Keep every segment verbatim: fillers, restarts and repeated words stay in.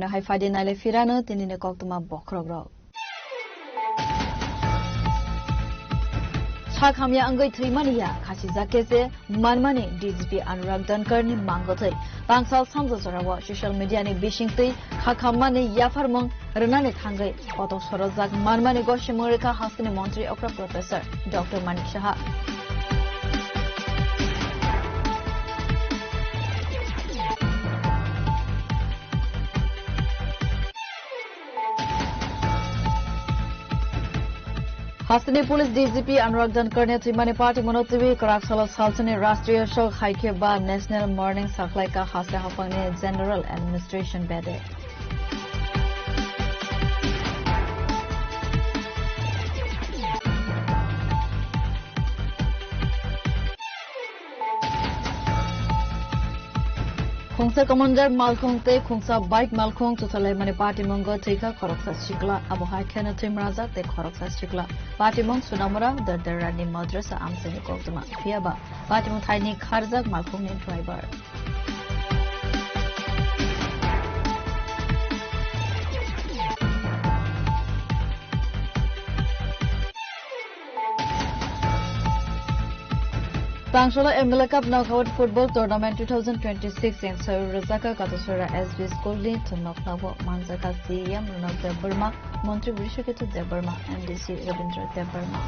Hai phaidi naile phirano tinini koktwma bokhorokrok. Sak hamya wngwi thwimani ya khasijak khe se manmani D G P Anurag Dhankar ni mangothwi. Tangsal samja jorao social media ni bisingtwi kha khammani yapharmung rwnani thangwi kotok sorojak manmani gosimung rwkha hasteni montri okra Professor Doctor Manik Saha. Hasteni police D G P Anurag Dhankar ni thwimani party mono twi kwrak salo salsani Rashtriya Shok hai khe ba National Mourning sakhlaika haste haphangni General Administration bede. Khungsa Commander malkhung tei khungsa bike malkhung chutalaimani patimungo thwikha khoroksa sikla, abo hai kheno thwimrajak tei khoroksa sikla. Patimung Sunamura Dardarani Madrasa amchaini koktwma. Phiyaba patimung thaini kharjak malkhungni driver. Tangsolo M L A Cup Knockout Football Tournament two thousand twenty-six in Sayur Rajaka Katasura S B School ni thumnok nabo manjaka C E M Ronald Debbarma, Montri Brishaketu Debbarma, M D C Rabindra Debbarma.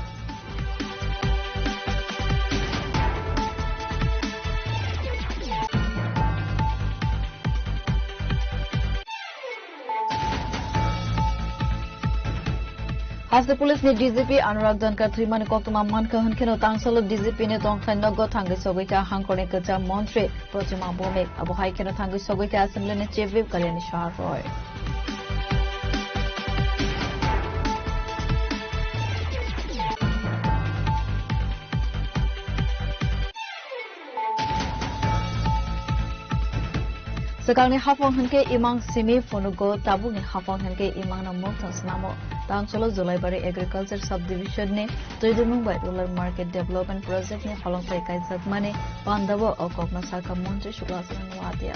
Haste Police ni D G P Anurag Dhankar thwimani koktwma mankha hwnkheno tangsalo D G P ni tongthai nogo thangwi sogwi kha hangkorni kwcham montri Pratima Bhowmik. Abo hai kheno thangwi sogwi kha Assembly ni Chief Whip Kalyani Saha Roy. Swkangni haphang hwnkhe imang simi phunugo, tabukni haphang hwnkhe imangno mukthang snamo. Tangsolo Julaibari Agriculture Subdivision ni Twidimung bai Rural Market Development Project ni holongthai kaijakmani pandao o kokno sakha Montri Sukla Chand Wadia.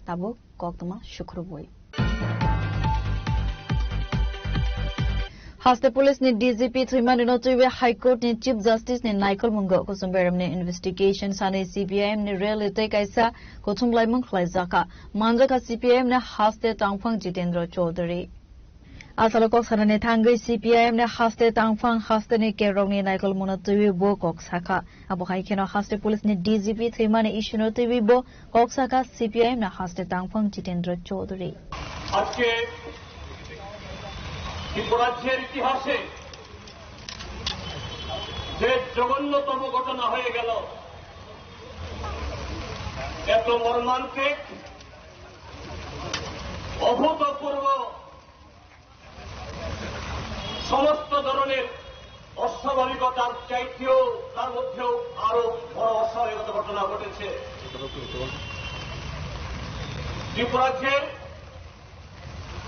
Tabuk koktwma sukrubwi. Haste Police ni D G P thwimani no twiwi High Court ni Chief Justice ni naikolmungo kuchum beremni investigation sani C P I M ni rally tei kaisa kuchum laimung khlaijakha. Manjakha C P I M ni haste tangphang Jitendra Chaudhary. Asalo kok sanani thangwi C P I M ni haste tangphang hasteni kerokni naikolmungno twiwi bo kok sakha. Abo hai kheno haste police ni D G P thwimani issue no twiwi bo kok sakha C P I M ni haste tangphang Jitendra Chaudhary. আজকে ত্রিপুরাজ্যের ইতিহাসে যে জঘন্যতম ঘটনা হয়ে গেল, এত মর্মান্তিক, অভূতপূর্ব, সমস্ত ধরনের অস্বাভাবিকতার চাইতেও, তার মধ্যেও আরো বড় অস্বাভাবিকতা ঘটনা ঘটেছে। ত্রিপুরাজ্যের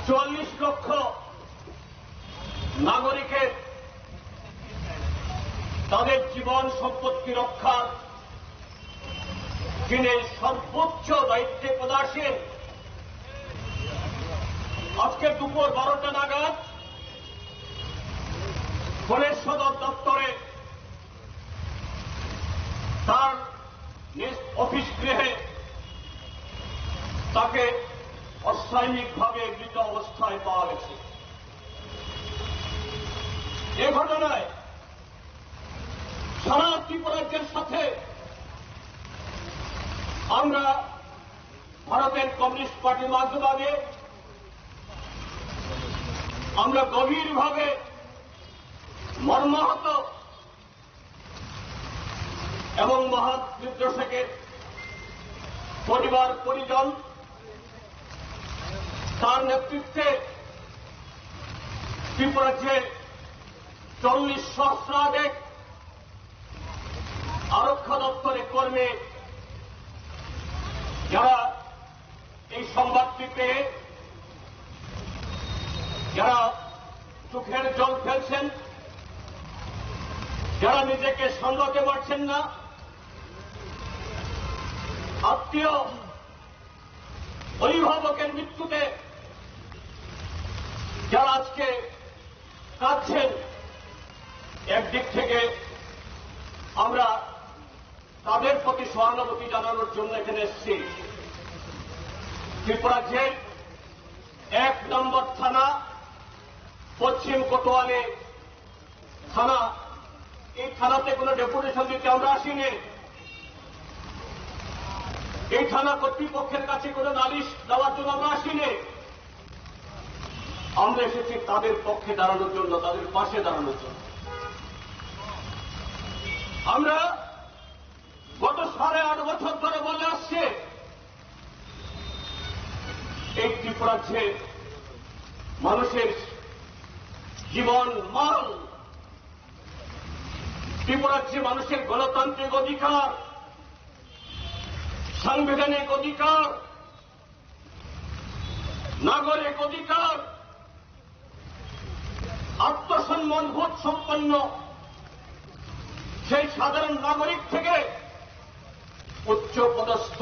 চুয়াল্লিশ লক্ষ নাগরিকের তাদের জীবন সম্পত্তি রক্ষার যিনি সর্বোচ্চ দায়িত্বে পদাসীন, আজকে দুপুর বারোটা নাগাদ বনের সদর দপ্তরে তার নিজ অফিস গৃহে তাকে অস্বাভাবিকভাবে মৃত অবস্থায় পাওয়া গেছে। এ ঘটনায় সারা ত্রিপুরাজ্যের সাথে আমরা ভারতের কমিউনিস্ট পার্টি মার্ক্সবাদী আমরা গভীরভাবে মর্মাহত এবং মহান বিদ্রোহীদের পরিবার পরিজন, তার নেতৃত্বে ত্রিপুরার যে চল্লিশ সহস্রাধিক আরক্ষা দপ্তরের কর্মী, যারা এই সংবাদটি পেয়ে, যারা চোখের জল ফেলছেন, যারা নিজেকে সামলাতে পারছেন না, আত্মীয় অভিভাবকের মৃত্যুতে যারা আজকে কাঁদছেন, একদিক থেকে আমরা তাদের প্রতি সহানুভূতি জানানোর জন্য এখানে এসেছি। ত্রিপুরা যে এক নম্বর থানা পশ্চিম কোতোয়ালি থানা, এই থানাতে কোনো ডেপুটেশন দিতে আমরা আসিনি। এই থানা কর্তৃপক্ষের কাছে কোনো নালিশ দেওয়ার জন্য আমরা আসিনি। আমরা এসেছি তাদের পক্ষে দাঁড়ানোর জন্য, তাদের পাশে দাঁড়ানোর জন্য। আমরা গত সাড়ে আট বছর ধরে বলে আসছে, এই ত্রিপুরার যে মানুষের জীবন, মাল, ত্রিপুরার যে মানুষের গণতান্ত্রিক অধিকার, সাংবিধানিক অধিকার, নাগরিক অধিকার, আত্মসম্মান বোধ সম্পন্ন সেই সাধারণ নাগরিক থেকে উচ্চ পদস্থ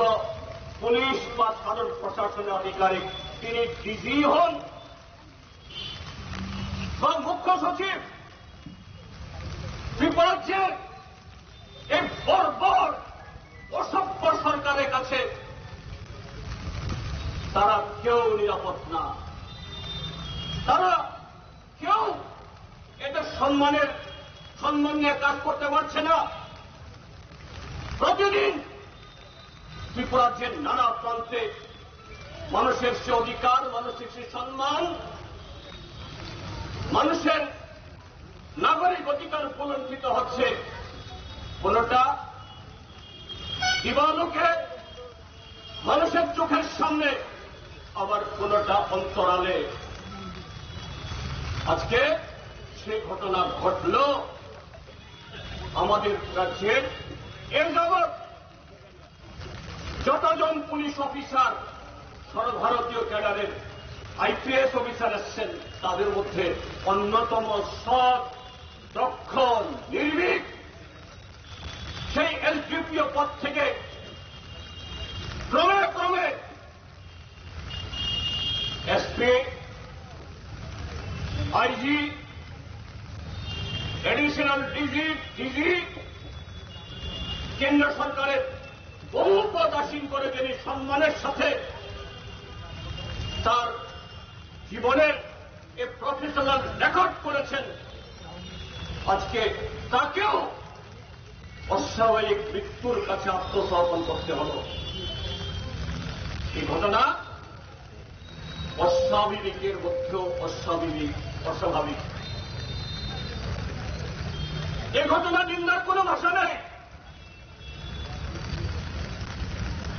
পুলিশ বা সাধারণ প্রশাসনের আধিকারিক, তিনি ডিজি হন বা মুখ্য সচিব, ত্রিপুরার যে এই বর্বর অসভ্য সরকারের কাছে তারা কেউ নিরাপদ না। তারা কেউ এদের সম্মানের, সম্মান নিয়ে কাজ করতে পারছে না। প্রতিদিন ত্রিপুরার যে নানা প্রান্তে মানুষের সে অধিকার, মানুষের সে সম্মান, মানুষের নাগরিক অধিকার ভূলুণ্ঠিত হচ্ছে, কোনোটা দিবালোকে মানুষের চোখের সামনে, আবার কোনোটা অন্তরালে। আজকে সেই ঘটনা ঘটল আমাদের রাজ্যের। এর যাবৎ যতজন পুলিশ অফিসার, সর্বভারতীয় ক্যাডারের আইপিএস অফিসার এসছেন, তাদের মধ্যে অন্যতম সৎ, দক্ষ, নির্ভীক সেই এসডিপিও পদ থেকে ক্রমে ক্রমে SP, IG, additional DG, DG, কেন্দ্র সরকারের বহু পদ আসীন করে যিনি সম্মানের সাথে তার জীবনের এ প্রফেশনাল রেকর্ড করেছেন, আজকে তাকেও অস্বাভাবিক মৃত্যুর কাছে আত্মসমর্পণ করতে হলো। এই ঘটনা অস্বাভাবিকের মধ্যেও অস্বাভাবিক, অস্বাভাবিক। এ ঘটনা নিন্দার কোনো ভাষা নেই।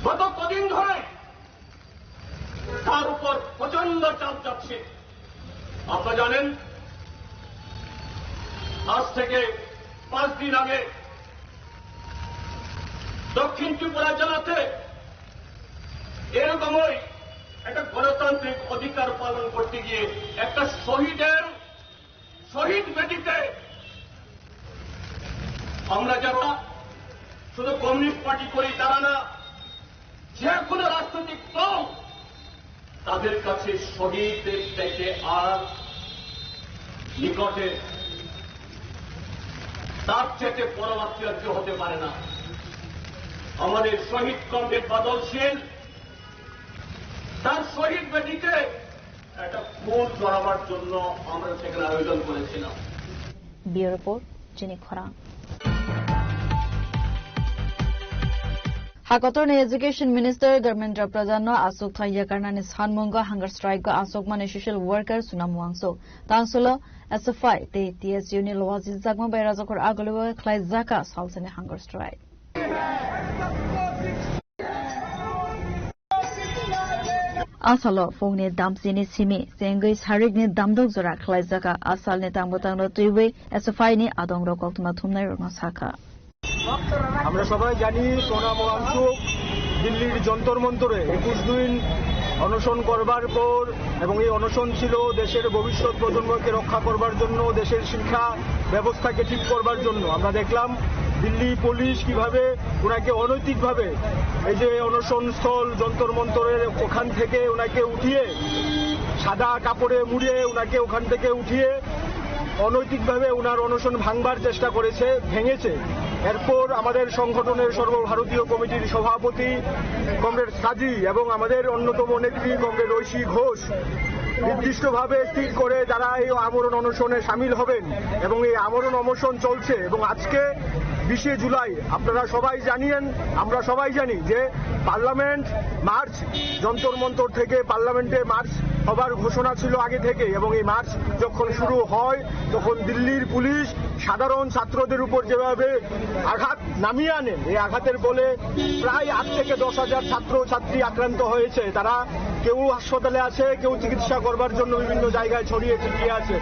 গত কদিন ধরে তার উপর প্রচন্ড চাপ যাচ্ছে। আপনারা জানেন, আজ থেকে পাঁচ দিন আগে দক্ষিণ ত্রিপুরা জেলাতে এরকমই একটা গণতান্ত্রিক অধিকার পালন করতে গিয়ে একটা শহীদের শহীদ বেদিতে আমরা যারা শুধু কমিউনিস্ট পার্টি করি তারা না, যে কোনো রাজনৈতিক দল, তাদের কাছে শহীদের চাইতে আর নিকটে, তার চাইতে পরমাত্মীয় আর কেউ হতে পারে না। আমাদের শহীদ কমরেড বাদল শীল তার শহীদ বেদিতে একটা ফুল চড়াবার জন্য আমরা সেখানে আয়োজন করেছিলাম। Bureau report, Chini Khorang. Hakotorni Education Minister Dharmendra Pradhan no aswk thang yakarnani sanmungo hunger strike o aswkmani social worker Sunam Wangso. Tangsolo S F I tei T S U ni lwajijagma bai Rajakhor Agulio khlaijak salsani hunger strike. Asalo phungni damchini simi chengwi sarikni damdok jora khlaijak. Asalni tangbo tangno twiwi S F I ni adongrok koktwma thumnairokno sakha. আমরা সবাই জানি, প্রণব মহাংসুক দিল্লির যন্তর মন্তরে একুশ দিন অনশন করবার পর, এবং এই অনশন ছিল দেশের ভবিষ্যৎ প্রজন্মকে রক্ষা করবার জন্য, দেশের শিক্ষা ব্যবস্থাকে ঠিক করবার জন্য। আমরা দেখলাম দিল্লি পুলিশ কিভাবে ওনাকে অনৈতিকভাবে এই যে অনশন স্থল যন্তর মন্তরের ওখান থেকে ওনাকে উঠিয়ে, সাদা কাপড়ে মুড়িয়ে ওনাকে ওখান থেকে উঠিয়ে অনৈতিকভাবে ওনার অনশন ভাঙবার চেষ্টা করেছে, ভেঙেছে। এরপর আমাদের সংগঠনের সর্বভারতীয় কমিটির সভাপতি কমরেড সাজি এবং আমাদের অন্যতম নেত্রী কমরেড ঐশী ঘোষ নির্দিষ্টভাবে স্থির করে যারা এই আমরণ অনশনে সামিল হবেন, এবং এই আমরণ অনশন চলছে। এবং আজকে বিশে জুলাই আপনারা সবাই জানিয়েন, আমরা সবাই জানি যে পার্লামেন্ট মার্চ, যন্তর মন্তর থেকে পার্লামেন্টে মার্চ হবার ঘোষণা ছিল আগে থেকে, এবং এই মার্চ যখন শুরু হয় তখন দিল্লির পুলিশ সাধারণ ছাত্রদের উপর যেভাবে আঘাত নামিয়ে আনে, এই আঘাতের ফলে প্রায় আট থেকে দশ হাজার ছাত্র ছাত্রী আক্রান্ত হয়েছে। তারা কেউ হাসপাতালে আছে, কেউ চিকিৎসা করবার জন্য বিভিন্ন জায়গায় ছড়িয়ে ছিটিয়ে আছে।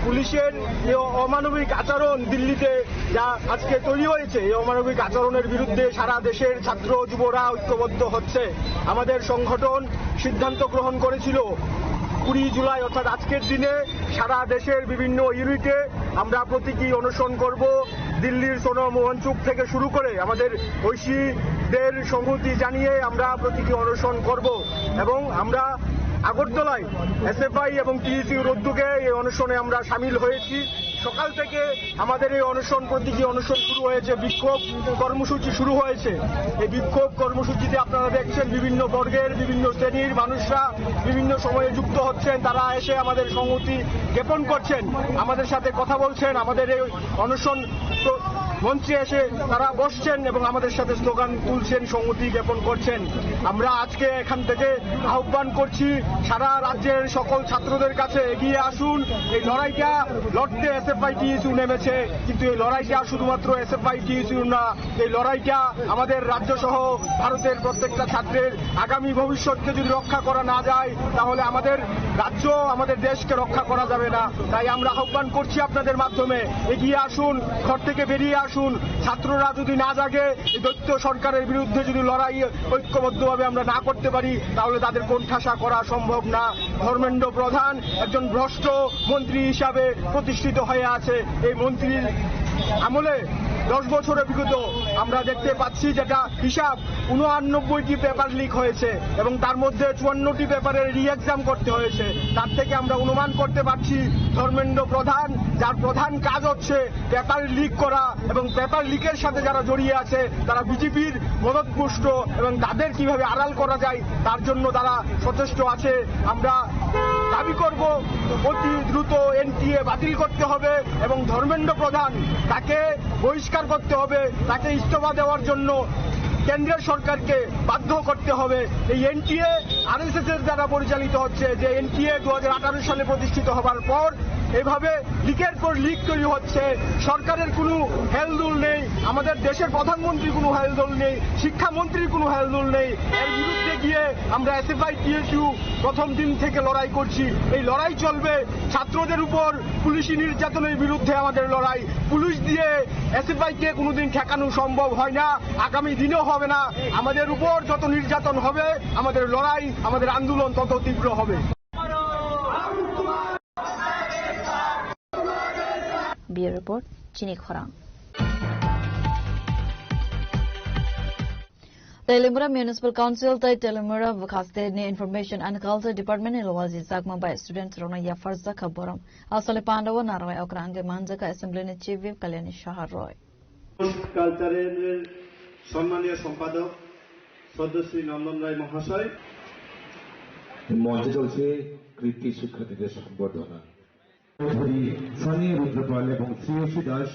পুলিশের এই অমানবিক আচরণ দিল্লিতে যা আজকে তৈরি হয়েছে, এই অমানবিক আচরণের বিরুদ্ধে সারা দেশের ছাত্র যুবরা ঐক্যবদ্ধ হচ্ছে। আমাদের সংগঠন সিদ্ধান্ত গ্রহণ করেছিল কুড়ি জুলাই অর্থাৎ আজকের দিনে সারা দেশের বিভিন্ন ইউনিটে আমরা প্রতীকী অনশন করব। দিল্লির সোনম মোহনচুক থেকে শুরু করে আমাদের ঐশীদের সংহতি জানিয়ে আমরা প্রতীকী অনশন করব, এবং আমরা আগরতলায় এসএফআই এবং টিইউসির উদ্যোগে এই অনশনে আমরা সামিল হয়েছি। সকাল থেকে আমাদের এই অনশন, প্রতীকী অনশন শুরু হয়েছে, বিক্ষোভ কর্মসূচি শুরু হয়েছে। এই বিক্ষোভ কর্মসূচিতে আপনারা দেখছেন বিভিন্ন বর্গের, বিভিন্ন শ্রেণীর মানুষরা বিভিন্ন সময়ে যুক্ত হচ্ছেন, তারা এসে আমাদের সংহতি জ্ঞাপন করছেন, আমাদের সাথে কথা বলছেন, আমাদের এই অনশন প্র-, মঞ্চে এসে তারা বসছেন এবং আমাদের সাথে স্লোগান তুলছেন, সংহতি জ্ঞাপন করছেন। আমরা আজকে এখান থেকে আহ্বান করছি সারা রাজ্যের সকল ছাত্রদের কাছে, এগিয়ে আসুন। এই লড়াইটা লড়তে এসএফআই টিইউসি নেমেছে, কিন্তু এই লড়াইটা শুধুমাত্র এসএফআই টিইউসি না, এই লড়াইটা আমাদের রাজ্য সহ ভারতের প্রত্যেকটা ছাত্রের। আগামী ভবিষ্যৎকে যদি রক্ষা করা না যায়, তাহলে আমাদের রাজ্য, আমাদের দেশকে রক্ষা করা যাবে না। তাই আমরা আহ্বান করছি আপনাদের মাধ্যমে, এগিয়ে আসুন, ঘর থেকে বেরিয়ে আসুন। ছাত্ররা যদি না জাগে, এই দৈত্য সরকারের বিরুদ্ধে যদি লড়াই ঐক্যবদ্ধভাবে আমরা না করতে পারি, তাহলে তাদের কোণঠাসা করা সম্ভব না। ধর্মেন্দ্র প্রধান একজন ভ্রষ্ট মন্ত্রী হিসাবে প্রতিষ্ঠিত হয়ে আছে। এই মন্ত্রীর আমলে দশ বছরে বিগত আমরা দেখতে পাচ্ছি যেটা হিসাব, উনআনব্বইটি পেপার লিক হয়েছে এবং তার মধ্যে চুয়ান্নটি পেপারের রি এক্সাম করতে হয়েছে। তার থেকে আমরা অনুমান করতে পারছি ধর্মেন্দ্র প্রধান, যার প্রধান কাজ হচ্ছে পেপার লিক করা এবং পেপার লিকের সাথে যারা জড়িয়ে আছে তারা বিজেপির মদতপুষ্ট এবং তাদের কিভাবে আড়াল করা যায় তার জন্য তারা সচেষ্ট আছে। আমরা দাবি করব অতি দ্রুত এনটিএ বাতিল করতে হবে এবং ধর্মেন্দ্র প্রধান তাকে বহিষ্কার করতে হবে, তাকে ইস্তফা দেওয়ার জন্য কেন্দ্রের সরকারকে বাধ্য করতে হবে। এই এনটিএ আরএসএস এর দ্বারা পরিচালিত হচ্ছে, যে এনটিএ দু হাজার আঠারো সালে প্রতিষ্ঠিত হবার পর এভাবে লিকের পর লিক তৈরি হচ্ছে। সরকারের কোনো হেলদোল নেই, আমাদের দেশের প্রধানমন্ত্রীর কোনো হেলদোল নেই, শিক্ষামন্ত্রীর কোনো হেলদোল নেই। এর বিরুদ্ধে গিয়ে আমরা এসএফআই টিএসইউ প্রথম দিন থেকে লড়াই করছি। এই লড়াই চলবে। ছাত্রদের উপর পুলিশি নির্যাতনের বিরুদ্ধে আমাদের লড়াই। পুলিশ দিয়ে এসএফআই কে কোনোদিন ঠেকানো সম্ভব হয় না, আগামী দিনেও হবে না। আমাদের উপর যত নির্যাতন হবে, আমাদের লড়াই, আমাদের আন্দোলন তত তীব্র হবে। Bureau Report, Chini Khorang. Telemura Municipal Council tei Telemura bwkha state ni Information and Culture Department ni lwalji jakma bai student rokno yapharjak kha borom. Asole pandao narwai okra angke manjak kha Assembly ni Chief Whip Kalyani Saha Roy. কালচারের সম্মানীয় সম্পাদক সদ্যশ্রী নন্দন রায় মহাশয়। মঞ্চে চলছে কৃতি শিক্ষার্থীদের সম্বর্ধনা। চৌধুরী সানি রুদ্রপাল এবং শ্রেয়সী দাস,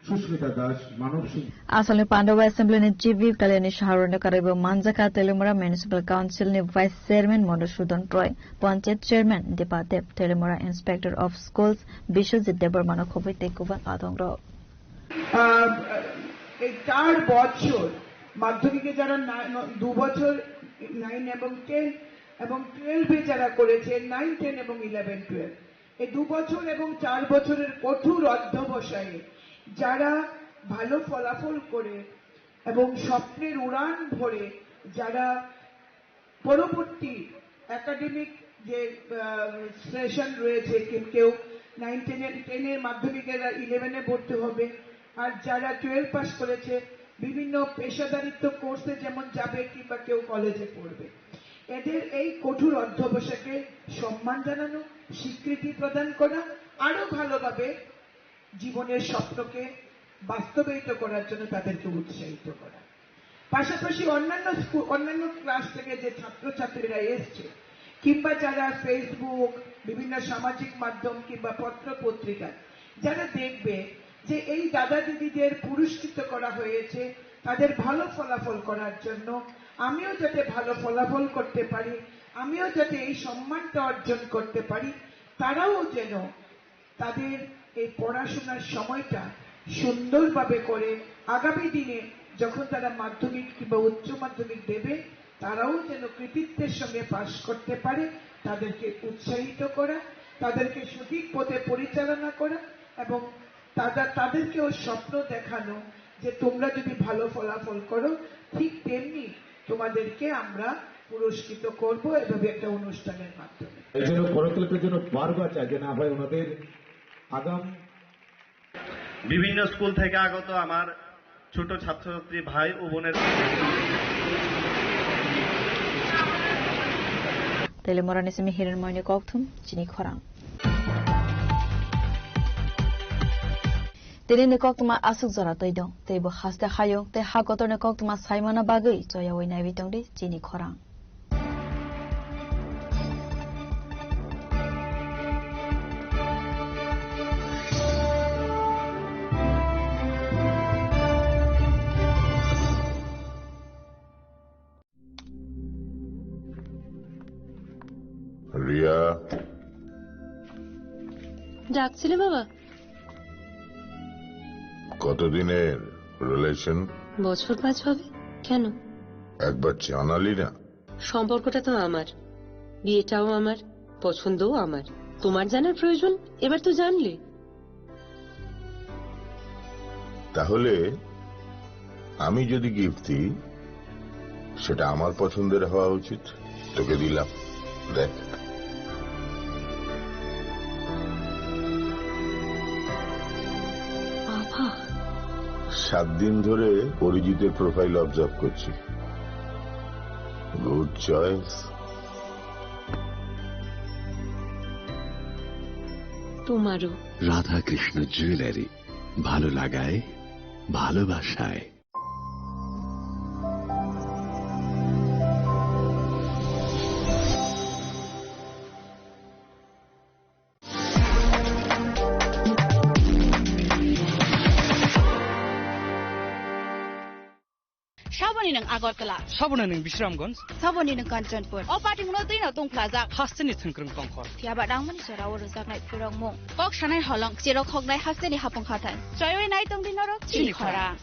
সুস্মিতা দাস, মানব Singh. Asalni pandao Assembly ni Chief Whip Kalyani Saha Roy no karwi bo manjak kha Telemura Municipal Council ni Vice Chairman Madhusudan Roy, Panchayat Chairman Deepa Deb, Telemura Inspector of Schools Biswajit Debbarma no khobwi tei kubun adong rok. আহ, এই চার বছর মাধ্যমিকে যারা না-, ন-, দু বছর নাইন এবং টেন এবং টুয়েলভে যারা করেছে নাইন, টেন এবং ইলেভেন, টুয়েলভ, এই দু বছর এবং চার বছরের কঠোর অধ্যবসায়ে যারা ভালো ফলাফল করে এবং স্বপ্নের উড়ান ভরে যারা পরবর্তী একাডেমিক যে সেশন রয়েছে, কেউ কেউ নাইন টেনের টেনের মাধ্যমিকেরা ইলেভেনে ভর্তি হবে, আর যারা টুয়েলভ পাস করেছে বিভিন্ন পেশাদারিত্ব কোর্সে যেমন যাবে কিংবা কেউ কলেজে পড়বে, এদের এই কঠোর অধ্যবসায়কে সম্মান জানানো, স্বীকৃতি প্রদান করা, আরো ভালোভাবে জীবনের স্বপ্নকে বাস্তবায়িত করার জন্য তাদেরকে উৎসাহিত করা। পাশাপাশি অন্যান্য স্কুল, অন্যান্য ক্লাস থেকে যে ছাত্রছাত্রীরা এসছে কিংবা যারা ফেসবুক, বিভিন্ন সামাজিক মাধ্যম কিংবা পত্র পত্রিকা যারা দেখবে যে এই দাদা দিদিদের পুরস্কৃত করা হয়েছে, তাদের ভালো ফলাফল করার জন্য, আমিও যাতে ভালো ফলাফল করতে পারি, আমিও যাতে এই সম্মানটা অর্জন করতে পারি, তারাও যেন তাদের এই পড়াশোনার সময়টা সুন্দরভাবে করে আগামী দিনে যখন তারা মাধ্যমিক কিংবা উচ্চ মাধ্যমিক দেবে, তারাও যেন কৃতিত্বের সঙ্গে পাশ করতে পারে, তাদেরকে উৎসাহিত করা, তাদেরকে সঠিক পথে পরিচালনা করা এবং তারা, তাদেরকেও স্বপ্ন দেখানো যে তোমরা যদি ভালো ফলাফল করো, ঠিক তেমনি তোমাদেরকে আমরা পুরস্কৃত করব এভাবে একটা অনুষ্ঠানের মাধ্যমে। এই জন্য করতালিটা যেন বারবার চাই, যে না হয় ওনাদের আগাম বিভিন্ন স্কুল থেকে আগত আমার ছোট ছাত্রছাত্রী ভাই ও বোনের Tele morani simi hirin moini kokthum chini khorang. Tini ni koktwma aswk jora twi dong, tei bo haste hayung tei ha kotorni koktwma saimana bagwi choyawi naiwi tongdi chini khorang. Riya. ডাকছিলে বাবা? কতদিনের রিলেশন? বছর পাঁচ হবে। কেন? একবার জানালি না। সম্পর্কটা তো আমার, বিয়েটাও আমার, পছন্দও আমার। তোমার জানার প্রয়োজন, এবার তো জানলে। তাহলে আমি যদি গিফট দিই, সেটা আমার পছন্দের হওয়া উচিত। তোকে দিলাম, দেখ। বাবা। সাত দিন ধরে অরিজিতের প্রোফাইল অবজার্ভ করছি। Good choice. তোমারও। রাধাকৃষ্ণ জুয়েলারি, ভালো লাগায়, ভালোবাসায়। Saboni nwng Agartala. Saboni nwng Bisramganj. Saboni nwng Kanchanpur. O pating no twi no tong phlajak. Hasteni thwngkwrwng tongkhor. Phiya ba nangmani jora o rwjaknai phirokmung. Kok sanai holong, chirok hoknai hasteni hapung khathai. Choyoi nai tongdi norok chini khorang.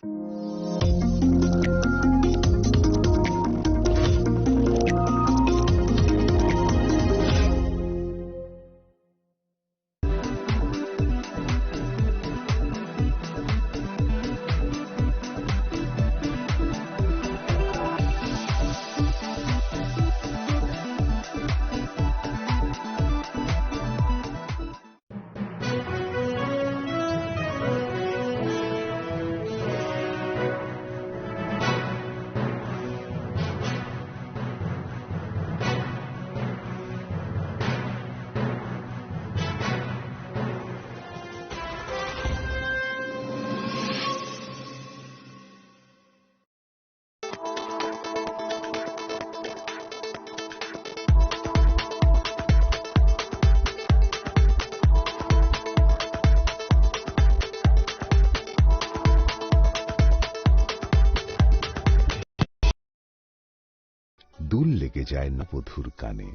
দুল লেগে যায় নববধূর কানে।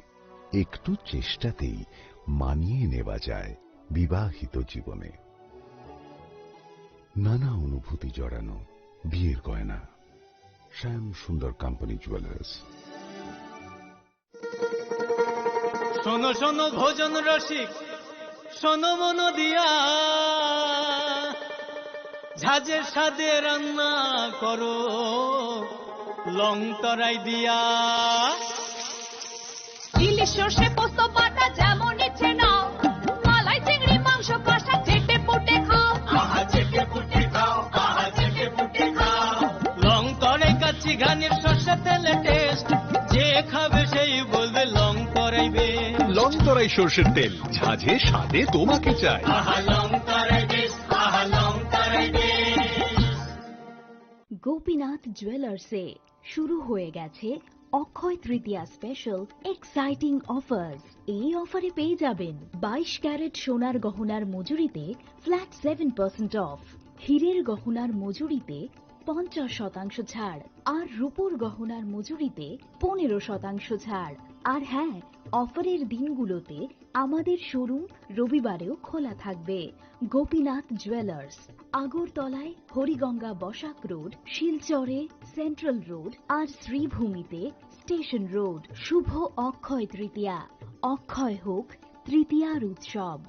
একটু চেষ্টাতেই মানিয়ে নেওয়া যায় বিবাহিত জীবনে। নানা অনুভূতি জড়ানো বিয়ের গয়না। শ্যাম সুন্দর কোম্পানি জুয়েলার্স। শোনো শোনো ভোজন রসিক, শোনো মন দিয়া, ঝাঁঝের স্বাদে রান্না করো লং তরাই দিয়া। ইলিশ সর্ষে পোস্ত বাটা যেমন ইচ্ছে নাও, মালাই চিংড়ি মাংস কষা চেটে পুটে খাও। আহা চেটে পুটে খাও, আহা চেটে পুটে খাও। লং তরাই কাচ্চি ঘানির সর্ষে তেলে টেস্ট, যে খাবে সেই বলবে লং তরাই বেশ। লং তরাই সর্ষের তেল, ঝাঁঝে স্বাদে তোমাকে চাই। আহা লং তরাই বেশ, আহা লং তরাই বেশ। গোপীনাথ জুয়েলার্সে শুরু হয়ে গেছে অক্ষয় তৃতীয়া স্পেশাল এক্সাইটিং অফার্স। এই অফারে পেয়ে যাবেন বাইশ ক্যারেট সোনার গহনার মজুরিতে ফ্ল্যাট সেভেন পার্সেন্ট অফ, হীরের গহনার মজুরিতে পঞ্চাশ শতাংশ ছাড়, আর রূপোর গহনার মজুরিতে পনেরো শতাংশ ছাড়। আর হ্যাঁ, অফারের দিনগুলোতে আমাদের শোরুম রবিবারেও খোলা থাকবে। গোপীনাথ জুয়েলার্স, আগরতলায় হরিগঙ্গা বসাক রোড, শিলচরে সেন্ট্রাল রোড আর শ্রীভূমিতে স্টেশন রোড। শুভ অক্ষয় তৃতীয়া, অক্ষয় হোক তৃতীয়ার উৎসব।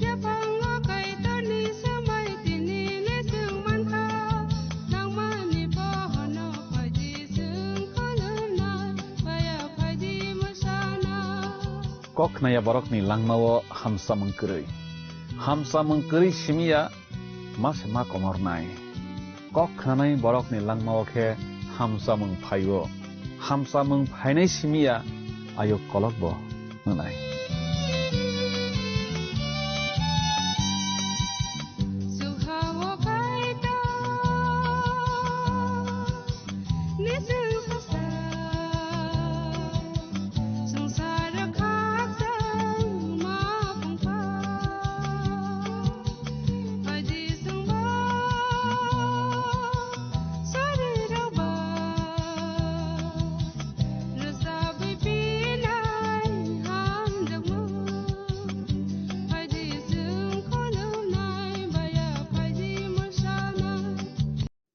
Yaphango Kaitorni swmai tini le chwng mankha, nangmani bohono phaidi chwng khulumnai, baya phaidi mwsana. Kok khnaya borokni langmao hamsamung kwrwi. Hamsamung kwrwi simiya ma se ma komornai. Kok khnanai borokni langmao khe hamsamung phaio. Hamsamung phainai simiya ayuk kolokbo wngnai.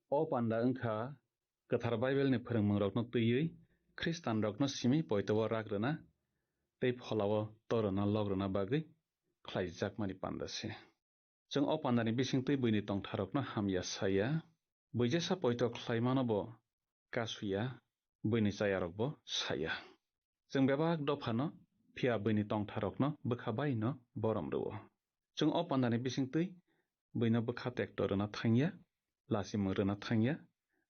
O panda wngkha Kwthar Baibelni phwrwngmungrokno twiwi Khristanrokno simi poito-o rak rwna tei phola-o torona lok rwna bagwi khlaijakmani panda se. Chwng o pandani bisingtwi buini tongtharokno hamya saya, buijesa poito khlaimano bo kasuya, buini chayarokbo saya. Chwng bebak dophano, phiya buini tongtharokno bwkha baino borom rwo. Chwng o pandani bisingtwi buino bwkha tekto rwna thangya, lachimung rwna thangya,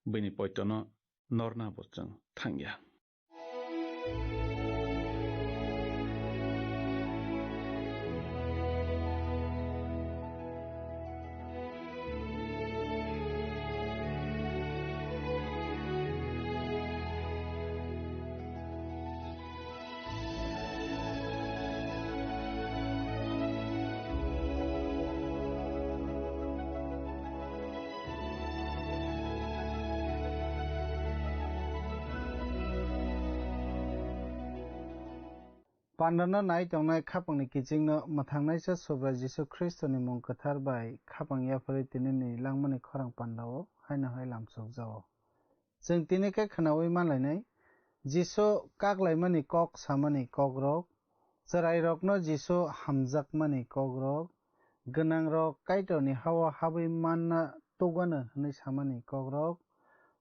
buini poitono norna bo chwng thangya. Pandano nai tongnai khapangni kichingno mwthangnaisa Subrai Jisu Khristoni mung kwthar bai khapang yapharwi tinini langmani khorang pandao haino hai lamsokjao. Chwng tini khe khwnaui manlainai, Jisu kaklaimani kok samani kokrok, chwrairokno Jisu hamjakmani kokrok, gwnangrok Kaitorni ha-o habwi manna tugano hwnwi samani kokrok,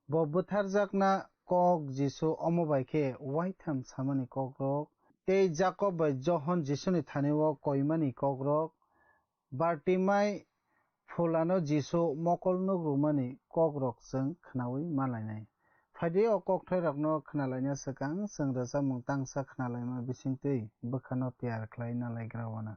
bo bwtharjakna kok Jisu omo bai khe uaitham samani kokrok, tei Jakob bai Johon Jisuni thani-o koimani kokrok, Bartimai phulano Jisu mokol nuk rwmani kokrok chwng khwnaui manlainai. Phaidi o kokthairokno khwnalaina swkang chwng rwchapmung tangsa khwnalaima bisingtwi bwkhano tiyar khlai nalaigra uana.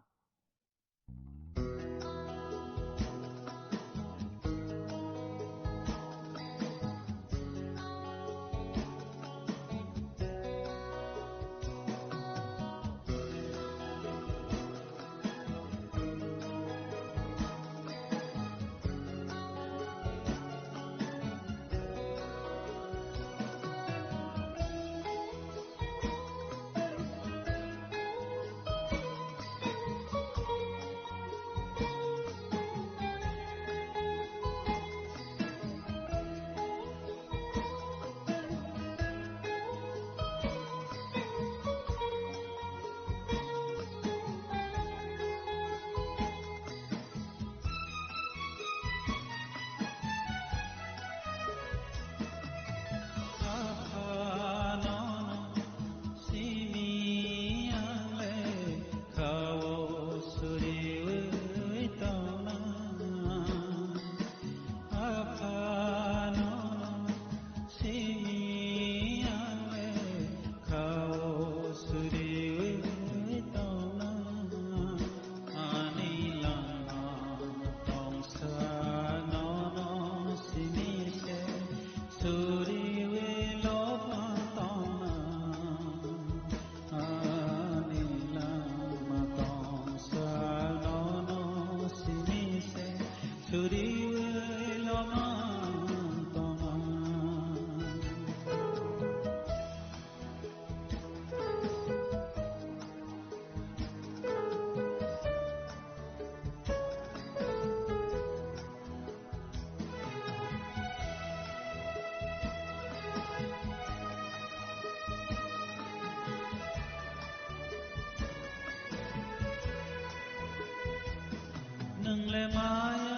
Nang le maya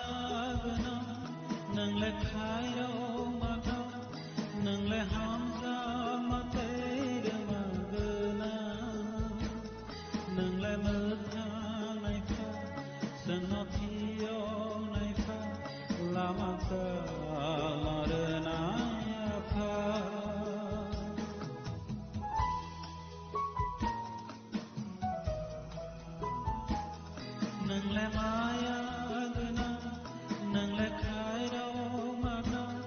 gwnang, nang le khairok mathang, nang le hamjakma tei rwma gwnang. Nang le mwthang naikha, chwngno phiyok naikha, lama kwma rwnai apha. Nang le maya gwnang, nang le khairok mathang,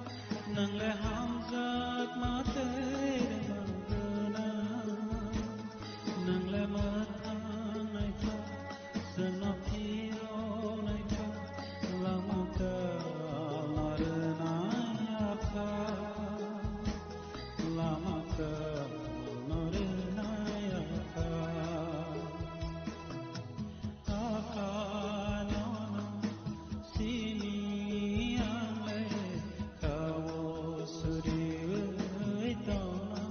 nang le hamjakma tei rwma gwnang. Nang le mwthang naikha, chwngno phiyok naikha, lama kwma rwnai apha, lama kwma rwnai apha. Apha nono simi ang le kha-o suriwi tongna.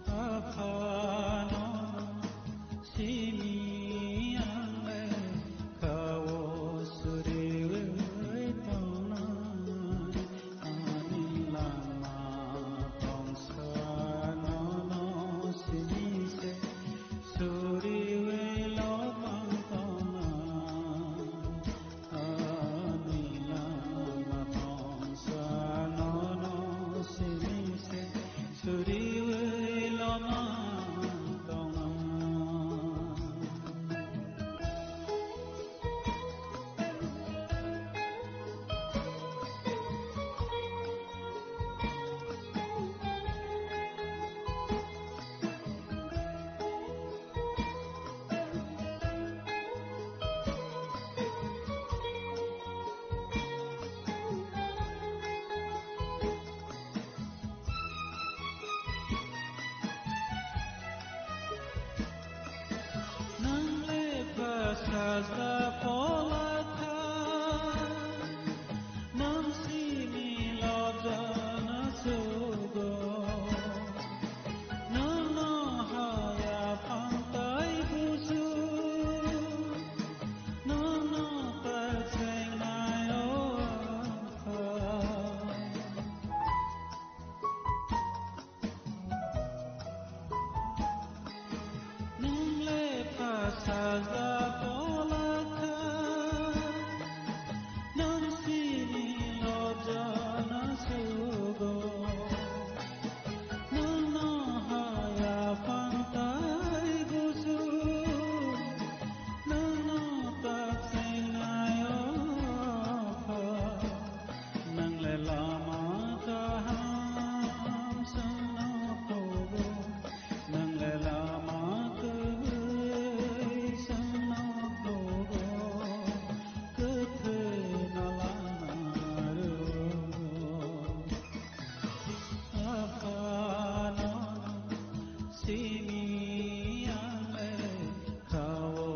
Apha nono simi ang le kha-o suriwi tongna. Ani lama tongsa nono simi se suriwi lopang tongna. Ani lama tongsa nono simi se suriwi lopang tongna. Nang le bwsa ja pola kha, nang simi lobjana sugo. Nang no haya phang tai busu, nang no ta chengnai o apha. Nang le bwsa ja pola kha, nang simi lobjana sugo. Nang no haya phang tai busu, nang no ta chengnai o apha. Nang le lama kaham sano kobo, nang le lama kwrwi sano kobo, kwthwi no lama rw. Aphano simi ang le kha-o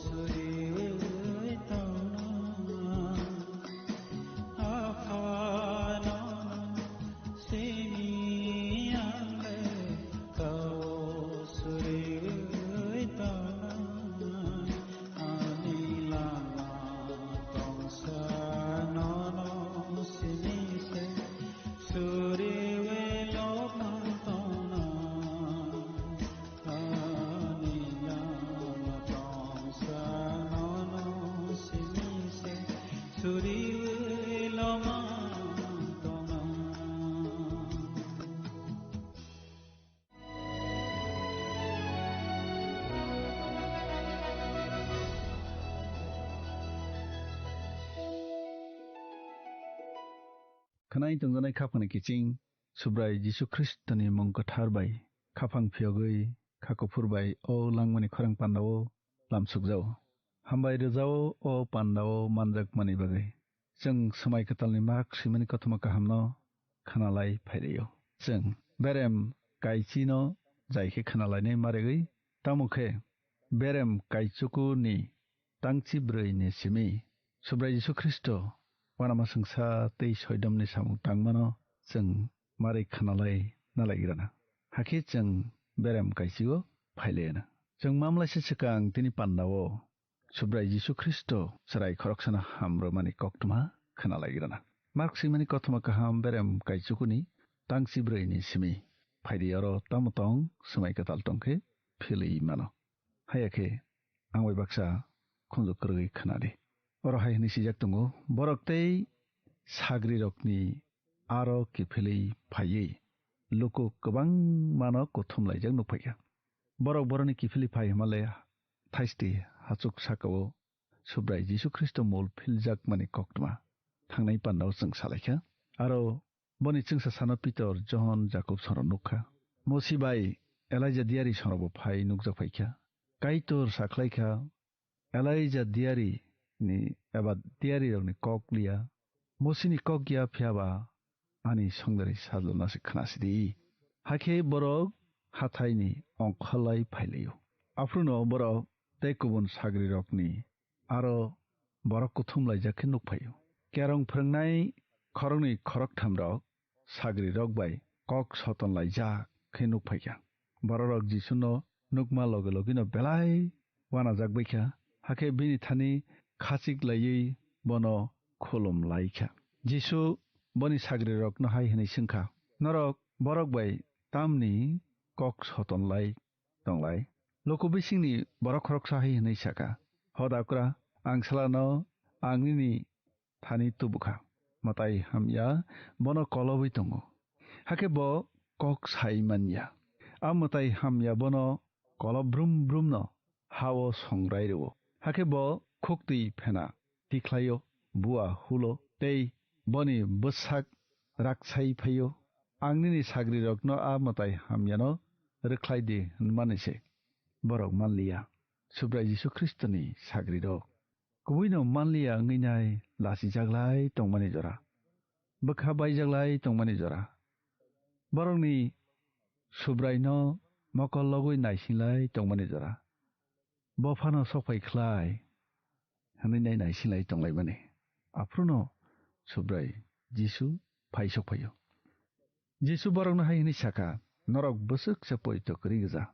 suriwi tongna. Aphano simi ang le kha-o suriwi tongna. Ani lama tongsa nono simi se suriwi lopang tongna. Ani lama tongsa nono simi se suriwi lopang tongna. Khwnai tongjaknai khaphangni kiching Subrai Jisu Khristoni mung kwthar bai khaphang phiyogwi kha kuphur bai o langmani khorang pandao lamsukjao. Hambai rwjao o pandao manjakmani bagwi. Chwng Swmai Kwtalni mak swimani kothoma kahamno khwnalai phaireo. Chwng berem kaichino jai khe khwnalainai maregwi, tamo khe berem kaichukuni tangchi brwi ni simi Subrai Jisu Khristo uanama swngsa tei soidomni samung tangmano chwng marwi khwnalai nalaigrana. Hakhe chwng berem kaichigo phailaiyana. Chwng mamlaisa swkang tini pandao Subrai Jisu Khristo chwrai khoroksano ham rwmani koktwma khwnalaigrana. Mark swimani kothoma kaham berem kaichukuni tangchi brwi ni simi. Phaidi oro tamo tong swmai kwtal tongkhe philwi mano. Haya khe ang bai baksa khunju kwrwi khwnadi. Oro hai hwnwi swijak tongo, borok tei sagrirokni aro kiphilwi phaiwi luku kwbangmano kuthum laijak nukphaikha. Borok boroni kiphilwi phai hwnmale thaisti hachuk sakao Subrai Jisu Khristo mul philjakmani koktwma thangnai pandao chwng salaikha. Aro boni chwngsa sano Pitor, Johon, Jakob sorok nukha. Mosi bai Elaija diari sorokbo phai nukjak phaikha. Kaitor sakhlaikha, Elaija diari ni eba diari rokni kok liya. Mosini kok ya phiyaba ani songdari sajlona se khna sidi. Hakhe borok hathaini ongkholai phailaio. Aphruno borok tei kubun sagrirokni aro borok kuthum laijak khe nukphaio. Kerong phwrwngnai khoroknwi khoroktham rok sagrirok bai kok soton laijak khe nukphaikha. Bororok Jisuno nukma loge logino belai uanajak baikha, hakhe bini thani khachik laiwi bono khulum laikha. Jisu boni sagrirokno hai hwnwi swngkha, "Norok borok bai tamni kok soton lai tonglai?" Luku bisingni borok khoroksa hai hwnwi saka, "Hodakra, ang salano ang nini thani tubukha." Mwtai hamya bono kolobwi tongo. Hakhe bo kok sai manya. A mwtai hamya bono kolob brum brumno hao songrai rwo. Hakhe bo khuktwi phena tikhlaio, bua hulo tei boni bwsak raksai phaio. "Ang nini sagrirokno a mwtai hamyano rwkhlai di," hwnmani se borok manliya. Subrai Jisu Khristoni sagrirok. Kubuino manliya wngwi nai lachijak lai tongmani jora, bwkha baijak lai tongmani jora, borokni Subraino mokol logwi naising lai tongmani jora, bo phano sok phai khlai hwnwi nai naising lai tonglaimani. Aphruno Subrai Jisu phai sok phaio. Jisu borokno hai hwnwi saka, "Norok bwswk se poito kwrwi gwja!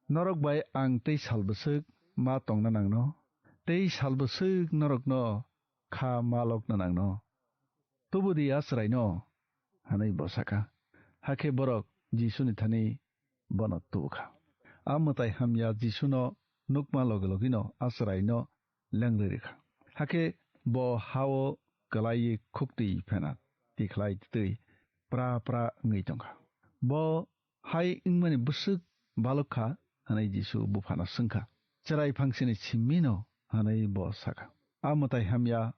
Norok bai ang tei sal bwswk ma tongna nangno, tei sal bwswk norokno kha ma lokna nangno? Tubu di a chwraino," hwnwi bo saka. Hakhe borok Jisuni thani bono tubukha. A mwtai hamya Jisuno nukma loge logino a chwraino lengri rikha. Hakhe bo hao kwlaiwi khuktwi phena tikhlai twi pra pra wngwi tongkha. Bo hai wngmani bwswk balwk kha hwnwi Jisu buphano swngkha. "Chwrai phangsini simino?" hwnwi bo sakha. A mwtai hamya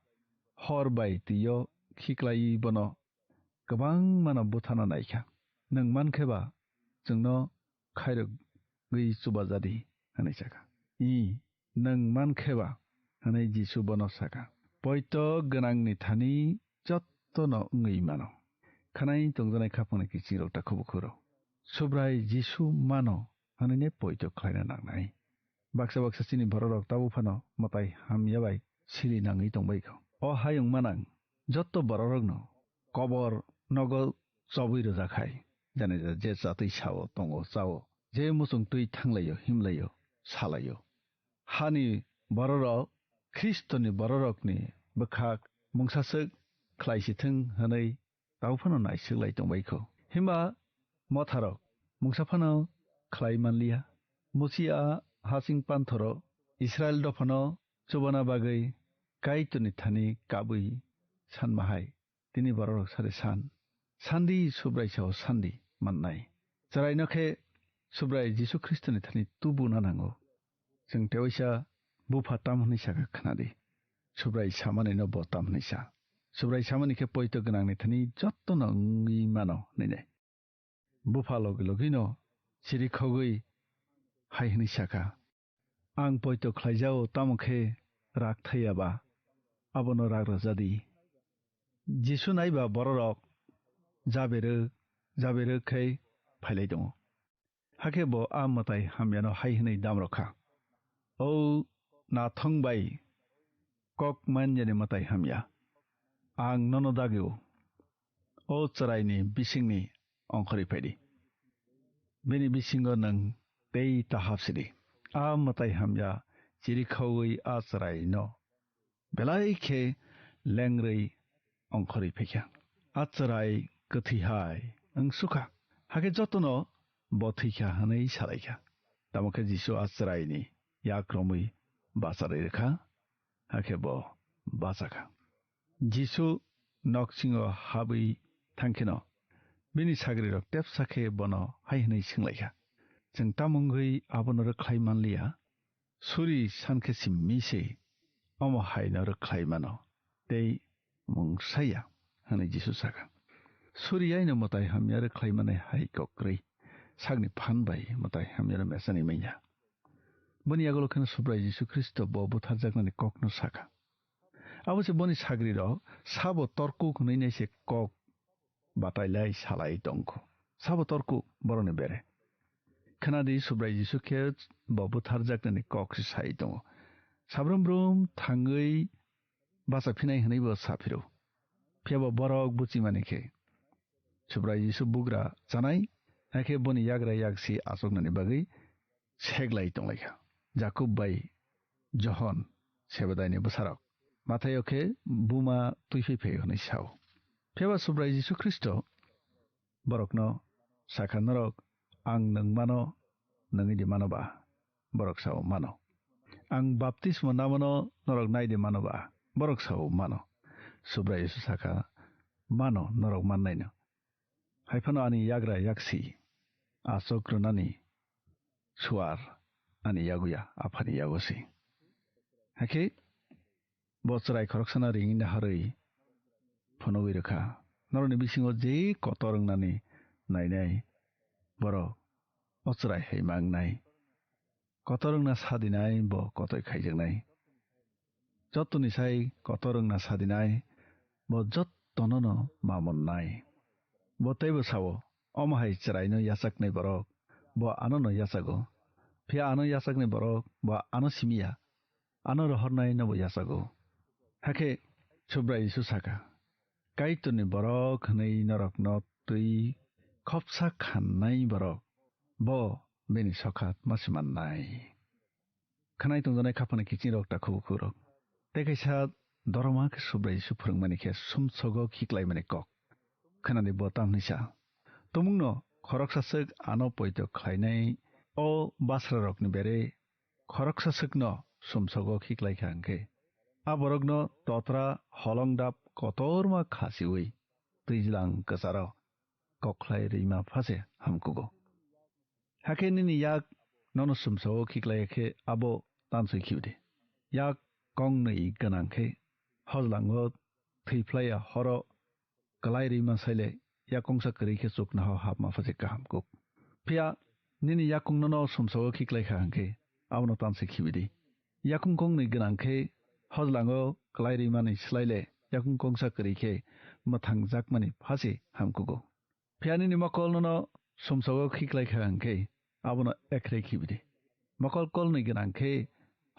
hor bai twio khiklaiwi bono kwbangmano buthano naikha. "Nwng mankhe ba chwngno khairogwi chubajadi," hwnwi sakha. "Ih, nwng mankhe ba?" hwnwi Jisu bono sakha. "Poito gwnangni thani jottono wngwi mano. Khwnai tongjaknai khapangni kiching rok ta khubu khuro. Subrai Jisu mano hwnwi ne poito khlaina nangnai." Baksa baksa chini bororok tabuk phano mwtai hamya bai sili nangwi tongbai kho. O hayung manang jotto bororokno kobor nogo chobwi rwjak hai. Jani je chatwi sao, tongo, chao, je muchung twi thanglaio, himlaio, salaio. Hani bororok Khristoni bororokni bwkhak mungsaswk khlaisithwng hwnwi tau phano naiswk lai tongbai kho. Himba motharok mungsa phano khlai manliya. Musi a hasing panthoro Israil dophano chubana bagwi Kaitorni thani kabwi sanma hai. Tini bororok sari san, sandi Subrai sao sandi mannai. Chwraino khe Subrai Jisu Khristoni thani tubuna nango. Chwng tewaisa bupha tam hwnwi sakha khna di. Subrai samanino bo tam hwnwi sa. Subrai samani khe poito gwnangni thani jottono wngwi mano hwnwi nai. Bupha logi logino chirikhogwi hai hwnwi sakha, "Ang poito khlaijao, tamo khe rak thaiya ba, abono rak rwja di." Jisu naiba bororok jaberwk jaberwk khai phailai tongo. Hakhe bo a mwtai hamyano hai hwnwi damrokha, "O nathong bai kok manyani mwtai hamya, ang nono dagio, o chwraini bisingni ongkhorwi phaidi. Bini bisingo nwng tei ta hapsidi." A mwtai hamya chirikhaui a chwraino belai khe lengrwi ongkhorwi phaikha. A chwrai kwthwi hai wng sukha, hakhe jotono bo thwikha hwnwi salaikha. Tamo khe Jisu a chwraini yak romwi bacharwi rwkha, hakhe bo bachakha. Jisu noksingo habwi thangkheno bini sagrirok tepsa khe bono hai hwnwi swnglaikha, "Chwng tamo wngwi abono rwkhlai manliya? Suri sankhe simi se omo haino rwkhlai mano, tei mungsaya," hwnwi Jisu sakha. Suri yaino mwtai hamya rwkhlai manai hai kokrwi sakni phan bai mwtai hamyano mechani manya. Boni yagulo kheno Subrai Jisu Khristo bo butharjaknani kokno sakha. Abo se boni sagrirok sabo torkuk hwnwi nai se kok batailai salai tongkho. Sabo torkuk borokni bere. Khnadi, Subrai Jisu khe bo butharjaknani kok se sai tongo. Sabrum brum thangwi bacha phinai hwnwi bo sa phiro. Phiya bo borok buchimani khe Subrai Jisu bugra chanai, hakhe boni yagra yaksi achuknani bagwi seglai tonglaikha. Jakub bai Johon, Sebedai ni bwsarok, Mathaio khe buma twiphai phaio hwnwi sao. Phiya ba Subrai Jisu Khristo borokno sakha, "Norok ang nwng mano, nungwi di mano ba?" Borok sao, "Mano." "Ang baptismo namano norok nai di mano ba?" Borok sao, "Mano." Subrai Jisu sakha, "Mano, norok mannaino. Hai phano ani yagra yaksi achuk rwnani suar ani yaguya, Aphani yago se." Hakhe bo chwrai khoroksano ringwi naharwi phunugwi rwkha, "Norokni bisingo je kotor wngnani nainai, borok o chwrai hai ma wngnai. Kotor wngna sadinai bo kotoi khaijaknai. Jottoni sai kotor wngna sadinai bo jottonono ma monnai." Bo teibo sao, "Omo hai chwraino yachaknai borok bo anono yachago. Phiya ano yachaknai borok bo ano simiya, ano rohornaino bo yachago." Hakhe Subrai Jisu sakha, "Kaitorni borok hwnwi norokno twi khopsa khannai borok bo bini sokha tma se mannai." Khanai tongjanai khapani kiching rok, takhuk bukhuk rok, tei kaisa doroma khe Subrai Jisu phwrwngmani khe sumsogo khiklaimani kok. Khanani bo tamni sa, tumungno khoroksa swk ano poito khlainai o basra rokni bere khoroksa swkno sumsogo khiklaikha hwnkhe, a borokno totra holongdap kotorma khasiui twijlang kwcharo kokhlai rwima phase hamkugo. Hakhe nini yak nono sumsao khiklai khe abo tansoi khibi di. Yak kongnwi gwnang khe hojlango thwi phlaiya horo kwlai rwima saile yak kongsa kwrwi khe chuknohao hapma phase kaham kuk. Phiya nini yakung nono sumsao khiklai kha hwnkhe abono tansoi khibi di. Yakung kongnwi gwnang khe hojlango kwlai rwimani swlaile yakung kongsa kwrwi khe mwthang jakmani phase hamkugo. Phiya nini mokol nono sumsogo khiklai kha hwnkhe abono ekhrei khibi di. Mokol kolnwi gwnang khe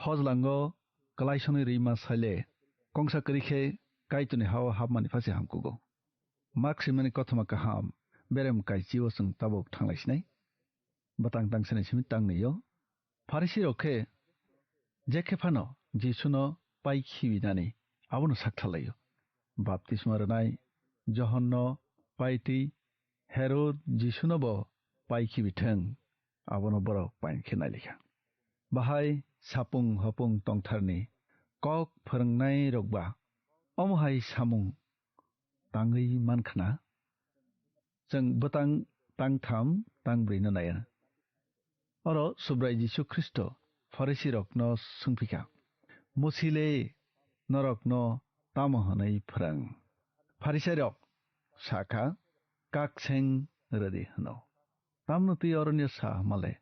hojlango kwlai sonwi rwima saile kongsa kwrwi khe Kaitorni hao hapmani phase hamkugo. Mak swimani kothoma kaham berem kaichio chwng tabuk thanglai sinai. Bwtang tang sene simi tang nwi-o. Pharisirok khe je khe phano Jisuno pai khibi nani abono sak tharlai-o. Baptisma rwnai Johonno pai twi Herod Jisuno bo pai khibi thung, abono borok pain khe nai likha. Bahai sapung hopung tongtharni kok phwrwngnairok ba omo hai samung tangwi man khna? Chwng bwtang tang tham tang brwi no naiya. Oro Subrai Jisu Khristo Pharisirokno swngphi kha, "Musi le norokno tamo hwnwi phrwng?" Pharisirok sa kha, "Kak seng rwdi," hwno. Tamno twi oroni sa hwnmale,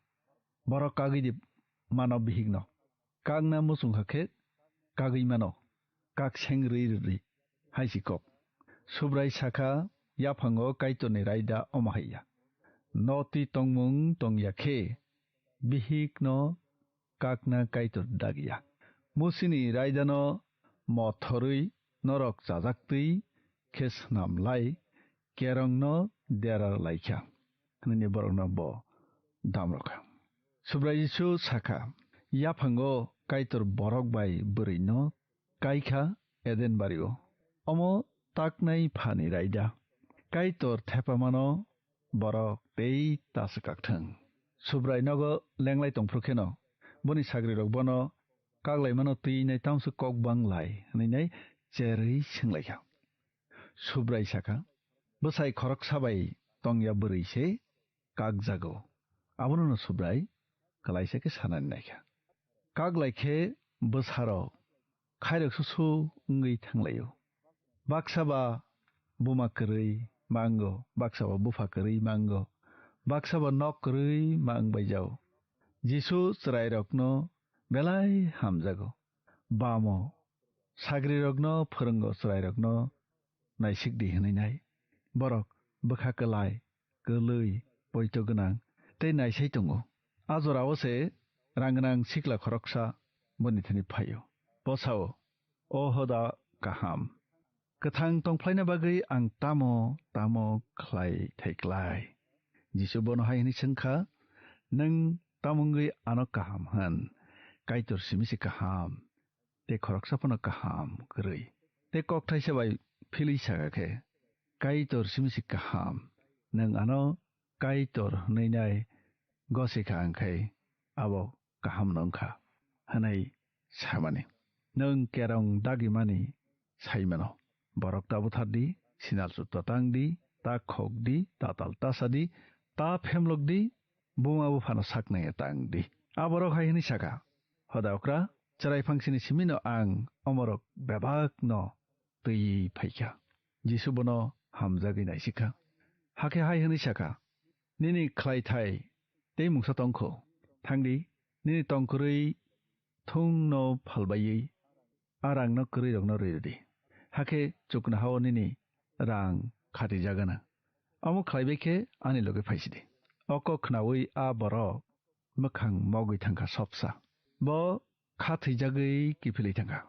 borok kagwi di mano bihikno. Kakna muchung kha khe kagwi mano, kak seng rwi rwdi, hai si kok. Subrai sa kha, "Yaphango Kaitorni raida omo hai ya, notwi tongmung tong ya khe bihikno kakna Kaitor dak ya. Musini raidano mothorwi norok chajak twi khe snam lai, kerongno dera lai kha," hwnwi borokno bo dam rw kha. Subrai Jisu sa kha, "Yaphango Kaitor borok bai bwrwino kai kha Eden bario. Omo taknai phani raida. Kaitor thepamano borok tei ta swkak thung. Subrai nogo lenglai tongphru kheno boni sagrirok bono kaklaimano twi nai tamswk kok bang lai hwnwi nai cherwi swnglaikha. Subrai sakha, "Bwsai khoroksa bai tongya bwrwi se kakjago." Abono no Subrai kwlaisa khe sanani naikha. Kaklai khe bwsarok khairok susu wngwi thanglaio. Baksa ba buma kwrwi ma wngo, baksa ba bupha kwrwi ma wngo, baksa ba nok kwrwi ma wngbai jao. Jisu chwrairokno belai hamjago. Bamo sagrirokno phwrwngo, chwrairokno naisik di hwnwi nai. Borok bwkha kwlai, kwlwi, poito gwnang tei naisai tongo. A jorao se rang gwnang sikla khoroksa boni thani phaio. Bo sao, "O Hoda kaham, kwthang tongphlaina bagwi ang tamo tamo khlai thai klai?" Jisu bono hai hwnwi swng kha, "Nwng tamo wngwi ano kaham hwn? Kaitor simi se kaham, tei khoroksa phano kaham kwrwi." Tei kokthaisa bai philwi saka khe, "Kaitor simi se kaham, nwng ano Kaitor hwnwi nai gosi kha, ang khai abo kaham no wng kha," hwnwi samani. Nwng kerong dagimani sai mano. Borok ta buthar di, sinal sutta tang di, ta khok di, ta tal ta sa di, ta phemlok di, buma buphano saknai tang di. A borok hai hwnwi saka, "Hoda okra, chwrai phangsini simino ang omorok bebak no twi phaikha." Jisu bono hamjagwi naisikha. Hakhe hai hwnwi sakha, "Nini khlai thai tei mungsa tongkho. Thangdi, nini tongkwrwi thungno phalbaiwi a rangno kwrwirokno rwi rwdi. Hakhe chuknohao nini rang khatijagana. Omo khlaibai khe ani loge phaisidi." O kok khnaui a borok mwkhang mogwi thangkha sopsa. Bo kha thwijagwi kiphilwi thangkha.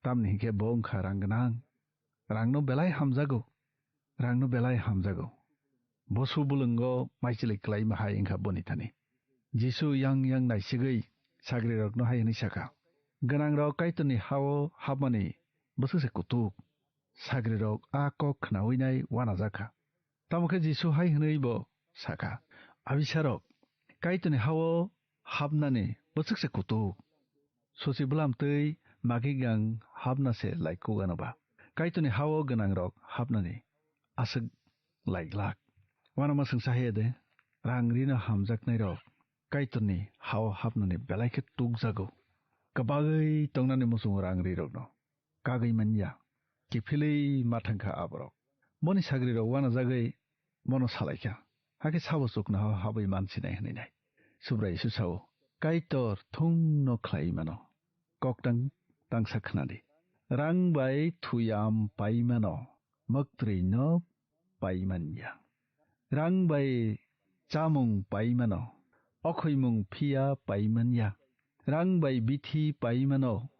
Tamni hinkhe bo wngkha rang gwnang. Rangno belai hamjago. Rangno belai hamjago. Bosu bulwngo maichwlwi kwlaima hai wngkha boni thani. Jisu yang yang naisigwi sagrirokno hai hwnwi sakha, "Gwnangrok Kaitorni ha-o hapmani bwswk se kutuk." Sagrirok a kok khnaui nai uanajakha. Tamo khe Jisu hai hwnwi bo sakha, "Abisarok, Kaitorni ha-o hapnani bwswk se kutuk! Suchi bwlam twi magigang hapna se lai kuk ano ba. Kaitorni ha-o gwnangrok hapnani aswk lai glak." Uanama swngsa hai de, rang rino hamjaknairok Kaitorni ha-o hapnani belai khe tukjago. Kwbagwi tongnani muchungo rang rirokno kagwi manya. Kiphilwi ma thangkha aborok. Boni sagrirok uanajagwi bono salaikha. Hakhe sabo chuknohao habwi mansinai hwnwi nai. Subrai Jisu sao, "Kaitor thungno khlai mano. Koktang tangsa khnadi. Rang bai thuyam pai mano, mwktwrwino pai manya. Rang bai chamung pai mano, okhoimung phiya pai manya. Rang bai bithi pai mano,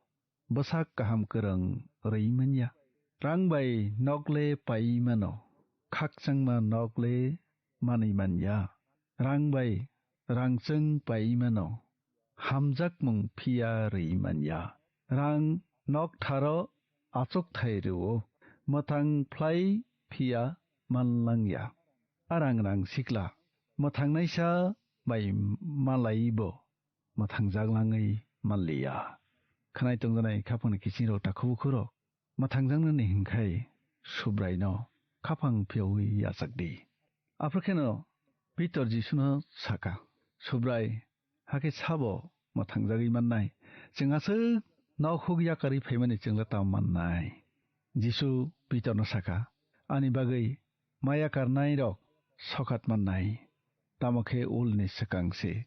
bwsak kaham kwrwng rwi manya. Rang bai nok le pai mano, khakchangma nok le manwi manya. Rang bai rangchwng pai mano, hamjakmung phiya rwi manya. Rang nok tharo achukthai rwo, mwthang phlai phiya manlangya. A rang rang sikla, mwthangnaisa bai malaibo mwthangjaklangwi manliya." Khnai tongjanai khaphangni kisingrok takhuk bukhurok, mwthangjaknani hinkhai Subraino khaphang phiyaui yachakdi. Aphuru kheno Pitor Jisuno sakha, "Subrai, hakhe sabo mwthangjagwi mannai? Chwng aswk nok huk yakarwi phaimani chwngla tamo mannai?" Jisu Pitorno sakha, "Ani bagwi ma yakarnairok sokhat mannai, tamo khe ulni swkang se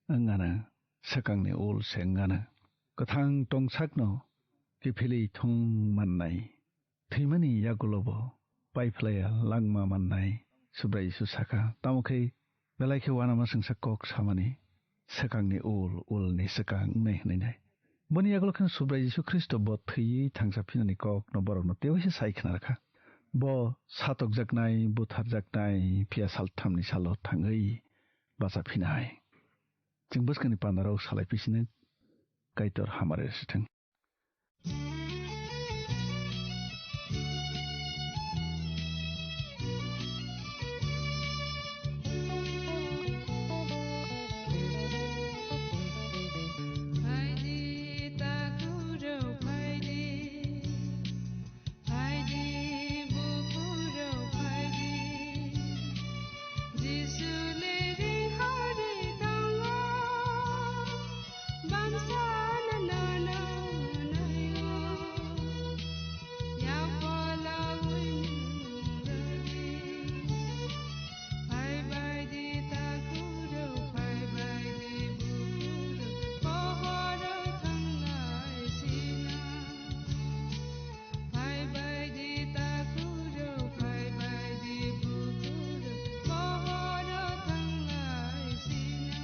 wngano, swkangni ul se wngano. Kwthang tongsakno kiphilwi thung mannai, thwimani yagulobo paiphlaiya langma mannai." Subrai Jisu sakha, "Tamo khe belai khe uanama swngsa kok samani, swkangni ul, ulni swkang wngnai hwnwi nai." Boni yagulo khe Subrai Jisu Khristo bo thwiwi thangsa phinani kokno borokno tewaisa sai khna rwkha. Bo satokjaknai, butharjaknai, phiya salthamni salo thangwi bacha phinai. Chwng bwskangni pandarok salai pisino Kaitor hamari rwsithwng. Phaidi, buphuru phaidi, Jisu leri hari tongo, bangsa nono naio, yapala wini rodi. Phai bai di takhuk rok, phai bai di bukhuk rok, pohor rok thanglai sina. Phai bai di takhuk rok, phai bai di bukhuk rok, pohor rok thanglai sina.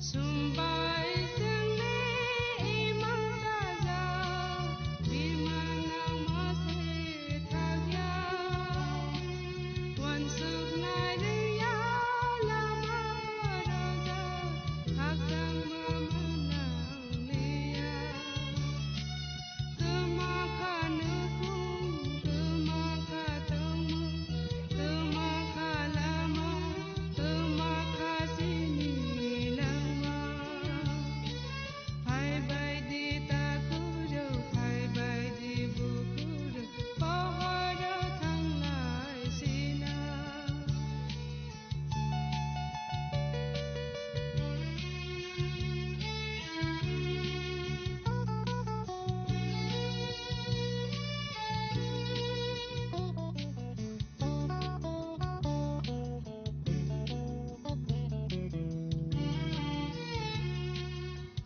Sumbai sengni imang kaja, bimang nangma se thagya. Wansuk naiya lama roja, khakchang mama nangliya. Twma kha nukhung, twma kha tongmung, twma kha lama, twma kha chini langma. Phai bai di takhuk rok, phai bai di bukhuk rok, pohor rok thanglai sina.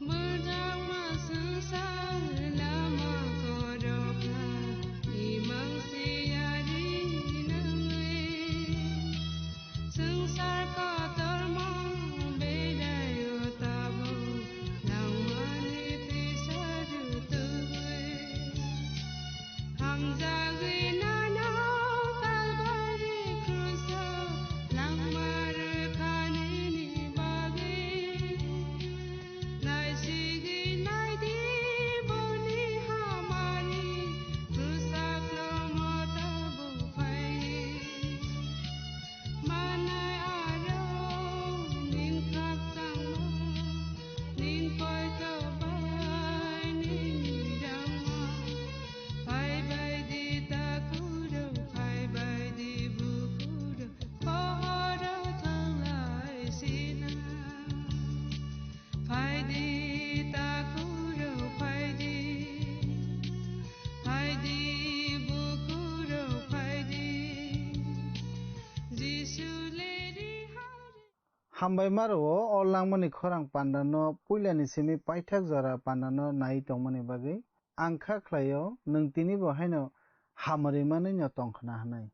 Bwrwkma swngchar lama khoroksa, imang siyari nangwi. Swngchar kotorma beraio tabuk, nangmani tisa rwtubwi. Hamjagwi nano Kalbari kruso langma rwkha nini bagwi. Naisigwi naidi boni hamari, kwchak lomo tabuk phai. Manai aro ning khakchangma, ning poito bai nini rangma. Phai bai di takhuk rok, phai bai di bukhuk rok, pohor rok thanglai sina. Phai di takhuk rok, phai di, phai di bukhuk rok, phai di. Jisu leri hari. Hambai ma rwo o langmani khorang pandano puilani simi paithak jora pandano nai tongmani bagwi. Ang kha khlaio, nwng tinibo haino hamari manwino tong khna hwnwi.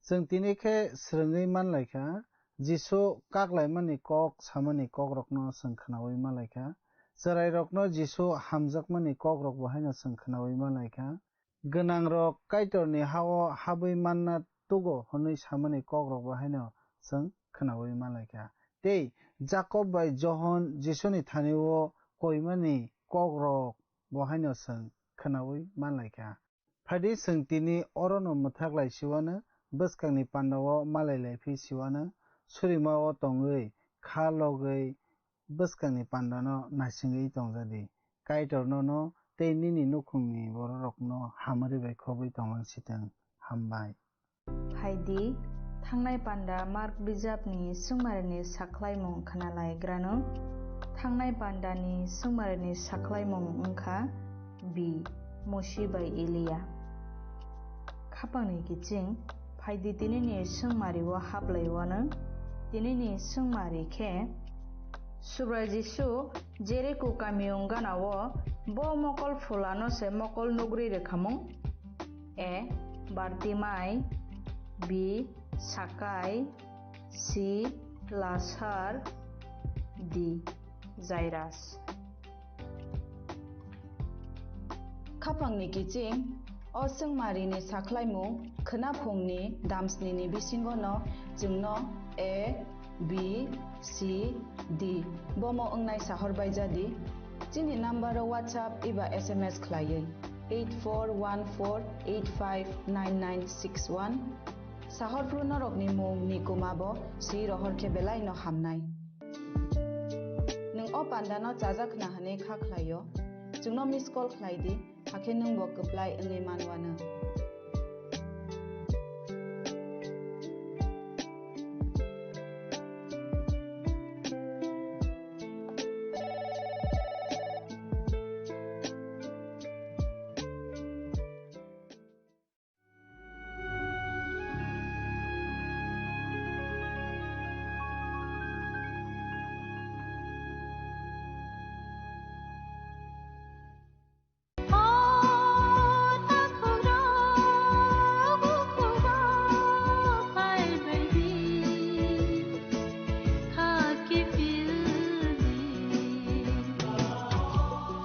Chwng tini khe swrwngwi man lai kha, Jisu kak laimani kok samani kokrokno chwng khnaui man lai kha, chwrairokno Jisu hamjakmani kokrokbo haino chwng khnaui man lai kha, gwnangrok Kaitorni ha-o habwi manna tugo hwnwi samani kokrokbo haino chwng khnaui man lai kha. Tei Jakob bai Johon Jisuni thani-o koimani kokrok bo haino chwng khnaui man lai kha. Phaidi chwng tini orono mwthak lai siwano, bwskangni pandao malai lai phi siwano, surima-o tongwi kha logwi bwskangni pandano naisingwi tong jadi. Kaitor nono tei nini nukhungni bororokno hamari bai khobwi tonglang sitwng. Hambai. Phai di, thangnai panda Mark bijapni swngmarini sakhlaimung khna lai grano. Thangnai pandani swngmarini sakhlaimung wngkha B. Mosi bai Elia. Khapangni kiching, phai di tinini swngmari-o haplai-o ano. Tinini swngmari khe, Subrai Jisu Jeriko kamiyung gana-o bo mokol phulano se mokol nugri rwkhamung. A. Bartimai, B. Sakai, C, Lasar. D, Jairus. Khapangni kiching, o chwngmarini sakhlaimung khwnaphungni damsnini bisingono chwngno A, B, C, D bomo wngnai sahor baijadi. Chini nambaro WhatsApp eba S M S khlaiwi eight four one four eight five nine nine six one. Sahorphru norokni mung ni kuma bo swi rohor khe belai no hamnai. Nwng o panda no chajak khna hwnwi kha khlai o, chwngno miss call khlai di, hakhe nwng bo kwplai wngwi man uanw.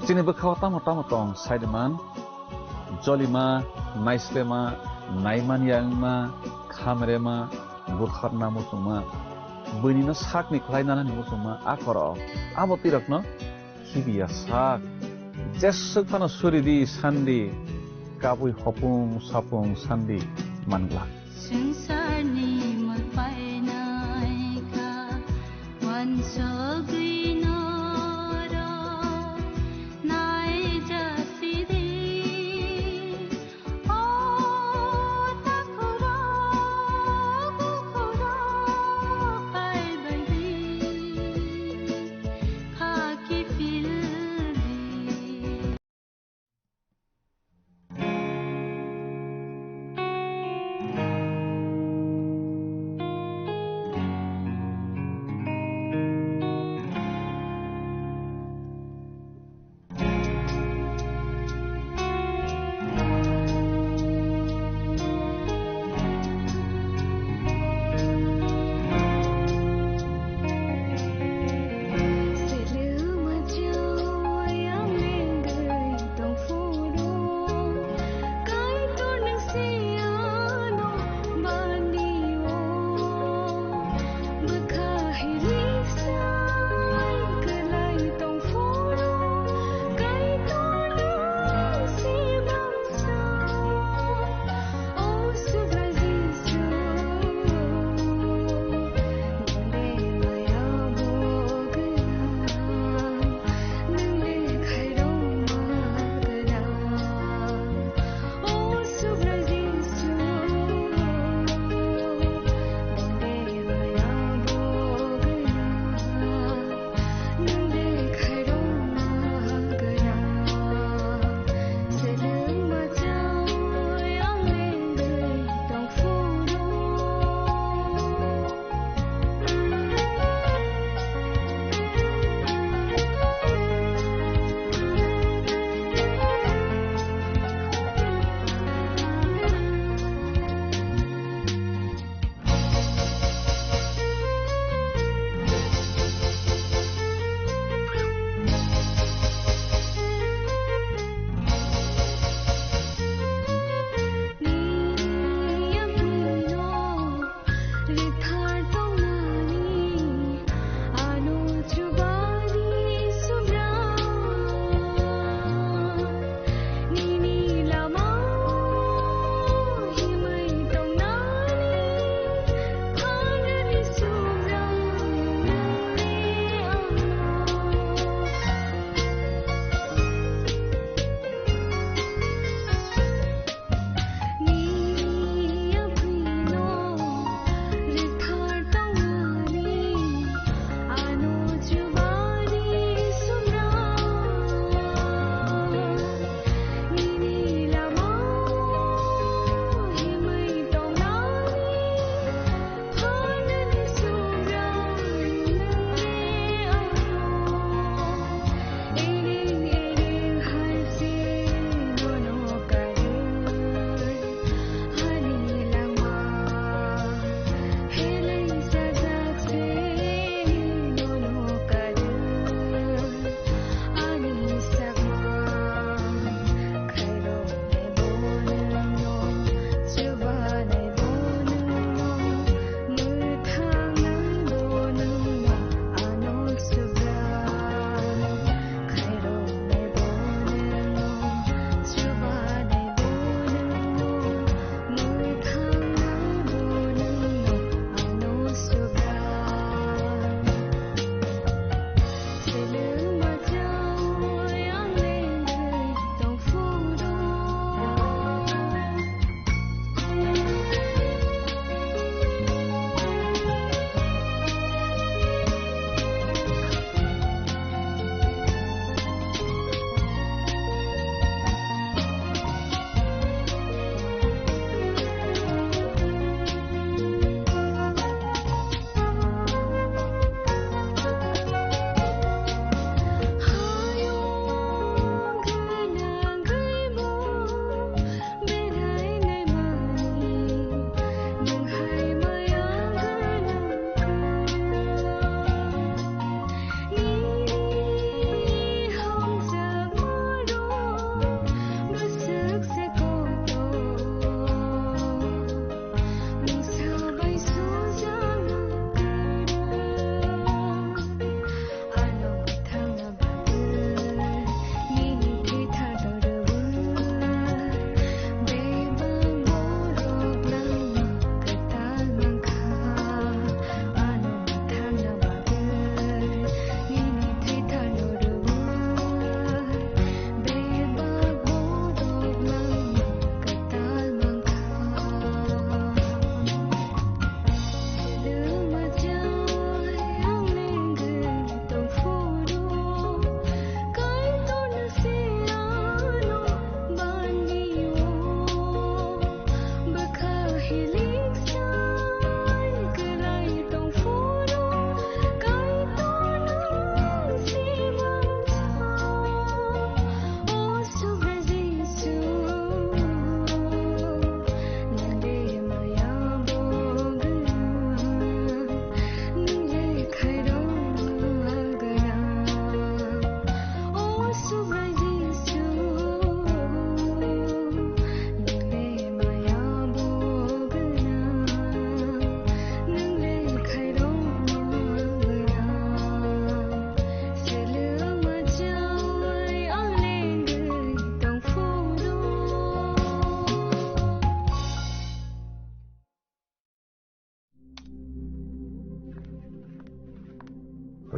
Chini bwkhao tamo tamo tong saiman, jolima, naislema, naimanya wngma, khamrema, burkharna muchungma, buinino sakni khlai nanani muchungma, a khoro abo twi rokno khibiya sak. Jeswk phano suri di sandi, kabui hopung sapung sandi mangla. Swngcharni mul painai kha, uansugwi norok naijasidi. O takhurok, bukhurok, paibaidi, khaki pildi.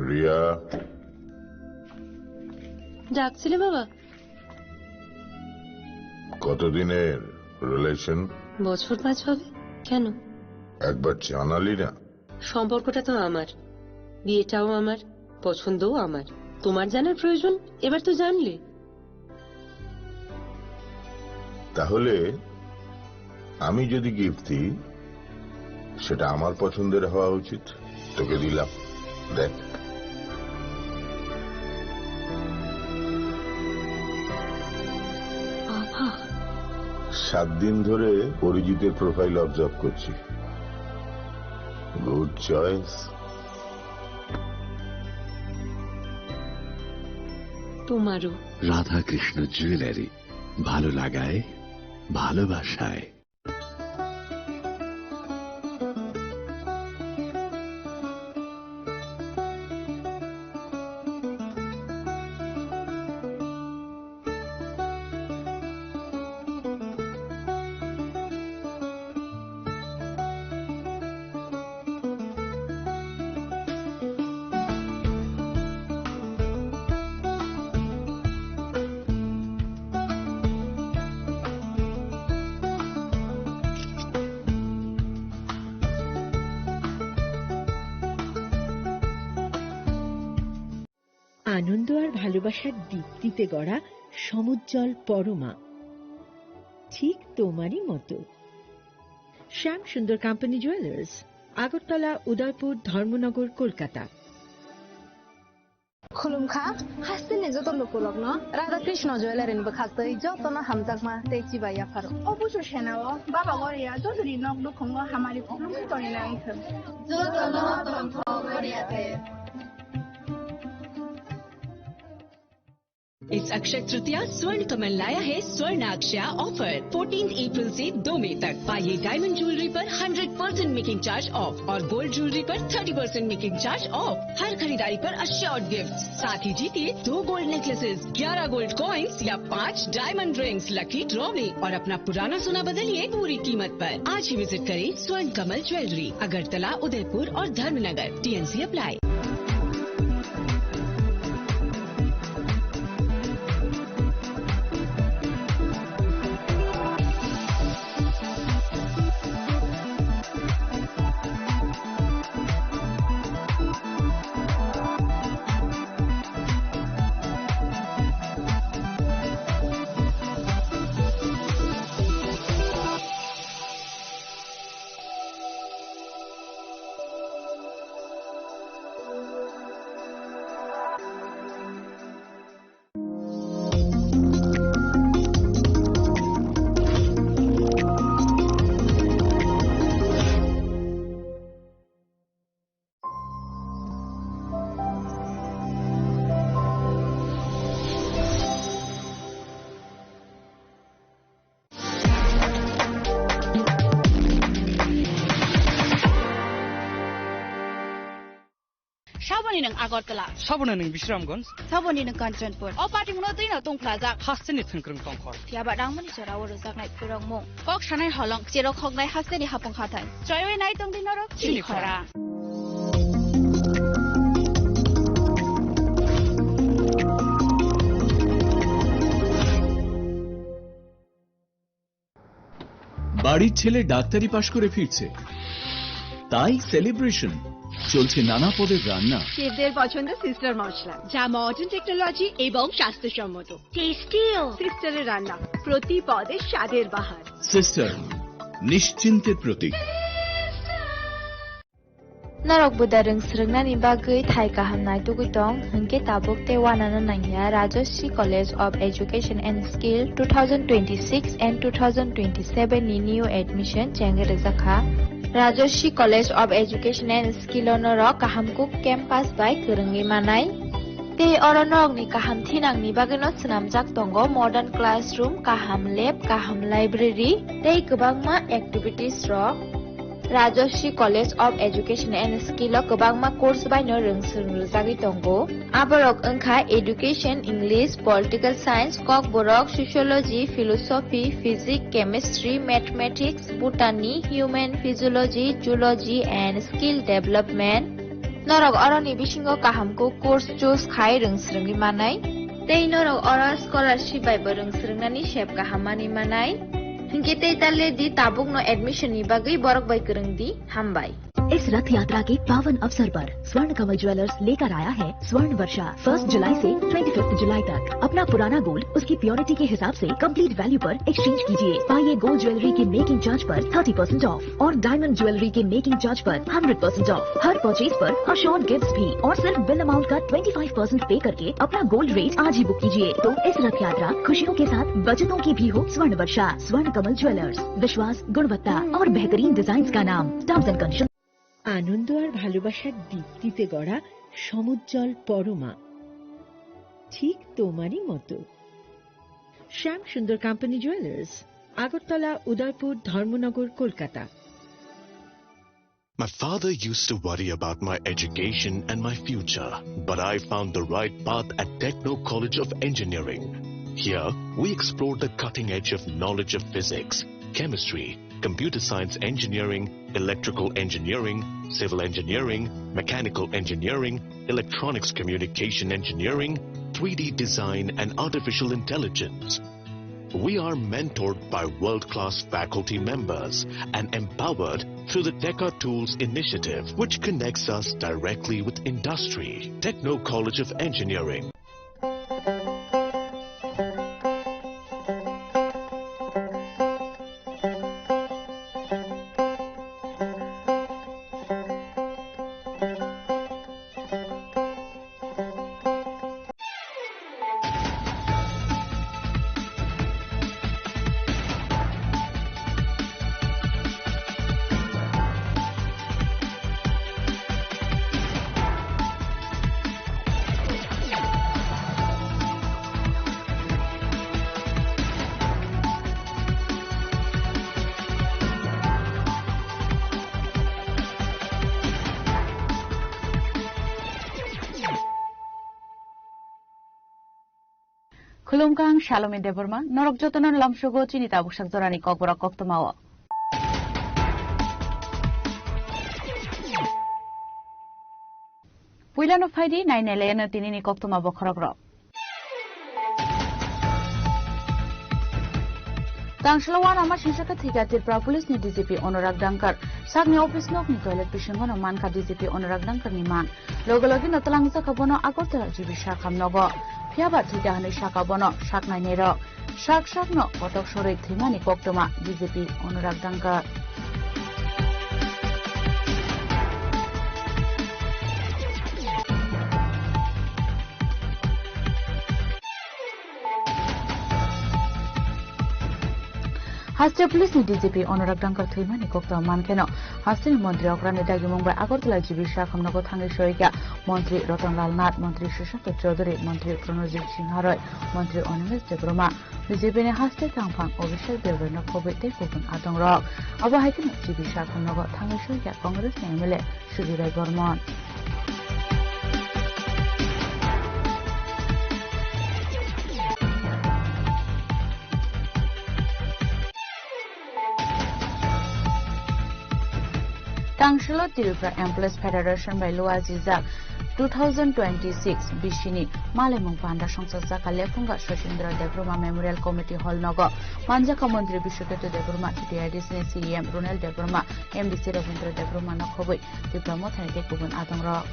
Riya. ডাকছিলে বাবা? কতদিনের রিলেশন? বছর পাঁচ হবে। কেন? একবার জানালি না। সম্পর্কটা তো আমার, বিয়েটাও আমার, পছন্দও আমার। তোমার জানার প্রয়োজন? এবার তো জানলে। তাহলে আমি যদি গিফট দিই, সেটা আমার পছন্দের হওয়া উচিত। তোকে দিলাম, দেখ। বাবা। সাত দিন ধরে অরিজিতের প্রোফাইল অবজার্ভ করছি। Good choice. তোমারও। রাধাকৃষ্ণ জুয়েলারি, ভালো লাগায়, ভালোবাসায়। আনন্দ আর ভালোবাসার দীপ্তিতে গড়া সমুজ্জ্বল পরমা, ঠিক তোমারই মতো। শ্যাম সুন্দর কোম্পানি জুয়েলার্স, আগরতলা, উদয়পুর, ধর্মনগর, Kolkata. Khulumkha, hasteni joto lukulokno Radha Krishna Jewellery ni bwkhaktwi jotono hamjakma tei chibai yapharo. O busu senao Baba Goria jotoni nok nukhungo hamari khulumwi tongwi nangkhe. Jotono tongthok Goria te. इस अक्षय तृतीया स्वर्ण कमल लाया है स्वर्ण अक्षया offer. Fourteen April से दो मई तक पाइए डायमंड ज्वेलरी पर hundred percent making charge off और गोल्ड ज्वेलरी पर thirty percent making charge off. हर खरीदारी पर अश्योर्ड गिफ्ट, साथ ही जीतिए दो गोल्ड नेकलेसेस, ग्यारह गोल्ड कॉइंस या पाँच डायमंड रिंग्स लकी ड्रॉ में और अपना पुराना सोना बदलिए पूरी कीमत पर। आज ही विजिट करें स्वर्ण कमल ज्वेलरी, अगरतला, उदयपुर और Dharmanagar. T and C apply. Saboni nwng Agartala. Saboni nwng Bisramganj. Saboni nwng Kanchanpur. O patimungno twino tungphlajak. Hasteni thwngkwrwng tongkhor. Phiya ba nangmani jora o rwjaknai phwrwngmung. Kok sanai holong, cherok hoknai hasteni hapung hathai. Choiwi nai tongdi norok chini khora. বাড়ির ছেলে ডাক্তারি পাশ করে ফিরছে, তাই সেলিব্রেশন। চলছে নানা পদের রান্না। শেফদের পছন্দ সিস্টার মশলা, যা মডার্ন টেকনোলজি এবং স্বাস্থ্যসম্মত। টেস্টিও। সিস্টারের রান্না, প্রতি পদে স্বাদের বাহার। সিস্টার, নিশ্চিন্তের প্রতীক। Norok buda rwng swrwngnani bagwi thai kaham naitugwi tong, hwnkhe tabuk tei uanano nangya Rajashree College of Education and Skill two thousand twenty-six and two thousand twenty-seven ni new admission chengwi rwjakha. Rajashree College of Education and Skill o norok kaham kuk campus bai kwrwngwi manai. Tei oro norokni kaham thinangni bagwino swnamjak tongo modern classroom, kaham lab, kaham library tei kwbangma activities rok. Rajashree College of Education and Skill o kwbangma course baino rwng swrwng rwjagwi tongo. Aborok wngkha Education, English, Political Science, Kokborok, Sociology, Philosophy, Physics, Chemistry, Mathematics, Botany, Human Physiology, Zoology and Skill Development. Norok oroni bisingo kahamkuk course choose khai rwng swrwngwi manai. Tei norok oro scholarship bai bo rwng swrwngnani sep kaham manwi manai. Hinkhe tei ta le di, tabukno admission ni bagwi borok bai kwrwng di. Hambai. इस रथ यात्रा के पावन अवसर पर स्वर्ण कमल ज्वेलर्स लेकर आया है स्वर्ण वर्षा। फर्स्ट जुलाई से ट्वेंटी फिफ्थ जुलाई तक अपना पुराना गोल्ड उसकी प्योरिटी के हिसाब से कंप्लीट वैल्यू पर एक्सचेंज कीजिए। पाइए गोल्ड ज्वेलरी की मेकिंग चार्ज पर थर्टी परसेंट ऑफ और डायमंड ज्वेलरी के मेकिंग चार्ज पर hundred percent of. Her purchase पर अश्योर्ड गिफ्ट्स भी और सिर्फ बिल अमाउंट का ट्वेंटी फ़ाइव परसेंट पे करके अपना गोल्ड रेट आज ही बुक कीजिए। तो इस रथ यात्रा खुशियों के साथ बचतों की भी हो। स्वर्ण वर्षा, स्वर्ण कमल ज्वेलर्स, विश्वास, गुणवत्ता और बेहतरीन डिजाइन का नाम। Terms and condition. আনন্দ আর ভালোবাসার দীপ্তিতে গড়া সমুজ্জ্বল পরমা, ঠিক তোমারই মতো। শ্যাম সুন্দর কোম্পানি জুয়েলার্স, আগরতলা, উদয়পুর, ধর্মনগর, Kolkata. My father used to worry about my education and my future, but I found the right path at Techno College of Engineering. Here, we explore the cutting edge of knowledge of physics, chemistry, computer science engineering, electrical engineering, civil engineering, mechanical engineering, electronics communication engineering, three D design, and artificial intelligence. We are mentored by world-class faculty members and empowered through the Teka Tools initiative, which connects us directly with industry. Techno College of Engineering. Khulumkha, ang Salome Debbarma, norok jotono lamsogo chini tabuksak jorani kokborok koktwmao. Puilano phaidi, nainai laiano tinini koktwma bokhorokrok. Tangsalo uanama singsa khe thwikha Tripura Police ni D G P Anurag Dangkar. Sakni office nok ni toilet bisingo no mankha D G P Anurag Dangkar ni man. Logi logi no twlangjak kha bono Agartala G B sakham nogo. Phiyaba thwikha hwnwi sakha bono sak nainai rok. Sak sak no kotok sorwi thwimani koktwma D G P Anurag Dangkar. Haste Police ni D G P Anurag Dangkar thwimani koktwma mankheno, hasteni montri okrani dagimung bai Agartala G B sakham nogo thangwi soikha montri Ratan Lal Nath, montri Sushant Chaudhary, montri Pranojit Singha Roy, montri Animesh Debbarma, B J P ni haste tangphang Abhishek Debbarma no khobwi tei kubun adongrok. Abo hai kheno G B sakham nogo thangwi soikha Congress ni M L A Subirai Bormon. Tangsalo Tripura Employees Federation bai luajijak two thousand twenty-six bisini malaimung panda songchakjak kha Lephunga Sosindra Debbarma Memorial Committee Hall nogo. Manjakha Montri Biswaketu Debbarma, T T I D C ni C E M Ronel Debbarma, M D C Rabindra Debbarma no khobwi Tipra Mothani tei kubun adongrok.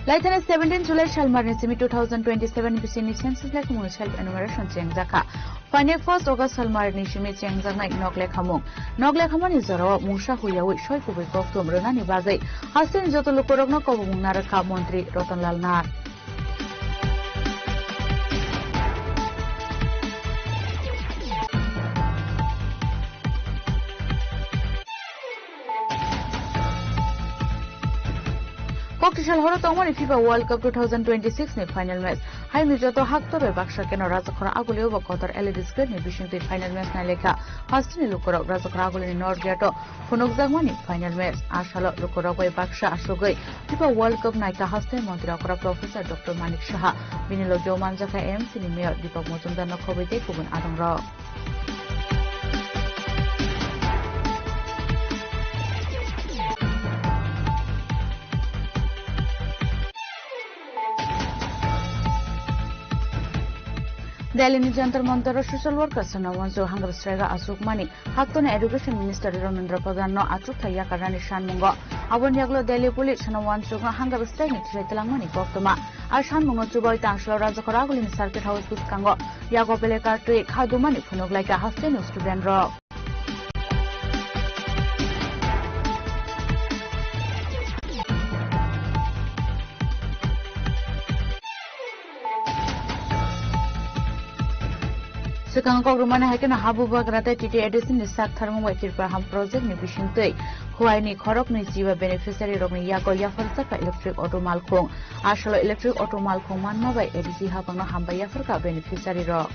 Laithani seventeen July salmarni simi two thousand twenty-seven bisini census laikhumung self enumeration chengjakha. Phainai first August salmarni simi chengjaknai nok lekhamung. Nok lekhamani jorao mungsa huiyaui soi kubui koktwm rwnani bagwi hasteni joto lukurokno kobomung narwkha Montri Ratan Lal Nath. Koktisal horo tongmani fifa World Cup two thousand twenty-six ni final match. Haini joto haktor bai baksa keno Rajakhor Agulio bo kotor L E D screen ni bisingtwi final match nai lekha. Hasteni lukurok Rajakhor Agulini North Gate o phunukjakmani final match. Asalo lukurok bai baksa asugwi fifa World Cup naikha hasteni montri okra Professor Doctor Manik Saha. Bini logio manjakha M C ni Mayor Deepak Majumdar no khobwi tei kubun adongrok. Delhi ni Jantar Mantar o social worker Sana Wansu hangra strike o achukmani haktoni Education Minister Dharmendra Pradhan no achukthai yakarnani sanmungo. Aboni yagulo Delhi Police Sana Wansu no hangra strike ni thilai twlangmani koktwma. A sanmungno chubai tangsalo Rajakhor Agulini Circuit House bwskango yago belekar twi kha dumani phunuk laikha hasteni student rok. Swkang kokrwmani hai kheno habubagra tei T T A D C ni sak tharmung bai Tripura Ham project ni bisingtwi Khowai ni khoroknwi jiba beneficiary rokni yago yapharjakha electric auto malkhung. Asalo electric auto malkhung manma bai A D C hapangno hambai yapharkha beneficiary rok.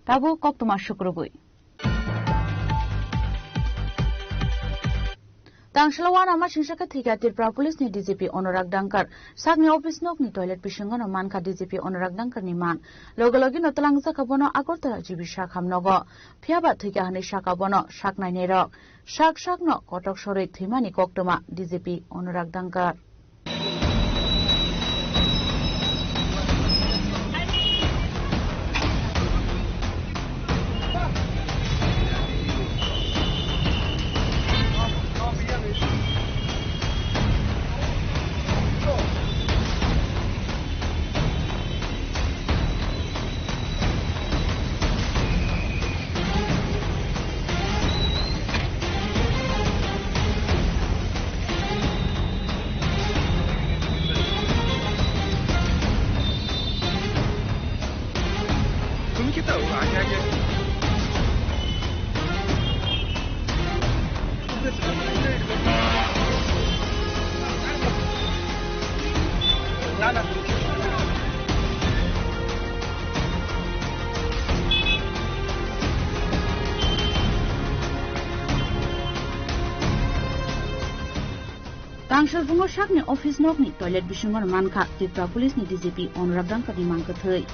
Tabuk koktwma sukrubwi. Tangsalo uanama singsa khe thwikha Tripura Police ni D G P Anurag Dankar. Sakni office nokni toilet bisingo no mankha D G P Anurag Dankar ni man. Loge loge no twlangjakha bono Agartala G B sak hamnogo. Phiyaba thwikha hwnwi sakha bono sak nainai rok. Sak sak no kotok sorwi thwimani koktwma D G P Anurag Dankar. Tangsalphungo sakni office nokni toilet bisingo mankha Tripura Police ni D G P Anurag Dankar ni mankwthwi.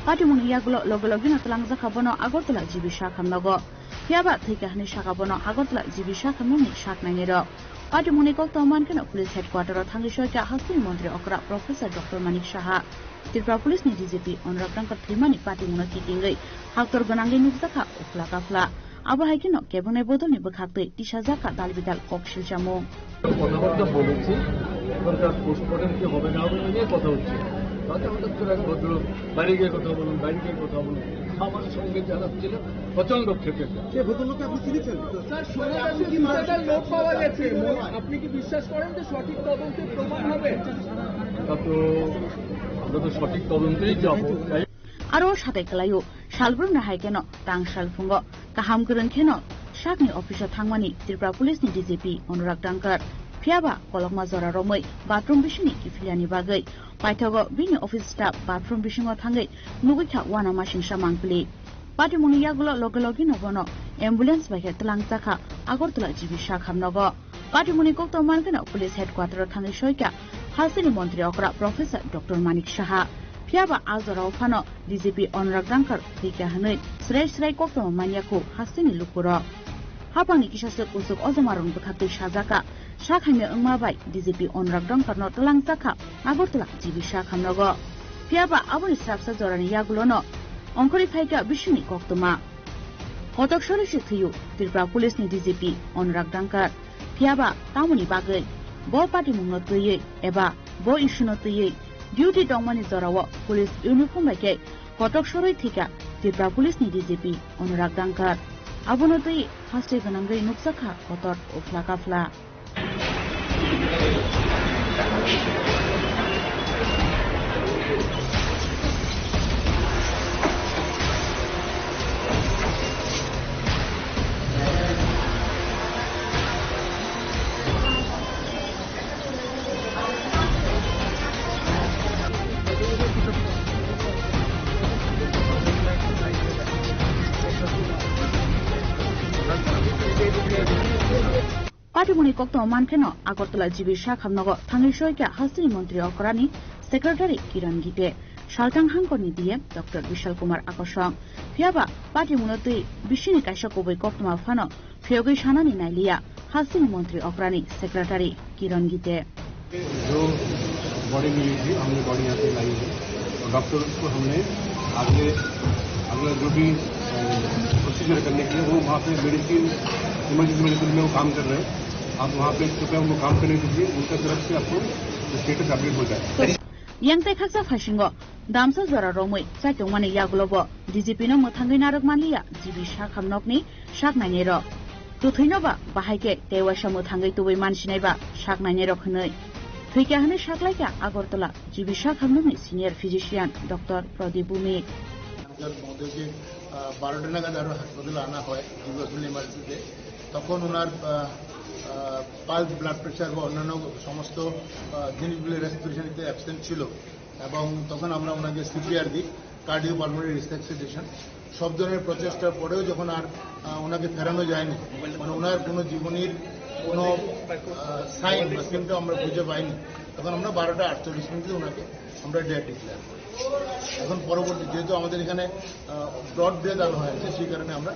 Patimungni yagulo loge loge no twlangjakha bono Agartala G B sak hamnogo. Phiyaba thwikha hwnwi sakha bono Agartala G B sak hamnokni sak nainai rok. Patimungni koktwma mankheno police headquarter o thangwi soikha hasteni montri okra Professor Doctor Manik Saha. Tripura Police ni D G P Anurag Dankar thwimani patimungno kitingwi haktor gwnangwi nukjakha uphla kaphla. Abo hai kheno kebengni bodolni bwkhaktwi tisajakha dal bidal kok silchamung. কথাবার্তা বলেছি, এখনকার পোস্টমর্টম কি হবে না হবে, এ নিয়ে কথা হচ্ছে। তাতে হঠাৎ করে এক ভদ্রলোক বাইরে গিয়ে কথা বলুন, বাইরে গিয়ে কথা বলুন, আমার সঙ্গে যারা ছিল প্রচণ্ড ক্ষেপে। সে ভদ্রলোককে আপনি চিনেছেন? স্যার, শোনা যাচ্ছে দুটা লোক পাওয়া গেছে। আপনি কি বিশ্বাস করেন যে সঠিক তদন্তে প্রমাণ হবে? তা তো আমরা তো সঠিক তদন্তেই যাবো। Aro satai kwlaio, salbrumni hai kheno tangsalphungo kaham kwrwng kheno sakni office o thangmani Tripura Police ni D G P Anurag Dankar. Phiyaba kolokma jora romwi bathroom bisingni kiphilani bagwi paithago bini office staff bathroom bisingo thangwi nugwi kha uanama singsa mangpili. Patimungni yagulo loge loge no bono ambulance bai khe twlangjakha Agartala G B sak hamnogo. Patimungni koktwma mankheno police headquarter o thangwi soikha hasteni montri okra Professor Doctor Manik Saha. Phiyaba a jorao phano D G P Anurag Dankar thwikha hwnwi srai srai koktwma manya khu hasteni lukurok. Hapangni kisa swk kuchuk ojomarokni bwkhaktwi sajakha, sak hamya wngma bai D G P Anurag Dankarno twlangjakha Agartala G B sak hamnogo. Phiyaba aboni srapsa jorani yagulono ongkhorwi phaikha bisingni koktwma. Kotok sori se thwiyo Tripura Police ni D G P Anurag Dankar. Phiyaba tamoni bagwi bo patimungno twiwi eba bo issue no twiwi duty tongmani jorao police uniform bai khe kotok sorwi thwikha Tripura Police ni D G P Anurag Dankar. Abono twi haste gwnangwi nukjakha kotor uphla kaphla. Patimungni koktwma mankheno Agartala G B sak hamnogo thangwi soikha hasteni montri okrani secretary Kiran Gite, salthang hangkorni D M Doctor Bishal Kumar Akosong. Phiyaba patimungno twi bisini kaisa kubui koktwma phano phiyogwi sanani nailiya hasteni montri okrani secretary Kiran Gite. जो बॉडी मिली थी, हमने बॉडी यहाँ पे लाई है और डॉक्टर्स को हमने आगे अगला जो भी प्रोसीजर करने के लिए वो वहाँ पे मेडिसिन, इमरजेंसी मेडिसिन में वो काम कर रहे हैं। आप वहाँ पे कृपया उनको काम करने दीजिए, उनका तरफ से आपको स्टेटस अपडेट हो जाए। Yang tei khaksa phaisingo damsa jora romwi chaitongmani yagulobo D G P no mwthangwi narwk manliya G B sak hamnokni sak nainairok. Kwthwino ba bahai khe tei waisa mwthangwi tubui mansinai ba sak nainairok hwnwi. Thwikha hwnwi saklaikha Agartala G B sak hamnokni senior physician Doctor Pradip Bhumik. Sir, মহোদয়কে, আহ, বারোটা নাগাদ আরো হাসপাতালে আনা হয়, GB hospital ইমার্জেন্সিতে। তখন ওনার, আহ, আহ, pulse, blood pressure বা অন্যান্য সমস্ত, আহ, জিনিসগুলি রেসপিরেশন নিতে অ্যাবসেন্ট ছিল এবং তখন আমরা ওনাকে সিপিআর দিই, কার্ডিও পালমোনারি রিসাসিটেশন। সব ধরনের প্রচেষ্টার পরেও যখন আর, আহ, ওনাকে ফেরানো যায়নি, মানে ওনার কোনো জীবনীর কোনো, আহ, সাইন বা সিমটম আমরা খুঁজে পাইনি, তখন আমরা বারোটা আটচল্লিশ মিনিটে ওনাকে আমরা ডেড ডিক্লেয়ার করি। এখন পরবর্তী, যেহেতু আমাদের এখানে, আহ, ব্রড ডেথ আনা হয়েছে, সেই কারণে আমরা,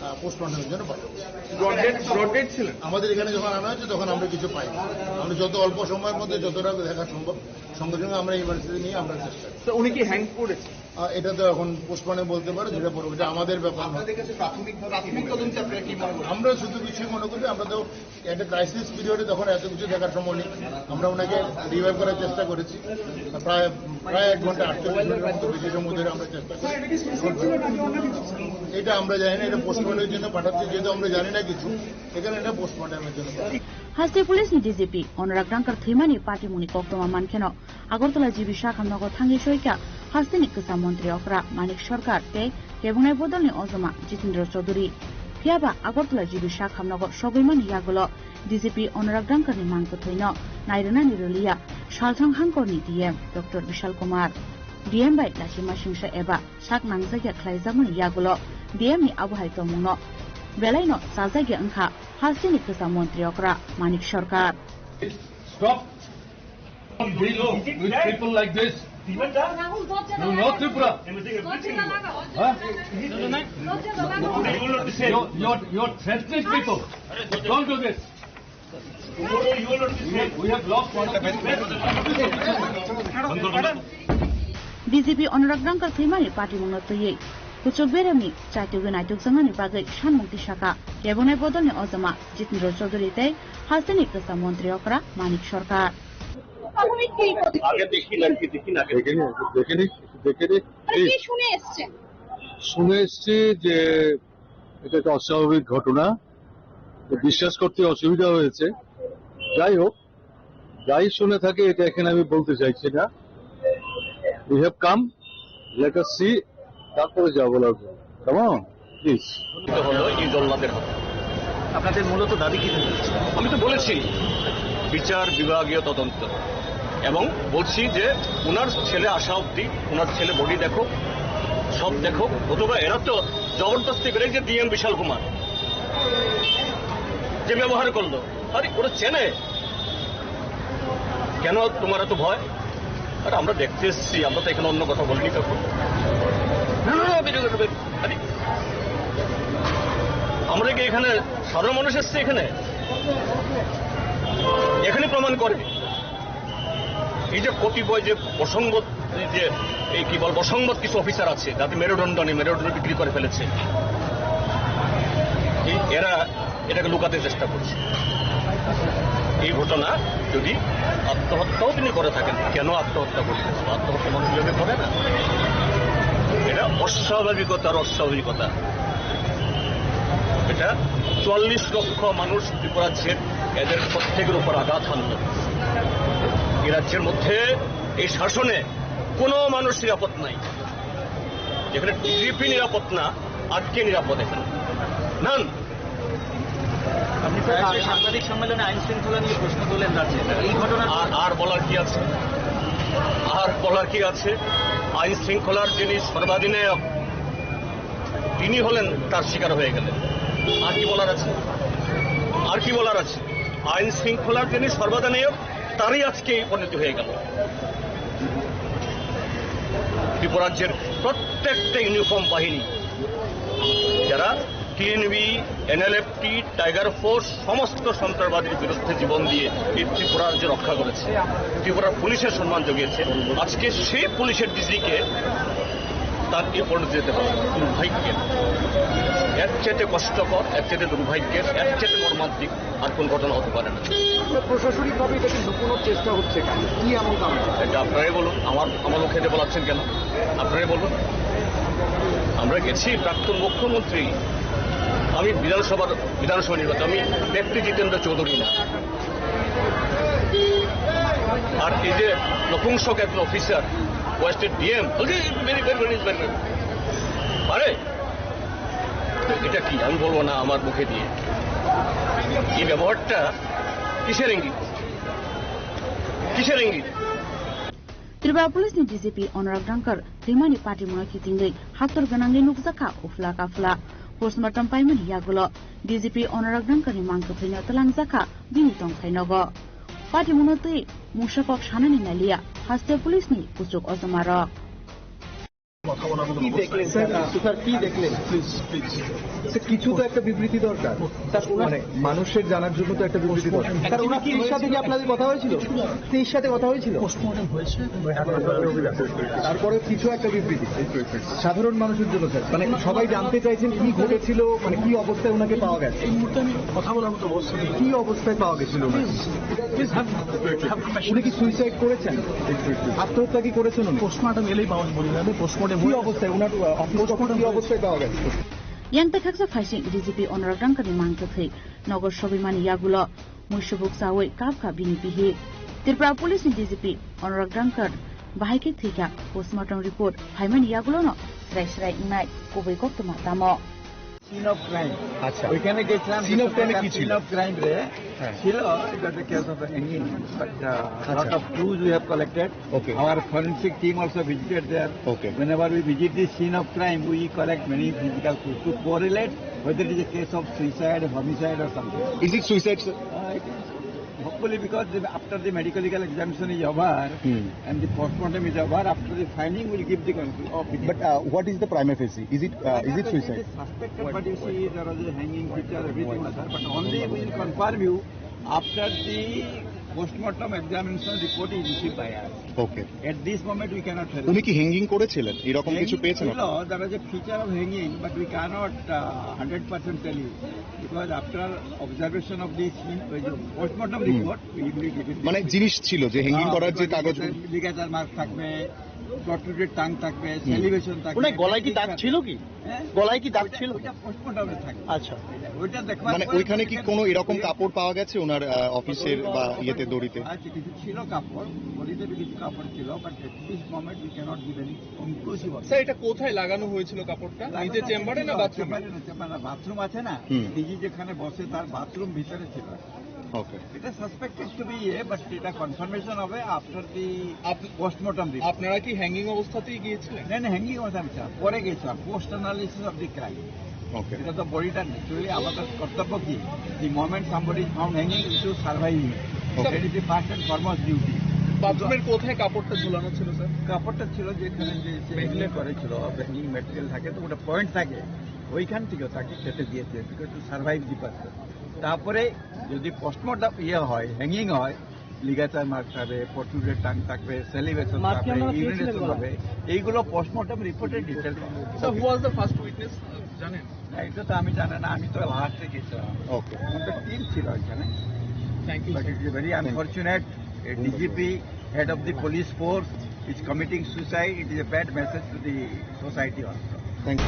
আহ, পোস্টমর্টমের জন্য পাঠাবো। ব্রড ডেথ, ব্রড ডেথ ছিলেন? আমাদের এখানে যখন আনা হয়েছে, তখন আমরা কিছু পাইনি। আমরা যত অল্প সময়ের মধ্যে যতটা দেখা সম্ভব, সঙ্গে সঙ্গে আমরা ইমার্জেন্সি নিয়ে আমরা চেষ্টা করি। তো উনি কি হ্যাং করেছেন? আহ, এটা তো এখন পোস্টমর্টমে বলতে পারে, যেটা পরবর্তী আমাদের ব্যাপার নয়। আপনাদের কাছে প্রাথমিকভাবে কি মনে হয়? আমরা শুধু কিছুই মনে করি, আমরা তো একটা ক্রাইসিস পিরিয়ডে তখন এত কিছু দেখার সময় নেই। আমরা ওনাকে রিভাইভ করার চেষ্টা করেছি। প্রায়, প্রায় এক ঘন্টা আটচল্লিশ মিনিটের মতো বেশি সময় ধরে আমরা চেষ্টা করি। এটা আমরা জানি না, এটা পোস্টমর্টমের জন্য পাঠাচ্ছি, যেহেতু আমরা জানি না কিছু, এখানে এটা পোস্টমর্টমের জন্য পাঠাচ্ছি। Haste police ni D G P Anurag Rangkar thwimani patimungni koktwma mankheno Agartala G B sak hamnogo thangwi soikha hasteni kwcham montri okra Manik Sarkar tei kebungnai bodolni ojoma Jitendra Chaudhary. Phiyaba Agartala G B sak hamnogo sogwimani yagulo D G P Anurag Rangkarni mang kwthwino nairwnani rwliya salthang hangkorni D M Doctor Bishal Kumar. D M bai lachima singsa eba sak nangjakya khlaijakmani yagulo D M ni abohai tongmungno belaino chajakya wngkha hasteni kwcham montri okra Manik Sarkar. Stop. Deal with people like this. You know Tripura? Huh? You're, you're, you're threatening people. Don't do this. We have, we have lost one of the best. D G P Anurag Rangkar thwimani patimungno twiwi kuchuk beremni chaitugwi naitukjaknani bagwi sanmung tisakha kebungnai bodolni ojoma Jitendra Chaudhary tei hasteni kwcham montri okra Manik Sarkar. প্রাথমিক কি প্রতিক্রিয়া? আগে দেখি, নাকি দেখি না। দেখে নি, দেখে নি, দেখে নি। মানে কি এই শুনে এসছেন? শুনে এসছি যে এটা একটা অস্বাভাবিক ঘটনা, তো বিশ্বাস করতে অসুবিধা হয়েছে। যাই হোক, যাই শুনে থাকে, এটা এখানে আমি বলতে চাইছি না। We have come, let us see, তারপরে যা বলার বলবো। Come on, please. হলো এই জল্লাদের হাতে। আপনাদের মূলত দাবি কি থাকবে? আমি তো বলেছি, বিচার বিভাগীয় তদন্ত, এবং বলছি যে ওনার ছেলে আসা অবধি, ওনার ছেলে বডি দেখো, সব দেখো। অথবা এরা তো জবরদস্তি করে, যে ডিএম বিশাল কুমার যে ব্যবহার করলো, আরে ওরা চেনে, কেন তোমার এত ভয়? আরে আমরা দেখতে এসেছি, আমরা তো এখানে অন্য কথা বলিনি কাউকে। না, না, না, বেরো, বেরো, বেরো। আরে, আমরা কি এখানে সাধারণ মানুষ এসছে এখানে? এখানে প্রমাণ করে এই যে কতিপয় যে অসঙ্গত, এই যে এই কি বলবো, অসঙ্গত কিছু অফিসার আছে, যাতে মেরুদণ্ড নেই, মেরুদণ্ড বিক্রি করে ফেলেছে। এই এরা এটাকে লুকাতে চেষ্টা করছে। এই ঘটনা যদি আত্মহত্যাও তিনি করে থাকেন, কেন আত্মহত্যা করলেন? আত্মহত্যা মানুষ যদি করে না, এটা অস্বাভাবিকতার অস্বাভাবিকতা। এটা চুয়াল্লিশ লক্ষ মানুষ ত্রিপুরা রাজ্যের, এদের প্রত্যেকের উপর আঘাত হানল। এই রাজ্যের মধ্যে এই শাসনে কোনো মানুষ নিরাপদ নাই। যেখানে টিডিপি নিরাপদ না, আর কে নিরাপদ এখানে? নান। আপনি স্যার কালকে সাংবাদিক সম্মেলনে আইন শৃঙ্খলা নিয়ে প্রশ্ন তুলেন রাজ্যে। এই ঘটনা আর, আর বলার কি আছে? আর বলার কি আছে? আইন শৃঙ্খলার যিনি সর্বাধিনায়ক, তিনি হলেন, তার শিকার হয়ে গেলেন। আর কি বলার আছে? আর কি বলার আছে? আইন শৃঙ্খলার যিনি সর্বাধিনায়ক, তারই আজকে এই পরিণতি হয়ে গেল। ত্রিপুরাজ্যের প্রত্যেকটা ইউনিফর্ম বাহিনী, যারা টিএনবি, এনএলএফটি, টাইগার ফোর্স, সমস্ত সন্ত্রাসবাদীর বিরুদ্ধে জীবন দিয়ে এই ত্রিপুরা রাজ্য রক্ষা করেছে, ত্রিপুরার পুলিশের সম্মান জুগিয়েছে, আজকে সেই পুলিশের ডিজিকে তার এই পরিণতি যেতে পারে। দুর্ভাগ্যের, এর চাইতে কষ্টকর, এর চাইতে দুর্ভাগ্যের, এর চাইতে মর্মান্তিক আর কোন ঘটনা হতে পারে না। আপনার প্রশাসনিকভাবে এটাকে লুকোনোর চেষ্টা হচ্ছে কেন? কি এমন কারণ? এটা আপনারাই বলুন, আমার, আমার মুখে দিয়ে বলাচ্ছেন কেন? আপনারাই বলুন। আমরা গেছি, প্রাক্তন মুখ্যমন্ত্রী, আমি বিধানসভার, বিধানসভা নির্বাচন, আমি ব্যক্তি জিতেন্দ্র চৌধুরী না। আর এই যে নপুংসক একজন অফিসার, ওয়েস্টের DM, very, very, very, very, আরে, এটা কি? আমি বলবো না আমার মুখে দিয়ে। এই ব্যবহারটা কিসের ইঙ্গিত? কিসের ইঙ্গিত? Tripura Police ni D G P Anurag Dangkar thwimani patimungno kitingwi haktor gwnangwi nukjakha uphla kaphla. Postmortem paimani yagulo D G P Anurag Dangkar ni mang kwthwino twlangjakha bini tongthai nogo. Patimungno twi mungsa kok sanani naliya haste police ni kuchuk ojomarok. Sir, sir, কি দেখলেন? স্যার, কিছু তো একটা বিবৃতি দরকার। স্যার, ওনার মানে, মানুষের জানার জন্য তো একটা বিবৃতি দরকার। স্যার, ওনার স্ত্রীর সাথে কি আপনাদের কথা হয়েছিল? স্ত্রীর সাথে কথা হয়েছিল? পোস্টমর্টম হয়েছে। তারপরে কিছু একটা বিবৃতি সাধারণ মানুষের জন্য, স্যার, মানে, সবাই জানতে চাইছেন কি ঘটেছিল, মানে, কি অবস্থায় ওনাকে পাওয়া গেছে। এই মুহূর্তে আমি কথা বলার মতো অবস্থা নেই। কি অবস্থায় পাওয়া গেছিল ওনাকে? Please, please have, have compassion. উনি কি সুইসাইড করেছেন? আত্মহত্যা কি করেছেন উনি? পোস্টমর্টম এলেই পাওয়া, বলে যাবে। পোস্টমর্টম কি অবস্থায় ওনার, আহ, অফিস কখন কি অবস্থায় পাওয়া গেছে? Yang tei khaksa phaising D G P Anurag Dangkar ni mang kwthwi nogo sogwimani yagulo muisubuk chawi kapkha bini bihik. Tripura Police ni D G P Anurag Dangkar bahai khe thwikha, postmortem report phaimani yagulono srai srai wngnai kubui koktwma tamo. Scene of crime. আচ্ছা। ওইখানে গেছিলাম। Scene of crime এ কি ছিল? Scene of crime রে হ্যাঁ। ছিল, it was a case of a hanging. But uh, lot আচ্ছা। of clues we have collected. Okay. Our forensic team also visited there. Okay. Whenever we visit the scene of crime, we collect many physical clues to correlate whether it is a case of suicide, homicide or something. Is it suicide, sir? Uh, it is, hopefully, because the, after the medical examination is over Hmm. and the postmortem is over, after the finding will give the conclusion. But uh, what is the prima facie? Is it uh, is it suicide? Suspected, but you see, there was a hanging picture, everything was there. But only we will confirm you after the postmortem examination report is received by us. Okay. At this moment, we cannot tell. উনি কি হ্যাঙ্গিং করেছিলেন, এরকম কিছু পেয়েছেন ছিল, আপনারা? there was a feature of hanging, but we cannot uh, hundred percent tell you because after observation of the scene, ওই যে postmortem হুম। Report, we will give it. মানে জিনিস ছিল যে হ্যাঙ্গিং করার যে কাগজ? লিগাচার মার্ক থাকবে, প্রট্রুডেড টাং থাকবে, সেলিভেশন থাকবে। ওনার গলায় কি দাগ ছিল কি? হ্যাঁ? গলায় কি দাগ ছিল? ওইটা পোস্টমর্টমে থাকবে। আচ্ছা। ওইটা দেখবার মানে পরে ওইখানে কি ওইটা কোনো এরকম কাপড় পাওয়া গেছে ওনার আহ, অফিসের বা ইয়েতে দড়িতে? আচ্ছা, কিছু ছিল কাপড়, দড়িতে কিছু কাপড় ছিল, but at this moment we cannot give any conclusive. Sir, এটা কোথায় লাগানো হয়েছিল কাপড়টা? নিজের চেম্বারে না বাথরুমে? চেম্বারে না, চেম্বারে না, বাথরুম আছে না, হুম। ডিজি যেখানে বসে তার বাথরুম ভিতরে ছিল। ওকে। এটা suspected two B A, but এটা কনফার্মেশন হবে after the up- postmortem report. আপনারা কি হ্যাঙ্গিং অবস্থাতেই গিয়েছিলেন? না, না, হ্যাঙ্গিং অবস্থা আমি ছিলাম, পরে গেছিলাম, post analysis of the crime. ওকে। এটা তো বডিটা ন্যাচুরালি আমাদের কর্তব্য কি, the moment somebody is found hanging, you should survive him. Okay. That is the first and foremost duty. বাথরুমের কোথায় কাপড়টা ঝুলানো ছিল, স্যার? কাপড়টা ছিল যেখানে যে মেটেরিয়াল করেছিল, হ্যাঙ্গিং মেটেরিয়াল থাকে তো, ওটা পয়েন্ট থাকে, ওইখান থেকে তাকে খেতে দিয়েছে, বিকজ টু সার্ভাইভ দি পারসন। তারপরে যদি পোস্টমর্টম ইয়ে হয়, হ্যাঙ্গিং হয়, লিগাচার মার্ক থাকবে, প্রট্রুডেড টাং থাকবে, সেলিভেশন থাকবে, ইউরিনেশন হবে, এইগুলো পোস্টমর্টম রিপোর্টে details. Sir, who was the first witness, জানেন? না, এটা তো আমি জানি না, আমি তো লাস্টে গেছিলাম। ওকে। আমাদের টিম ছিল এখানে। Thank you, But sir. it is very unfortunate, a D G P, head of the police force, is committing suicide. It is a bad message to the society also. Thank you.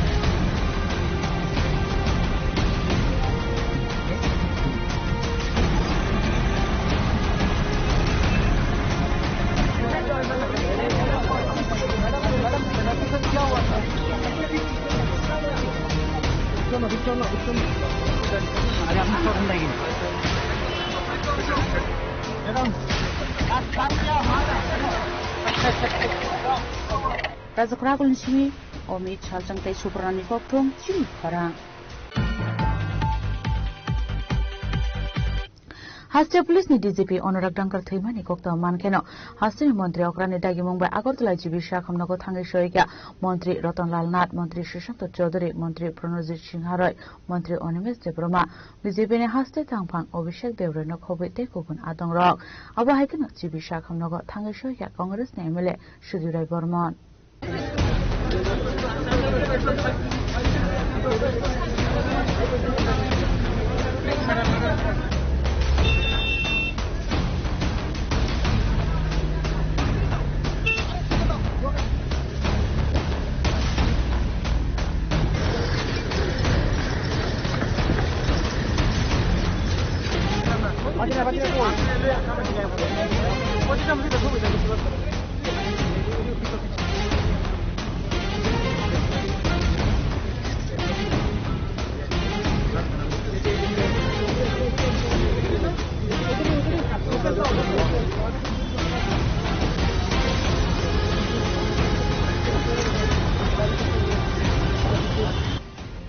Rajak Ragul ni simi Omit Salchang tei Subrani Kokthung chini khorang. Haste Police ni D G P Anurag Dankar thwimani koktwma mankheno, hasteni montri okrani dagimung bai Agartala G B Shakham nogo thangwi soikha montri Ratan Lal Nath, montri Sushanta Chowdhury, montri Pranajit Singha Roy, montri Animesh Debbarma, B J P ni haste tangphang Abhishek Debroy no khobwi tei kubun adongrok. Abo hai kheno G B Shakham nogo thangwi soikha Congress ni M L A Sudip Roy Barman.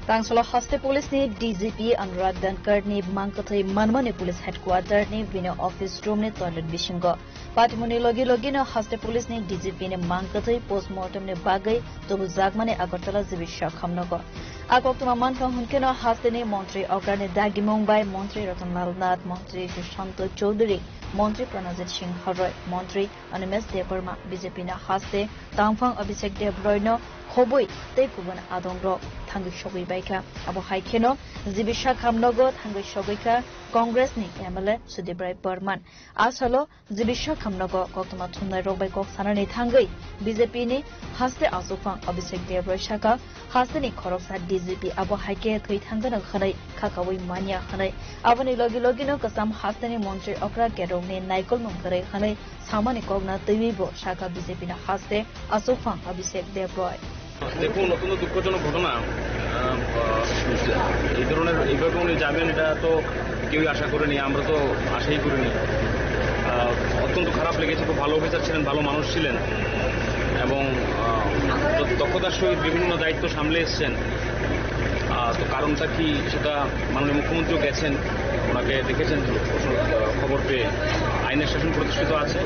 Tangsolo haste police ni D G P Anurag Dankar ni mangkwthwi manmani police headquarter ni bini office room ni toilet bisingo. Patimoni logi logi no haste police ni D G P ni mangkwthwi postmortem ni bagwi tubujakmani Agartala G B Shakham nogo. A koktwma mankha hwnkhe no haste ni montri okrani dagimung bai montri Ratan Lal Nath, montri Sushanta Chowdhury, montri Pranajit Singha Roy, montri Animesh Debbarma, B J P ni haste tangphang Abhishek Debroy no khobwi tei kubun adongrok thangwi sogwi baikha. Abo hai kheno G B Shakham nogo thangwi sogwi kha Congress ni M L A Sudip Roy Barman. A salo G B Shakham nogo koktwma thumnai rok bai kok sanani thangwi B J P ni haste achukphang Abhishek Debroy sakha, hasteni khoroksa D G P abo hai khe thwi thangano hwnwi khakaui manya hwnwi. Aboni logi logi no kwcham hasteni montri okra kerokni naikolmung kwrwi hwnwi samani kokna twiwi bo sakha B J P ni haste achukphang Abhishek Debroy. দেখুন, অত্যন্ত দুঃখজনক ঘটনা। আহ, আহ, এই ধরনের, এইভাবে উনি যাবেন, এটা তো কেউই আশা করেনি, আমরা তো আশাই করিনি। আহ, অত্যন্ত খারাপ লেগেছে, খুব ভালো অফিসার ছিলেন, ভালো মানুষ ছিলেন এবং, আহ, দ-, দক্ষতার সহিত বিভিন্ন দায়িত্ব সামলে এসছেন। আহ, তো কারণটা কি সেটা মাননীয় মুখ্যমন্ত্রীও গেছেন, ওনাকে দেখেছেন, খবর পেয়ে। আইনের শাসন প্রতিষ্ঠিত আছে,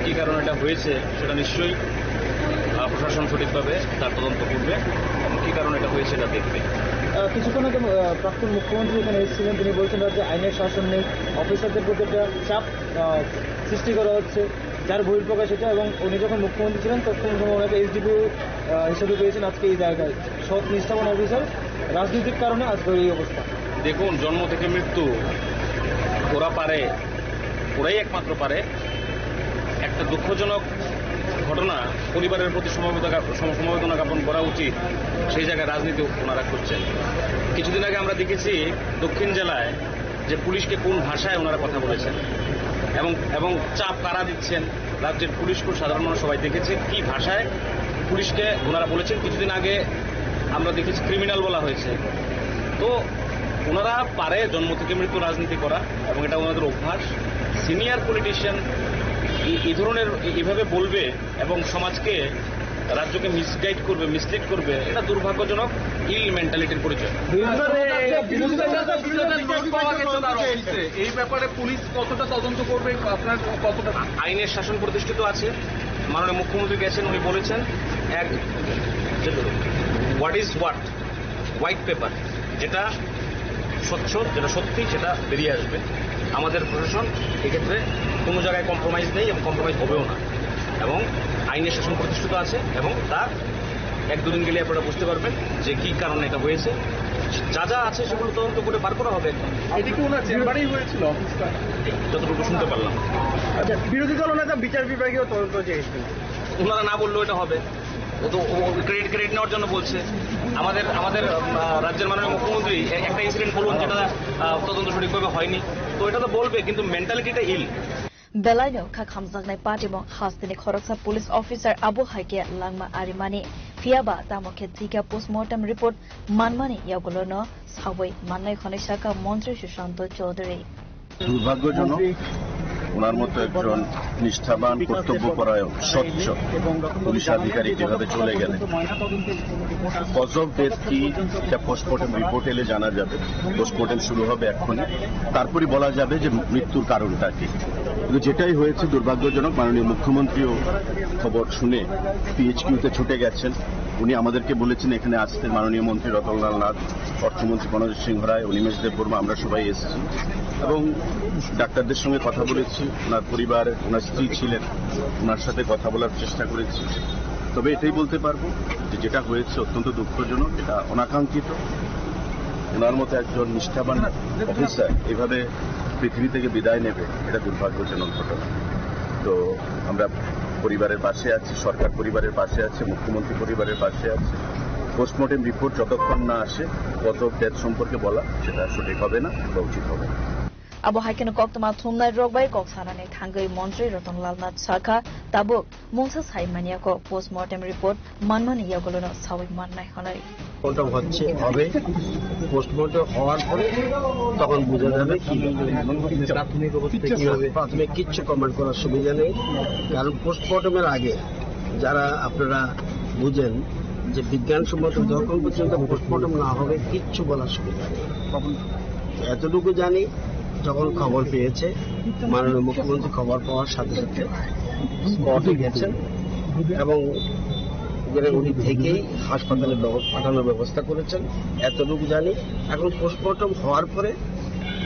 কী কারণে এটা হয়েছে সেটা নিশ্চয়ই, আহ, প্রশাসন সঠিকভাবে তার তদন্ত করবে এবং কী কারণে এটা হয়েছে সেটা দেখবে। আহ, কিছুক্ষণ আগে, আহ, প্রাক্তন মুখ্যমন্ত্রী এখানে এসেছিলেন, তিনি বলছেন রাজ্যে আইনের শাসন নেই, অফিসারদের প্রতি একটা চাপ, আহ, সৃষ্টি করা হচ্ছে, যার বহিঃপ্রকাশ এটা। এবং উনি যখন মুখ্যমন্ত্রী ছিলেন তখন সময় ওনাকে এসডিপিও, আহ, হিসেবে পেয়েছেন, আজকে এই জায়গায় সৎ নিষ্ঠাবান অফিসার, রাজনৈতিক কারণে আজকে এই অবস্থা। দেখুন, জন্ম থেকে মৃত্যু, ওরা পারে, ওরাই একমাত্র পারে। একটা দুঃখজনক ঘটনা, পরিবারের প্রতি সমবেদনা, সম-, সমবেদনা জ্ঞাপন করা উচিত, সেই জায়গায় রাজনীতি ওনারা করছেন। কিছুদিন আগে আমরা দেখেছি দক্ষিণ জেলায় যে পুলিশকে কোন ভাষায় ওনারা কথা বলেছেন এবং, এবং চাপ কারা দিচ্ছেন, রাজ্যের পুলিশকে সাধারণ মানুষ সবাই দেখেছে কি ভাষায় পুলিশকে ওনারা বলেছেন। কিছুদিন আগে আমরা দেখেছি ক্রিমিনাল বলা হয়েছে। তো ওনারা পারে জন্ম থেকে মৃত্যু রাজনীতি করা এবং এটা ওনাদের অভ্যাস। সিনিয়র পলিটিশিয়ান এই ধরনের এ-, এভাবে বলবে এবং সমাজকে, রাজ্যকে মিসগাইড করবে, মিসলিড করবে, এটা দুর্ভাগ্যজনক ইল মেন্টালিটির পরিচয়। বিরোধী দলের নেতা, বিরোধী দলের নেতা, বিরোধী দলের নোট পাওয়া গেছে তার অফিসে। এই ব্যাপারে পুলিশ কতটা তদন্ত করবে, আপনার কতটা? আইনের শাসন প্রতিষ্ঠিত আছে, মাননীয় মুখ্যমন্ত্রী গেছেন, উনি বলেছেন এক, what is what, white paper, যেটা স্বচ্ছ, যেটা সত্যি, সেটা বেরিয়ে আসবে। আমাদের প্রশাসন এক্ষেত্রে কোনো জায়গায় কম্প্রোমাইজ নেই এবং কম্প্রোমাইজ হবেও না, এবং আইনের শাসন প্রতিষ্ঠিত আছে এবং তার এক দুদিন গেলে আপনারা বুঝতে পারবেন যে কী কারণে এটা হয়েছে। যা যা আছে সেগুলো তদন্ত করে বার করা হবে একদম। এটা কি ওনার চেম্বারেই হয়েছিল, অফিসটা? যতটুকু শুনতে পারলাম। আচ্ছা, বিরোধী দল নেতা বিচার বিভাগীয় তদন্ত চেয়েছেন। ওনারা না বললেও এটা হবে। ও তো, ও ক্রেডিট, ক্রেডিট নেওয়ার জন্য বলছে। আমাদের, আমাদের, আহ, রাজ্যের মাননীয় মুখ্যমন্ত্রী এ-, একটা ইনসিডেন্ট বলুন যেটা, আহ, তদন্ত সঠিকভাবে হয়নি। তো এটা তো বলবে, কিন্তু মেন্টালিটিটা ইল। Belaino kha khamjaknai patimung hasteni khoroksa police officer abo hai khe langma arimani, phiyaba tamo khe thwikha postmortem report manmani yagulono sawi mannai hwnwi sakha Montri Sushanta Chowdhury. দুর্ভাগ্যজনক। ওনার মতো একজন নিষ্ঠাবান, কর্তব্যপরায়ণ, স্বচ্ছ পুলিশ আধিকারিক যেভাবে চলে গেলেন, কজ অফ ডেথ কি, এটা পোস্টমর্টম রিপোর্ট এলে জানা যাবে। পোস্টমর্টম শুরু হবে এক্ষুনি, তারপরে বলা যাবে যে মৃত্যুর কারণটা কি। কিন্তু যেটাই হয়েছে দুর্ভাগ্যজনক, মাননীয় মুখ্যমন্ত্রীও খবর শুনে পিএইচকিউতে ছুটে গেছেন। উনি আমাদেরকে বলেছেন এখানে আসতে, মাননীয় মন্ত্রী রতনলাল নাথ, অর্থমন্ত্রী প্রণজিৎ সিংহ রায়, অনিমেষ দেববর্মা, আমরা সবাই এসেছি এবং ডাক্তারদের সঙ্গে কথা বলেছি। ওনার পরিবার, ওনার স্ত্রী ছিলেন, ওনার সাথে কথা বলার চেষ্টা করেছি। তবে এটাই বলতে পারবো যে যেটা হয়েছে অত্যন্ত দুঃখজনক, এটা অনাকাঙ্ক্ষিত। ওনার মতো একজন নিষ্ঠাবান অফিসার এভাবে পৃথিবী থেকে বিদায় নেবে, এটা দুর্ভাগ্যজনক ঘটনা। তো আমরা পরিবারের পাশে আছি, সরকার পরিবারের পাশে আছে, মুখ্যমন্ত্রী পরিবারের পাশে আছে। পোস্টমর্টেম রিপোর্ট যতক্ষণ না আসে, কজ অফ ডেথ সম্পর্কে বলা সেটা সঠিক হবে না বা উচিত হবে না। Abo hai kheno koktwma thumnai rok bai kok sanani thangwi montri Ratan Lal Nath sakha, tabuk mungsa sai manya kok, postmortem report manmani yagulono sawi mannai hwnwi. Post-mortem হচ্ছে, হবে। পোস্টমর্টম হওয়ার পরে তখন বোঝা যাবে কি প্রাথমিক অবস্থা কি হবে। প্রাথমিক কিচ্ছু কমেন্ট করার সুবিধা নেই, কারণ পোস্টমর্টমের আগে যারা আপনারা বুঝেন যে বিজ্ঞানসম্মত যতক্ষণ পর্যন্ত পোস্টমর্টম না হবে কিচ্ছু বলার সুবিধা নেই। এতটুকু জানি, যখন খবর পেয়েছে, মাননীয় মুখ্যমন্ত্রী খবর পাওয়ার সাথে সাথে স্পটে গেছেন এবং এখানে উনি থেকেই হাসপাতালে ব্যব-, পাঠানোর ব্যবস্থা করেছেন। এতটুকু জানি, এখন পোস্টমর্টম হওয়ার পরে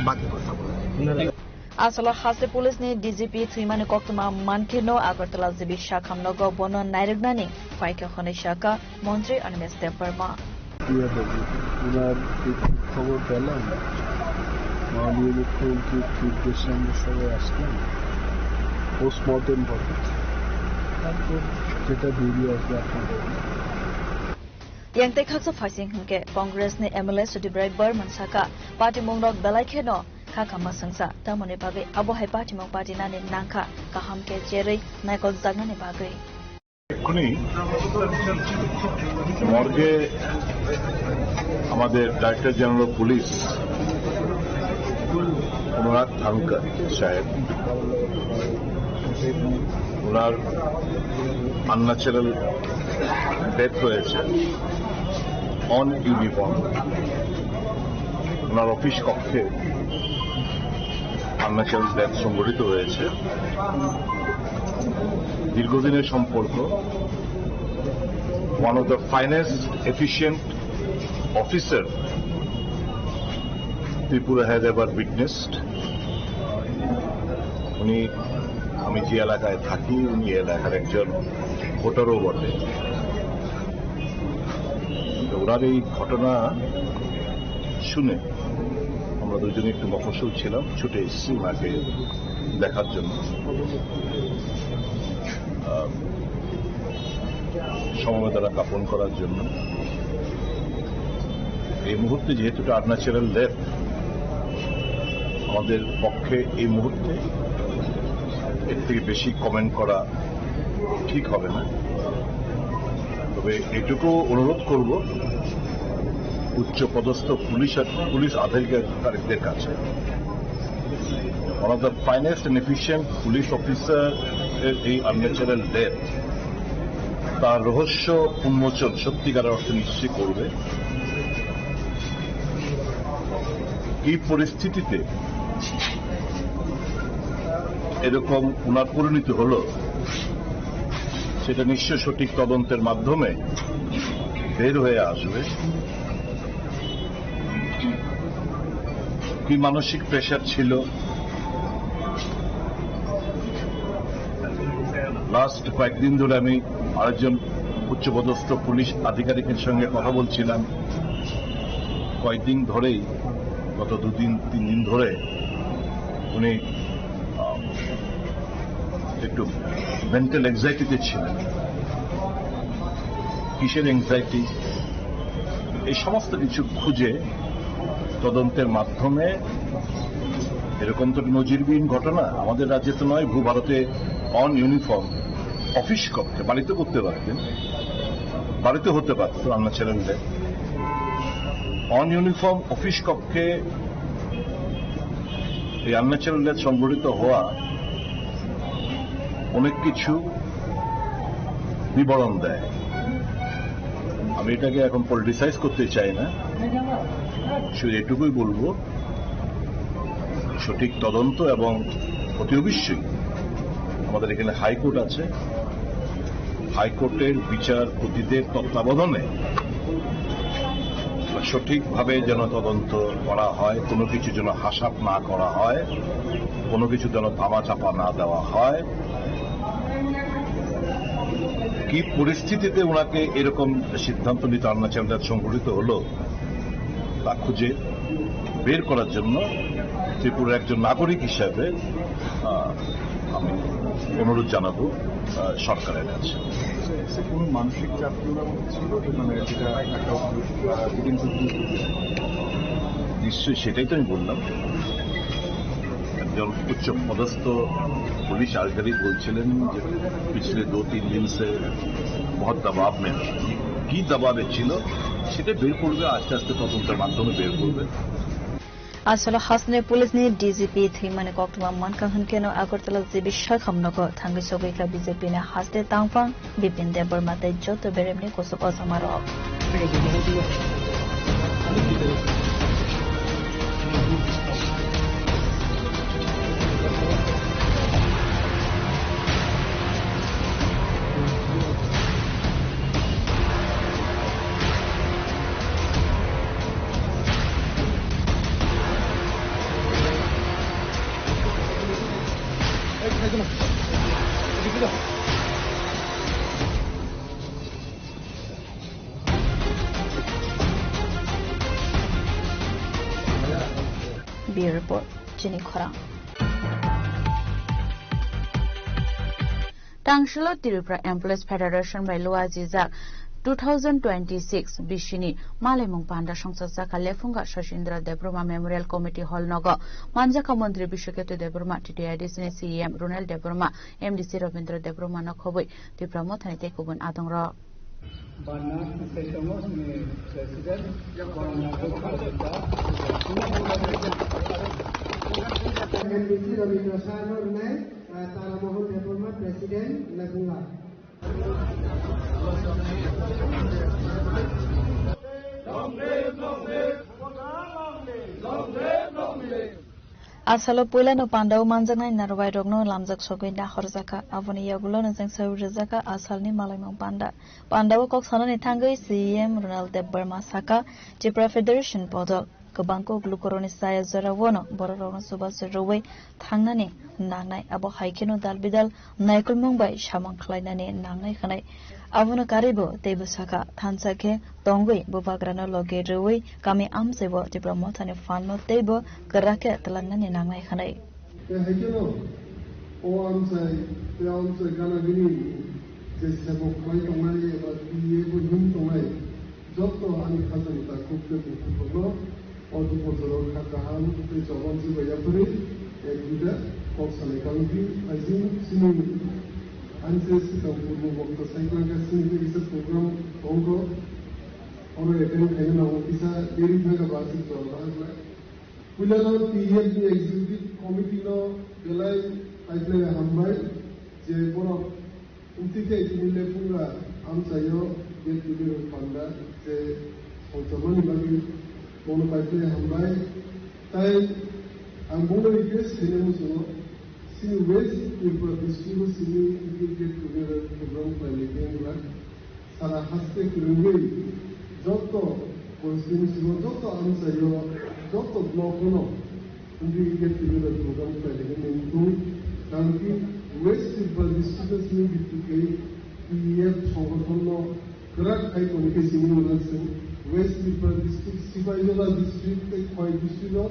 বাকি কথা বলবেন। Asolo haste police ni D G P thwimani koktwma mankhe no Agartala G B Shakham nogo bono nairwknani phaikha hwnwi sakha Montri Animesh Debbarma. Iya, babu, onar mrituর খবর পেলাম, মাননীয় মুখ্যমন্ত্রীর নির্দেশে আমরা সবাই আসলাম, পোস্টমর্টেম হবে, তারপর যেটা বেরিয়ে আসবে আপনাদের। Yang tei khaksa phaising hwnkhe Congress ni M L A Sudip Rai Barman sakha, party mung rok belai kheno kha kama swngsa, tamoni bagwi abo hai party mung party nani nangkha, kaham khe cherwi naikol jaknani bagwi. এক্ষুনি মর্গে আমাদের director general of police অনুরাগ ধানকার সাহেব, ওনার unnatural death হয়েছে on uniform. ওনার অফিস কক্ষে unnatural death সংঘটিত হয়েছে। দীর্ঘদিনের সম্পর্ক, one of the finest, efficient officer Tripura has ever witnessed. উনি, আমি যে এলাকায় থাকি, উনি এলাকার একজন ভোটারও বটে। তো ওনার এই ঘটনা শুনে আমরা দুজনে একটু মফস্বল ছিলাম, ছুটে এসেছি ওনাকে দেখার জন্য, আহ, সমবেদনা জ্ঞাপন করার জন্য। এই মুহূর্তে যেহেতু এটা আনন্যাচারাল ডেথ, আমাদের পক্ষে এই মুহূর্তে এর থেকে বেশি কমেন্ট করা ঠিক হবে না। তবে এটুকু অনুরোধ করব উচ্চ পদস্থ পুলিশ আর পুলিশ আধিকারিকদের কাছে, one of the finest and efficient police officer এর এই আনন্যাচারাল ডেথ, তার রহস্য উন্মোচন সত্যিকার অর্থে নিশ্চয়ই করবে। এই পরিস্থিতিতে এরকম ওনার পরিণতি হলো, সেটা নিশ্চয় সঠিক তদন্তের মাধ্যমে বের হয়ে আসবে। কি মানসিক প্রেশার ছিল, লাস্ট কয়েকদিন ধরে আমি আরেকজন উচ্চপদস্থ পুলিশ আধিকারিকের সঙ্গে কথা বলছিলাম। কয়েকদিন ধরেই, গত দুদিন তিন দিন ধরে উনি, আহ, একটু মেন্টাল অ্যাংজাইটিতে ছিলেন। কিসের অ্যাংজাইটি, এই সমস্ত কিছু খুঁজে তদন্তের মাধ্যমে, এরকম তো নজিরবিহীন ঘটনা, আমাদের রাজ্যে তো নয়, ভূ ভারতে অন ইউনিফর্ম অফিস কক্ষে, বাড়িতে করতে পারতেন, বাড়িতে হতে পারতো unnatural death. On uniform office কক্ষে এই আনন্যাচারাল ডেথ সংঘটিত হওয়া অনেক কিছু বিবরণ দেয়। আমি এটাকে এখন পলিটিসাইজ করতে চাই না, শুধু এটুকুই বলবো, সঠিক তদন্ত এবং অতি অবশ্যই আমাদের এখানে হাইকোর্ট আছে, হাইকোর্টের বিচারপতিদের তত্ত্বাবধানে সঠিকভাবে যেন তদন্ত করা হয়, কোনো কিছু যেন হাসাপ না করা হয়, কোনো কিছু যেন ধামাচাপা না দেওয়া হয়। কি পরিস্থিতিতে ওনাকে এরকম সিদ্ধান্ত নিতে অরুণাচল সংঘটিত হলো, তা খুঁজে বের করার জন্য ত্রিপুরার একজন নাগরিক হিসাবে, আহ, আমি অনুরোধ জানাবো, আহ, সরকারের কাছে। সে কোনো মানসিক চাপ কি ওনার মধ্যে ছিল যে, মানে, যেটা একটা, আহ, বিপিন চৌধুরী? নিশ্চয়ই, সেটাই তো আমি বললাম। একজন উচ্চ পদস্থ পুলিশ আধিকারিক বলছিলেন যে পিছলে দো তিন দিন সে বহুত দবাব মে, কি দবাবে ছিল সেটা বের করবে, আস্তে আস্তে তদন্তের মাধ্যমে বের করবে। Asalo hasteni police ni D G P thwimani koktwma mankha hwnkhe no Agartala G B sakham nogo thangwi sogwi kha B J P ni haste tangphang Bipin Debbarma tei joto beremni kosok ojamarok. Bureau Report, Chini Khorang. Tangsilo Tripura Employees Federation bai luajijak two thousand twenty-six bisini malaimung panda songchajak kha Lephunga Sachindra Debbarma Memorial Committee Hall nogo. Manjakha Montri Biswaketu Debbarma, T T I D C ni C E M Ronel Debbarma, M D C Robindra Debbarma no khobwi Tipra Mothani tei kubun adongrok. Barna Sesamo sini President, Barna Gopal Dutta. M D C Rabindra Saha no rwnai, ah, Tara Mohan Debbarma, President, Lephunga. Asalo puilano pandao manjaknai narwai rokno lamjak sogwi nahorjakha. Aboni yagulo nijang sawi rwjakha asalni malaimung panda. Pandao kok sanani thangwi C E M Ronald Debbarma sakha, Tripura Federation bodol kwbang kok lukurokni saya jorao no bororokno chubachu rwui thangnani nangnai. Abo hai kheno dal bidal naikolmung bai samung khlainani nangnai hwnwi. Abono karwibo teibo sakha, thansa khe tongwi bubagrano logi rwui kami amchaibo Tipra Mothani phanno teibo kwrak khe twlangnani nangnai hwnwi. Tei hai kheno o amchai tei o amchai gana gini je sebok khlai tongnai eba T A bo him tongnai, jotto ani khajani takhuk tei bukhuk rokno o duphor jora kha kaham tei chobam se bai yaphari ek duita kok salai kang di. Aijing chini ani se swkang purbo bokto sai khlai kha chini tei kisa program tongkho, oro attend khaina nango kisa deri thangkha ba aswk chwla bahai khlai. Puilano T F ni Executive Committee no belai kaitlai hambai je borok wngtwi khe tini Lephunga amchaio get together panda je songchormani bagwi bono kaitlai hambai. Tai ang bono request khaina muchungo, chini West Tripura district o chini get together program khlailai khe wngla. Sara haste kwrwngwi joto constituency o, joto amchaio, joto block o no wngwi get together program khlainani muitu. Karon ki West Tripura district o simi bitti khe T F songothono kwrak khai tongwi khe simi wngna chwng West Tripura district, Sipaijala district tei Khowai district o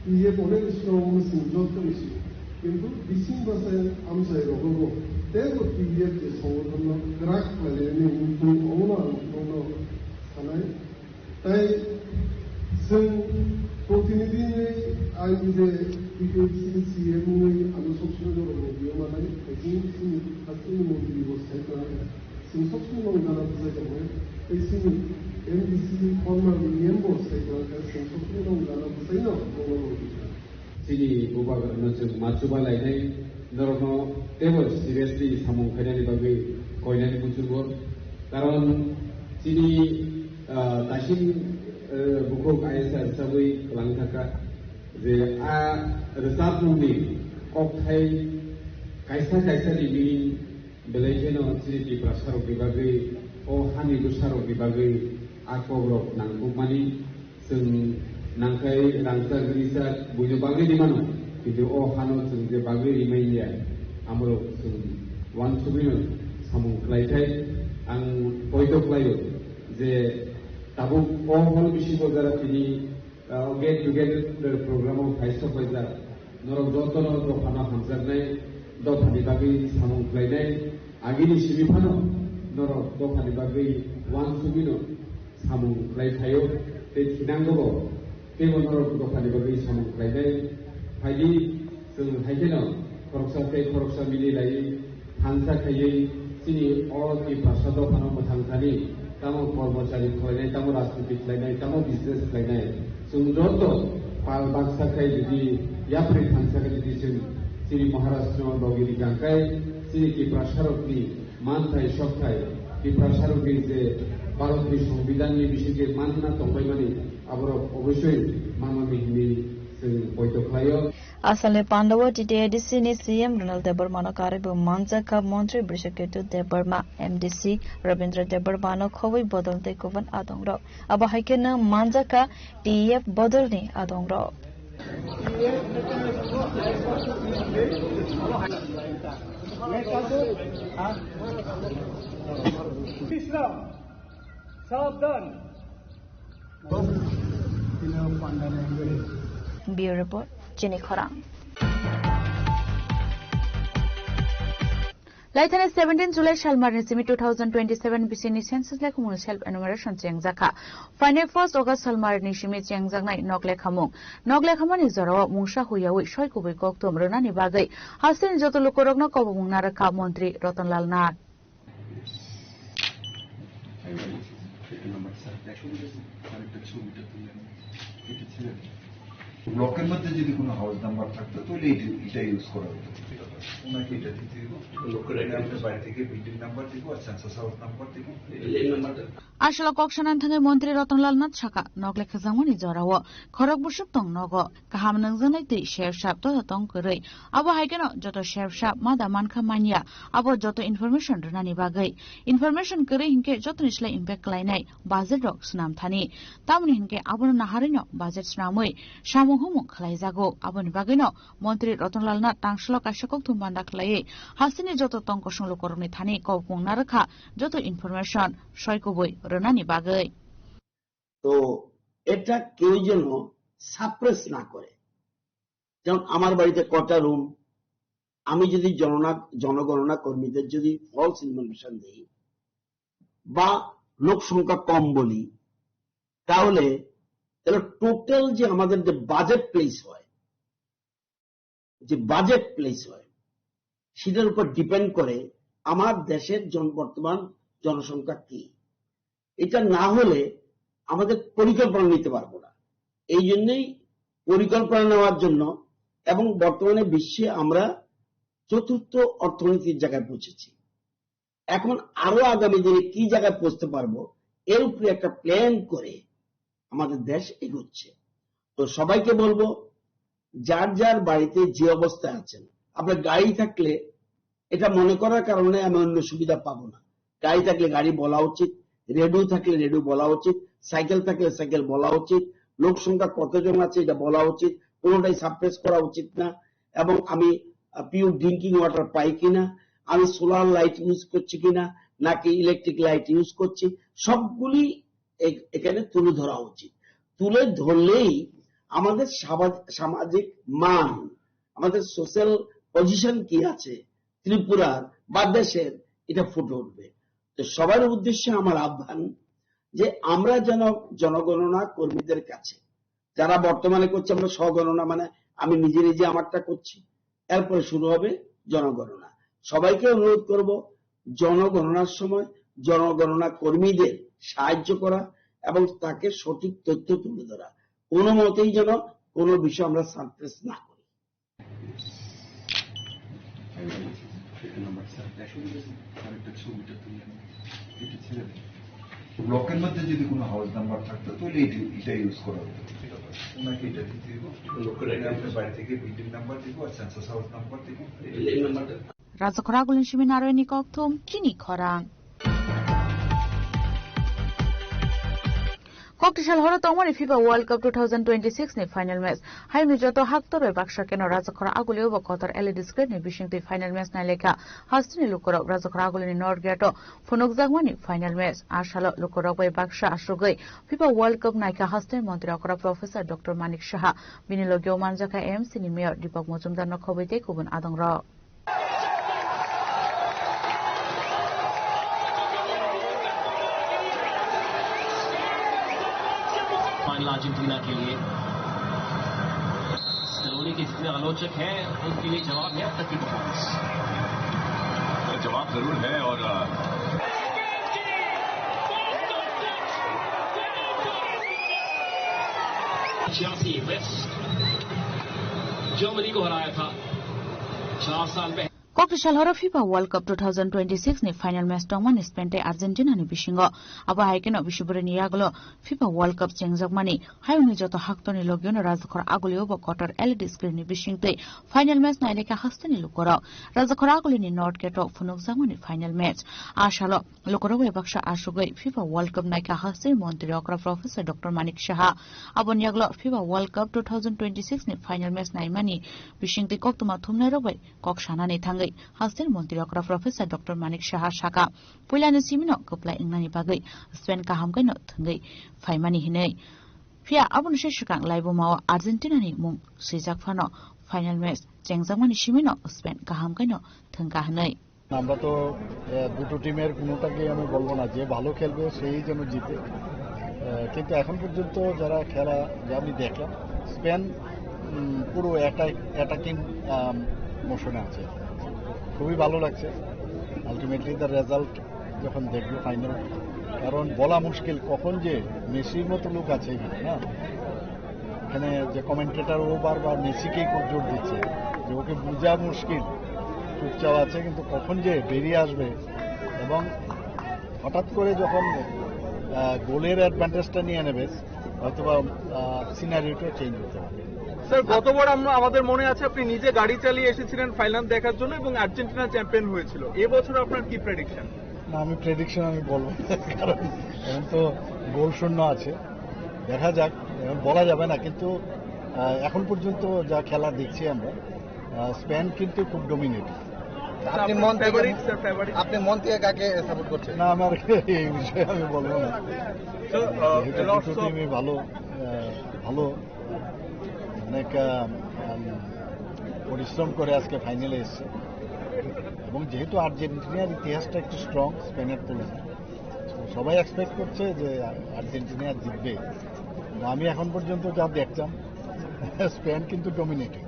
T F onek strong wngna chwng joto ni simi. Kintu bising bwsai amchai rogogo teibo T D F je songothonno kwrak khlainani muitu omono ang nono sanai. Tai chwng protinidhi hinwi ang je T P F C C M wngwi ano soksuno norokno biyo manai, hai chini chini hasteni montri bo sai tongkha. Chwng soksuno gana bwsai tongnai, tei chini M D C former E M bo sai tongkha, chwng soksuno gana bwsaino norokno biyo. Chini bubagrano chwng ma chuba lainai, Norokno teibo seriously samung khainani bagwi koinani muchungo. Karon chini, ah, taisin, eh, bukhuk I S R sagwi kwlang thaka je a rwchapmungni kokthai kaisa kaisa ni meaning belai kheno chini Tiprasarokni bagwi, o hani bwsarokni bagwi a kokrok nangkukmani. Chwng nangkhai rangchak, rijak buino bagwi rimano, kintu o hano chwng je bagwi rimanya, amorok chwng uansugwino samung khlaikhai. Ang poito khlaio je tabuk o hol bisingo jara tini, ah, get together program o phai sok paijak, norok jotono dophano hamjaknai, dophani bagwi samung khlainai, agini simi phano norok dophani bagwi uansugwino samung khlai phaio, tei thinango bo teibo norok dophani bagwi samung khlainai. Phaidi, chwng hai kheno khoroksa tei khoroksa mili lai thansa khaiwi chini o Tiprasa dophano mwthang thani, tamo kormochari khlainai, tamo rajniti khlainai, tamo business khlainai, chwng joto pal baksa khai jodi yapri thansa khai jodi chwng chini Maharashtra logi rikang khai chini Tiprasarokni manthai sokthai Tiprasarokni je Bharatni Songbidanni bisingtwi manna tongbaimani, aborok oboisoi manmani hinwi chwng poito khlaio. Asalni pandao T T A D C ni C M Ronald Debbarma no karwi bo manjakha Montri Brishaketu Debbarma, M D C Rabindra Debbarma no khobwi bodol tei kubun adongrok. Abo hai khe no manjakha T E F bodolni adongrok. Bureau Report, Chini Khorang. Laithani seventeen July salmarni simi two thousand twenty-seven bisini census lekhumungni self enumeration chengjakha. Phainai first August salmarni simi chengjaknai nok lekhamung. Nok lekhamani jorao mungsa huyawi soi kubui kokthum rwnani bagwi hasteni joto lukurokno kobokmung narwkha Montri Rotonlal Nath. ব্লকের মধ্যে যদি কোনো house number থাকতো, তাহলে এটা, এটা ইউজ করা হতো। ওনাকে এটা দিতে হইব। লোকের আইডি। আমি আপনার বাড়ি থেকে বিল্ডিং নাম্বার দিব আর সেন্সাস হাউস নাম্বার দিব। Aswk kok sanani thangwi Montri Rotonlal Nath sakha, nok lekhajakmani jorao khorok bwswk tong nogo, kaham nangjaknai twi sep sap to tong kwrwi. Abo hai kheno joto sep sap ma da mankha manya, abo joto information rwnani bagwi. Information kwrwi hinkhe jotoni slai impact khlainai budget rok swnam thani. Tamoni hinkhe abono naharwino budget swnamwi samung humung khlaijago. Aboni bagwino Montri Rotonlal Nath tangsalo kaisa kokthum banda khlaiwi hasteni joto tong kosong lukurokni thani kobokmung narwkha joto information soi kubui rwnani bagwi. তো এটা কেউ যেন সাপ্রেস না করে। যেমন আমার বাড়িতে কটা রুম, আমি যদি জননা-, জনগণনা কর্মীদের যদি ফলস ইনফরমেশন দিই বা লোক সংখ্যা কম বলি, তাহলে, তাহলে টোটাল যে আমাদের যে বাজেট প্লেস হয়, যে বাজেট প্লেস হয়, সেটার উপর ডিপেন্ড করে আমার দেশের জন-, বর্তমান জনসংখ্যা কি। এটা না হলে আমাদের পরিকল্পনা নিতে পারবো না। এই জন্যই পরিকল্পনা নেওয়ার জন্য, এবং বর্তমানে বিশ্বে আমরা চতুর্থ অর্থনীতির জায়গায় পৌঁছেছি। এখন আরো আগামী দিনে কি জায়গায় পৌঁছতে পারবো, এর উপরে একটা প্ল্যান করে আমাদের দেশ এগোচ্ছে। তো সবাইকে বলবো, যার যার বাড়িতে যে অবস্থায় আছেন, আপনার গাড়ি থাকলে এটা মনে করার কারণে আমি অন্য সুবিধা পাবো না। গাড়ি থাকলে গাড়ি বলা উচিত, রেডিও থাকলে রেডিও বলা উচিত, সাইকেল থাকলে সাইকেল বলা উচিত, লোক সংখ্যা কতজন আছে এটা বলা উচিত, কোনোটাই সাপ্রেস করা উচিত না। এবং আমি পিওর ড্রিঙ্কিং ওয়াটার পাই কিনা, আমি সোলার লাইট ইউজ করছি কিনা, নাকি ইলেকট্রিক লাইট ইউজ করছি, সবগুলি এ-, এখানে তুলে ধরা উচিত। তুলে ধরলেই আমাদের সামাজ-, সামাজিক মান, আমাদের সোশ্যাল পজিশন কি আছে ত্রিপুরার বা দেশের, এটা ফুটে উঠবে। তো সবার উদ্দেশ্যে আমার আহ্বান যে আমরা যেন জনগণনা কর্মীদের কাছে, যারা বর্তমানে করছে, আমরা স্বগণনা, মানে আমি নিজে নিজে আমারটা করছি, এরপরে শুরু হবে জনগণনা। সবাইকে অনুরোধ করব, জনগণনার সময় জনগণনা কর্মীদের সাহায্য করা এবং তাকে সঠিক তথ্য তুলে ধরা। কোনো মতেই যেন কোনো বিষয় আমরা সাপ্রেস না করি। ব্লকের মধ্যে যদি কোনো হাউস নাম্বার থাকতো, তাহলে এটা, এটা ইউজ করা হতো। ওনাকে এটা দিতে হইব। লোকের আইডি। আপনার বাড়ি থেকে বিল্ডিং নাম্বার দিব আর সেন্সাস হাউস নাম্বার দিব। বিল্ডিং নাম্বারটা। Rajakhor Agulini simi narwini kokthum chini khorang. Kokti sal horo tongmani fifa World Cup two thousand twenty-six ni final match. Hayungni joto haktor bai baksa keno Rajakhor Agulio bo kotor L E D screen ni bisingtwi final match nailekha. Hasteni lukurok Rajakhor Agulini North Gate o phunukjakmani final match. A salo lukurok bai baksa asugwi fifa World Cup naikha hasteni montri okra Professor Doctor Manik Saha. Bini logio manjakha M C ni mayor Deepak Majumdar no khobwi tei kubun adongrok. Final Argentina के लिए। स्कलोनी के जितने आलोचक हैं, उनके लिए जवाब है अब तक की परफॉर्मेंस। जवाब जरूर है और, अ, चेल्सी वेस्ट जर्मनी को हराया था चार साल पहले। Kokti sal horo fifa World Cup two thousand twenty-six ni final match tongmani Spain tei Argentina ni bisingo. Abo hai kheno bisi bwrwini yagulo fifa World Cup chengjakmani hayungni joto haktorni logiono Rajakhor Agulio bo kotor L E D screen ni bisingtwi final match nailekha hasteni lukurok. Rajakhor Agulini North Gate o phunukjakmani final match. A salo lukurok bai baksa asugwi fifa World Cup naikha hasteni montri okra Professor Doctor Manik Saha. Aboni yagulo fifa World Cup two thousand twenty-six ni final match naimani bisingtwi koktwma thumnairok bai kok sanani thangwi hasteni montri okra Professor Doctor Manik Saha saka, puilani simino kwplai wngnani bagwi Spain kaham khaino thwngwi phaimani hinwi. Phiya aboni se swkang laibumao Argentina ni mung swijak phano final match chengjakmani simino Spain kaham khaino thwngkha hinwi. আমরা তো, আহ, দুটো টিমের কোনোটাকেই আমি বলবো না, যে ভালো খেলবে সেই যেন জিতে। আহ, কিন্তু এখন পর্যন্ত যারা খেলা, যে আমি দেখলাম, স্পেন, উম, পুরো অ্যাটাক-, অ্যাটাকিং, আম, মোশনে আছে। খুবই ভালো লাগছে। আলটিমেটলি তার রেজাল্ট যখন দেখবো ফাইনাল, কারণ বলা মুশকিল কখন যে মেসির মতো লোক আছে এখানে, না? এখানে যে কমেন্টেটর, ও বারবার মেসিকেই খুব জোর দিচ্ছে যে ওকে বোঝা মুশকিল, চুপচাপ আছে, কিন্তু কখন যে বেরিয়ে আসবে এবং হঠাৎ করে যখন, আহ, গোলের অ্যাডভান্টেজটা নিয়ে নেবে, হয়তোবা, আহ, সিনারিওটা চেঞ্জ হতে পারে। স্যার, গতবার আমরা, আমাদের মনে আছে আপনি নিজে গাড়ি চালিয়ে এসেছিলেন ফাইনাল দেখার জন্য এবং আর্জেন্টিনা চ্যাম্পিয়ন হয়েছিল। এবছর আপনার কি প্রেডিকশন? না, আমি প্রেডিকশন আমি বলবো না, কারণ এখন তো গোল শূন্য আছে, দেখা যাক, এখন বলা যাবে না, কিন্তু, আহ, এখন পর্যন্ত যা খেলা দেখছি আমরা, আহ, স্পেন কিন্তু খুব ডমিনেটিং। আপনি মন থেকে, ফেভারিট, স্যার, ফেভারিট। আপনি মন থেকে কাকে সাপোর্ট করছেন? না, আমার এই বিষয়ে আমি বলবো না। স্যার, আহ, যেহেতু দুটো টিমই ভালো, আহ, ভালো, অনেক, আহ, উম, পরিশ্রম করে আজকে ফাইনালে এসছে। এবং যেহেতু আর্জেন্টিনার ইতিহাসটা একটু স্ট্রং স্পেনের তুলনায়, তো সবাই এক্সপেক্ট করছে যে আর্জেন্টিনা জিতবে। তো আমি এখন পর্যন্ত যা দেখলাম, স্পেন কিন্তু dominating.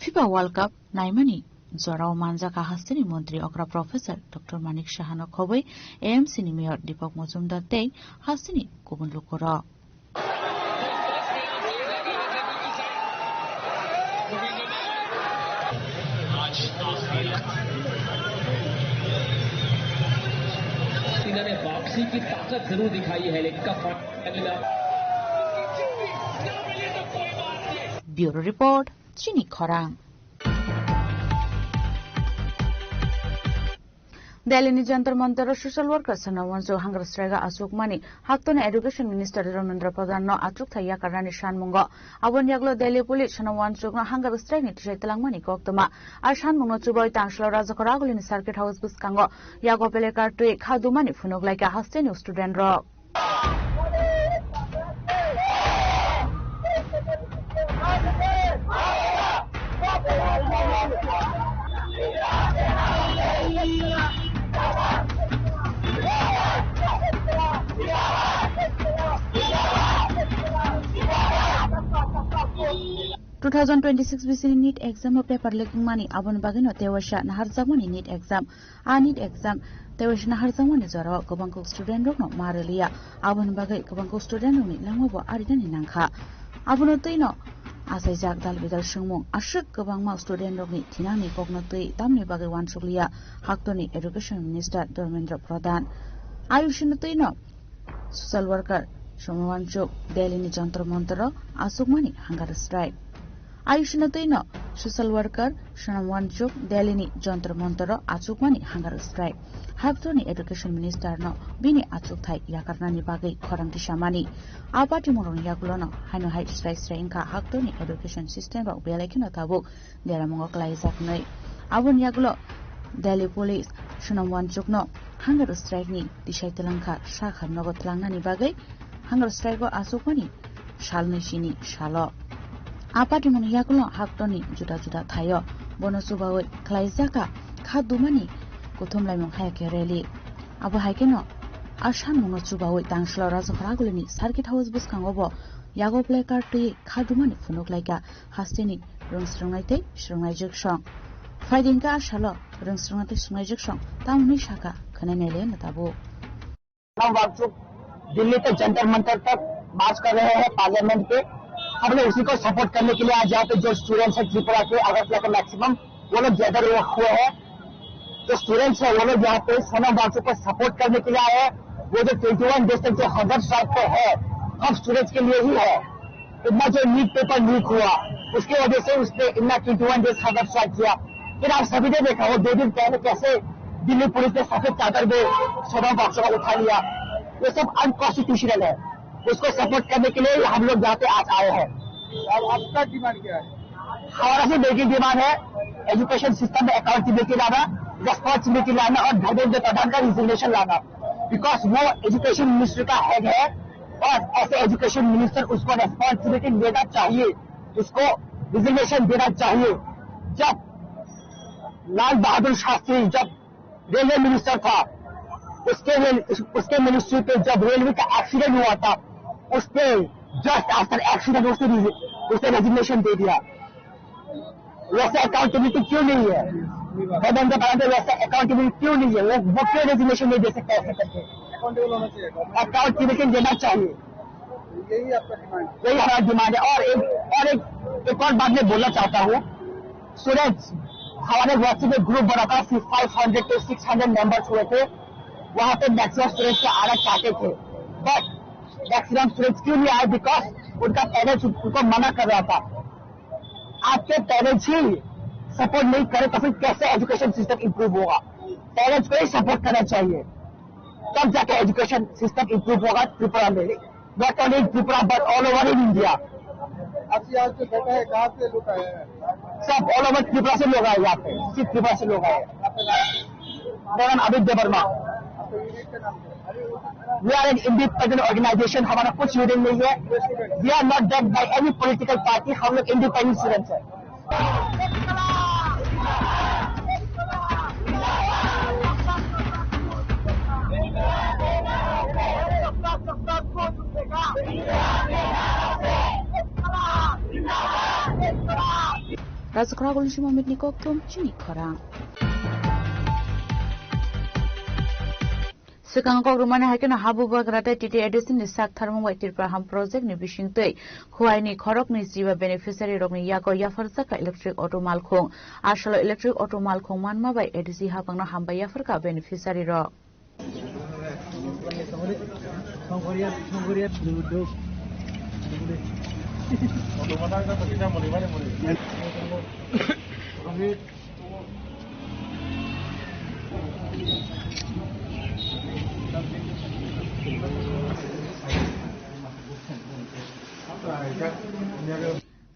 Fifa World Cup naimani jorao manjak a hasteni montri okra Professor Doctor Manik Sahano khobwi A M C ni mayor Deepak Majumdar tei hasteni kubun lukurok. आज आखिरी इन्होंने वापसी की ताकत जरूर दिखाई है, लेकिन cup final. Bureau Report, Chini Khorang. Delhi ni Jantar Mantar o social worker sana wansu hangra strike achukmani haktoni Education Minister Dharmendra Pradhan no achukthai yakarnani sanmungo. Aboni yaglo Delhi Police sana wansukno hangra strike ni tisai twlangmani koktwma. A sanmungno chubai tangsalo Rajakhor Agulini Circuit House bwskango yago pelekartwi khadumani phunuklaikha hasteni student rok. Two thousand twenty-six bisini NEET exam o paper leaking mani, aboni bagwino tewaisa naharjakmani NEET exam. A NEET exam tewaisa naharjakmani jorao kwbang kok student rokno ma rwliya. Aboni bagwi kwbang kok student rokni langma bo arinani nangkha. Abono twino Achaijak dal bidal swngmung aswk kwbangma student rokni thinangni kokno twi tamni bagwi uansukliya, haktorni Education Minister Dharmendra Pradhan. Ayushino twino social worker Sonam Wangchuk Delhi ni Jantar Mantar o achukmani hunger strike. Ayushino twino social worker Sonam Wangchuk Delhi ni Jantar Mantar o achukmani hunger strike. Haktorni Education Minister no bini achukthai yakarnani bagwi khorang tisamani. A party murungni yagulono haino hai srai srai wngkha haktorni education system rok belai kheno tabuk deramungo klaijak wnwi. Aboni yagulo Delhi Police Sonam Wangchukno hunger strike ni tisai twlangkha sakha nogo twlangnani bagwi hunger strike o achukmani salnwi sini salo. A party mungni yagulo haktorni juda juda thaio bono chubawi khlaijaka kha dumani kuthumlaimung hai khe rally. Abo hai kheno a sanmungno chubawi tangsalo Rajahora agulini Circuit House bwskango bo yago placard twi kha dumani phunuk laikha hasteni rwng srwngnai tei srwngnai jwksong. Phaidi hwnkhe a salo rwng srwngnai tei srwngnai jwksong tamo hwnwi sakha khwnai naile no tabuk. Sonam Wangchuk Delhi के जंतर मंतर तक मार्च कर रहे हैं पार्लियामेंट के। हमने उसी को सपोर्ट करने के लिए आज यहाँ पे जो स्टूडेंट्स हैं त्रिपुरा के, अगरतला के मैक्सिमम, वो लोग गैदर हुए हैं। जो स्टूडेंट्स हैं वो लोग यहाँ पे सोनम वांगचुक को सपोर्ट करने के लिए आए हैं। वो जो ट्वेंटी वन डेज तक जो हंगर स्ट्राइक पे है, हम स्टूडेंट्स के लिए ही है। इतना जो लीक पेपर लीक हुआ, उसकी वजह से उसने इतना twenty one days hunger strike किया। फिर आप सभी ने देखा हो, दो दिन पहले कैसे दिल्ली पुलिस ने सफेद चादर में सोनम वांगचुक को उठा लिया। ये सब अनकॉन्स्टिट्यूशनल है। उसको सपोर्ट करने के लिए हम लोग यहाँ पे आज आए हैं। अब आपका डिमांड क्या है? हमारा सिर्फ एक ही डिमांड है, एजुकेशन सिस्टम में अकाउंटेबिलिटी लाना, रिस्पॉन्सिबिलिटी लाना और धर्मेंद्र प्रधान का रिजिग्नेशन लाना, बिकॉज वो एजुकेशन मिनिस्ट्री का हेड है और ऐसे एजुकेशन मिनिस्टर उसको रिस्पॉन्सिबिलिटी लेना चाहिए, उसको रिजिग्नेशन देना चाहिए। जब लाल बहादुर शास्त्री जब रेलवे मिनिस्टर था, उसके रेल-, उसके मिनिस्ट्री पे जब रेलवे का एक्सीडेंट हुआ था, उसने जस्ट आफ्टर एक्सीडेंट उसने रिजि-, उसने रेजिग्नेशन दे दिया। वैसे अकाउंटेबिलिटी क्यों नहीं है? धर्मेंद्र प्रधान पे वैसे अकाउंटेबिलिटी क्यों नहीं है? वो, वो क्यों रेजिग्नेशन नहीं दे सकता ऐसे करके? अकाउंटेबल होना चाहिए। अकाउंटेबिलिटी देना चाहिए। यही आपका डिमांड है? यही हमारा डिमांड है। और एक, और एक, एक और बात मैं बोलना चाहता हूँ, स्टूडेंट्स, हमारे WhatsApp में ग्रुप बना था, सिर्फ five hundred to six hundred members हुए थे। वहाँ पे मैक्सिमम स्टूडेंट्स का आना चाहते थे, बट मैक्सिमम स्टूडेंट्स क्यों नहीं आए? बिकॉज उनका पेरेंट्स उनको मना कर रहा था। आपके पेरेंट्स ही सपोर्ट नहीं करे तो फिर कैसे एजुकेशन सिस्टम इम्प्रूव होगा? पेरेंट्स को ही सपोर्ट करना चाहिए, तब जाके एजुकेशन सिस्टम इम्प्रूव होगा त्रिपुरा में। Not only in Tripura but all over in India. आपकी आज जो बैठा है, कहाँ से लोग आए हैं? सब ऑल ओवर त्रिपुरा से लोग आए यहाँ पे, सिर्फ त्रिपुरा से लोग आए। मेरा नाम अभित देवर्मा। आपका यूनिट का नाम क्या है? We are an independent organization, हमारा कुछ यूनियन नहीं है। We are not backed by any political party, हम लोग इंडिपेंडेंट स्टूडेंट्स हैं। Rajak Ragul Sima Mitni Kokthum chini khorang. Swkang kok rwmani hai kheno ha bubagra tei T T A D C ni sak tharmung bai Tripura Ham project ni bisingtwi Khowai ni khoroknwi chiba beneficiary rokni yago yapharjak kha electric auto malkhung. A salo electric auto malkhung manma bai A D C hapangno hambai yapharkha beneficiary rok.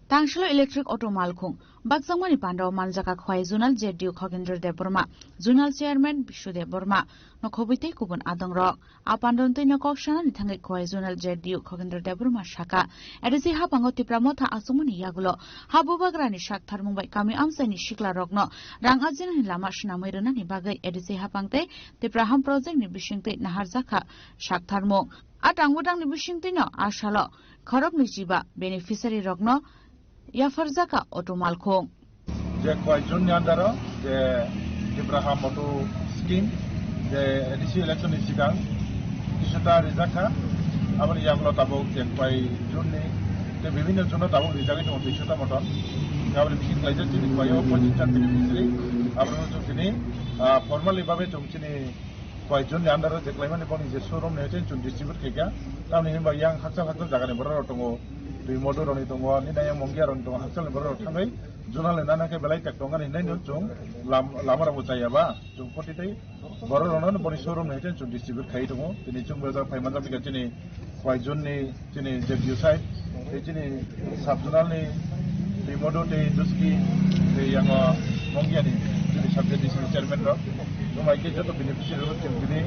Tangsalo electric auto malkhung bakjakmani pandao manjaka Khowai Zonal Z D U Khokendra Debbarma, Zonal Chairman Bishu Debbarma, nokhobwi tei kubun adongrok. A pandao twi no kok sanani thangwi Khowai Zonal Z D U Khokendra Debbarma saka, A D C hapango Tipra Motha achukmani yagulo ha bubagrani sak tharmung bai kami amchaini sikla rokno rang ajinani lama swnamwi rwnani bagwi A D C hapang tei Tipra Ham project ni bisingtwi naharjakha sak tharmung. A tang budangni bisingtwino a salo khoroknwi chiba beneficiary rokno yapharjakha auto malkhung. Je Khowai Zone ni under o je Tipra Ham auto scheme je A D C election ni sikang tisota rijakha, aboni yagulo tabuk je Khowai Zone ni Tei bibhinno jono tabuk rijagwi tongo duiso ta motor. Aboni bising khlaijak chini khuaio pochis jon beneficiary. Abono chwng tini, ah, formally babe chwng chini khuai jonni under o je khlaimani boni je showroom ni hwnkhe chwng distribute khaikha. Tamni hinba yang hakchal hakchal jagani borok rok tongo. Twi modu rokni tongo, nini yang Mongia rokni tongo, hakchalni borok rok thangwi zonal ni nana khe belai tak tongani hinwi no chwng lam-, lama rokbo chaya ba chwng poti tei borok rokno boni showroom ni hwnkhe chwng distribute khai tongo. Tini chwng bo phai manjak chini Khuaijun ni chini je view site, tei chini sub zonal ni tei Modu tei Duski tei yango Mongia ni chini sub J D C ni chairman rok. Tumai khe joto beneficiary rok chini,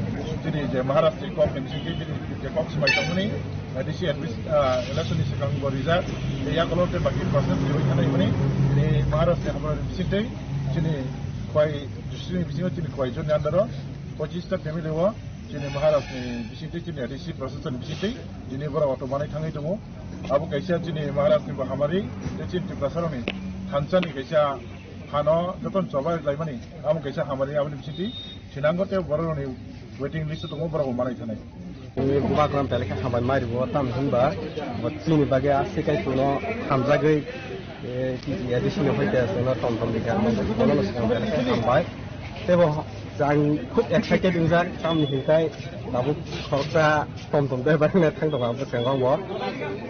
chini je Maharaj ni kok ni bising tei chini je kok swbai tongmani, A D C admis-, ah, election ni swkang bo rijak, tei yakulo tei baki process riwi khanai mani, tei Maharaj ni hamrok ni bising tei chini Khwai district ni bisingo chini Khuaijun ni under o pochis ta family o chini Maharaj ni bising tei chini A D C process ni bising tei tini borok auto manai thangwi tongo. Abo kaisa chini Maharaj ni bo hamari, tei chini Tiprasa rok ni thansa ni kaisa hano jotono choba laimani, abo kaisa hamari, aboni bisingtwi thinango tei borok rokni waiting list o tongo, borok bo manai thanai. Chini bubagra belai khe hambai mai rwo, tamo hinba bo chini bagwi aswk kai chwngno hamjagwi, eh, chini A D C ni hoi khe chwngno tom tom rikha, bono swkang belai khe hambai. Tei bo ang khub excited wngjak, tamni hwnkhe tabuk khoroksa tom tom driver wngna thang tongo ang bwskango bo.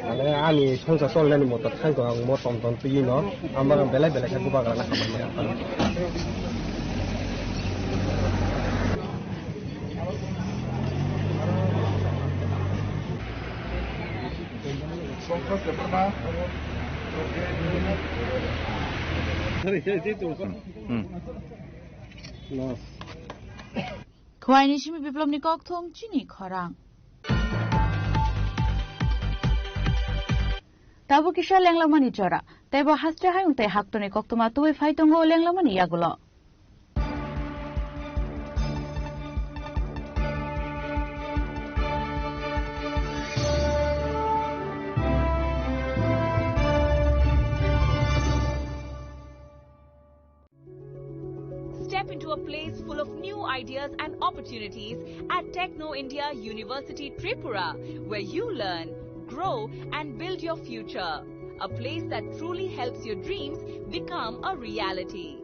Mane ani songsa cholnani motor thang tongo ang bo tom tom twiwi no. Ang belai belai khe bubagrano hambai maya. Hmm. Khwai ni simi Biplop ni kokthum chini khorang. Tabuk kisa lenglamani jora. Teibo haste hayung tei haktorni koktwma tubui phai tongo lenglamani yagulo. Step into a place full of new ideas and opportunities at Techno India University Tripura, where you learn, grow, and build your future. A place that truly helps your dreams become a reality.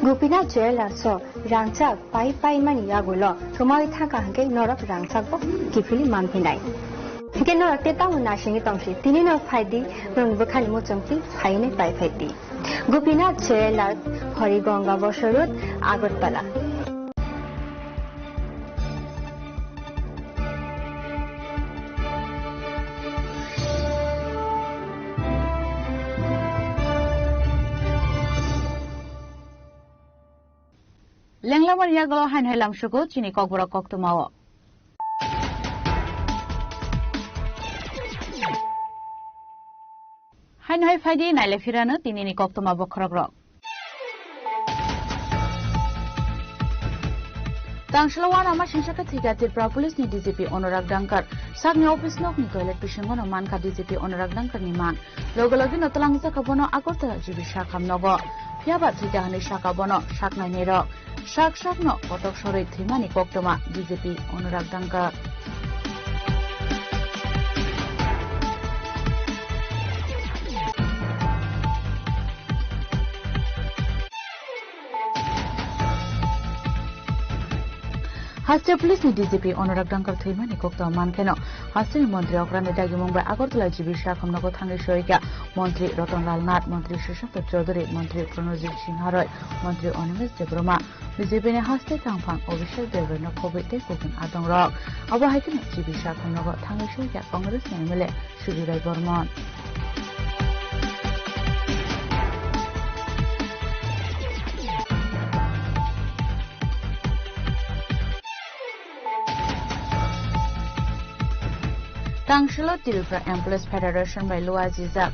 Gopinath Jewellers o rangchak pai pai mani yagulo thumai thangkha hwnkhe norok rangchak bo kiphilwi manphinai. Hwnkhe norok tei tamo nasingwi tongsi, tini no phaidi, norokni bwkhani muchungtwi phainai pai phaidi. Gopinath Jewellers, Horigonga Bosor Road, Agartala. Lenglamani yagulo haino hai lamsugo chini kokborok koktwmao. Haino hai phaidi naile phirano tinini koktwma bokhorokrok. Tangsalo uanama singsa khe thwikha Tripura Police ni D G P Anurag Dangkar. Sakni office nok ni toilet bisingo no mankha D G P Anurag Dangkar ni man. Loge loge no twlangjak kha bono Agartala G B sak hamnogo. Phiyaba thwikha hwnwi sakha bono saknainai rok. Sak sakno kotok sorwi thwimani koktwma D G P Anurag Dangkar. Haste Police ni D G P Anurag Dangkar thwimani kokto mankheno, hasteni montri okrani dagimung bai Agartala G B Shakham nogo thangwi soikha montri Ratan Lal Nath, montri Sushant Chaudhary, montri Pranajit Singha Roy, montri Animesh Debbarma, B J P ni haste thangphang Abhishek Debbarma khobwi tei kubun adongrok. Abo hai kheno G B Shakham nogo thangwi soikha Congress ni M L A Sujoy Roy Barman. Tangsilo Tripura Employees Federation bai luajijak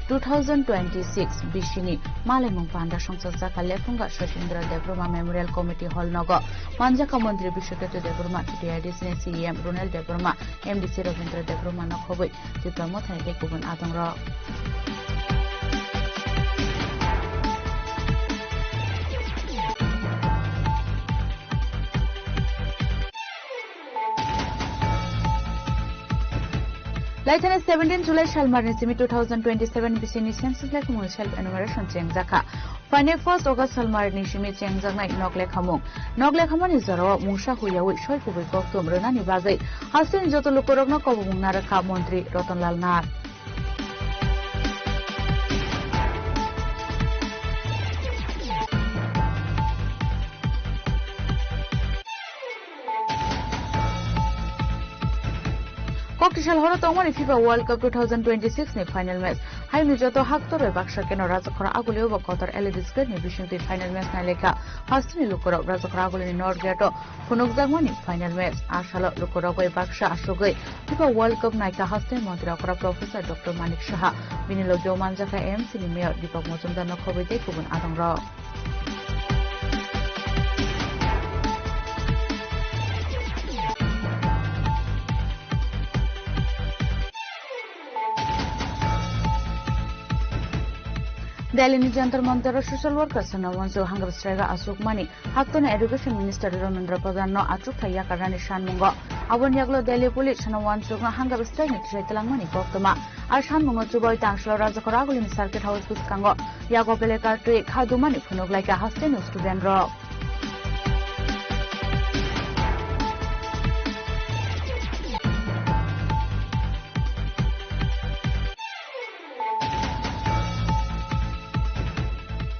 two thousand twenty-six bisini malaimung panda songchakjak kha Lephunga Sachindra Debbarma Memorial Committee Hall nogo manjak kha montri Biswaketu Debbarma, T T I D C ni C E M Ronel Debbarma, M D C Rabindra Debbarma no khobwi Tipra Mothani tei kubun adongrok. Laithani seventeen July salmarni simi two thousand twenty-seven bisini census laikhumung self enumeration chengjakha. Phainai first August salmarni simi chengjaknai nok lekhamung. Nok lekhamani jorao mungsa huiyaui soi kubui kokthum rwnani bagwi hasteni joto lukurokno kobomung narwkha montri Ratan Lal Nath. Kokisal horo tongmani FIFA World Cup two thousand twenty-six ni final match. Hayungni joto haktor bai baksa keno Rajakhora Agulio bo kotor L E D screen ni bisingtwi final match nailekha. Hasteni lukurok Rajakhora Agulini North Gate o phunukjakmani final match. A salo lukurok bai baksa asugwi FIFA World Cup naikha hasteni montri okra Professor Doctor Manik Saha. Bini logio manjakha M C ni Mayor Deepak Majumdar no khobwi tei kubun adongrok. Delhi ni Jantar Mantar o social worker sano wansuk hunger strike o asukmani haktoni Education Minister Dharmendra Pradhan no achukthai yakarnani sanmungo. Aboni yaglo Delhi Police sano wansuk no hunger strike ni kisai twlangmani koktwma. A sanmungno chubai Tangsilo Rajakhora Agulini Circuit House bwskango yago belekar twi kha dumani phunuk laikha hasteni student rok.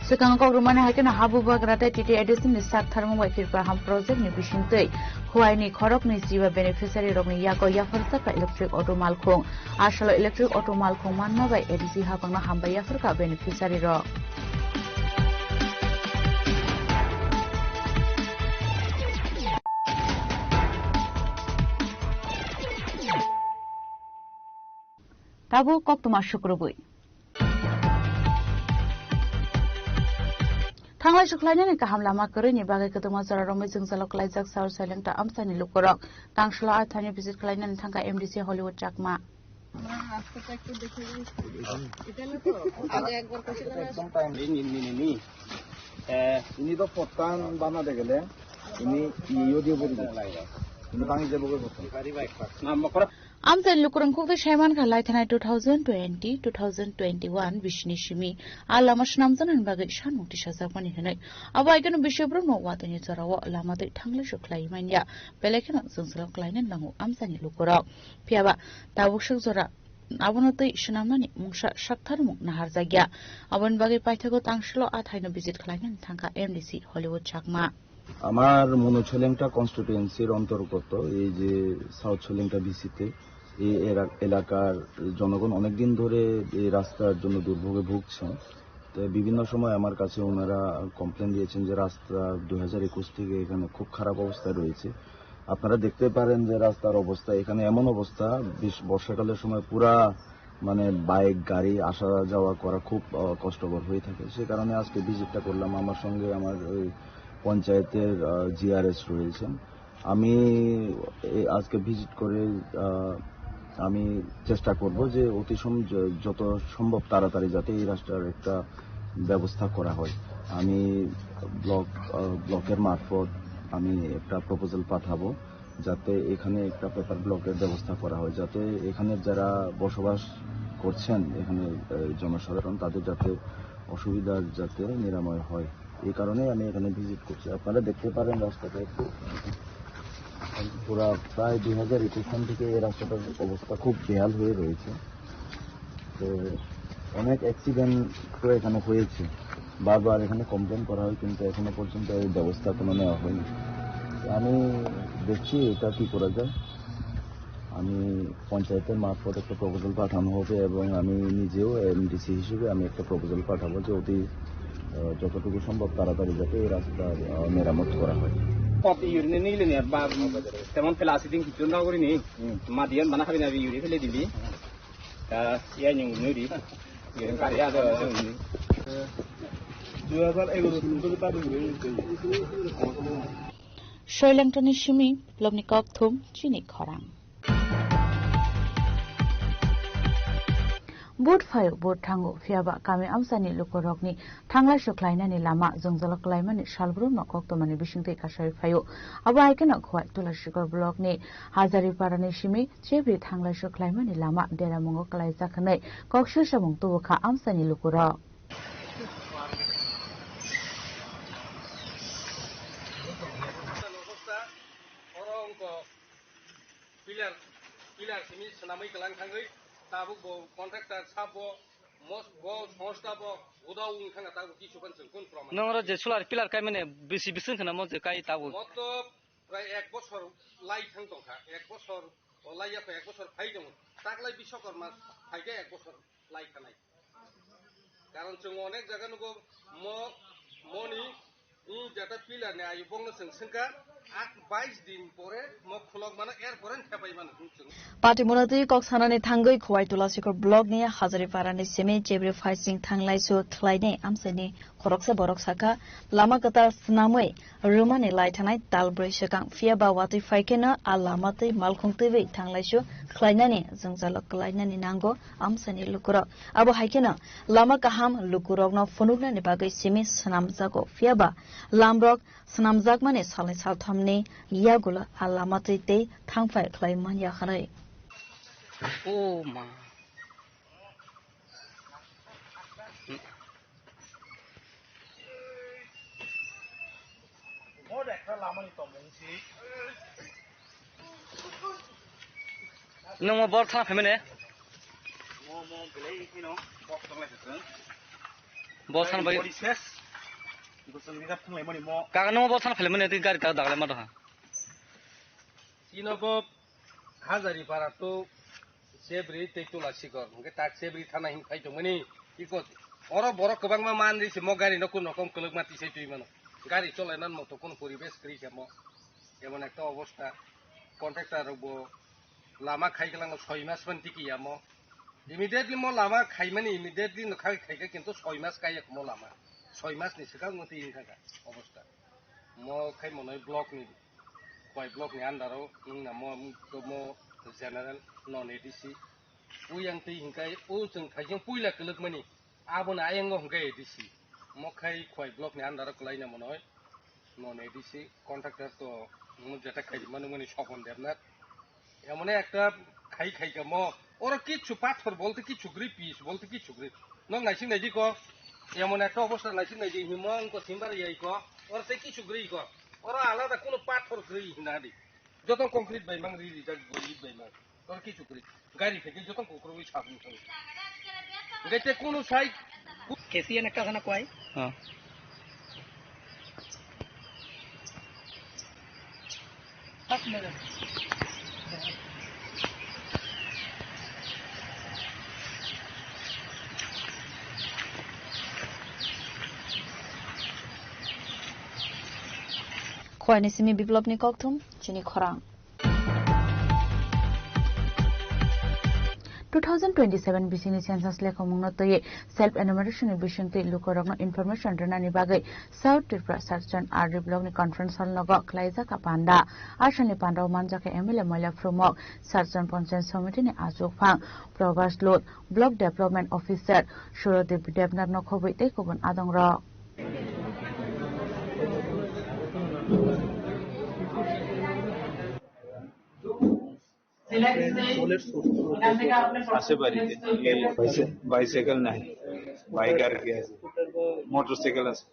Swkang kok rwmani hai kheno habugra tei T T I D C ni sak tharmung bai Tripura Ham project ni bisingtwi Khowai ni khoroknwi chiba beneficiary rokni yago yapharjak kha electric auto malkhung. A salo electric auto malkhung manma bai A D C hapangno hambai yaphar kha beneficiary rok. Tabuk koktwma sukrubwi. Thanglai sukhlainani kaham lama kwrwini bagwi kwtwma jora romwi jwngjalo klaijak South Sailengta amchaini lukurok. Tangsilo a thaino visit khlainani thangkha M D C Hollywood Chakma. একদম টাইম। এই নি, নি, নি, নি। এ, ইনি তো ফোরটান বানাতে গেলে, ইনি ইয়ে দিয়ে বলে দিন। ইনি ভাঙি যাবো করে Fortran. Amchaini lukurok khukti saiman kha laithanai two thousand twenty, two thousand twenty-one bisini simi a lama swnamjaknani bagwi sanmung tisajakmani hwnwi. Abo hai kheno bisingborokno watwini jorao lama twi thanglai sukhlai manya, belai kheno jwngjalo khlainani nango amchaini lukurok. Phiyaba tabuk swk jora abono twi swnamnani mungsa saktharmung naharjakya. Aboni bagwi paithago Tangsilo a thaino visit khlainani thangkha M D C Hollywood Chakma. আমার মনোজ সলেংটা কনস্টিটিউয়েন্সির অন্তর্গত এই যে সাউথ সলেংটা ভিসিতে এই এরা-, এলাকার জনগণ অনেকদিন ধরে এই রাস্তার জন্য দুর্ভোগে ভুগছেন। তো বিভিন্ন সময় আমার কাছে ওনারা কমপ্লেন দিয়েছেন যে রাস্তা দুই হাজার একুশ থেকে এখানে খুব খারাপ অবস্থায় রয়েছে। আপনারা দেখতে পারেন যে রাস্তার অবস্থা, এখানে এমন অবস্থা, বিশ-, বর্ষাকালের সময় পুরা মানে বাইক, গাড়ি আসা যাওয়া করা খুব, আহ, কষ্টকর হয়ে থাকে। সে কারণে আজকে ভিজিটটা করলাম। আমার সঙ্গে আমার ওই পঞ্চায়েতের, আহ, জিআরএস রয়েছেন। আমি এ-, আজকে ভিজিট করে, আহ, আমি চেষ্টা করব যে অতি সম-, য-, যত সম্ভব তাড়াতাড়ি যাতে এই রাস্তার একটা ব্যবস্থা করা হয়। আমি ব্লক, আহ, ব্লকের মারফত আমি একটা প্রপোজাল পাঠাবো। যাতে এখানে একটা পেপার ব্লকের ব্যবস্থা করা হয়, যাতে এখানে যারা বসবাস করছেন, এখানে, আহ, জনসাধারণ, তাদের যাতে অসুবিধার যাতে নিরাময় হয়, এই কারণেই আমি এখানে ভিজিট করছি। আপনারা দেখতে পারেন রাস্তাটা একটু পুরা প্রায় দুই হাজার একুশ সাল থেকে এই রাস্তাটার অবস্থা খুব বেহাল হয়ে রয়েছে। তো অনেক অ্যাক্সিডেন্ট তো এখানে হয়েছে, বারবার এখানে কমপ্লেন করা হয়, কিন্তু এখনো পর্যন্ত এই ব্যবস্থা কোনো নেওয়া হয়নি। তো আমি দেখছি এটা কি করা যায়। আমি পঞ্চায়েতের মারফত একটা প্রপোজাল পাঠানো হবে এবং আমি নিজেও এমডিসি হিসেবে আমি একটা প্রপোজাল পাঠাবো যে অতি, আহ, যতটুকু সম্ভব তাড়াতাড়ি যাতে এই রাস্তা, আহ, মেরামত করা হয়। Pop irini nilini ba temon pela asidin kichun da gurini. Hmm. Madiyan bana habina bi yuri pele dili. Ta ya nyung nuri. Irin karya da. Dui hajar egaroh simi ta dui. Soilengtoni simi, lobni kokthum, chini khorang. Vote phaio, vote thango, phiyaba kami amsani lukurokni thanglai sukhlainani lama jwngjalo kwlaimani salbrumno koktomani bisingtwi kasai phaio. Abo hai kheno Khowai Tulashikhor blockni Hazariparani simi Chebri thanglai sukhlaimani lama deramungo kwlaijak hwnwi kok susamung tubukha amsani lukurok. Oro wngkha pillar, pillar simi swnamwi kwlang thangwi tabuk bo contractor sabo mos-, bo songsta bo uda wng thangkha tabuk kisu kan chwng kun proman. Nong oro je solar pillar kaimani bisi bising khna mo je kai tabuk. Moto prai ek bosor lai thang tongkha, ek bosor o lai yakha ek bosor phai tongo. Taklai Biswakarma phaikhe ek bosor lai khanai. Karon chwng onek jaga nugo mo, moni, i jata pillar ni ayu bongno chwng swngkha, ak bais din pore mo khulok mano, er pore thepai mano chwng. Party monotwi kok sanani thangwi Khowai Tulashikhor block ni Hazariparani simi Chebri phaising thanglaisu khlainai amchaini khoroksa borok sakha, lama kwtal swnamwi rwmani lai thanai tal brwi swkang, phiyaba watwi phaikheno a lama twi malkhung twiwi thanglaisu khlainani jwngjalo kwlainani nango amchaini lukurok. Abo hai kheno lama kaham lukurokno phunuknani bagwi simi swnamjago, phiyaba lamrok swnamjakmani salni salthamni yagulo a lama twi tei thangphai khlai manya hwnwi. O ma. Nwng mo bor thana phaimani? Bor thana bai. Kaka nwng mo bor thana phaimani, tei gari ta daglai ma doha. Chino bo Hazaripara to Chebri tei Tulashikhor, hwnkhe tak Chebri thana him khai tongmani iko. Oro borok kwbangma manri se mo gari no kun rokom kwlwkma tisai twi mano. Gari cholai nan moto kun poribesh kwrwi khe mo. Emon ekta obostha, contractor rok bo lama khai kwlango soi mas phan tiki ya mo. Immediately mo lama khaimani, immediately no khai khaikha kintu soi mas kaiya mo lama. Soi mas ni swkang mo twi wngkha kha obostha. Mo khai monoi block ni, Khowai block ni under o wngna mo, mo general non A D C. Uyang twi hingkai o chwng thaijeng puila kwlwkmani, aboni ayango hingkai A D C. Mo khai Khowai block ni under o kwlaina monoi non A D C contractor to mo jeta khai mano mani Sopon Debnath. Emon ekta khai khai ka mo. Oro kichu pathor bolte kichu gri, pis bolte kichu gri. Nok naising naidi ko. Emon ekta obostha naising naidi himong ko simbar yai ko. Oro tei kichu gri ko. Oro alada kuno pathor gri hinadi. Joto concrete bai mang ri ri jak gori bai mang. Oro kichu gri. Gari theke joto kokroi sabun thang. Gete kuno sai. Kesi ene ka sana kwai. Ha. Khowai ni simi Biplop ni kokthum, chini khorang. Two thousand twenty-seven bisingni census lekhomungno twiwi self enumeration ni bisingtwi lukurokno information rwnani bagwi South Tripura Surchon R D block ni conference hall nogo khlaijak a panda. A salni panda o manjak kha M L A Moila Phrumok, Surchon Panchayat Somiti ni achukphang Prabhas Lut, Block Development Officer Surodip Debnath no khobwi tei kubun adongrok. আছে বাড়িতে, এই বাইসা-, বাইসাইকেল নাই, বাইক আর কি আছে, মোটরসাইকেল আছে।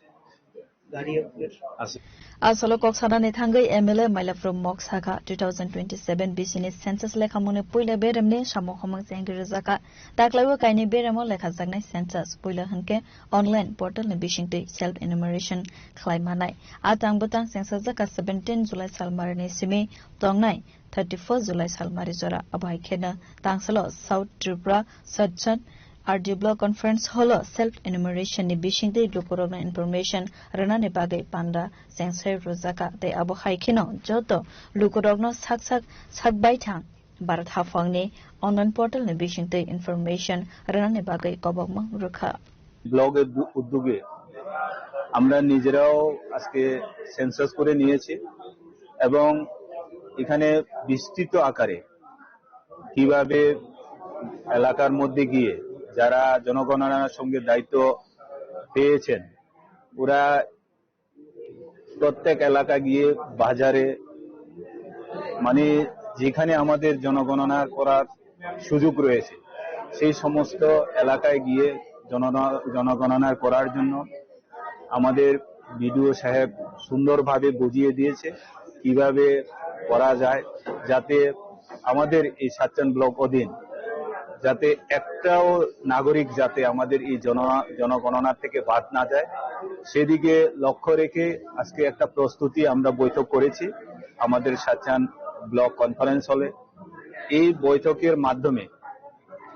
Aswk. Aswk o kok sanani thangwi M L A Mailaphuru Mok sakha, two thousand twenty-seven bisini census lekhamungni puila beremni samung homung chengri rwjakha. Taklaiwi kainwi beremo lekhajaknai census, puila hwnkhe online portalni bisingtwi self enumeration khlai manai. A tang bwtang chengsajakha seventeen July salmarini simi tongnai thirty-first July salmari jora. Abo hai kheno tangsalo South Tripura Sachchan R D Block Conference Hall o self enumeration ni bisingtwi lukurokno information rwnani bagwi panda chengsai rwjakha, tei abo hai kheno joto lukurokno sak sak sak baithang Bharat haphangni online portal ni bisingtwi information rwnani bagwi kobokma rwkha. ব্লকের দু-, উদ্যোগে আমরা নিজেরাও আজকে সেন্সাস করে নিয়েছি এবং এখানে বিস্তৃত আকারে কিভাবে এলাকার মধ্যে গিয়ে যারা জনগণনার সঙ্গে দায়িত্ব পেয়েছেন, ওরা প্রত্যেক এলাকা গিয়ে বাজারে, মানে, যেখানে আমাদের জনগণনা করার সুযোগ রয়েছে, সেই সমস্ত এলাকায় গিয়ে জনগণ-, জনগণনা করার জন্য আমাদের বিডিও সাহেব সুন্দরভাবে বুঝিয়ে দিয়েছে কিভাবে করা যায়, যাতে আমাদের এই সাতচান ব্লক অধীন যাতে একটাও নাগরিক যাতে আমাদের এই জন-, জনগণনা থেকে বাদ না যায়, সেদিকে লক্ষ্য রেখে আজকে একটা প্রস্তুতি আমরা বৈঠক করেছি আমাদের সাতচান ব্লক কনফারেন্স হলে। এই বৈঠকের মাধ্যমে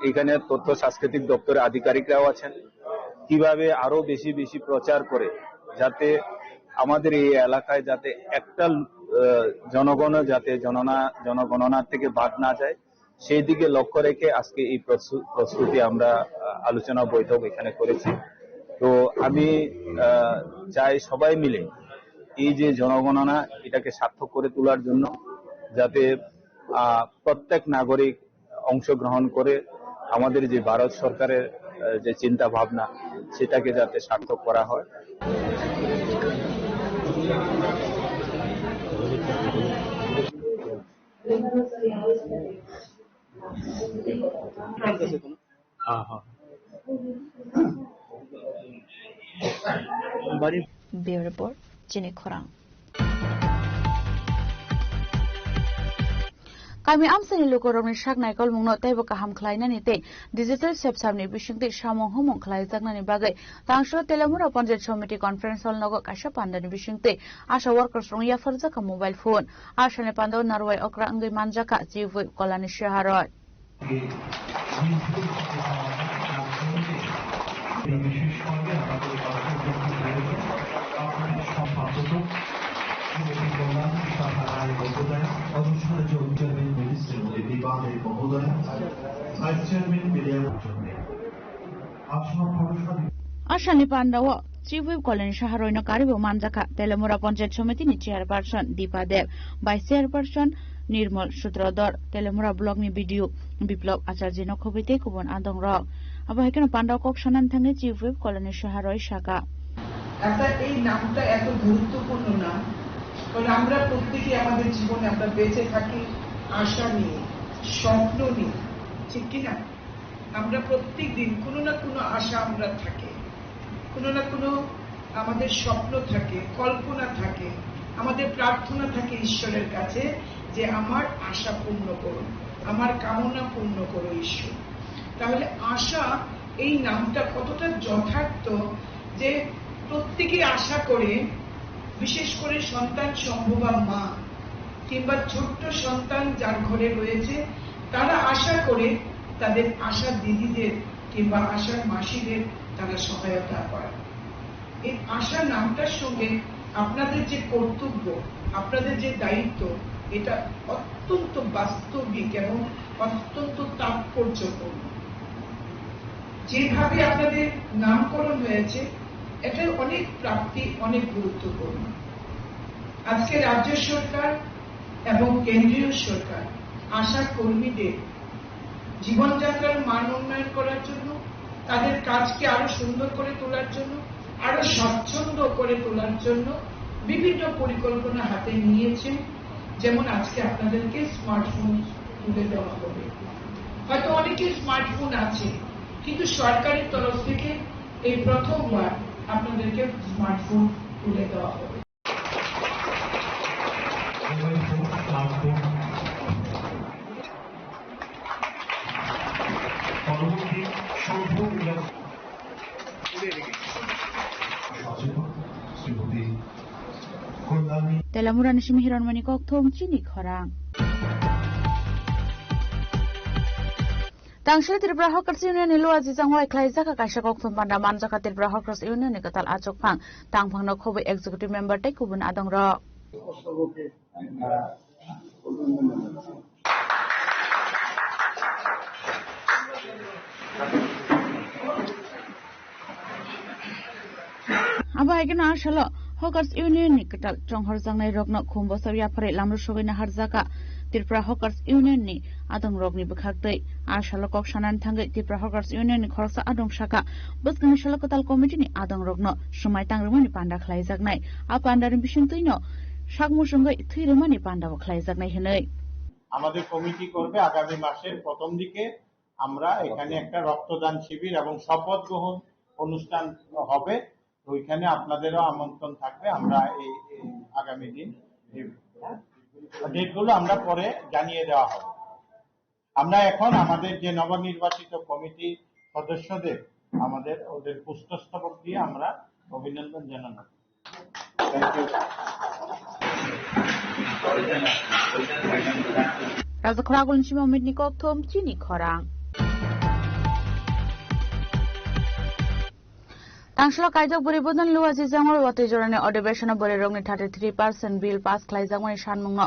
এখানে তথ্য সাংস্কৃতিক দপ্তরের আধিকারিকরাও আছেন, কিভাবে আরো বেশি বেশি প্রচার করে যাতে আমাদের এই এলাকায় যাতে একটা, আহ, জনগণ যাতে জননা-, জনগণনা থেকে বাদ না যায়, সেই দিকে লক্ষ্য রেখে আজকে এই প্রস্তু-, প্রস্তুতি আমরা, আহ, আলোচনা বৈঠক এখানে করেছি। তো আমি, আহ, চাই সবাই মিলে এই যে জনগণনা এটাকে সার্থক করে তোলার জন্য যাতে, আহ, প্রত্যেক নাগরিক অংশগ্রহণ করে আমাদের যে ভারত সরকারের, আহ, যে চিন্তা ভাবনা সেটাকে যাতে সার্থক করা হয়। হ্যাঁ, হ্যাঁ। Bureau Report, Chini Khorang. Kami amchaini lukurokni sak naikolmungno teibo kaham khlainani tei digital sepsamni bisingtwi samung humung khlaijaknani bagwi tangso Telamura Panchayat Samiti Conference Hall nogo kaisa pandani bisingtwi ASHA workers rokno yapharjakha mobile phone. ASHA ni pandao narwai okra wngwi manjakha Chief Whip Kolani Saharoi. Asani pandao Chief Whip Kolani Saharoino karibo manjakha Telamura Panchayat Samiti ni Chairperson Deepa Deb, Vice Chairperson Nirmal Sutradhar, Telamura Block ni B D O Biplab Acharya no khobwi tei kubun adong rok. Abo hai kheno pandao kok sanani thangwi Chief Whip Kolani Saharoi saka. একটা এই নামটা এত গুরুত্বপূর্ণ নাম, কারণ আমরা প্রত্যেকেই আমাদের জীবনে আমরা বেঁচে থাকি আশা নিয়ে, স্বপ্ন নিয়ে, ঠিক কি না? আমরা প্রত্যেক দিন কোনো না কোনো আশা আমরা থাকে, কোনো না কোনো আমাদের স্বপ্ন থাকে, কল্পনা থাকে, আমাদের প্রার্থনা থাকে ঈশ্বরের কাছে যে আমার আশা পূর্ণ করুন, আমার কামনা পূর্ণ করো ঈশ্বর। তাহলে আশা এই নামটা কতটা যথার্থ যে প্রত্যেকে আশা করে, বিশেষ করে সন্তান সম্ভবা মা কিংবা ছোট্ট সন্তান যার ঘরে রয়েছে, তারা আশা করে তাদের আশা দিদিদের কিংবা আশার মাসিদের তারা সহায়তা পায়। এই আশা নামটার সঙ্গে আপনাদের যে কর্তব্য, আপনাদের যে দায়িত্ব, এটা অত্যন্ত বাস্তবিক এবং অত্যন্ত তাৎপর্যপূর্ণ। যেভাবে আপনাদের নামকরণ হয়েছে, এটার অনেক প্রাপ্তি, অনেক গুরুত্বপূর্ণ। আজকে রাজ্য সরকার এবং কেন্দ্রীয় সরকার আশা কর্মীদের জীবনযাত্রার মান উন্নয়ন করার জন্য, তাদের কাজকে আরো সুন্দর করে তোলার জন্য, আরো স্বাচ্ছন্দ্য করে তোলার জন্য বিভিন্ন পরিকল্পনা হাতে নিয়েছেন। যেমন আজকে আপনাদেরকে স্মার্টফোন তুলে দেওয়া হবে। হয়তো অনেকের স্মার্টফোন আছে, কিন্তু সরকারের তরফ থেকে এই প্রথমবার আপনাদেরকে smartphone Telamurani simi Hironmani kokthum chini khorang. Tangshil Tripura Hawkers Union ni Luaji Jangwai khlaijak kaisa kokthum panda manjakha Tripura Hawkers Union ni kwtal achukphang tangphangno khobwi executive member tei kubun adongrok. Abo hai kheno a salo Hawkers Union ni kwtal chonghorjaknai rokno khum bwsao yapharwi lamrwsogwi naharjakha Tripura Hawkers Union ni adongrokni bwkhaktwi. A salo kok sanani thangwi Tripura Hawkers Union ni khoroksa adong sakha, bwskangni salo kwtal committee ni adongrokno swmai tang rwmani panda khlaijaknai. A pandani bisingtwino sak muchungwi thwi rwmani pandabo khlaijaknai hwnwi. আমাদের কমিটি করবে, আগামী মাসের প্রথম দিকে আমরা এখানে একটা রক্তদান শিবির এবং শপথ গ্রহণ অনুষ্ঠান হবে। তো ওইখানে আপনাদেরও আমন্ত্রণ থাকবে। আমরা এই, এই আগামী দিন এই, হ্যাঁ, ডেটগুলো আমরা পরে জানিয়ে দেওয়া হবে। আমরা এখন আমাদের যে নবনির্বাচিত কমিটি সদস্যদের আমাদের ওদের পুষ্পস্তবক দিয়ে আমরা অভিনন্দন জানানো। Thank you. Rajakhor agulni simi Amit ni kokthum chini khorang. Tangshilo kaijak bwrwi bodol Luaji Jangwai watwi jorani adhibeshon o bwrwi rokni thirty three percent bill pass khlaijakmani sanmungno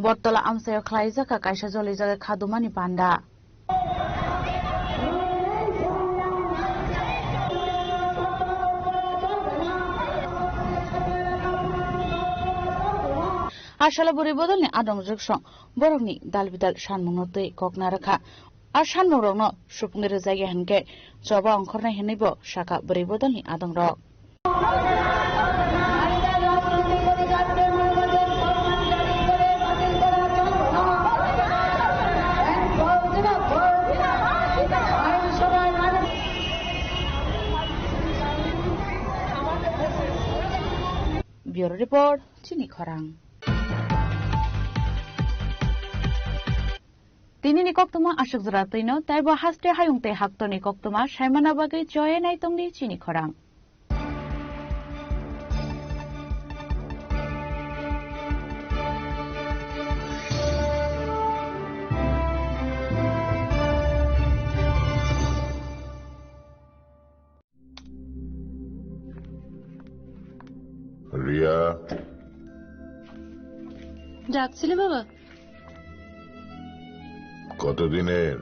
Bortola amchaio khlaijakha kaisa jolijagwi khadumani panda. A salo bwrwi bodolni adong jwksong borokni dal bidal sanmungno twi kok narwkha. A sanmungrokno supungwi rwjakya hinkhe choba ongkhornai hinwibo sakha bwrwi bodolni adongrok. Bureau Report, Chini Khorang. Tini ni koktwma aswk jora twino, tei bo haste hayung tei haktorni koktwma saimana bagwi choye nai tongdi Chini Khorang. Riya. ডাকছিলে বাবা? কতদিনের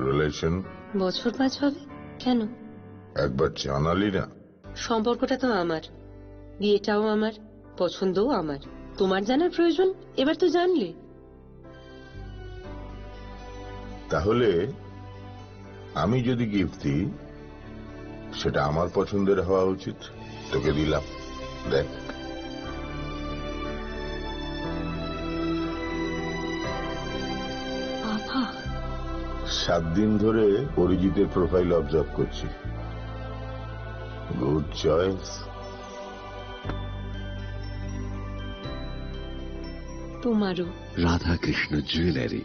রিলেশন? বছর পাঁচ হবে। কেন? একবার জানালি না। সম্পর্কটা তো আমার, বিয়েটাও আমার, পছন্দও আমার। তোমার জানার প্রয়োজন, এবার তো জানলে। তাহলে আমি যদি গিফট দিই, সেটা আমার পছন্দের হওয়া উচিত। তোকে দিলাম, দেখ। বাবা। সাত দিন ধরে অরিজিতের প্রোফাইল অবজার্ভ করছি। Good choice. তোমারও। রাধাকৃষ্ণ জুয়েলারি,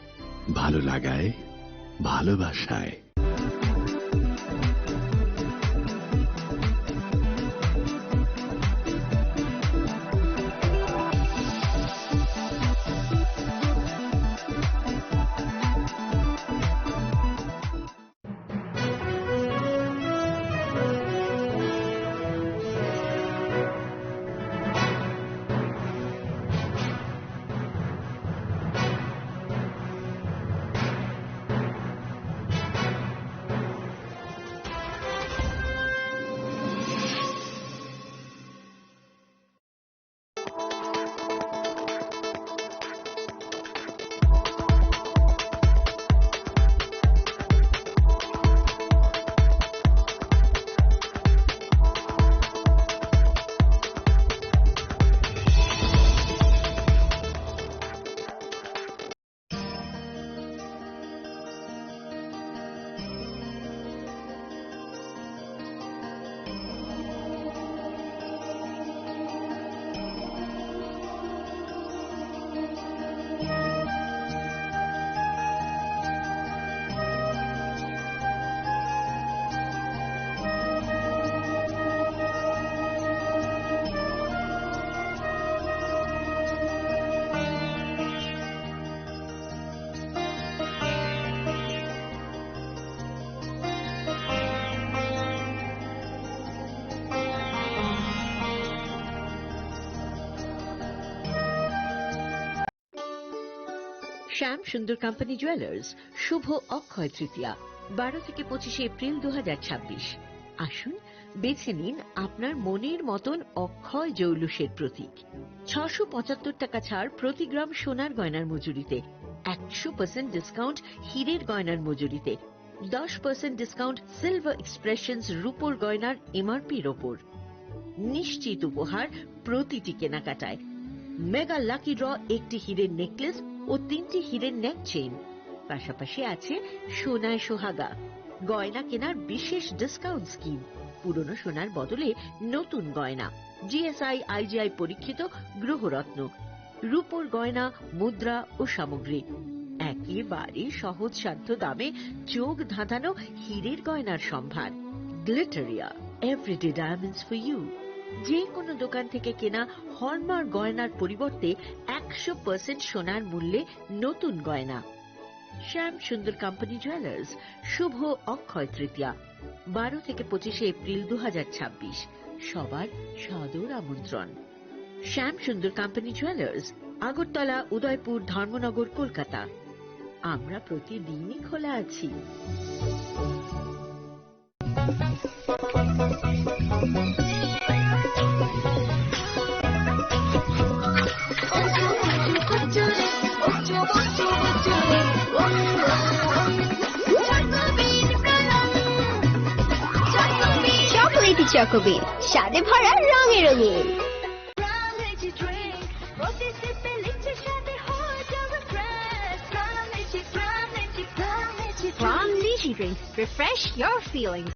ভালো লাগায়, ভালোবাসায়। শ্যাম সুন্দর কোম্পানি জুয়েলার্স, শুভ অক্ষয় তৃতীয়া, বারো থেকে পঁচিশে এপ্রিল দু হাজার ছাব্বিশ। আসুন, বেছে নিন আপনার মনের মতন অক্ষয় জৌলুসের প্রতীক। ছশো পঁচাত্তর টাকা ছাড় প্রতি গ্রাম সোনার গয়নার মজুরিতে, একশো পার্সেন্ট ডিসকাউন্ট হীরের গয়নার মজুরিতে, দশ পার্সেন্ট ডিসকাউন্ট সিলভার এক্সপ্রেশনস রূপোর গয়নার এমআরপির ওপর। নিশ্চিত উপহার প্রতিটি কেনাকাটায়। মেগা লাকি ড্র, একটি হীরের নেকলেস ও তিনটি হীরের নেক চেইন। পাশাপাশি আছে সোনায় সোহাগা, গয়না কেনার বিশেষ ডিসকাউন্ট স্কিম, পুরনো সোনার বদলে নতুন গয়না, জিএসআই আইজিআই পরীক্ষিত গ্রহরত্ন, রূপোর গয়না, মুদ্রা ও সামগ্রী। একেবারে সহজ সাধ্য দামে চোখ ধাঁধানো হীরের গয়নার সম্ভার। Glitteria, everyday diamonds for you. যে কোনো দোকান থেকে কেনা হলমার্ক গয়নার পরিবর্তে একশো পার্সেন্ট সোনার মূল্যে নতুন গয়না। শ্যাম সুন্দর কোম্পানি জুয়েলার্স, শুভ অক্ষয় তৃতীয়া, বারো থেকে পঁচিশে এপ্রিল দু হাজার ছাব্বিশ। সবার সাদর আমন্ত্রণ। শ্যাম সুন্দর কোম্পানি জুয়েলার্স, আগরতলা, উদয়পুর, ধর্মনগর, কলকাতা। আমরা প্রতিদিনই খোলা আছি। চকোবিন, স্বাদে ভরা, রঙে রঙিন। Prime Lychee Drink. Refresh your feelings.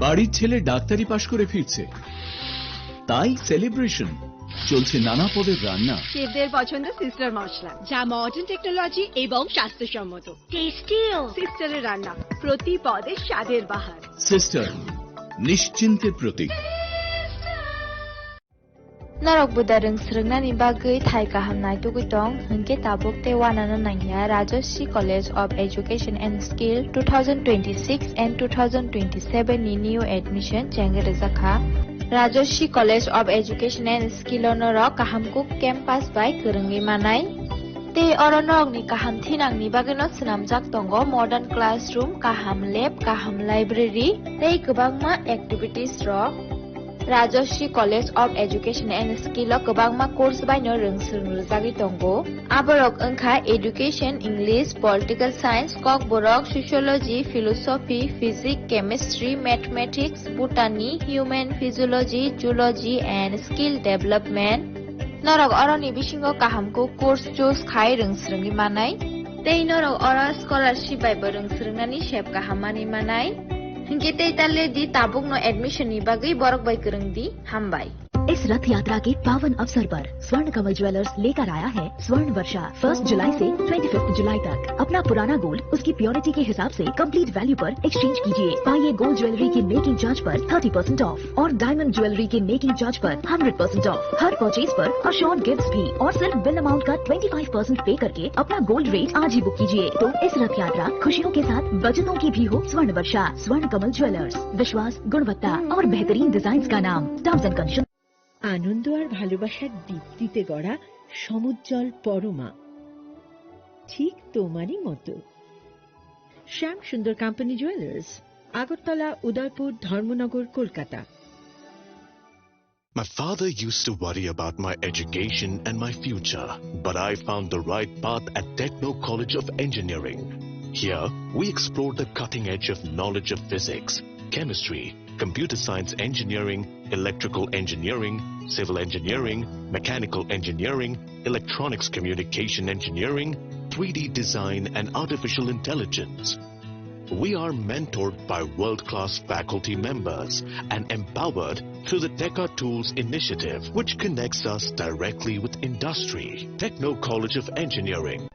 বাড়ির ছেলে ডাক্তারি পাশ করে ফিরছে, তাই সেলিব্রেশন। চলছে নানা পদের রান্না। শেফদের পছন্দ সিস্টার মশলা, যা মডার্ন টেকনোলজি এবং স্বাস্থ্যসম্মত। টেস্টিও। সিস্টারের রান্না, প্রতি পদে স্বাদের বাহার। সিস্টার, নিশ্চিন্তের প্রতীক। Norok buda rwng swrwngnani bagwi thai kaham naitugwi tong, hwnkhe tabuk tei uanano nangya Rajashree College of Education and Skill two thousand twenty-six and two thousand twenty-seven ni new admission chengwi rwjakha. Rajashree College of Education and Skill o norok kaham kuk campus bai kwrwngwi manai. Tei oro norokni kaham thinangni bagwino swnamjak tongo modern classroom, kaham lab, kaham library tei kwbangma activities rok. Rajashree College of Education and Skill o kwbangma course baino rwng swrwng rwjagwi tongo. Aborok wngkha Education, English, Political Science, Kokborok, Sociology, Philosophy, Physics, Chemistry, Mathematics, Botany, Human Physiology, Zoology and Skill Development. Norok oroni bisingo kaham kuk course choose khai rwng swrwngwi manai. Tei norok oro scholarship bai bo rwng swrwngnani sep kaham manwi manai. Hinkhe tei ta le di, tabukno admission ni bagwi borok bai kwrwng di. Hambai. इस रथ यात्रा के पावन अवसर पर स्वर्ण कमल ज्वेलर्स लेकर आया है स्वर्ण वर्षा। फर्स्ट जुलाई से ट्वेंटी फिफ्थ जुलाई तक अपना पुराना गोल्ड उसकी प्योरिटी के हिसाब से कंप्लीट वैल्यू पर एक्सचेंज कीजिए। पाइए गोल्ड ज्वेलरी की मेकिंग चार्ज पर थर्टी परसेंट ऑफ और डायमंड ज्वेलरी की मेकिंग चार्ज पर hundred percent of. Her purchase पर अश्योर्ड गिफ्ट्स भी और सिर्फ बिल अमाउंट का ट्वेंटी फ़ाइव परसेंट पे करके अपना गोल्ड रेट आज ही बुक कीजिए। तो इस रथ यात्रा खुशियों के साथ बचतों की भी हो। स्वर्ण वर्षा, स्वर्ण कमल ज्वेलर्स, विश्वास, गुणवत्ता और बेहतरीन डिजाइन का नाम। Terms and condition. আনন্দ আর ভালোবাসার দীপ্তিতে গড়া সমুজ্জ্বল পরমা, ঠিক তোমারই মতো। শ্যাম সুন্দর কোম্পানি জুয়েলার্স, আগরতলা, উদয়পুর, ধর্মনগর, Kolkata. My father used to worry about my education and my future, but I found the right path at Techno College of Engineering. Here, we explore the cutting edge of knowledge of physics, chemistry, computer science engineering, electrical engineering, civil engineering, mechanical engineering, electronics communication engineering, three D design, and artificial intelligence. We are mentored by world-class faculty members and empowered through the Teka Tools initiative, which connects us directly with industry. Techno College of Engineering.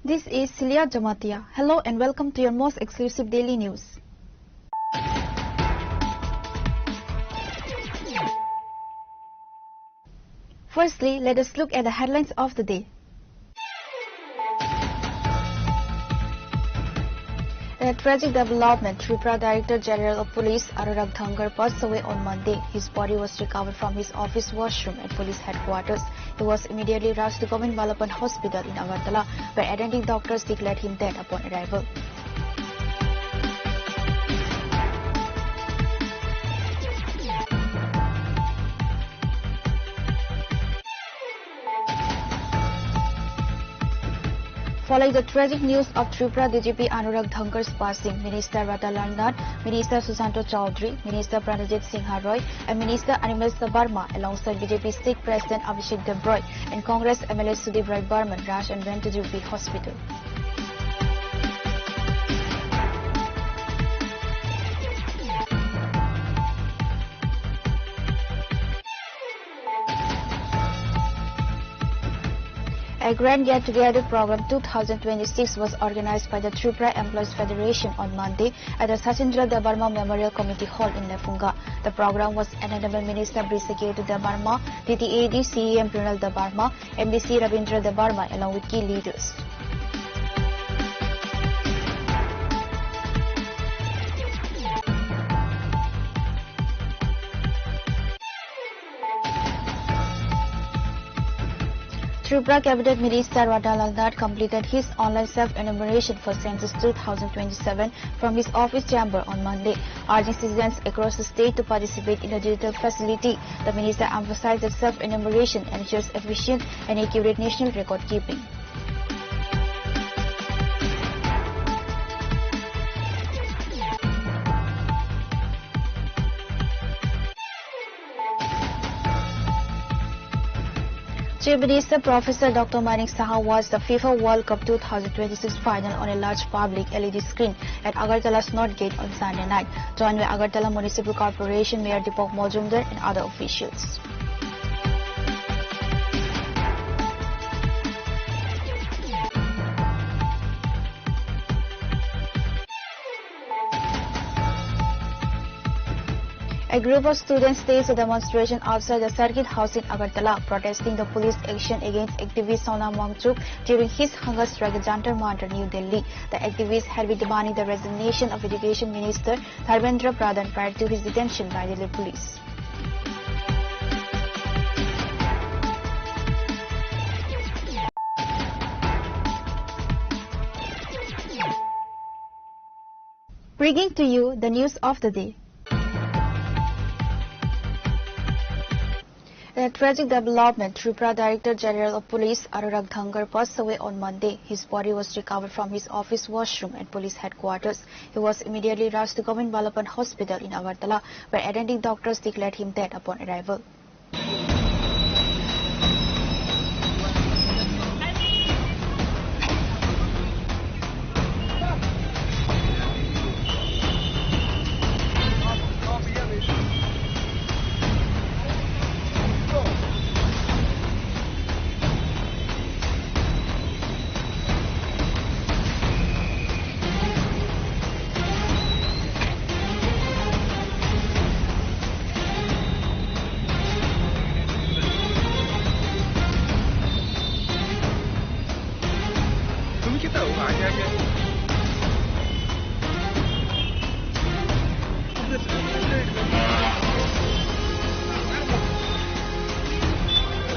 This is Celia Jamatia. Hello and welcome to your most exclusive daily news. Firstly, let us look at the headlines of the day. In a tragic development, Tripura Director General of Police Anurag Dhangar passed away on Monday. His body was recovered from his office washroom at police headquarters. He was immediately rushed to Govind Ballabhan Hospital in Agartala, where attending doctors declared him dead upon arrival. Following the tragic news of Tripura D G P Anurag Dhangar's passing, Minister Radha Lal Nath, Minister Sushanta Chowdhury, Minister Pranajit Singha Roy, and Minister Animesh Debbarma, alongside B J P State President Abhishek Debbarma and Congress M L A Sudip Roy Barman, rushed and went to G P Hospital. A grand get-together program two thousand twenty-six was organized by the Tripura Employees Federation on Monday at the Sachindra Debbarma Memorial Committee Hall in Lefunga. The program was attended by Minister Brisaketa Debbarma, T T A D C E M Bimal Debbarma, M D C Ravindra Debbarma, along with key leaders. Tripura Cabinet Minister Radha Lal Nath completed his online self-enumeration for Census two thousand twenty-seven from his office chamber on Monday, urging citizens across the state to participate in the digital facility. The minister emphasized that self-enumeration ensures efficient and accurate national record keeping. Chief Minister Professor Doctor Manik Saha watched the FIFA World Cup two thousand twenty-six final on a large public L E D screen at Agartala's North Gate on Sunday night, joined by Agartala Municipal Corporation Mayor Deepak Majumdar and other officials. A group of students staged a demonstration outside the Circuit House in Agartala, protesting the police action against activist Sonam Wangchuk during his hunger strike at Jantar Mantar, New Delhi. The activists had been demanding the resignation of Education Minister Dharmendra Pradhan prior to his detention by Delhi police. Bringing to you the news of the day. In a tragic development, Tripura Director General of Police Anurag Dhangar passed away on Monday. His body was recovered from his office washroom at police headquarters. He was immediately rushed to Govind Ballabhan Hospital in Agartala, where attending doctors declared him dead upon arrival.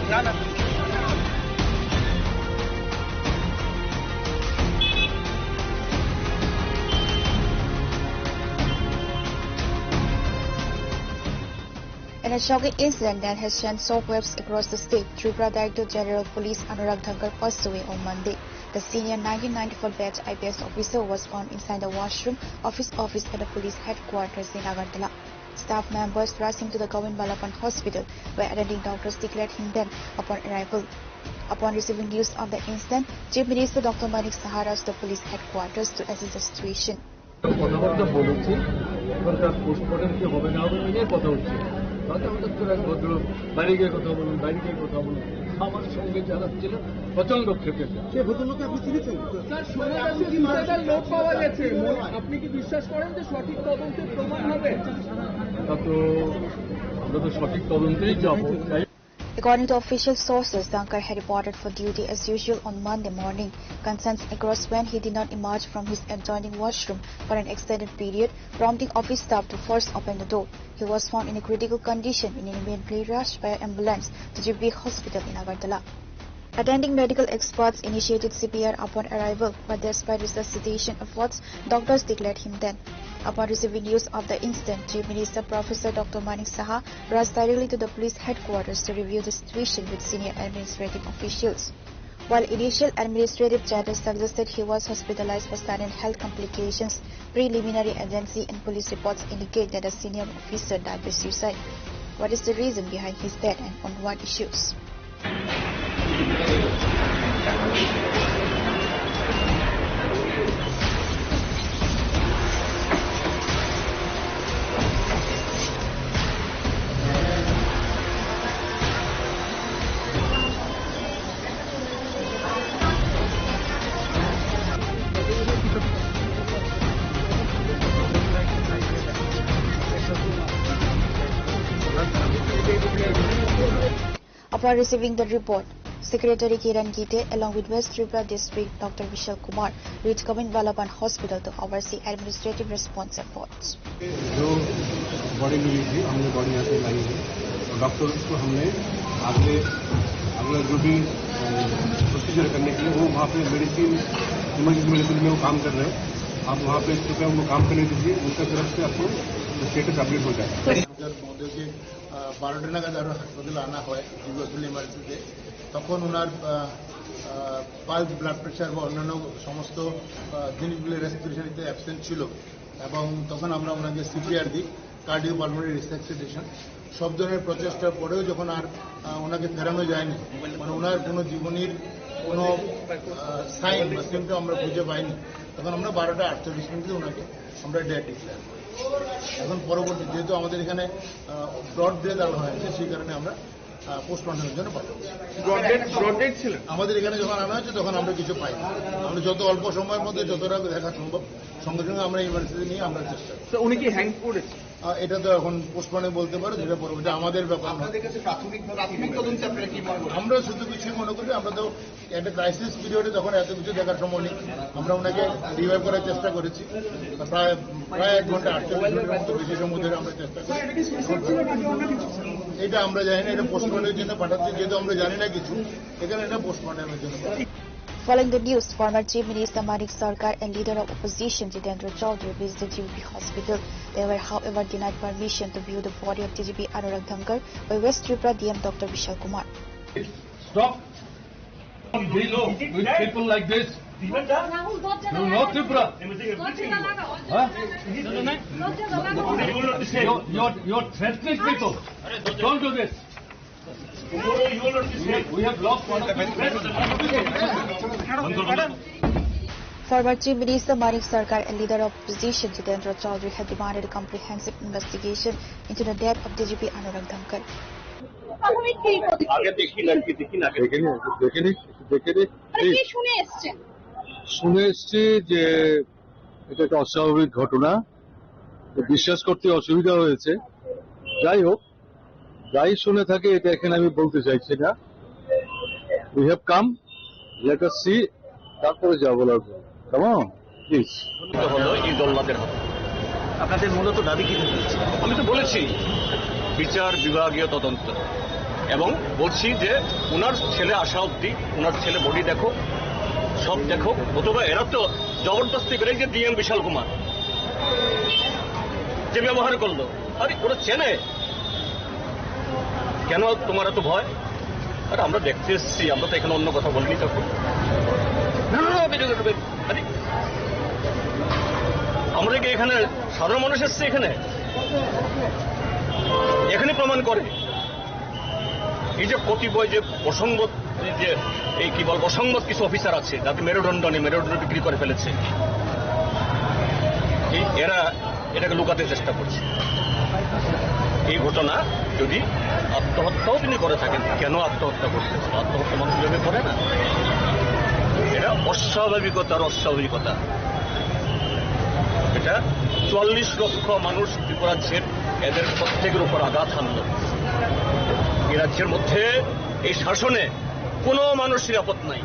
In a shocking incident that has sent shockwaves across the state, Tripura Director General Police Anurag Thakkar passed away on Monday. The senior nineteen ninety-four batch I P S officer was found inside the washroom of his office at the police headquarters in Agartala. Staff members rushing to the Govind Ballabhan Hospital, where attending doctors declared him dead upon arrival. Upon receiving news of the incident, Chief Minister Doctor Manik Saha rushed to police headquarters to assess the situation. কথাবার্তা বলেছি, এখন তার পোস্টমর্টম কি হবে না হবে, ওই নিয়ে কথা হচ্ছে। তাতে হঠাৎ করে এক ভদ্রলোক বাইরে গিয়ে কথা বলুন, বাইরে গিয়ে কথা বলুন, আমার সঙ্গে যারা ছিলেন প্রচণ্ড ক্ষেপে যান। সেই ভদ্রলোককে আপনি চিনেছেন? স্যার, শোনা যাচ্ছে দুই জায়গায় লোক পাওয়া গেছে। আপনি কি বিশ্বাস করেন যে সঠিক তদন্তে প্রমাণ হবে? তা তো আমরা তো সঠিক তদন্তেই যাবো। According to official sources, Thakkar had reported for duty as usual on Monday morning. Concerns arose when he did not emerge from his adjoining washroom for an extended period, prompting office staff to force open the door. He was found in a critical condition and immediately rushed by ambulance to G B hospital in Agartala. Attending medical experts initiated C P R upon arrival, but despite resuscitation efforts, doctors declared him dead. Upon receiving news of the incident, Chief Minister Professor Doctor Manik Saha rushed directly to the police headquarters to review the situation with senior administrative officials. While initial administrative chatter suggested he was hospitalized for sudden health complications, preliminary agency and police reports indicate that a senior officer died by suicide. What is the reason behind his death and on what issues? Upon receiving the report, Secretary Kiran Gite along with West Tripura District Doctor Vishal Kumar reached Govind Ballabhan Hospital to oversee administrative response efforts. जो बॉडी मिली थी, हमने बॉडी यहाँ पे लाई है। और डॉक्टर्स को हमने अगले, अगला जो भी, अ, प्रोसीजर करने के लिए वो वहाँ पे मेडिसिन, इमरजेंसी मेडिसिन में वो काम कर रहे हैं। आप वहाँ पे कृपया उनको काम करने दीजिए, उनका तरफ से आपको स्टेटस अपडेट हो जाएगा। আমাদের মধ্যে যে, আহ, বারোটা নাগাদ আরও হাসপাতালে আনা হয়, জিবি হসপিটাল ইমার্জেন্সিতে। তখন ওনার, আহ, আহ, পালস, ব্লাড প্রেশার বা অন্যান্য সমস্ত, আহ, জিনিসগুলি রেসপিরেশনিতে অ্যাবসেন্ট ছিল এবং তখন আমরা ওনাকে সিপিআর দিই, কার্ডিও পালমোনারি রিসাসিটেশন। সব ধরনের প্রচেষ্টার পরেও যখন আর, আহ, ওনাকে ফেরানো যায়নি, মানে ওনার কোনো জীবনীর কোনো, আহ, সাইন বা সিমটম আমরা খুঁজে পাইনি, তখন আমরা বারোটা আটচল্লিশ মিনিটে ওনাকে আমরা ডেড ডিক্লেয়ার করি। এখন পরবর্তী, যেহেতু আমাদের এখানে, আহ, ব্রড ডেথ আনা হয়েছে, সেই কারণে আমরা, আহ, পোস্টমর্টমের জন্য পাঠাবো। ব্রড ডেথ, ব্রড ডেথ ছিল? আমাদের এখানে যখন আনা হয়েছে, তখন আমরা কিছু পাই। আমরা যত অল্প সময়ের মধ্যে যতটা দেখা সম্ভব, সঙ্গে সঙ্গে আমরা ইমার্জেন্সি নিয়ে আমরা চেষ্টা করি। তো উনি কি হ্যাং করেছে? আহ, এটা তো এখন পোস্টমর্টমে বলতে পারে, যেটা পরবর্তী আমাদের ব্যাপার নয়। আপনাদের কাছে প্রাথমিক, প্রাথমিক তদন্তে আপনারা কি মনে করেন? আমরা শুধু কিছুই মনে করি, আমরা তো একটা ক্রাইসিস পিরিয়ডে যখন এত কিছু দেখার সময় নেই, আমরা ওনাকে রিভাইভ করার চেষ্টা করেছি। প্রায়, প্রায় এক ঘন্টা আটচল্লিশ মিনিটের মতো বেশি সময় ধরে আমরা চেষ্টা করি। এটা আমরা জানি না, এটা পোস্টমর্টমের জন্য পাঠাচ্ছি, যেহেতু আমরা জানি না কিছু, এখানে এটা পোস্টমর্টমের জন্য পাঠাচ্ছি। Following the news, former Chief Minister Manik Sarkar and leader of opposition Jitendra Chaudhary visited G B hospital. They were, however, denied permission to view the body of D G P Anurag Thakkar by West Tripura D M Doctor Vishal Kumar. Stop. Deal with people like this. You know Tripura? Huh? You're, you're, you're threatening people. Don't do this. We have lost one of the best. Former Chief Minister Manik Sarkar and leader of opposition Jitendra Chaudhary have demanded a comprehensive investigation into the death of D G P Anurag Thakkar. প্রাথমিক কি প্রতিক্রিয়া? আগে দেখি না, কি দেখি না, আগে দেখি না। দেখে নি, দেখে নি। মানে কি শুনে এসছেন? শুনে এসছি যে এটা একটা অস্বাভাবিক ঘটনা, তো বিশ্বাস করতে অসুবিধা হয়েছে। যাই হোক, যাই শুনে থাকে, এটা এখানে আমি বলতে চাইছি না। We have come, let us see, তারপরে যা বলার বলবো। Come on, please. হলো এই জল্লাদের হাতে। আপনাদের মূলত দাবি কি থাকবে? আমি তো বলেছি, বিচার বিভাগীয় তদন্ত। এবং বলছি যে ওনার ছেলে আসা অবধি, ওনার ছেলে বডি দেখো, সব দেখো। অথবা এরা তো জবরদস্তি করে, যে ডিএম বিশাল কুমার যে ব্যবহার করলো, আরে ওরা চেনে, কেন তোমার এত ভয়? আরে আমরা দেখতে এসেছি, আমরা তো এখানে অন্য কথা বলিনি তখন। না, না, না, wait, wait, wait, আরে আমরা কি এখানে সাধারণ মানুষ এসছে এখানে? এখানে প্রমাণ করে এই যে কতিপয় যে অসংগত, এই যে এই কি বলবো, অসংগত কিছু অফিসার আছে, যাতে মেরুদণ্ড নেই, মেরুদণ্ড বিক্রি করে ফেলেছে। এই এরা এটাকে লুকাতে চেষ্টা করছে। এই ঘটনা যদি আত্মহত্যাও তিনি করে থাকেন, কেন আত্মহত্যা করতে হবে? আত্মহত্যা মানুষ এভাবে করে না। এটা অস্বাভাবিকতার অস্বাভাবিকতা। এটা চুয়াল্লিশ লক্ষ মানুষ ত্রিপুরাজ্যের, এদের প্রত্যেকের উপর আঘাত হানলো। এই রাজ্যের মধ্যে, এই শাসনে কোনো মানুষ নিরাপদ নাই।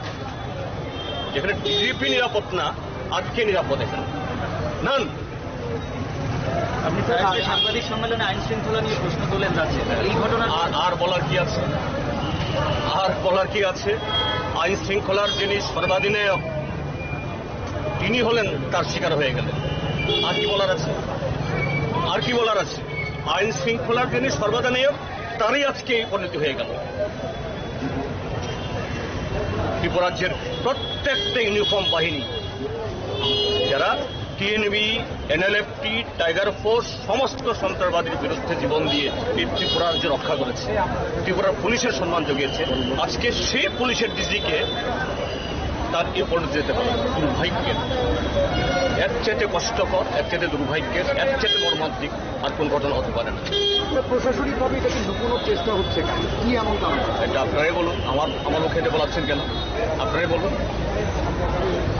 যেখানে ডিজিপি নিরাপদ না, আর কে নিরাপদ এখানে? নান। আপনি স্যার, আজকে সাংবাদিক সম্মেলনে আইন শৃঙ্খলা নিয়ে প্রশ্ন তোলেন রাজ্যে। এই ঘটনা আর, আর বলার কি আছে? আর বলার কি আছে? আইন শৃঙ্খলার যিনি সর্বাধিনায়ক, তিনি হলেন, তার শিকার হয়ে গেলেন। আর কি বলার আছে? আর কি বলার আছে? আইন শৃঙ্খলার যিনি সর্বাধিনায়ক, তারই আজকে এই পরিণতি হয়ে গেল। ত্রিপুরাজ্যের প্রত্যেকটা ইউনিফর্ম বাহিনী, যারা টিএনবি, এনএলএফটি, টাইগার ফোর্স, সমস্ত সন্ত্রাসবাদীর বিরুদ্ধে জীবন দিয়ে এই ত্রিপুরার যে রক্ষা করেছে, ত্রিপুরার পুলিশের সম্মান জুগিয়েছে, আজকে সেই পুলিশের ডিজিকে তার এই পর্যন্ত যেতে পারে। দুর্ভাগ্যের, এর চাইতে কষ্টকর, এর চাইতে দুর্ভাগ্যের, এর চাইতে মর্মান্তিক আর কোন ঘটনা হতে পারে না। প্রশাসনিকভাবে এটা কি লুকোনোর চেষ্টা হচ্ছে? কি এমন কারণ? এটা আপনারাই বলুন, আমার আমার মুখে এটা বলাচ্ছেন কেন? আপনারাই বলুন।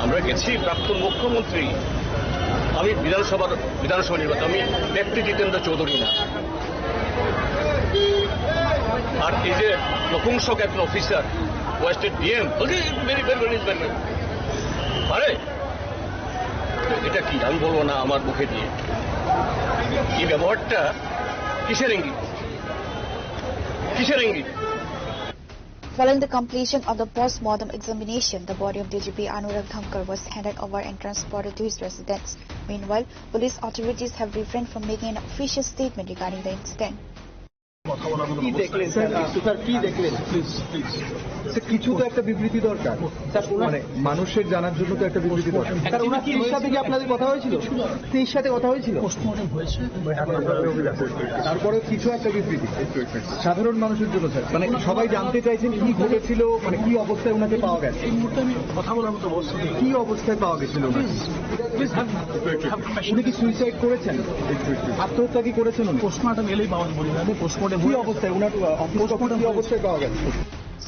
আমরা গেছি, প্রাক্তন মুখ্যমন্ত্রী, আমি বিধানসভার বিধানসভা নির্বাচন, আমি ব্যক্তি জিতেন্দ্র চৌধুরী না। আর এই যে নপুংসক একজন অফিসার, ওয়েস্টের ডিএম, বলছে, "ভেরি ভেরি ভেরি ভেরি।" আরে, এটা কি আমি বলবো না আমার মুখে দিয়ে? এই ব্যবহারটা কিসের ইঙ্গিত? কিসের ইঙ্গিত? Following the completion of the post-mortem examination, the body of D G P Anurag Dhamkar was handed over and transported to his residence. Meanwhile, police authorities have refrained from making an official statement regarding the incident. কি দেখলেন sir? Sir, কি দেখলেন? Please, please. Sir, কিছু তো একটা বিবৃতি দরকার। স্যার, ওনার মানে, মানুষের জানার জন্য তো একটা বিবৃতি দরকার। স্যার, ওনার স্ত্রীর সাথে কি আপনাদের কথা হয়েছিল? স্ত্রীর সাথে কথা হয়েছিল? পোস্টমর্টম হয়েছে। তারপরে কিছু একটা বিবৃতি সাধারণ মানুষের জন্য, স্যার, মানে, সবাই জানতে চাইছেন কি ঘটেছিল, মানে, কি অবস্থায় ওনাকে পাওয়া গেছে। এই মুহূর্তে আমি কথা বলার মতো অবস্থা নেই। কি অবস্থায় পাওয়া গেছিল ওনাকে? প্লিজ, প্লিজ, হ্যাঁ। উনি কি সুইসাইড করেছেন? আত্মহত্যা কি করেছেন উনি? পোস্টমর্টম এলেই পাওয়া যাবে। আমি পোস্টমর্টম কি অবস্থায় ওনার, আহ, অফিস কখন কি অবস্থায় পাওয়া গেছে?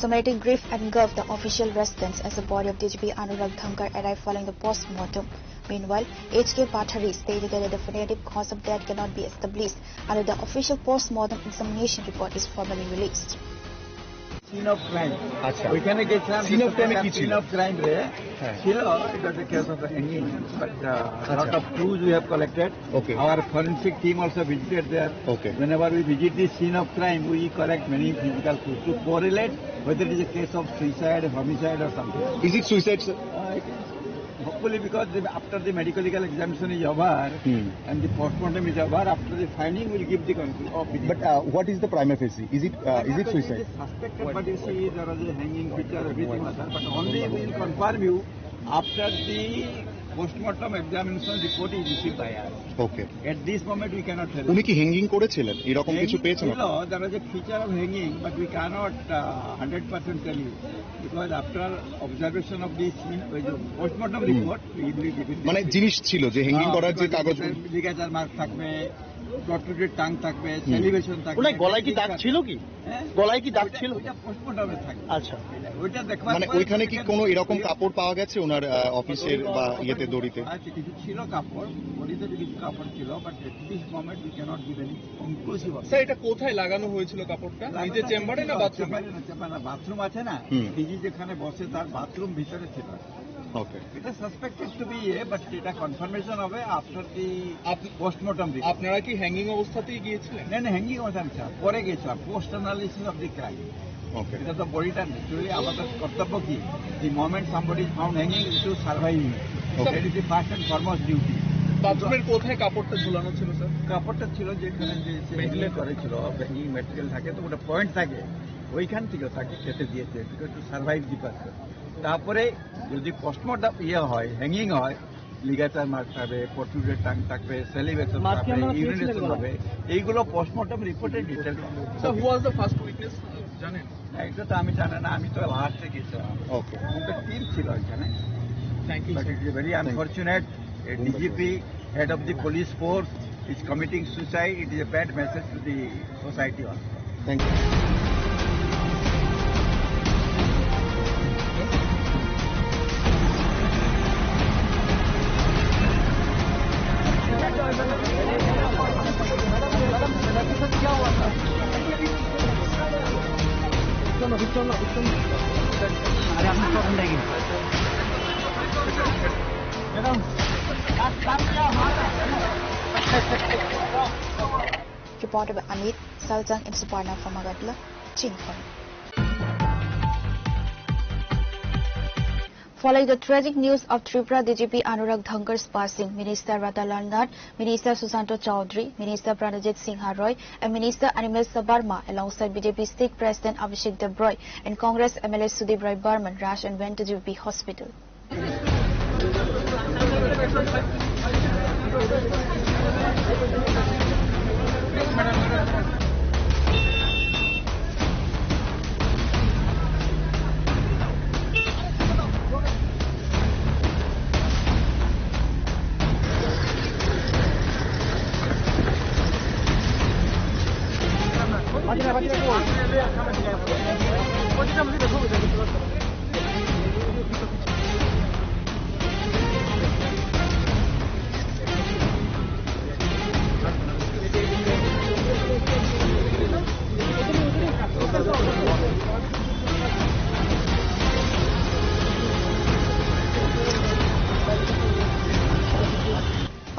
Summonating grief engulfed the official residence as the body of D G P Anurag Dhamkar arrived following the post-mortem. Meanwhile, H K Pathari stated that the definitive cause of death cannot be established until the official post-mortem examination report is formally released. Scene of crime. আচ্ছা। ওইখানে গেছিলাম, scene of ক্রাইমে কি ছিল? Scene of crime রে হ্যাঁ। ছিল, it was a case of hanging, but, uh, lot of clues we have collected. Okay. Our forensic team also visited there. Okay. Whenever we visit the scene of crime, we collect many physical clues to correlate whether it is a case of suicide, homicide or something. Is it suicide, sir? Uh, it is. Hopefully, because the, after the medical examination is over, hmm, and the postmortem is over, after the finding, we'll give the conclusion of the. But, uh, what is the prima facie? Is it, uh, is it suicide? Suspected, but you see, there was a hanging picture, everything was there. But only we'll confirm you after the postmortem examination report is received by us. Okay. At this moment, we cannot tell. উনি কি হ্যাঙ্গিং করেছিলেন? এরকম কিছু হ্যাঙ্গিং পেয়েছেন ছিল, আপনারা? There was a feature of hanging, but we cannot, uh, hundred percent tell you. Because after observation of the scene, ওই যে postmortem hmm. Report, we will give it. মানে জিনিস ছিল যে হ্যাঙ্গিং হ্যাঁ, করার যে ওখানে কাগজ। লিগাচার মার্ক থাকবে, প্রট্রুডেড টাং থাকবে, হুম। স্যালিভেশন থাকবে। ওনার গলায় কি দাগ ছিল কি? হ্যাঁ? গলায় কি দাগ ওইটা, ছিল? ওইটা পোস্টমর্টমে থাকবে। আচ্ছা। ওইটা দেখবার মানে পরে ওইখানে কি সেখানে কোনো এরকম কাপড় পাওয়া গেছে ওনার, আহ, অফিসের বা ইয়েতে দড়িতে? আচ্ছা, কিছু ছিল কাপড়, দড়িতে কিছু কাপড় ছিল, but at this moment we cannot give any conclusive. Sir, এটা কোথায় লাগানো হয়েছিল কাপড়টা? নিজের চেম্বারে না বাথরুমে? চেম্বারে না, চেম্বারে না, বাথরুম আছে না? হুম। ডিজি যেখানে বসে তার বাথরুম ভিতরে ছিল। ওকে। এটা suspected two B A, but এটা কনফার্মেশন হবে after the up-, postmortem report. আপনারা কি হ্যাঙ্গিং অবস্থাতেই গিয়েছিলেন? না, না, হ্যাঙ্গিং অবস্থা না, স্যার, পরে গেছিলাম, post analysis of the crime. ওকে। এটা তো বডিটা ন্যাচুরালি আমাদের কর্তব্য কি, the moment somebody is found hanging, you to survive, okay. That is the first and foremost duty। বাথরুমের কোথায় কাপড়টা ঝুলানো ছিল, স্যার? কাপড়টা ছিল যেখানে যে সে ভেন্টিলেটর। হ্যাঙ্গিং করেছিল, হ্যাঙ্গিং ম্যাটেরিয়াল থাকে তো, ওটা পয়েন্ট থাকে, ওইখান থেকে তাকে খেতে দিয়েছে, বিকজ টু সার্ভাইভ দি পারসন। তারপরে যদি পোস্টমর্টম ইয়ে হয়, হ্যাঙ্গিং হয়, লিগাচার মার্ক থাকবে, প্রোট্রুডেড টাং থাকবে, সেলিভেশন থাকবে, ইউরিনেশন হবে, এইগুলো পোস্টমর্টম রিপোর্টে details. So, who was the first witness? জানেন? না, এটা তো আমি জানি না, আমি তো লাস্টে গেছিলাম। ওকে। ওদের টিম ছিল এখানে। Thank you, but sir. It is very unfortunate, a DGP, head of the police force, is committing suicide. It is a bad message to the society also. Thank you. Reported by Amit Saljang and Suparna from Agartala, Chinkhon. Following the tragic news of Tripura D G P Anurag Dhankar's passing, Minister Ratan Lal Nath, Minister Sushanta Chowdhury, Minister Pranajit Singha Roy, and Minister Animesh Debbarma, alongside B J P State President Abhishek Deb Roy, and Congress M L A Sudip Roy Barman, rushed and went to G B P hospital.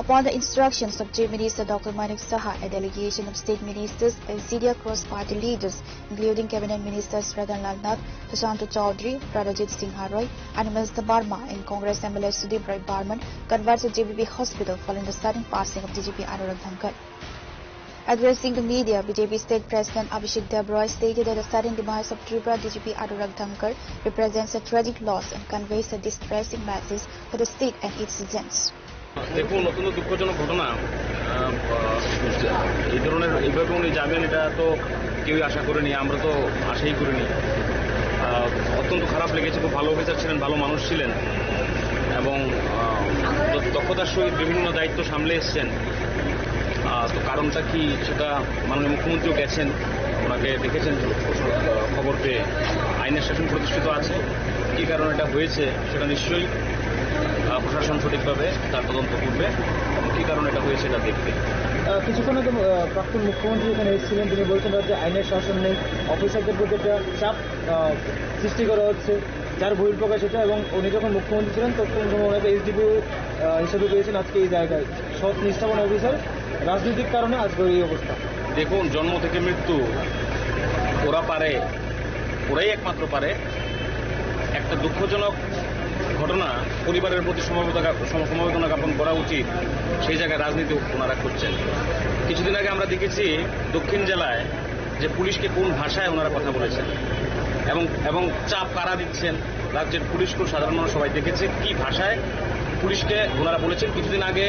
Upon the instructions of Chief Minister Doctor Manik Saha, a delegation of state ministers and senior cross-party leaders, including Cabinet Ministers Ratan Lal Nath, Sushanta Chowdhury, Pranajit Singha Roy, Animesh Debbarma, and Congress M L A Sudip Roy Barman, converged at G B P Hospital following the sudden passing of D G P Anurag Dhankar. Addressing the media, B J P State President Abhishek Deb Roy stated that the sudden demise of Tripura D G P Anurag Dhankar represents a tragic loss and conveys a distressing message for the state and its citizens. দেখুন, অত্যন্ত দুঃখজনক ঘটনা। আহ, এই ধরনের, এইভাবে উনি যাবেন, এটা তো কেউই আশা করেনি, আমরা তো আশাই করিনি। আহ, অত্যন্ত খারাপ লেগেছে। খুব ভালো অফিসার ছিলেন, ভালো মানুষ ছিলেন এবং, আহ, দ-, দক্ষতার সহিত বিভিন্ন দায়িত্ব সামলে এসছেন। আহ, তো কারণটা কি, সেটা মাননীয় মুখ্যমন্ত্রীও গেছেন, ওনাকে দেখেছেন, আহ, খবর পেয়ে। আইনের শাসন প্রতিষ্ঠিত আছে, কী কারণে এটা হয়েছে সেটা নিশ্চয়ই, আহ, প্রশাসন সঠিকভাবে তার তদন্ত করবে এবং কী কারণে এটা হয়েছে এটা দেখবে। আহ, কিছুক্ষণ আগে, আহ, প্রাক্তন মুখ্যমন্ত্রী এখানে এসেছিলেন, তিনি বলছেন রাজ্যে আইনের শাসন নেই, অফিসারদের প্রতি একটা চাপ, আহ, সৃষ্টি করা হচ্ছে, যার বহিঃপ্রকাশ এটা। এবং উনি যখন মুখ্যমন্ত্রী ছিলেন তখন ওনাকে এসডিপিও, আহ, হিসেবে পেয়েছেন, আজকে এই জায়গায় সৎ নিষ্ঠাবান অফিসার, রাজনৈতিক কারণে আজকে এই অবস্থা। দেখুন, জন্ম থেকে মৃত্যু ওরা পারে, ওরাই একমাত্র পারে। একটা দুঃখজনক ঘটনা, পরিবারের প্রতি সমবেদনা, সম-, সমবেদনা জ্ঞাপন করা উচিত, সেই জায়গায় রাজনীতি ওনারা করছেন। কিছুদিন আগে আমরা দেখেছি দক্ষিণ জেলায় যে পুলিশকে কোন ভাষায় ওনারা কথা বলেছেন এবং, এবং চাপ কারা দিচ্ছেন, রাজ্যের পুলিশকে সাধারণ মানুষ সবাই দেখেছে কি ভাষায় পুলিশকে ওনারা বলেছেন। কিছুদিন আগে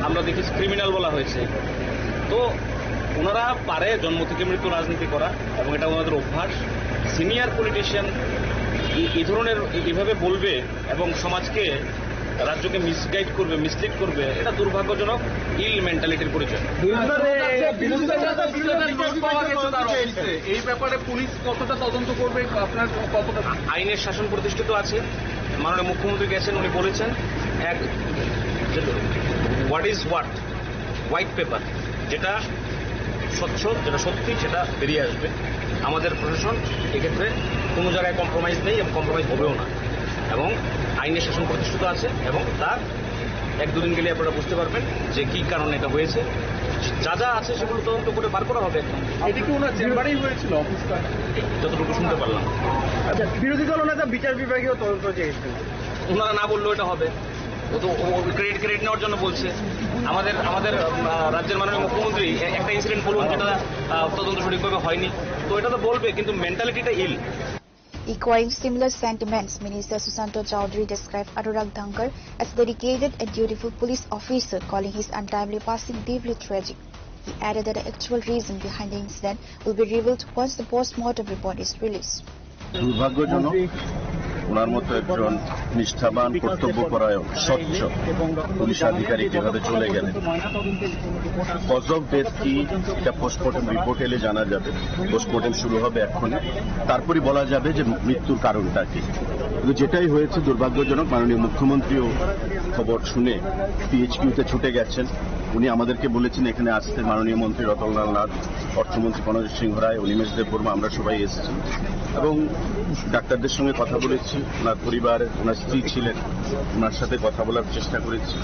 আমরা দেখেছি ক্রিমিনাল বলা হয়েছে। তো ওনারা পারে জন্ম থেকে মৃত্যু রাজনীতি করা এবং এটা ওনাদের অভ্যাস। সিনিয়র পলিটিশিয়ান এই ধরনের, এভাবে বলবে এবং সমাজকে, রাজ্যকে মিসগাইড করবে, মিসলিড করবে, এটা দুর্ভাগ্যজনক ইল মেন্টালিটির পরিচয়। বিরোধী দলের, বিরোধী দলের নেতা বিরোধী দলের নেতা পাওয়া গেছে তার অফিসে। এই ব্যাপারে পুলিশ কতটা তদন্ত করবে, আপনার কতটা? আইনের শাসন প্রতিষ্ঠিত আছে। মাননীয় মুখ্যমন্ত্রী গেছেন, উনি বলেছেন, এক, what is what, white paper, যেটা স্বচ্ছ, যেটা সত্যি, সেটা বেরিয়ে আসবে। আমাদের প্রশাসন এক্ষেত্রে কোনো জায়গায় কম্প্রোমাইজ নেই এবং কম্প্রোমাইজ হবেও না। এবং আইনের শাসন প্রতিষ্ঠিত আছে এবং তার এক দুদিন গেলে আপনারা বুঝতে পারবেন যে কি কারণে এটা হয়েছে। যা যা আছে সেগুলো তদন্ত করে বার করা হবে। এটা কি ওনার চেম্বারেই হয়েছিল, অফিসটা? যতটুকু শুনতে পারলাম। আচ্ছা, বিরোধী দল ওনারা বিচার বিভাগীয় তদন্ত চেয়েছেন। ওনারা না বললেও এটা হবে। ও তো ক্রেডিট ক্রেডিট নেওয়ার জন্য বলছে। আমাদের আমাদের আহ, রাজ্যের মাননীয় মুখ্যমন্ত্রী এ- একটা ইনসিডেন্ট বলুন যেটা আহ, তদন্ত সঠিকভাবে হয়নি। তো এটা তো বলবে, কিন্তু মেন্টালিটিটা ইল। Echoing similar sentiments, Minister Sushanta Chowdhury described Anurag Dhankar as a dedicated and dutiful police officer, calling his untimely passing deeply tragic. He added that the actual reason behind the incident will be revealed once the post-mortem report is released. দুর্ভাগ্যজনক, ওনার মতো একজন নিষ্ঠাবান, কর্তব্যপরায়ণ, স্বচ্ছ পুলিশ আধিকারিক যেভাবে চলে গেলেন। কজ অফ ডেথ কি, এটা পোস্টমর্টম রিপোর্ট এলে জানা যাবে। পোস্টমর্টম শুরু হবে এক্ষুনি, তারপরে বলা যাবে যে মৃত্যুর কারণটা কি। কিন্তু যেটাই হয়েছে দুর্ভাগ্যজনক, মাননীয় মুখ্যমন্ত্রীও খবর শুনে পিএইচকিউতে ছুটে গেছেন। উনি আমাদেরকে বলেছেন এখানে আসতে, মাননীয় মন্ত্রী রতনলাল নাথ, অর্থমন্ত্রী প্রণজিৎ সিংহ রায়, অনিমেষ দেববর্মা, আমরা সবাই এসেছি এবং ডাক্তারদের সঙ্গে কথা বলেছি। ওনার পরিবার, ওনার স্ত্রী ছিলেন, ওনার সাথে কথা বলার চেষ্টা করেছি।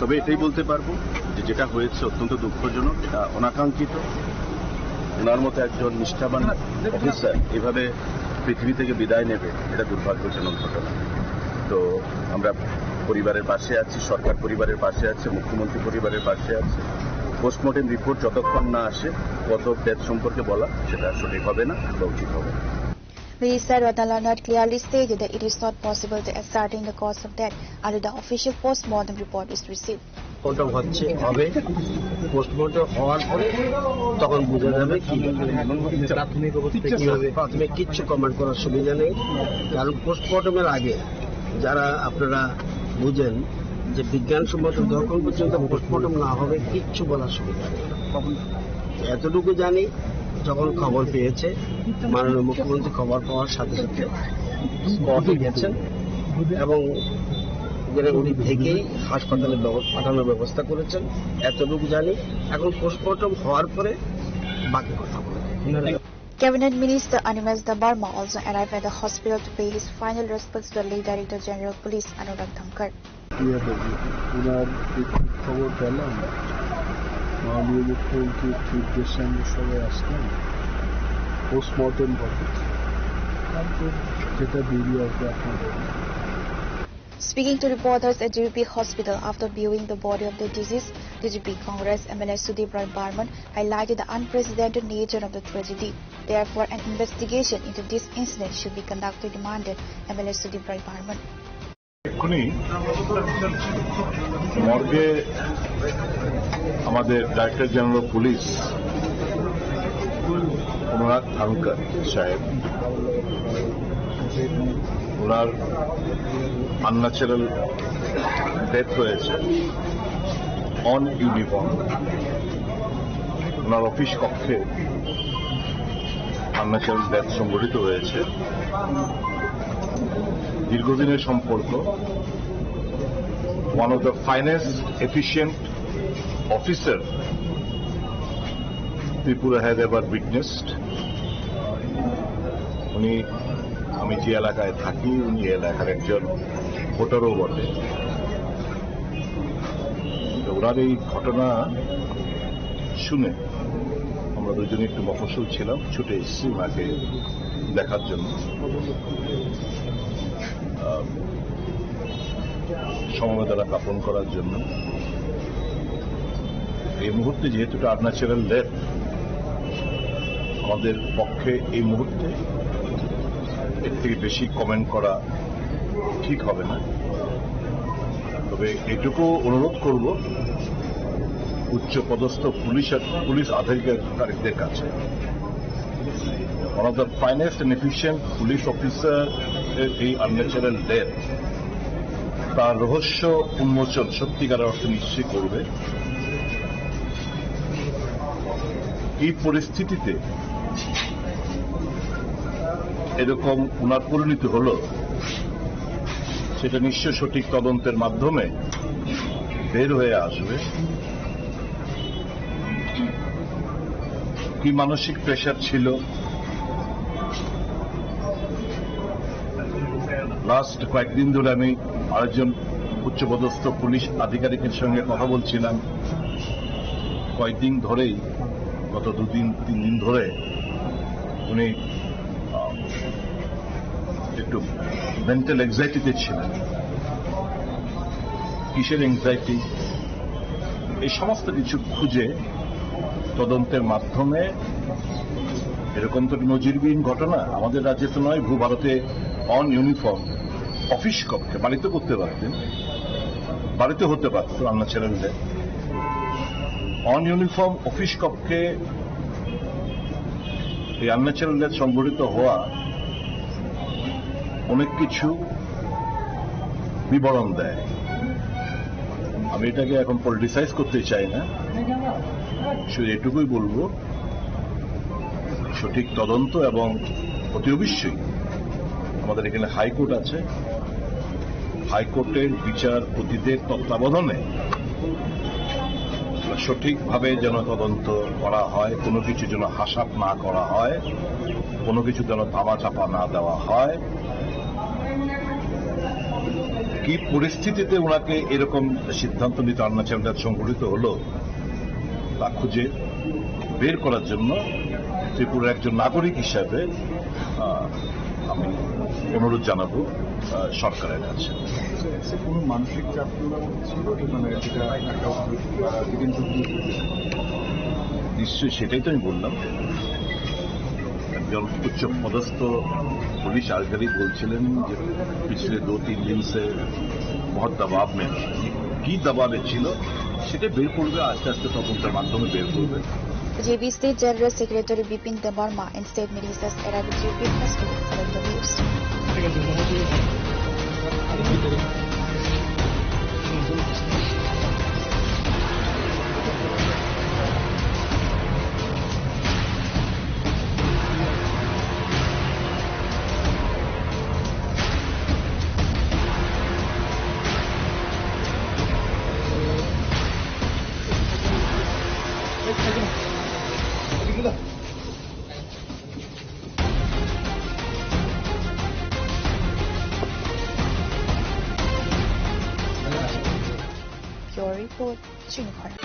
তবে এটাই বলতে পারবো যে যেটা হয়েছে অত্যন্ত দুঃখজনক, এটা অনাকাঙ্ক্ষিত। ওনার মতো একজন নিষ্ঠাবান অফিসার এভাবে পৃথিবী থেকে বিদায় নেবে, এটা দুর্ভাগ্যজনক ঘটনা। তো আমরা পরিবারের পাশে আছি, সরকার পরিবারের পাশে আছে, মুখ্যমন্ত্রী পরিবারের পাশে আছে। পোস্টমর্টেম রিপোর্ট যতক্ষণ না আসে, কজ অফ ডেথ সম্পর্কে বলা, সেটা সঠিক হবে না বা উচিত হবে না। Minister Ratan Lal Nath clearly stated that it is not possible to ascertain the cause of death until the official post-mortem report is received. Post-mortem হচ্ছে, হবে, পোস্টমর্টম হওয়ার পরে তখন বোঝা যাবে কি। প্রাথমিক অবস্থায় কি হবে? প্রাথমিক কিচ্ছু কমেন্ট করার সুবিধা নেই, কারণ পোস্টমর্টমের আগে যারা আপনারা বুঝেন যে বিজ্ঞানসম্মত যতক্ষণ পর্যন্ত পোস্টমর্টম না হবে কিচ্ছু বলার সুবিধা নেই। এতটুকু জানি, যখন খবর পেয়েছে, মাননীয় মুখ্যমন্ত্রী খবর পাওয়ার সাথে সাথে স্পটে গেছেন এবং এখানে উনি থেকেই হাসপাতালে ব্যব- পাঠানোর ব্যবস্থা করেছেন। এতটুকু জানি, এখন পোস্টমর্টম হওয়ার পরে বাকি কথা বলবেন। Cabinet Minister Animesh Debbarma also arrived at the hospital to pay his final respects to the late Director General Police Anurag Dhankar. টিআরডব্লিউ, ওনার এই খবর পেলাম, মাননীয় মুখ্যমন্ত্রীর নির্দেশে আমরা সবাই আসলাম। পোস্টমর্টেম হবে, তারপর যেটা বেরিয়ে আসবে আপনাদের। Speaking to reporters at G B P Hospital after viewing the body of the deceased, D G P Congress M L A Sudip Roy Barman highlighted the unprecedented nature of the tragedy. Therefore, an investigation into this incident should be conducted, demanded M L A Sudip Roy Barman. এক্ষুনি মর্গে আমাদের director general of police অনুরাগ ধানকার সাহেব, ওনার unnatural death হয়েছে on uniform. ওনার অফিস কক্ষে unnatural death সংঘটিত হয়েছে। দীর্ঘদিনের সম্পর্ক, one of the finest, efficient officer Tripura has ever witnessed. উনি, আমি যে এলাকায় থাকি, উনি এলাকার একজন ভোটারও বটে। তো ওনার এই ঘটনা শুনে আমরা দুজনে একটু মফস্বল ছিলাম, ছুটে এসেছি ওনাকে দেখার জন্য, আহ, সমবেদনা জ্ঞাপন করার জন্য। এই মুহূর্তে যেহেতু এটা আনন্যাচারাল ডেথ, আমাদের পক্ষে এই মুহূর্তে এর থেকে বেশি কমেন্ট করা ঠিক হবে না। তবে এটুকু অনুরোধ করব উচ্চ পদস্থ পুলিশ, পুলিশ আধিকারিকদের কাছে, one of the finest and efficient police officer এর এই আনন্যাচারাল ডেথ, তার রহস্য উন্মোচন সত্যিকার অর্থে নিশ্চয়ই করবে। এই পরিস্থিতিতে এরকম উনার পরিণতি হলো, সেটা নিশ্চয় সঠিক তদন্তের মাধ্যমে বের হয়ে আসবে। কি মানসিক প্রেশার ছিল, লাস্ট কয়েকদিন ধরে আমি আরেকজন উচ্চপদস্থ পুলিশ আধিকারিকের সঙ্গে কথা বলছিলাম। কয়েকদিন ধরেই, গত দুদিন তিন দিন ধরে উনি আহ, একটু মেন্টাল অ্যাংজাইটিতে ছিলেন। কিসের অ্যাংজাইটি? এই সমস্ত কিছু খুঁজে তদন্তের মাধ্যমে, এরকম তো নজিরবিহীন ঘটনা, আমাদের রাজ্যে তো নয়, ভূ ভারতে অন ইউনিফর্ম অফিস কক্ষে, বাড়িতে করতে পারতেন, বাড়িতে হতে পারতো রান্না ছেড়ে দিলে, অন ইউনিফর্ম অফিস কক্ষে এই আনন্যাচারাল ডেথ সংঘটিত হওয়া অনেক কিছু বিবরণ দেয়। আমি এটাকে এখন পলিটিসাইজ করতে চাই না, শুধু এটুকুই বলবো, সঠিক তদন্ত এবং অতি অবশ্যই আমাদের এখানে হাইকোর্ট আছে, হাইকোর্টের বিচারপতিদের তত্ত্বাবধানে সঠিকভাবে যেন তদন্ত করা হয়, কোনো কিছু যেন হাসাপ না করা হয়, কোনো কিছু যেন ধামাচাপা না দেওয়া হয়। কি পরিস্থিতিতে ওনাকে এরকম সিদ্ধান্ত নিতে আনন্যাচারাল ডেথ সংঘটিত হলো, তা খুঁজে বের করার জন্য ত্রিপুরার একজন নাগরিক হিসাবে, আহ, আমি অনুরোধ জানাবো, আহ, সরকারের কাছে। স্যার, স্যার, কোনো মানসিক চাপ ছিল কি, মানে, যেটা একটা, আহ, বিপিন চৌধুরী? নিশ্চয়ই, সেটাই তো আমি বললাম। একজন উচ্চ পদস্থ পুলিশ আধিকারিক বলছিলেন যে পিছলে দো তিন দিন সে বহুত দবাব মে, কি দবাবে ছিল সেটা বের করবে, আস্তে আস্তে তদন্তের মাধ্যমে বের করবে। J B State General Secretary Bipin Debbarma and State Ministers arrived at U P Hospital for the news. Your report, Chini Khorang.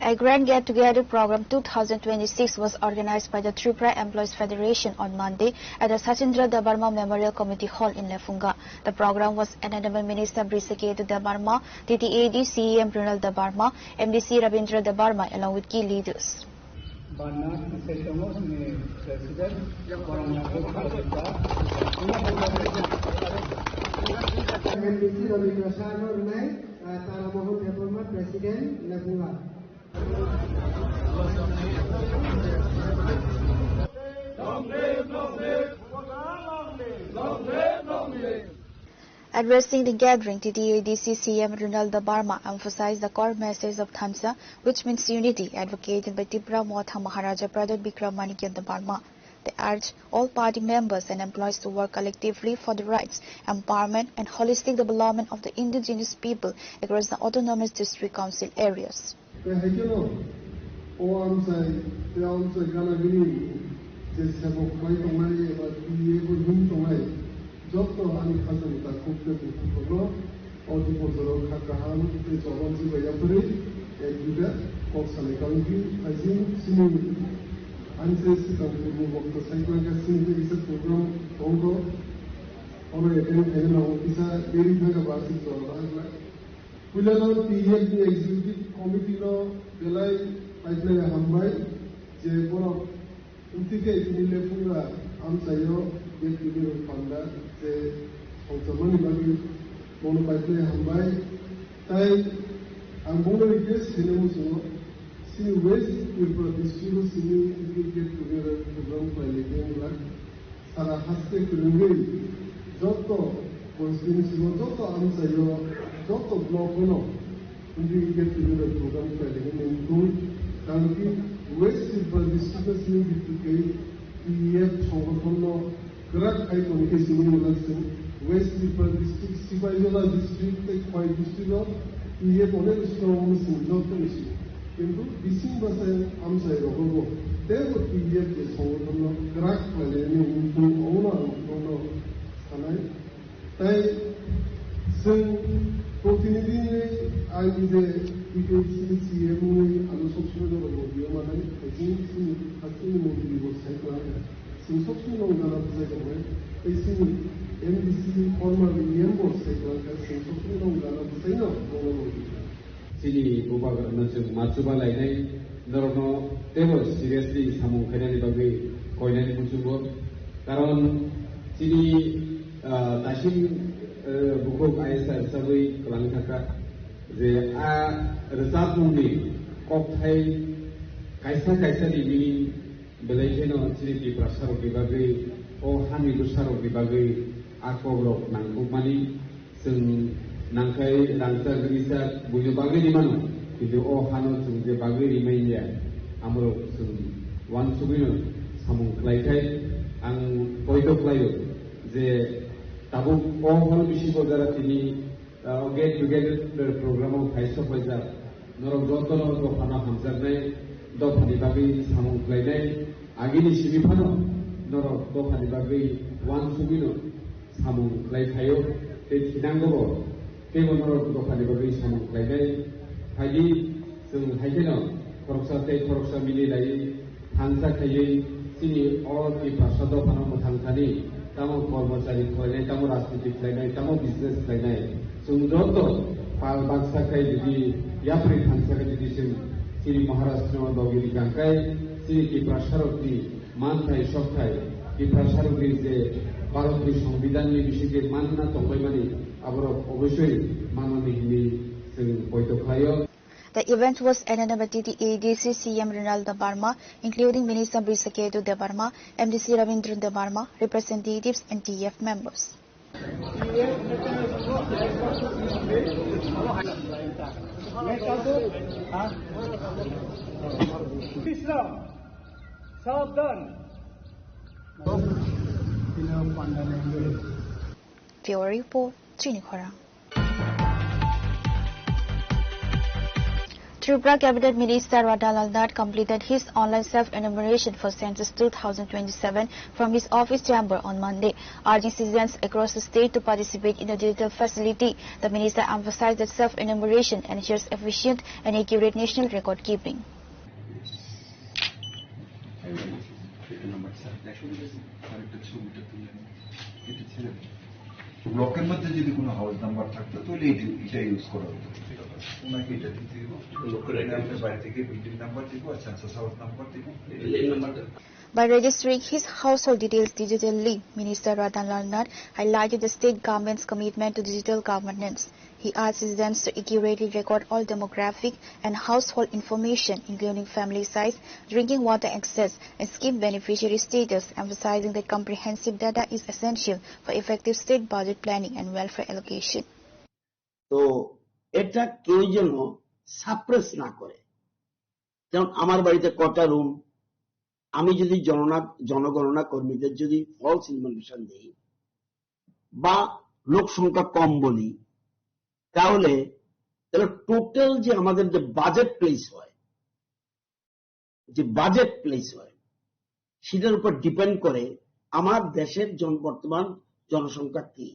A Grand Get Together Program two thousand twenty-six was organized by the Tripura Employees Federation on Monday at the Sachindra Debbarma Memorial Committee Hall in Lefunga. The program was attended by Minister Briseketu Debbarma, T T A D C E M Ronald Debbarma, M D C Rabindra Debbarma, along with key leaders. Barna, Sesamo, President, M D C Rabindra Sharma Runai, Tara Mohan Debbarma, President, Lefunga. Addressing the gathering, T T A D C C M Ronald Debbarma emphasized the core message of Thansa, which means unity, advocated by Tipra Motha Maharaja Pradot Bikram Manikya Debbarma. They urge all party members and employees to work collectively for the rights, empowerment, and holistic development of the indigenous people across the autonomous district council areas. Tei hai kheno o amchai tei amchai gana bini je sebok khlai tongnai eba P A bo him tongnai, jotto ani khajani takhuk tei bukhuk rokno o dipor jorao kha kaham tei choban chibai yapharwi ek duita kok salai kang di. Haising chini ani se swkang purbo bokto sai kwlai kha, chini tei kisa program tongkho, oro attend khaina nango, kisa deri thangkha ba aswk jora bahai glak. Puilano T E F ni Executive Committee no belai paikhlai hambai je borok wngtwi khe tini Lefunga amchaio get together panda je songchormani bagwi bono paikhlai hambai. Tai ang bongni request khaina muchungo, chini West Tripura district o chini get together program khlailai khe wngla. Sara haste kwrwngwi joto constituency o, joto amchaio, joto block o no wngwi get together program khlailai mani wngkhu. Karon ki West Tripura district o simi bitu khe T E F songothon no kwrak khai toni khe simi wngkha chwng West Tripura district, Sipaijala district tei Khowai district o T E F onek strong wngwi chwng joto ni simi. Kintu bising bwsai amchai rogo bo teibo T D F ni songothon no kwrak khlainani wngthung, omono ang nono sanai. Tai chwng protinidhi ni ang je T P F C ni C M wngwi ano soksuno rogo biyo manai, hai chini, chini, chini modi bo sai kwlangkha. Chwng soksuno gana bwsai tongnai. Tai chini M D C former E M bo sai kwlangkha, chwng soksuno gana bwsai no tongo. Chini bubagrano chwng ma chuba lainai, norokno teibo seriously samung khainani bagwi koinani muchungo. Karon chini, ah, tasim, eh, bukhuk I S R sagwi kwlangwi thangkha je a rwchapmungni kokthai kaisa kaisa ni meaning belai kheno chini Tiprasarokni bagwi, o hani bwsarokni bagwi a kokrok nangkukmani. Chwng nangkhai rangchak rwngchak buino bagwi rimano, kintu o hano chwng je bagwi rimanya, amorok chwng uansugwino samung khlaikhai. Ang poito khlaio je tabuk o hor bisingo jara tini, ah, get together program o phai sok paijak, norok jotono dophano hamjaknai, dophani bagwi samung khlainai, agini simi phano norok dophani bagwi uansugwino samung khlai phaio, tei thinango bo teibo norok dophani bagwi samung khlainai. Phaidi chwng hai kheno khoroksa tei khoroksa mili lai thansa khaiwi chini o Tiprasa dophano mwthang thani, tamo kormochari khlainai, tamo rajniti khlainai, tamo business khlainai, chwng joto pal baksa khai jodi yapri thansa khai jodi chwng chini Maharashtra no logi rikang khai chini Tiprasarokni manthai sokthai, Tiprasarokni je Bharatni Songbidanni bisingtwi manna tongbaimani, aborok oboisoi manmani hinwi chwng poito khlaio. The event was attended by T T A D C C M Ronald Debbarma, including Minister Brisaketu Debbarma, M D C Ravindran Debbarma, representatives and T F members. সাবধান। Bureau Report, Chini Khorang. Tripura Cabinet Minister Radhalal Nath completed his online self-enumeration for Census two thousand twenty-seven from his office chamber on Monday, urging citizens across the state to participate in the digital facility. The minister emphasized that self-enumeration ensures efficient and accurate national record keeping. ব্লকের মধ্যে যদি কোনো house number থাকতো, তাহলে এই যে এটা ইউজ করা হতো। ওনাকে এটা দিতে হইব। লোকের অ্যাড্রেস। বাড়ি থেকে বিল্ডিং নাম্বার দিব আর সেন্সাস হাউস নাম্বার দিব। বিল্ডিং নাম্বার দেন। By registering his household details digitally, Minister Radhanlal Nath highlighted the state government's commitment to digital governance. He asked citizens to accurately record all demographic and household information, including family size, drinking water access, and scheme beneficiary status, emphasizing that comprehensive data is essential for effective state budget planning and welfare allocation. তো এটা কেউ যেন সাপ্রেস না করে। যেমন আমার বাড়িতে কটা রুম, আমি যদি জননা-, জনগণনা কর্মীদের যদি ফলস ইনফরমেশন দেই বা লোক সংখ্যা কম বলি, তাহলে, তাহলে টোটাল যে আমাদের যে বাজেট প্লেস হয়, যে বাজেট প্লেস হয়, সেটার উপর ডিপেন্ড করে আমার দেশের জন-, বর্তমান জনসংখ্যা কি।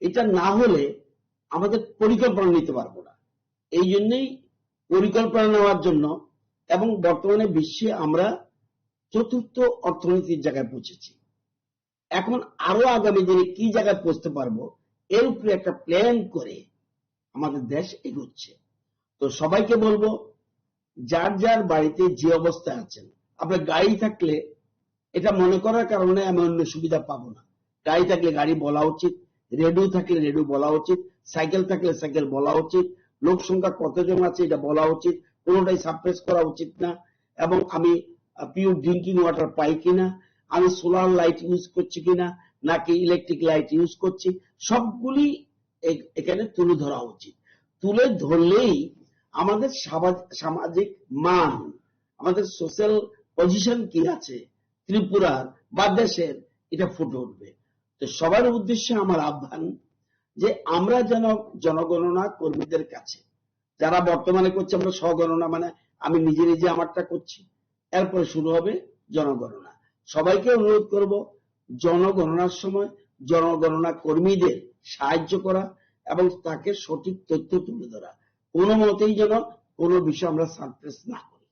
এটা না হলে আমাদের পরিকল্পনা নিতে পারবো না। এই জন্যই পরিকল্পনা নেওয়ার জন্য, এবং বর্তমানে বিশ্বে আমরা চতুর্থ অর্থনীতির জায়গায় পৌঁছেছি। এখন আরো আগামী দিনে কি জায়গায় পৌঁছতে পারবো, এর উপরে একটা প্ল্যান করে আমাদের দেশ এগোচ্ছে। তো সবাইকে বলবো, যার যার বাড়িতে যে অবস্থায় আছেন, আপনার গাড়ি থাকলে এটা মনে করার কারণে আমি অন্য সুবিধা পাবো না। গাড়ি থাকলে গাড়ি বলা উচিত, রেডিও থাকলে রেডিও বলা উচিত, সাইকেল থাকলে সাইকেল বলা উচিত, লোক সংখ্যা কতজন আছে এটা বলা উচিত, কোনোটাই সাপ্রেস করা উচিত না। এবং আমি পিওর ড্রিঙ্কিং ওয়াটার পাই কিনা, আমি সোলার লাইট ইউজ করছি কিনা, নাকি ইলেকট্রিক লাইট ইউজ করছি, সবগুলি এ-, এখানে তুলে ধরা উচিত। তুলে ধরলেই আমাদের সামাজ-, সামাজিক মান, আমাদের সোশ্যাল পজিশন কি আছে ত্রিপুরার বা দেশের, এটা ফুটে উঠবে। তো সবার উদ্দেশ্যে আমার আহ্বান যে আমরা যেন জনগণনা কর্মীদের কাছে যারা বর্তমানে করছে, আমরা স্বগণনা, মানে আমি নিজে নিজে আমারটা করছি, এরপরে শুরু হবে জনগণনা। সবাইকে অনুরোধ করব, জনগণনার সময় জনগণনা কর্মীদের সাহায্য করা এবং তাকে সঠিক তথ্য তুলে ধরা। কোনো মতেই যেন কোনো বিষয়ে আমরা সারপ্রেস না করি।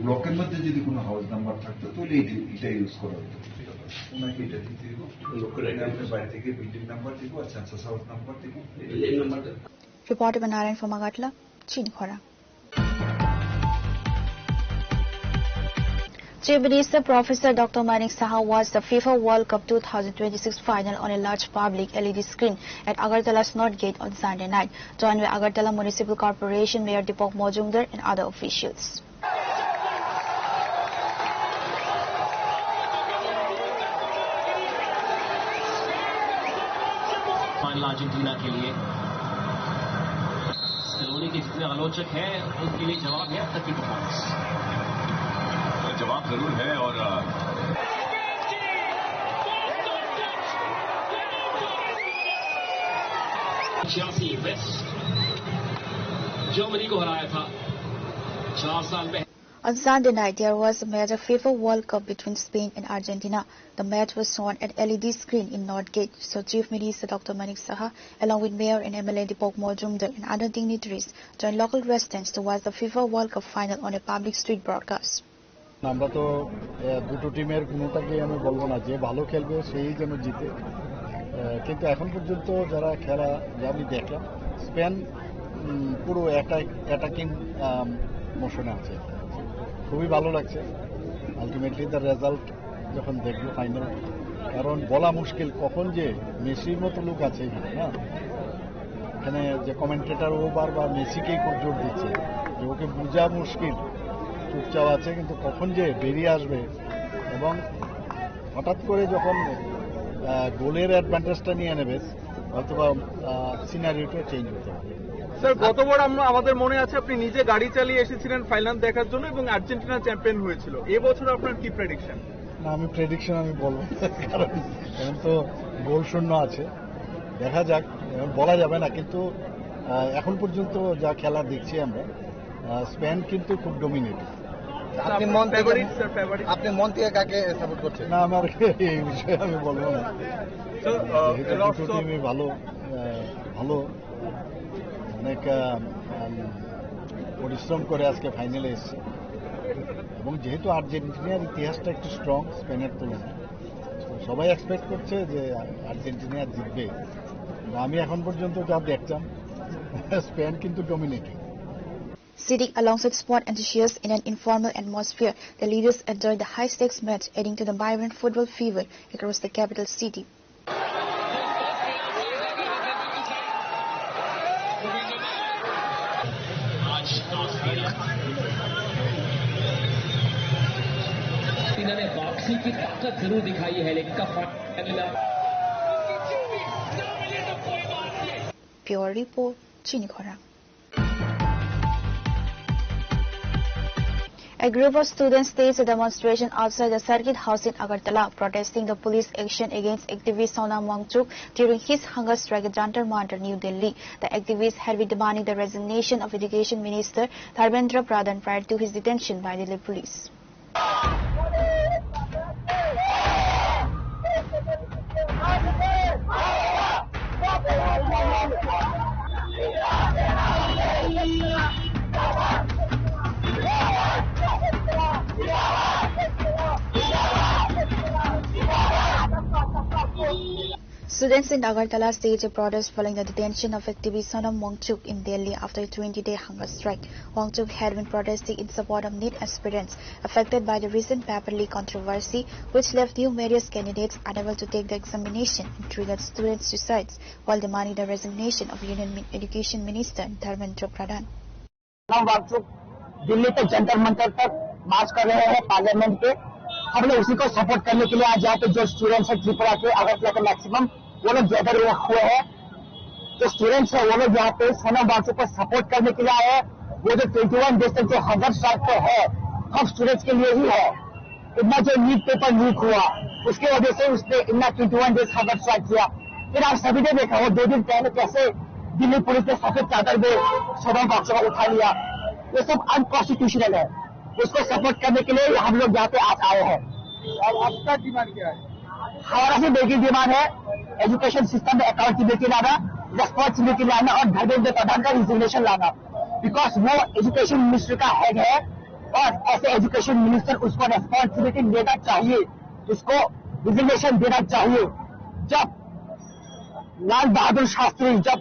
ব্লকের মধ্যে যদি কোনো হাউস নাম্বার থাকতো, তাহলে এটা, এটা ইউজ করা হতো। ওনাকে এটা দিতে হইব। ব্লকের অ্যাড্রেস। আপনার বাড়ি থেকে বিল্ডিং নাম্বার দিব, আর সেন্সাস হাউস নাম্বার দিব। বিল্ডিং নাম্বার দেন। Reporter Banaran from Agartala, Chini Khorang. Chief Minister Professor Doctor Manik Saha watched the FIFA World Cup two thousand twenty-six final on a large public L E D screen at Agartala's North Gate on Sunday night, joined by Agartala Municipal Corporation Mayor Deepak Majumdar and other officials. Final Argentina के लिए। स्कलोनी के जितने आलोचक हैं, उनके लिए जवाब है अब तक की परफॉर्मेंस। जवाब जरूर है और, अ, छियासी वेस्ट जर्मनी को हराया था चार साल पहले। On Sunday night, there was a major FIFA World Cup between Spain and Argentina. The match was shown at L E D screen in North Gate, so Chief Minister Doctor Manik Saha, along with Mayor and M L A Deepak Majumdar and other dignitaries, joined local residents to watch the FIFA World Cup final on a public street broadcast. আমরা তো, আহ, দুটো টিমের কোনোটাকেই আমি বলবো না, যে ভালো খেলবে সেই যেন জিতে। আহ, কিন্তু এখন পর্যন্ত যারা খেলা, যা আমি দেখলাম, স্পেন, উম, পুরো অ্যাটাক, অ্যাটাকিং, আম, মোশনে আছে। খুবই ভালো লাগছে। আলটিমেটলি তার রেজাল্ট যখন দেখবো ফাইনাল, কারণ বলা মুশকিল কখন যে মেসির মতো লোক আছে এখানে, না? এখানে যে কমেন্টেটর, ও বারবার মেসিকেই খুব জোর দিচ্ছে যে ওকে বোঝা মুশকিল, চুপচাপ আছে, কিন্তু কখন যে বেরিয়ে আসবে এবং হঠাৎ করে যখন, আহ, গোলের অ্যাডভান্টেজটা নিয়ে নেবে, হয়তো বা, আহ, সিনারিওটা চেঞ্জ হতে পারে। স্যার, গতবার আমরা, আমাদের মনে আছে, আপনি নিজে গাড়ি চালিয়ে এসেছিলেন ফাইনাল দেখার জন্য এবং আর্জেন্টিনা চ্যাম্পিয়ন হয়েছিল। এবছর আপনার কি প্রেডিকশন? না, আমি প্রেডিকশন আমি বলবো না, কারণ এখন তো গোল শূন্য আছে, দেখা যাক, এখন বলা যাবে না, কিন্তু, আহ, এখন পর্যন্ত যা খেলা দেখছি আমরা, আহ, স্পেন কিন্তু খুব ডমিনেটিং। আপনি মন থেকে, ফেভারিট, স্যার, ফেভারিট। আপনি মন থেকে কাকে সাপোর্ট করছেন? না, আমার এই বিষয়ে আমি বলবো না। স্যার, আহ, যেহেতু দুটো টিমই ভালো, আহ, ভালো, অনেক, আহ, উম, পরিশ্রম করে আজকে ফাইনালে এসছে। এবং যেহেতু আর্জেন্টিনার ইতিহাসটা একটু স্ট্রং স্পেনের তুলনায়, তো সবাই এক্সপেক্ট করছে যে আর্জেন্টিনা জিতবে। তো আমি এখন পর্যন্ত যা দেখতাম, স্পেন কিন্তু dominating. Sitting alongside sport enthusiasts in an informal atmosphere, the leaders enjoyed the high-stakes match, adding to the vibrant football fever across the capital city. आज इन्होंने वापसी की ताकत जरूर दिखाई है, लेकिन cup final. Bureau Report, Chini Khorang. A group of students staged a demonstration outside the Circuit House in Agartala, protesting the police action against activist Sonam Wangchuk during his hunger strike at Jantar Mantar, New Delhi. The activists had been demanding the resignation of Education Minister Dharmendra Pradhan prior to his detention by Delhi police. Students in Agartala staged a protest following the detention of activist Sonam Wangchuk in Delhi after a twenty-day hunger strike. Wangchuk had been protesting in support of NEET aspirants affected by the recent paper leak controversy, which left numerous candidates unable to take the examination and triggered student suicides while demanding the resignation of Union Min-, Education Minister Dharmendra Pradhan. हम वांगचुक दिल्ली तक जंतर मंतर तक मार्च कर रहे हैं पार्लियामेंट के। हम लोग उसी को सपोर्ट करने के लिए आज यहाँ पे जो स्टूडेंट्स हैं त्रिपुरा के, अगरतला के मैक्सिमम, वो लोग गैदर हुए हैं। जो स्टूडेंट्स हैं वो लोग यहाँ पे सोनम वांगचुक को सपोर्ट करने के लिए आए हैं। वो जो ट्वेंटी वन डेज तक जो हंगर स्ट्राइक पे है, हम स्टूडेंट्स के लिए ही है। इतना जो नीट पेपर लीक हुआ, उसके वजह से उसने इतना twenty one days hunger strike किया। फिर आप सभी ने देखा हो, दो दिन पहले कैसे दिल्ली पुलिस ने सफेद चादर में सोनम बाजवा को उठा लिया। ये सब अनकॉन्स्टिट्यूशनल है। उसको सपोर्ट करने के लिए हम लोग यहाँ पे आज आए हैं। अब आपका डिमांड क्या है? हमारा सिर्फ एक ही डिमांड है, एजुकेशन सिस्टम में अकाउंटेबिलिटी लाना, रिस्पॉन्सिबिलिटी लाना और धर्मेंद्र प्रधान का रिजिग्नेशन लाना, बिकॉज वो एजुकेशन मिनिस्ट्री का हेड है और ऐसे एजुकेशन मिनिस्टर उसको रिस्पॉन्सिबिलिटी लेना चाहिए, उसको रिजिग्नेशन देना चाहिए। जब लाल बहादुर शास्त्री जब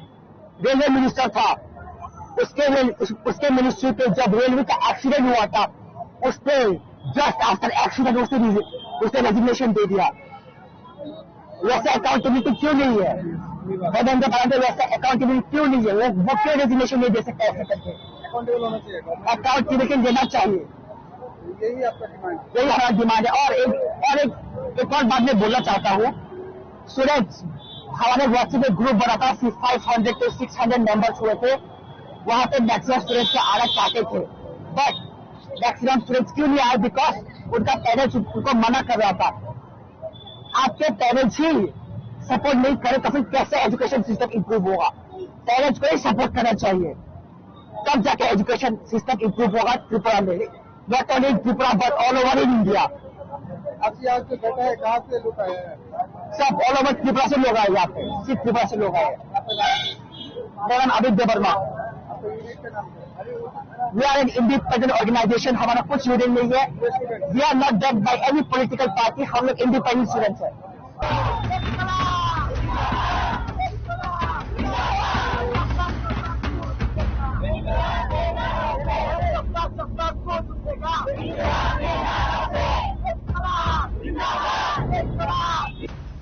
रेलवे मिनिस्टर था, उसके रेल-, उस, उसके मिनिस्ट्री पे जब रेलवे का एक्सीडेंट हुआ था, उस पे जस्ट आफ्टर एक्सीडेंट उसने रिजि-, उसने रेजिग्नेशन दे दिया। वैसे अकाउंटेबिलिटी क्यों नहीं है? धर्मेंद्र प्रधान पे वैसे अकाउंटेबिलिटी क्यों नहीं है? वो, वो क्यों रेजिग्नेशन नहीं दे सकता ऐसे करके? अकाउंटेबल होना चाहिए। अकाउंटेबिलिटी देना चाहिए। यही आपका डिमांड है? यही हमारा डिमांड है। और एक, और एक, एक और बात मैं बोलना चाहता हूँ, स्टूडेंट्स, हमारे WhatsApp में ग्रुप बना था, five hundred to six hundred members हुए थे। वहाँ पे मैक्सिमम स्टूडेंट्स के आना चाहते थे, बट मैक्सिमम स्टूडेंट्स क्यों नहीं आए? बिकॉज उनका पेरेंट्स उनको मना कर रहा था। आपके पेरेंट्स ही सपोर्ट नहीं करे तो फिर कैसे एजुकेशन सिस्टम इम्प्रूव होगा? पेरेंट्स को ही सपोर्ट करना चाहिए, तब जाके एजुकेशन सिस्टम इम्प्रूव होगा त्रिपुरा में। Not only in Tripura but all over in India. अभी आज जो बैठा है, कहाँ से लोग आए हैं? सब ऑल ओवर त्रिपुरा से लोग आए यहाँ पे, सिर्फ त्रिपुरा से लोग आए। मेरा नाम अभित Debbarma. We are an independent organization, हमारा कुछ यूनियन नहीं है। We are not backed by any political party, हम लोग इंडिपेंडेंट स्टूडेंट्स हैं।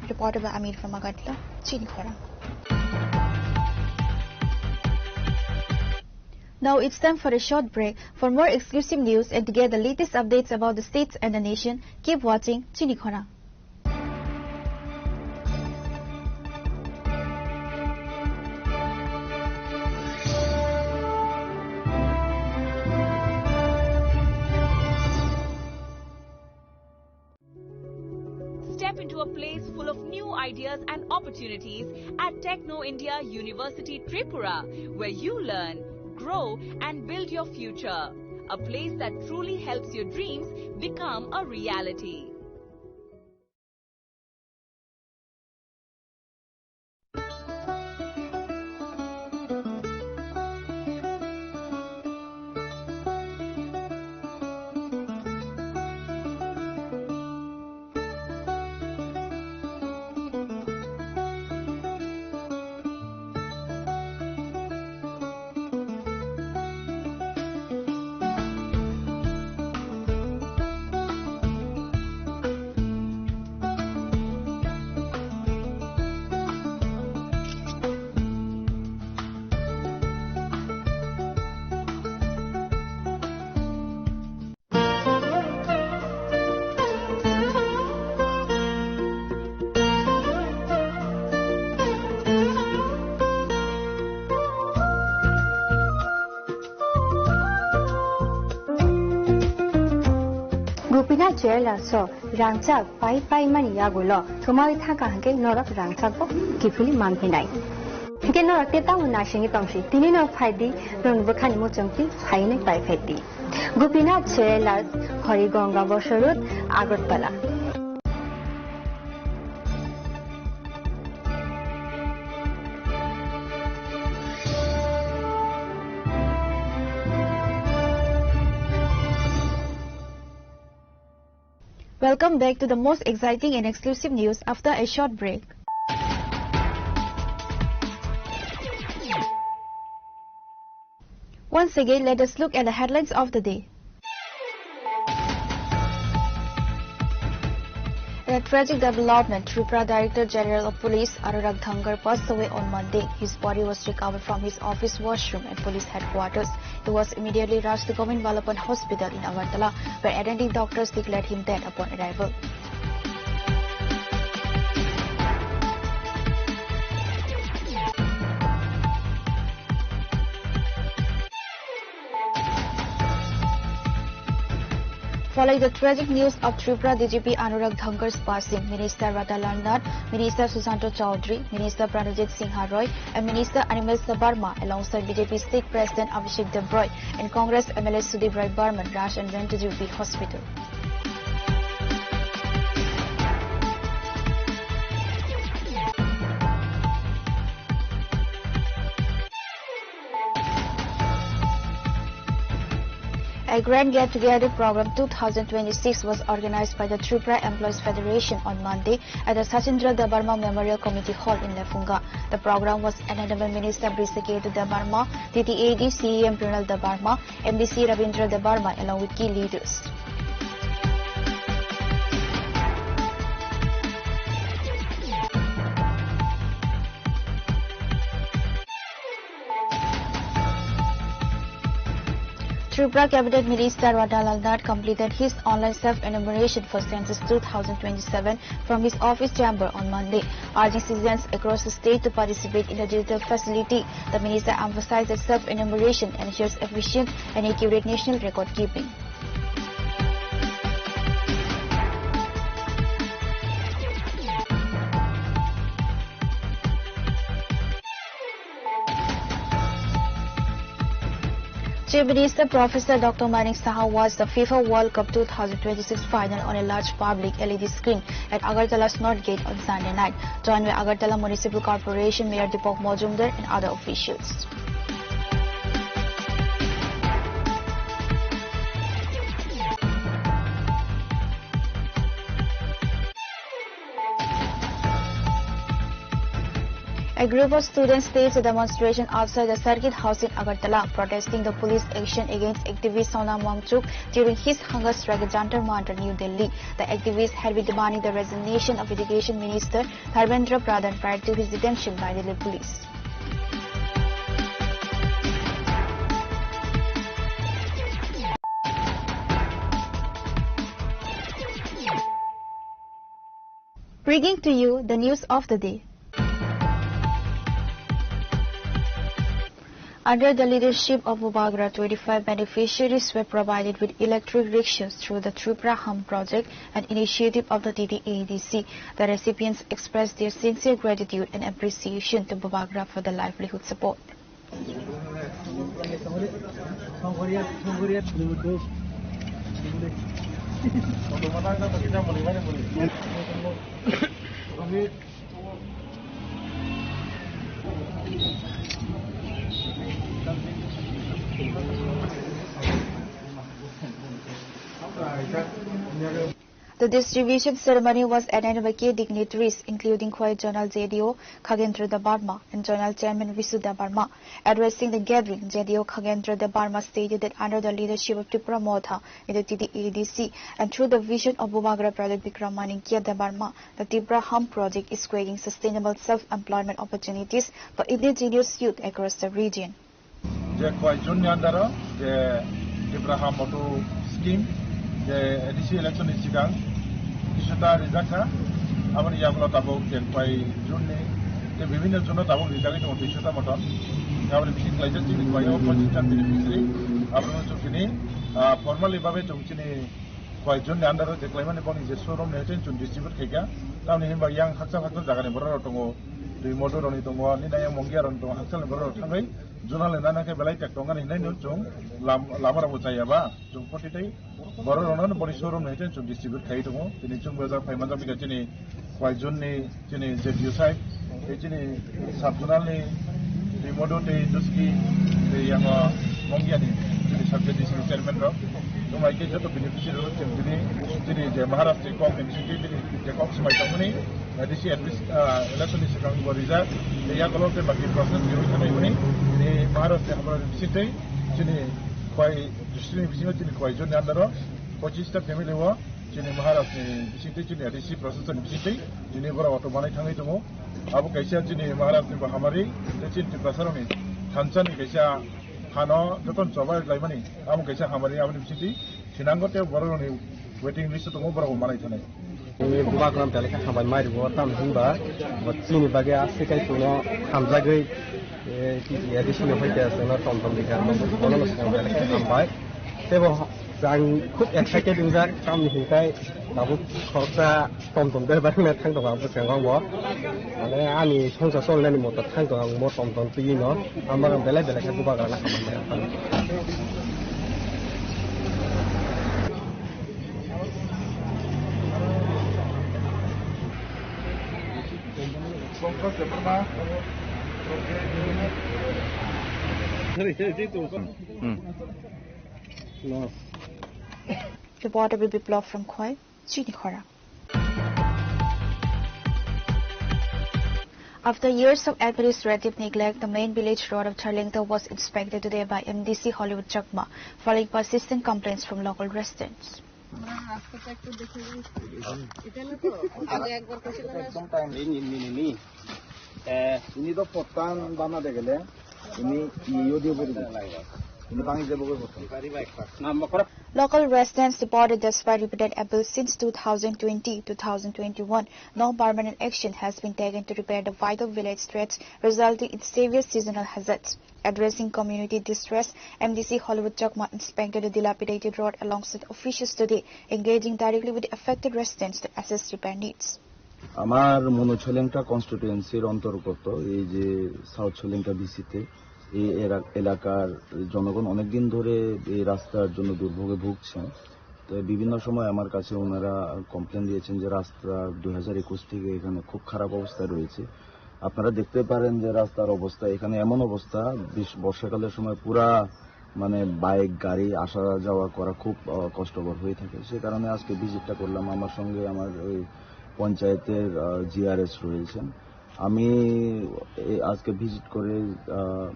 Reported by Amir from Agartala, Chini Khorang. Now it's time for a short break. For more exclusive news and to get the latest updates about the states and the nation, keep watching Chini Khorang. Step into a place full of new ideas and opportunities at Techno India University Tripura, where you learn, grow, and build your future. A place that truly helps your dreams become a reality. Gopinath Jewellers o rangchak pai pai mani yagulo thumawi thangkha hwnkhe norok rangchak bo kiphilwi manphinai. Hwnkhe norok tei tamo naisingwi tongsi, tini no phaidi, norokni bwkhani muchungtwi phainwi pai phaidi. Gopinath Jewellers, Horigonga Bosor Road, Agartala. Welcome back to the most exciting and exclusive news after a short break. Once again, let us look at the headlines of the day. In a tragic development, Tripura Director General of Police Anurag Dhangar passed away on Monday. His body was recovered from his office washroom at police headquarters. He was immediately rushed to Govind Balapan Hospital in Agartala, where attending doctors declared him dead upon arrival. Following the tragic news of Tripura D G P Anurag Dhankar's passing, Minister Radha Lal Nath, Minister Sushanta Chowdhury, Minister Pranajit Singha Roy, and Minister Animesh Debbarma alongside B J P State President Abhishek Deb Roy and Congress M L A Sudip Roy Barman rushed and went to G P hospital. A grand get-together program two thousand twenty-six was organized by the Tripura Employees Federation on Monday at the Sachindra Debbarma Memorial Committee Hall in Lefunga. The program was attended by Minister Brisiketu Debbarma, T T A D C E M Pranal Debbarma, M D C Ravindra Debbarma, along with key leaders. Tripura Cabinet Minister Radha Lal Nath completed his online self-enumeration for Census two thousand twenty-seven from his office chamber on Monday, urging citizens across the state to participate in the digital facility. The minister emphasized that self-enumeration ensures efficient and accurate national record keeping. Chief Minister Professor Doctor Manik Saha watched the FIFA World Cup two thousand twenty-six final on a large public L E D screen at Agartala's North Gate on Sunday night, joined by Agartala Municipal Corporation Mayor Deepak Majumdar and other officials. A group of students staged a demonstration outside the Circuit House in Agartala, protesting the police action against activist Sonam Wangchuk during his hunger strike at Jantar Mantar, New Delhi. The activists had been demanding the resignation of Education Minister Dharmendra Pradhan prior to his detention by Delhi police. Bringing to you the news of the day. Under the leadership of Bubagra, twenty-five beneficiaries were provided with electric rickshaws through the Tripura Hum project, an initiative of the T T A D C. The recipients expressed their sincere gratitude and appreciation to Bubagra for the livelihood support. The distribution ceremony was attended by key dignitaries, including Khowai Zonal Z D O Khagendra Debbarma and Zonal Chairman Visu Debbarma. Addressing the gathering, Z D O Khagendra Debbarma stated that under the leadership of Tipra Motha in the T T A D C and through the vision of Bubagra Project Bikram Manikya Debbarma, the Tipra Hum project is creating sustainable self-employment opportunities for indigenous youth across the region. Je Khowai Zone ni under o je Tipra Hum Auto Scheme je A D C election ni sigang tisota rijak kha, aboni yagulo tabuk je Khowai Zone ni je bibhinno zone o tabuk rijagwi tongo tisota motom. Aboni bising khlaijak chini Khowai o pochistan beneficiary, abono chwng tini, ah, formally babe chwng chini Khowai Zone ni under o je khlaimani boni je showroom ni haicheng chwng distribute khaikha. Tamoni hinba yang hakchal hakchal jaga ni borok rok tongo, twi motor rok ni tongo, nini yang Mongia rok ni tongo, hakchal ni borok rok thangwi zonal ni nana khe belai tek tongani hinwi no chwng lam-, lama rok bo chaya ba chwng poti tei borok rok no boni showroom ni haicheng chwng distribute khaiwi tongo. Tini chwng bo jak phai manjak bikha chini Khowai Zone ni chini Z D O side, tei chini sub zonal ni twi modo tei duski tei yang o Mongia ni chini sub Z D C ni chairman rok. Tumai khe joto beneficiary rok chwng tini chini je Maharaj ni kok ni bisingtwi tini je kok swmai tongmani, A D C admis-, ah, election ni swkang bo rijak, tei yagulo tei baki process ni wngkha nai hwnwi tini Maharaj ni hamrani bisingtwi chini Khowai district ni bisingo chini Khowai Zone ni under o pochistal family o chini Maharaj ni bisingtwi, chini A D C Prasashan ni bisingtwi, chini borok auto manwi thangwi tongo. Abo kaisa chini Maharaj ni bo hamari, tei chini Tiprasa rok ni thansa ni kaisa hano jotono choba laimani, abo kaisa hamari, aboni bisingtwi thinango tei borok rok ni waiting list o tongo, borok bo manwi thanai. Ni bubagra belai khe hambai mai rwo, tamo hinba bo chini bagwi aswk kai chwngno hamjagwi, eh, T T A D C ni hoi khe chwngno tom tom rikha, bono swkang belai khe hambai. Tebo ang khub excited wngjak, tamni hwnkhai tabuk khoroksa tom tom de barna thang tongo ang bwskango bo. Mane ani songsa cholnani moto thang tongo ang mo tom tom twi no. Ang bagwi belai belai khe bubagra na hamjakmani ang phano. Hmm. Reporter Biplov from Khowai, Chini Khorang. After years of administrative neglect, the main village road of Charlengta was inspected today by M D C Hollywood Chakma, following persistent complaints from local residents. একদম টাইম। এই নি, নি, নি, নি। এ, ইনি তো পত্তান বানাতে গেলে, ইনি ইয়েও দিয়ে করে দিন। ইনি ভাঙি যাবো করে পত্তান। নাম বকরা। Local residents reported despite repeated appeals since two thousand twenty, two thousand twenty-one, no permanent action has been taken to repair the vital village streets, resulting in severe seasonal hazards. Addressing community distress, M D C Hollywood Chakma inspected the dilapidated road alongside officials today, engaging directly with the affected residents to assess repair needs. আমার মনোছলেংটা কনস্টিটুয়েন্সির অন্তর্গত এই যে সাউথ ছলেংটা বিসিতে এই এরা- এলাকার জনগণ অনেক দিন ধরে এই রাস্তার জন্য দুর্ভোগে ভুগছেন। তো বিভিন্ন সময় আমার কাছে ওনারা কমপ্লেন দিয়েছেন যে রাস্তা দুই হাজার একুশ থেকে এখানে খুব খারাপ অবস্থায় রয়েছে। আপনারা দেখতে পারেন যে রাস্তার অবস্থা, এখানে এমন অবস্থা, বিশ- বর্ষাকালের সময় পুরা মানে বাইক গাড়ি আসা যাওয়া করা খুব আহ, কষ্টকর হয়ে থাকে। সে কারণে আজকে ভিজিটটা করলাম। আমার সঙ্গে আমার ওই পঞ্চায়েতের জিআরএস রয়েছেন। আমি এই আজকে ভিজিট করে আহ,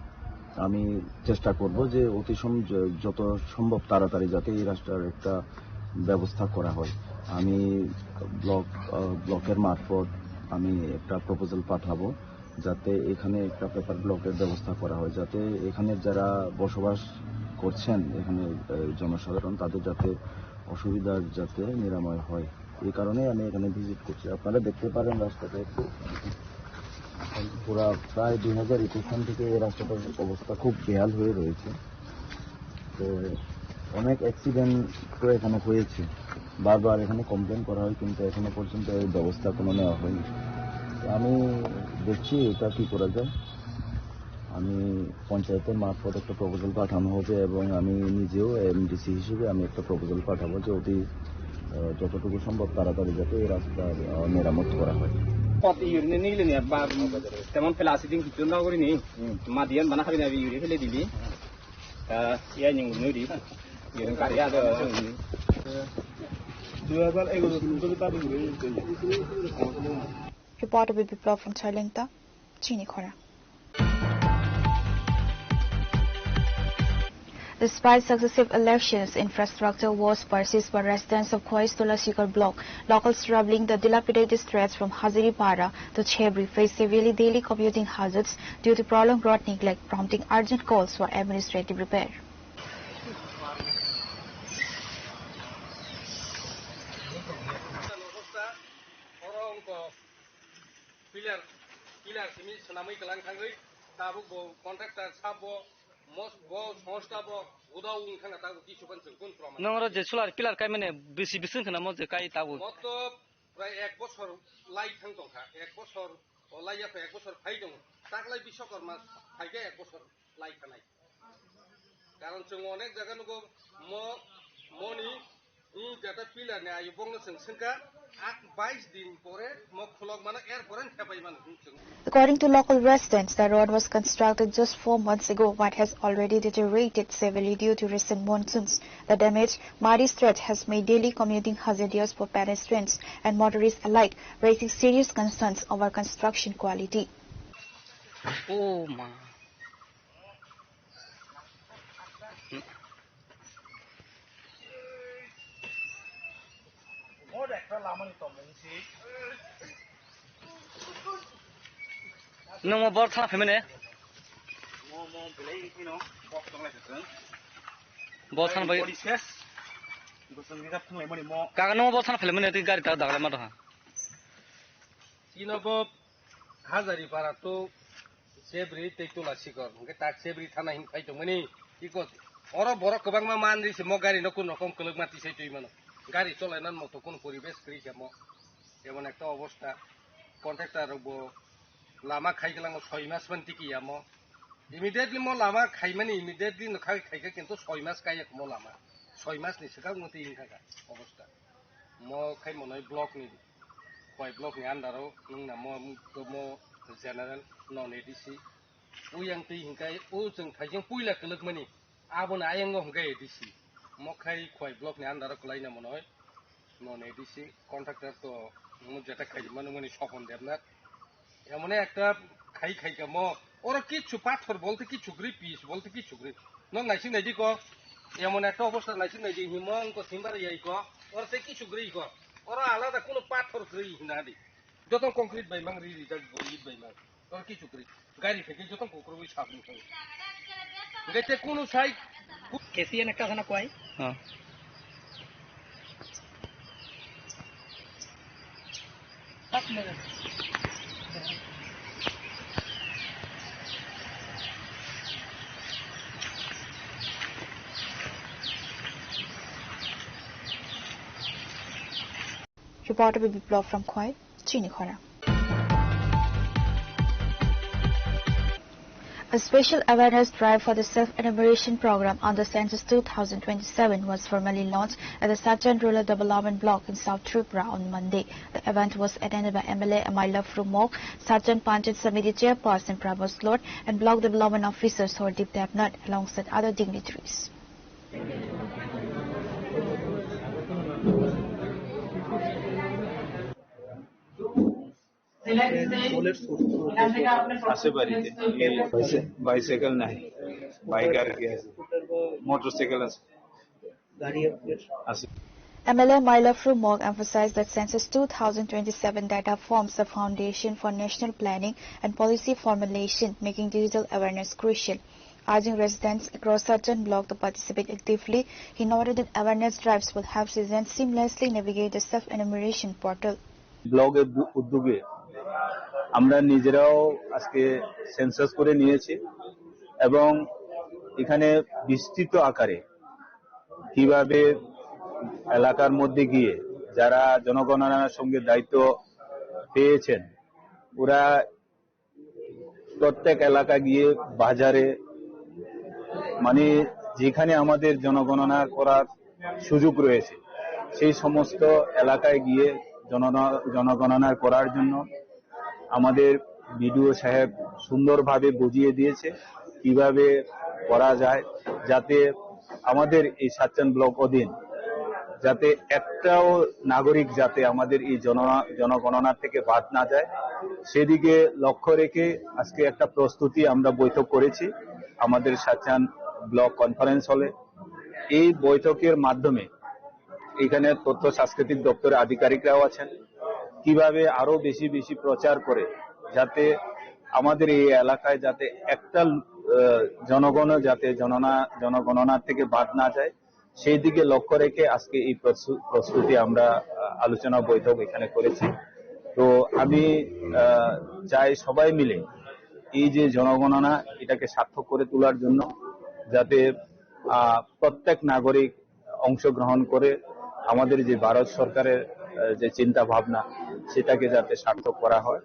আমি চেষ্টা করব যে অতি সম- য- যত সম্ভব তাড়াতাড়ি যাতে এই রাস্তার একটা ব্যবস্থা করা হয়। আমি ব্লক আহ, ব্লকের মারফত আমি একটা প্রপোজাল পাঠাবো, যাতে এখানে একটা পেপার ব্লকের ব্যবস্থা করা হয়, যাতে এখানে যারা বসবাস করছেন, এখানে আহ, জনসাধারণ, তাদের যাতে অসুবিধার যাতে নিরাময় হয়। এই কারণেই আমি এখানে ভিজিট করছি। আপনারা দেখতে পারেন রাস্তাটা একটু পুরা প্রায় দুই হাজার একুশ সাল থেকে এই রাস্তাটার অবস্থা খুব বেহাল হয়ে রয়েছে। তো অনেক অ্যাক্সিডেন্ট তো এখানে হয়েছে, বারবার এখানে কমপ্লেন করা হয়, কিন্তু এখনো পর্যন্ত এই ব্যবস্থা কোনো নেওয়া হয়নি। তো আমি দেখছি এটা কি করা যায়। আমি পঞ্চায়েতের মারফত একটা প্রপোজাল পাঠানো হবে এবং আমি নিজেও এমডিসি হিসেবে আমি একটা প্রপোজাল পাঠাবো যে অতি আহ, যতটুকু সম্ভব তাড়াতাড়ি যাতে এই রাস্তার আহ, মেরামত করা হয়। Pot yuri ni nili ni ba temon pela asiding kichun na guri ni. Hmm. Madian bana hari na yuri hele dili. Ah, ya nyung nuri. Yuri kari ada. Reporter Biplov from Charlengta, Chini Khorang. Despite successive elections, infrastructure woes persist for residents of Khowai Tulasikot block. Locals traveling the dilapidated stretch from Haziripara to Chebri face severely daily commuting hazards due to prolonged road neglect, prompting urgent calls for administrative repair. Pillar, pillar simi swnamwi kwlang thangwi tabuk bo contractor sabo mos bo songsta bo goda wng thangna tabuk kisu ban chwng kun proman. Nong oro je solar pillar kai mane bisi bising khna mo je kai tabuk. Moto prai ek bosor lai thang tongkha, ek bosor o lai ya ek bosor phai tong. Taklai Biswakarma phaikhe ek bosor lai khanai. Karon chwng onek jaga nugo mo, moni, i jata pillar ni ayo bongno chwng swngkha, ak bais din pore mo khulok mano, er pore thepai mano chwng. According to local residents, the road was constructed just four months ago but has already deteriorated severely due to recent monsoons. The damaged, muddy stretch has made daily commuting hazardous for pedestrians and motorists alike, raising serious concerns over construction quality. Oh, ma. Nwng bo bor thana phaimani? Bor thana bai. Kaka nwng bo bor thana phaimani, tei gari ta daglai ma doha. Chino bo Hazaripara to Chebri tei Tulasikot, hwnkhe tak Chebri thana hin phai tongmani, iko Oro borok kwbangma manri se mo gari no kun rokom kwlwkma tisai twi mano. Gari cholai nan moto kun poribesh kwrwi khe mo. Emon ekta obosta. Contractor rok bo lama khai glango soi mas man tiki ya mo. Immediately mo lama khaimani immediately no khai khaika kintu soi mas kaya mo lama. Soi mas ni swkang mo twi wngkha ka obosta. Mo khai monoi block ni, Khwai block ni under o wngna mo, mo general non A D C. Uyang twi hinkai o chwng phaijeng puila kwlwkmani. Abono ayang o hinkai A D C. Mo khai Khwai block ni under o kwlaina monoi non A D C contractor to mo jeta khai mano mani Sopon Debnath. Emone ekta khai khai ka mo. Oro kichu pathor bolte kichu gri pis bolte kichu gri. No naising naidi ko. Emone ekta obosta naising naidi himo ko simbar yai ko. Oro te kichu gri ko. Oro alada kuno pathor gri hinadi. Joto concrete bai mang ri ri jak bo ri bai mang. Oro kichu gri. Gari pheke joto kukrui sabri. Gete kuno sai. Kesi ene ka sana kwai. Reporter Biplov from Khwai, Chinikhora. A special awareness drive for the self-enumeration program on the census two thousand twenty-seven was formally launched at the Sachan Rural Development Block in South Tripura on Monday. The event was attended by M L A Mailaphurum Mok, Sachan Panchayat Samiti Chairperson Prabhas Lord, and Block Development Officer Sordip Debnath, alongside other dignitaries. আছে বাড়িতে। এই বাইসে-, বাইসাইকেল নাই, বাইক আর কি আছে, মোটরসাইকেল আছে। আছে। M L A Mailaphurum Mok emphasized that Census two thousand twenty-seven data forms the foundation for national planning and policy formulation, making digital awareness crucial. Urging residents across Sachan block to participate actively, he noted that awareness drives will help citizens seamlessly navigate the self-enumeration portal. ব্লকের দু-, উদ্যোগে আমরা নিজেরাও আজকে সেন্সাস করে নিয়েছি এবং এখানে বিস্তৃত আকারে কিভাবে এলাকার মধ্যে গিয়ে যারা জনগণনার সঙ্গে দায়িত্ব পেয়েছেন, ওরা প্রত্যেক এলাকা গিয়ে বাজারে, মানে, যেখানে আমাদের জনগণনা করার সুযোগ রয়েছে, সেই সমস্ত এলাকায় গিয়ে জনন-, জনগণনা করার জন্য আমাদের বিডিও সাহেব সুন্দরভাবে বুঝিয়ে দিয়েছে কিভাবে করা যায়, যাতে আমাদের এই সাতচান ব্লক অধীন যাতে একটাও নাগরিক যাতে আমাদের এই জন-, জনগণনা থেকে বাদ না যায়, সেদিকে লক্ষ্য রেখে আজকে একটা প্রস্তুতি আমরা বৈঠক করেছি আমাদের সাতচান ব্লক কনফারেন্স হলে। এই বৈঠকের মাধ্যমে এখানে তথ্য সাংস্কৃতিক দপ্তরের আধিকারিকরাও আছেন, কিভাবে আরো বেশি বেশি প্রচার করে যাতে আমাদের এই এলাকায় যাতে একটা, আহ, জনগণ যাতে জননা-, জনগণনা থেকে বাদ না যায়, সেই দিকে লক্ষ্য রেখে আজকে এই প্রস্তু-, প্রস্তুতি আমরা, আহ, আলোচনা বৈঠক এখানে করেছি। তো আমি, আহ, চাই সবাই মিলে এই যে জনগণনা এটাকে সার্থক করে তোলার জন্য যাতে, আহ, প্রত্যেক নাগরিক অংশগ্রহণ করে আমাদের যে ভারত সরকারের, আহ, যে চিন্তা ভাবনা সেটাকে যাতে সার্থক করা হয়।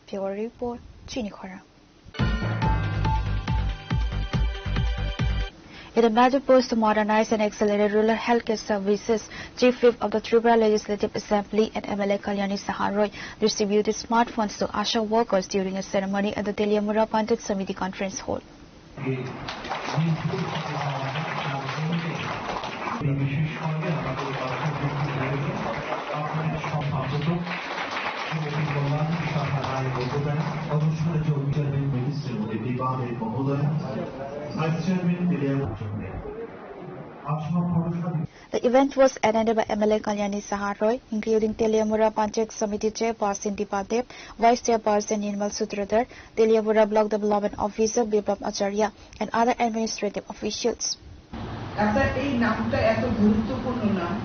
Bureau Report, Chinikhora. In a major push to modernize and accelerate rural healthcare services, Chief Whip of the Tripura Legislative Assembly and M L A Kalyani Saha Roy distributed smartphones to ASHA workers during a ceremony at the Teliamura Panchayat Samiti Conference Hall. The event was attended by M L A Kalyani Saha Roy, including Teliamura Panchayat Samiti Chairperson Dipa Deb, Vice Chairperson Nirmal Sutradhar, Teliamura Block Development Officer Biplab Acharya, and other administrative officials. অর্থাৎ এই নামটা এত গুরুত্বপূর্ণ নাম,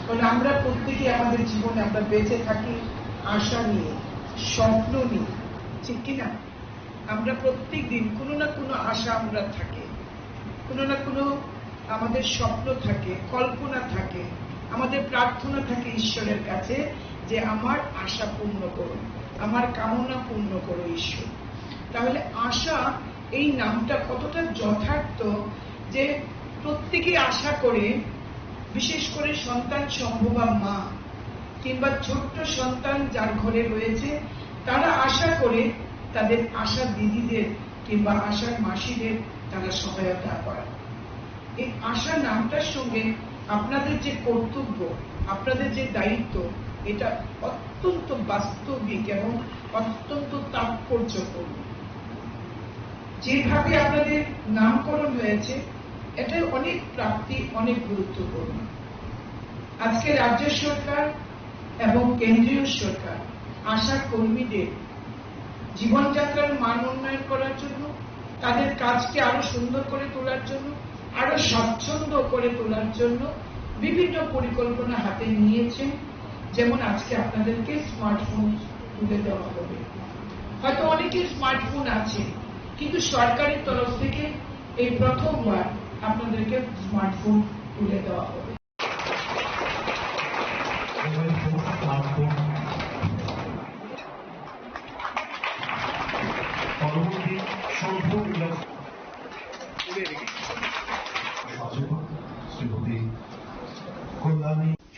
কারণ আমরা প্রত্যেকেই আমাদের জীবনে আমরা বেঁচে থাকি আশা নিয়ে, স্বপ্ন নিয়ে, ঠিক কি না? আমরা প্রত্যেক দিন কোনো না কোনো আশা আমরা থাকে, কোনো না কোনো আমাদের স্বপ্ন থাকে, কল্পনা থাকে, আমাদের প্রার্থনা থাকে ঈশ্বরের কাছে যে আমার আশা পূর্ণ করো, আমার কামনা পূর্ণ করো ঈশ্বর। তাহলে আশা, এই নামটা কতটা যথার্থ যে প্রত্যেকেই আশা করে, বিশেষ করে সন্তান সম্ভবা মা কিংবা ছোট্ট সন্তান যার ঘরে রয়েছে, তারা আশা করে তাদের আশা দিদিদের কিংবা আশার মাসিদের তারা সহায়তা পায়। এই আশা নামটার সঙ্গে আপনাদের যে কর্তব্য, আপনাদের যে দায়িত্ব, এটা অত্যন্ত বাস্তবিক এবং অত্যন্ত তাৎপর্যপূর্ণ। যেভাবে আপনাদের নামকরণ হয়েছে, এটা অনেক প্রাপ্তি, অনেক গুরুত্বপূর্ণ। আজকে রাজ্য সরকার এবং কেন্দ্রীয় সরকার আশা কর্মীদের জীবনযাত্রার মান উন্নয়ন করার জন্য, তাদের কাজকে আরো সুন্দর করে তোলার জন্য, আরো স্বাচ্ছন্দ্য করে তোলার জন্য বিভিন্ন পরিকল্পনা হাতে নিয়েছেন। যেমন আজকে আপনাদেরকে স্মার্টফোন তুলে দেওয়া হবে। হয়তো অনেকের স্মার্টফোন আছে, কিন্তু সরকারের তরফ থেকে এই প্রথমবার আপনাদেরকে স্মার্টফোন তুলে দেওয়া হবে।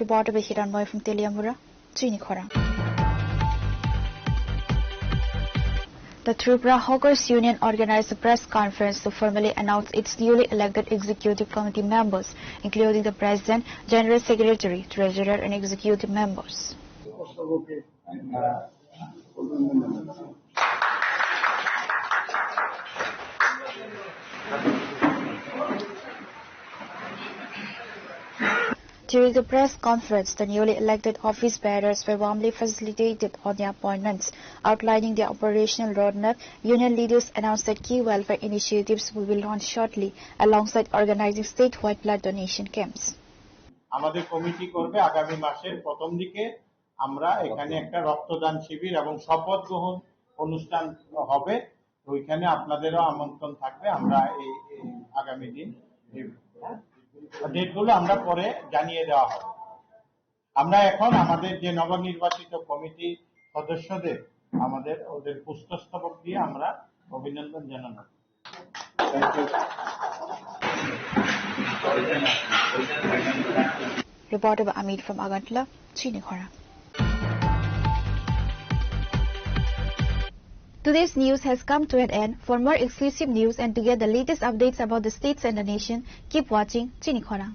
Reporter by Hiranmoy from Teliamura, Chini Khorang. The Tripura Hawkers Union organized a press conference to formally announce its newly elected executive committee members, including the president, general secretary, treasurer, and executive members. During the press conference, the newly elected office bearers were warmly facilitated on their appointments. Outlining their operational roadmap, union leaders announced that key welfare initiatives will be launched shortly, alongside organizing statewide blood donation camps. আমাদের কমিটি করবে। আগামী মাসের প্রথম দিকে আমরা এখানে একটা রক্তদান শিবির এবং শপথ গ্রহণ অনুষ্ঠান হবে। ওইখানে আপনাদেরও আমন্ত্রণ থাকবে। আমরা এই, এই আগামী দিন এই ডেটগুলো আমরা পরে জানিয়ে দেওয়া হবে। আমরা এখন আমাদের যে নবনির্বাচিত কমিটি সদস্যদের আমাদের ওদের পুষ্পস্তবক দিয়ে আমরা অভিনন্দন জানাবো। Reporter by Amit from Agartala, Chini Khorang. Today's news has come to an end. For more exclusive news and to get the latest updates about the states and the nation, keep watching Chini Khorang.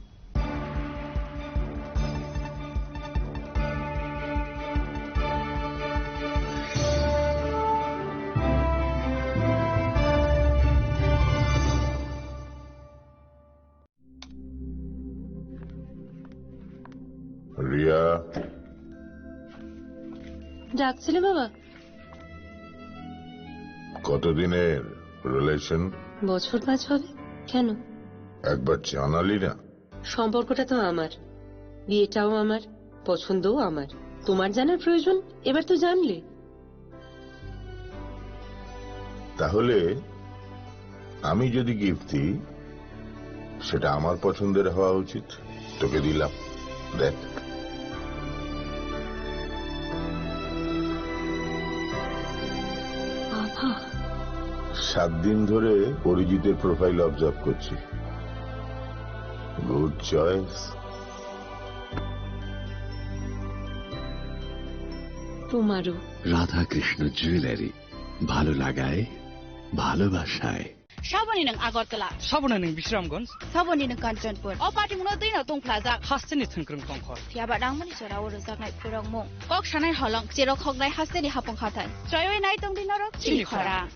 Riya. ডাকছিলে বাবা? কতদিনের রিলেশন? বছর পাঁচ হবে। কেন? একবার জানালি না। সম্পর্কটা তো আমার, বিয়েটাও আমার, পছন্দও আমার। তোমার জানার প্রয়োজন, এবার তো জানলে। তাহলে আমি যদি গিফট দিই, সেটা আমার পছন্দের হওয়া উচিত। তোকে দিলাম, দেখ। বাবা। সাত দিন ধরে অরিজিতের প্রোফাইল অবজার্ভ করছি। Good choice. তোমারও। রাধাকৃষ্ণ জুয়েলারি, ভালো লাগায়, ভালোবাসায়। Saboni nwng Agartala. Saboni nwng Bisramganj. Saboni nwng Kanchanpur. O patimungno twino tungphlajak. Hasteni thwngkwrwng tongkhor. Phiyaba nangmani jorao rwjaknai khurokmung. Kok sanai holong cherok hoknai hasteni hapung hathai. Choiwi nai tongdi norok chini khorang.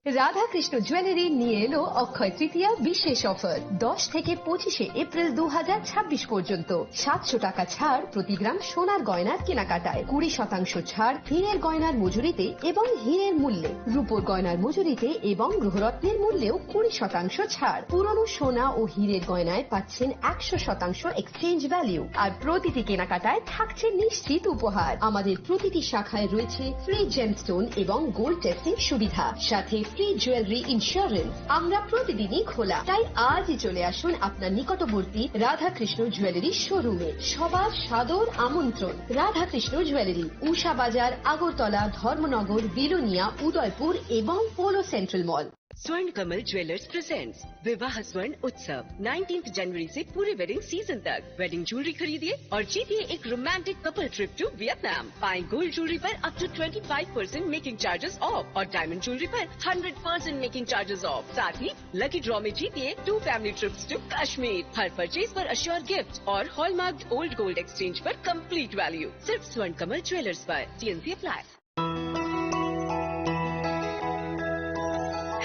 Radhakrishna jewellery নিয়ে এলো অক্ষয় তৃতীয়া বিশেষ অফার। দশ থেকে পঁচিশে এপ্রিল দু হাজার ছাব্বিশ পর্যন্ত সাতশো টাকা ছাড় প্রতি গ্রাম সোনার গয়নার কেনাকাটায়, কুড়ি শতাংশ ছাড় হীরের গয়নার মজুরিতে এবং হীরের মূল্যে, রূপোর গয়নার মজুরিতে এবং গ্রহরত্নের মূল্যেও কুড়ি শতাংশ ছাড়। পুরনো সোনা ও হীরের গয়নায় পাচ্ছেন একশো শতাংশ এক্সচেঞ্জ ভ্যালু, আর প্রতিটি কেনাকাটায় থাকছে নিশ্চিত উপহার। আমাদের প্রতিটি শাখায় রয়েছে ফ্রি জেমস্টোন এবং গোল্ড টেস্টিং সুবিধা, সাথে ফ্রি জুয়েলারি ইন্স্যুরেন্স। আমরা প্রতিদিনই খোলা, তাই আজই চলে আসুন আপনার নিকটবর্তী রাধাকৃষ্ণ জুয়েলারি শোরুমে। সবার সাদর আমন্ত্রণ। রাধাকৃষ্ণ জুয়েলারি, উষা বাজার, আগরতলা, ধর্মনগর, বিলোনিয়া, উদয়পুর এবং পোলো সেন্ট্রাল মল। स्वर्ण कमल ज्वेलर्स प्रेजेंट्स विवाह स्वर्ण उत्सव। नाइनटीन्थ जनवरी से पूरे वेडिंग सीजन तक वेडिंग ज्वेलरी खरीदिए और जीतिए एक romantic couple trip to Vietnam. पाएं गोल्ड ज्वेलरी पर up to twenty five percent making charges off और डायमंड ज्वेलरी पर hundred percent making charges off. साथ ही लकी ड्रॉ में जीतिए two family trips to Kashmir. हर परचेज पर अश्योर गिफ्ट और हॉलमार्क ओल्ड गोल्ड एक्सचेंज पर कंप्लीट वैल्यू। सिर्फ स्वर्ण कमल ज्वेलर्स पर। TNC apply.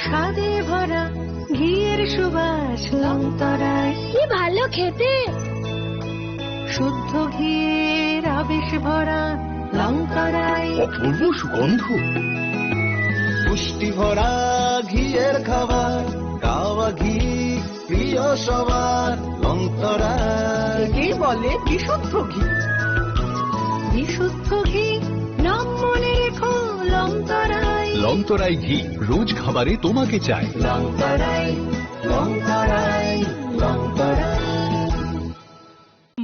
স্বাদে ভরা ঘিয়ের সুবাস লংতরাই। কি ভালো খেতে। শুদ্ধ ঘিয়ের আবেশ ভরা লংতরাই। অপূর্ব সুগন্ধ। পুষ্টি ভরা ঘিয়ের খাবার, গাওয়া ঘি প্রিয় সবার লংতরাই। একেই বলে বিশুদ্ধ ঘি। বিশুদ্ধ ঘি, নাম মনে রেখো লংতরাই। লংতরাই ঘি, রোজ খাবারে তোমাকে চাই। লংতরাই, লংতরাই, লংতরাই।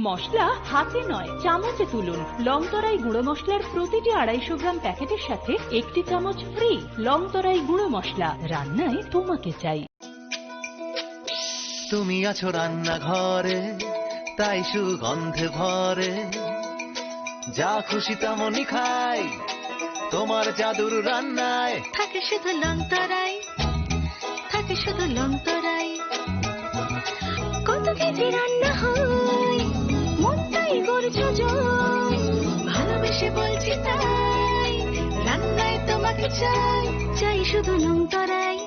মশলা হাতে নয়, চামচে তুলুন। লংতরাই গুঁড়ো মশলার প্রতিটি আড়াইশো গ্রাম প্যাকেটের সাথে একটি চামচ ফ্রি। লংতরাই গুঁড়ো মশলা, রান্নায় তোমাকে চাই। তুমি আছো রান্নাঘরে, তাই সুগন্ধে ভরে। যা খুশি তেমনই খাই, তোমার জাদুর রান্নায়। থাকে শুধু লংতরাই, থাকে শুধু লংতরাই। কত কেজি রান্না হয়, মনটাই গর্জ যায়। ভালোবেসে বলছি তাই, রান্নায় তোমাকে চাই। চাই শুধু লংতরাই,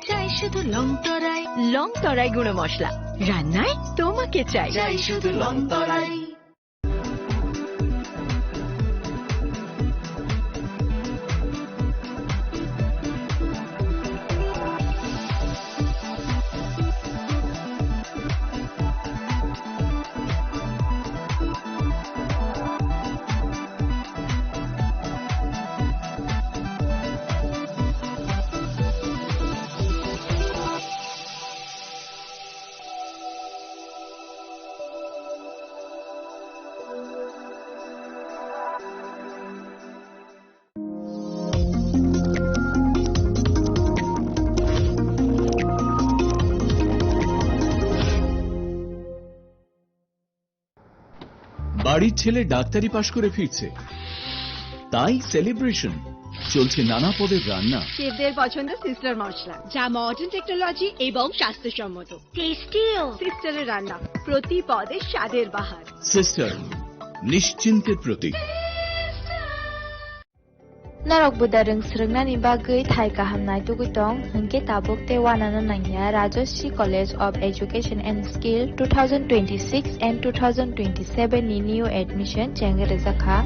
চাই শুধু লংতরাই। লংতরাই গুঁড়ো মশলা, রান্নায় তোমাকে চাই। চাই শুধু লংতরাই। বাড়ির ছেলে ডাক্তারি পাশ করে ফিরছে, তাই সেলিব্রেশন। চলছে নানা পদের রান্না। শেফদের পছন্দ সিস্টার মশলা, যা মডার্ন টেকনোলজি এবং স্বাস্থ্যসম্মত। টেস্টিও। সিস্টারের রান্না, প্রতি পদে স্বাদের বাহার। সিস্টার, নিশ্চিন্তের প্রতীক। Norok buda rwng swrwngnani bagwi thai kaham naitugwi tong, hwnkhe tabuk tei uanano nangya Rajashree College of Education and Skill two thousand twenty-six and two thousand twenty-seven ni new admission chengwi rwjakha.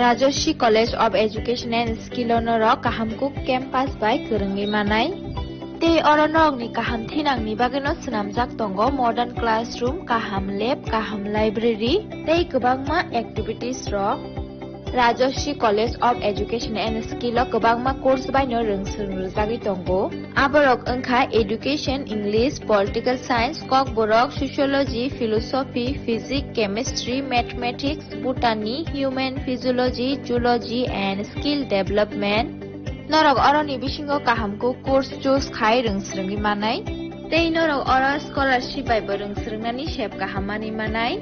Rajashree College of Education and Skill o norok kaham kuk campus bai kwrwngwi manai. Tei oro norokni kaham thinangni bagwino swnamjak tongo modern classroom, kaham lab, kaham library tei kwbangma activities rok. Rajashree College of Education and Skill o kwbangma course baino rwng swrwng rwjagwi tongo. Aborok wngkha Education, English, Political Science, Kokborok, Sociology, Philosophy, Physics, Chemistry, Mathematics, Botany, Human Physiology, Zoology and Skill Development. Norok oroni bisingo kaham kuk course choose khai rwng swrwngwi manai. Tei norok oro scholarship bai bo rwng swrwngnani sep kaham manwi manai.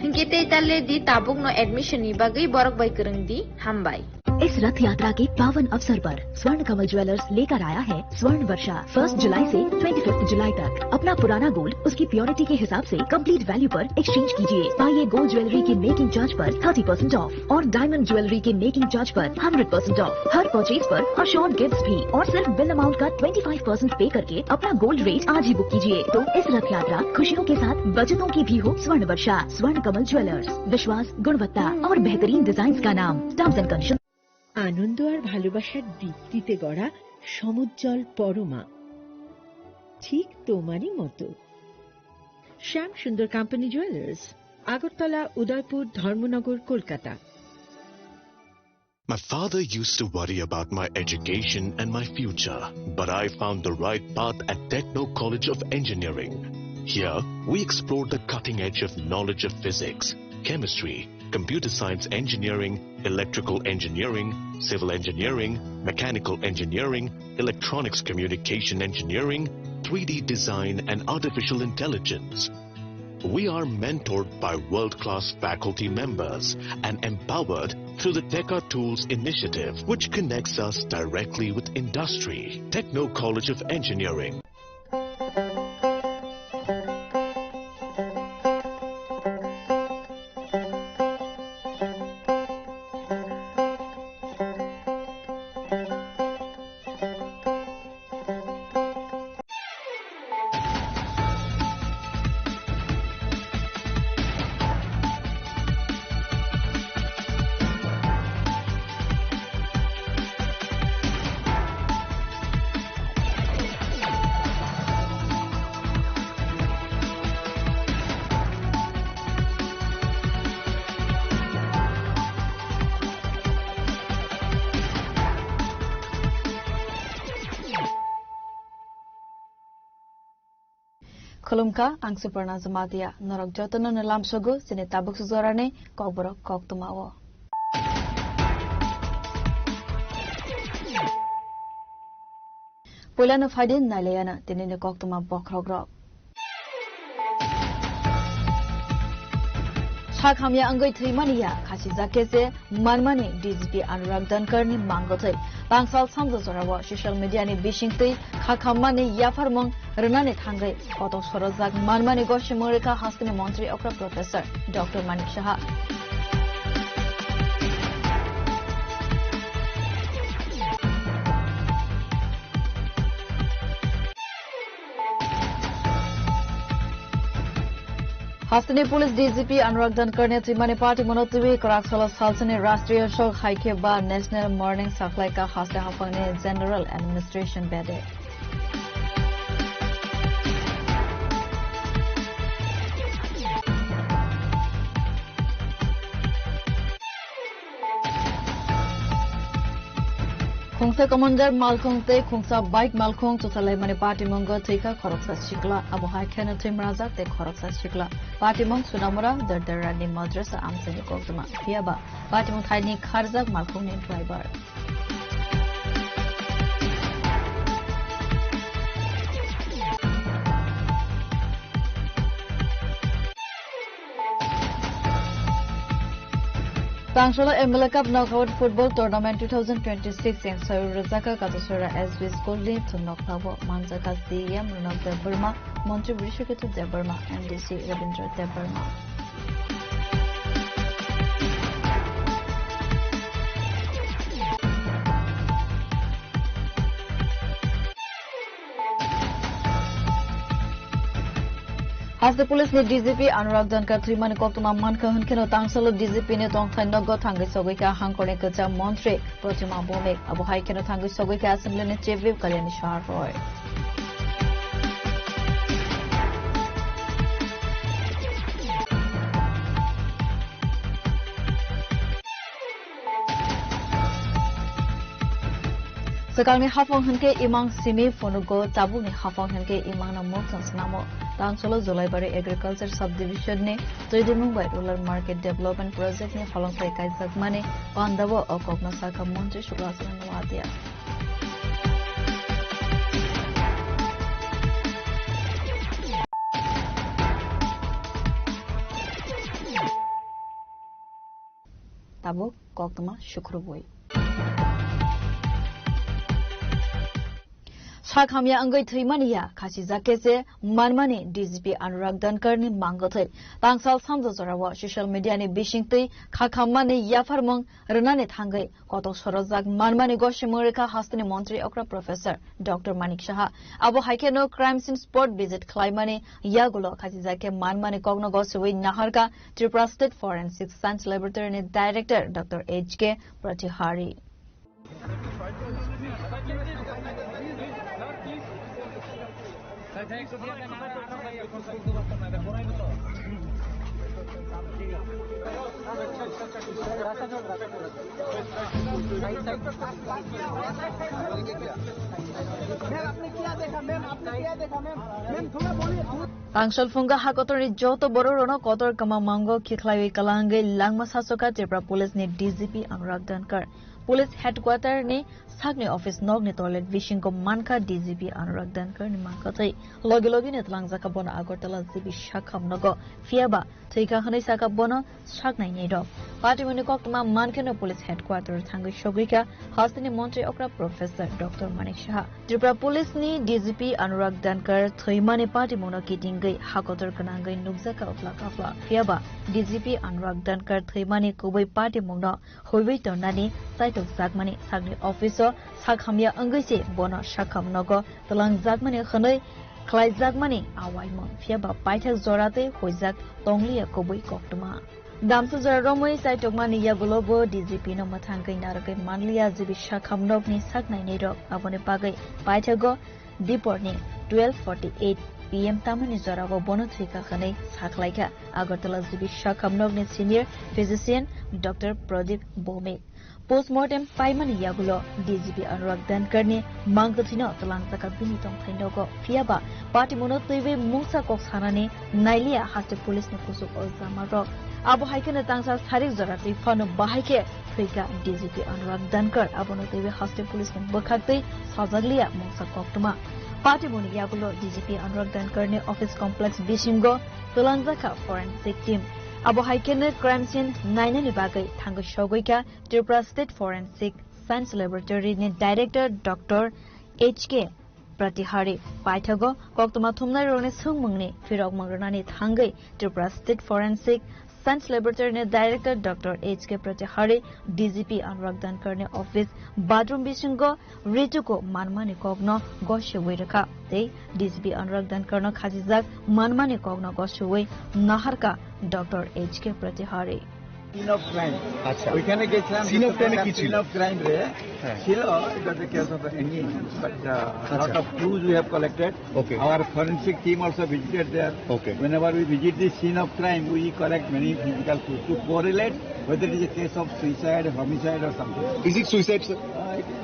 Hinkhe tei ta le di tabukno admission ni bagwi borok bai kwrwng di. Hambai. इस रथ यात्रा के पावन अवसर पर स्वर्ण कमल ज्वेलर्स लेकर आया है स्वर्ण वर्षा। फर्स्ट जुलाई से ट्वेंटी फिफ्थ जुलाई तक अपना पुराना गोल्ड उसकी प्योरिटी के हिसाब से कंप्लीट वैल्यू पर एक्सचेंज कीजिए। पाइए गोल्ड ज्वेलरी के मेकिंग चार्ज पर थर्टी परसेंट ऑफ और डायमंड ज्वेलरी के मेकिंग चार्ज पर hundred percent of. Her purchase पर अश्योर्ड गिफ्ट्स भी, और सिर्फ बिल अमाउंट का ट्वेंटी फाइव परसेंट पे करके अपना गोल्ड रेट आज ही बुक कीजिए। तो इस रथ यात्रा खुशियों के साथ बचतों की भी हो। स्वर्ण वर्षा, स्वर्ण कमल ज्वेलर्स, विश्वास, गुणवत्ता और बेहतरीन डिजाइन का नाम। Terms and condition. আনন্দ আর ভালোবাসার দীপ্তিতে গড়া সমুজ্জ্বল পরমা, ঠিক তোমারই মতো। শ্যাম সুন্দর কোম্পানি জুয়েলার্স, আগরতলা, উদয়পুর, ধর্মনগর, Kolkata. My father used to worry about my education and my future, but I found the right path at Techno College of Engineering. Here, we explore the cutting edge of knowledge of physics, chemistry, computer science engineering, electrical engineering, civil engineering, mechanical engineering, electronics communication engineering, three D design, and artificial intelligence. We are mentored by world-class faculty members and empowered through the Teka Tools initiative, which connects us directly with industry. Techno College of Engineering. Khulumkha, ang Suparna Jamatia. Norok jotono no lamsogo chini tabuk sujorani kokborok koktwmao. Puilano phaidi nailayana tinini koktwma bokhorokrok. Sak hamya wngwi thwimani ya khasijak khe se manmani D G P Anurag Dhankarni mangwthwi. Bangsal samjak jorao social media ni bisingtwi kha khammani yapharmung rwnani thangwi kotok sorojak manmani gosimung rwkha hasteni montri okra Professor Doctor Manik Saha. Hasteni police D G P Anurag Dhankarni thwimani party mono twi kwrak salo salsani Rashtriya Shok hai khe ba National Mourning sakhlaika haste haphangni General Administration bede. Khungsa Commander malkhung tei khungsa bike malkhung chwsalaimani patimung thwikha khoroksa sikla, abo hai kheno thwimrajak tei khoroksa sikla. Patimung Sunamura Dardarani Madrasa amchaini koktwma. Phiya ba patimung thaini kharjak malkhungni driver. Tangsolo M L A Cup Knockout Football Tournament two thousand twenty-six in Sayur Rajaka Katusura S B School ni thumnok phabo manjaka C E M Ranab Debbarma, Montri Brishaketu Debbarma, M D C Rabindra Debbarma. Haste police ni D G P Anurag Dhankar thwimani koktwma mankha hwnkheno tangsalo D G P ni tongthai nogo thangwi sogwi kha hangkorni kwcham montri Pratima Bhowmik. Abo hai kheno thangwi sogwi kha Assembly ni Chief Whip Kalyani Saha Roy. Swkangni haphang hwnkhe imang simi phunugo, tabukni haphang hwnkhe imangno mokthang swnamo. Tangsolo Jolaibari Agriculture Subdivision ni Twidimung bai Rural Market Development Project ni holongthai kaijakmani pandao o kokno sakha Montri Subhas Chandra Noatia. Tabuk koktwma sukrubwi. Sak hamya wngwi thwimani ya khachijak khe se manmani D G P Anurag Dhankar ni mangwthwi. Tangsal samjak jorao social media ni bisingtwi khakhammani yapharmung rwnani thangwi kotok sorojak manmani gosimung rwkha hasteni montri okra Professor Doctor Manik Saha. Abo hai kheno crime scene spot visit khlaimani yagulo khachijak khe manmani kokno gosiwi naharkha Tripura State Forensic Science Laboratory ni Director Doctor H K Pratihari. Tangsal phunga hakotorni joto borok rokno kotor kwma mango khikhlaiwi kwlangwi langma sasoka Tripura Police ni D G P Anurag Dhankar. Police headquarter ni sakni office nokni toilet bisingo mankha D G P Anurag Dhankar ni mangkha tei logi logi ni twlangjak bono Agartala G B sakham nogo. Phiya ba thwikha hwnwi sakha bono sak nainai rok. Patimoni koktwma mankheno police headquarter thangwi sogwikha hasteni montri okra Professor Doctor Manik Saha. Tripura Police ni D G P Anurag Dhankar thwimani patimungno kitingwi hakotor gwnangwi nukjakha uplak aplak. Phiya ba D G P Anurag Dhankar thwimani kubui patimungno huiwi tongnani chaitokjakmani sakni office o sak hamya wngwi se bono sakham nogo twlangjakmani hwnwi khlaijakmani awaimung. Phiya ba paithak jora tei huijak tongliya kubui koktwma. Damsa jora romwi chaitokmani yagulo bo D G P no mwthangwi narwgwi manliya G B sakham nokni sak nainai rok. Aboni bagwi paithago diporni twelve forty-eight P M tamani jorao bono thwikha hwnwi sakhlaikha Agartala G B sakham nokni senior physician Doctor Pradip Bhowmik. Postmortem paimani yagulo D G P Anurag Dhankar ni mangkwthwino twlangjakha bini tongthai nogo. Phiya ba patimungno twiwi mungsa kok sanani nailiya haste police ni kuchuk o jama rok. Abo hai kheno tangsa sarik jora twi phano bahai khe thwikha D G P Anurag Dhankar. Abono twiwi haste police ni bwkhak twi sajakliya mungsa koktwma. Patimungni yagulo D G P Anurag Dhankar ni office complex bisingo twlangjakha forensic team. Abo hai kheno crime scene nainani bagwi thangwi sogwikha Tripura State Forensic Science Laboratory ni Director Doctor H K Pratihari. Paithago koktwma thumnai rokni swngmungni phirokmung rwnani thangwi Tripura State Forensic Science Laboratory ni Director Doctor H K Pratihari D G P Anurag Dhankar ni office bathroom bisingo rituku manmani kokno gosiwi rwkha tei D G P Anurag Dhankar no khachijak manmani kokno gosiwi naharkha Doctor H K Pratihari. Scene of crime. আচ্ছা। ওইখানে গেছিলাম, scene of crime এ কি ছিল? Scene of crime রে হ্যাঁ। ছিল, it was a case of a hanging, but, uh, আচ্ছা। Lot of clues we have collected. Okay. Our forensic team also visited there. Okay. Whenever we visit the scene of crime, we collect many physical clues to correlate whether it is a case of suicide, homicide or something. Is it suicide, sir? Uh, it is.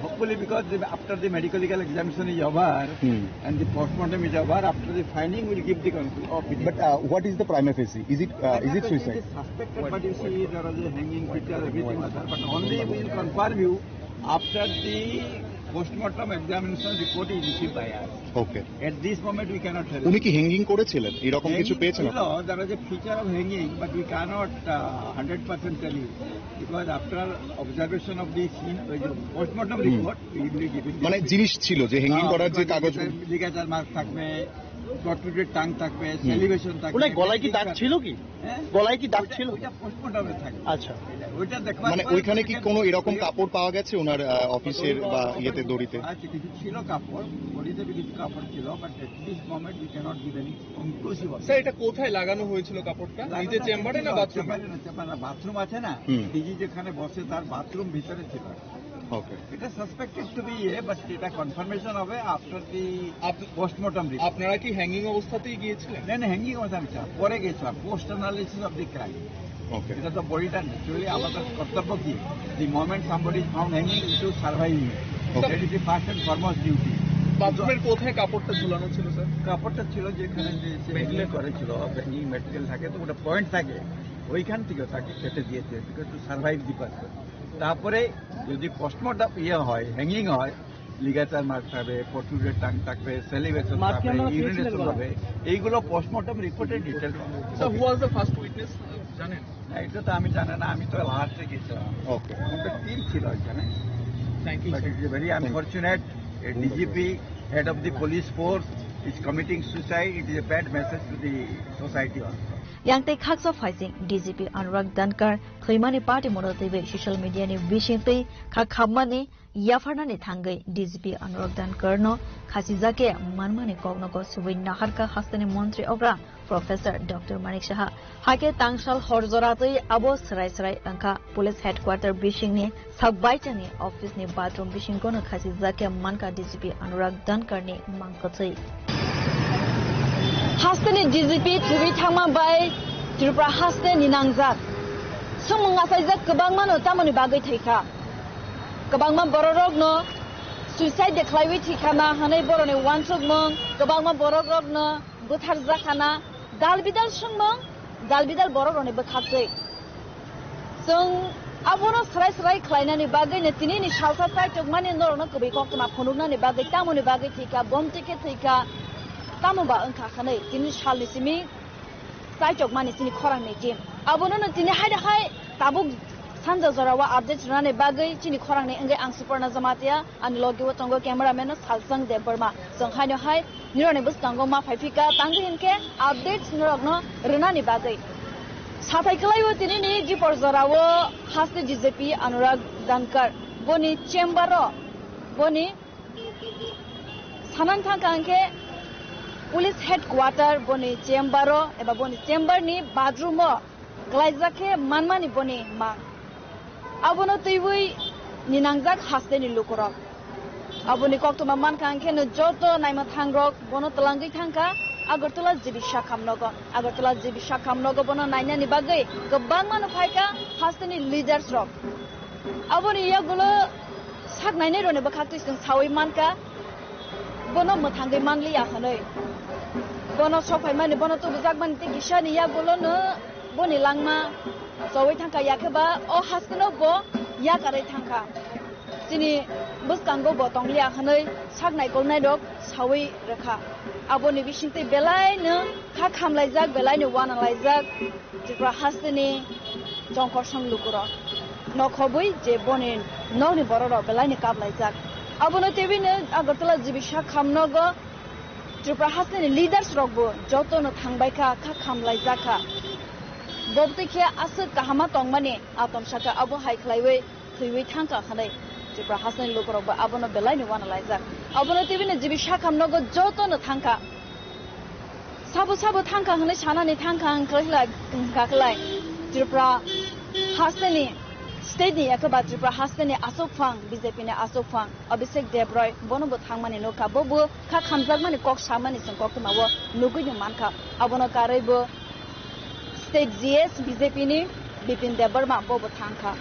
Hopefully, because the, after the medical legal examination is over, hmm, and the postmortem is over, after the finding will give the conclusion. But, uh, what is the prima facie? Is it, uh, is it suicide? It is suspected, but you see, there was a hanging picture, everything was there. But only we will confirm you after the postmortem examination report is received by us. Okay. At this moment, we cannot tell you. উনি কি হ্যাঙ্গিং করেছিলেন? এরকম কিছু পেয়েছেন আপনারা? Hanging ছিল, there was a feature of hanging, but we cannot, uh, hundred percent tell you. Because after observation of the scene, ওই যে postmortem report, we will be giving the মানে জিনিস ছিল যে হ্যাঙ্গিং করার যে কাগজ, ligature mark থাকবে, protruded tongue থাকবে, salivation থাকবে। ওনার গলায় কি দাগ ছিল কি? হ্যাঁ? গলায় কি দাগ ছিল? ওইটা, ওইটা postmortem এ থাকবে। আচ্ছা। ওইটা, ওইটা দেখবার মানে পরে ওইখানে কি কোনো এরকম কাপড় পাওয়া গেছে ওনার, আহ, অফিসের বা ইয়েতে দড়িতে? আছে, কিছু ছিল কাপড়, দড়িতে কিছু কাপড় ছিল, but at this moment we cannot give any conclusive answer। Sir, এটা কোথায় লাগানো হয়েছিল কাপড়টা? নিজে চেম্বারে না বাথরুমে? চেম্বারে না, চেম্বারে না, বাথরুম আছে না? হুম। ডিজি যেখানে বসে তার বাথরুম ভিতরে ছিল। ওকে। এটা suspected to be ইয়ে, but এটা কনফার্মেশন হবে after the up-, postmortem report। আপনারা কি হ্যাঙ্গিং অবস্থাতেই গিয়েছিলেন? না, না, হ্যাঙ্গিং অবস্থা আমি ছিলাম, পরে গেছিলাম, post analysis of the crime। ওকে। এটা তো বডিটা ন্যাচুরালি আমাদের কর্তব্য কি, the moment somebody is found hanging, to survive him। Okay. That is the first and foremost duty। বাথরুমের কোথায় কাপড়টা ঝুলানো ছিল, স্যার? কাপড়টা ছিল যেখানে যে সে হ্যাঙ্গিং করেছিল, হ্যাঙ্গিং ম্যাটেরিয়াল থাকে তো, ওটা পয়েন্ট থাকে, ওইখান থেকে তাকে কেটে দিয়েছে, because to survive the person। তারপরে যদি পোস্টমর্টম ইয়ে হয়, হ্যাঙ্গিং হয়, লিগাচার মার্ক থাকবে, প্রোট্রুডেড টাং থাকবে, সেলিভেশন থাকবে, ইউরিনেশন হবে, এইগুলো পোস্টমর্টম রিপোর্টে ডিটেল পাবে। So, who was the first witness? জানেন? না, এটা তো আমি জানি না, আমি তো লাস্টে গেছিলাম। ওকে। আমাদের টিম ছিল ওইখানে। Thank you, but sir। It's very unfortunate। A D G P, head of the police force, is committing suicide. It is a bad message to the society also. Yang tei khaksa phaising D G P Anurag Dhankar thwimani party mono twiwi social media ni bising twi kha khammani yapharnani thangwi D G P Anurag Dhankar no khasijak khe manmani kokno go subui naharkha hasteni montri okra Professor Doctor Manik Saha. Hakhe tangsal hor jora twi abo srai srai wngkha police headquarter bisingni sakbaijani office ni bathroom bisingo no khasijak khe mankha D G P Anurag Dhankar ni mangkwthwi. Hasteni D G P thwiwi thangma bai Tripura haste ni nangjak. Swngmung achaijak kwbangma no tamoni bagwi thwikha. Kwbangma bororokno suicide de khlaiwi thwikhana hwnwi boroni uansukmung, kwbangma borokrokno bwtharjakhana, dal bidal swngmung, dal bidal borokrokni bwkhaktwi. Chwng abono srai srai khlainani bagwino tinini salsa chaichokmani norokno kwbwi koktwma phunuknani bagwi, tamoni bagwi thwikha, bomtwi khe thwikha, tamo ba wngkha hwnwi tini salni simi chaichokmani chini khorangni team. Abono no tini haida hai tabuk sanja jorao update rwnani bagwi chini khorangni wngwi ang Suparna Jamatia, ani logi o tongo cameraman no Salsang Debbarma. Chwng haino hai nironi bwskango ma phaiphika tangwi hinkhe update norokno rwnani bagwi. Sathai kwlaiwi tinini dipor jorao haste D G P Anurag Dhankar boni chamber o boni Sanang thangkha hwnkhe police headquarter boni chamber o eba boni chamber ni bathroom o klaijak khe manmani boni mang. Abono twiwi ninangjak hasteni lukurok. Aboni koktwma mankha hwnkhe no joto naima thangrok bono twlangwi thangkha Agartala G B Shakham nogo. Agartala G B Shakham nogo bono nainani bagwi kwbangma no phaikha hasteni leaders rok. Aboni yagulo sak nainai rokni bwkhaktwi chwng sawi mankha, bono mwthangwi manliya hwnwi. Bono sok phaimani, bono tubujakmani tei kisani yagulono boni langma chowi thangkha, yakhe ba o hasteno bo yakarwi thangkha. Chini bwskango bo tongliya hwnwi sak naikolnairok sawi rwkha. Aboni bisingtwi belaino kha khamlaijak, belaino uanalaijak. Tripura hasteni chongkhorsong lukurok nokhobwi je boni nokni bororok belaini kaplaijak. Abono tebino Agartala G B Shakham nogo Tripura hasteni leaders rokbo jotono thangbaikha, kha khamlaijakha. Bobtwi khe aswk kahama tongmani atom sakha, abo hai khlaiwi thwiwi thangkha hwnwi Tripura hasteni lukurokbo abono belaino uanalaijak. Abono tebino G B Shakham nogo jotono thangkha. Sabo sabo thangkha hwnwi sanani thangkha ang kwlai, wngkha kwlai. Tripura hasteni state ni yakhe ba Tripura hasteni aswk phang, B J P ni aswk phang Abhishek Debroy bono bo thangmani nukha, bo bo kha khamjakmani kok samani chwng koktwma o nugwi no mankha. Abono karwi bo state G S B J P ni Bipin Debbarma bo bo thangkha.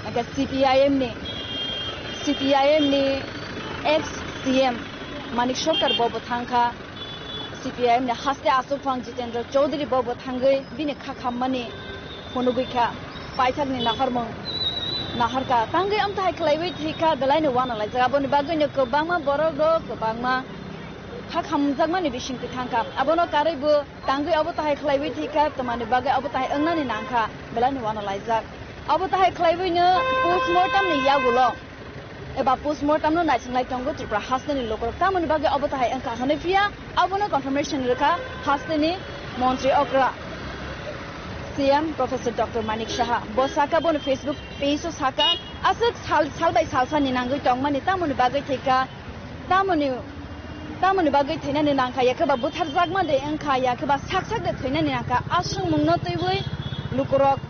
Hwnkhe C P I M ni, C P I M ni ex C M Manik Sarkar bo bo thangkha. C P I M ni haste aswk phang Jitendra Chaudhary bo bo thangwi bini kha khammani phunugwi kha, paithakni naharmung naharkha, tangwi amtahai khlaiwi thwikha, belaino uanalaijak. Aboni bagwino kwbangma borok rok kwbangma kha khamjakmani bisingtwi thangkha. Abono karwi bo tangwi abo tahai khlaiwi thwikha, twmani bagwi abo tahai wngnani nangkha, belaino uanalaijak. Abo tahai khlaiwino postmortem ni yagulo eba postmortem no naising lai tongo Tripura hasteni lukurok. Tamoni bagwi abo tahai wngkha hwnwi phiya abono confirmation rwkha hasteni montri okra C M Professor Doctor Manik Saha. Bo sakha, boni Facebook page o sakha, aswk sal, sal bai salsa ni nangwi tongmani tamoni bagwi thwikha, tamoni, tamoni bagwi thwinani nangkha, yakhe ba butharjakma de wngkha, yakhe ba sak sak de thwinani nangkha. A swngmungno twiwi lukurok,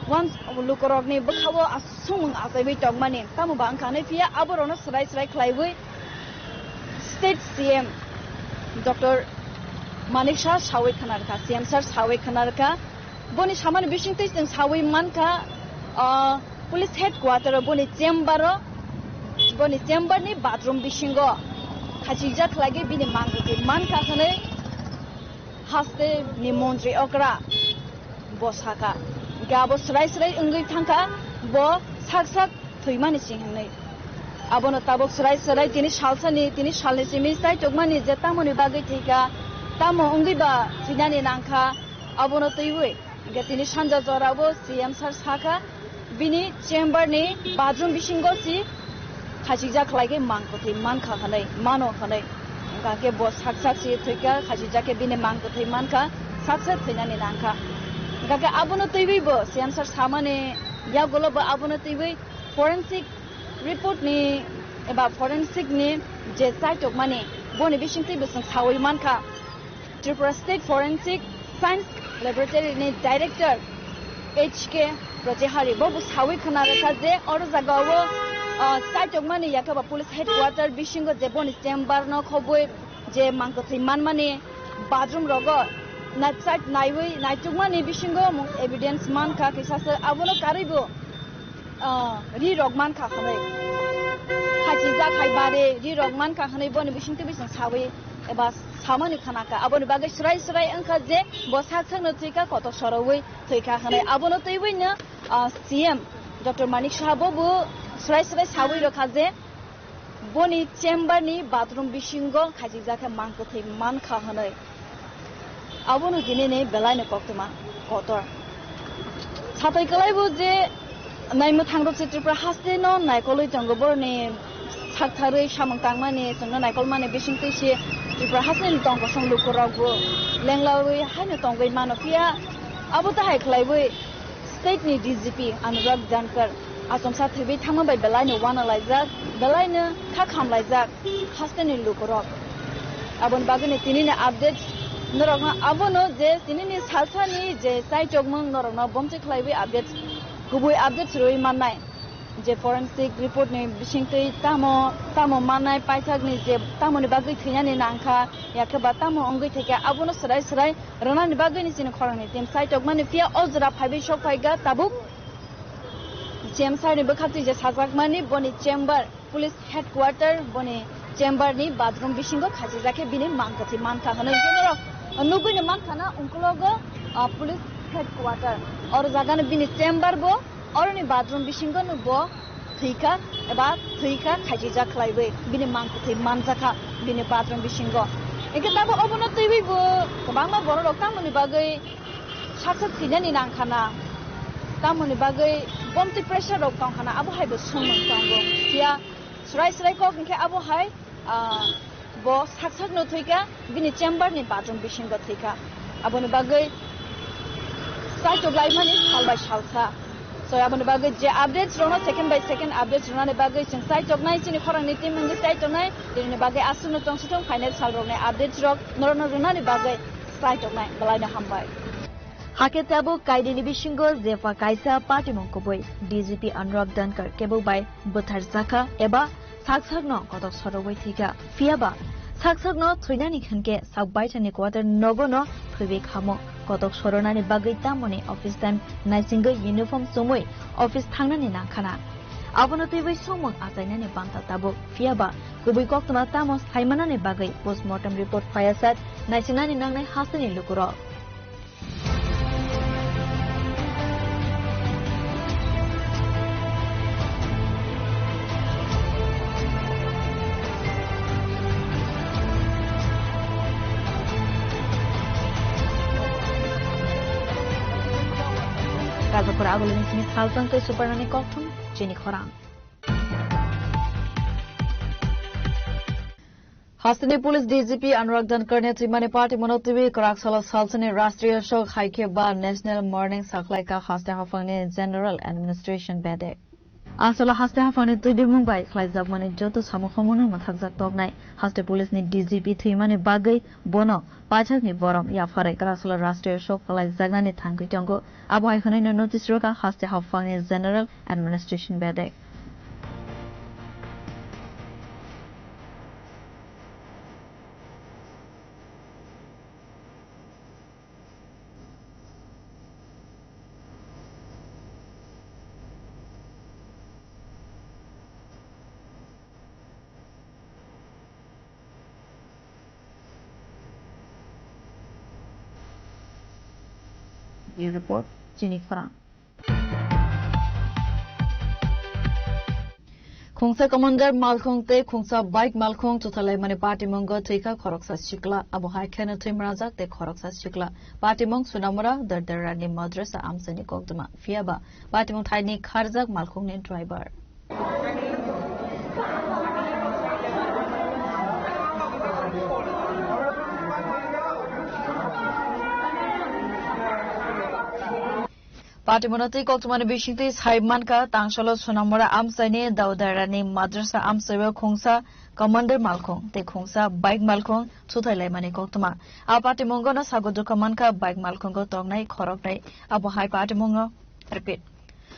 wan, lukurokni bwkhao a swngmung achaiwi tongmani. Tamo ba wngkha hwnwi phiya aborokno swrai swrai khlaiwi State C M Doctor Manik Saha sawi khna rwkha, C M sir sawi khna rwkha. Boni samani bisingtwi chwng sawi mankha, ah, police headquarter o boni chamber o, boni chamber ni bathroom bisingo khachijak khlaigwi bini manwi mankha hwnwi haste ni montri okra bo sakha. Hwnkhe abo swrai swrai wngwi thangkha, bo sak sak thwimani se hwnwi. Abono tabuk swrai swrai tini salsani, tini salni simi chaichukmani je tamoni bagwi thwikha, tamo wngwi ba thwinani nangkha, abono twiwi. Hwnkhe tini sanja jorao C M sir sakha, bini chamber ni bathroom bisingo si khachijak khlai khe mang kwthwi mankha hwnwi, mano hwnwi. Hwnkha khe bo sak sak se thwikha, khachijak khe bini mang kwthwi mankha, sak sak thwinani nangkha. Hwnkha khe abono twiwi bo C M sir samani yagulo bo abono twiwi forensic report ni eba forensic ni je chaichokmani boni bisingtwi bo chwng sawi mankha. Tripura State Forensic Science Laboratory ni Director H K Protihari bo bo sawi khna rwkha je oro jaga o, ah, chaichokmani yakhe ba police headquarter bisingo je boni chamber no khobwi je mang kwthwi manmani bathroom rogo na chait naiwi naitukmani bisingo mung evidence mankha kisa se abono karwi bo, ah, ri rok mankha hwnwi. Khachijak hai bare ri rok mankha hwnwi boni bisingtwi bising sawi eba samani khanakha. Aboni bagwi swrai swrai wngkha je bo sak sakno thwikha, kotok sorowi thwikha hwnwi. Abono twiwino, ah, C M Doctor Manik Saha bo bo swrai swrai sawi rwkha je boni chamber ni bathroom bisingo khachijak khe mang kwthwi mankha hwnwi. Abono dinini belaino koktwma kotor. Satai kwlaibo je naimwthang rok se Tripura haste no naikolwi tongo, boroni saktharwi samung tangmani, chwngno naikolmani bisingtwi se Tripura haste ni tongkosong lukurok bo lenglawi haino tongwi mano. Phiya abo tahai khlaiwi state ni D G P Anurag Dhankar achomsa thwiwi thangma bai belaino wanalaijak, belaino kha khamlaijak. Hasteni lukurok. Aboni bagwini tinini update norokno abono je tinini salsani je chaichokmung norokno bomchi khlaiwi update, kubui update rwui mannai. Je forensic report ni bisingtwi tamo, tamo mannai paithakni je tamoni bagwi thwinani nangkha, yakhe ba tamo wngwi thwikha, abono swrai swrai rwnani bagwini chini khorangni team chaichokmani, phiya o jora phaiwi sok phaikha tabuk C M sir ni bwkhaktwi je sajakmani boni chamber. Police headquarter boni chamber ni bathroom bisingo khachijak khe bini mang kwthwi mankha hwnwi norok nugwino mankha na ungkulogo, ah, police headquarter. Oro jagano bini chamber bo, oroni bathroom bisingo no bo thwikha eba thwikha khachijak khlaiwi bini mang kwthwi manjakha bini bathroom bisingo. Hwnkhe tabo obono twiwi bo kwbangma borok rok tamoni bagwi saksa thwinani nangkha na, tamoni bagwi bomtwi pressure rok tongkha na, abo hai bo swngmung tongo. Phiya Swrai swrai kok hwnkhe abo hai, ah, bo sak sakno thwikha, bini chamber ni bathroom bisingo thwikha. Aboni bagwi chaitok laimani sal bai salsa. So, aboni bagwi je updates rokno second by second updates rwnani bagwi chwng chaitoknai, chini khorangni team wngwi chaitoknai, tinini bagwi aswkno tongsuthung final sal rokni updates rok norokno rwnani bagwi chaitoknai. Belaino hambai. Hakhe tabuk kainwini bisingo jepha kaisa patimung kubui D G P Anurag Dhankar kebo bai bwtharjakha eba sak sakno kotok sorogwi thwikha. Phiyaba sak sakno thwinani hwnkhe sak baithani quarter nogono thwiwi khamo. Kotok soronani bagwi tamoni office time naisingwi uniform chumui office thangnani nangkhana. Abono twiwi swngmung achainani banta tabuk. Phiyaba kubui koktwma tamo saimanani bagwi postmortem report phaiyasak naisingnani nangnai hasteni lukurok. Rajapur agulini sini salsang tei suparnani kokthum chini khorang. Hasteni police D G P Anurag Dhankar ni thwimani party mono twiwi kwrak salo salsani Rashtriya Shok hai khe ba National Mourning sakhlaikha haste haphangni General Administration bedek. Aswla haste haphangni twibimung bai khlaijakmani joto samung khomungno mwthakjak toknai. Haste police ni D G P thwimani bagwi bono paithakni borom yapharwi kwrak salo Rashtriya Shok khlaijaknani thangwi tongo. Abo hai hwnwi no notice rwkha haste haphangni General Administration bedek. Report, chini khorang. Khungsa commander malkhung tei khungsa bike malkhung chuthalaimani patimungo thwikha khoroksa sikla. Abo hai kheno thwi mwnajak tei khoroksa sikla. Patimung Sunamura Dardarani Madrasa amchaini koktwma. Phiyaba patimung thaini kharjak malkhungni driver. Patimungno twi koktwmani bisingtwi sai mankha, Tangsalo Sonamura amchaini Daudarani Madrasa amchaio khungsa commander malkhung tei khungsa bike malkhung chuthai laimani koktwma. A patimungono sago dukha mankha bike malkhungo tongnai khoroknwi. Abo hai patimungo, repeat.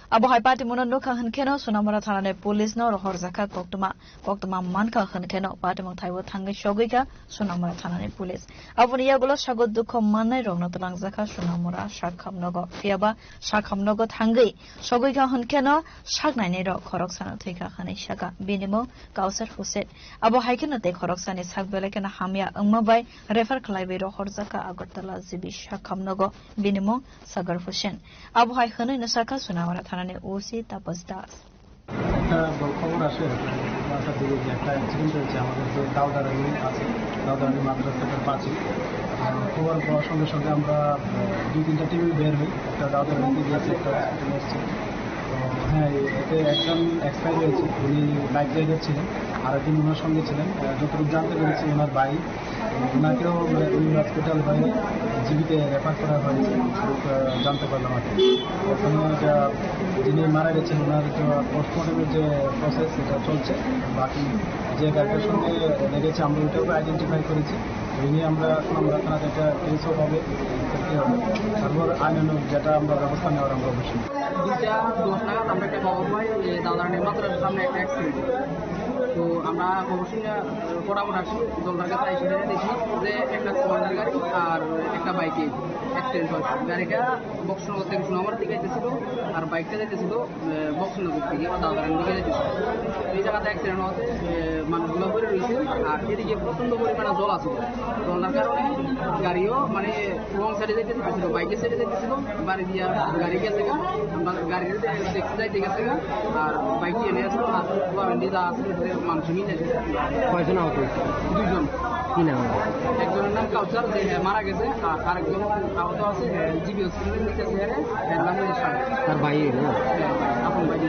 Abo hai patimungno nukha hwnkheno Sonamura thanani police no rohorjakha koktwma. Koktwma mankha hwnkheno patimung thaibo thangwi sogwikha Sonamura thanani police. Aboni yagulo sago dukho mannai rokno twlangjakha Sonamura sakhamnogo. Phiyaba sakhamnogo thangwi sogwikha hwnkheno sak nainai rok khoroksano thwikha hwnwi sakha. Bini mung Kausar Hussein. Abo hai kheno tei khoroksani sak belai kheno hamya wngma bai refer khlaiwi rohorjakha Agartala G B sakhamnogo. Bini mung Sagar Hussein. Abo hai hwnwi no sakha Sonamura thanani O C Tapas Das. একটা ব-, খবর আসে, বাসার দিকে যে একটা অ্যাক্সিডেন্ট হয়েছে আমাদের যে দাউদারানি আছে, দাউদারানি মাদ্রাসাটার পাশে। আহ, খবর পাওয়ার সঙ্গে সঙ্গে আমরা, আহ, দুই তিনটা টিমে বের হই। একটা দাউদারানিতে গিয়েছে, একটা হসপিটালে এসছে। তো হ্যাঁ, এ-, এতে একজন এক্সপায়ার হয়েছে, উনি বাইক রাইডার ছিলেন, আর একজন ওনার সঙ্গে ছিলেন। আহ, যতটুকু জানতে পেরেছি, ওনার ভাই ওনাকেও, মানে, ওই হসপিটাল হয়ে জিবিতে রেফার করা হয়েছে, যতটুকু, আহ, জানতে পারলাম আর কি। ওখানে যা, যিনি মারা গেছেন, ওনার যে পোস্টমর্টমের যে প্রসেস, সেটা চলছে। বাকি যে গাড়িটার সঙ্গে লেগেছে, আমরা ওইটাও আইডেন্টিফাই করেছি। ওই নিয়ে আমরা এখন আমরা থানাতে একটা কেসও হবে, তারপর আইনানুগ যেটা আমরা ব্যবস্থা নেওয়ার আমরা অবশ্যই। দুইটা দশ নাগাদ আমরা একটা খবর পাই যে দাদারানির মাদ্রাসার সামনে একটা অ্যাক্সিডেন্ট। তো আমরা খবর শুনে, আহ, ফটাফট আসি, জলদার কাছে এসে দেখি যে একটা কমান্ডার গাড়ি আর একটা বাইকে অ্যাক্সিডেন্ট হয়। গাড়িটা বক্সনগর থেকে সোনামার দিকে যাইতেছিল, আর বাইকটা যাইতেছিল, আহ, বক্সনগর থেকে বা দাদারানির দিকে যাইতেছিল। এই জায়গাতে অ্যাক্সিডেন্ট হওয়াতে, আহ, মানুষগুলো পড়ে রয়েছে। আর এদিকে প্রচণ্ড পরিমাণে জল আছে, জলটার কারণে গাড়িও, মানে, রং সাইডে যাইতেছিল, বাইকের সাইডে যাইতেছিল, বাড়ি দিয়া গাড়ি গেছে গা। আমরা গাড়ি দেখতে যাইতে গেছে গা। আর বাইক এনে আসলো, আর পুরো নিজে আসলে মানুষ মিলে। কয়জন আহত হয়েছে? দুইজন। কি নাম? একজনের নাম কাউসার, যে মারা গেছে, আর আরেকজন আহত আছে, জিবি হসপিটালে নিতে আছে, এর নাম হলো শান। তার ভাই না? হ্যাঁ, আপন ভাই।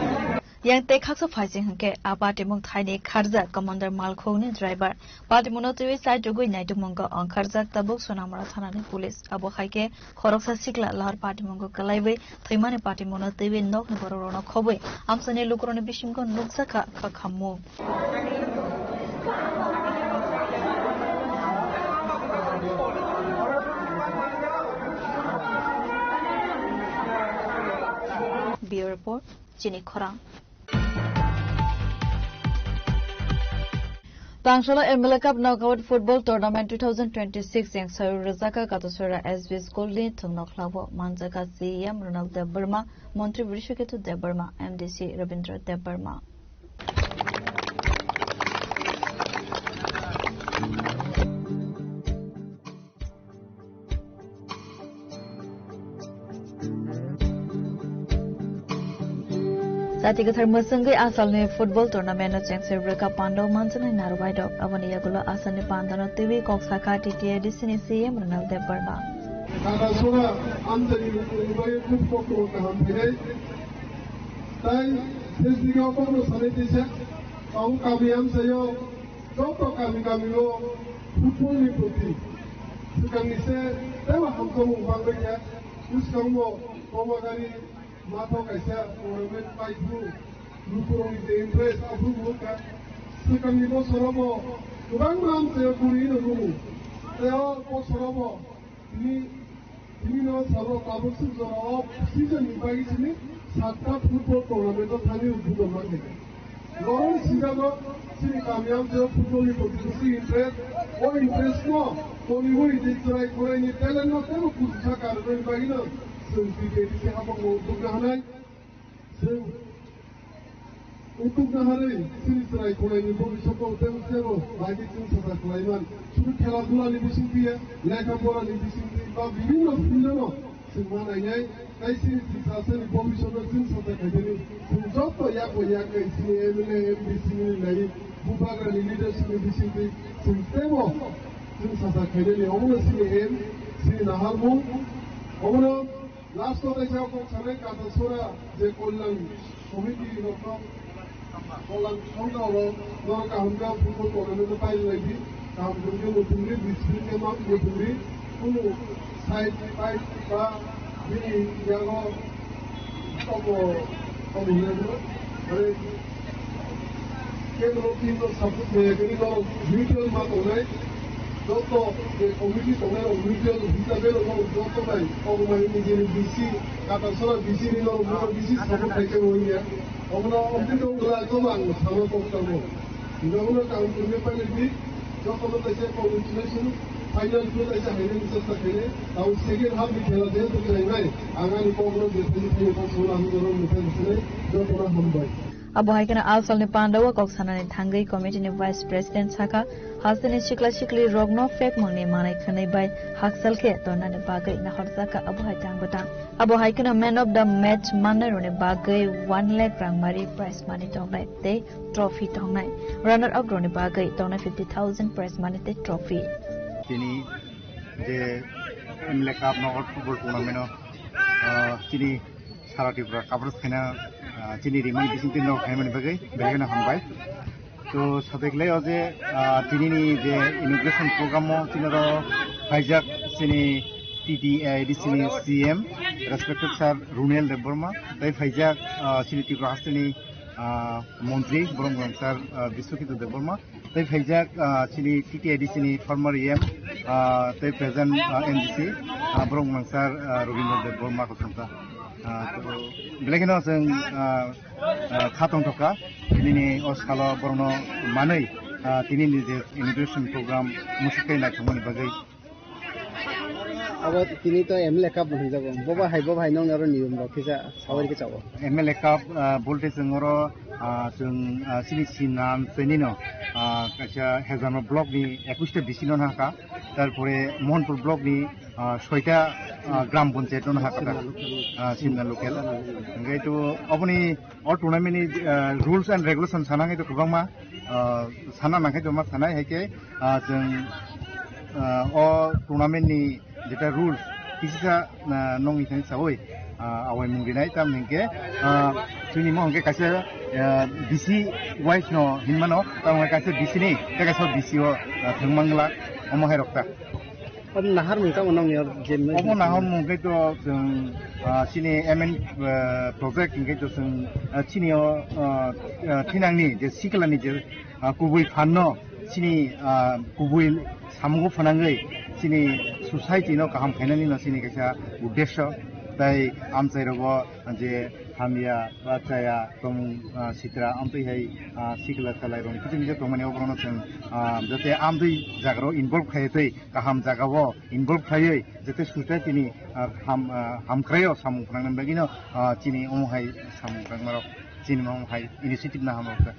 Yang tei khaksa phaising hwnkhe a patimung thaini kharjak commander malkhungni driver. Patimungno twiwi chaitugwi naitukmungo ongkharjak tabuk Sonamura thanani police. Abo hai khe khoroksa sikla lahar patimungo kwlaiwi thwimani patimungno twiwi nokni borokrokno khobwi amchaini lukurokni bisingo nukjakha kha khammung. Bureau Report. Chini khorang. Tangsalo M L A Cup Knockout Football Tournament two thousand twenty-six yang sawi rwjak kha Katasora S B School ni thwngno khlao manjak kha C E M Ronald Debbarma, Montri Brishaketu Debbarma, M D C Rabindra Debbarma. Jati kwthar mwchwngwi asalni football tournament-o chengser bwrwkha pandao manjaknai narwai rok. Aboni yagulo asalni pandano twiwi kok sakha T T A D C ni C E M Ronald Debbarma. Katasora amchaini lukurokni bagwi kub koktwma kaham phainai. Tai Facebook-o kokno sanai tisa, tabuk kami amchaio joto kami kamio football ni proti swkangni se teibo hamjakmung bangwi kha. Bwskango Bomagari matho kaisa tournament paiphuru lukurokni je interest aphuru wngkha. Swkangni bosorobo kwbangma amchaio guriwi rwgo. Tei o bosorobo tini Tini no salo tabuk suk jora o season ni bagwi sini satta football tournament o thani udbodon ma khe. Norok ni sijak o chini kami amchaio football ni proti bisi interest, o interest no toniwi je chwrai khwrai ni talent no teibo kuchusa karwi bagwi no chwng T T A D C hapang no utdukna hanai. Chwng utdukna harwi chini chwrai khwraini bobiswkno tei tebo bagwi chwng sacha khlaiman. Sudu khela dhulani bisingtwi, lekha porani bisingtwi ba bibhinno field-o chwng ma nainai. Tai chini Tiprasani bobiswkno chwng sacha khainani chwng joto yak bai yak khe chini M L A, M D C ni nai bubagrani leadership-ni bisingtwi chwng teibo chwng sacha khainani omono chini aim, chini naharmung. Omono Last o kaisa kok sanai Katasora je Kalyan Samiti rokno Kolang songkha oro norok kaham khe football tournament o pailai di, kaham khe muthungdi, discipline khe ma muthungdi, kunu side fight ba bini yago tobo tobo hinwi mane kendro team no support khlaiya khe norok neutral ma tongnai, joto je committee tongnai rok neutral hisabe norok joto bai tobo mani nijeni B C, Katarsora B C ni norok B C support khlai khe wngya. Omono omono wngla joto ang samo kok tamo. Hingke omono tang tongwi painai di, jotono kaisa congratulation, final two kaisa hainani chesta khainai. Tang second half ni khela je bwkhlainai, ang ani kokno je thani thani kok sono ang jorok mwthai mwthai jotono hambai. Abo hai kheno asalni pandao kok sanani thangwi committee ni vice president sakha, hasteni sikla sikli rokno phekmungni manai khwnwi bai haksal khe tornani bagwi nahorjakha abo hai tang bwtang. Abo hai kheno man of the match mannairokni bagwi one lakh rangmari prize money tongnai tei trophy tongnai. Runner up rokni bagwi tongnai fifty thousand prize money tei trophy. Tini je M L A Cup knockout football tournament o, ah, chini sara Tripura coverage khaina, ah, chini rimani bising tini rok khaimani bagwi belai kheno hambai. To, sabaikhlai o je, ah, tinini je inauguration program o chini oro phaijak chini T T A D C ni C M, respected sir Runel Debbarma, tei phaijak, ah, chini Tripura hasteni, ah, montri, borok wngkha sir, ah, Biswakito Debbarma, tei phaijak, ah, chini T T A D C ni former E M, ah, tei present, ah, M D C, ah, borok wngkha sir, ah, Robindra Debbarma kothomsa. Ah, to, belai kheno chwng, ah, ah, kha tongthokha, tinini o salo borokno manwi, ah, tinini je inauguration program muchuk tei naithokmani bagwi. Abo tini to M L A Cup bo hwnjago. Bobo hai, bobo hai nokni oro niyom rok kisa sawi khe chao. M L A Cup, ah, bolte chwng oro, ah, chwng, ah, chini Sinam Chenino, ah, kaisa Hezarma block ni ekush ta B C no nahaka. Tarpore Mohanpur block ni, ah, soita, ah, gram panchayat no nahaka ta. Ah, Simna local. Hingke to oboni o tournament ni, ah, rules and regulation sana khe to kwbangma, ah, sana nangkhe to ma sanai hai khe, ah, chwng, ah, o tournament ni jeta rules kisisa, ah, nongni thani sawi, ah, awai mung rinai tam hingke, ah, chini mo hingke kaisa, ah, B C wise no hinmano tam hingke kaisa B C ni tei kaisa B C o, ah, thwngmangla omo hai rok ta. Omo naharmung tamo nongni oro je omo naharmung khe to chwng, ah, chini M N, ah, project hingke to chwng, ah, chini o, ah, ah, thinangni je siklani je, ah, kubui phanno chini, ah, kubui samungo phanangwi chini society no kaham khainani no chini kaisa uddesyo tei amchai rogo je hamya ba chaya tongmung, ah, sitra amtwi hai, ah, sikla salai rok kiching je tongmani oborok no chwng, ah, jate amtwi jaga rok involve khai tei kaham jaga o involve khaiwi jete society ni, ah, ham, ah, hamkraio samung phnangna bagwino, ah, chini omo hai samung phnangmarok chini omo hai initiative na hamrok ta.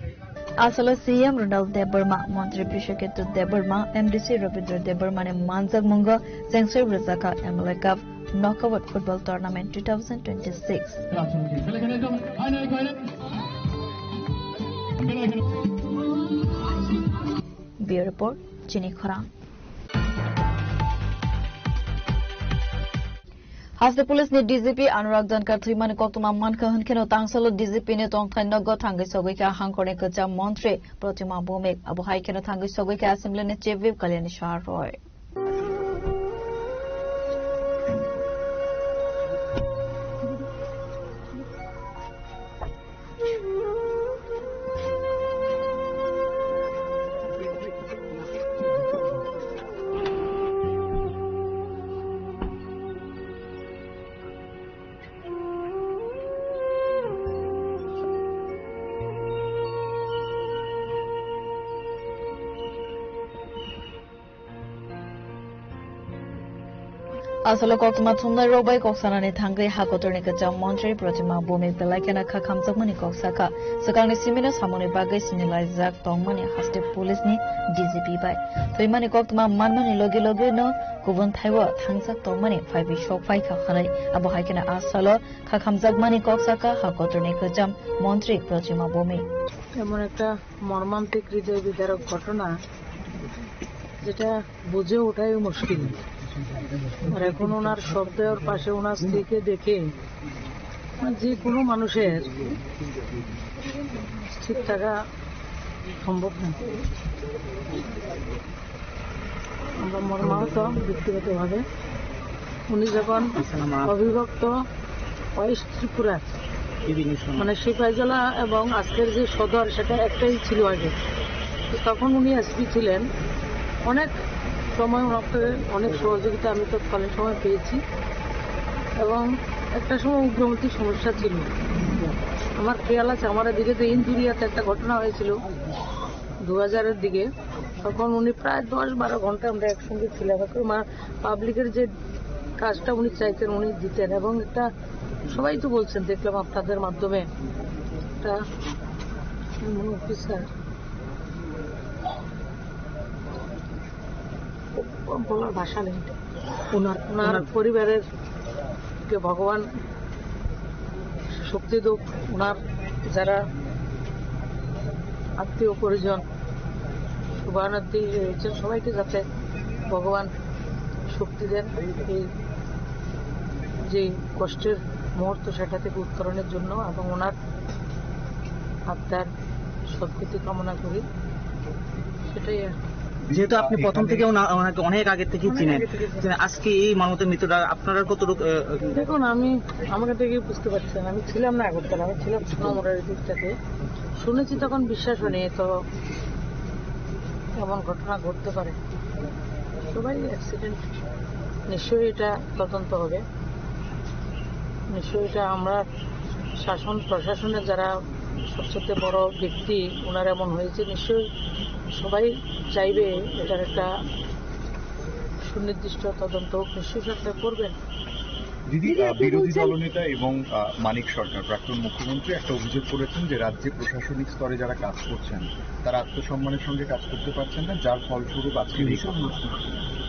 Asalo C M Ronald Debbarma, Montri Biswaketu Debbarma, M D C Rabindra Debbarma ni manjak mungo chengsoi rwjakha M L A Cup Knockout Football Tournament two thousand twenty-six. Bureau Report, Chini Khorang. Haste Police ni D G P Anurag Dhankar thwimani koktwma mankha hwnkheno tangsalo D G P ni tongthai nogo thangwi sogwi kha hangkhorni kwcham montri Protima Bhowmik. Abo hai kheno thangwi sogwi kha Assembly ni Chief Whip Kalyani Saha Roy. Asalo koktwma thumnai rok bai kok sanani thangwi ha kotorni kwcham montri Protima Bhowmik belai kheno kha khamjakmani kok sakha. Swkangni simino samungni bagwi sinilaijak tongmani haste police ni D G P bai. Thwimani koktwma manmani logi logi no kubun thaibo thangjak tongmani phaibi sok phaikha hwnwi abo hai kheno asalo kha khamjakmani kok sakha ha kotorni kwcham montri Protima Bhowmik. এমন একটা মর্মান্তিক হৃদয় বিদারক ঘটনা, যেটা বুঝে ওঠাই মুশকিল। আর এখন ওনার শবদেহর পাশে ওনার স্ত্রীকে দেখে যে কোনো মানুষের ঠিক থাকা সম্ভব নয়। আমরা মর্মাহত ব্যক্তিগতভাবে। উনি যখন অবিভক্ত ওয়েস্ট ত্রিপুরা, মানে সিপাহীজলা এবং আজকের যে সদর, সেটা একটাই ছিল আগে। তো তখন উনি এসপি ছিলেন। অনেক সময় ওনাকে অনেক সহযোগিতা আমি তৎকালীন সময় পেয়েছি এবং একটা সময় উগ্রপন্থী সমস্যা ছিল। আমার খেয়াল আছে, আমার এদিকে যে ইন্দুরিয়াতে একটা ঘটনা হয়েছিল দু হাজারের দিকে, তখন উনি প্রায় দশ বারো ঘন্টা আমরা একসঙ্গে ছিলাম। একটু মা-, পাবলিকের যে কাজটা উনি চাইতেন, উনি দিতেন। এবং একটা, সবাই তো বলছেন, দেখলাম আপনাদের মাধ্যমে, একটা, উম, অফিসার, বলার ভাষা নেই। ওনার, ওনার ওনার পরিবারের কে ভগবান শক্তি দোক, ওনার যারা আত্মীয় পরিজন, শুভানুধ্যায়ী হয়েছেন, সবাইকে যাতে ভগবান শক্তি দেন এই যে কষ্টের মুহূর্ত, সেটা থেকে উত্তরণের জন্য এবং ওনার আত্মার সদ্গতি কামনা করি, সেটাই আর কি। যেহেতু আপনি প্রথম থেকে ওনা-, ওনাকে অনেক আগে থেকে অনেক চিনেন, আগে থেকে চিনি। যে আজকে এই মানবতার মৃত্যুটা আপনারা কতটুকু, আহ, দেখুন, আমি, আমাকে দেখে বুঝতে পারছেন, আমি ছিলাম না আগরতলা, আমি ছিলাম সোনামুড়ার দিকটাতে। শুনেছি তখন বিশ্বাস হয়নি, তো এমন ঘটনা ঘটতে পারে। সবাই অ্যাক্সিডেন্ট, নিশ্চয়ই এটা তদন্ত হবে, নিশ্চয়ই এটা আমরা শাসন প্রশাসনের যারা সবচেয়ে বড় ব্যক্তি, ওনারা এমন হয়েছে, নিশ্চয়ই সবাই চাইবে এটার একটা সুনির্দিষ্ট তদন্ত হোক, নিশ্চয়ই সরকার করবেন। দিদি, দিদি, আহ, আপনি বিরোধী বলছেন দলনেতা এবং, আহ, মানিক সরকার, প্রাক্তন মুখ্যমন্ত্রী, একটা অভিযোগ করেছেন যে রাজ্যে প্রশাসনিক স্তরে যারা কাজ করছেন, তারা আত্মসম্মানের সঙ্গে কাজ করতে পারছেন না, যার ফলস্বরূপ আজকের এই ঘটনা।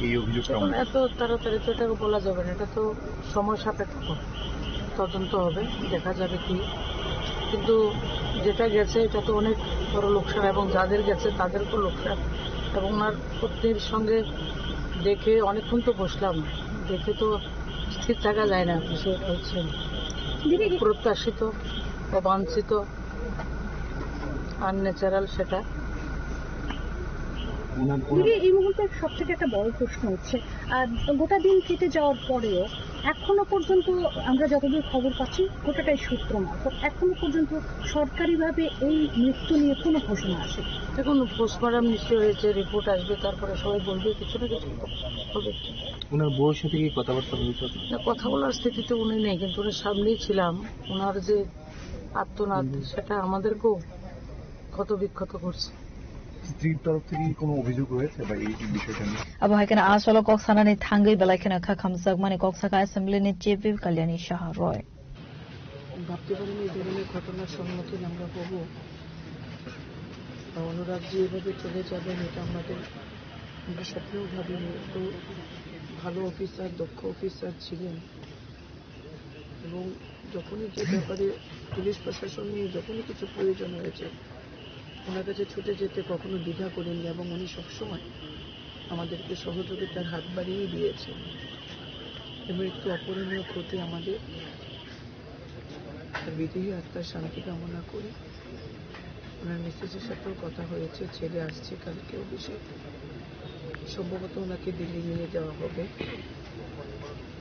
এই অভিযোগটা দেখুন, উনি এত তাড়াতাড়ি তো এটাকে বলা যাবে না, এটা তো সময় সাপেক্ষ। তদন্ত হবে, দেখা যাবে কি। কিন্তু যেটা গেছে, এটা তো অনেক বড় লোকসান, এবং যাদের গেছে তাদেরকেও লোকসান। এবং ওনার পত্নীর সঙ্গে দেখে অনেকক্ষণ তো বসলাম, দেখে তো স্থির থাকা যায় না, বিষয়টা হচ্ছে দিদি, অপ্রত্যাশিত, অবাঞ্ছিত, আনন্যাচারাল সেটা। দিদি, এই মুহূর্তে সব থেকে একটা বড় প্রশ্ন হচ্ছে, আহ, গোটা দিন কেটে যাওয়ার পরেও এখনো পর্যন্ত আমরা যতদূর খবর পাচ্ছি, গোটাটাই সূত্র মারফত, এখনো পর্যন্ত সরকারিভাবে এই মৃত্যু নিয়ে কোনো ঘোষণা আসে? দেখুন, পোস্টমর্টম নিশ্চয় হয়েছে, রিপোর্ট আসবে, তারপরে সবাই বলবে, কিছু না কিছু হবে। ওনার বউয়ের সাথে কি কথাবার্তা হয়েছে আপনার? না, কথা বলার স্থিতিতে উনি নেই, কিন্তু ওনার সামনেই ছিলাম। ওনার যে আত্মনাদ, সেটা আমাদেরকেও ক্ষত বিক্ষত করছে। স্ত্রীর তরফ থেকে কি কোনো অভিযোগ রয়েছে বা এই বিষয়টা নিয়ে? Abo hai kheno a salo kok sanani thangwi belai kheno kha khamjakmani kok saka assembly ni chief whip Kalyani Saha Roy. ভাবতে পারিনি এই ধরনের ঘটনার সম্মুখীন আমরা হব, বা অনুরাগ যে এভাবে চলে যাবেন, এটা আমাদের, আমরা স্বপ্নেও ভাবিনি। তো ভালো অফিসার, দক্ষ অফিসার ছিলেন, এবং যখনই যে ব্যাপারে পুলিশ প্রশাসন নিয়ে যখনই কিছু প্রয়োজন হয়েছে, ওনার কাছে ছুটে যেতে কখনো দ্বিধা করেননি, এবং উনি সবসময় আমাদেরকে সহযোগিতার হাত বাড়িয়েই দিয়েছেন। এই মৃত্যু অপূরণীয় ক্ষতি আমাদের। তার বিদেহী আত্মার শান্তি কামনা করি। ওনার মিসেসের সাথেও কথা হয়েছে, ছেলে আসছে কালকে অফিসে, সম্ভবত ওনাকে দিল্লি নিয়ে যাওয়া হবে।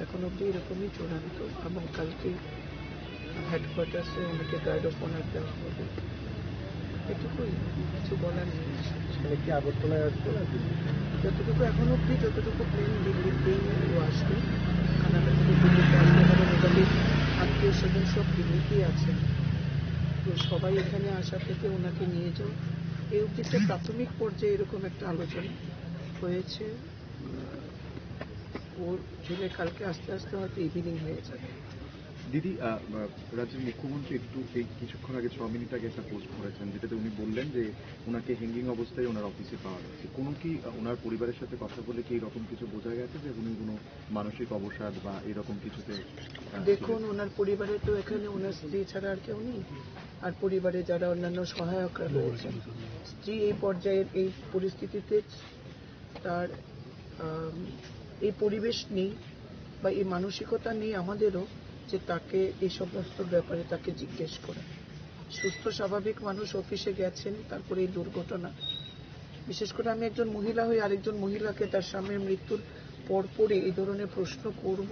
এখন অবধি এরকমই চূড়ান্ত, এবং কালকে হেডকোয়ার্টার্সে ওনাকে গার্ড অফ অনার দেওয়া হবে। এটুকুই, কিছু বলার নেই। মানে কি আগরতলায় আসবে না দিল্লি? যতটুকু এখন অবধি, যতটুকু প্লেন দিল্লিতেই ও আসবে, কানাডা থেকে দিল্লিতে আসবে, কারণ ওনাদের আত্মীয় স্বজন সব দিল্লিতেই আছেন। তো সবাই এখানে আসা থেকে ওনাকে নিয়ে যাও, এই অবধি একটা প্রাথমিক পর্যায়ে এরকম একটা আলোচনা হয়েছে। উম, ও ছেলে কালকে আস্তে আস্তে হয়তো ইভিনিং হয়ে যাবে। দিদি, আহ, আহ, রাজ্যের মুখ্যমন্ত্রী একটু এই কিছুক্ষণ আগে, ছ মিনিট আগে একটা পোস্ট করেছেন, যেটাতে উনি বললেন যে ওনাকে হ্যাঙ্গিং অবস্থায় ওনার অফিসে পাওয়া গেছে। কোনো কি, আহ, ওনার পরিবারের সাথে কথা বলে কি এরকম কিছু বোঝা গেছে যে উনি কোনো মানসিক অবসাদ বা এরকম কিছুতে, আহ, দেখুন, ছিলেন? ওনার পরিবারে তো এখানে ওনার স্ত্রী ছাড়া আর কেউ নেই, আর পরিবারে যারা অন্যান্য সহায়করা রয়েছেন, স্ত্রী এই পর্যায়ের এই পরিস্থিতিতে তার, আম, এই পরিবেশ নেই বা এই মানসিকতা নেই আমাদেরও যে তাকে এই সমস্ত ব্যাপারে তাকে জিজ্ঞেস করা। সুস্থ স্বাভাবিক মানুষ অফিসে গেছেন, তারপরে এই দুর্ঘটনা। বিশেষ করে আমি একজন মহিলা হয়ে আরেকজন মহিলাকে তার স্বামীর মৃত্যুর পরপরই এই ধরনের প্রশ্ন করব,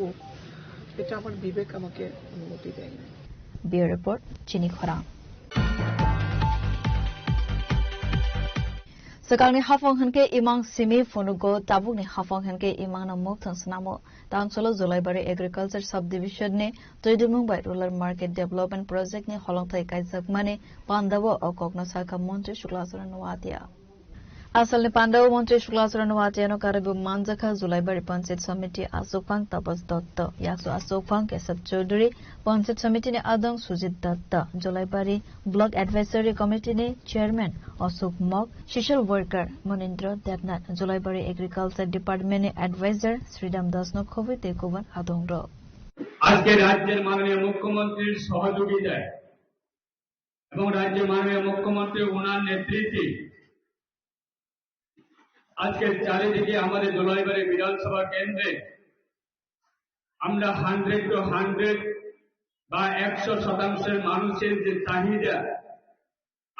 এটা আমার বিবেক আমাকে অনুমতি দেয় না। Bureau Report, Chini Khorang. Swkangni hafong hinkhe imang simi phunugo, tabukni hafong hinkhe imangno mukthang swnamo. Tei Ansolo Julaibari Agriculture Subdivision ni twidulmung bai Rural Market Development Project ni holongthai kaijakmani pandao o kokno sakha Montri Shukla Charan Noatia. Asalni pandao Montri Shukla Charan Noatia no karwi bo manjakha Julaibari Panchayat Samiti achukphang Tapas Dotto, yakchu achukphang Kesab Chaudhary, Panchayat Samiti ni adong Sujit Datta, Julaibari Block Advisory Committee ni Chairman Ashok Mok, Social Worker Munindra Debnath, Julaibari Agriculture Department ni Advisor Sridham Das no khobwi tei kubun adong rok. আজকে রাজ্যের মাননীয় মুখ্যমন্ত্রীর সহযোগিতায় এবং রাজ্যের মাননীয় মুখ্যমন্ত্রী ওনার নেতৃত্বে আজকে চারিদিকে আমাদের জুলাইবাড়ি বিধানসভা কেন্দ্রে আমরা হান্ড্রেড টু হান্ড্রেড বা একশো শতাংশের মানুষের যে চাহিদা,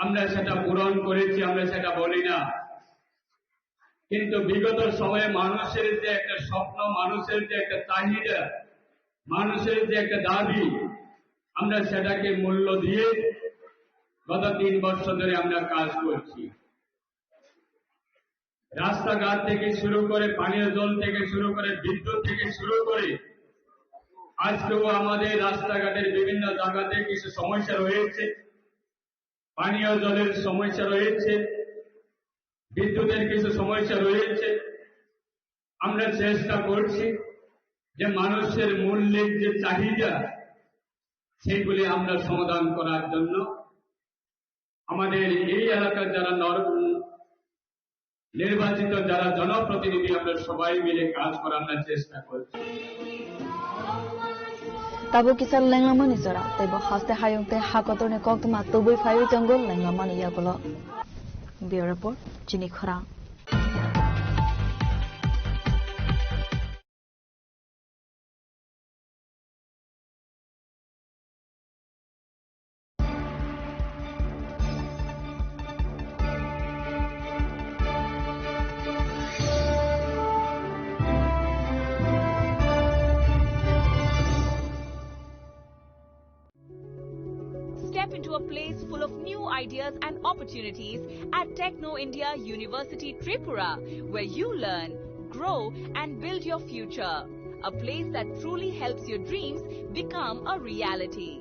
আমরা সেটা পূরণ করেছি, আমরা সেটা বলি না। কিন্তু বিগত সময়ে মানুষের যে একটা স্বপ্ন, মানুষের যে একটা চাহিদা, মানুষের যে একটা দাবি, আমরা সেটাকে মূল্য দিয়ে গত তিন বছর ধরে আমরা কাজ করছি। রাস্তাঘাট থেকে শুরু করে, পানীয় জল থেকে শুরু করে, বিদ্যুৎ থেকে শুরু করে, আজকেও আমাদের রাস্তাঘাটের বিভিন্ন জায়গাতে কিছু সমস্যা রয়েছে, পানীয় জলের সমস্যা রয়েছে, বিদ্যুতের কিছু সমস্যা রয়েছে। আমরা চেষ্টা করছি যে মানুষের মৌলিক যে চাহিদা, সেগুলি আমরা সমাধান করার জন্য আমাদের এই এলাকার যারা নর-, নির্বাচিত যারা জনপ্রতিনিধি, আমরা সবাই মিলে কাজ করার চেষ্টা করছি। Tabuk kisa lenglamani jora, tei bo haste hayung tei ha kotorni koktwma tubui phaiwi tongo lenglamani yagulo. Bureau Report, Chini Khorang. Step into a place full of new ideas and opportunities at Techno India University Tripura, where you learn, grow, and build your future. A place that truly helps your dreams become a reality.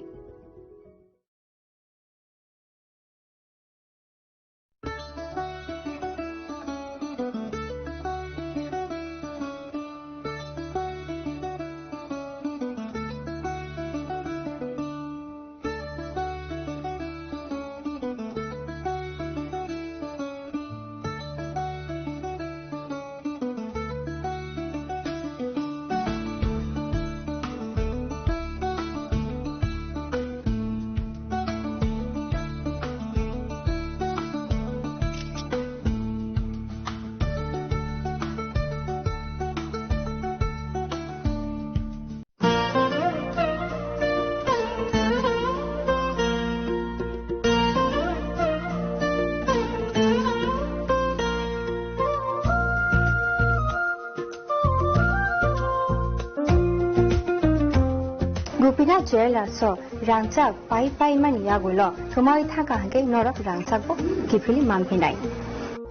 Gopinath Jewellers o rangchak pai pai mani yagulo thumai thangkha hwnkhe norok rangchak bo kiphilwi manphinai.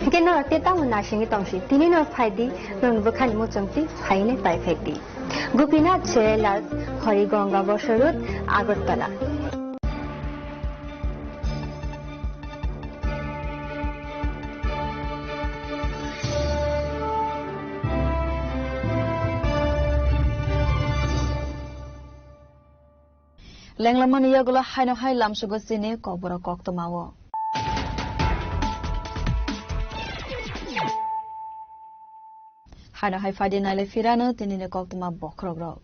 Hwnkhe norok tei tamo naisingwi tongsi, tini no phaidi, norok bwkhani muchungtwi phaine paiphekdi. Gopinath Jewellers, Harigonga Bosor Road, Agartala. Lenglamani yagulo haino hai lamsugo chini kokborok koktwmao. Haino hai phaidi nailai phirano tinini koktwma bokhorokrok.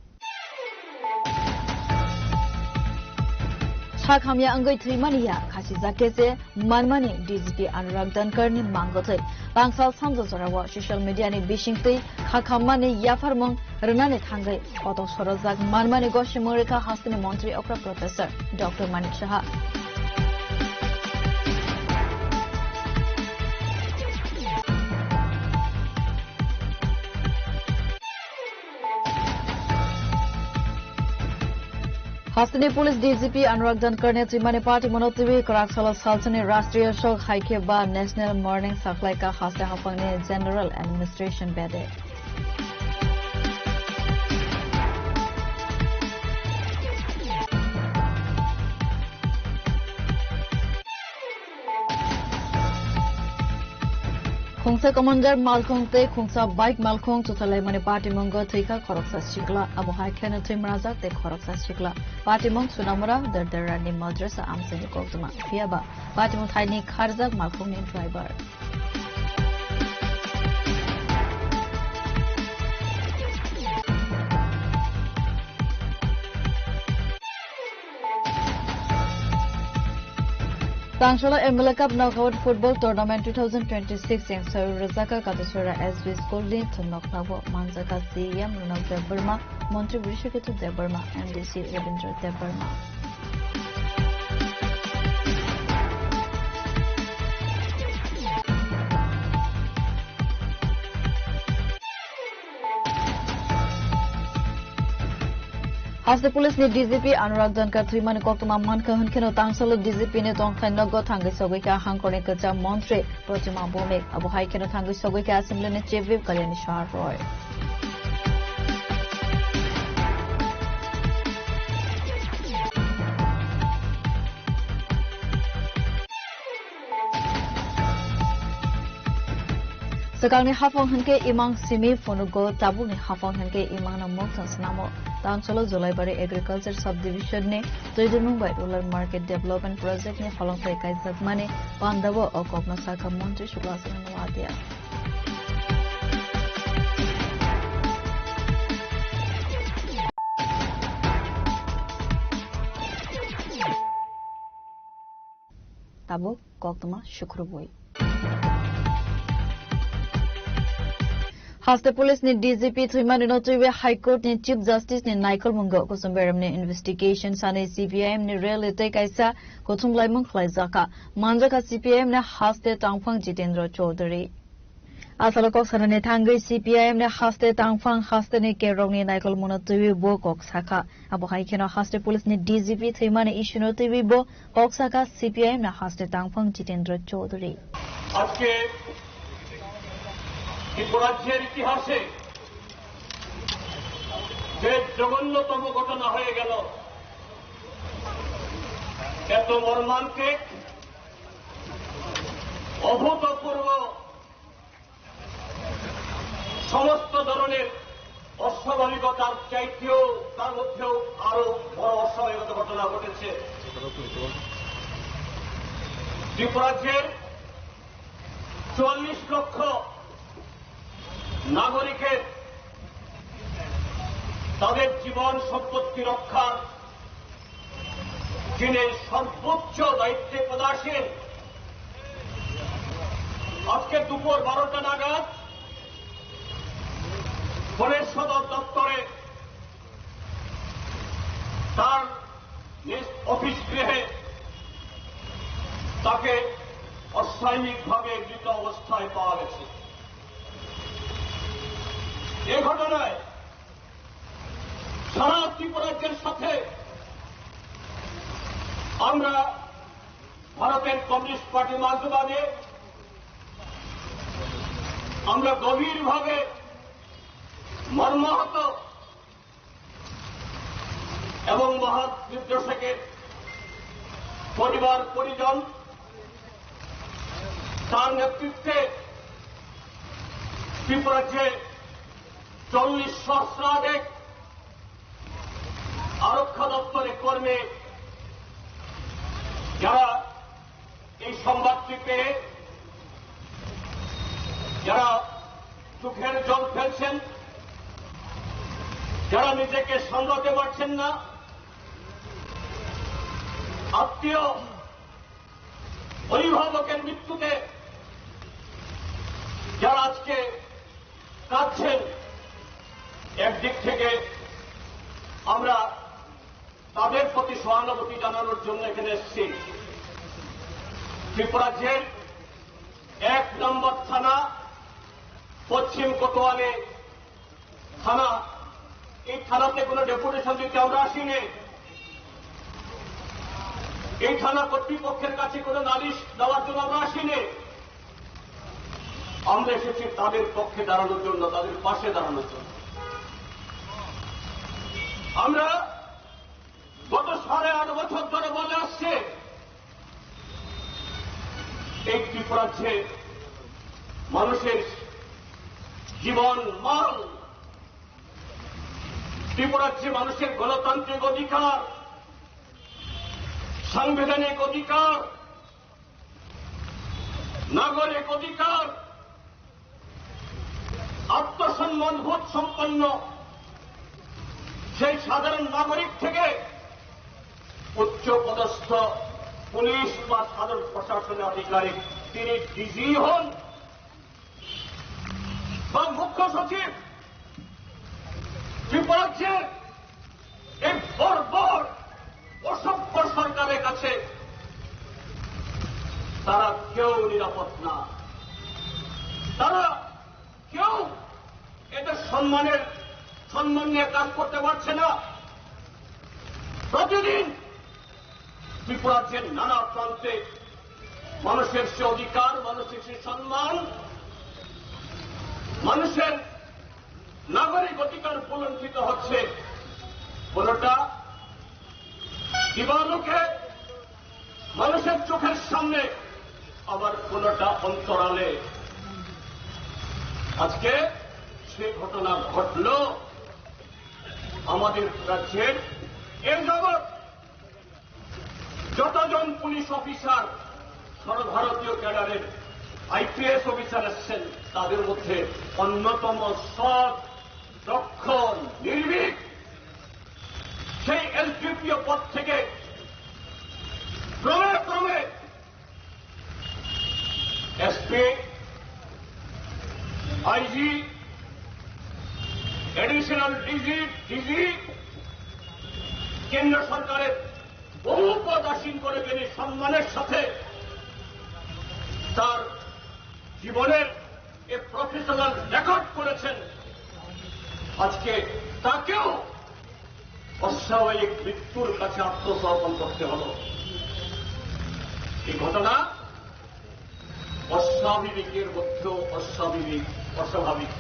Sak hamya wngwi thwimani ya khasijak khe se manmani D G P Anurag Dhankar ni mangwthwi bangsal sanjo jorao social media ni bisingtwi kha khammani yapharmung rwnani thangwi kotok sorojak manmani gosimung rwkha hasteni montri okra Professor Doctor Manik Saha. Hasteni Police D G P Anurag Dhankar ni twimani party mono twi kwrak salo salsani Rashtriya Shok hai khe ba National Mourning sakhlai ka haste haphangni General Administration bede. Khungsa commander malkhung tei khungsa bike malkhung chutalaimani patimungo thwikha khoroksa sikla. Abo hai kheno thwi mwnajak tei khoroksa sikla. Patimung Sunamura Dardarani Madrasa amchaini koktwma. Phiya ba patimung thaini kharjak malkhungni driver. Tangsola M L A Cup Knockout Football Tournament two thousand twenty-six chengsaio rwjaka Katusora S B School ni thumnok nabo manjaka C E M Ronald Debbarma, Montri Brishaketu Debbarma, M D C Rabindra Debbarma. Haste Police ni D G P Anurag Dhankar thwimani koktwma mankha hwnkheno tangsalo D G P ni tongthai nogo thangwi sogwi kha hangkorni kwcham montri Protima Bhowmik. Abo hai kheno thangwi sogwi kha Assembly ni Chief Whip Kalyani Saha Roy. Swkangni haphang hwnkhe imang simi phunugo, tabukni haphang hwnkhe imangno mokthang swnamo. Tangsalo Jolaibari Agriculture Subdivision ni twidulmung bai Rural Market Development Project ni holongthai kaijakmani pandao o kokno sakha Montri Subhas Chandra Noatia. Tabuk koktwma sukrubwi. Haste Police ni D G P thwimani no twiwi High Court ni Chief Justice ni naikolmungo kusum beremni investigation sanwi C P I M ni rally tei kaisa kuthum laimung khlaijakha. Manjakha C P I M ni haste tangphang Jitendra Chaudhary. Asalo kok sanani thangwi C P I M ni haste tangphang haste ni kerokni naikolmungno twiwi bo kok sakha. Abo hai kheno haste police ni D G P thwimani issue no twiwi bo kok sakha C P I M ni haste tangphang Jitendra Chaudhary. আজকে ত্রিপুরা রাজ্যের ইতিহাসে যে জঘন্যতম ঘটনা হয়ে গেল, এত মর্মান্তিক, অভূতপূর্ব সমস্ত ধরনের অস্বাভাবিকতার চাইতেও, তার মধ্যেও আরো বড় অস্বাভাবিকতা ঘটনা ঘটেছে। ত্রিপুরাজ্যের চুয়াল্লিশ লক্ষ নাগরিকের তাদের জীবন সম্পত্তি রক্ষার যিনি সর্বোচ্চ দায়িত্বে পদাসীন, আজকে দুপুর বারোটা নাগাদ বনের সদর দপ্তরে তার নিজ অফিস গৃহে তাকে অস্বাভাবিকভাবে মৃত অবস্থায় পাওয়া গেছে। এ ঘটনায় সারা ত্রিপুরাজ্যের সাথে আমরা ভারতের কমিউনিস্ট পার্টি মার্ক্সবাদী আমরা গভীরভাবে মর্মাহত এবং মহান নির্দেশকের পরিবার পরিজন, তার নেতৃত্বে ত্রিপুরার যে চল্লিশ সহস্রাধিক আরক্ষা দপ্তরের কর্মী যারা এই সংবাদটি পেয়ে যারা চোখের জল ফেলছেন, যারা নিজেকে সামলাতে পারছেন না, আত্মীয় অভিভাবকের মৃত্যুতে যারা আজকে কাঁদছেন, একদিক থেকে আমরা তাদের প্রতি সহানুভূতি জানানোর জন্য এখানে এসেছি। ত্রিপুরা জেল এক নম্বর থানা, পশ্চিম কোতোয়ালি থানা, এই থানাতে কোনো ডেপুটেশন দিতে আমরা আসিনি। এই থানা কর্তৃপক্ষের কাছে কোনো নালিশ দেওয়ার জন্য আমরা আসিনি। আমরা এসেছি তাদের পক্ষে দাঁড়ানোর জন্য, তাদের পাশে দাঁড়ানোর জন্য। আমরা গত সাড়ে আট বছর ধরে বলে আসছে, এই ত্রিপুরাজ্যে মানুষের জীবন, মাল, ত্রিপুরাজ্যে মানুষের গণতান্ত্রিক অধিকার, সাংবিধানিক অধিকার, নাগরিক অধিকার, আত্মসম্মান বোধ সম্পন্ন সেই সাধারণ নাগরিক থেকে উচ্চ পদস্থ পুলিশ বা সাধারণ প্রশাসনের আধিকারিক, তিনি ডিজি হন বা মুখ্য সচিব, ত্রিপুরাজ্যের এই বর্বর অসভ্য সরকারের কাছে তারা কেউ নিরাপদ না। তারা কেউ এদের সম্মানের, সম্মান নিয়ে কাজ করতে পারছে না। প্রতিদিন ত্রিপুরার যে নানা প্রান্তে মানুষের সে অধিকার, মানুষের সে সম্মান, মানুষের নাগরিক অধিকার ভূলুণ্ঠিত হচ্ছে। কোনোটা দিবালোকে মানুষের চোখের সামনে, আবার কোনোটা অন্তরালে। আজকে সে ঘটনা ঘটল আমাদের রাজ্যের। এ যাবৎ যতজন পুলিশ অফিসার, সর্বভারতীয় ক্যাডারের আইপিএস অফিসার এসছেন, তাদের মধ্যে অন্যতম সৎ, দক্ষ, নির্ভীক সেই এসডিপিও পদ থেকে ক্রমে ক্রমে SP, IG, additional DG, DG, কেন্দ্র সরকারের বহু পদ আসীন করে তিনি সম্মানের সাথে তার জীবনের এ প্রফেশনাল রেকর্ড করেছেন। আজকে তাকেও অস্বাভাবিক মৃত্যুর কাছে আত্মসমর্পণ করতে হলো। এই ঘটনা অস্বাভাবিকের মধ্যেও অস্বাভাবিক, অস্বাভাবিক।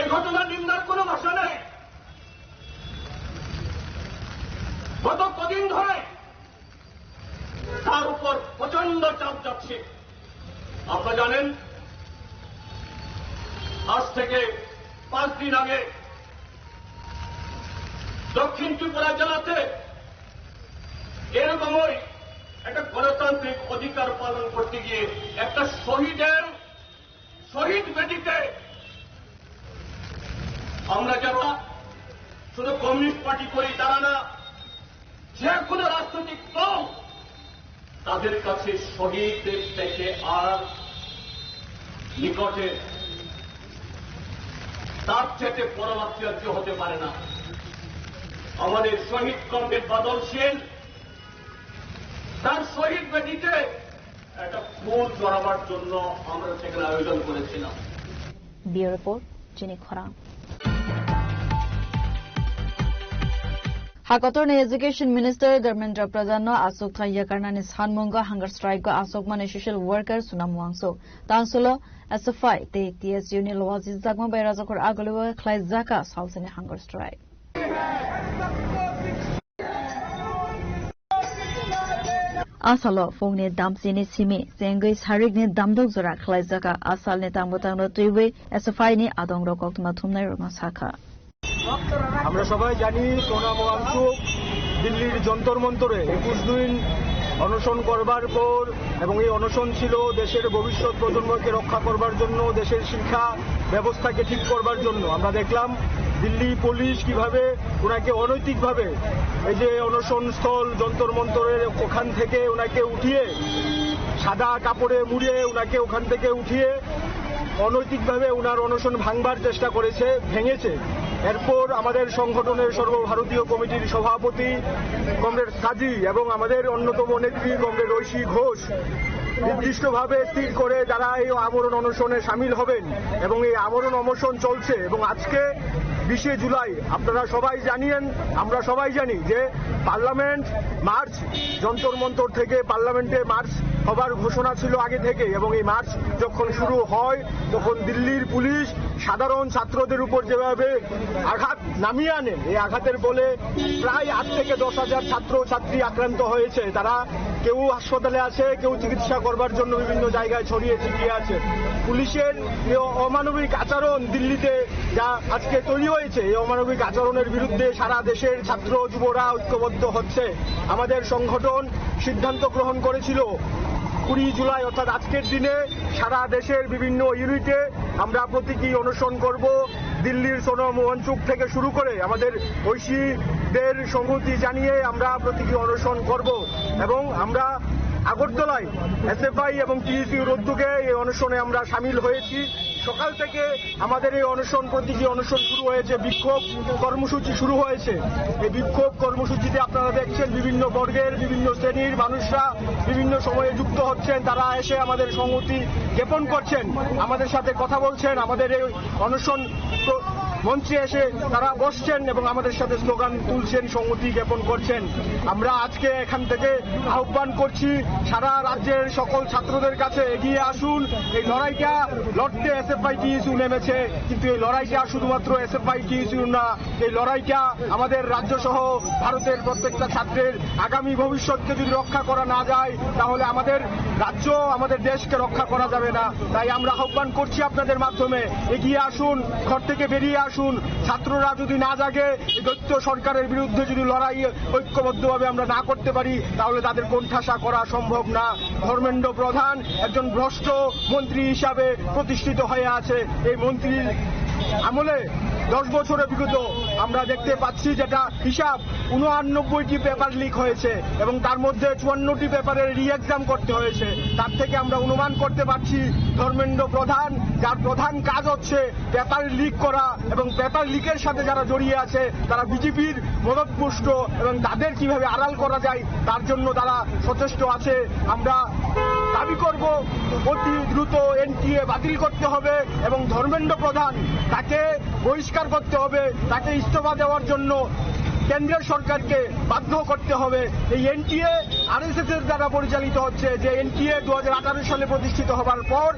এ ঘটনা নিন্দার কোনো ভাষা নেই। গত কদিন ধরে তার উপর প্রচন্ড চাপ যাচ্ছে। আপনারা জানেন, আজ থেকে পাঁচ দিন আগে দক্ষিণ ত্রিপুরা জেলাতে এরকমই একটা গণতান্ত্রিক অধিকার পালন করতে গিয়ে একটা শহীদের শহীদ বেদিতে আমরা যারা শুধু কমিউনিস্ট পার্টি করি তারা না, যে কোনো রাজনৈতিক দল, তাদের কাছে শহীদদের থেকে আর নিকটে, তার চাইতে বড় আত্মীয় আর কেউ হতে পারে না। আমাদের শহীদ কমরেড বাদল শীল তার শহীদ বেদিতে একটা ফুল জড়াবার জন্য আমরা সেখানে আয়োজন করেছিলাম। Bureau Report, Chini Khorang. Hakotorni Education Minister Dharmendra Pradhan no aswk thang yakarnani sanmungo hunger strike o aswkmani social worker Sunam Wangso, Tansulo S F I tei T S U ni lwajijak bai Rajakhor Agulio khlaijak salsani hunger strike. Asalo phungni damsini simi chengwi sarikni damdok jora khlaijak. Asalni tangbo tangno twiwi S F I ni adongrok koktma thumnairokno sakha. আমরা সবাই জানি, সোনাম ওয়াংচুক দিল্লির যন্তর মন্তরে একুশ দিন অনশন করবার পর, এবং এই অনশন ছিল দেশের ভবিষ্যৎ প্রজন্মকে রক্ষা করবার জন্য, দেশের শিক্ষা ব্যবস্থাকে ঠিক করবার জন্য। আমরা দেখলাম দিল্লি পুলিশ কিভাবে ওনাকে অনৈতিকভাবে এই যে অনশন স্থল যন্তর মন্তরের ওখান থেকে ওনাকে উঠিয়ে, সাদা কাপড়ে মুড়িয়ে ওনাকে ওখান থেকে উঠিয়ে অনৈতিকভাবে ওনার অনশন ভাঙবার চেষ্টা করেছে, ভেঙেছে। এরপর আমাদের সংগঠনের সর্বভারতীয় কমিটির সভাপতি কমরেড সাজি এবং আমাদের অন্যতম নেত্রী কমরেড ঐশী ঘোষ নির্দিষ্টভাবে স্থির করে যারা এই আমরণ অনশনে সামিল হবেন, এবং এই আমরণ অনশন চলছে এবং আজকে বিশে জুলাই আপনারা সবাই জানিয়েন, আমরা সবাই জানি যে পার্লামেন্ট মার্চ, যন্তর মন্তর থেকে পার্লামেন্টে মার্চ হবার ঘোষণা ছিল আগে থেকে, এবং এই মার্চ যখন শুরু হয় তখন দিল্লির পুলিশ সাধারণ ছাত্রদের উপর যেভাবে আঘাত নামিয়ে আনে, এই আঘাতের ফলে প্রায় আট থেকে দশ হাজার ছাত্র ছাত্রী আক্রান্ত হয়েছে। তারা কেউ হাসপাতালে আছে, কেউ চিকিৎসা করবার জন্য বিভিন্ন জায়গায় ছড়িয়ে ছিটিয়ে আছে। পুলিশের এই অমানবিক আচরণ দিল্লিতে যা আজকে তৈরি হয়েছে, এই অমানবিক আচরণের বিরুদ্ধে সারা দেশের ছাত্র যুবরা ঐক্যবদ্ধ হচ্ছে। আমাদের সংগঠন সিদ্ধান্ত গ্রহণ করেছিল কুড়ি জুলাই, অর্থাৎ আজকের দিনে সারা দেশের বিভিন্ন ইউনিটে আমরা প্রতীকী অনশন করব। দিল্লির সোনম ওয়াংচুক থেকে শুরু করে আমাদের ঐশীদের সংহতি জানিয়ে আমরা প্রতীকী অনশন করব এবং আমরা আগরতলায় এসএফআই এবং টিএসইউর উদ্যোগে এই অনশনে আমরা সামিল হয়েছি। সকাল থেকে আমাদের এই অনশন, প্রতীকী অনশন শুরু হয়েছে, বিক্ষোভ কর্মসূচি শুরু হয়েছে। এই বিক্ষোভ কর্মসূচিতে আপনারা দেখছেন বিভিন্ন বর্গের, বিভিন্ন শ্রেণীর মানুষরা বিভিন্ন সময়ে যুক্ত হচ্ছেন। তারা এসে আমাদের সংহতি জ্ঞাপন করছেন, আমাদের সাথে কথা বলছেন, আমাদের এই অনশন প্র-, মঞ্চে এসে তারা বসছেন এবং আমাদের সাথে স্লোগান তুলছেন, সংহতি জ্ঞাপন করছেন। আমরা আজকে এখান থেকে আহ্বান করছি সারা রাজ্যের সকল ছাত্রদের কাছে, এগিয়ে আসুন। এই লড়াইটা লড়তে এসএফআই টিএসইউ নেমেছে, কিন্তু এই লড়াইটা শুধুমাত্র এসএফআই টিএসইউ না, এই লড়াইটা আমাদের রাজ্য সহ ভারতের প্রত্যেকটা ছাত্রের। আগামী ভবিষ্যৎকে যদি রক্ষা করা না যায়, তাহলে আমাদের রাজ্য, আমাদের দেশকে রক্ষা করা যাবে না। তাই আমরা আহ্বান করছি আপনাদের মাধ্যমে, এগিয়ে আসুন, ঘর থেকে বেরিয়ে আসুন। ছাত্ররা যদি না জাগে, এই দৈত্য সরকারের বিরুদ্ধে যদি লড়াই ঐক্যবদ্ধভাবে আমরা না করতে পারি, তাহলে তাদের কোণঠাসা করা সম্ভব না। ধর্মেন্দ্র প্রধান একজন ভ্রষ্ট মন্ত্রী হিসাবে প্রতিষ্ঠিত হয়ে আছে। এই মন্ত্রীর আমলে দশ বছরে বিগত আমরা দেখতে পাচ্ছি যেটা হিসাব, উনআনব্বইটি পেপার লিক হয়েছে এবং তার মধ্যে চুয়ান্নটি পেপারের রি এক্সাম করতে হয়েছে। তার থেকে আমরা অনুমান করতে পারছি ধর্মেন্দ্র প্রধান, যার প্রধান কাজ হচ্ছে পেপার লিক করা এবং পেপার লিকের সাথে যারা জড়িয়ে আছে তারা বিজেপির মদতপুষ্ট এবং তাদের কিভাবে আড়াল করা যায় তার জন্য তারা সচেষ্ট আছে। আমরা দাবি করব অতি দ্রুত এনটিএ বাতিল করতে হবে এবং ধর্মেন্দ্র প্রধান তাকে বহিষ্কার করতে হবে, তাকে ইস্তফা দেওয়ার জন্য কেন্দ্রীয় সরকারকে বাধ্য করতে হবে। এই এনটিএ আরএসএস এর দ্বারা পরিচালিত হচ্ছে, যে এনটিএ দু হাজার আঠারো সালে প্রতিষ্ঠিত হবার পর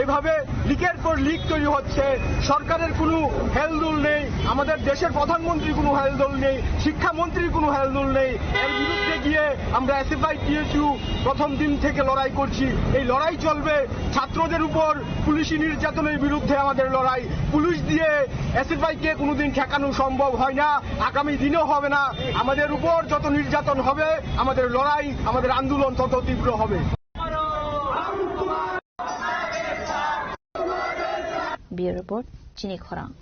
এইভাবে লিকের পর লিক তৈরি হচ্ছে। সরকারের কোনো হেলদোল নেই, আমাদের দেশের প্রধানমন্ত্রীর কোনো হেলদোল নেই, শিক্ষামন্ত্রীর কোনো হেলদোল নেই। এর বিরুদ্ধে গিয়ে আমরা এসএফআই টিএসইউ প্রথম দিন থেকে লড়াই করছি। এই লড়াই চলবে। ছাত্রদের উপর পুলিশি নির্যাতনের বিরুদ্ধে আমাদের লড়াই। পুলিশ দিয়ে এসএফআই কে কোনোদিন ঠেকানো সম্ভব হয় না, আগামী দিনেও হবে না। আমাদের উপর যত নির্যাতন হবে, আমাদের লড়াই, আমাদের আন্দোলন তত তীব্র হবে। Bureau Report, Chini Khorang.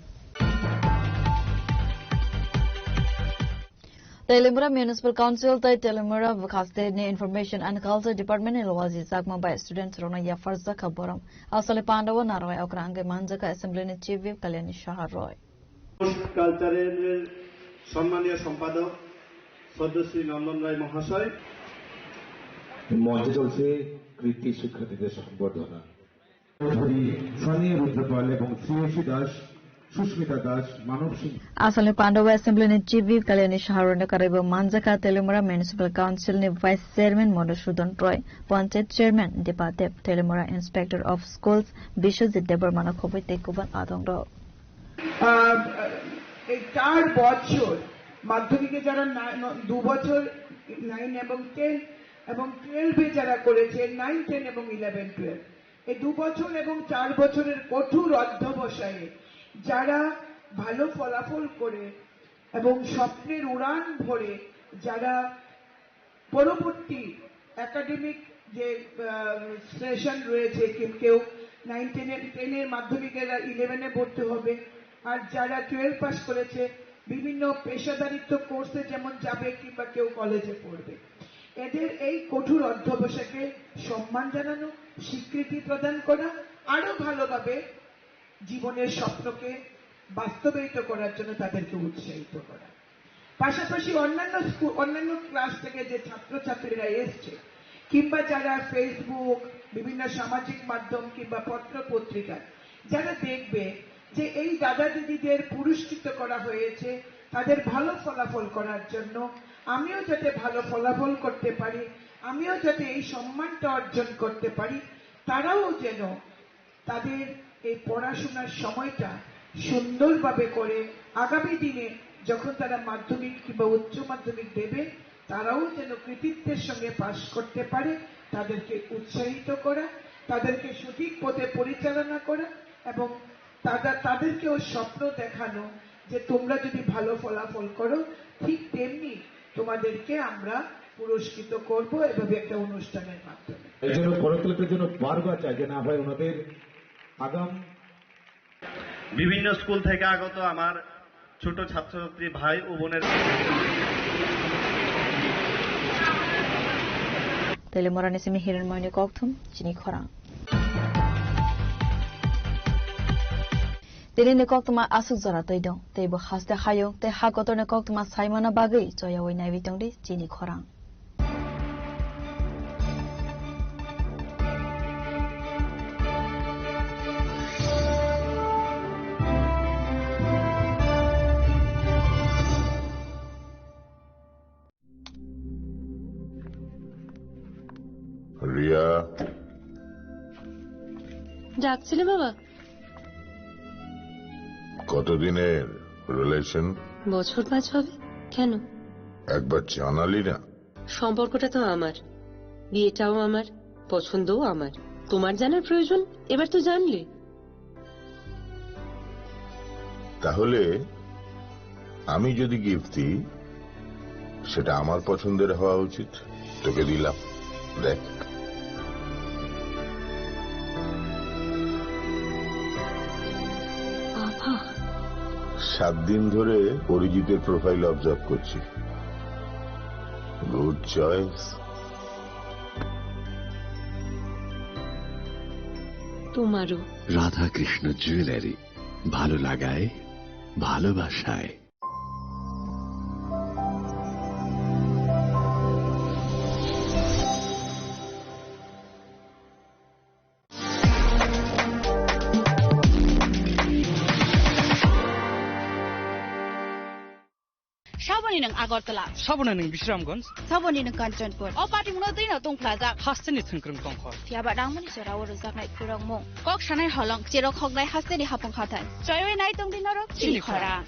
Teliamura Municipal Council tei Teliamura bwkha state ni Information and Culture Department ni lwajwi chakma bai student rokno yapharjak kha borom. Aswkni pandao narwai okra wngwi manjak kha Assembly ni Chief Whip Kalyani Saha Roy. Cultural সম্মানীয় সম্পাদক সদ্যশ্রী নন্দন রায় মহাশয়। মঞ্চে চলছে কৃতি শিক্ষার্থীদের সম্বর্ধনা। চৌধুরী সানি রুদ্রপাল এবং শ্রেয়সী দাস, সুস্মিতা দাস, মানব সিংহ। Aswkni pandao Assembly ni Chief Whip Kalyani Saha Roy no karwi bo manjak kha Teliamura Municipal Council ni Vice Chairman Madhusudan Roy, Panchayat Chairman Dipa Deb, Teliamura Inspector of Schools Biswajit Debbarma no khobwi tei kubun adong rok. আহ, এই চার বছর মাধ্যমিকে যারা না-, ন-, দু বছর নাইন এবং টেন এবং টুয়েলভে যারা করেছে নাইন, টেন এবং ইলেভেন, টুয়েলভ, এই দু বছর এবং চার বছরের কঠোর অধ্যবসায়ে যারা ভালো ফলাফল করে এবং স্বপ্নের উড়ান ভরে যারা পরবর্তী একাডেমিক যে, আহ, সেশন রয়েছে, কেউ, কেউ নাইন, টেনের, টেনের মাধ্যমিক, এরা ইলেভেনে ভর্তি হবে, আর যারা টুয়েলভ পাস করেছে বিভিন্ন পেশাদারিত্ব কোর্সে যেমন যাবে কিংবা কেউ কলেজে পড়বে, এদের এই কঠোর অধ্যবসায়কে সম্মান জানানো, স্বীকৃতি প্রদান করা, আরো ভালোভাবে জীবনের স্বপ্নকে বাস্তবায়িত করার জন্য তাদেরকে উৎসাহিত করা। পাশাপাশি অন্যান্য স্কুল, অন্যান্য ক্লাস থেকে যে ছাত্রছাত্রীরা এসছে কিংবা যারা Facebook, বিভিন্ন সামাজিক মাধ্যম কিংবা পত্র পত্রিকা যারা দেখবে, যে এই দাদা দিদিদের পুরস্কৃত করা হয়েছে তাদের ভালো ফলাফল করার জন্য, আমিও যাতে ভালো ফলাফল করতে পারি, আমিও যাতে এই সম্মানটা অর্জন করতে পারি, তারাও যেন তাদের এই পড়াশোনার সময়টা সুন্দরভাবে করে আগামী দিনে যখন তারা মাধ্যমিক কিংবা উচ্চ মাধ্যমিক দেবে, তারাও যেন কৃতিত্বের সঙ্গে পাশ করতে পারে, তাদেরকে উৎসাহিত করা, তাদেরকে সঠিক পথে পরিচালনা করা এবং তারা, তাদেরকেও স্বপ্ন দেখানো যে তোমরা যদি ভালো ফলাফল করো, ঠিক তেমনি তোমাদেরকে আমরা পুরস্কৃত করব এভাবে একটা অনুষ্ঠানের মাধ্যমে। এই জন্য করতলাতে যেন বারবার চাই যে না হয় ওনাদের আগাম বিভিন্ন স্কুল থেকে আগত আমার ছোট ছাত্রছাত্রী ভাই ও বোনের Tele morani simi hirin moini kokthum chini khorang. Tini ni koktwma aswk jora twi dong, tei bo haste hayung tei ha kotor ni koktwma saimano bagwi choyawi naiwi tongdi chini khorang. Riya. ডাকছিলে বাবা? কতদিনের রিলেশন? বছর পাঁচ হবে। কেন? একবার জানালি না। সম্পর্কটা তো আমার, বিয়েটাও আমার, পছন্দও আমার। তোমার জানার প্রয়োজন? এবার তো জানলে। তাহলে আমি যদি গিফট দিই, সেটা আমার পছন্দের হওয়া উচিত। তোকে দিলাম, দেখ। বাবা। সাত দিন ধরে অরিজিতের প্রোফাইল অবজার্ভ করছি। Good choice. তোমারও। রাধাকৃষ্ণ জুয়েলারি, ভালো লাগায়, ভালোবাসায়। Saboni nwng Agartala. Saboni nwng Bisramganj. Saboni nwng Kanchanpur. O patimungno twino tongphlajak. Hasteni thwngkwrwng tongkhor. Phiyaba nangmani jora o rwjaknai khurokmung. Kok sanai holong, cherok hoknai hasteni hapung hathai. Choiwi nai tongdi norok chini khorang.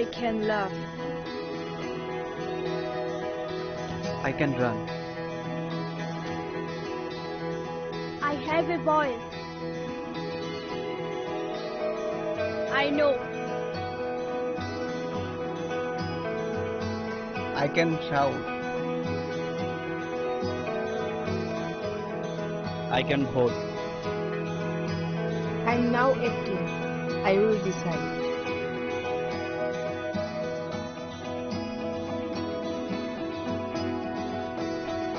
I can laugh. I can run. I have a voice. I know. I can shout. I can vote. I'm now eighteen. I will decide.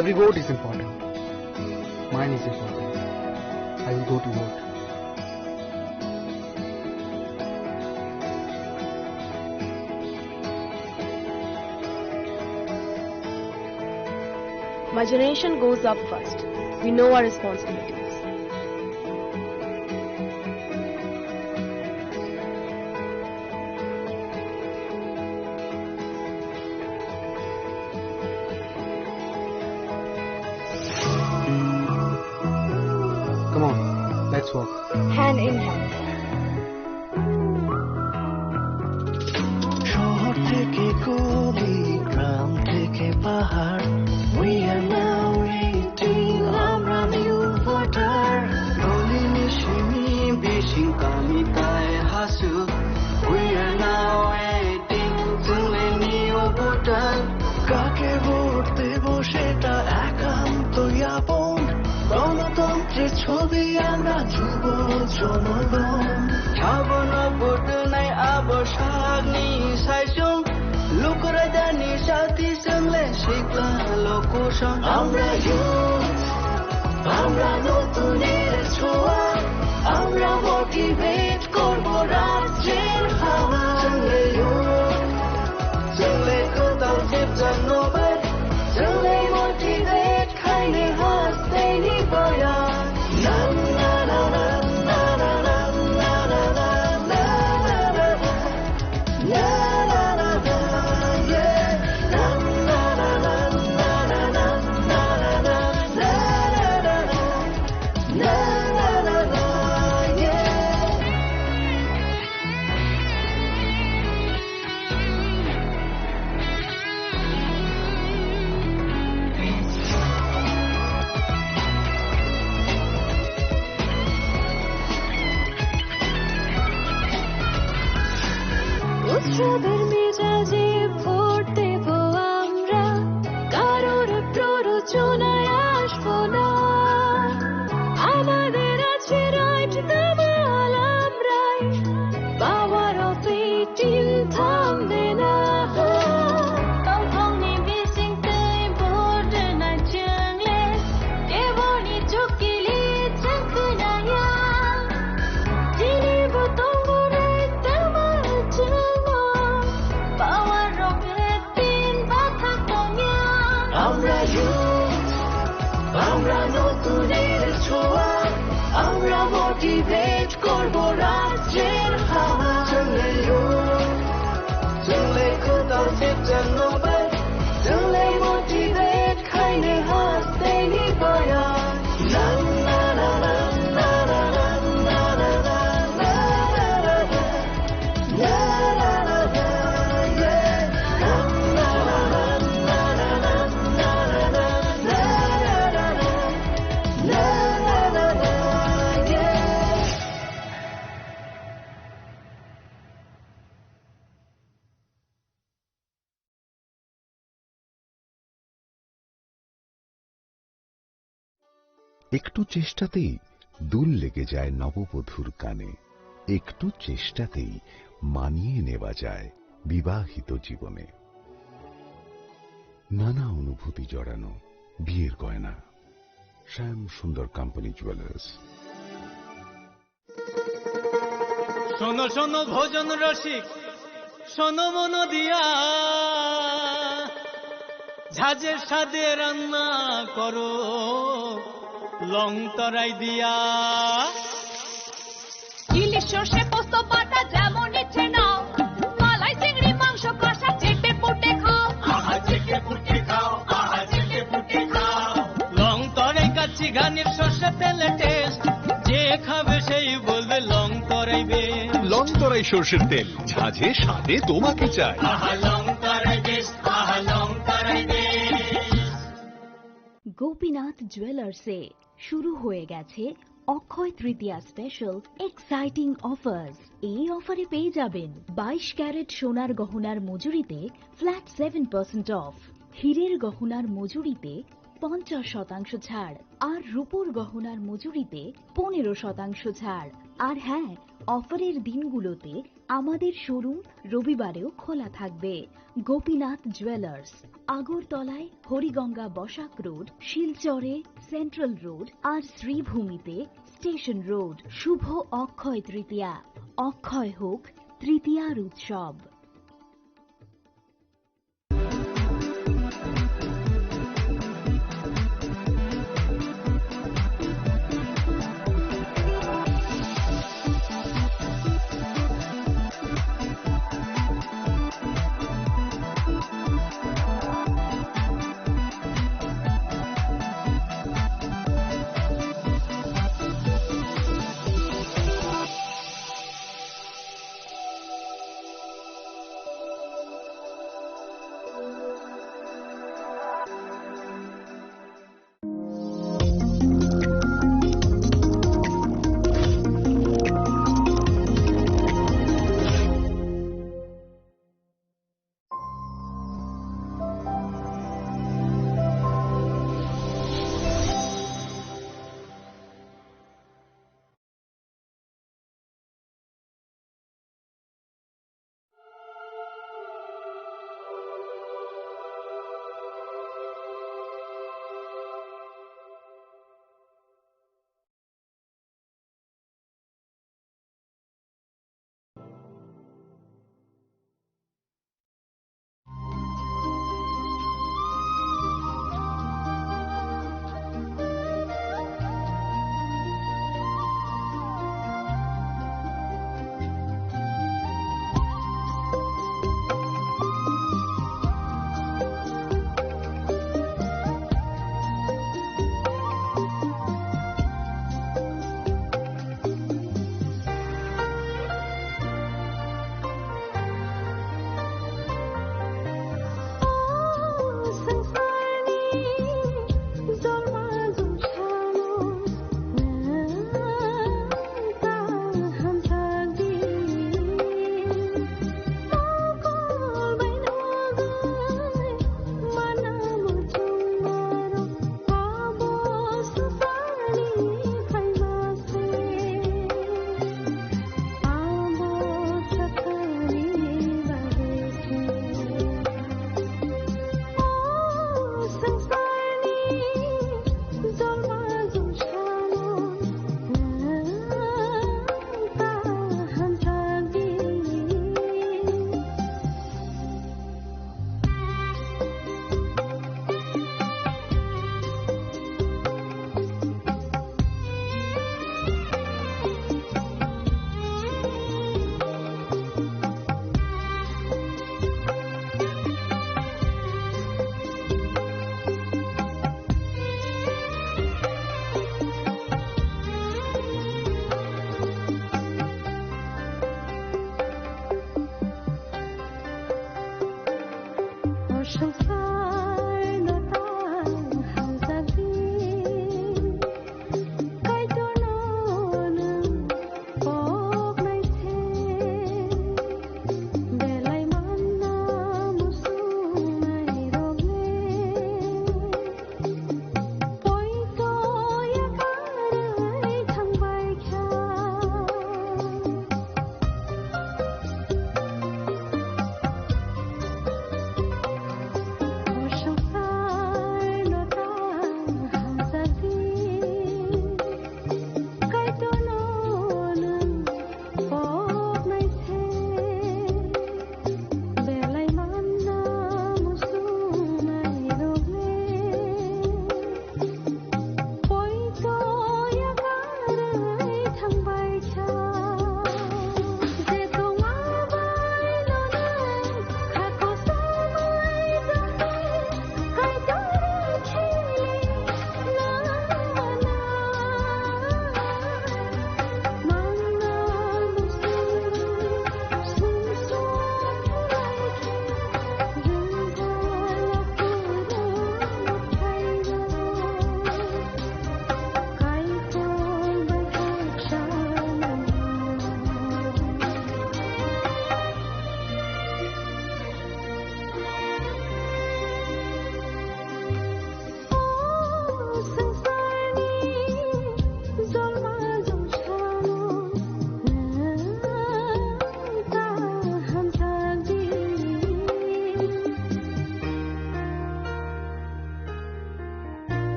Every vote is important. Mine is important. I will go to vote. My generation goes up first. We know our responsibilities. Come on, let's walk. Hand in hand. শহর থেকে গলি, গ্রাম থেকে পাহাড়, we are now eighteen, আমরা new voter. Goli ni simi bising kami tai hasu, we are now eighteen, chwng le new voter. কাকে ভোট দেব সেটা একান্ত যাপন, গণতন্ত্রের ছবি আমরা যুব জনগণ। Sabona vote nai abo sakni saisung, lukurajani sati chwng le sikla lokusong. Amra youth, amra notuner choa, amra motivate korbo rajyer hawa. Chwng le youth, chwng le kwtal sipjak nobar, chwng le motivate khaini hasteni boya. উৎসবের মেজাজে ভোট দেব আমরা, কারোর প্ররোচনায় আসবো না। আমাদের আছে রাইট, দামাল আমরাই, পাওয়ার অফ এইটিন থামবে না। Tongthokni bisingtwi border na chwngle, keboni chukili chwngkwnaya. Chini bo tongo rai tama chwngo, power of eighteen bathak tongya. Amra youth, amra notuner choa, amra motivate korbo rajyer hawa. Chwngle youth, chwngle kwtal sipjak nobar, chwngle motivate khaini hasteni boya. একটু চেষ্টাতেই দুল লেগে যায় নববধূর কানে, একটু চেষ্টাতেই মানিয়ে নেওয়া যায় বিবাহিত জীবনে। নানা অনুভূতি জড়ানো বিয়ের গয়না। শ্যাম সুন্দর কোম্পানি জুয়েলার্স। শোনো শোনো ভোজন রসিক, শোনো মন দিয়া, ঝাঁঝের স্বাদে রান্না করো লং তরাই দিয়া। ইলিশ সর্ষে পোস্ত বাটা যেমন ইচ্ছে নাও, মালাই চিংড়ি মাংস কষা চেটে পুটে খাও। আহা, চেটে পুটে খাও, আহা, চেটে পুটে খাও। লং তরাই কাচ্চি ঘানির সর্ষে তেলে টেস্ট, যে খাবে সেই বলবে লং তরাই বেশ। লং তরাই সর্ষের তেল, ঝাঁঝে স্বাদে তোমাকে চাই। আহা, লং তরাই বেশ, আহা, লং তরাই বেশ। গোপীনাথ জুয়েলার্সে শুরু হয়ে গেছে অক্ষয় তৃতীয়া স্পেশাল এক্সাইটিং অফার্স। এই অফারে পেয়ে যাবেন বাইশ ক্যারেট সোনার গহনার মজুরিতে ফ্ল্যাট সেভেন পার্সেন্ট অফ, হীরের গহনার মজুরিতে পঞ্চাশ শতাংশ ছাড়, আর রূপোর গহনার মজুরিতে পনেরো শতাংশ ছাড়। আর হ্যাঁ, অফারের দিনগুলোতে আমাদের শোরুম রবিবারেও খোলা থাকবে। গোপীনাথ জুয়েলার্স, আগরতলায় হরিগঙ্গা বসাক রোড, শিলচরে সেন্ট্রাল রোড আর শ্রীভূমিতে স্টেশন রোড। শুভ অক্ষয় তৃতীয়া, অক্ষয় হোক তৃতীয়ার উৎসব। Khaino ta hamjakdi, Kaitorno nwng kok naise, belai manna muchungnairok le. Poito yakarwi thangbai kha.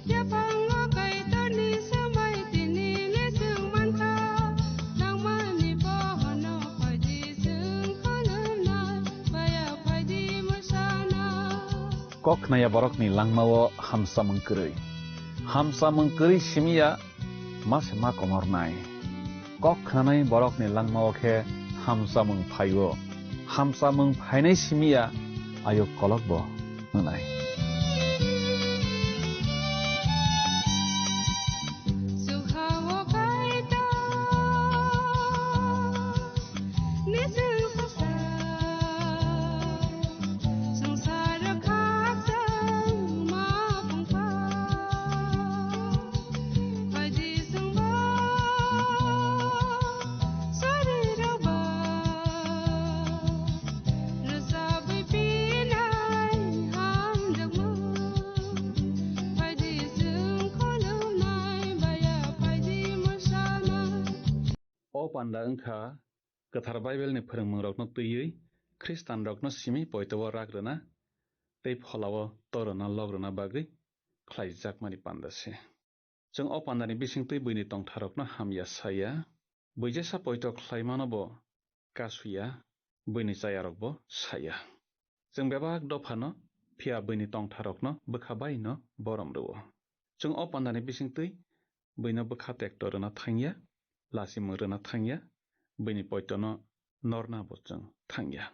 Yaphango Kaitorni swmai tini le chwng mankha, nangmani pohorno phaidi chwng khulumnai, baya phaidi mwsana. Kok khnaya borokni langmao hamsamung kwrwi. Hamsamung kwrwi simiya ma se ma komornai. Kok khnanai borokni langmao khe hamsamung phaio. Hamsamung phainai simiya ayuk kolokbo wngnai. O panda wngkha Kwthar Baibelni phwrwngmungrokno twiwi Khristanrokno simi poito-o rak rwna tei phola-o to rwna lok rwna bagwi khlaijakmani panda se. Chwng o pandani bisingtwi buini tongtharokno hamya saya, buijesa poito khlaimano bo kasuya, buini chayarokbo saya. Chwng bebak dophano, phiya buini tongtharokno bwkha baino borom rwo. Chwng o pandani bisingtwi buino bwkha tekto rwna thangya, lachimung rwna thangya, buini poitono norna bo chwng thangya.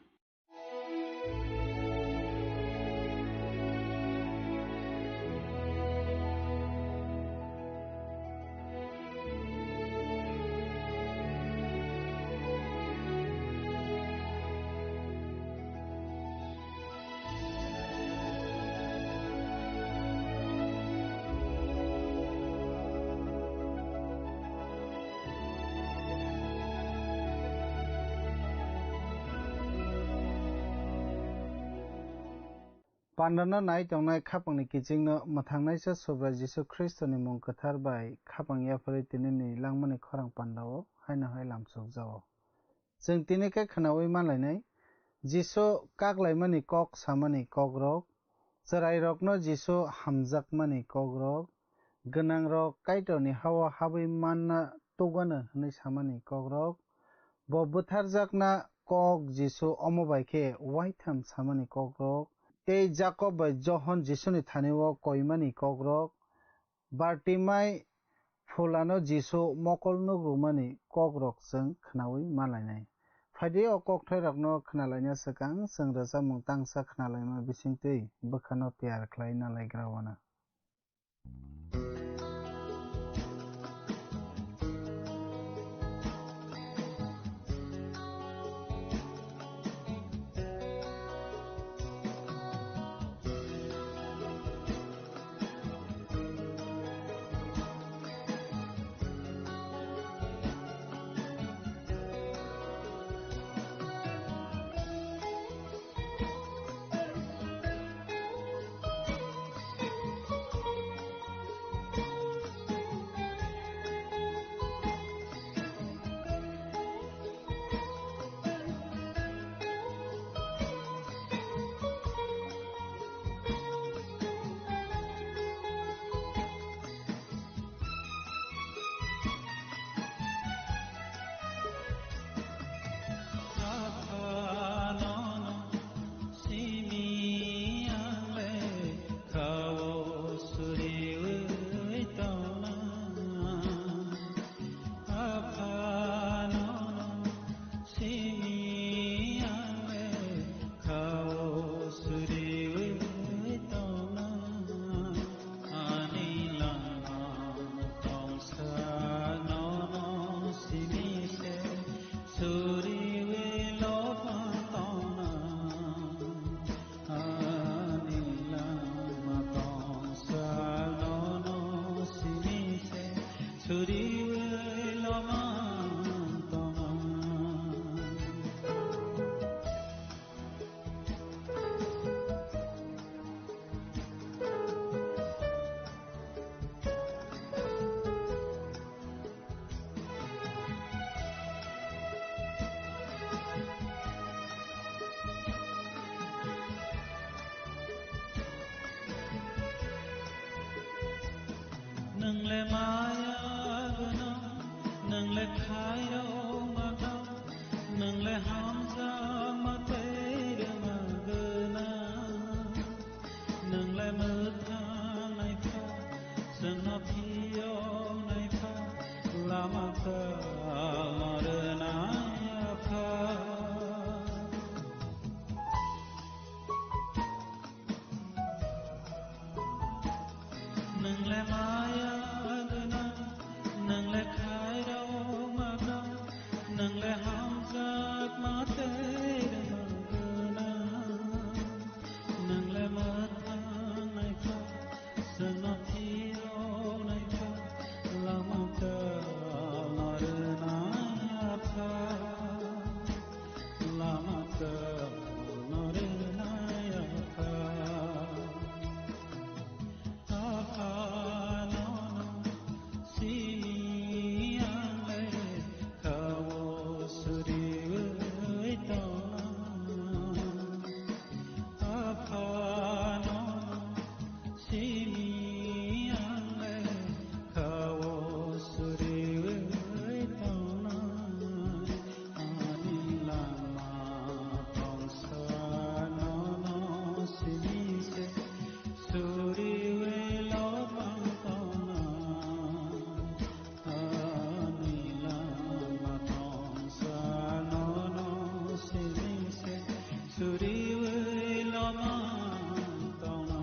Pandano nai tongnai khapangni kichingno mwthangnaisa Subrai Jisu Khristoni mung kwthar bai khapang yapharwi tinini langmani khorang pandao haino hai lamsokjao. Chwng tini khe khwnaui manlainai, Jisu kaklaimani kok samani kokrok, chwrairokno Jisu hamjakmani kokrok, gwnangrok Kaitorni ha-o habwi manna tugano hwnwi samani kokrok, bo bwtharjakna kok Jisu omo bai khe uaitham samani kokrok, tei Jakob bai Johon Jisuni thani-o koimani kokrok, Bartimai phulano Jisu mokol nuk rwmani kokrok chwng khwnaui manlainai. Phaidi o kokthairokno khwnalaina swkang chwng rwchapmung tangsa khwnalaima bisingtwi bwkhano tiyar khlai nalaigra uana. Nwngle maya gwnang, nwngle khairokma kha, nwngle hamjakma tei rwma gwnang. Nwngle mwthang naikha, chwngno phiyok naikha, lama kwlwma rwnai Apha. Nwngle maya gwnang, nwngle khairokma kha, nwngle hamjakma tei rwma gwnang. Nwngle mwthang naikha, chwngno phiyok naikha, lama kwlwma rwnai Apha, lama kwlwma rwnai Apha. Apha nono simi ang le kha-o suriwi tongna. Apha nono simi ang le kha-o suriwi tongna. Ani lama tongsa nono simi se suriwi lopang tongna. Ani lama tongsa nono simi se suriwi lopang tongna.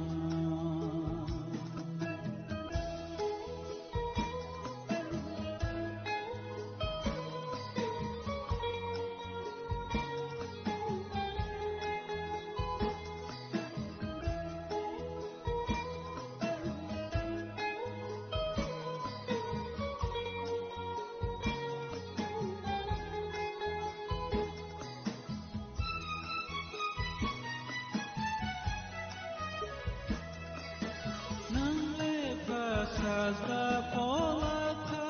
Nang le bwsa ja pola kha,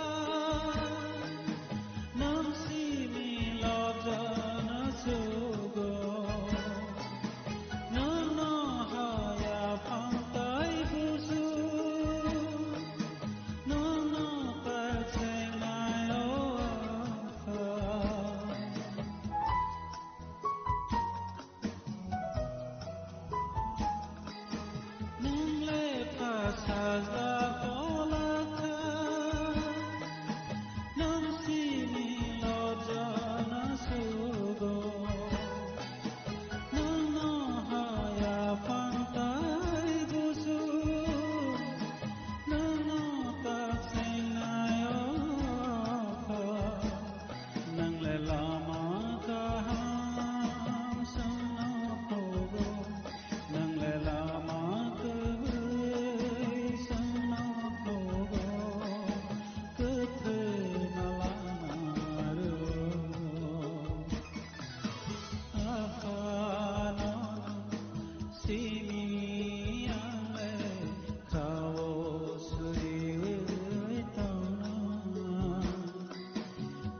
nang simi lobjana sugo. Nang no haya phang tai busu, nang no pasenai o Apha. Nang le bwsa ja pola kha, nang simi lobjana sugo. Nang no haya phang tai busu, nang no tak sengnai o Apha. Nang le lama kaham songno phogo, nang le lama kwrwi songno phogo, kwthwima lama rw. Aphano simi ang le kha-o suriwi tongna.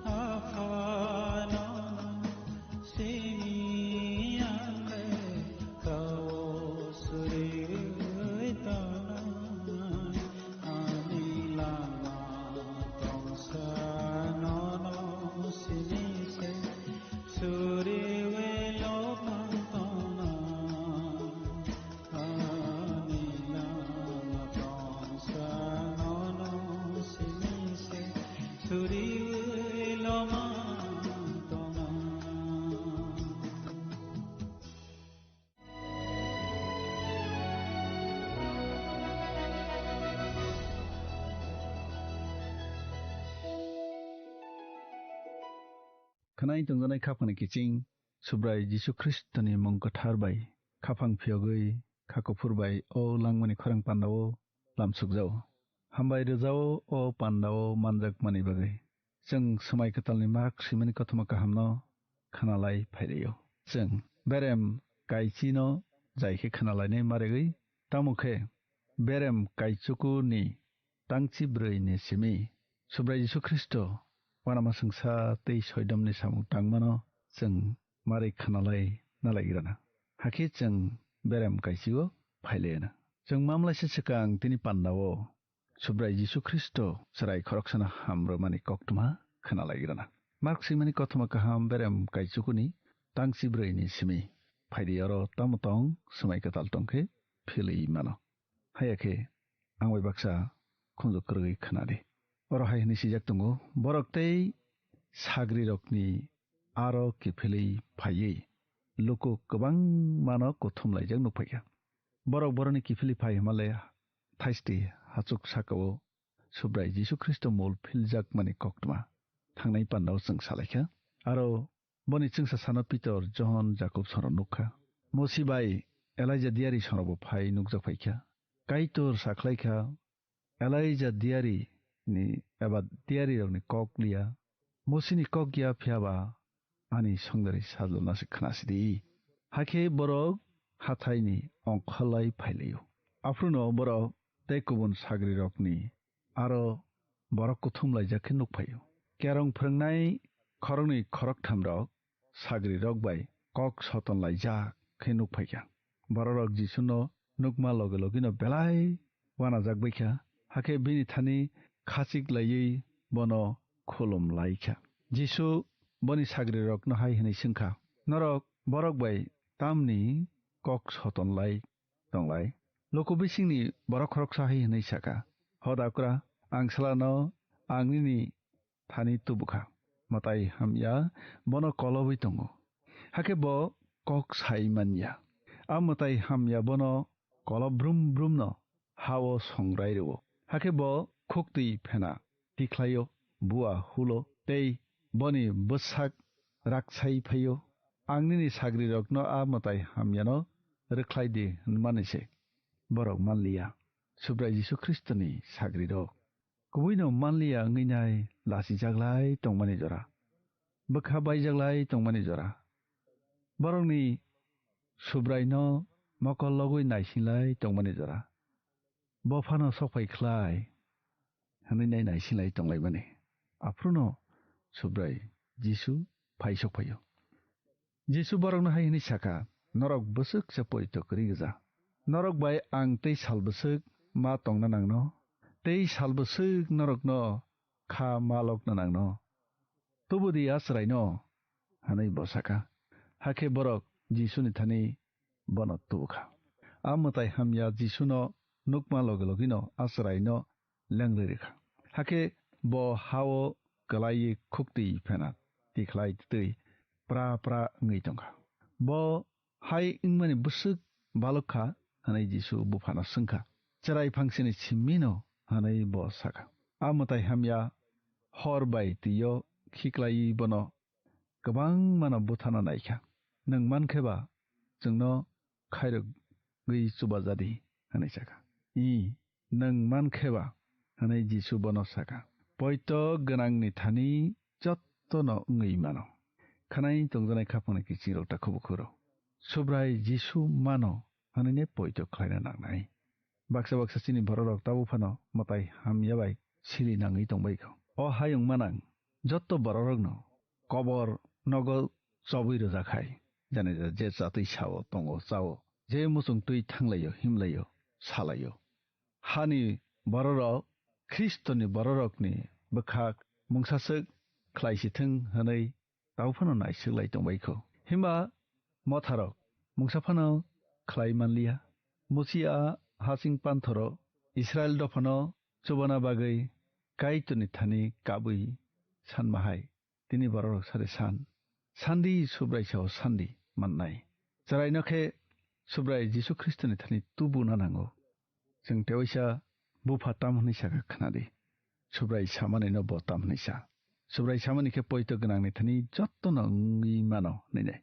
Aphano simi ang le kha-o suriwi tongna. Ani lama tongsa nono simi se suriwi lopang tongna. Ani lama tongsa nono simi se suriwi lopang tongna. Khwnai tongjaknai khaphangni kiching Subrai Jisu Khristoni mung kwthar bai khaphang phiyogwi kha kuphur bai o langmani khorang pandao lamsukjao. Hambai rwjao o pandao manjakmani bagwi. Chwng Swmai Kwtalni mak swimani kothoma kahamno khwnalai phailio. Chwng berem kaichino jai khe khwnalainai marigwi, tamo khe berem kaichukuni tangchi brwi ni simi Subrai Jisu Khristo uanama swngsa tei soidomni samung tangmano chwng marwi khwnalai nalaigrana. Hakhe chwng berem kaichio phailaiyana. Chwng mamlaisa swkang tini pandao Subrai Jisu Khristo chwrai khoroksano ham rwmani koktwma khwnalaigrana. Mark swimani kothoma kaham berem kaichukuni tangchibrwi ni simi. Phaidi oro tamo tong, swmai kwtal tongkhe philwi mano. Haya khe ang bai baksa khunju kwrwi khwnadi. Oro hai hwnwi swijak tongo, borok tei sagrirokni aro kiphilwi phaiwi luku kwbangmano kuthum laijak nukphaikha. Borok boroni kiphilwi phai hwnmale thaisti hachuk sakao Subrai Jisu Khristo mul philjakmani koktwma thangnai pandao chwng salaikha. Aro boni chwngsa sano Pitor, Johon, Jakob sorok nukha. Mosi bai Elaija diari sorokbo phai nukjak phaikha. Kaitor sakhlaikha, Elaija diari ni eba diari rokni kok liya. Mosini kok ya phiyaba ani songdari sajlona se khna sidi. Hakhe borok hathaini ongkholai phailaio. Aphruno borok tei kubun sagrirokni aro borok kuthum laijak khe nukphaio. Kerong phwrwngnai khoroknwi khoroktham rok sagrirok bai kok soton laijak khe nukphaikha. Bororok Jisuno nukma loge logino belai uanajak baikha, hakhe bini thani khachik laiwi bono khulum laikha. Jisu boni sagrirokno hai hwnwi swngkha, "Norok borok bai tamni kok soton lai tonglai?" Luku bisingni borok khoroksa hai hwnwi saka, "Hodakra, ang salano ang nini thani tubukha." Mwtai hamya bono kolobwi tongo. Hakhe bo kok sai manya. A mwtai hamya bono kolob brum brumno hao songrai rwo. Hakhe bo khuktwi phena tikhlaio, bua hulo tei boni bwsak raksai phaio. "Ang nini sagrirokno a mwtai hamyano rwkhlai di," hwnmani se borok manliya. Subrai Jisu Khristoni sagrirok. Kubuino manliya wngwi nai lasijaklai tongmani jora, bwkha baijaklai tongmani jora, borokni Subraino mokol logwi naisinglai tongmani jora, bo phano sokphai khlai hwnwi nai naisinglai tonglaimani. Aphruno Subrai Jisu phai sokphaio. Jisu borokno hai hwnwi saka, "Norok bwswk se poito kwrwi gwja! Norok bai ang tei sal bwswk ma tongna nangno, tei sal bwswk norokno kha ma lokna nangno? Tubu di a chwraino," hwnwi bo saka. Hakhe borok Jisuni thani bono tubukha. A mwtai hamya Jisuno nukma loge logino a chwraino lenglwi rwkha. Hakhe bo hao kwlaiwi khuktwi phena tikhlai twi pra pra wngwi tongkha. Bo hai wngmani bwswk balwk kha hwnwi Jisu buphano swngkha. "Chwrai phangsini simino?" hwnwi bo sakha. A mwtai hamya hor bai twio khiklaiwi bono kwbangmano buthano naikha. "Nwng mankhe ba chwngno khairogwi chubajadi," hwnwi sakha. "Ih, nwng mankhe ba," hwnwi Jisu bono sakha. Poito gwnangni thani jottono wngwi mano. Khwnai tongjanai khapangni kiching rok ta khubu khuro. Subrai Jisu mano hwnwi ne poito khlaina nangnai. Baksa baksa chini bororok tabuk phano mwtai hamya bai sili nangwi tongbai kho. O hayung manang jotto bororokno kobor nogo chobwi rwjak hai. Jani je chatwi sao, tongo, chao, je muchung twi thanglaio, himlaio, salaio. Hani bororok Khristoni bororokni bwkhak mungsaswk khlaisithwng hwnwi tau phano naiswklai tongbai kho. Himba motharok mungsa phano khlai manliya. Musi a hasing panthoro Israil dophano chubana bagwi Kaitorni thani kabwi sanma hai tini bororok sari san. Sandi Subrai sao sandi mannai. Chwraino khe Subrai Jisu Khristoni thani tubuna nango. Chwng tewaisa bupha tam hwnwi sakha khna di. Subrai samanino bo tam hwnwi sa. Subrai samani khe poito gwnangni thani jottono wngwi mano hwnwi nai.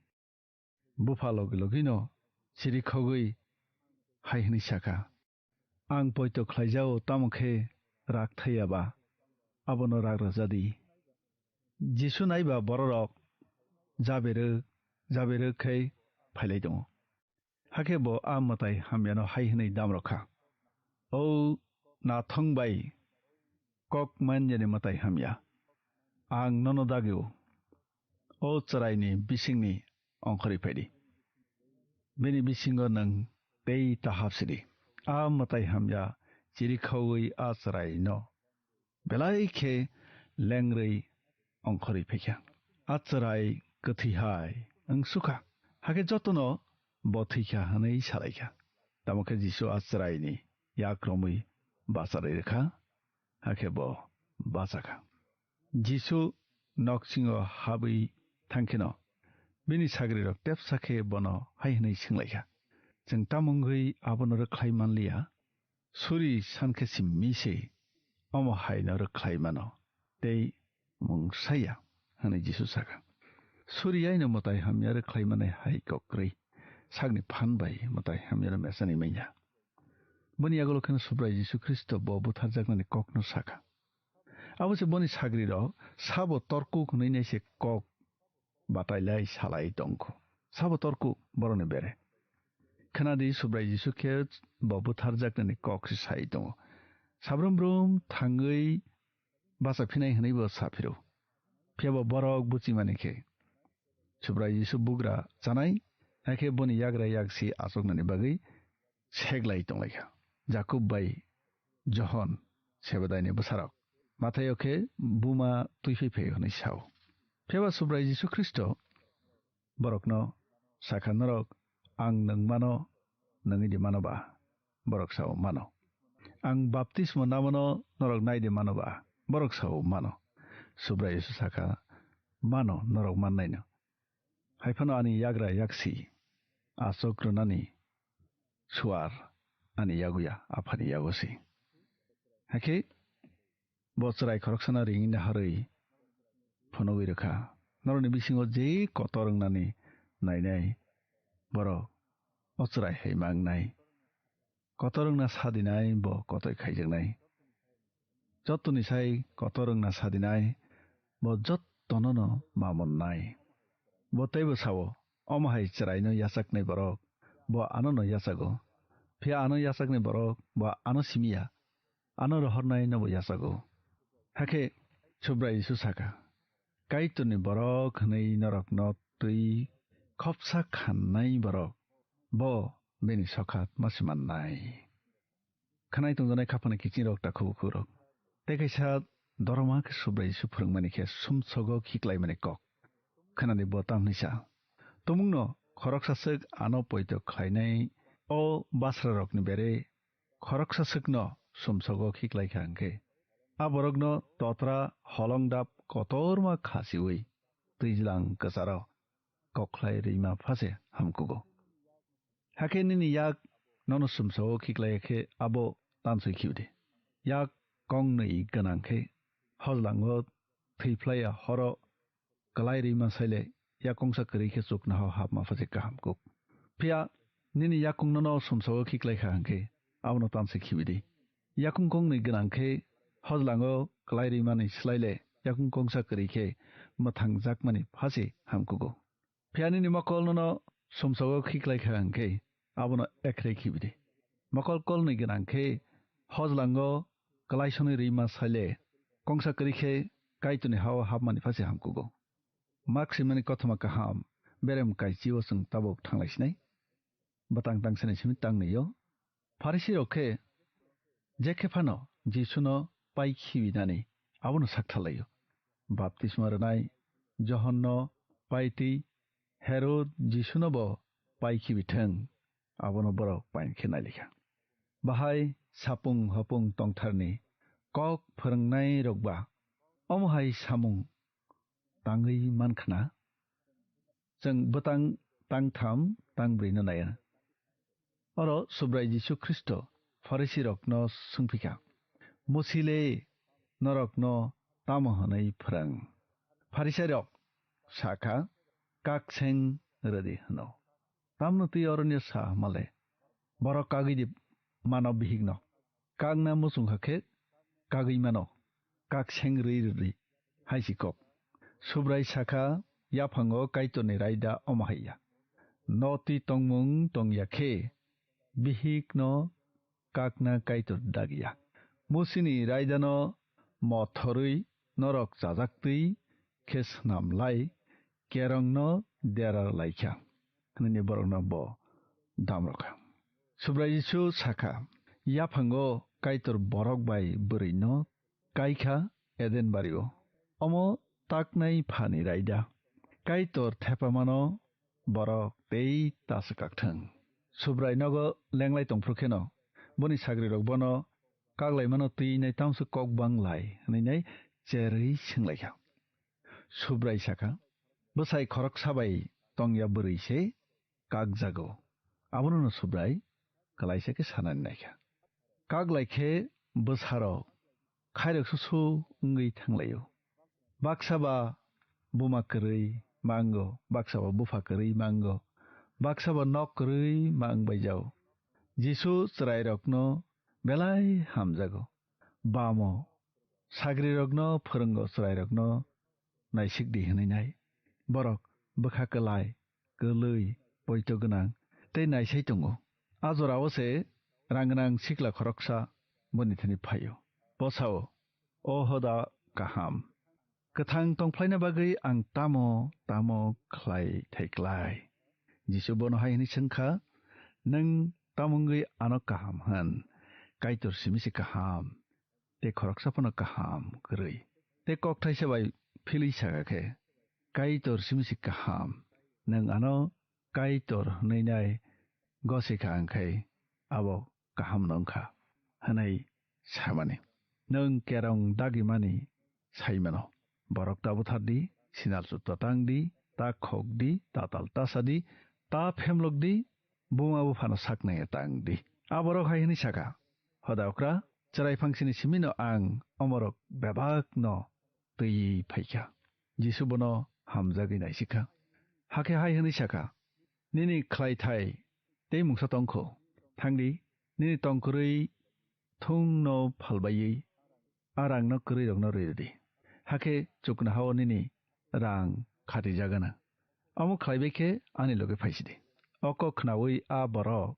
Bupha logi logino chirikhogwi hai hwnwi sakha, "Ang poito khlaijao, tamo khe rak thaiya ba, abono rak rwja di." Jisu naiba bororok jaberwk jaberwk khe phailai tongo. Hakhe bo a mwtai hamyano hai hwnwi dam rwkha, "O nathong bai kok manyani mwtai hamya, ang nono dagio, o chwraini bisingni ongkhorwi phaidi. Bini bisingo nwng tei ta hapsidi." A mwtai hamya chirikhaui a chwraino belai khe lengrwi ongkhorwi phaikha. A chwrai kwthwi hai wng sukha. Hakhe jotono bo thwikha hwnwi salaikha. Tamo khe Jisu a chwraini yak romwi bacharwi rwkha, hakhe bo bachakha. Jisu noksingo habwi thangkheno bini sagrirok tepsa khe bono hai hwnwi swnglaikha, "Chwng tamo wngwi abono rwkhlai manliya?" Suri san khe simi se omo haino rwkhlai mano, tei mung saya, hwnwi Jisu saka. Suri yaino mwtai hamya rwkhlai manai hai kok kwrwi, sakni phan bai mwtai hamyano mechani manya. Boni yagulo kheno Subrai Jisu Khristo bo butharjaknani kokno saka. Abo se boni sagrirok sabo torkuk hwnwi nai se kok batailai salai tongkho. Sabo torkuk borokni bere. Khnadi Subrai Jisu khe bo butharjaknani kok se sai tongo. Sabrum brum thangwi bacha phinai hwnwi bo sa phiro. Phiya bo borok buchimani khe Subrai Jisu bugra chanai, hakhe boni yagra yaksi achuknani bagwi seglai tonglaikha. Jakub bai Johon, Sebedai ni bwsarok. Mathaio khe buma twiphai phaio hwnwi sao. Phiya ba Subrai Jisu Khristo borokno sakha, "Norok ang nwng mano, nwngi di mano ba?" Borok sao, "Mano." "Ang baptismo namano norok nai di mano ba?" Borok sao, "Mano." Subrai Jisu sakha, "Mano, norok mannaino. Hai phano ani yagra yaksi achuk rwnani suar ani yaguya, Aphani yago se." Hakhe bo chwrai khoroksano ringwi naharwi phunugwi rwkha, "Norokni bisingo je kotor wngnani nainai, borok o chwrai hai ma wngnai. Kotor wngna sadinai bo kotoi khaijaknai. Jotoni sai kotor wngna sadinai bo jottonono ma monnai." Bo teibo sao, "Omo hai chwraino yachaknai borok bo anono yachago. Phiya ano yachaknai borok bo ano simiya, ano rohornai nobo yachago." Hakhe Subrai Jisu saka, "Kaitorni borok hwnwi norokno twi khopsa khannai borok bo bini sokha ma se mannai." Khanai tongjaknai khaphang ni kiching rok, takhuk bukhuk rok. Tei kaisa doroma khe Subrai Jisu phwrwngmani khe sumsogo khiklaimani kok. Khanani bo tamni sa. Tumungno khoroksa swk ano poito khlainai o basra rokni bere khoroksa swkno sumsogo khiklaikha hwnkhe, a borokno totra holongdap kotorma khasiui twijlang kwcharo kokhlai rwima phase hamkugo. Hakhe nini yak nono sumsao khiklai khe abo tansoi khibi di. Yak kongnwi gwnang khe hojlango thwi phlaiya horo kwlai rwima saile yak kongsa kwrwi khe chuknohao hapma phase kaham kuk. Phiya nini yakung nono sumsao khiklai kha hwnkhe abono tansoi khibi di. Yakung kongnwi gwnang khe hojlango kwlai rwimani swlaile yakung kongsa kwrwi khe mwthangjakmani phase hamkugo. Phiya nini mokol nono sumsogo khiklai kha hwnkhe abono ekhrei khibi di. Mokol kolnwi gwnang khe hojlango kwlai sonwi rwima saile kongsa kwrwi khe Kaitorni hao hapmani phase hamkugo. Mak swimani kothoma kaham berem kaichio chwng tabuk thanglai sinai. Bwtang tangsani simi tangnwi-o. Pharisirok khe je khe phano Jisuno pai khibi nani abono saktharlai-o. Baptisma rwnai Johonno pai twi Herod Jisunobo pai khibi thung, abono borok pain khe nailikha. Bahai sapung hopung tongtharni kok phwrwngnairokba omo hai samung tangwi man khna? Chwng bwtang tangtham tangbrwino naiya. Oro Subrai Jisu Khristo Pharisirokno swngphi kha, "Musi le norokno tamo hwnwi phrwng?" Pharisirok sa kha, "Kak seng rw di," hwno. Tamno twi oroni sa hwnmale, borok kagwi di mano bihikno. Kakna muchung kha khe kagwi mano, kak seng rwi rwdi, hai si kok. Subrai sakha, yaphango Kaitorni raida omo hai ya. Notwi tongmung tong ya khe, bihikno kakna Kaitor dag ya. Musini raidano mothorwi norok chajaktwi khe snam lai, kerongno dera lai kha, hwnwi borokno bo dam rw kha. Subrai Jisu sakha, yaphango Kaitor borok bai bwrwino kai kha Eden bario. Omo taknai phani raida. Kaitor thepamano borok tei ta swkak thung. Subrai nogo lenglai tongphru kheno boni sagrirok bono kaklaimano twi nai tamswk kok bang lai hwnwi nai cherwi swnglaikha. Subrai sakha, "Bwsai khoroksa bai tongya bwrwi se kakjago." Abono no Subrai kwlaisa khe sanani naikha. Kaklai khe bwsarok khairok susu wngwi thanglaio. Baksa ba buma kwrwi mango, baksa ba bupha kwrwi mango, baksa ba nok kwrwi mang baijao. Jisu chwrairokno belai hamjago. Bamo sagrirokno phwrwngo, chwrairokno naisik di hwnwi nai. Borok bwkha kwlai, kwlwi, poito gwnang tei naisai tongo. A jorao se rang gwnang sikla khoroksa boni thani phaio. Bo sao, "O hoda kaham, kwthang tongphlaina bagwi ang tamo tamo khlai thai klai?" Jisu bono hai hwnwi swngkha, "Nwng tamo wngwi ano kaham hwn? Kaitor simi se kaham, tei khoroksa phano kaham kwrwi." Tei kokthaisa bai philwi sakha khe, "Kaitor simi se kaham, nwng ano Kaitor hwnwi nai gosi kha, ang khai abo kaham no wngkha," hwnwi samani. Nwng kerong dagimani sai mano. Borok ta buthar di, sinal sutta tang di, ta khok di, ta tal ta sa di, ta phemlok di, buma buphano saknai tang di. A borok hai hwnwi saka, "Hoda okra, chwrai phangsini simino ang omorok bebak no twi phaikha." Jisu bono hamjagwi naisikha. Hakhe hai hwnwi sakha, "Nini khlai thai tei mungsa tongkho. Thangdi, nini tongkwrwi thungno phalbaiwi a rangno kwrwirokno rwrwdi. Hakhe chuknohao nini rang khatijagana. Omo khlaibai khe ani loge phaisidi." O kok khnaui a borok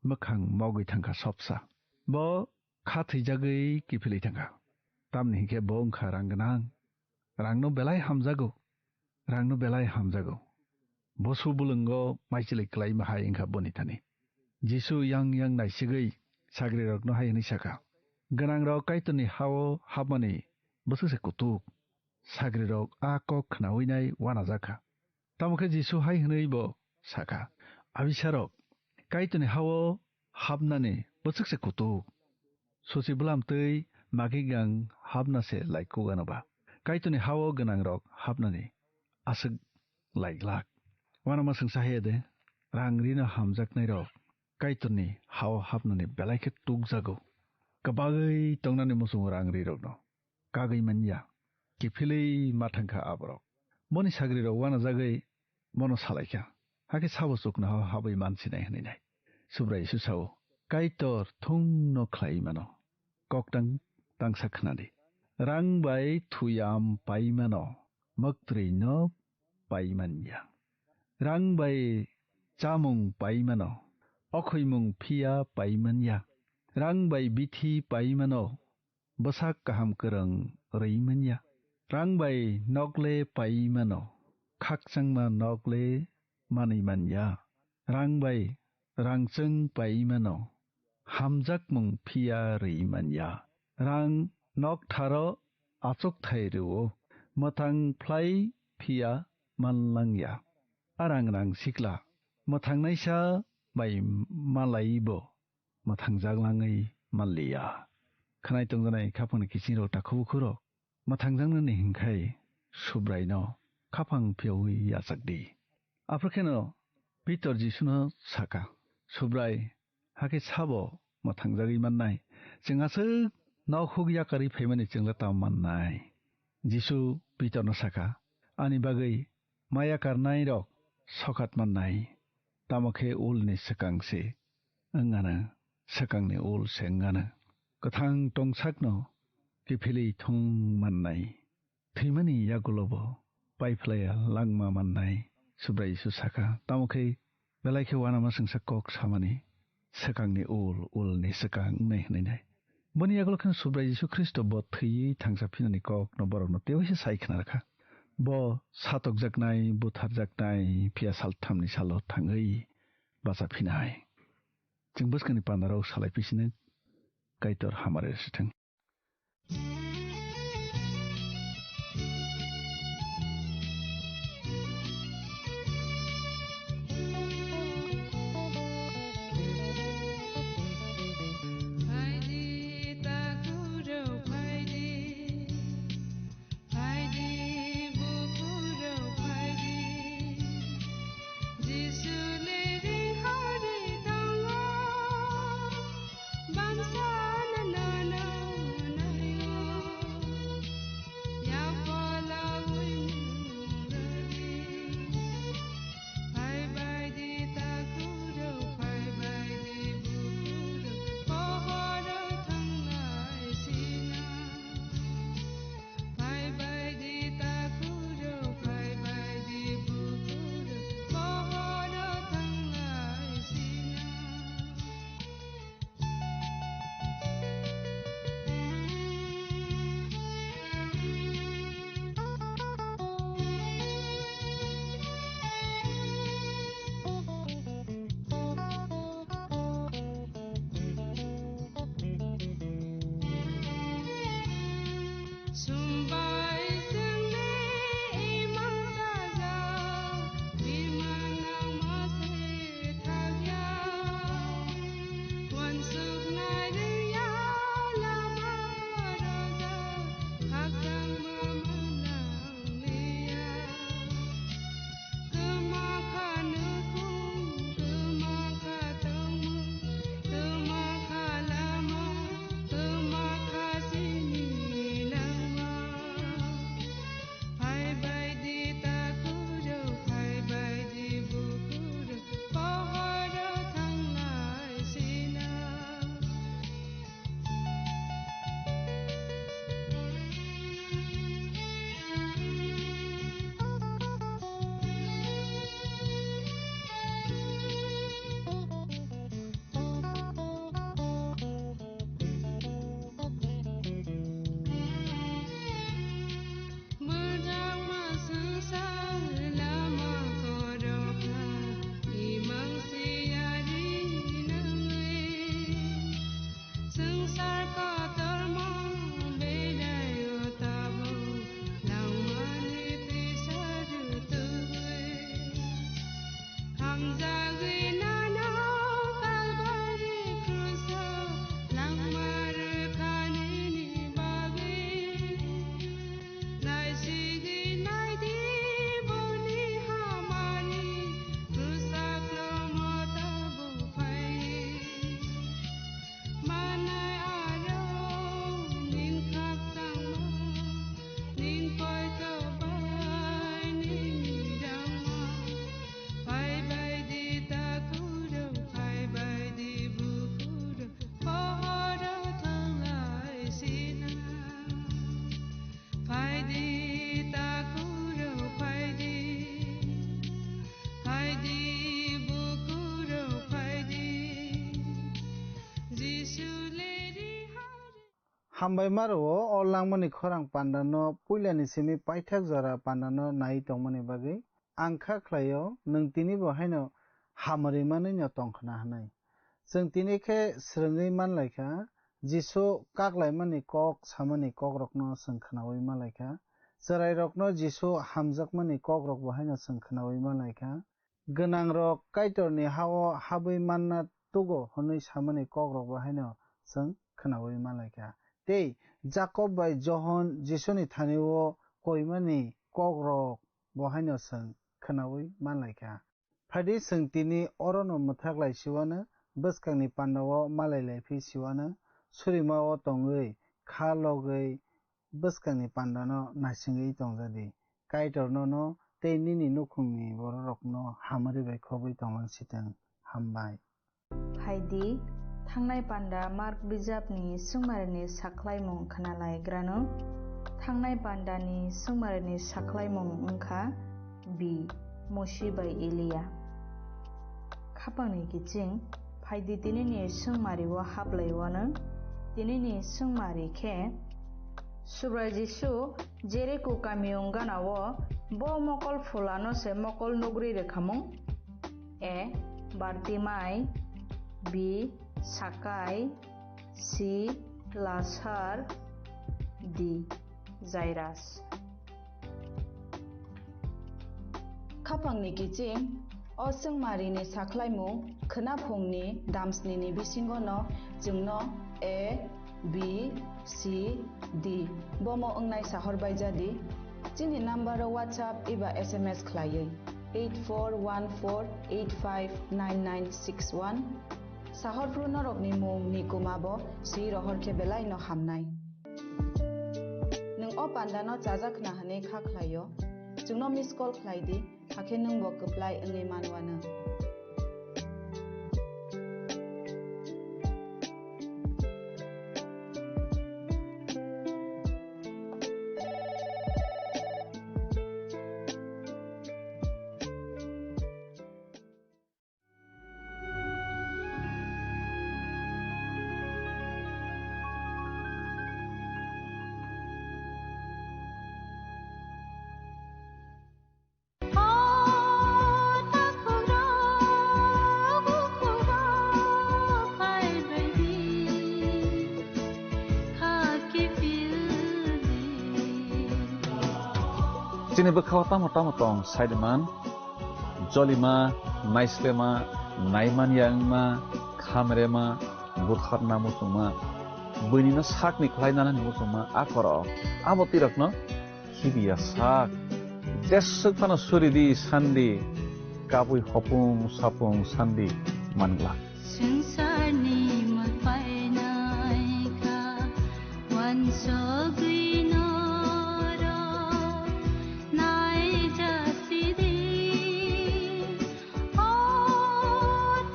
mwkhang mogwi thangkha sopsa. Bo kha thwijagwi kiphilwi thangkha. Tamni hinkhe bo wngkha rang gwnang. Rangno belai hamjago. Rangno belai hamjago. Bosu bulwngo maichwlwi kwlaima hai wngkha boni thani. Jisu yang yang naisigwi sagrirokno hai hwnwi sakha, "Gwnangrok Kaitorni ha-o hapmani bwswk se kutuk." Sagrirok a kok khnaui nai uanajakha. Tamo khe Jisu hai hwnwi bo sakha, "Abisarok, Kaitorni ha-o hapnani bwswk se kutuk! Suchi bwlam twi magigang hapna se lai kuk ano ba? Kaitorni ha-o gwnangrok hapnani aswk lai glak." Uanama swngsa hai de, rang rino hamjaknairok Kaitorni ha-o hapnani belai khe tukjago. Kwbagwi tongnani muchungo rang rirokno kagwi man ya, kiphilwi ma thang kha a borok. Boni sagrirok uanajagwi bono salaikha, hakhe sabo chuknohao habwi mansinai hwnwi nai. Subrai Jisu sao, "Kaitor thungno khlai mano. Koktang tangsa khna di. Rang bai thuyam pai mano, mwktwrwino pai man ya. Rang bai chamung pai mano, okhoimung phiya pai man ya. Rang bai bithi pai mano, bwsak kaham kwrwng rwi man ya. Rang bai nok le pai mano, khakchangma nok le manwi man ya. Rang bai rangchwng pai mano, hamjakmung phiya rwi man ya. Rang nok tharo achukthai rwo, mwthang phlai phiya man lang ya. A rang rang sikla mwthangnaisa bai malaibo mwthangjak langwi man li ya." Khwnai tongjanai khaphangni kiching rok, takhuk bukhuk rok, mwthangjaknani hinkhai Subraino khaphang phiyaui yachak di. Aphuru kheno Pitor Jisuno saka, "Subrai, hakhe sabo mwthangjagwi mannai? Chwng aswk nok huk yakarwi phaimani chwngla tamo mannai?" Jisu Pitorno saka, "Ani bagwi ma yakarnairok sokhat mannai, tamo khe ulni swkang se wng anw, swkangni ul se wng anw. Kwthang tongsakno kiphilwi thung mannai, thwimani yagulobo paiphlaiya langma mannai." Subrai Jisu saka, "Tamo khe belai khe uanama swngsa kok samani, swkangni ul, ulni swkang wngnai hwnwi nai." Boni yagulo kheno Subrai Jisu Khristo bo thwiwi thangsa phinani kokno borokno tewaisa sai khna rwkha. Bo satokjaknai, butharjaknai, phiya salthamni salo thangwi bacha phinai. Chwng bwskangni pandarok salai phi sino, Kaitor hamari rwsithwng. Hambai maro o langmani khorang pandano puilani simi paithak jora pandano nai tongmani bagwi. Ang kha khlaio, nwng tinibo haino hamari manwino tong khna hwnwi. Chwng tini khe swrwngwi man lai kha, Jisu kaklaimani kok samani kokrokno chwng khnaui man lai kha. Chwrairokno Jisu hamjakmani kokrokbo haino chwng khnaui man lai kha. Gwnangrok Kaitorni ha-o habwi manna tugo hwnwi samani kokrokbo haino chwng khnaui man lai kha. Tei Jakob bai Johon Jisuni thani-o koimani kokrokbo haino chwng khnaui man lai kha. Phaidi chwng tini orono mwthak lai siwano, bwskangni pandao malai lai phi siwano, surima-o tongwi kha logwi bwskangni pandano naisingwi tong jadi. Kaitor nono tei nini nukhungni bororokno hamari bai khobwi tonglang sitwng. Hambai. Phaidi, thangnai panda Mark bijapni swngmarini sakhlaimung khwnalaigrano. Thangnai pandani swngmarini sakhlaimung wngkha B. Mosi bai Eliya. Khapangni kiching, phaidi tinini swngmari o haplaiwano. Tinini swngmari khe, Subrai Jisu Jeriko kami wng gana o bo mokol phulano se mokol nugri rwkhamung. A. Bartimai, B. Sakai, C. Lasar. D. Jairus. Khapangni kiching, o chwngmarini sakhlaimung khwnaphungni damsnini bisingono chwngno A, B, C, D bomo wngnai sahor baijadi. Chini nambaro WhatsApp eba S M S khlaiwi eight four one four eight five nine nine six one. Sahorphru norokni mung ni kumabo swi rohor khe belai no hamnai. Nwng o pandano chajak khna hwnwi kha khlaio, chwngno miss call khlai di, hakhe nwngbo kwplai wngwi manwano. Chini bwkhao tamo tamo tong, saidiman, jolima, naislema, naimanya wngma, khamrema, butharna muchungma, buinino sakni khlai nanani muchungma, a khoro abo tirokno khibiya sak. Jeswk phano suri di sandi, kabui hopung sapung sandi manglak. Swngcharni mwlpainaikha, wansogwi norok naijasidi. O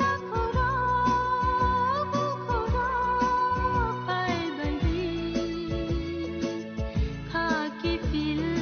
takhurok, bukhurok phaibaidi, khaki pildi.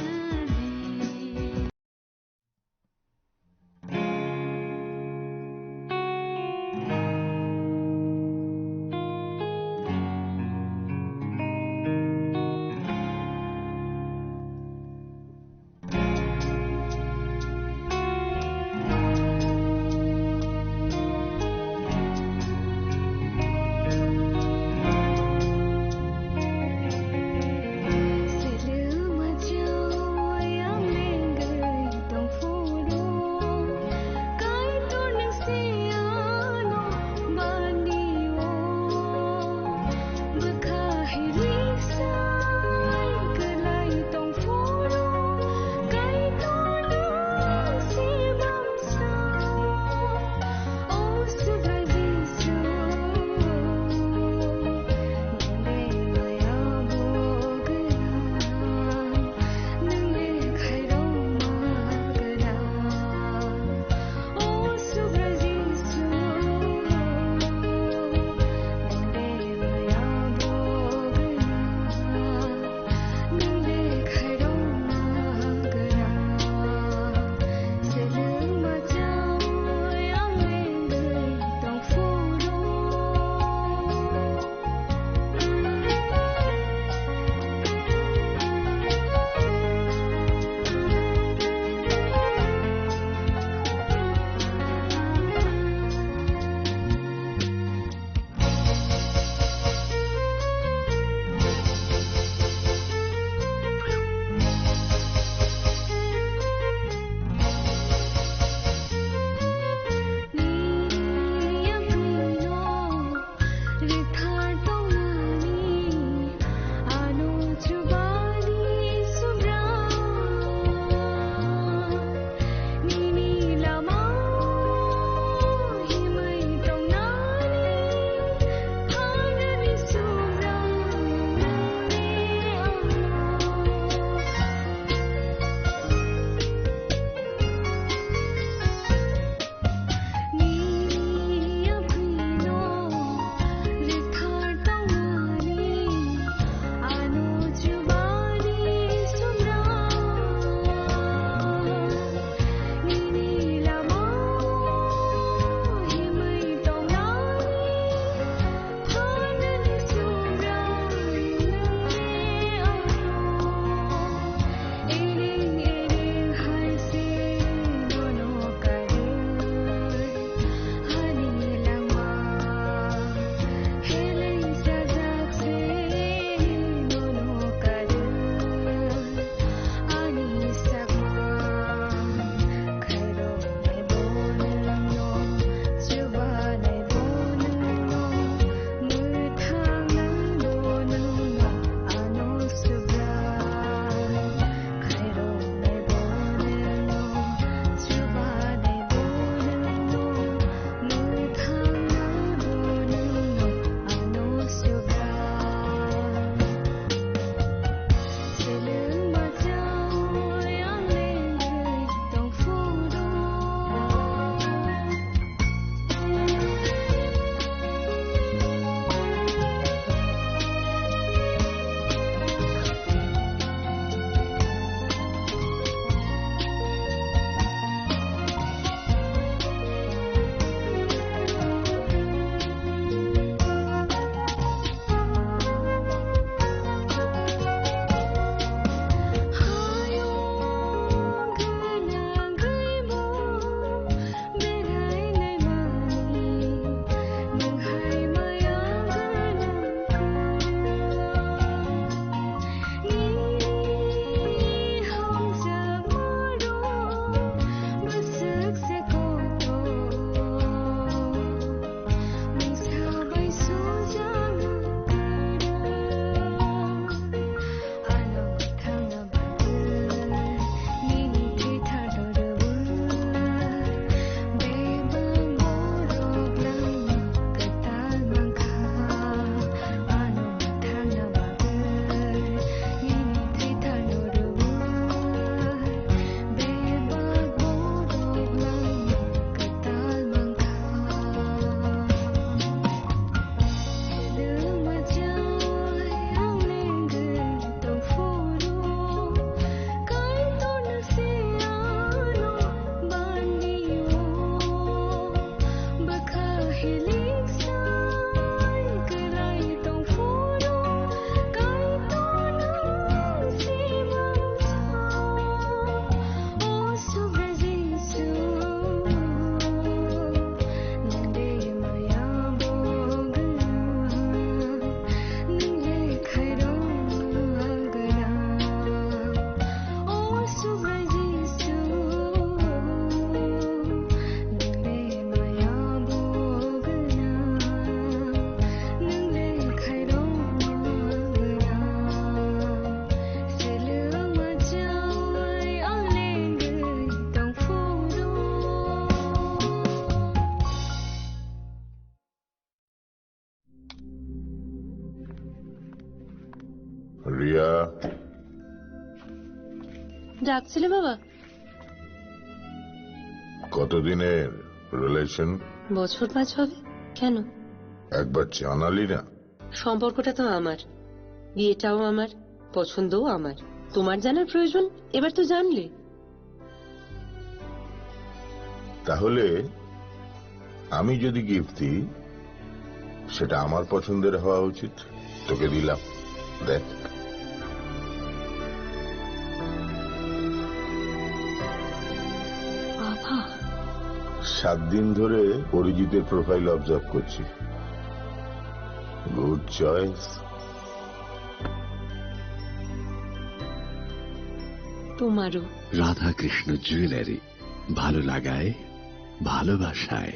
Riya. ডাকছিলে বাবা? কতদিনের রিলেশন? বছর পাঁচ হবে। কেন? একবার জানালি না। সম্পর্কটা তো আমার, বিয়েটাও আমার, পছন্দও আমার। তোমার জানার প্রয়োজন? এবার তো জানলে। তাহলে আমি যদি গিফট দিই, সেটা আমার পছন্দের হওয়া উচিত। তোকে দিলাম, দেখ। বাবা। সাত দিন ধরে অরিজিতের প্রোফাইল অবজার্ভ করছি। Good choice. তোমারও। রাধাকৃষ্ণ জুয়েলারি, ভালো লাগায়, ভালোবাসায়।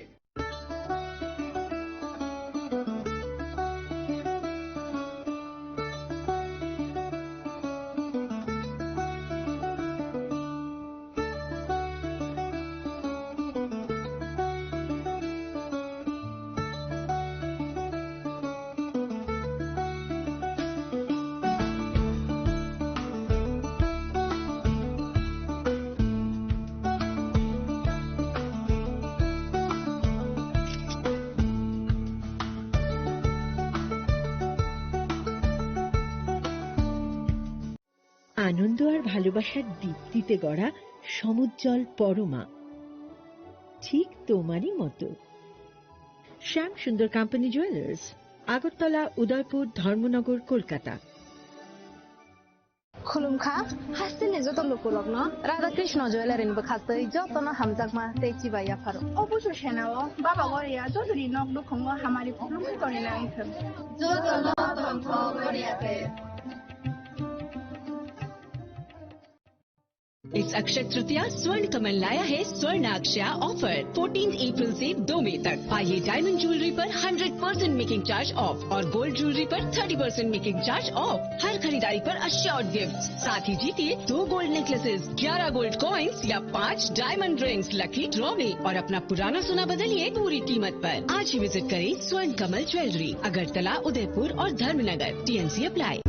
আনন্দ আর ভালোবাসার দীপ্তিতে গড়া সমুজ্জ্বল পরমা, ঠিক তোমারই মতো। শ্যাম সুন্দর কোম্পানি জুয়েলার্স, আগরতলা, উদয়পুর, ধর্মনগর, Kolkata. Khulumkha, hasteni joto lukurokno Radha Krishna Jewellery ni bwkhaktwi jotono hamjakma tei chibai yapharo. O busu senao Baba Goria jotoni nok nukhungo hamari khulumwi tongwi nangthwng. Jotono tongthok Goria tei. इस अक्षय तृतीया स्वर्ण कमल लाया है स्वर्ण अक्षया offer, fourteen April से दो मई तक। पाइए डायमंड ज्वेलरी पर hundred percent making charge off और गोल्ड ज्वेलरी पर thirty percent making charge off. हर खरीदारी पर अश्योर्ड गिफ्ट, साथ ही जीतिए दो गोल्ड नेकलेसेस, ग्यारह गोल्ड कॉइन्स या पाँच डायमंड रिंग्स लकी ड्रॉ में और अपना पुराना सोना बदलिए पूरी कीमत पर। आज ही विजिट करें स्वर्ण कमल ज्वेलरी, अगरतला, उदयपुर और Dharmanagar. T and C apply.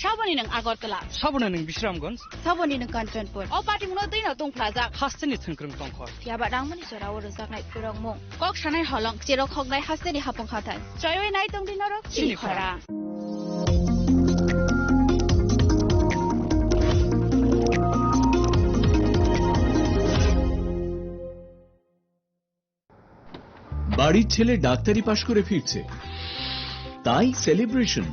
Saboni nwng Agartala. Saboni nwng Bisramganj. Saboni nwng Kanchanpur. O party mungno twi no tongphlajak. Hasteni thwngkwrwng tongkhor. Phiya ba rangmani jora o rwjaknai phwrwngmung. Kok sanai holong, cherok hoknai hasteni hapung hathai. Choiwi nai tongdi norok chini khorang. বাড়ির ছেলে ডাক্তারি পাশ করে ফিরছে, তাই সেলিব্রেশন।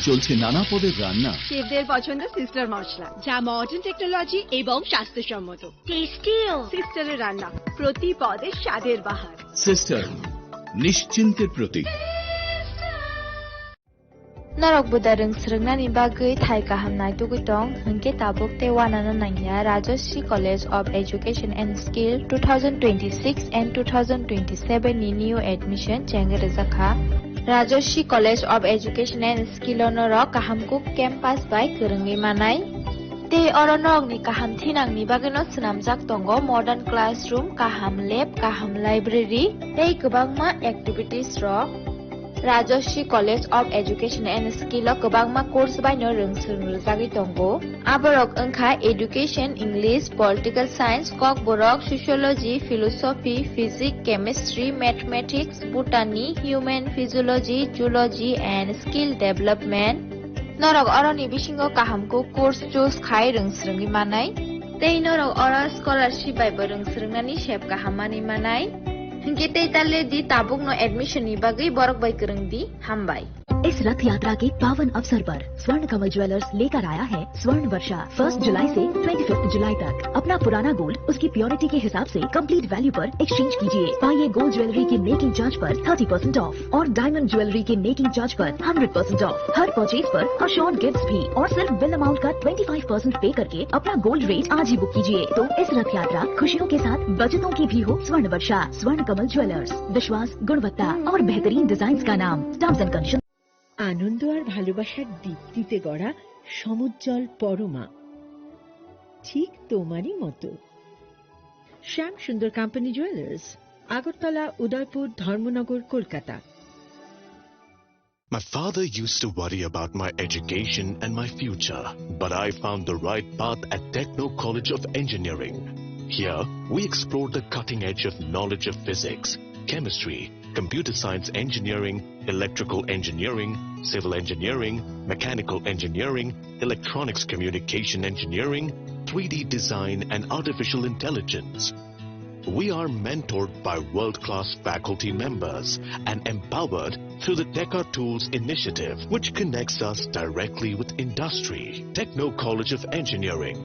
চলছে নানা পদের রান্না। শেফদের পছন্দ সিস্টার মশলা, যা মডার্ন টেকনোলজি এবং স্বাস্থ্যসম্মত। টেস্টিও। সিস্টারের রান্না, প্রতি পদে স্বাদের বাহার। সিস্টার, নিশ্চিন্তের প্রতীক। Norok buda rwng swrwngnani bagwi thai kaham naitugwi tong, hwnkhe tabuk tei uanano nangya Rajashree College of Education and Skill two thousand twenty-six and two thousand twenty-seven ni new admission chengwi rwjakha. Rajashree College of Education and Skill o norok kaham kuk campus bai kwrwngwi manai. Tei oro norokni kaham thinangni bagwino swnamjak tongo modern classroom, kaham lab, kaham library tei kwbangma activities rok. Rajashree College of Education and Skill o kwbangma course baino rwng swrwng rwjagwi tongo. Aborok wngkha Education, English, Political Science, Kokborok, Sociology, Philosophy, Physics, Chemistry, Mathematics, Botany, Human Physiology, Zoology and Skill Development. Norok oroni bisingo kahamkuk course choose khai rwng swrwngwi manai. Tei norok oro scholarship bai bo rwng swrwngnani sep kaham manwi manai. Hinkhe tei taledi tabukno admission ni bagwi borok bai kwrwng di. Hambai. इस रथ यात्रा के पावन अवसर पर स्वर्ण कमल ज्वेलर्स लेकर आया है स्वर्ण वर्षा। फर्स्ट जुलाई से ट्वेंटी फिफ्थ जुलाई तक अपना पुराना गोल्ड उसकी प्योरिटी के हिसाब से कंप्लीट वैल्यू पर एक्सचेंज कीजिए। पाइए गोल्ड ज्वेलरी की मेकिंग चार्ज पर थर्टी परसेंट ऑफ और डायमंड ज्वेलरी के मेकिंग चार्ज पर hundred percent of. Her purchase पर अश्योर्ड गिफ्ट्स भी और सिर्फ बिल अमाउंट का ट्वेंटी फाइव परसेंट पे करके अपना गोल्ड रेट आज ही बुक कीजिए। तो इस रथ यात्रा खुशियों के साथ बचतों की भी हो स्वर्ण वर्षा। स्वर्ण कमल ज्वेलर्स, विश्वास, गुणवत्ता और बेहतरीन डिजाइन का नाम। Terms and condition. আনন্দ আর ভালোবাসার দীপ্তিতে গড়া সমুজ্জ্বল পরমা, ঠিক তোমারই মতো। শ্যাম সুন্দর কোম্পানি জুয়েলার্স, আগরতলা, উদয়পুর, ধর্মনগর, Kolkata. My father used to worry about my education and my future, but I found the right path at Techno College of Engineering. Here, we explore the cutting edge of knowledge of physics, chemistry, computer science engineering, electrical engineering, civil engineering, mechanical engineering, electronics communication engineering, three D design, and artificial intelligence. We are mentored by world-class faculty members and empowered through the Teka Tools initiative, which connects us directly with industry. Techno College of Engineering.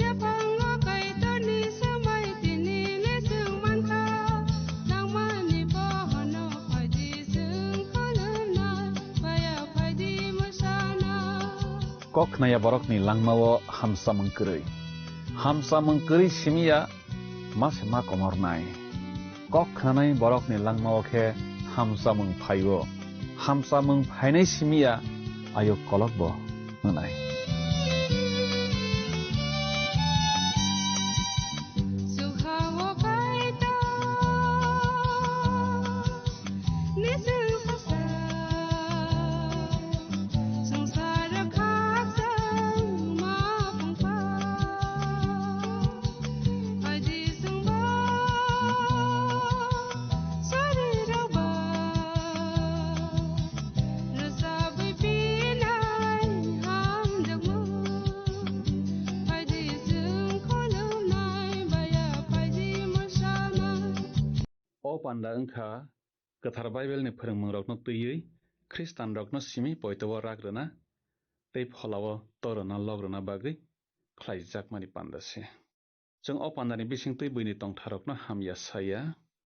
Yaphango Kaitorni swmai tini le chwng mankha, nangmani bohono phaidi chwng khulumnai, baya phaidi mwsana. Kok khnaya borokni langmao hamsamung kwrwi. Hamsamung kwrwi simiya ma se ma komornai. Kok khnanai borokni langmao khe hamsamung phaio. Hamsamung phainai simiya ayuk kolokbo wngnai. O panda wngkha kwthar Bible ni phwrwngmungrokno twiwi Khristanrokno simi poito-o rak rwna tei phola-o to rwna lok rwna bagwi khlaijakmani panda se. Chwng o pandani bisingtwi buini tongtharokno hamya saya,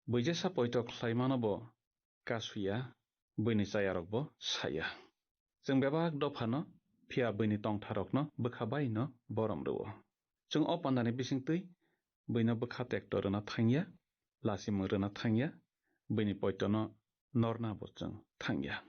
buijesa poito khlaimano bo kasuya, buini chayarokbo saya. Chwng bebak dophano, phiya buini tongtharokno bwkha baino borom rwo. Chwng o pandani bisingtwi buino bwkha tekto rwna thangya, lachimung rwna thangya, buini poitono norna bo chwng thangya.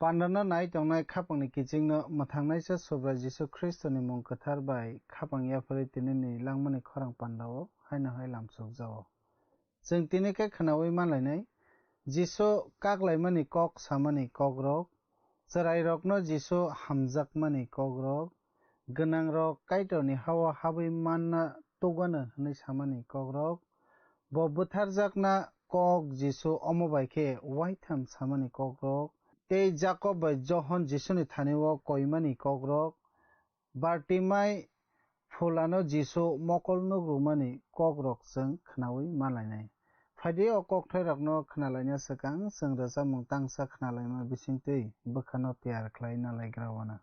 Pandano nai tongnai khapangni kichingno mwthangnaisa Subrai Jisu Khristoni mung kwthar bai khapang yapharwi tinini langmani khorang pandao haino hai lamsokjao. Chwng tini khe khwnaui manlainai, Jisu kaklaimani kok samani kokrok, chwrairokno Jisu hamjakmani kokrok, gwnangrok Kaitorni ha-o habwi manna tugano hwnwi samani kokrok, bo butharjakna kok Jisu omo bai khe uaitham samani kokrok, tei Jakob bai Johon Jisuni thani-o koimani kokrok, Bartimai phulano Jisu mokol nuk rwmani kokrok chwng khwnaui manlainai. Phaidi o kokthairokno khwnalaina swkang chwng rwchapmung tangsa khwnalaima bisingtwi bwkhano tiyar khlai nalaigra uana.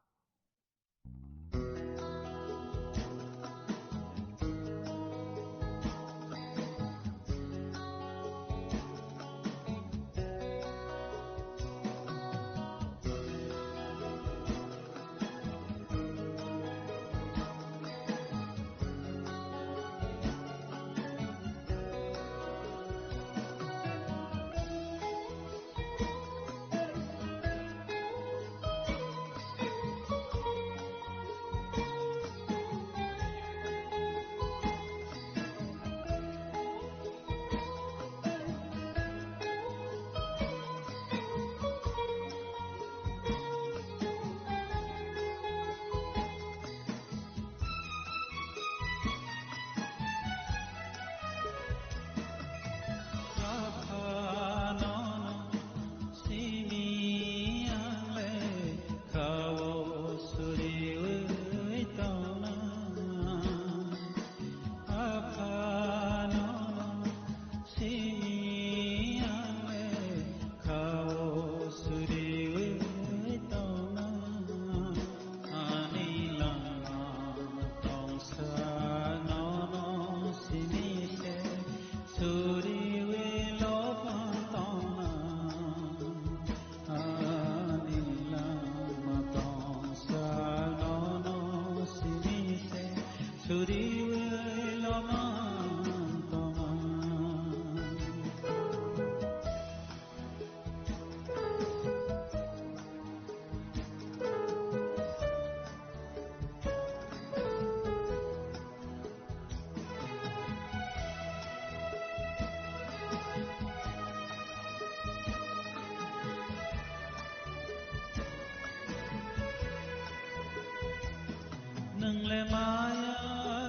Nwngle maya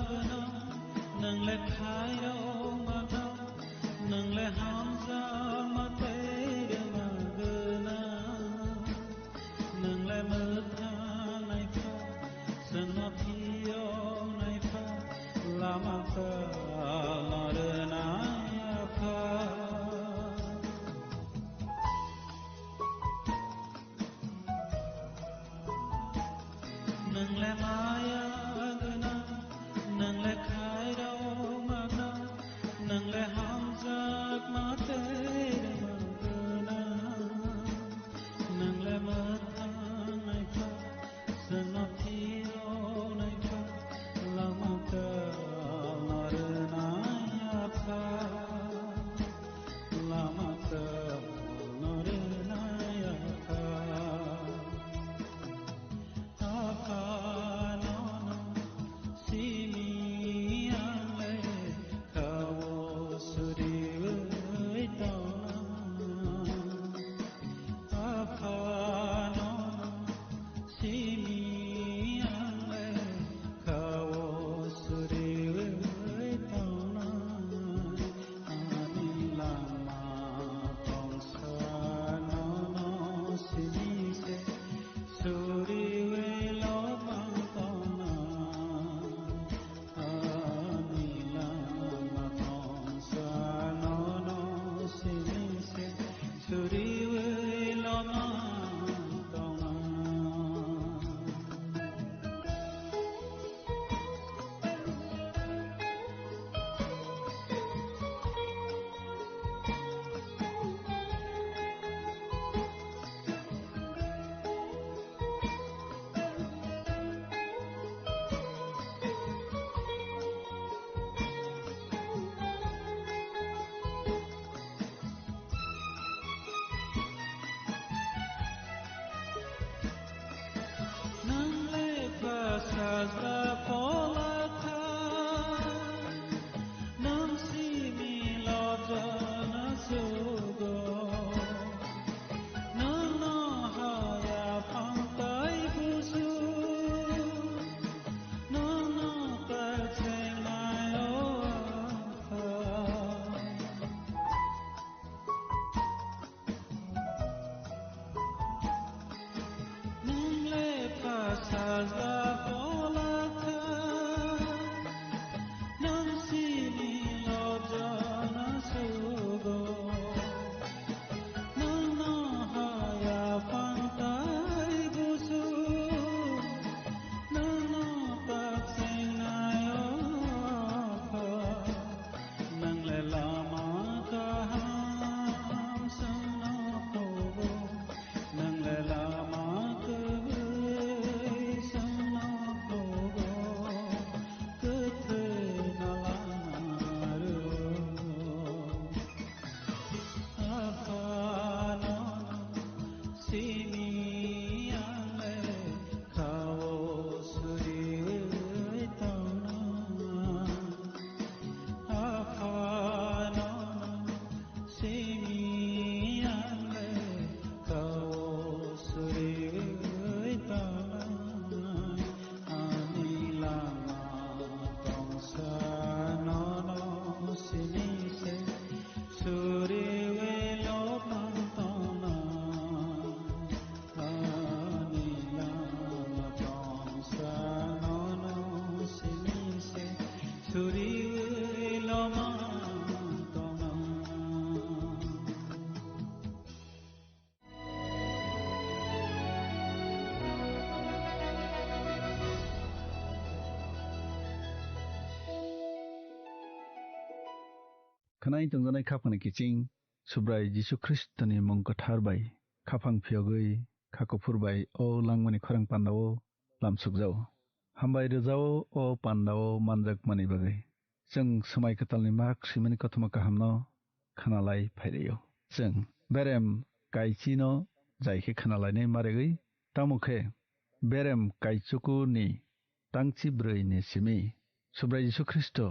gwnang, nwngle khairokma thang, nwngle hamjakma tei rwma gwnang. Nwngle mwthang naikha, chwngno phiyok naikha, lama kwlwng rwnai Apha. Nwngle maya gwnang, nwngle khairokma gwnang, nwngle hamjakma tei rwma gwnang. Nwngle mwthang naikha, chwngno phiyok naikha, lama kwlwng rwnai Apha, lama kwlwng rwnai Apha. Apha nono simi ang le kao suriwi tongna. Apha nono simi ang le kao suriwi tongna. Ani lama tongsa nono simi se suriwi lopang tongna. Ani lama tongsa nono simi se suriwi lopang tongna. Nang le bwsajla phola kha, nang simi lobjana sugo. Nang no haya phang tai busu, nang no tak chengnai o Apha. Nang le bwsajla phola kha, nang simi lobjana sugo. Nang no haya phang tai busu, nang no tak chengnai o Apha. Nang le lama kaham songno phogo, nang le lama kwrwi songno phogo, kwthwino lama rwo. Apha nono simi ang le kao suriwi tongna. Apha nono simi ang le kao suriwi tongna. Ani lama tongsa nono simi se suriwi lopang tongna. Ani lama tongsa nono simi se suriwi lopang tongna. Khwnai tongjaknai khaphangni kiching Subrai Jisu Khristoni mung kwthar bai khaphang phiyogwi kha kuphur bai o langmani khorang pandao lamsukjao. Hambai rwjao o pandao manjakmani bagwi. Chwng swmai kwtalni mak swimani kothoma kahamno khwnalai phaireo. Chwng berem kaichino jai khe khwnalainai maregwi, tamo khe berem kaichukuni tangchi brwi ni simi Subrai Jisu Khristo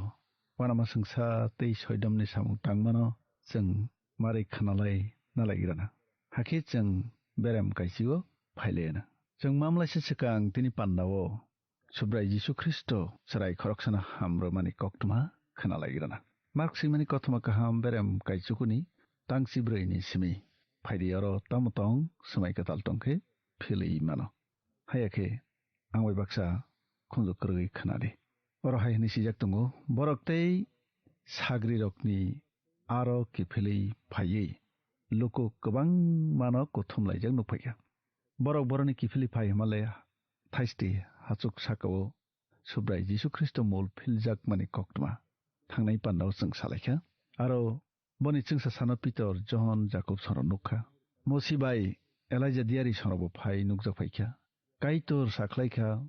uanama swngsa tei soidomni samung tangmano chwng mari khwnalai nalaigrana. Hakhe chwng berem kaichio phailaiyana. Chwng mamlaisa swkang tini pandao Subrai Jisu Khristo chwrai khoroksano ham rwmani koktwma khwnalaigrana. Mark swimani kothoma kaham berem kaichukuni tangchi brwi ni simi phaidi oro tamo tong swmai kwtal tongkhe philwi mano. Haya khe ang bai baksa khunju kwrwi khwnadi. Oro hai hwnwi swijak tongo, borok tei sagrirokni aro kiphilwi phaiwi luku kwbangmano kuthum laijak nukphaikha. Borok borokni kiphilwi phai hwnmale thaisti hachuk sakao Subrai Jisu Khristo mul philjakmani koktwma thangnai pandao chwng salaikha. Aro boni chwngsa sano Pitor, Johon, Jakob sorok nukha. Mosi bai Elaija diari sorokbo phai nukjak phaikha. Kaitor sakhlaikha,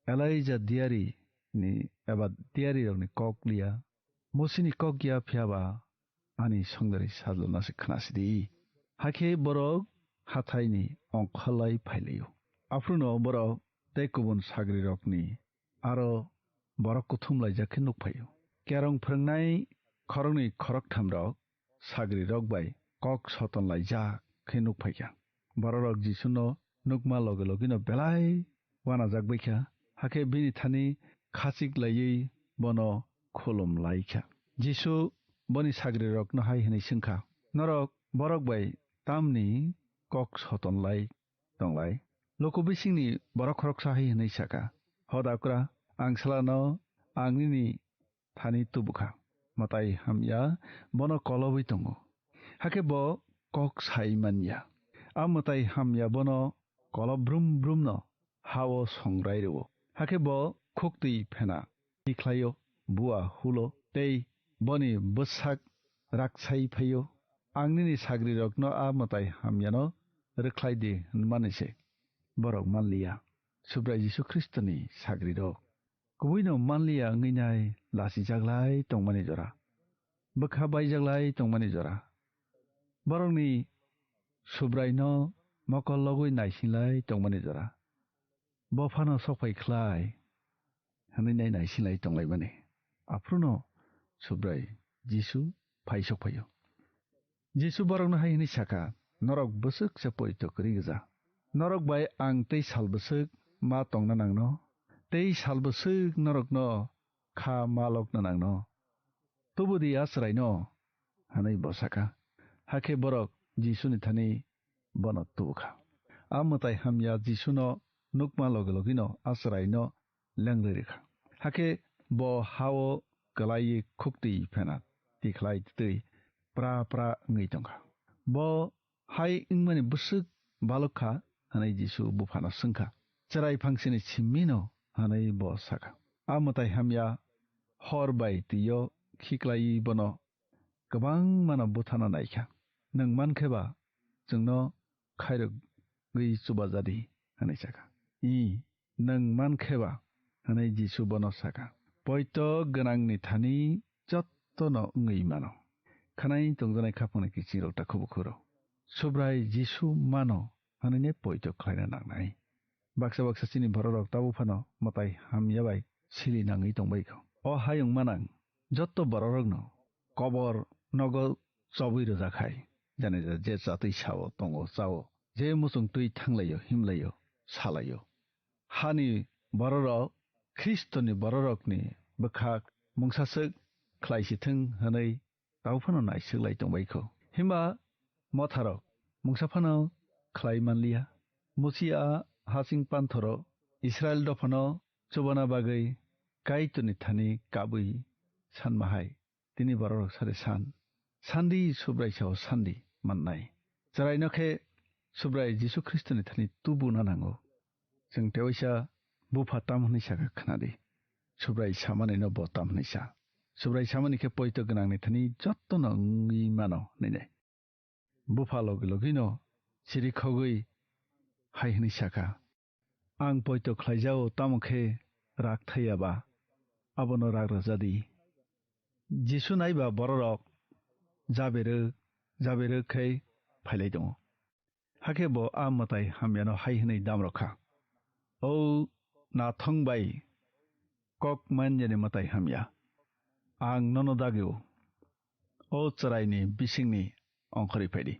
Elaija diari ni eba diari rokni kok liya, Mosi ni kok ya phiyaba ani songdari sajlona se khna sidi. Hakhe borok hathai ni ongkholai phailaio. Aphuru no borok tei kubun sagri rokni aro borok kuthum laijak khe nukphaio. Kerong phwrwngnai khoroknwi khoroktham rok sagrirok bai kok soton laijak khe nukphaikha. Bororok Jisuno nukma loge logino belai uanajak baikha, hakhe bini thani khachik laiwi bono khulum laikha. Jisu boni sagrirokno hai hwnwi swngkha, "Norok borok bai tamni kok soton lai tonglai?" Luku bisingni borok khoroksa hai hwnwi saka, "Hodakra, ang salano ang nini thani tubukha." Mwtai hamya bono kolobwi tongo. Hakhe bo kok sai manya. A mwtai hamya bono kolob brum brumno hao songrai rwo. Hakhe bo khuktwi phena tikhlaio, bua hulo tei boni bwsak raksai phaio. "Ang nini sagrirokno a mwtai hamyano rwkhlai di," hwnmani se borok manliya. Subrai Jisu Khristoni sagrirok kubuino manliya wngwi nai lasijaklai tongmani jora, bwkha baijaklai tongmani jora. Borokni Subraino mokol logwi naisinglai tongmani jora. Bo phano sokphai khlai hwnwi nai naisinglai tonglaimani. Aphruno Subrai Jisu phai sokphaio. Jisu borokno hai hwnwi saka, "Norok bwswk se poito kwrwi gwja. Norok bai ang tei sal bwswk ma tongna nangno, tei sal bwswk norokno kha ma lokna nangno. Tubu di a chwraino," hwnwi bo saka. Hakhe borok Jisuni thani bono tubukha. A mwtai hamya Jisuno nukma loge logino a chwraino lengrwi rwkha. Hakhe bo hao kwlaiwi khuktwi phena tikhlai twi pra pra wngwi tongkha. Bo hai wngmani bwswk balwk kha hwnwi Jisu buphano swngkha. "Chwrai phangsini simmino?" hwnwi bo sakha. A mwtai hamya hor bai twio khiklaiwi bono kwbangmano buthano naikha. "Nwng mankhe ba chwngno khairogwi chubajadi," hwnwi sakha. "Ih, nwng mankhe ba?" hwnwi Jisu bono sakha. "Poito gwnangni thani jottono wngwi mano." Khwnai tongjaknai khapangni kiching rok takhubo khuro. Subrai Jisu mano hwnwi ne poito khlaina nangnai. Baksa baksa chini bororok tabuk phano mwtai hamya bai sili nangwi tongbai kho. O hayung manang jotto bororokno kobor nogo chobwi rwjak hai. Jani je chatwi sao, tongo chao, je muchung twi thanglaio, himlaio, salaio. Hani bororok Khristoni bororokni bwkhak mungsaswk khlaisithwng hwnwi tau phano naiswklai tongbai kho. Himba motharok mungsa phano khlai manliya. Musi a hasing panthoro Israil dophano chubana bagwi Kaitorni thani kabwi sanma hai tini bororok sari san. Sandi Subrai sao sandi mannai. Chwraino khe Subrai Jisu Khristoni thani tubuna nango. Chwng tewaisa bupha tam hwnwi sakha khwnadi. Subrai samanino bo tam hwnwi sa. Subrai samani khe poito gwnangni thani jottono wngwi mano hwnwi nai. Bupha logi logino chirikhogwi hai hwnwi sakha, "Ang poito khlaijao, tamo khe rak thaiya ba, abono rak rwja di." Jisu naiba bororok jaberwk jaberwk khai phailai tongo. Hakhe bo a mwtai hamyano hai hwnwi dam rwkha, "O nathong bai kok manjani mwtai hamya, ang nono dagio, o chwraini bisingni ongkhorwi phaidi.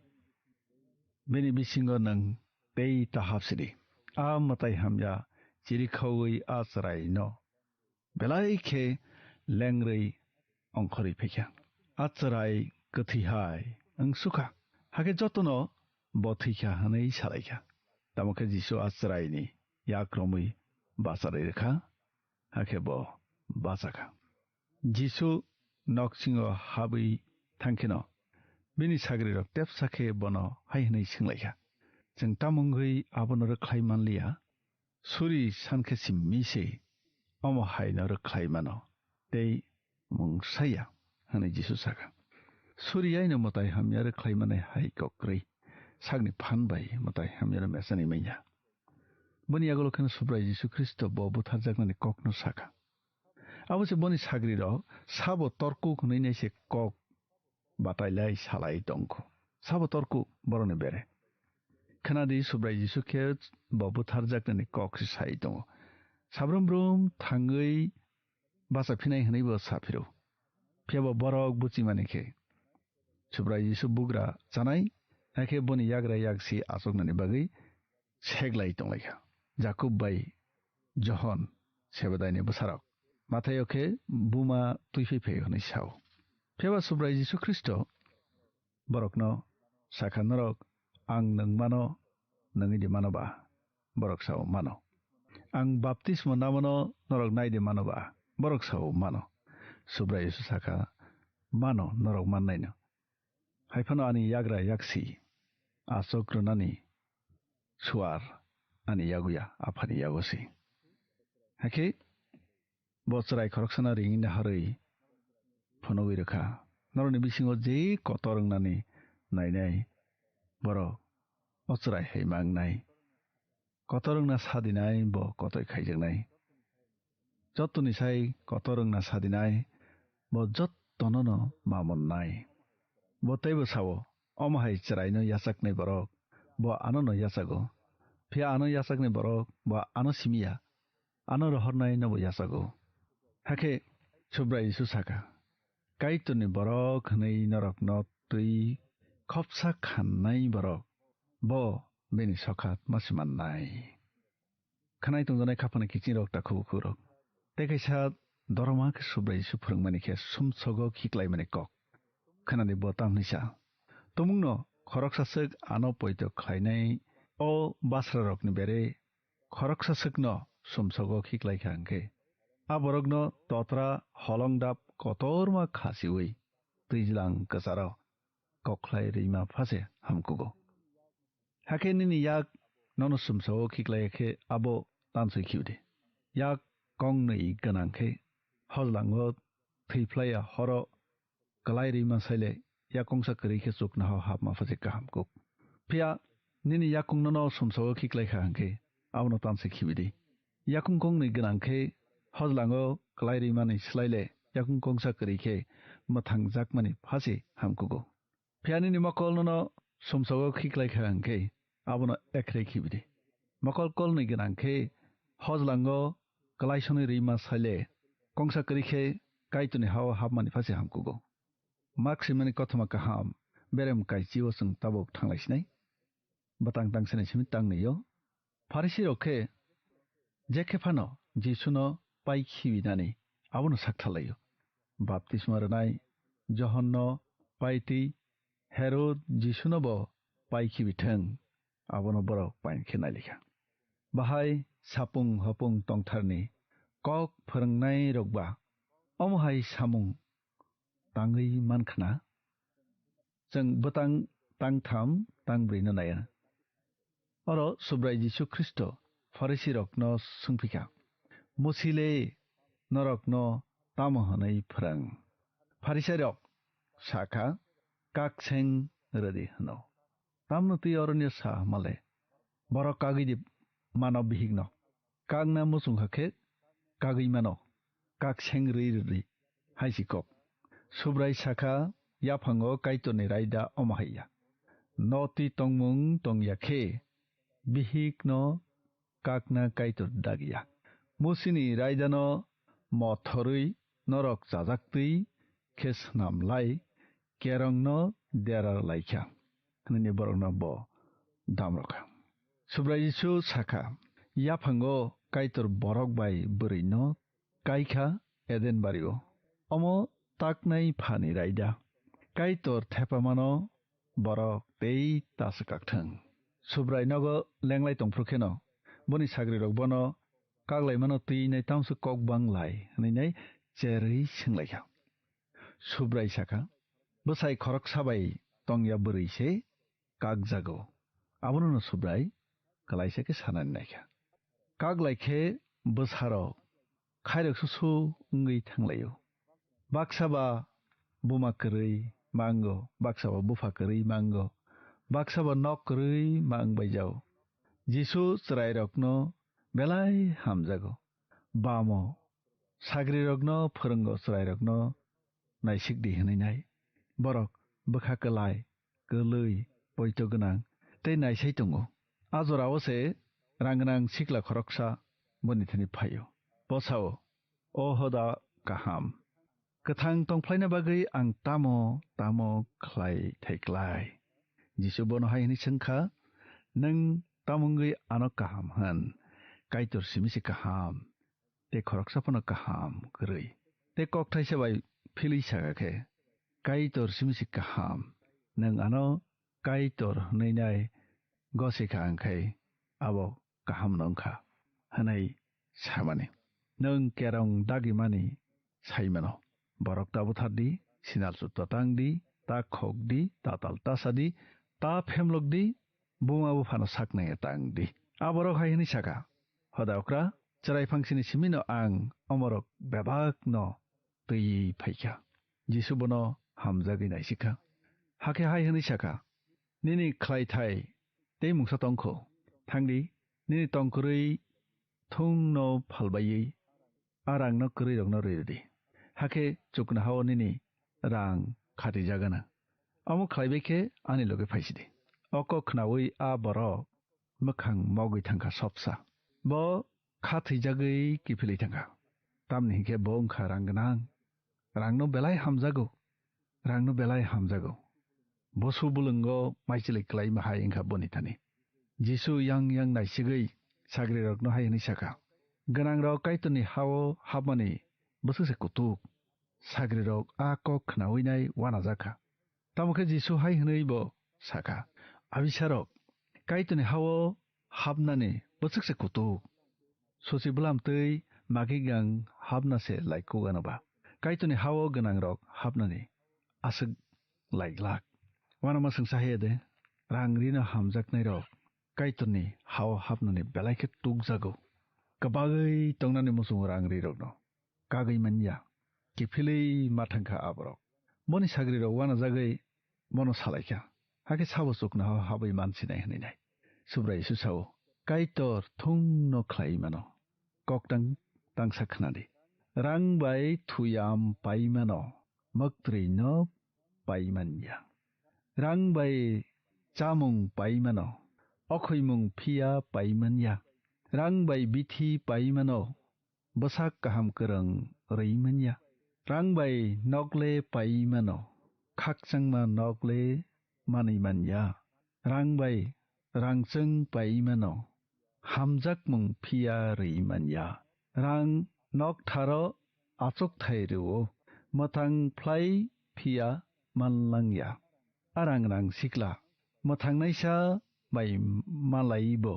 Bini bisingo nwng tei ta hapsidi." A mwtai hamya chirikhaui a chwraino belai khe lengrwi ongkhorwi phaikha. A chwrai kwthwi hai wng sukha, hakhe jotono bo thwikha hwnwi salaikha. Tamo khe Jisu a chwraini yak romwi bacharwi rwkha, hakhe bo bachakha. Jisu noksingo habwi thangkheno bini sagrirok tepsa khe bono hai hwnwi swnglaikha, "Chwng tamo wngwi abono rwkhlai manliya? Suri san khe simi se omo haino rwkhlai mano, tei mungsaya," hwnwi Jisu sakha. Suri yaino mwtai hamya rwkhlai manai hai kokrwi sakni phan bai mwtai hamyano mechani manya. Boni yagulo kheno Subrai Jisu Khristo bo butharjaknani kokno sakha. Abo se boni sagrirok sabo torkuk hwnwi naise kok batailai salai tongkho. Sabo torkuk borokni bere. Khnadi, Subrai Jisu khe bo butharjaknani kok se sai tongo. Sabrum brum thangwi bacha phinai hwnwi bo sa phiro. Phiya bo borok buchimani khe Subrai Jisu bugra chanai, hakhe boni yagra yaksi achuknani bagwi seglai tonglaikha. Jakub bai Johon, Sebedai ni bwsarok, Mathaio khe buma twiphai phaio hwnwi sao. Phiya ba Subrai Jisu Khristo borokno sakha, "Norok ang nwng mano, nwngwi di mano ba?" Borok sao, "Mano." "Ang baptismo namano norok nai di mano ba?" Borok sao, "Mano." Subrai Jisu sakha, "Mano, norok mannaino. Hai phano ani yagra yaksi achuk rwnani suar ani yaguya, Aphani yago se." Hakhe bo chwrai khoroksano ringwi naharwi phunugwi rwkha, "Norokni bisingo je kotor wngnani nainai, borok o chwrai hai ma wngnai. Kotor wngna sadinai bo kotoi khaijaknai. Jotoni sai kotor wngna sadinai bo jottono no ma monnai." Bo teibo sao, "Omo hai chwraino yachaknai borok bo ano no yachago. Phiya ano yachaknai borok bo ano simiya, ano rohornai nobo yachago." Hakhe Subrai Jisu sakha, "Kaitorni borok hwnwi norokno twi khopsa khannai borok bo bini sokha tma se mannai." Khanai tongjaknai kha phano kiching rok, takhubo khuk rok. Tei kaisa doroma khe Subrai Jisu phwrwngmani khe sumsogo khiklaimani kok. Khanani bo tamni sa. Tumungno khoroksa swk ano poito khlainai o basra rokni bere khoroksa swkno sumsogo khiklai kha hwnkhe, a borokno totra holongdap kotorma khasiui twijlang kwcharo kokhlai rwima phase hamkugo. Hakhe nini yak nono sumsao khiklai khe abo tansoi khibi di. Yak kongnwi gwnang khe hojlango thwi phlaiya horo kwlai rwima saile yak kongsa kwrwi khe chuknohao hapma phase kaham kuk. Phiya nini yakung nono sumsao khiklai kha hwnkhe abono tansoi khibi di. Yakung kongnwi gwnang khe hojlango kwlai rwimani swlaile yakung kongsa kwrwi khe mwthangjakmani phase hamkugo. Phiya nini mokol nono sumsogo khiklai kha hwnkhe abono ekhrei khibi di. Mokol kolnwi gwnang khe hojlango kwlaisonwi rwima saile kongsa kwrwi khe Kaitorni hao hapmani phase hamkugo. Mak swimani kothoma kaham berem kaichio chwng tabuk thanglai sinai. Bwtang tang sini simi tang nio. Pharisirok khe je khe phano Jisuno pai khibi nani abono sak tharlaio. Baptisma rwnai Johonno pai twi Herod Jisuno bo pai khibi thung, abono borok pain khe nailikha. Bahai sapung hopung tongtharni kok phwrwngnai rokba omo hai samung tangwi man khna? Chwng bwtang tangtham tangbrwi no naiya. Oro Subrai Jisu Khristo Pharisirokno swngphi kha, "Musi le norokno tamo hwnwi phrwng?" Pharisirok sa kha, "Kak seng rwdi," hwno. Tamno twi oroni sa hwnmale? Borok kagwi di mano bihikno. Kakna muchung kha khe kagwi mano, kak seng rwi rwdi, hai si kok. Subrai sakha, yaphango Kaitorni raida omo hai ya. No twi tongmung tong ya khe, bihikno kakna Kaitor dag ya. Musini raidano mothorwi norok chajaktwi khe snam lai, kerongno derar lai kha, hwnwi borokno bo dam rw kha. Subrai Jisu sakha, yaphango Kaitor borok bai bwrwino kai kha Eden bario. Omo taknai phani raida. Kaitor thepamano borok tei ta swkak thung. Subrai nogo lenglai tongphru kheno boni sagrirok bono kaklaimano twi nai tamswk kok bang lai hwnwi nai cherwi swnglaikha. Subrai sakha, "Bwsai khoroksa bai tongya bwrwi se kakjago." Abono no Subrai kwlaisa khe sanani naikha. Kaklai khe bwsarok khairok susu wngwi thanglaio. Baksa ba buma kwrwi mango, baksa ba bupha kwrwi mango, baksa ba nok kwrwi mang bai jao. Jisu chwrairokno belai hamjago. Bamo sagrirokno phwrwngo, chwrairokno naisik di hwnwi nai. Borok bwkha kwlai, kwlwi, poito gwnang tei naisai tongo. A jorao se rang gwnang sikla khoroksa boni thani phaio. Bo sao, "O Hoda kaham, kwthang tongphlaina bagwi ang tamo tamo khlai thai klai?" Jisu bono hai hwnwi swng kha, "Nwng tamo wngwi ano kaham hwn? Kaitor simi se kaham, tei khoroksa phano kaham kwrwi. Tei kokthaisa bai philwi saka khe, 'Kaitor simi se kaham, nwng ano Kaitor hwnwi nai gosi kha, ang khai abo kaham no wng kha,' hwnwi samani. Nwng kerong dagimani sai mano. Borok ta buthar di, sinal sut ta tang di, ta khok di, ta tal ta sa di, ta phemlok di, buma buphano sak naiya tang di." A borok hai hwnwi saka, "Hoda okra, chwrai phangsini simino ang omorok bebakno twiwi phaikha." Jisu bono hamjagwi naisikha, hakhe hai hwnwi sakha, "Nini khlai thai tei mungsa tongkho. Thangdi, nini tongkwrwi thungno phalbaiwi a rangno kwrwirokno rwi rwdi. Hakhe chuknohao nini rang khatijagana. Omo khlaibai khe ani loge phaisidi." O kok khnaui a borok mwkhang mogwi thangkha sopsa. Bo kha thwijagwi kiphilwi thangkha. Tamni hinkhe bo wngkha rang gwnang. Rangno belai hamjago. Rangno belai hamjago. Bosu bulwngo maichwlwi kwlaima hai wngkha boni thani. Jisu yang yang naisigwi sagrirokno hai hwnwi sakha, "Gwnangrok Kaitorni ha-o hapmani bwswk se kutuk." Sagrirok a kok khnaui nai uanajakha. Tamo khe Jisu hai hwnwi bo sakha, "Abisarok, Kaitorni ha-o hapnani bwswk se kutuk! Susi bwlam twi magigang hapna se lai kuk ano ba. Kaitorni ha-o gwnangrok hapnani aswk lai glak." Uanama swngsa haiya de, rang rino hamjaknairok Kaitorni ha-o hapnani belai khe tukjago. Kwbagwi tongnani muchungo rang rirokno kagwi manya, kiphilwi ma thangkha aborok. Boni sagrirok uanajagwi bono salaikha, hakhe sabo chuknohao habwi mansinai hwnwi nai. Subrai Jisu sao, "Kaitor thungno khlaiwi mano. Koktang tangsa khnadi. Rang bai thuyam pai mano, mwktwrwino pai manya. Rang bai chamung pai mano, okhoimung phiya pai manya. Rang bai bithi pai mano, bwsak kaham kwrwng rwi manya. Rang bai nok le pai mano, khakchangma nok le manwi manya. Rang bai rangchwng pai mano, hamjakmung phiya rwi manya. Rang noktharo achukthai rwo, mwthang phlai phiya manlangya. A rang rang sikla, mwthangnaisa bai malaibo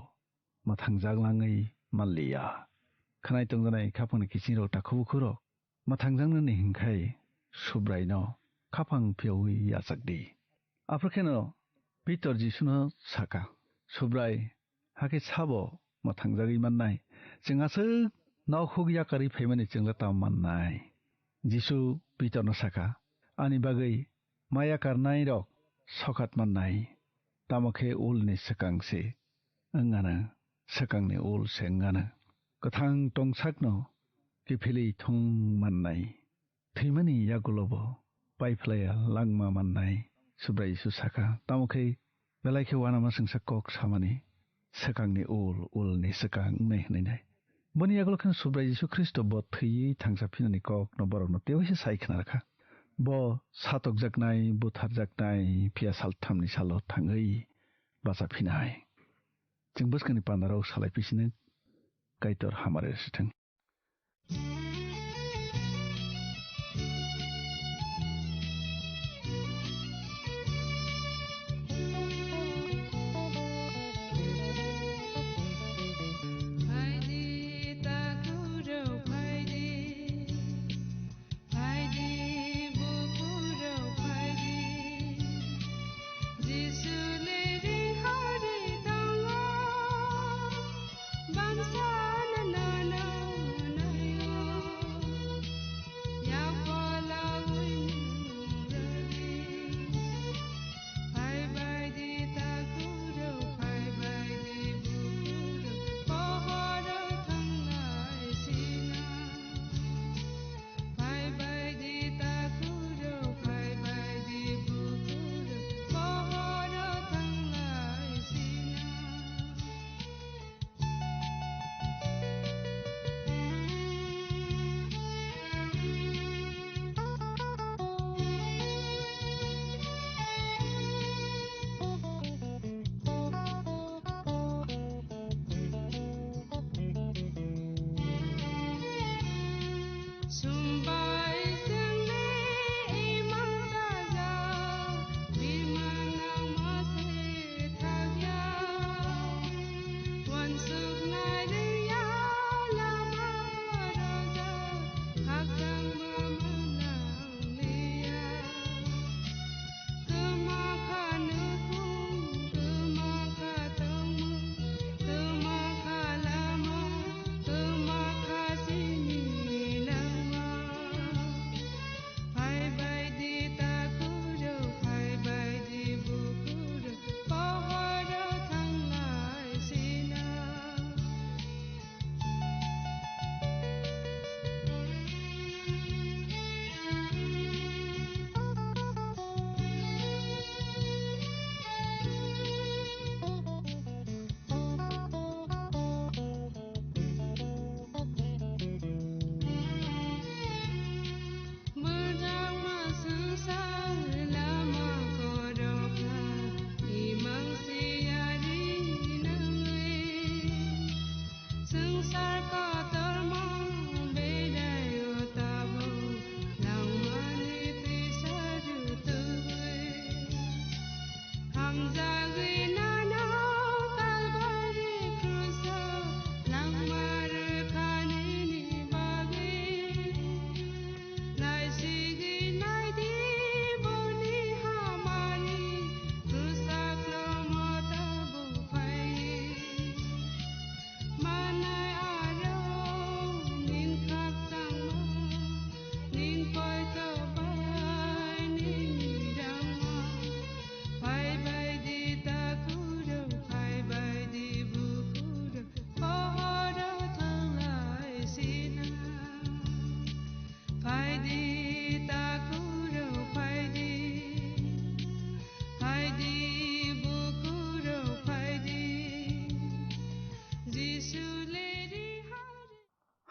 mwthangjaklangwi manliya." Khwnai tongjanai khaphangni kisingrok takhubukhurok, mwthangjaknani hinkhai Subraino khaphang phiyaui yachakdi. Aphuru kheno Pitor Jisuno sakha, "Subrai, hakhe sabo mwthangjagwi mannai? Chwng aswk nok huk yakarwi phaimani chwngla tamo mannai?" Jisu Pitorno sakha, "Ani bagwi ma yakarnairok sokhat mannai, tamo khe ulni swkang se wngano, swkangni ul se wngano. Kwthang tongsakno kiphilwi thung mannai, thwimani yagulobo paiphlaiya langma mannai." Subrai Jisu sakha, "Tamo khe belai khe uanama swngsa kok samani, swkangni ul, ulni swkang wngnai hwnwi nai." Boni yagulo kheno Subrai Jisu Khristo bo thwiwi thangsa phinani kokno borokno tewaisa sai khna rwkha. Bo satokjaknai, butharjaknai, phiya salthamni salo thangwi bacha phinai. Chwng bwskangni pandarok salai pisino Kaitor hamari sithang.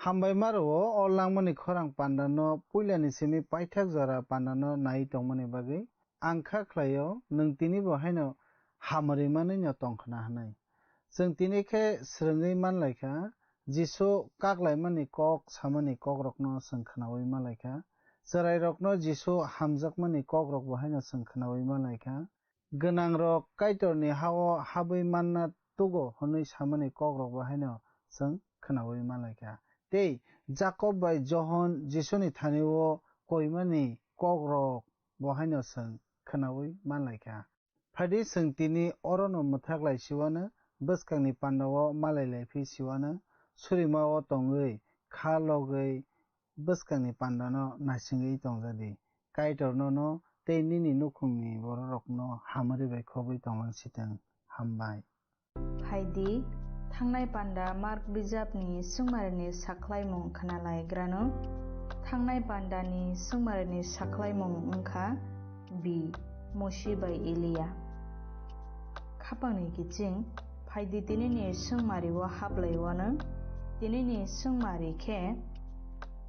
Hambai maro o langmani khorang pandano puilani simi paithak jora pandano nai tongmani bagwi. Ang kha khlaio, nwng tinibo haino hamari manwino tongkhna hwnwi. Chwng tini khe swrwngwi manlaikha, Jisu kaklaimani kok samani kokrokno chwng khnaui manlaikha. Chwrairokno Jisu hamjakmani kokrokbo haino chwng khnaui manlaikha. Gwnangrok Kaitorni ha-o habwi manna tugo hwnwi samani kokrokbo haino chwng khnaui manlaikha. Tei Jakob bai Johon Jisuni thani-o koimani kokrokbo haino chwng khnaui manlaikha. Phaidi chwng tini orono mwthak lai siwano, bwskangni pandao malai lai phi siwano, surima-o tongwi kha logwi bwskangni pandano naisingwi tong jadi. Kaitor nono tei nini nukhungni bororokno hamari bai khobwi tonglang sitwng. Hambai. Phaidi, thangnai panda Mark bijapni sungmarini sakhlaimung khnalaigrano. Thangnai pandani sungmarini sakhlaimung wngkha B. Mosi bai Eliya. Khapangni kiching, phaidi tinini sungmari o haplai wano. Tinini sungmari khe,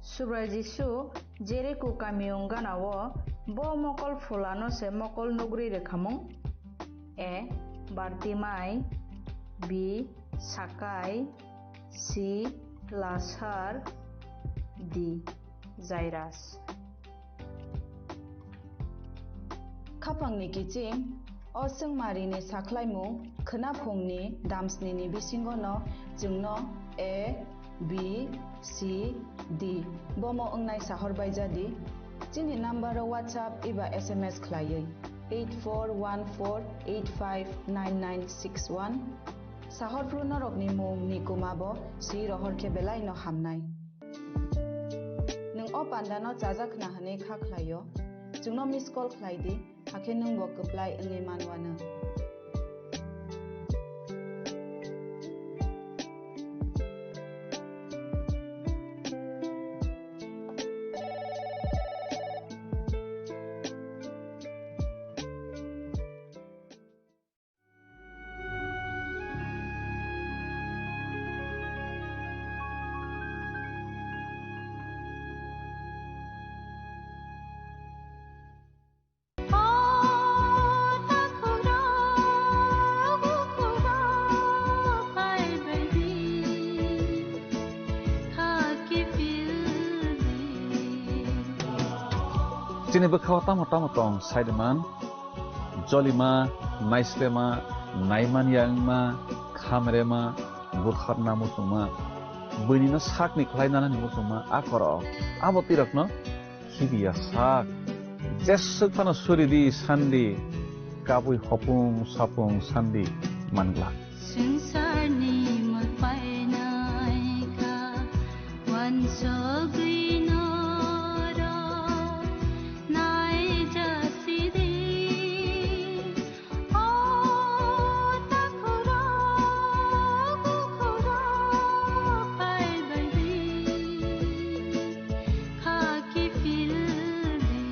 Subrai Jisu Jeriko kami wng gana o bo mokol phulano se mokol nugri rwkhamung. A. Bartimai, B. Sakai, C, Lasar. D, Jairus. Khapangni kiching, o chwngmarini sakhlaimung khwnaphungni damsnini bisingono chwngno A, B, C, D bomo wngnai sahor baijadi. Chini number-o WhatsApp eba S M S khlaiwi eight four one four eight five nine nine six one. Sahor phru norokni mung ni kuma bo si rohor khe belai no hamnai. Nwng o panda no chajak khna hwnwi kha khlai o, chwngno miss call khlai di, hakhe nwng bo kwplai wngwi man uanw. Chini bwkhao tamo tamo tong, saiman, jolima, naislema, naimanya wngma, khamrema, butharna muchungma, buinino sakni khlai nanani muchungma, a korok, abo twirokno khibiya sak. Jeswk phano suri di sandi, kabui hopung sapung sandi manglak. Swngcharni mul painai kha, uansugwi norok naijasidi. O takhurok, bukhurok phaibaidi, khaki phildi.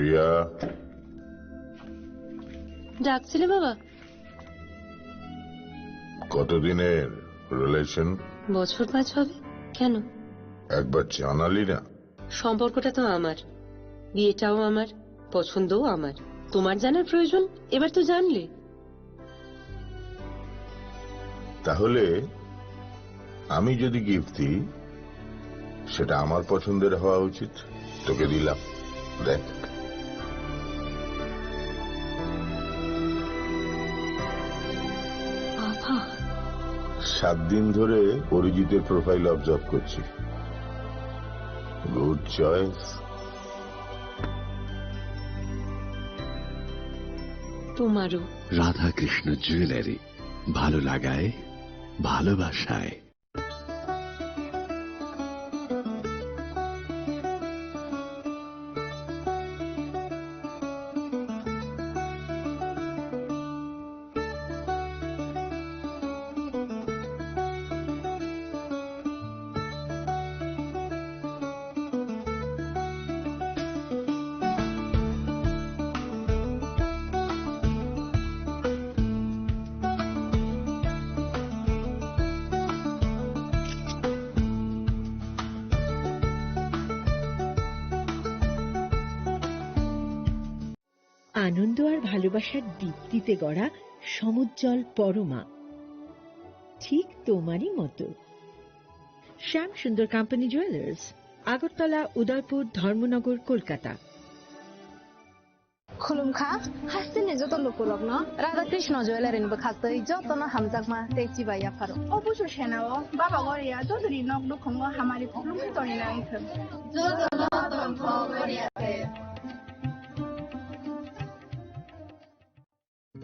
প্রিয়া। ডাকছিলে বাবা? কতদিনের রিলেশন? বছর পাঁচ হবে। কেন? একবার জানালি না। সম্পর্কটা তো আমার, বিয়েটাও আমার, পছন্দও আমার। তোমার জানার প্রয়োজন? এবার তো জানলে। তাহলে আমি যদি গিফট দিই, সেটা আমার পছন্দের হওয়া উচিত। তোকে দিলাম, দেখ। বাবা। সাত দিন ধরে অরিজিতের প্রোফাইল অবজার্ভ করছি। Good choice. তোমারও। রাধাকৃষ্ণ জুয়েলারি, ভালো লাগায়, ভালোবাসায়। আনন্দ আর ভালোবাসার দীপ্তিতে গড়া সমুজ্জ্বল পরমা, ঠিক তোমারই মতো। শ্যাম সুন্দর কোম্পানি জুয়েলার্স, আগরতলা, উদয়পুর, ধর্মনগর, Kolkata. Khulumkha, hasteni joto lukurokno Radha Krishna Jewellery ni bwkhaktwi jotono hamjakma tei chibai yapharo. O busu senao Baba Goria jotoni nok nukhungo hamari khulumwi tongwi nangkhe. Jotono tongthok Goria se.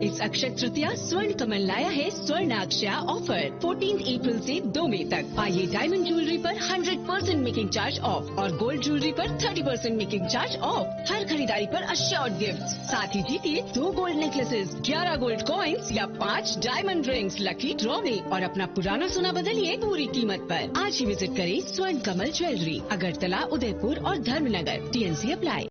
इस अक्षय तृतीया स्वर्ण कमल लाया है स्वर्ण अक्षया offer, fourteen April से दो मई तक। आइए डायमंड ज्वेलरी पर hundred percent making charge off और गोल्ड ज्वेलरी पर thirty percent making charge off. हर खरीदारी पर अश्योर्ड गिफ्ट, साथ ही जीतिए दो गोल्ड नेकलेसेस, ग्यारह गोल्ड कॉइन्स या पाँच डायमंड रिंग्स लकी ड्रॉ में और अपना पुराना सोना बदलिए पूरी कीमत पर। आज ही विजिट करें स्वर्ण कमल ज्वेलरी, अगरतला, उदयपुर और Dharmanagar. T and C apply.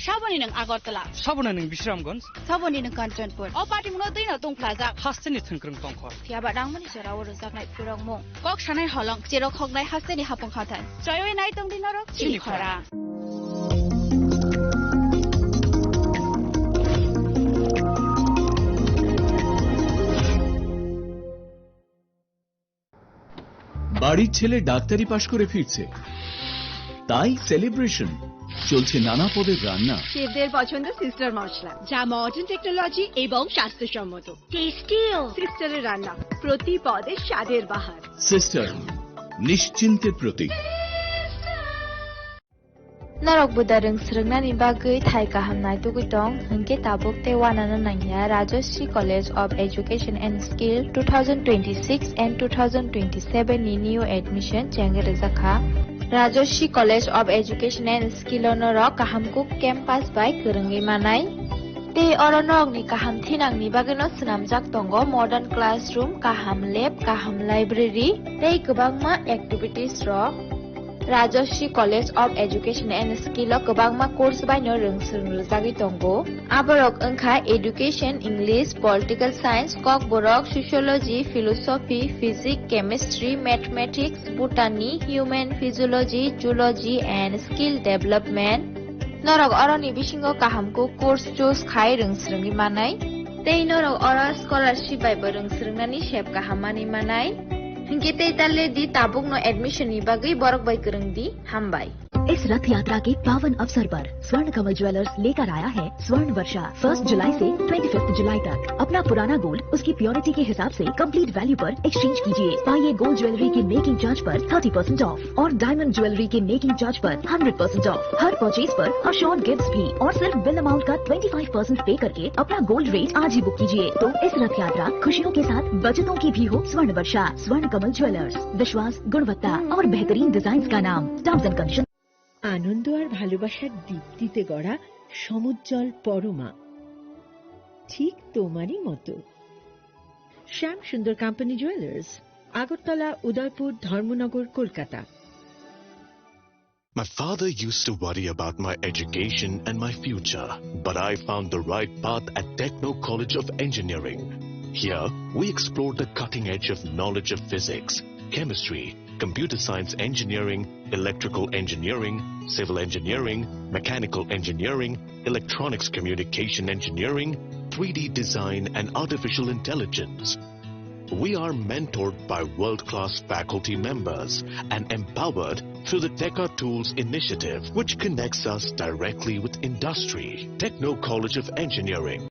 Saboni nwng Agartala. Saboni nwng Bisramganj. Saboni nwng Kanchanpur. O party mungno twi no tongphlajak. Hasteni thwngkwrwng tongkhor. Phiya ba nangmani jora o rwjaknai phwrwngmung. Kok sanai holong, cherok hoknai hasteni hapung hathai. Choiwi nai tongdi norok chini khorang. বাড়ির ছেলে ডাক্তারি পাশ করে ফিরছে, তাই সেলিব্রেশন। চলছে নানা পদের রান্না। শেফদের পছন্দ সিস্টার মশলা, যা মডার্ন টেকনোলজি এবং স্বাস্থ্যসম্মত। টেস্টিও। সিস্টারের রান্না, প্রতি পদে স্বাদের বাহার। সিস্টার, নিশ্চিন্তের প্রতীক। Norok buda rwng swrwngnani bagwi thai kaham naitugwi tong, hwnkhe tabuk tei uanano nangya Rajashree College of Education and Skill two thousand twenty-six and two thousand twenty-seven ni new admission chengwi rwjakha. Rajashree College of Education and Skill o norok kaham kuk campus bai kwrwngwi manai. Tei oro norokni kaham thinangni bagwino swnamjak tongo modern classroom, kaham lab, kaham library tei kwbangma activities rok. Rajashree College of Education and Skill o kwbangma course baino rwng swrwng rwjagwi tongo. Aborok wngkha Education, English, Political Science, Kokborok, Sociology, Philosophy, Physics, Chemistry, Mathematics, Botany, Human Physiology, Zoology and Skill Development. Norok oroni bisingo kaham kuk course choose khai rwng swrwngwi manai. Tei norok oro scholarship bai bo rwng swrwngnani sep kaham manwi manai. Hinkhe tei ta le di tabukno admission ni bagwi borok bai kwrwng di. Hambai. इस रथ यात्रा के पावन अवसर पर स्वर्ण कमल ज्वेलर्स लेकर आया है स्वर्ण वर्षा। फर्स्ट जुलाई से ट्वेंटी फिफ्थ जुलाई तक अपना पुराना गोल्ड उसकी प्योरिटी के हिसाब से कंप्लीट वैल्यू पर एक्सचेंज कीजिए। पाइए गोल्ड ज्वेलरी की मेकिंग चार्ज पर थर्टी परसेंट ऑफ और डायमंड ज्वेलरी की मेकिंग चार्ज पर hundred percent of. Her purchase पर अश्योर्ड गिफ्ट्स भी और सिर्फ बिल अमाउंट का ट्वेंटी फ़ाइव परसेंट पे करके अपना गोल्ड रेट आज ही बुक कीजिए। तो इस रथ यात्रा खुशियों के साथ बचतों की भी हो स्वर्ण वर्षा। स्वर्ण कमल ज्वेलर्स, विश्वास, गुणवत्ता और बेहतरीन डिजाइन का नाम। Terms and condition. আনন্দ আর ভালোবাসার দীপ্তিতে গড়া সমুজ্জ্বল পরমা, ঠিক তোমারই মতো। শ্যাম সুন্দর কোম্পানি জুয়েলার্স, আগরতলা, উদয়পুর, ধর্মনগর, Kolkata. My father used to worry about my education and my future, but I found the right path at Techno College of Engineering. Here, we explore the cutting edge of knowledge of physics, chemistry, computer science engineering, electrical engineering, civil engineering, mechanical engineering, electronics communication engineering, three D design, and artificial intelligence. We are mentored by world-class faculty members and empowered through the Teka Tools initiative, which connects us directly with industry. Techno College of Engineering.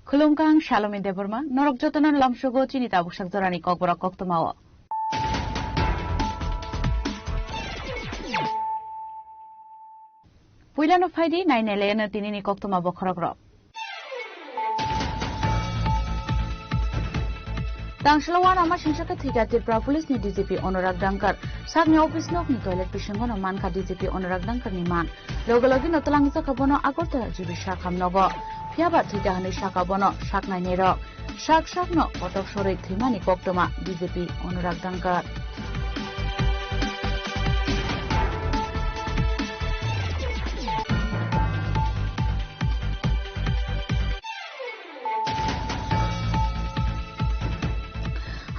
Khulumkha, ang Salome Debbarma, norok jotono lamsogo chini tabuksak jorani kokborok koktwmao. Puilano phaidi, nainailaino tinini koktwma bokhorokrok. Tangsalo uanama singsa khe thwikha Tripura Police ni D G P Anurag Dangkar. Sakni office nokni toilet bisingono mankha D G P Anurag Dangkar ni man. Loge logeno twlangjakha bono Agartala G B sak hamnogo. Phiyaba thwikha hwnwi sakha bono sak nainairok. Sak sakno kotok sorwi thwimani koktwma D G P Anurag Dangkar.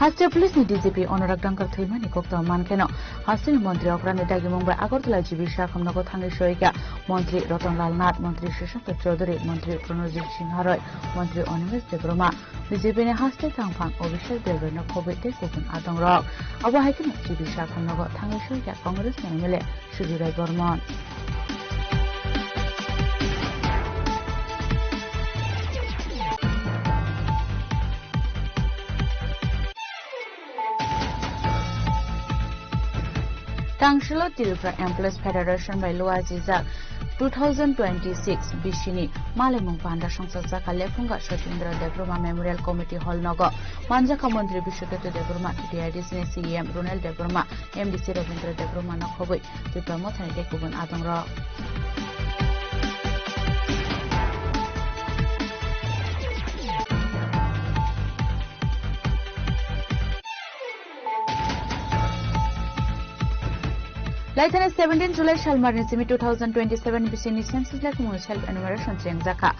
Haste Police ni D G P Anurag Dangkar thwimani koktwma mankheno, hasteni montri okrani dagimung bai Agartala G B sak hamnogo thangwi soika montri Ratan Lal Nath, montri Sushant Chaudhary, montri Pranojit Singha Roy, montri Animesh Debbarma, B J P ni haste thangphang Abhishek Debbarma khobwi tei kubun adongrok. Abo hai kheno G B sak hamnogo thangwi soika Congress ni M L A Sujit Roy Bormon. Tangsalo Tripura Employees Federation bai luajijak two thousand twenty-six bisini malemung panda songchajak lephunga Sotindra Debbarma Memorial Committee Hall nogo manjakha montri Biswaketu Debbarma, T T I D C ni C E M Ronel Debbarma, M D C Rabindra Debbarma no khobwi Tipra Mothani tei kubun adongrok. Laithani seventeen July salmarni simi two thousand twenty-seven bisini census lekhumung self enumeration chengjakha.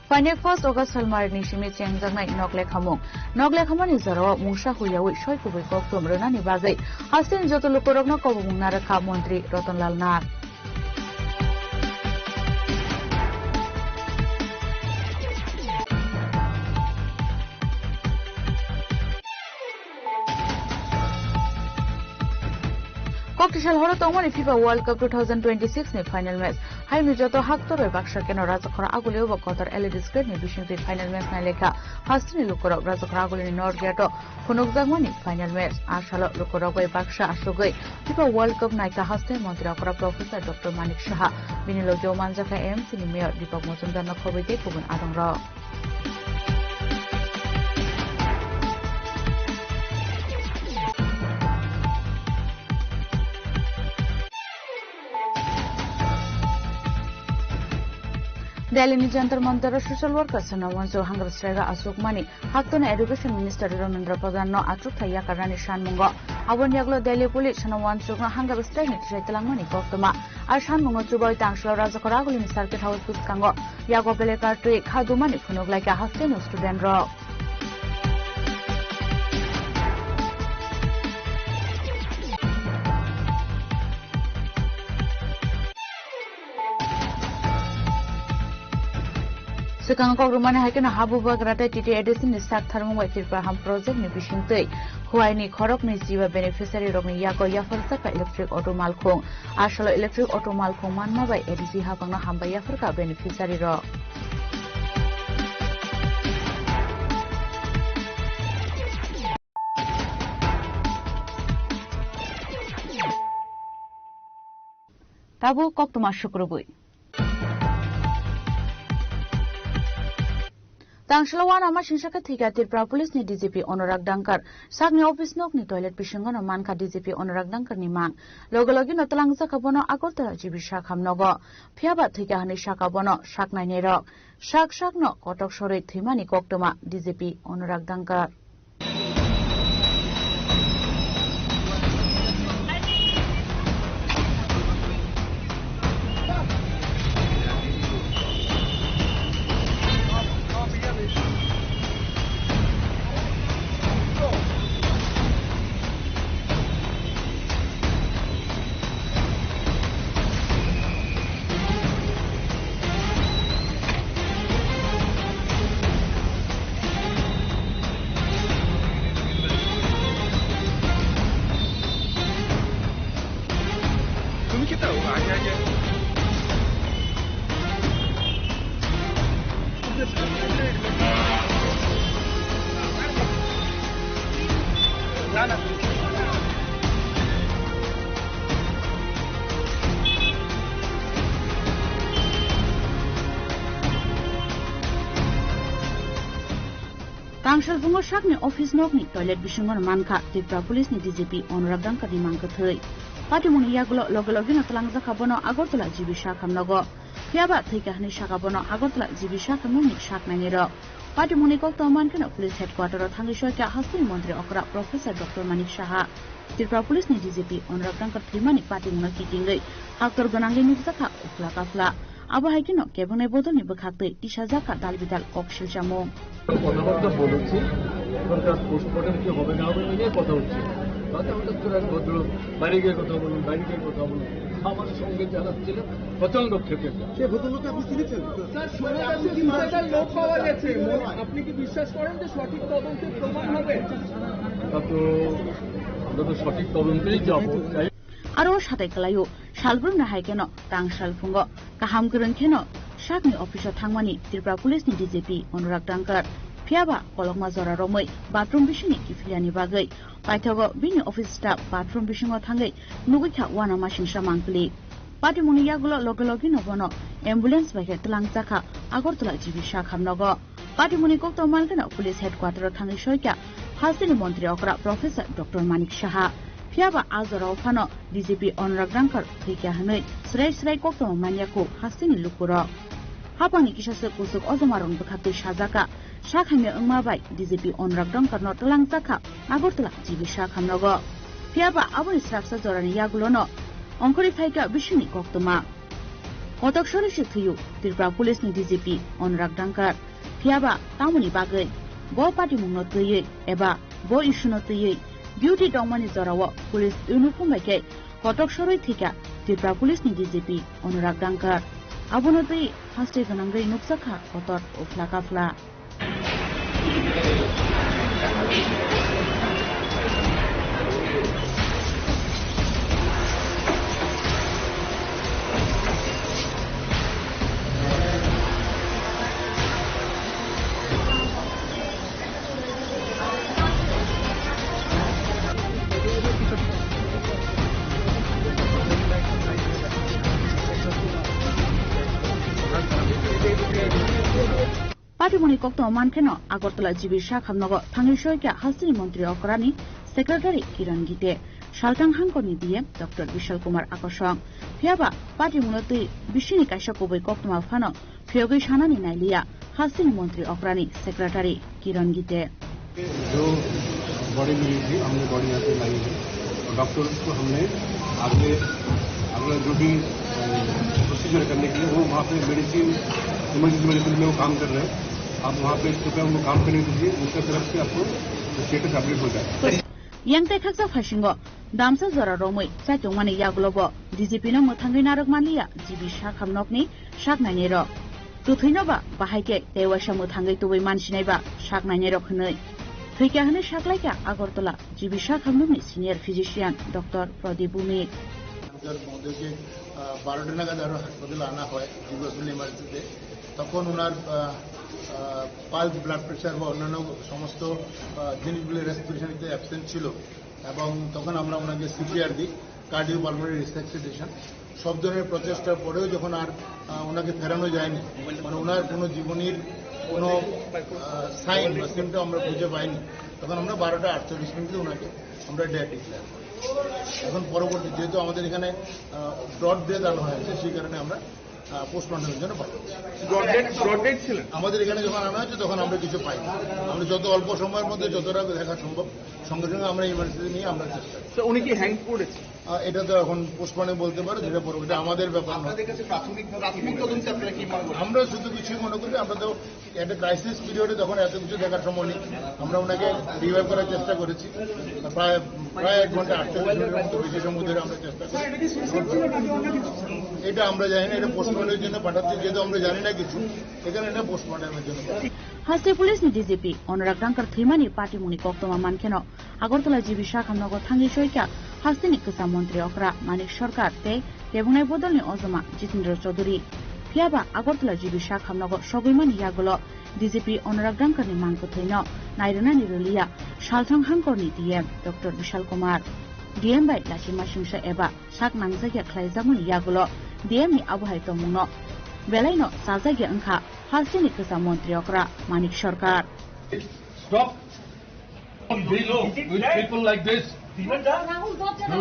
Phainai first August salmarni simi chengjaknai nok lekhamung. Nok lekhamani jorao mungsa huiyaui soi kubui koktwm rwnani bagwi hasteni joto lukurokno kobomung narwkha Montri Ratan Lal Nath. Koktisal horo tongmani fifa World Cup two thousand twenty-six ni final match. Hayungni joto haktor bai baksa keno Rajakhora Aguli o bo kotor L E D screen ni bisingtwi final match nailekha. Hasteni lukurok Rajakhora Aguli ni North Gate o phunukjakmani final match. A salo lukurok bai baksa asugwi fifa World Cup naikha hasteni montri okra Professor Doctor Manik Saha. Bini logi o manjakha M C ni Mayor Deepak Majumdar no khobwi tei kubun adongrok. Delhi ni Jantar Mantar o social worker Sonam Wangchuk hangra strike o achukmani haktorni Education Minister Dharmendra Pradhan no achukthai yakarnani sanmungo. Aboni yagulo Delhi Police Sonam Wangchuk no hangra strike ni tisai twlangmani koktwma. A sanmungo chubai tangso Rajakhor Aguli ni Circuit House bwskango yago belekar twi kha dumani phunuk laikha hasteni student rok. Swkang kok rwmani hai kheno habu bagra tei T T A D C ni sak tharmung bai Tripura Ham project ni bisingtwi Khowai ni khoroknwi jiba beneficiary rokni yago yapharjak kha electric auto malkhung. A salo electric auto malkhung manma bai A D C hapangno hambai yapharkha beneficiary rok. Tabuk koktwma sukrubwi. Tangsalo uanama singsa khe thwikha Tripura Police ni D G P Anurag Dangkar. Sakni office nokni toilet bisingo no mankha D G P Anurag Dangkar ni mang. Loge loge no twlangjak kha bono Agartala G B sak hamnogo. Phiya ba thwikha hwnwi sakha bono sak nainai rok. Sak sak no kotok sorwi thwimani koktwma D G P Anurag Dangkar. Tangsal bungo sakni office nokni toilet bisingo no mankha Tripura Police ni D G P Anurag Dangkar ni mang kwthwi. Patimungni yagulo loge loge no twlangjakha bono Agartala G B sak hamnogo. Phiya ba thwikha hwnwi sakha bono Agartala G B sak hamnokni sak nainai rok. Patimungni koktwma mankheno police headquarter o thangwi soikha hasteni montri okra Professor Doctor Manik Saha. Tripura Police ni D G P Anurag Dangkar thwimani patimungno kitingwi haktor gwnangwi nukjakha uphla kaphla. Abo hai kheno kebengni bodolni bwkhaktwi tisajakha dal bidal kok silchamung. কথাবার্তা বলেছি, এখনকার পোস্টমর্টম কি হবে না হবে, এই নিয়ে কথা হচ্ছে। তাতে আমাদের তো এক ভদ্র বাইরে গিয়ে কথা বলুন, বাইরে গিয়ে কথা বলুন। আমার সঙ্গে যারা ছিলেন, প্রচণ্ড ক্ষেপে। সে ভদ্রলোককে আপনি চিনেছেন? স্যার, শোনা যাচ্ছে সুইসাইডাল নোট পাওয়া গেছে। মন-, আপনি কি বিশ্বাস করেন যে সঠিক তদন্তে প্রমাণ হবে? তা তো আমরা তো সঠিক তদন্তেই যাবো। Aro satai kwlaio, salbrumni hai kheno tangsal phungo kaham kwrwng kheno sakni office o thangmani Tripura Police ni D G P Anurag Dangkar. Phiya ba kolokma jora romwi bathroom bisingni kiphilani bagwi paithago bini office staff bathroom bisingo thangwi nugwi kha uanama singsa mangpili. Patimungni yagulo loge loge no bono ambulance bai khe twlangjakha Agartala G B sak hamnogo. Patimungni koktwma mankheno police headquarter o thangwi soikha hasteni montri okra Professor Doctor Manik Saha. Phiya ba a jorao phano D G P Anurag Dangkar thwikha hwnwi srai srai koktwma manya kho hasteni lukurok. Hapangni kisa swk kuchuk ojomarokni bwkhaktwi sajakha, sak hamya wngma bai D G P Anurag Dangkar no twlangjakha Agartala G B sak hamnogo. Phiya ba aboni srapsa jorani yagulono ongkhorwi phaikha bisingni koktwma. Kotok sori se thwiyo Tripura Police ni D G P Anurag Dangkar. Phiya ba tamoni bagwi bo patimungno twiwi eba bo issue no twiwi duty tongmani jorao police uniform bai khe kotok sorwi thwikha Tripura Police ni D G P Anurag Dangkar. Abono twi haste gwnangwi nukjakha kotor uphla kaphla. Moni koktwma mankheno Agartala G B sak hamnogo thangwi soikha hasteni montri okrani secretary Kiran Gite, salthang hangkorni D M Doctor Bishal Kumar Akosong. Phiyaba party mungno twi bisingni kaisa kubui koktwma phano phiyogwi sanani nailiya hasteni montri okrani secretary Kiran Gite. जो बॉडी मिली थी, हमने बॉडी यहाँ पे लाई है और डॉक्टर्स को हमने आगे अगला जो भी प्रोसीजर करने के लिए वो वहाँ पे मेडिसिन, इमरजेंसी मेडिसिन में वो काम कर रहे हैं। आप वहाँ पे कृपया उनको काम करने दीजिए, उनका तरफ से आपको स्टेटस अपडेट हो जाएगा। Yang tei khaksa phasingo damsa jora romwi chaitongmani yagulobo D G P no mwthangwi narwk manliya G B sak hamnokni sak nainairok. Twthwino ba bahai khe tei waisa mwthangwi tubui mansinai ba sak nainairok hwnwi. Thwikha hwnwi saklaikha Agartala G B sak hamnokni senior physician Doctor Pradip Bhumik. মহোদয়কে, আহ, বারোটা নাগাদ আরো হাসপাতালে আনা হয়, দিবসগুলি ইমার্জেন্সিতে। তখন ওনার, আহ, আহ, পালস, ব্লাড প্রেশার বা অন্যান্য সমস্ত, আহ, জিনিসগুলি রেসপিরেশন নিতে অ্যাবসেন্ট ছিল এবং তখন আমরা ওনাকে সিপিআর দিই, কার্ডিও পালমোনারি রিসাসিটেশন। সব ধরনের প্রচেষ্টার পরেও যখন আর, আহ, ওনাকে ফেরানো যায়নি, মানে ওনার কোনো জীবনীর কোনো, আহ, সাইন বা সিমটম আমরা খুঁজে পাইনি, তখন আমরা বারোটা আটচল্লিশ মিনিটে ওনাকে আমরা ডেড ডিক্লেয়ার করি। এখন পরবর্তী যেহেতু আমাদের এখানে, আহ, ব্রড ডেথ আনা হয়েছে, সেই কারণে আমরা, আহ, পোস্টমর্টমের জন্য পাঠাচ্ছি। ব্রড ডেথ, ব্রড ডেথ ছিলেন? আমাদের এখানে যখন আনা হয়েছে তখন আমরা কিছু পাইনি। আমরা যত অল্প সময়ের মধ্যে যতটা দেখা সম্ভব সঙ্গে সঙ্গে আমরা ইমার্জেন্সি নিয়ে আমরা চেষ্টা করি। তো উনি কি হ্যাং পড়েছে? আহ, এটা তো এখন পোস্টমর্টমে বলতে পারে, যেটা পরে, এটা আমাদের ব্যাপার নয়। আপনাদের কাছে প্রাথমিকভাবে প্রাথমিক তদন্তে আপনারা কি মনে করেন? আমরা শুধু কিছু মনে করি, আমরা তো একটা ক্রাইসিস পিরিয়ডে তখন এত কিছু দেখার সময় নেই। আমরা ওনাকে রিভাইভ করার চেষ্টা করেছি। প্রায়, প্রায় এক ঘন্টা আটচল্লিশ মিনিটের মতো বেশি সময় ধরে আমরা চেষ্টা করি। এটা আমরা জানি না, এটা পোস্টমর্টমের জন্য পাঠাচ্ছি, যেহেতু আমরা জানি না কিছু, এখানে এটা পোস্টমর্টমের জন্য। Haste police ni D G P Anurag Rangkar thwimani patimungni koktwma mankheno Agartala G B sak hamnogo thangwi soikha hasteni kwcham montri okra Manik Sarkar tei kebungnai bodolni ojoma Jitendra Chaudhary. Phiyaba Agartala G B sak hamnogo sogwimani yagulo D G P Anurag Rangkarni mang kwthwino nairwnani rwliya salthang hangkorni D M Doctor Bishal Kumar. D M bai lachima singsa eba sak nangjakya khlaijakmani yagulo D M ni abohai tongmungno belaino chajakya wngkha hasteni kwcham montri okra Manik Sarkar. Stop. Deal with people like this. You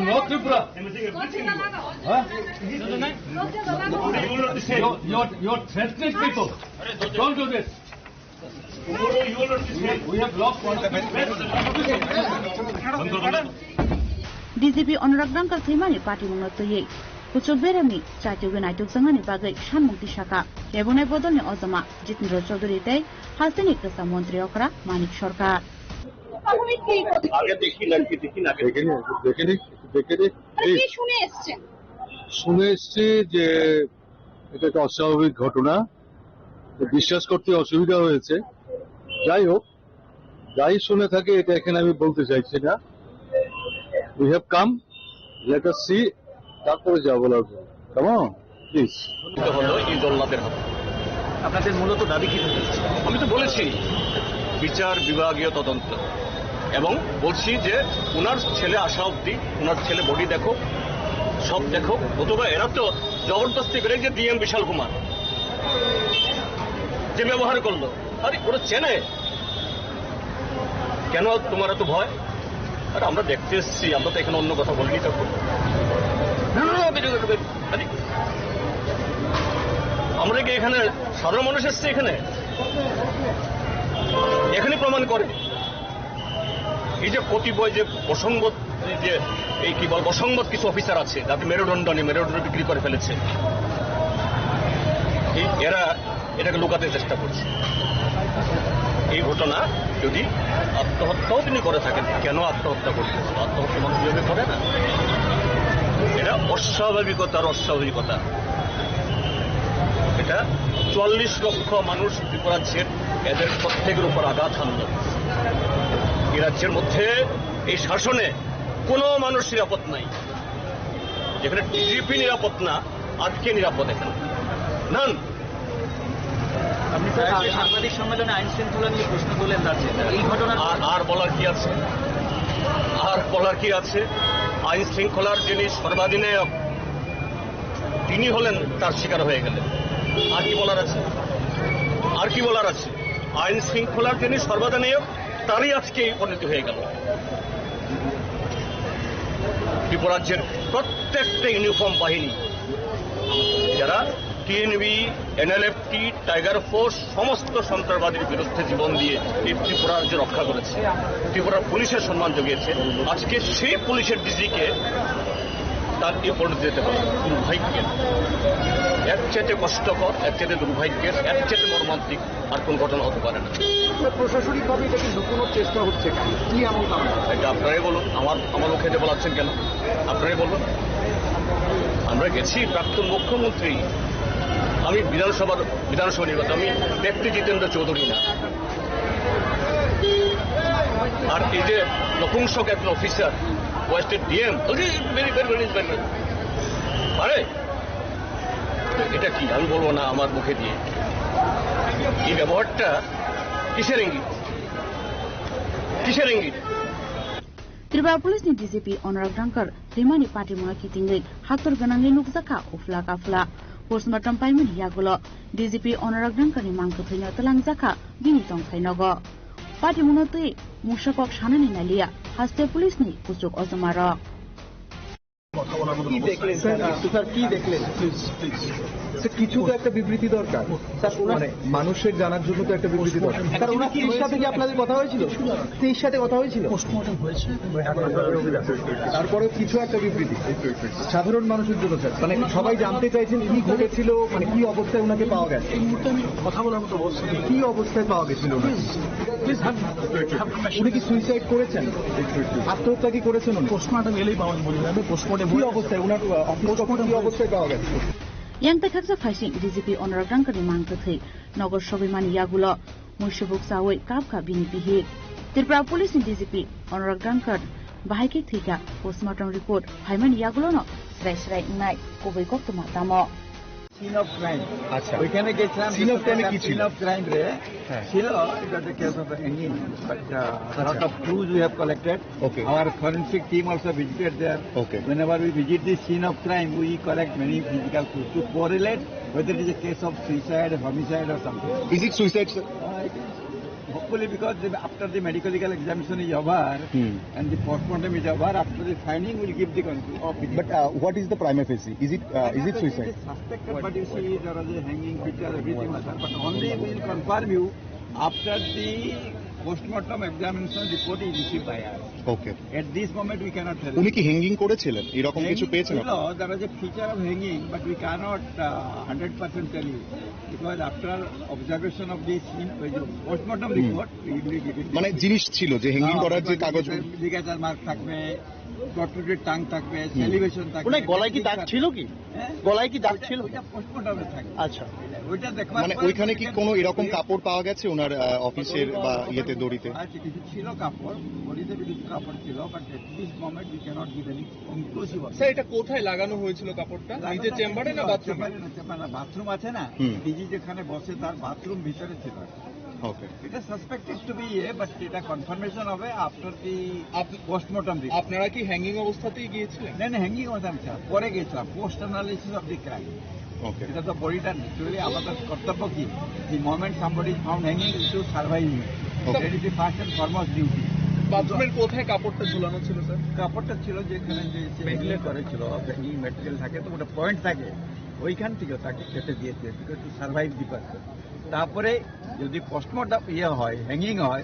know Tripura? Huh? You're, you're, you're threatening people. Don't do this. We, we have lost one of the best. D G P Anurag Rangkar thwimani patimungno twiwi kuchuk beremni chaitugwi naitukjaknani bagwi sanmung tisakha kebungnai bodolni ojoma Jitendra Chaudhary tei hasteni kwcham montri okra Manik Sarkar. প্রাথমিক কি প্রতিক্রিয়া? আগে দেখি না, কি দেখি না, আগে দেখে নি, দেখে নি, দেখে নি। মানে এই কি শুনে এসছেন? শুনে এসছি যে এটা একটা অস্বাভাবিক ঘটনা, তো বিশ্বাস করতে অসুবিধা হয়েছে। যাই হোক, যাই শুনে থাকে, এটা এখানে আমি বলতে চাইছি না। We have come, let us see, তারপরে যা বলার বলবো। Come on, please. হলো এই জল্লাদের হাতে। আপনাদের মূলত দাবি কি থাকবে? আমি তো বলেছি, বিচার বিভাগীয় তদন্ত, এবং বলছি যে ওনার ছেলে আসা অবধি, ওনার ছেলে বডি দেখো, সব দেখো। অথবা এরা তো জবরদস্তি করে, যে ডিএম বিশাল কুমার যে ব্যবহার করলো, আরে ওরা চেনে, কেন তোমার এত ভয়? আরে আমরা দেখতে এসেছি, আমরা তো এখানে অন্য কথা বলিনি তখন। না, না, না, আপনি, আপনি, আরে, আমরা কি এখানে সাধারণ মানুষ এসছে এখানে? এখানে প্রমাণ করে এই যে কতিপয় যে অসংগত, এই যে এই কি বল, অসংগত কিছু অফিসার আছে, যাতে মেরুদণ্ড নিয়ে মেরুদণ্ড বিক্রি করে ফেলেছে। এই এরা এটাকে লুকাতে চেষ্টা করছে। এই ঘটনা যদি আত্মহত্যাও তিনি করে থাকেন, কেন আত্মহত্যা করছেন? আত্মহত্যা মানুষ যেভাবে করে না, এটা অস্বাভাবিকতার অস্বাভাবিকতা। এটা চুয়াল্লিশ লক্ষ মানুষ ত্রিপুরার, যে এদের প্রত্যেকের উপর আঘাত হানল। এই রাজ্যের মধ্যে এই শাসনে কোনো মানুষ নিরাপদ নাই। যেখানে ডিজিপি নিরাপদ না, আর কে নিরাপদ এখানে? নান। আপনি স্যার আগে সাংবাদিক সম্মেলনে আইন শৃঙ্খলা নিয়ে প্রশ্ন তুলেন রাজ্যে। এই ঘটনার আর, আর বলার কি আছে? আর বলার কি আছে? আইন শৃঙ্খলার যিনি সর্বাধিনায়ক, তিনি হলেন, তার শিকার হয়ে গেলেন। আর কি বলার আছে? আর কি বলার আছে? আইন শৃঙ্খলার যিনি সর্বদানায়ক, তারই আজকে এই পরিণতি হয়ে গেল। ত্রিপুরাজ্যের প্রত্যেকটা ইউনিফর্ম বাহিনী, যারা টিএনবি, এনএলএফটি, টাইগার ফোর্স, সমস্ত সন্ত্রাসবাদীর বিরুদ্ধে জীবন দিয়ে এই ত্রিপুরা রাজ্য রক্ষা করেছে, ত্রিপুরার পুলিশের সম্মান জুগিয়েছে, আজকে সেই পুলিশের ডিজিকে তার এই পরিণতি যেতে হয়। দুর্ভাগ্যের, এর চাইতে কষ্টকর, এর চাইতে দুর্ভাগ্যের, এর চাইতে মর্মান্তিক আর কোন ঘটনা হতে পারে না। প্রশাসনিকভাবে এটাকে লুকোনোর চেষ্টা হচ্ছে কেন? কি এমন কারণ? এটা আপনারাই বলুন, আমার, আমার মুখে এটা বলাচ্ছেন কেন? আপনারাই বলুন। আমরা গেছি, প্রাক্তন মুখ্যমন্ত্রী, আমি বিধানসভার, বিধানসভা নির্বাচন, আমি ব্যক্তি জিতেন্দ্র চৌধুরী না। আর এই যে নপুংসক একজন অফিসার, ওয়েস্টের DM, very, very, very, very, আরে, এটা কি? আমি বলবো না আমার মুখে দিয়ে। এই ব্যবহারটা কিসের ইঙ্গিত? কিসের ইঙ্গিত? Tripura Police ni D G P Anurag Rangkar thwimani patimungno kitingwi haktor gwnangwi nukjakha uphla kaphla. Postmortem paimani yagulo D G P Anurag Rangkar ni mangkwthwino twlangjakha bini tongthai nogo. Patimungno twi mungsa kok sanani naliya haste police ni kuchuk ojomarok. কি দেখলেন sir? Sir, কি দেখলেন? Please, please. Sir, কিছু তো একটা বিবৃতি দরকার। স্যার, ওনার মানে, মানুষের জানার জন্য তো একটা বিবৃতি দরকার। স্যার, ওনার স্ত্রীর সাথে কি আপনাদের কথা হয়েছিল? স্ত্রীর সাথে কথা হয়েছিল? পোস্টমর্টম হয়েছে। তারপরেও কিছু একটা বিবৃতি। সাধারণ মানুষের জন্য, স্যার। মানে, সবাই জানতে চাইছেন কি ঘটেছিল, মানে, কি অবস্থায় ওনাকে পাওয়া গেছে? এই মুহূর্তে আমি কথা বলার মতো অবস্থা নেই। কি অবস্থায় পাওয়া গেছিল ওনাকে? প্লিজ, প্লিজ, হ্যাঁ। উনি কি সুইসাইড করেছেন? আত্মহত্যা কি করেছেন উনি? পোস্টমর্টম এলেই পাওয়া যাবে, বলবো। আমি পোস্টমর্টম কি হয়ে অবস্থায়? ওনার, আহ, অফিস কখন কি অবস্থায় পাওয়া গেছে? Yang tei khaksa phaising D G P Anurag Rangkar ni mangkwthwi nogo sogwi mani yagulo muisubuk chawi kapkha bini bihik. Tripura Police ni D G P Anurag Rangkar bahai khe thwikha, postmortem report phaimani yagulono srai srai wngnai kubui koktwma tamo. Scene of crime. আচ্ছা। ওইখানে গেছিলাম, scene of crime এ কি ছিল? Scene of crime রে। হ্যাঁ। ছিল, it was a case of hanging, but, uh, আচ্ছা। Lot of clues we have collected. Okay. Our forensic team also visited there. Okay. Whenever we visit the scene of crime, we collect many physical clues to correlate whether it is a case of suicide, homicide or something. Is it suicide, sir? Uh, it is. Hopefully, because the, after the medical legal examination is over, hmm, and the postmortem is over, after the finding, we'll give the conclusion of the. But, uh, what is the prima facie? Is it, uh, is it suicide? It is suspected, but you see, there is a hanging picture, everything was there. But only we will confirm you after the postmortem examination report is received by us. Okay. At this moment, we cannot tell you. উনি কি হ্যাঙ্গিং করেছিলেন? এরকম কিছু পেয়েছেন আপনারা? There is a feature of hanging, but we cannot, uh, hundred percent tell you. Because after observation of the scene, ওই যে postmortem report, we will give it. মানে জিনিস ছিল যে হ্যাঙ্গিং করার যে কাগজ। Ligature mark থাকবে, protruded tongue থাকবে, salivation থাকবে। ওনার গলায় কি দাগ ছিল কি? হ্যাঁ? গলায় কি দাগ ছিল? ওইটা পোস্টমর্টমে থাকবে। আচ্ছা। ওইটা দেখবার মানে পরে ওইখানে কি কোনো এরকম কাপড় পাওয়া গেছে ওনার, আহ, অফিসের বা ইয়েতে দড়িতে? আচ্ছা, কিছু ছিল কাপড়, দড়িতে কিছু কাপড় ছিল, but at this moment we cannot give any conclusive. Sir, এটা কোথায় লাগানো হয়েছিল কাপড়টা? নিজের চেম্বারে না বাথরুমে? চেম্বারে না, চেম্বারে না, বাথরুম আছে না? হুম। ডিজি যেখানে বসে তার বাথরুম ভিতরে ছিল। ওকে। এটা suspected to be ইয়ে, but এটা কনফার্মেশন হবে after the up-, postmortem report. আপনারা কি হ্যাঙ্গিং অবস্থাতেই গিয়েছিলেন? না, না, হ্যাঙ্গিং অবস্থা আমি ছিলাম, পরে গেছিলাম, post analysis of the crime. ওকে। এটা তো বডিটা naturally আমাদের কর্তব্য কি, the moment somebody is found hanging, to survive him. Okay. That is the first and foremost duty. বাথরুমের কোথায় কাপড়টা ঝুলানো ছিল, স্যার? কাপড়টা ছিল যেখানে যে সে ম্যাটেরিয়াল করেছিল, হ্যাঙ্গিং ম্যাটেরিয়াল থাকে তো, ওটা পয়েন্ট থাকে, ওইখান থেকে তাকে কেটে দিয়েছে, because to survive the person. তারপরে যদি পোস্টমর্টম ইয়ে হয়, হ্যাঙ্গিং হয়,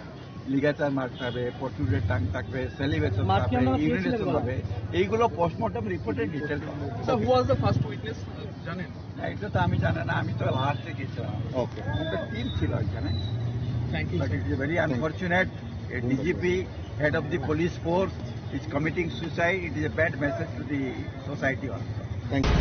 লিগাচার মার্ক থাকবে, প্রোট্রুডেড টাং থাকবে, সেলিভেশন থাকবে, ইউরিনেশন হবে, এইগুলো পোস্টমর্টম রিপোর্টে ডিটেইলস হবে। Sir, who was the first witness? জানেন? না, এটা তো আমি জানি না, আমি তো লাস্টে গেছিলাম। ওকে। একটা টিম ছিল ওইখানে। Thank you, sir. But it is very unfortunate, a D G P, head of the police force, is committing suicide. It is a bad message to the society also. Thank you.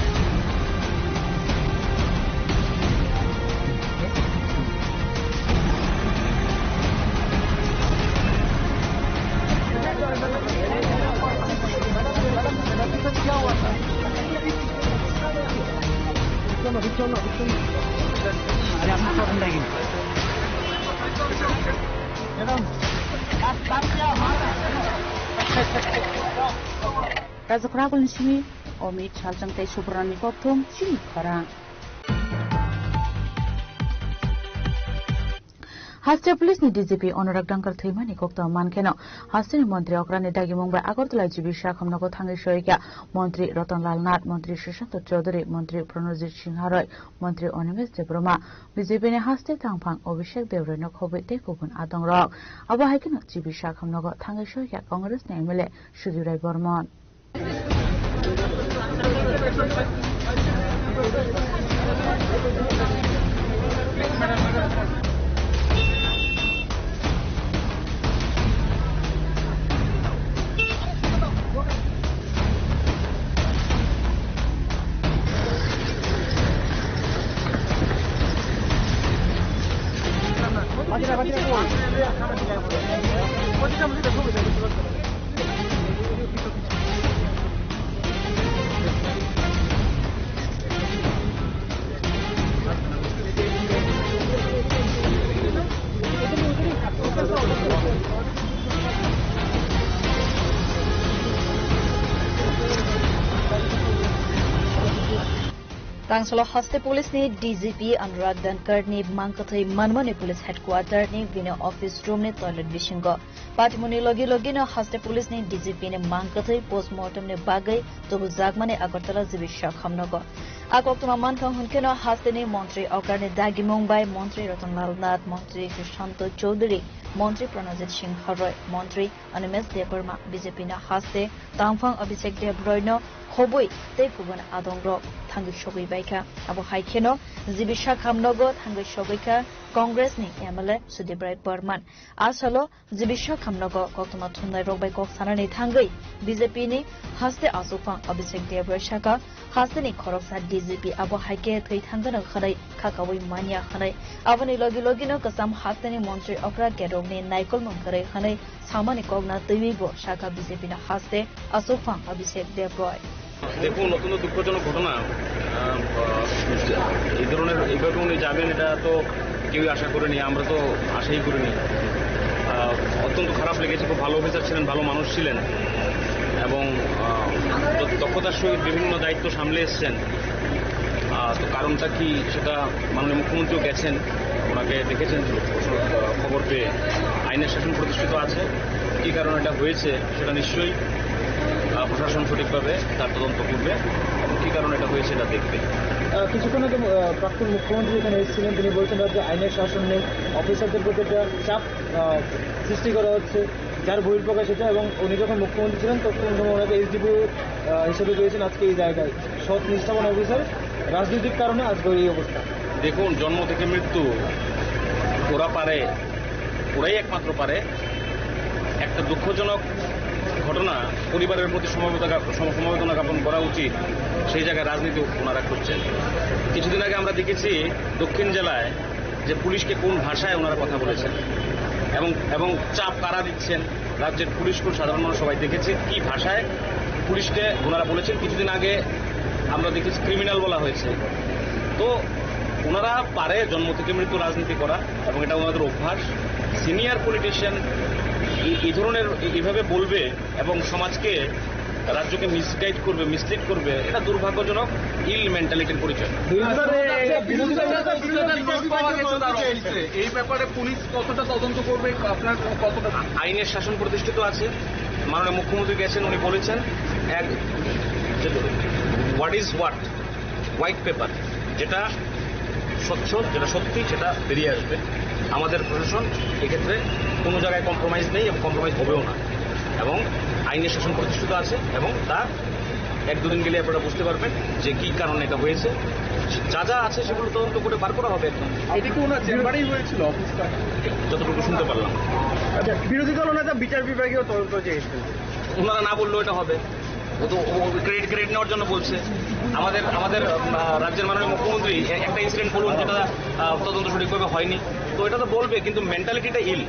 Rajak Ragul ni simi Omit Salchang tei Subrani kokthum chini khorang. Haste Police ni D G P Anurag Dankar thwimani koktwma mankheno, hasteni montri okrani dagimung bai Agartala G B Shakham nogo thangwi soikha montri Ratan Lal Nath, montri Sushant Chaudhary, montri Pranajit Singha Roy, montri Animesh Debbarma, B J P ni haste tangphang Abhishek Debroy no khobwi tei kubun adongrok. Abo hai kheno G B Shakham nogo thangwi soikha Congress ni M L A Sudip Roy Barman. Tangsalo haste police ni D G P Anurag Dankar ni mangkwthwi manmani police headquarter ni bini office room ni toilet bisingo. Patimoni logi logi no haste police ni D G P ni mangkwthwi postmortem ni bagwi tubujakmani Agartala G B Shakham nogo. A koktwma mankha hwnkheno haste ni montri okrani dagimung bai montri Ratan Lal Nath, montri Sushant Chaudhary, montri Pranajit Singha Roy, montri Animesh Debbarma, B J P ni haste tangphang Abhishek Debroy no khobwi tei kubun adongrok thangwi sogwi baikha. Abo hai kheno G B Shakham nogo thangwi sogwi kha Congress ni M L A Sudip Roy Barman. A salo G B Shakham nogo koktwma thumnai rok bai kok sanani thangwi B J P ni haste achukphang Abhishek Debroy sakha, hasteni khoroksa D G P abo hai khe thwi thangano hwnwi khakaui manya hwnwi. Aboni logi logi no kwcham hasteni montri okra kerokni naikolmung kwrwi hwnwi samani kokna twiwi bo sakha B J P ni haste achukphang Abhishek Debroy. দেখুন, অত্যন্ত দুঃখজনক ঘটনা। আহ, এই ধরনের, এইভাবে উনি যাবেন, এটা তো কেউই আশা করেনি, আমরা তো আশাই করিনি। আহ, অত্যন্ত খারাপ লেগেছে, খুব ভালো অফিসার ছিলেন, ভালো মানুষ ছিলেন এবং, আহ, দ-, দক্ষতার সহিত বিভিন্ন দায়িত্ব সামলে এসছেন। আহ, তো কারণটা কি সেটা মাননীয় মুখ্যমন্ত্রীও গেছেন, ওনাকে দেখেছেন, খবর পেয়ে। আইনের শাসন প্রতিষ্ঠিত আছে, কী কারণে এটা হয়েছে সেটা নিশ্চয়ই, আহ, প্রশাসন সঠিকভাবে তার তদন্ত করবে এবং কী কারণে এটা হয়েছে সেটা দেখবে। আহ, কিছুক্ষণ আগে, আহ, প্রাক্তন মুখ্যমন্ত্রী এখানে এসেছিলেন, তিনি বলছেন রাজ্যে আইনের শাসন নেই, অফিসারদের প্রতি একটা চাপ, আহ, সৃষ্টি করা হচ্ছে, যার বহিঃপ্রকাশ এটা। এবং উনি যখন মুখ্যমন্ত্রী ছিলেন তখন ওনাকে এসডিপিও, আহ, হিসেবে পেয়েছেন। আজকে এই জায়গায় সৎ নিষ্ঠাবান অফিসার, রাজনৈতিক কারণে আজকে এই অবস্থা। দেখুন, জন্ম থেকে মৃত্যু ওরা পারে, ওরাই একমাত্র পারে। একটা দুঃখজনক ঘটনা, পরিবারের প্রতি সমবেদনা, সম-, সমবেদনা জ্ঞাপন করা উচিত, সেই জায়গায় রাজনীতি ওনারা করছেন। কিছুদিন আগে আমরা দেখেছি দক্ষিণ জেলায় যে পুলিশকে কোন ভাষায় ওনারা কথা বলেছেন এবং, এবং চাপ কারা দিচ্ছেন, রাজ্যের পুলিশকে সাধারণ মানুষ সবাই দেখেছি কি ভাষায় পুলিশকে ওনারা বলেছেন। কিছুদিন আগে আমরা দেখেছি ক্রিমিনাল বলা হয়েছে। তো ওনারা পারে জন্ম থেকে মৃত্যু রাজনীতি করা এবং এটা ওনাদের অভ্যাস। সিনিয়র পলিটিশিয়ান এই ধরনের, এইভাবে বলবে এবং সমাজকে, রাজ্যকে মিসগাইড করবে, মিসলিড করবে, এটা দুর্ভাগ্যজনক ইল মেন্টালিটির পরিচয়। বিরোধী দল, বিরোধী দল, বিরোধী দল, বিরোধী দল, বিরোধী দল, এই ব্যাপারে পুলিশ কতটা তদন্ত করবে, আপনার কতটা? আইনের শাসন প্রতিষ্ঠিত আছে, মাননীয় মুখ্যমন্ত্রী গেছেন, উনি বলেছেন, এক, what is what, white paper, যেটা স্বচ্ছ, যেটা সত্যি, সেটা বেরিয়ে আসবে। আমাদের প্রশাসন এক্ষেত্রে কোনো জায়গায় কম্প্রোমাইজ নেই এবং কম্প্রোমাইজ হবেও না, এবং আইনের শাসন প্রতিষ্ঠিত আছে এবং তার এক দুদিন গেলে আপনারা বুঝতে পারবেন যে কী কারণে এটা হয়েছে। যা যা আছে সেগুলো তদন্ত করে বার করা হবে একদম। এটা কি ওনার চেম্বারেই হয়েছিল, অফিসটা? যতটুকু শুনতে পারলাম। আচ্ছা, বিরোধী দল ওনারা বিচার বিভাগীয় তদন্ত চেয়েছিল। ওনারা না বললেও এটা হবে। ও তো, ও ক্রেডিট, ক্রেডিট নেওয়ার জন্য বলছে। আমাদের, আমাদের, আহ, রাজ্যের মাননীয় মুখ্যমন্ত্রী এ-, একটা ইনসিডেন্ট বলুন যেটা, আহ, তদন্ত সঠিকভাবে হয়নি। তো এটা তো বলবে, কিন্তু মেন্টালিটিটা ইল।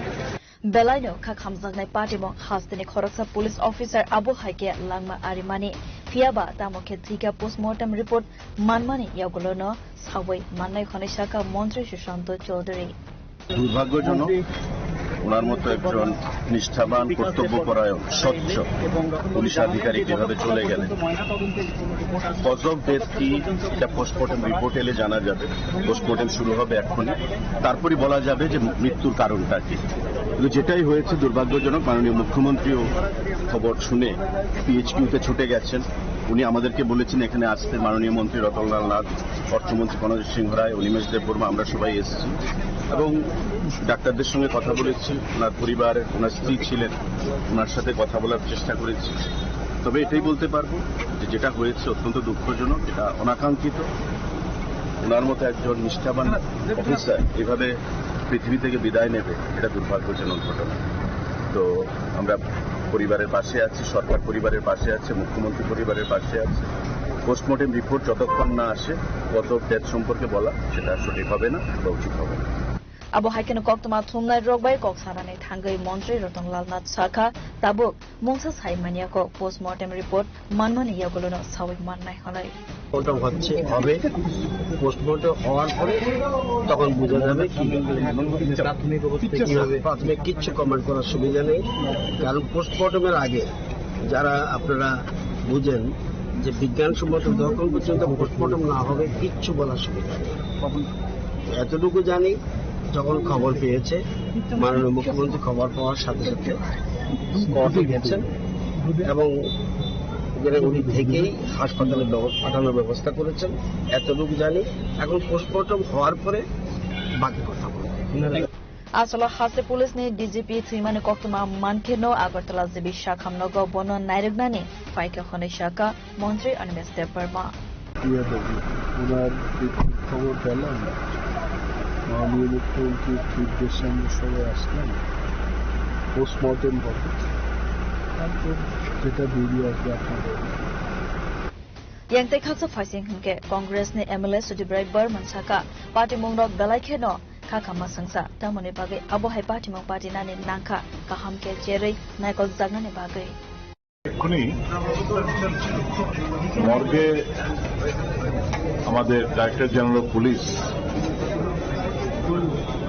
Belaino kha khamjaknai patimung hasteni khoroksa police officer abo hai khe langma arimani, phiyaba tamo khe thwikha postmortem report manmani yagulono sawi mannai hwnwi sakha Montri Sushant Chaudhary. দুর্ভাগ্যজনক। ওনার মতো একজন নিষ্ঠাবান, কর্তব্যপরায়ণ, স্বচ্ছ পুলিশ আধিকারিক এভাবে চলে গেলেন। কজ অফ ডেথ কি, এটা পোস্টমর্টেম রিপোর্ট এলে জানা যাবে। পোস্টমর্টেম শুরু হবে এক্ষুনি, তারপরে বলা যাবে যে মৃত্যুর কারণটা কি। কিন্তু যেটাই হয়েছে দুর্ভাগ্যজনক, মাননীয় মুখ্যমন্ত্রীও খবর শুনে পিএইচকিউতে ছুটে গেছেন। উনি আমাদেরকে বলেছেন এখানে আসতে, মাননীয় মন্ত্রী রতনলাল নাথ, অর্থমন্ত্রী কনকজিৎ সিংহ রায়, অনিমেষ দেববর্মা, আমরা সবাই এসেছি এবং ডাক্তারদের সঙ্গে কথা বলেছি। ওনার পরিবার, ওনার স্ত্রী ছিলেন, ওনার সাথে কথা বলার চেষ্টা করেছি। তবে এটাই বলতে পারবো যে যেটা হয়েছে অত্যন্ত দুঃখজনক, এটা অনাকাঙ্ক্ষিত। ওনার মতো একজন নিষ্ঠাবান অফিসার এভাবে পৃথিবী থেকে বিদায় নেবে, এটা দুর্ভাগ্যজনক ঘটনা। তো আমরা পরিবারের পাশে আছি, সরকার পরিবারের পাশে আছে, মুখ্যমন্ত্রী পরিবারের পাশে আছে। পোস্টমর্টেম রিপোর্ট যতক্ষণ না আসে, কজ অফ ডেথ সম্পর্কে বলা সেটা সঠিক হবে না বা উচিত হবে না। Abo hai kheno koktwma thumnai rok bai kok sanani thangwi montri Ratan Lal Nath sakha, tabuk mungsa sai manya kok, postmortem report manmani yagulono sawi mannai hwnwi. Post-mortem হচ্ছে, হবে। পোস্টমর্টম হওয়ার পরে তখন বোঝা যাবে কি। প্রাথমিক অবস্থা কি হবে? প্রাথমিক কিচ্ছু কমেন্ট করার সুবিধা নেই, কারণ পোস্টমর্টমের আগে যারা আপনারা বুঝেন যে বিজ্ঞানসম্মত যতক্ষণ পর্যন্ত পোস্টমর্টম না হবে কিচ্ছু বলার সুবিধা নেই। এতটুকু জানি, যখন খবর পেয়েছে মাননীয় মুখ্যমন্ত্রী, খবর পাওয়ার সাথে সাথে স্পটে গেছেন এবং এখানে উনি থেকেই হাসপাতালে ব্যব-, পাঠানোর ব্যবস্থা করেছেন। এতটুকু জানি, এখন পোস্টমর্টম হওয়ার পরে বাকি কথা বলবো। Asolo haste police ni D G P thwimani koktwma mankheno Agartala G B sakham nogo bono nairwknani phaikha hwnwi sakha montri Animesh Debbarma. প্রিয় দেবী, ওনার মৃত্যুর খবর পেলাম, মাননীয় মুখ্যমন্ত্রীর নির্দেশে আমরা সবাই আসলাম। পোস্টমর্টেম হবে, তারপর যেটা বেরিয়ে আসবে আপনাদের। Yang tei khaksa phaising hwnkhe Congress ni M L A Sudibrai Barman sakha, party mung rok belai kheno khakha masangsa, tamoni bagwi abo hai party mung party nani nangkha, kaham khe cherwi naikol jaknani bagwi. এক্ষুনি মর্গে আমাদের director general of police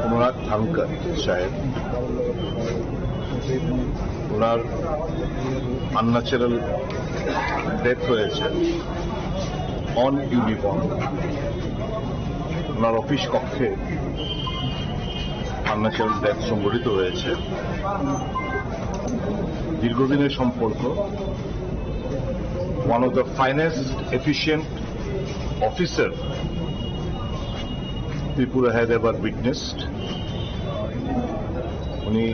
অনুরাগ ধানকার সাহেব, ওনার unnatural death হয়েছে on uniform. ওনার অফিস কক্ষে unnatural death সংঘটিত হয়েছে। দীর্ঘদিনের সম্পর্ক, one of the finest, efficient officer Tripura had ever witnessed. উনি,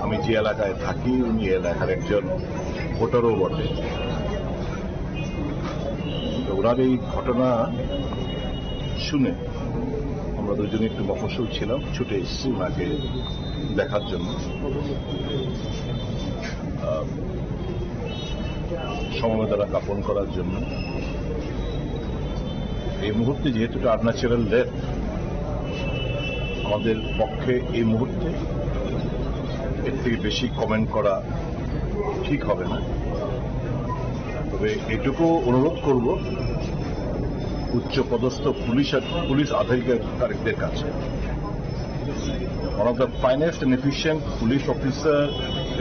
আমি যে এলাকায় থাকি, উনি এলাকার একজন ভোটারও বটে। তো ওনার এই ঘটনা শুনে আমরা দুজনে একটু মফস্বল ছিলাম, ছুটে এসেছি ওনাকে দেখার জন্য, আহ, সমবেদনা জ্ঞাপন করার জন্য। এই মুহূর্তে যেহেতু এটা আনন্যাচারাল ডেথ, আমাদের পক্ষে এই মুহূর্তে এর থেকে বেশি কমেন্ট করা ঠিক হবে না। তবে এটুকু অনুরোধ করব উচ্চ পদস্থ পুলিশ আধ-, পুলিশ আধিকারিকদের কাছে, one of the finest and efficient police officer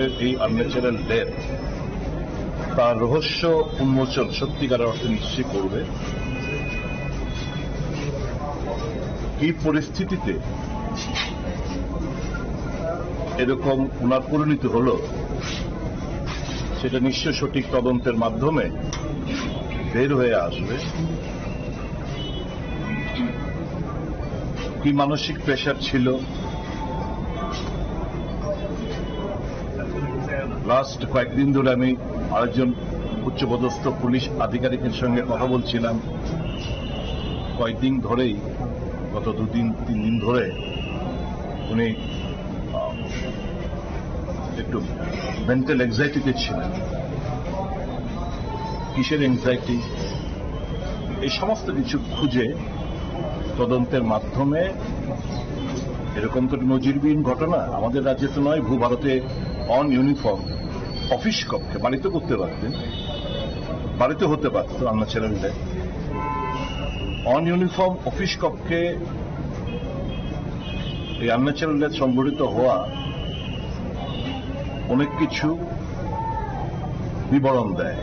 এর এই আনন্যাচারাল ডেথ, তার রহস্য উন্মোচন সত্যিকার অর্থে নিশ্চয়ই করবে। কি পরিস্থিতিতে এরকম ওনার পরিণতি হলো, সেটা নিশ্চয় সঠিক তদন্তের মাধ্যমে বের হয়ে আসবে। কি মানসিক প্রেশার ছিল? লাস্ট কয়েকদিন ধরে আমি আরেকজন উচ্চপদস্থ পুলিশ আধিকারিকের সঙ্গে কথা বলছিলাম। কয়েকদিন ধরেই, গত দুদিন, তিন দিন ধরে উনি, আহ, একটু মেন্টাল অ্যাংজাইটিতে ছিলেন। কিসের অ্যাংজাইটি? এই সমস্ত কিছু খুঁজে তদন্তের মাধ্যমে, এরকম তো নজিরবিহীন ঘটনা, আমাদের রাজ্যে তো নয়, ভূ ভারতে অন ইউনিফর্ম অফিস কক্ষে, বাড়িতে করতে পারতেন, বাড়িতে হতে পারতো unnatural death. On uniform office কক্ষে এই আনন্যাচারাল ডেথ সংঘটিত হওয়া অনেক কিছু বিবরণ দেয়।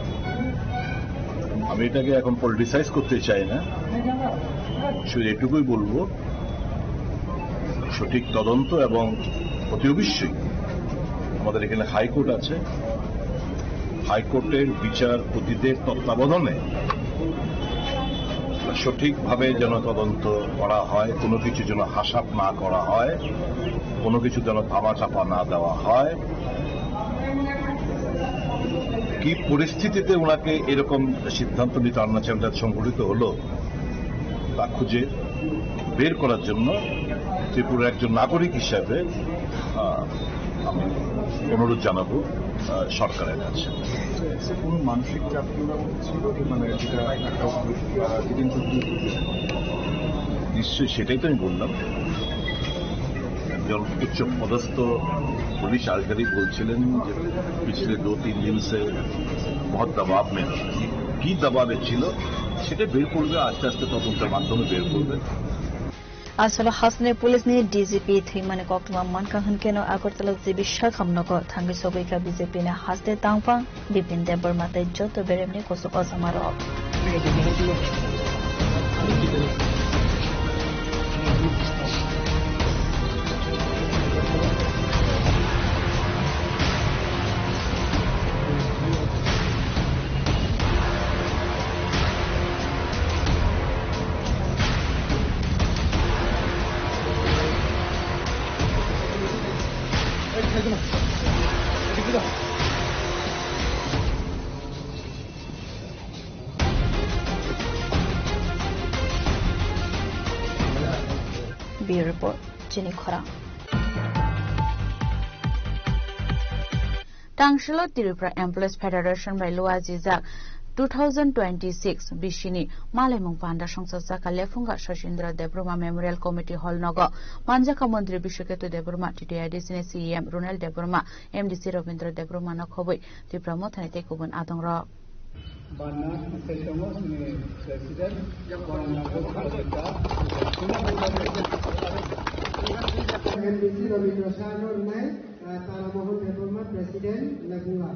আমি এটাকে এখন পলিটিসাইজ করতে চাই না, শুধু এটুকুই বলবো, সঠিক তদন্ত এবং অতি অবশ্যই আমাদের এখানে হাইকোর্ট আছে, হাইকোর্টের বিচারপতিদের তত্ত্বাবধানে সঠিকভাবে যেন তদন্ত করা হয়, কোনো কিছু যেন হাসাপ না করা হয়, কোনো কিছু যেন ধামাচাপা না দেওয়া হয়। কি পরিস্থিতিতে ওনাকে এরকম সিদ্ধান্ত নিতে আনছেন, সংঘটিত হলো, তা খুঁজে বের করার জন্য ত্রিপুরার একজন নাগরিক হিসাবে, আহ, আমি অনুরোধ জানাবো, আহ, সরকারের কাছে। কোনো মানসিক চাপ ছিল কি? মানে, যেটা একটা, আহ, জিতেন চৌধুরী? নিশ্চয়ই, সেটাই তো আমি বললাম। একজন উচ্চ পদস্থ পুলিশ আধিকারিক বলছিলেন যে পিছলে দু তিন দিন সে বহুত দবাব মে, কি দবাবে ছিল সেটা বের করবে, আস্তে আস্তে তদন্তের মাধ্যমে বের করবে। Asalo hasteni police ni D G P thwimani koktwma mankha hwnkhe no Agartala G B Sakham nogo thangwi sogwikha B J P ni haste tangphang Bipin Debbarma tei joto beremni kosok ojamarok. Bureau Report, Chini Khorang. Tangsilo Tripura Employees Federation bai luajijak two thousand twenty-six bisini malaimung panda songchajak kha Lephunga Sachindra Debbarma Memorial Committee Hall nogo. Manjakha Montri Biswaketu Debbarma, T T I D C ni C E M Ronel Debbarma, M D C Robindra Debbarma no khobwi Tipra Mothani tei kubun adongrok. Bana Saitongo chini President, Bana M D C Rabindra Saha no rinai, ah, Tara Mohan Debbarma President, Lephunga.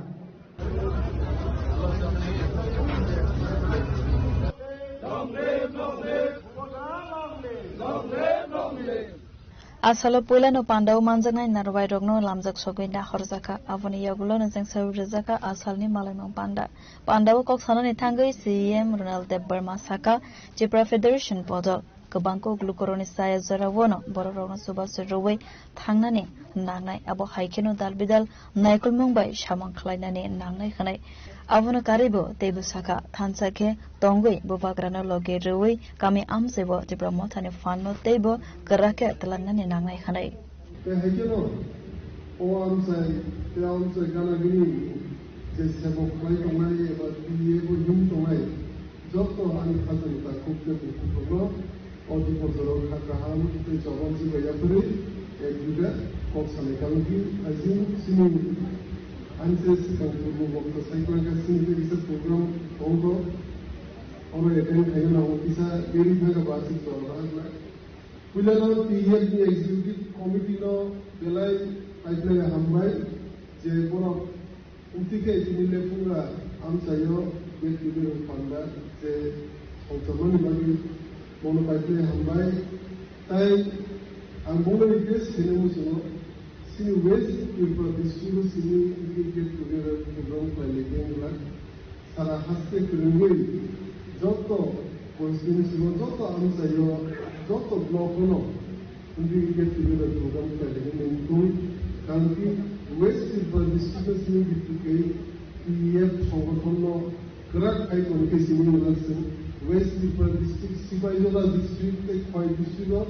Asalo puilano pandao manjaknai narwai rokno lamjak sogwi nahorjakha. Aboni yagulo no jengsa rwjakha asalni malaimung panda. Pandao kok sanani thangwi C E M Ronald Debbarma sakha, Tripura Federation podol kwbang kok lukurokni chaya jorao no borok rokno chubachu rwui thangnani nangnai. Abo hai kheno dal bidal naikolmung bai samung khlainani nangnai hwnwi. Abono karwibo teibo sakha, thansa khe tongwi bubagrano logi rwui kami amchaibo Tipra Mothani phanno teibo kwrak khe twlangnani nangnai hwnwi. Tei hai kheno o amchai tei amchai gana gini je sebok khlai tongnai eba T A bo him tongnai, joto ani khajani takhuk tei bukhuk rokno o dipor jorao kha kaham tei chobamjwi bai yaphurwi ek juda kok sanai kang di. Aising chini ani se swkang purbo bokto sai kwlangkha, chini tei kisa program tongkho, oro attend khaina nango, kisa deri thangkha ba aswk chwla bahai kwlai. Puilano T F ni Executive Committee no belai paiphlaiya hambai je borok Amtwi khe chini Lephunga amchaio get together panda je songchormani bagwi bono paiphlai hambai. Tai ang bono request khainai muchungo, chini West Tripura district o chini get together program khlailai khe wngla. Sara haste kwrwngwi joto constituency o, joto amchaio, joto block o no Hindi get together program khlainani mungtwi, kangti West Tripura district o simi bitu kei T F songothon no kwrak khai tongkhe simi wngkha chwng West Tripura district, Sipaijala district tei Khowai district o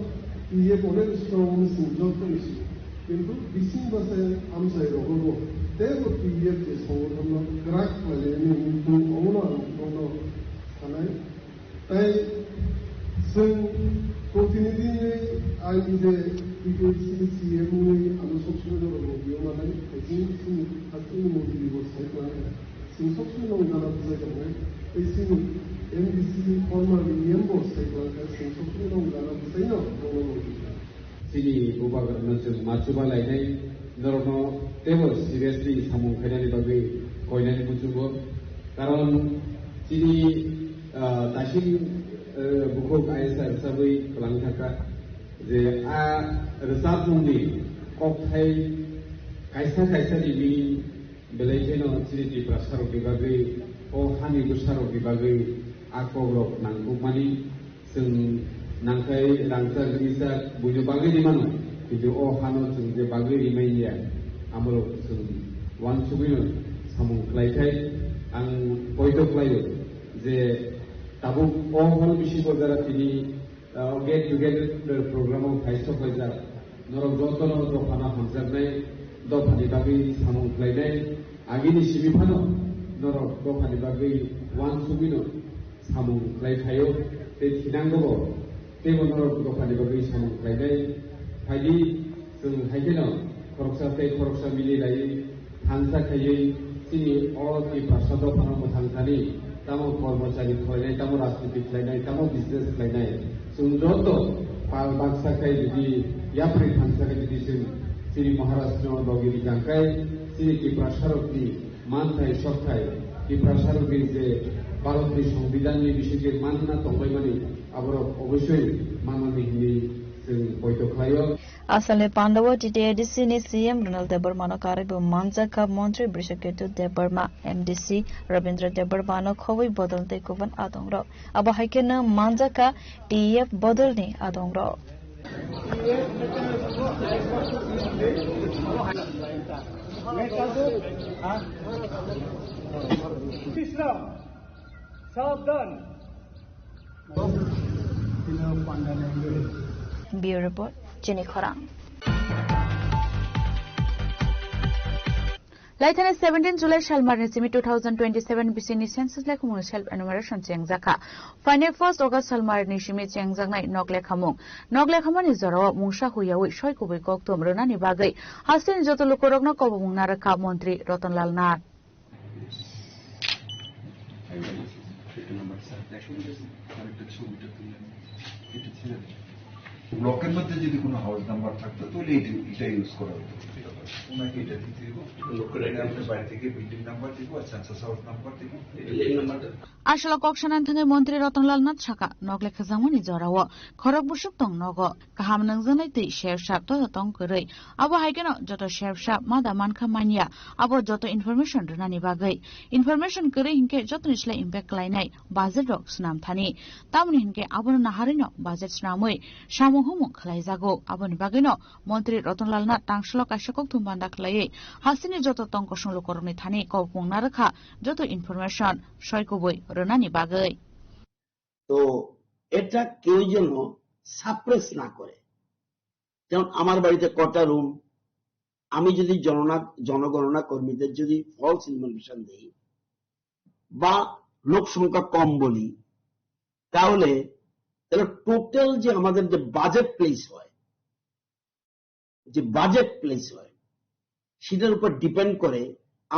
T F onek strong wng chwng joto ni simi. Kintu bising bwsai amchai rogo bo teibo T F je songothon no kwrak khlainani mungtwi omono ang bono sanai. Tai chwng protinidhi ni ani je T T A D C ni C M ni ano soksuno jora rwgwio manai, hai chini chini hasteni montri bo sai kwlangkha. Chwng soksuno gana bwsai tongnai, tei chini M D C former E M bo sai kwlangkha, chwng soksuno gana bwsaino bono rwgwikha. Chini bubagrano chwng ma chuba lainai, Norokno teibo seriously samung khainani bagwi koinani muchungo. Karon chini, ah, Daising, eh, bukhuk I S R sabwi kwlangwi thangkha je a rwchapmungni kokthai kaisa kaisa ni meaning belai kheno chini Tiprasarokni bagwi, o hani bwsarokni bagwi a kokrok nangkukmani. Chwng nangkhai rangchak rijak buino bagwi rimano, kintu o hano chwng je bagwi rimanya, amorok chwng uansugwino samung khlaikhai. Ang poito khlaio je tabuk o hor bisingo jara tini, ah, get together program o phai sok laijak, norok jotono dophano hamjaknai, dophani bagwi samung khlainai, agini simi phano norok dophani bagwi uansugwino samung khlai phaio, tei thinango bo, teibo norok dophani bagwi samung khlainai. Phaidi, chwng hai kheno khoroksa tei khoroksa mili laiwi thansa khaiwi chini o Tiprasa dophano mwthang thani, tamo kormochari khlainai, tamo rajniti khlainai, tamo business khlainai, chwng joto pal baksa khai jodi yapri thansa khai jodi chwng chini Maharajno logi rijak khai chini Tiprasarokni manthai sokthai Tiprasarokni je Bharatni Songbidanni bisingtwi manna tonglaimani, aborok oboisoi manmani hinwi chwng poito khlaio. Asalni pandao T T A D C ni C M Ronald Debbarmano karwi bo manjakha Montri Brishaketu Debbarma, M D C Rabindra Debbarmano khobwi bodol tei kubun adongrok. Abo hai kheno manjakha T E F bodolni adongrok. Bureau Report, Chini Khorang. Laithani seventeen July salmarni simi two thousand twenty-seven bisini census lekhumung self enumeration chengjakha. Phainai first August salmarni simi chengjaknai nok lekhamung. Nok lekhamani jorao mungsa huyawi soi kubui kokthum rwnani bagwi hasteni joto lukurokno kobomung narwkha Montri Rotonlal Nath. ব্লকের মধ্যে যদি কোনো house number থাকতো, তাহলে এটা, এটা ইউজ করা হতো। ওনাকে এটা দিতে হইব। লোকের আইডি নাম্বার। বাড়ি থেকে বিল্ডিং নাম্বার দিব, আর সেন্সাস হাউস নাম্বার দিব। Building number. Aswk kok sanani thangwi Montri Rotonlal Nath sakha, nok lekhajakmani jorao khorok bwswk tong nogo, kaham nangjaknai twi sep sap to tong kwrwi. Abo hai kheno joto sep sap ma da mankha manya, abo joto information rwnani bagwi. Information kwrwi hinkhe jotoni slai impact khlainai budget rok swnam thani. Tamoni hinkhe abono naharwino budget swnamwi samung humung khlaijago. Aboni bagwino Montri Rotonlal Nath tangsalo kaisa kokthum banda khlaiwi hasteni joto tong kosong lukurokni thani kobokmung narwkha joto information soi kubui rwnani bagwi. তো এটা কেউ যেন সাপ্রেস না করে। যেমন আমার বাড়িতে কটা রুম, আমি যদি জননা-, জনগণনা কর্মীদের যদি ফলস ইনফরমেশন দেই বা লোক সংখ্যা কম বলি, তাহলে, তাহলে টোটাল যে আমাদের যে বাজেট প্লেস হয়, যে বাজেট প্লেস হয়, সেটার উপর ডিপেন্ড করে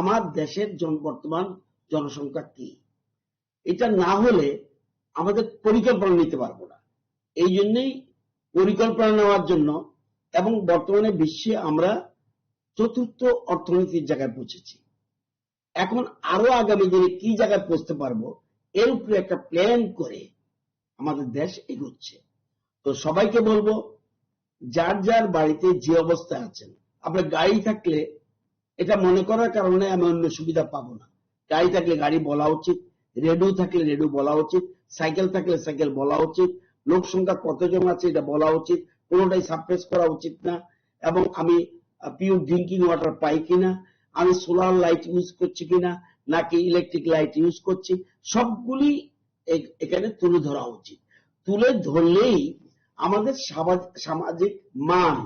আমার দেশের জন-, বর্তমান জনসংখ্যা কি। এটা না হলে আমাদের পরিকল্পনা নিতে পারবো না। এই জন্যই পরিকল্পনা নেওয়ার জন্য, এবং বর্তমানে বিশ্বে আমরা চতুর্থ অর্থনীতির জায়গায় পৌঁছেছি। এখন আরো আগামী দিনে কি জায়গায় পৌঁছতে পারবো, এর উপরে একটা প্ল্যান করে আমাদের দেশ এগোচ্ছে। তো সবাইকে বলবো, যার যার বাড়িতে যে অবস্থায় আছেন, আপনার গাড়ি থাকলে এটা মনে করার কারণে আমি অন্য সুবিধা পাবো না। গাড়ি থাকলে গাড়ি বলা উচিত, রেডিও থাকলে রেডিও বলা উচিত, সাইকেল থাকলে সাইকেল বলা উচিত, লোক সংখ্যা কতজন আছে এটা বলা উচিত, কোনোটাই সাপ্রেস করা উচিত না। এবং আমি পিওর ড্রিঙ্কিং ওয়াটার পাই কিনা, আমি সোলার লাইট ইউজ করছি কিনা, নাকি ইলেকট্রিক লাইট ইউজ করছি, সবগুলি এ-, এখানে তুলে ধরা উচিত। তুলে ধরলেই আমাদের সামাজ-, সামাজিক মান,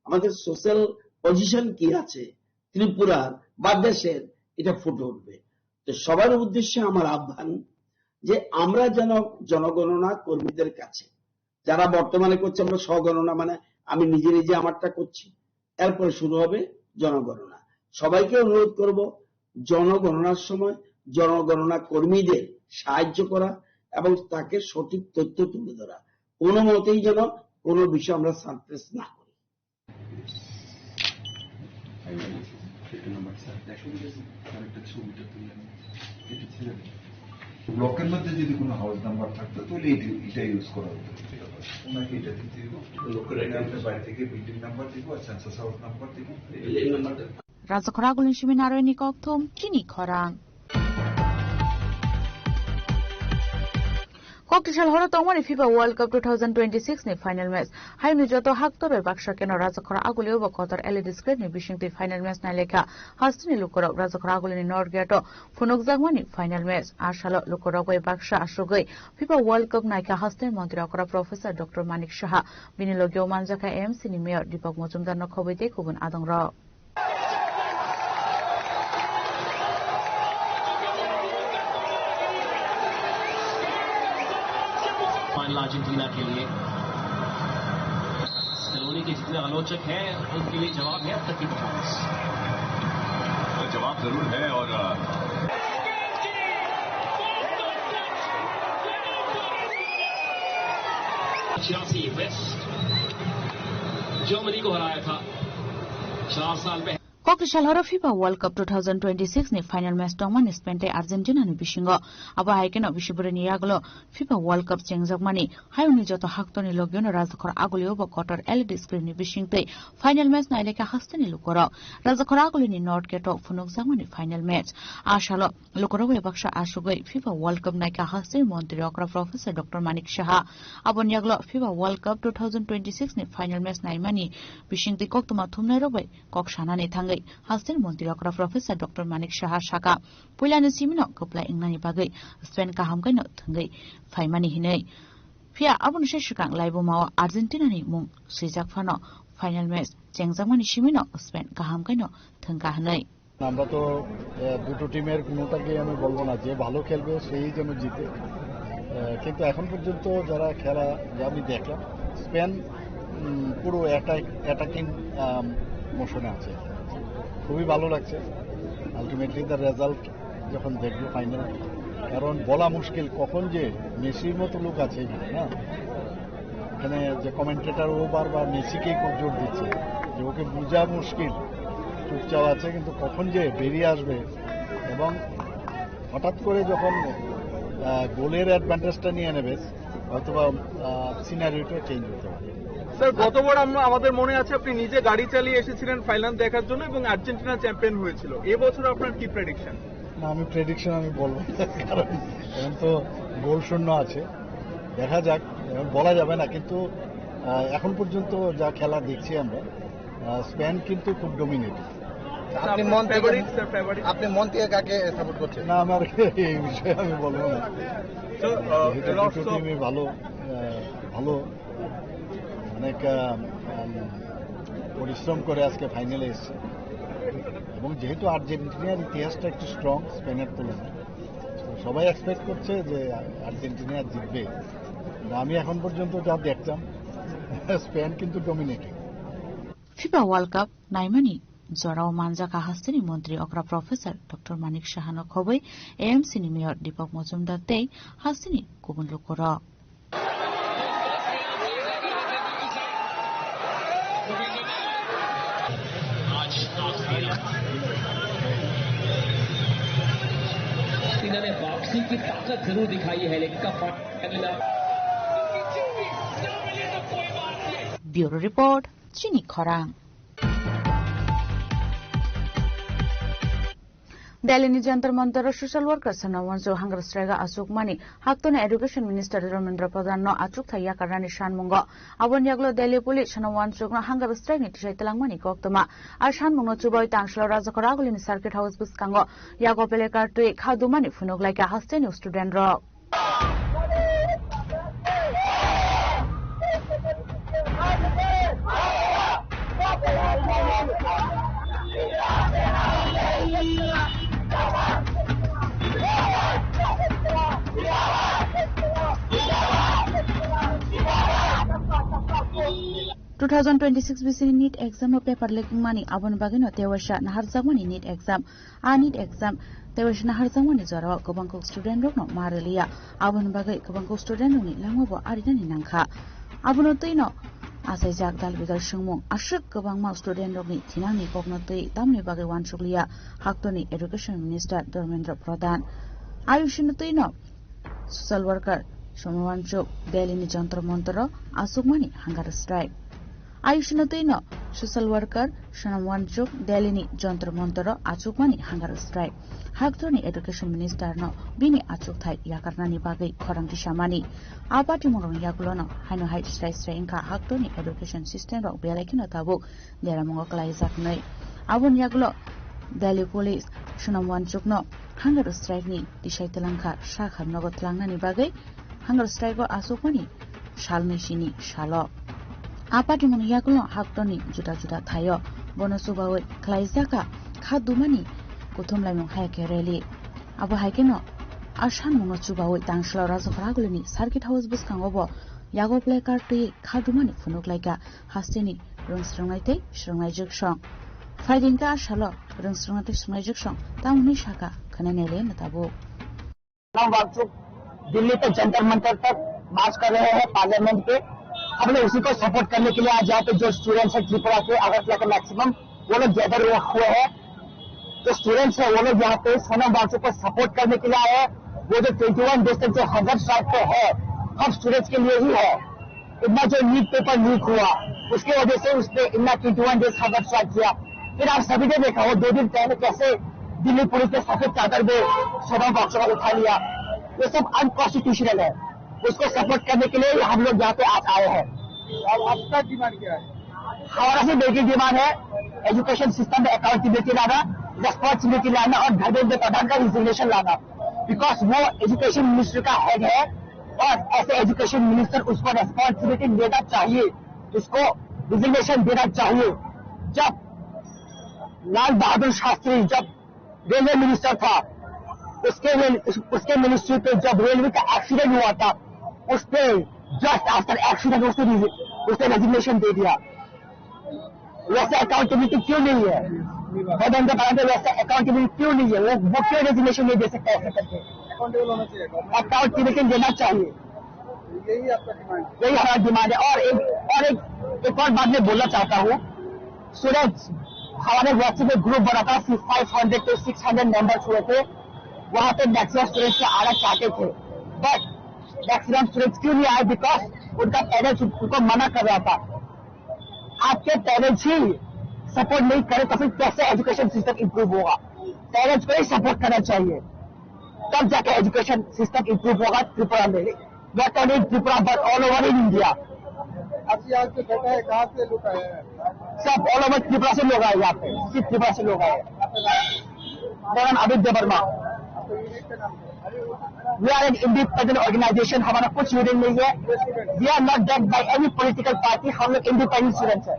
আমাদের সোশ্যাল পজিশন কি আছে ত্রিপুরার বা দেশের, এটা ফুটে উঠবে। তো সবার উদ্দেশ্যে আমার আহ্বান যে আমরা যেন জনগণনা কর্মীদের কাছে, যারা বর্তমানে করছে, আমরা স্বগণনা, মানে আমি নিজে নিজে আমারটা করছি, এরপরে শুরু হবে জনগণনা। সবাইকে অনুরোধ করব, জনগণনার সময় জনগণনা কর্মীদের সাহায্য করা এবং তাকে সঠিক তথ্য তুলে ধরা। কোনো মতেই যেন কোনো বিষয়ে আমরা সাপ্রেস না করি। এটা নাম্বার স্যার, দেখো, স্যার, একটা ছবিটা তুলে আনো। এটা ছিল। ব্লকের মধ্যে যদি কোনো হাউস নাম্বার থাকতো, তাহলে এটা, এটা ইউজ করা হতো। ওনাকে এটা দিতে হইব। লোকের এটা অ্যাড্রেস। আপনার বাড়ি থেকে বিল্ডিং নাম্বার দিব, আর সেন্সাস হাউস নাম্বার দিব। Building number then. Rajakhor agulini simi narwini kokthum chini khorang. Kokti sal horo tongmani fifa World Cup two thousand twenty-six ni final match. Hayungni joto haktor bai baksa keno Rajakhor agulio bo kotor L E D screen ni bisingtwi final match nailekha. Hasteni lukurok Rajakhor agulini North Gate o phunukjakmani final match. A salo lukurok bai baksa asugwi fifa World Cup naikha hasteni montri okra Professor Doctor Manik Saha. Bini logio manjakha A M C ni Mayor Deepak Majumdar no khobwi tei kubun adongrok. Final Argentina के लिए। स्कलोनी के जितने आलोचक हैं, उनके लिए जवाब है अब तक की परफॉर्मेंस। जवाब जरूर है और, अ, छियासी वेस्ट जर्मनी को हराया था चार साल पहले। Kokti sal horo fifa World Cup two thousand twenty-six ni final match tongmani Spain tei Argentina ni bisingo. Abo hai kheno bisi bwrwini yagulo fifa World Cup chengjakmani hayungni joto haktorni logiono Rajakhor agulio bo kotor L E D screen ni bisingtwi final match nailekha hasteni lukurok. Rajakhor agulini North Gate o phunukjakmani final match. A salo lukurok bai baksa asugwi fifa World Cup naikha hasteni montri okra Professor Doctor Manik Saha. Aboni yagulo fifa World Cup two thousand twenty-six ni final match naimani bisingtwi koktwma thumnairok bai kok sanani thangwi hasteni montri okra Professor Doctor Manik Saha saka, puilani simino kwplai wngnani bagwi Spain kaham khaino thwngwi phaimani hinwi. Phiya aboni se swkang laibuma o Argentina ni mung swijak phano final match chengjakmani simino Spain kaham khaino thwngkha hinwi. আমরা তো, আহ, দুটো টিমের কোনোটাকেই আমি বলবো না, যে ভালো খেলবে সেই যেন জিতে। আহ, কিন্তু এখন পর্যন্ত যারা খেলা, যে আমি দেখলাম, স্পেন, উম, পুরো অ্যাটাক, অ্যাটাকিং, আম, মোশনে আছে। খুবই ভালো লাগছে। আলটিমেটলি তার রেজাল্ট যখন দেখবো ফাইনাল, কারণ বলা মুশকিল কখন যে মেসির মতো লোক আছে এখানে, না? এখানে যে কমেন্টেটর, ও বারবার মেসিকেই খুব জোর দিচ্ছে যে ওকে বোঝা মুশকিল, চুপচাপ আছে, কিন্তু কখন যে বেরিয়ে আসবে এবং হঠাৎ করে যখন, আহ, গোলের অ্যাডভান্টেজটা নিয়ে নেবে, হয়তোবা, আহ, সিনারিওটা চেঞ্জ হতে পারে। স্যার, গতবার আমরা, আমাদের মনে আছে আপনি নিজে গাড়ি চালিয়ে এসেছিলেন ফাইনাল দেখার জন্য এবং আর্জেন্টিনা চ্যাম্পিয়ন হয়েছিল। এবছর আপনার কি প্রেডিকশন? না, আমি প্রেডিকশন আমি বলবো না, কারণ এখন তো গোল শূন্য আছে, দেখা যাক, এখন বলা যাবে না, কিন্তু, আহ, এখন পর্যন্ত যা খেলা দেখছি আমরা, আহ, স্পেন কিন্তু খুব ডমিনেটিং। আপনি মন থেকে, ফেভারিট, স্যার, ফেভারিট। আপনি মন থেকে কাকে সাপোর্ট করছেন? না, আমার এই বিষয়ে আমি বলবো না। স্যার, আহ, যেহেতু দুটো টিমই ভালো, আহ, ভালো, অনেক, আহ, উম, পরিশ্রম করে আজকে ফাইনালে এসছে। এবং যেহেতু আর্জেন্টিনার ইতিহাসটা একটু স্ট্রং স্পেনের তুলনায়, তো সবাই এক্সপেক্ট করছে যে আর্জেন্টিনা জিতবে। কিন্তু আমি এখন পর্যন্ত যা দেখতাম, স্পেন কিন্তু dominating. fifa World Cup naimani jorao manjakha hasteni montri okra Professor Doctor Manik Sahano khobwi A M C ni Mayor Deepak Majumdar tei hasteni kubun lukurok. इन्होंने वापसी की ताकत जरूर दिखाई है, लेकिन कब final Bureau Report, Chini Khorang. Delhi ni Jantar Mantar o social worker sana wansu hunger strike achukmani haktoni Education Minister Dharmendra Pradhan no achukthai yakarnani sanmungo. Aboni yaglo Delhi Police sana wansukno hunger strike ni tisai telangmani koktwma. A sanmungno chubai tangsalo Rajakhor agulini Circuit House bwskango yago pelekar twi khadumani phunuklaikha hasteni student rok. Two thousand twenty-six bisini NEET exam o paper leak wngmani, aboni bagwino tewaisa naharjakmani NEET exam. A NEET exam tewaisa naharjakmani jorao kwbang kok student rokno ma rwliya. Aboni bagwi kwbang kok student rokni langmabo arinani nangkha. Abono twino achaijak dal bidal swngmung aswk kwbangma student rokni thinangni kokno twi tamni bagwi uansukliya haktorni Education Minister Dharmendra Pradhan. Ayushni twino social worker Sonam Wangchuk Delhi ni Jantar Mantar o achukmani hunger strike. Ayushni twino social worker Sonam Wangchuk Delhi ni Jantar Mantar o achukmani hunger strike. Haktorni Education Minister no bini achukthai yakarnani bagwi khorang tisamani. A party mungni yagulono haino hai srai srai wngkha haktorni education system rok belai kheno tabuk deramungo kwlaijaknai. Aboni yagulo Delhi Police Sonam Wangchukno hunger strike ni tisai twlangkha sakham nogo twlangnani bagwi hunger strike o achukmani salni sini salo. A party mungni yagulo haktorni juda juda thaio bono chubawi khwlaijakha kha dumani kuthumlaimung hai khe rally. Abo hai kheno a sanmungno chubawi tangsalo Rajok Ragulini Circuit House bwskango bo yago placard twi kha dumani phunuk laikha hasteni rwng srwngnai tei srwngnai jwksong. Phaidi hwnkhe a salo rwng srwngnai tei srwngnai jwksong tamo hwnwi sakha khwnai naile mwtabuk. Sonam Wangchuk Delhi के जंतर मंतर तक मार्च कर रहे हैं पार्लियामेंट के। हम लोग उसी को सपोर्ट करने के लिए आज यहाँ पे जो स्टूडेंट्स हैं त्रिपुरा के, अगरतला के मैक्सिमम, वो लोग गैदर हुए हैं। जो स्टूडेंट्स हैं वो लोग यहाँ पे सोनम वांगचुक को सपोर्ट करने के लिए आए हैं। वो जो ट्वेंटी वन डेज तक जो हंगर स्ट्राइक पे है, हम स्टूडेंट्स के लिए ही है। इतना जो लीक पेपर लीक हुआ, उसके वजह से उसने इतना twenty one days hunger strike किया। फिर आप सभी ने देखा हो दो दिन पहले कैसे दिल्ली पुलिस ने सफेद चादर में सोनम वांगचुक को उठा लिया। ये सब अनकॉन्स्टिट्यूशनल है। उसको सपोर्ट करने के लिए हम लोग यहाँ पे आज आए हैं। अब आपका डिमांड क्या है? हमारा सिर्फ एक ही डिमांड है, एजुकेशन सिस्टम में अकाउंटेबिलिटी लाना, रिस्पॉन्सिबिलिटी लाना और धर्मेंद्र प्रधान का रिजिग्नेशन लाना, बिकॉज वो एजुकेशन मिनिस्ट्री का हेड है और ऐसे एजुकेशन मिनिस्टर उसको रिस्पॉन्सिबिलिटी लेना चाहिए, उसको रिजिग्नेशन देना चाहिए। जब लाल बहादुर शास्त्री जब रेलवे मिनिस्टर था, उसके रेल-, उस-, उसके मिनिस्ट्री पे जब रेलवे का एक्सीडेंट हुआ था, उस पे जस्ट आफ्टर एक्सीडेंट उसने रिजि-, उसने रेजिग्नेशन दे दिया। वैसे अकाउंटेबिलिटी क्यों नहीं है? धर्मेंद्र प्रधान पे वैसे अकाउंटेबिलिटी क्यों नहीं है? वो, वो क्यों रेजिग्नेशन नहीं दे सकता ऐसे करके? अकाउंटेबिलिटी देना चाहिए। यही आपका डिमांड है? यही हमारा डिमांड है। और एक, और एक, एक और बात मैं बोलना चाहता हूँ, स्टूडेंट्स, हमारे WhatsApp में ग्रुप बना था, five hundred to six hundred members हुए थे। वहाँ पे मैक्सिमम स्टूडेंट्स का आना चाहते थे, बट मैक्सिमम स्टूडेंट्स क्यों नहीं आए? बिकॉज उनका पेरेंट्स उनको मना कर रहा था। आपके पेरेंट्स ही सपोर्ट नहीं करे तो फिर कैसे एजुकेशन सिस्टम इम्प्रूव होगा? पेरेंट्स को ही सपोर्ट करना चाहिए, तब जाके एजुकेशन सिस्टम इम्प्रूव होगा त्रिपुरा में। Not only in Tripura but all over in India. आप यहाँ से बैठा है, कहाँ से लोग आए हैं? सब ऑल ओवर त्रिपुरा से लोग आए यहाँ पे, सिर्फ त्रिपुरा से लोग आए। मेरा नाम अभित Debbarma. We are an independent organization, हमारा कुछ यूनियन नहीं है। We are not backed by any political party, हम लोग इंडिपेंडेंट स्टूडेंट्स हैं।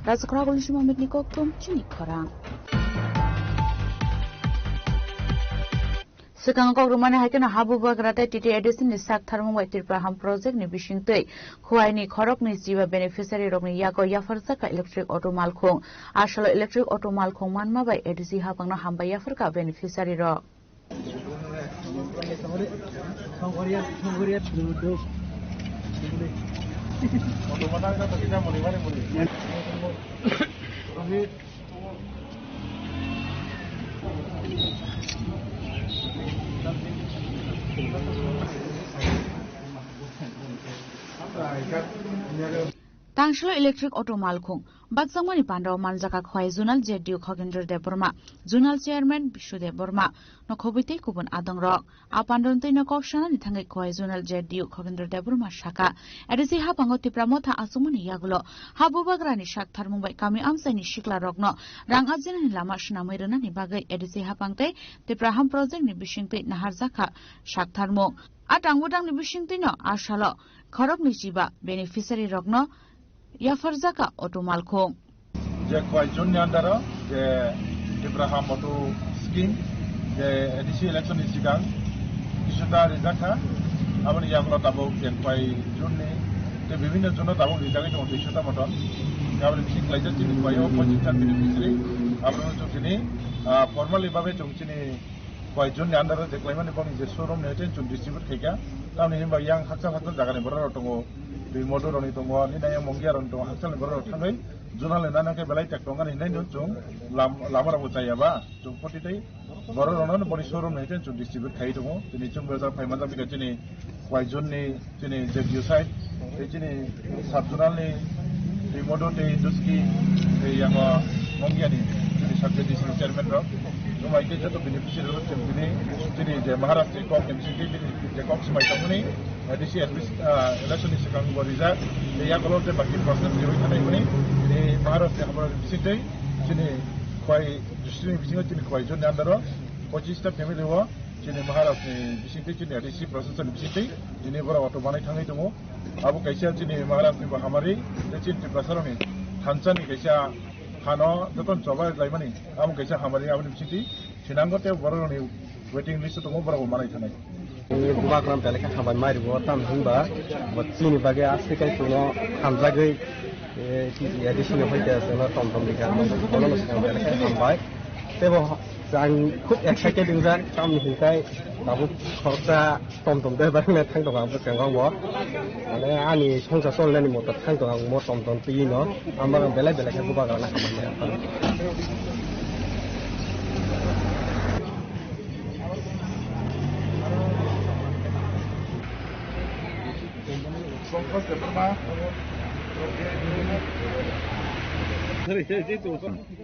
Rajak Ragul ni Sima Mitni kokthum chini khorang. Swkang kok rwmani hai kheno ha bubagra tei T T A D C ni sak tharmung bai Tripura Ham Project ni bisingtwi Khowai ni khoroknwi chiba beneficiary rokni yago yapharjak kha electric auto malkhung. Asalo electric auto malkhung manma bai A D C hapangno hambai yapharkha beneficiary rok. Tangsalo electric auto malkhung bakjakmani pandao manjakha Khowai Zonal Z D U Khokendra Debbarma, Zonal Chairman Bishu Debbarma, nokhobwi tei kubun adongrok. A pandao twi no kok sanani thangwi Khowai Zonal Z D U Khokendra Debbarma sakha, A D C hapango Tipra Motha achukmani yagulo ha bubagrani sak tharmung bai kami amchaini sikla rokno rang ajinani lama swnamwi rwnani bagwi A D C hapang tei Tipra Ham Project ni bisingtwi naharjakha sak tharmung. A tang budangni bisingtwino a salo khoroknwi chiba beneficiary rokno yapharjakha auto malkhung. Je Khowai Zone ni under o je Tipra Ham Auto Scheme je A D C election ni sikang kisuta rijak kha, aboni yagulo tabuk je Khowai Zone ni Tei bibhinno jono tabuk rijagwi tongo duiso ta motor. Aboni bising khlaijak chini khlai o pochis jon beneficiary. Abono chwng tini, ah, formally babe chwng chini koi jon ni under o je khlaimani boni je showroom ni hoite chwng distribute khaikha. Tamni hinba yang hakchal hakchal jaga ni borok rok tongo. Twi modu rok ni tongo, nini yang Mongia rok ni tongo, hakchal ni borok rok thangwi zonal ni nana khe belai tek tongo hinwi no chwng lam-, lama rok bo chaya ba chwng poti tei borok rok no boni showroom ni hoite chwng distribute khai tongo. Tini chwng bo jak phai manjak bikha chini koi jon ni chini je geosite, tei chini sub-zonal ni, tei Modo, tei Duski, tei yango Mongia ni chini sub-division chairman rok, chumai khe joto beneficiary rok chini, chini je Maharaj ni kok ni bising twi, chini je kok swmai tongmani, A D C, S D C, ah, election ni swkang bo rijak, tei yakolog je baki process riwi thanai mani, tei Maharaj ni hamrok ni bising twi, chini koi district ni bisingo chini koi jon ni under o pochis ta family o, chini Maharaj ni bising twi, chini A D C process ni bising twi, tini borok auto manai thangwi tongo. Abo kaisa chini Maharaj ni bo hamari, tei chini Tiprasa rok ni thansa ni kaisa hano joto choba laimani, abo kaisa hamari, aboni bisingtwi thinango tei borok rok ni waiting list o tongo, borok bo manai thanai. Bubagra belai khe hambai mai rwo, tamo hinba bo chini bagwi aswk kai chwngno hamjagwi, eh, A D C ni hoite chwngno tom tom rikha, bono swkang belai khe hambai. Tei bo ang khub excited wngjak, tamni hwnkhai tabuk khoroksa tom tom de barina thang tongo ang bwskango bo. Mane ani songsa cholnani motor thang tongo ang mo tom tom twi no. Ang belai belai khe bubagra na hambai maya.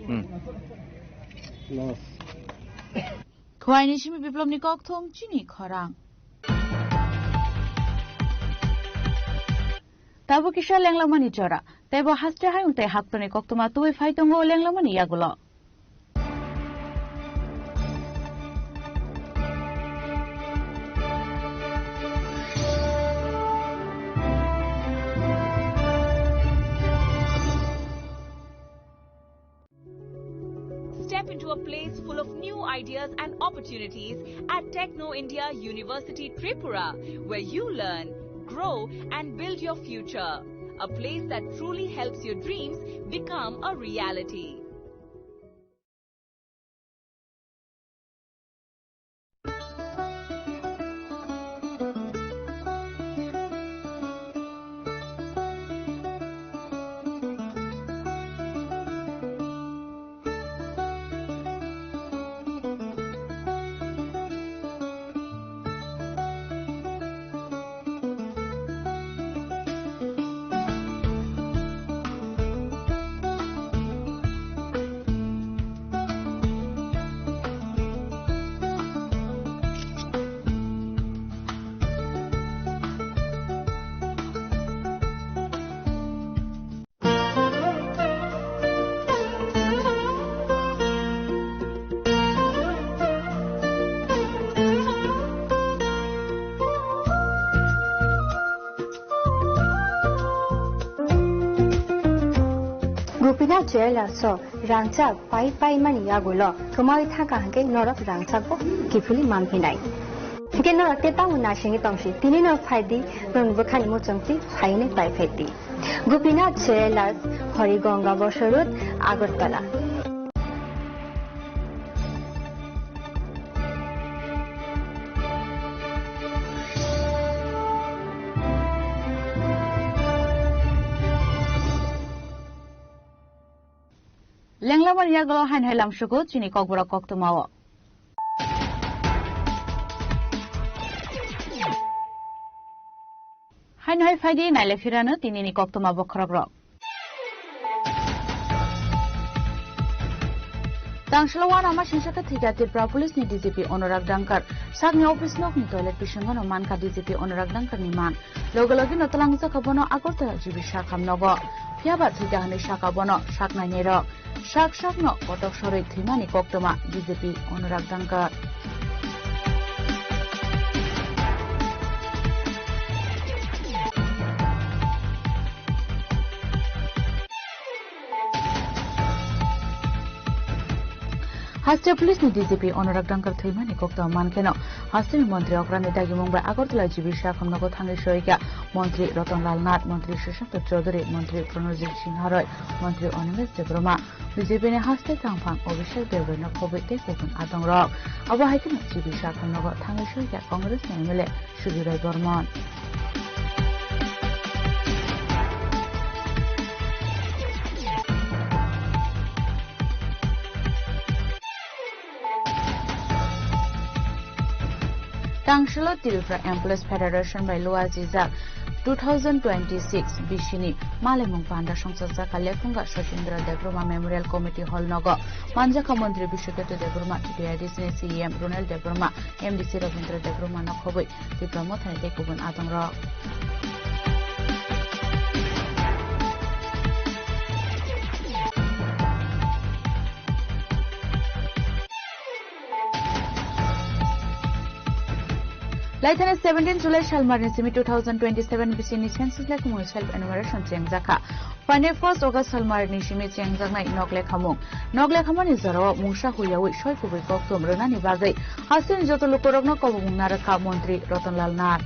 Hmm. Los. Khwaini simi Biplobni kokthum chini khorang. Tabuk kisa lenglamani jora. Teibo haste hayung tei haktorni koktwma tubui phai tongo lenglamani yagulo. Step into a place full of new ideas and opportunities at Techno India University Tripura, where you learn, grow, and build your future. A place that truly helps your dreams become a reality. Gopinath Jewellers o rangchak pai pai mani yagulo kwmawi thangkha hwnkhe norok rangchak bo kiphilwi manphinai. Hwnkhe norok tei tamo naisingwi tongsi, tini no phaidi, norokni bwkhani muchungtwi phaiwi pai phaidi. Gopinath Jewellers, Harigonga Bosor Road, Agartala. Lenglamani yagulo haino hai lamsugo chini kokborok koktwmao. Haino hai phaidi naile phirano tinini koktwma bokhorokrok. Tangsalo uanama singsa khe thwikha Tripura Police ni D G P Anurag Dangkar. Sakni office nok ni toilet bisingo no mankha D G P Anurag Dangkar ni man. Loge loge no twlangjak kha bono Agartala G B sakhamnogo. Phiyaba thwikha hwnwi sakha bono saknainai rok. Sak sakno kotok sorwi thwimani koktwma B J P Anurag Dangkar. Haste Police ni D G P Anurag Dangkar thwimani koktwma mankheno, hasteni montri okrani dagimung bai Agartala G B Shakham nogo thangwi soikha montri Ratan Lal Nath, montri Sushant Chaudhary, montri Pranajit Singha Roy, montri Animesh Debbarma, B J P ni haste tangphang Abhishek Debbarma khobwi tei kubun adongrok. Abo hai kheno G B Shakham nogo thangwi soikha Congress ni M L A Sujoy Roy Barman. Tangshilo Tripura Employees Federation bai luajijak two thousand twenty-six bisini malemung panda songchakjak kha Lephunga Sachindra Debbarma Memorial Committee Hall nogo manjakha montri Biswaketu Debbarma, T T A D C ni C E M Ronel Debbarma, M D C Rabindra Debbarma no khobwi Tipra Mothani tei kubun adongrok. Laithani seventeen July salmarni simi two thousand twenty-seven bisini census lekhumung self enumeration chengjakha. Phainai first August salmarni simi chengjaknai nok lekhamung. Nok lekhamani jorao mungsa huyawi soi kubui kokthum rwnani bagwi hasteni joto lukurokno kobomung narwkha montri Ratan Lal Nath.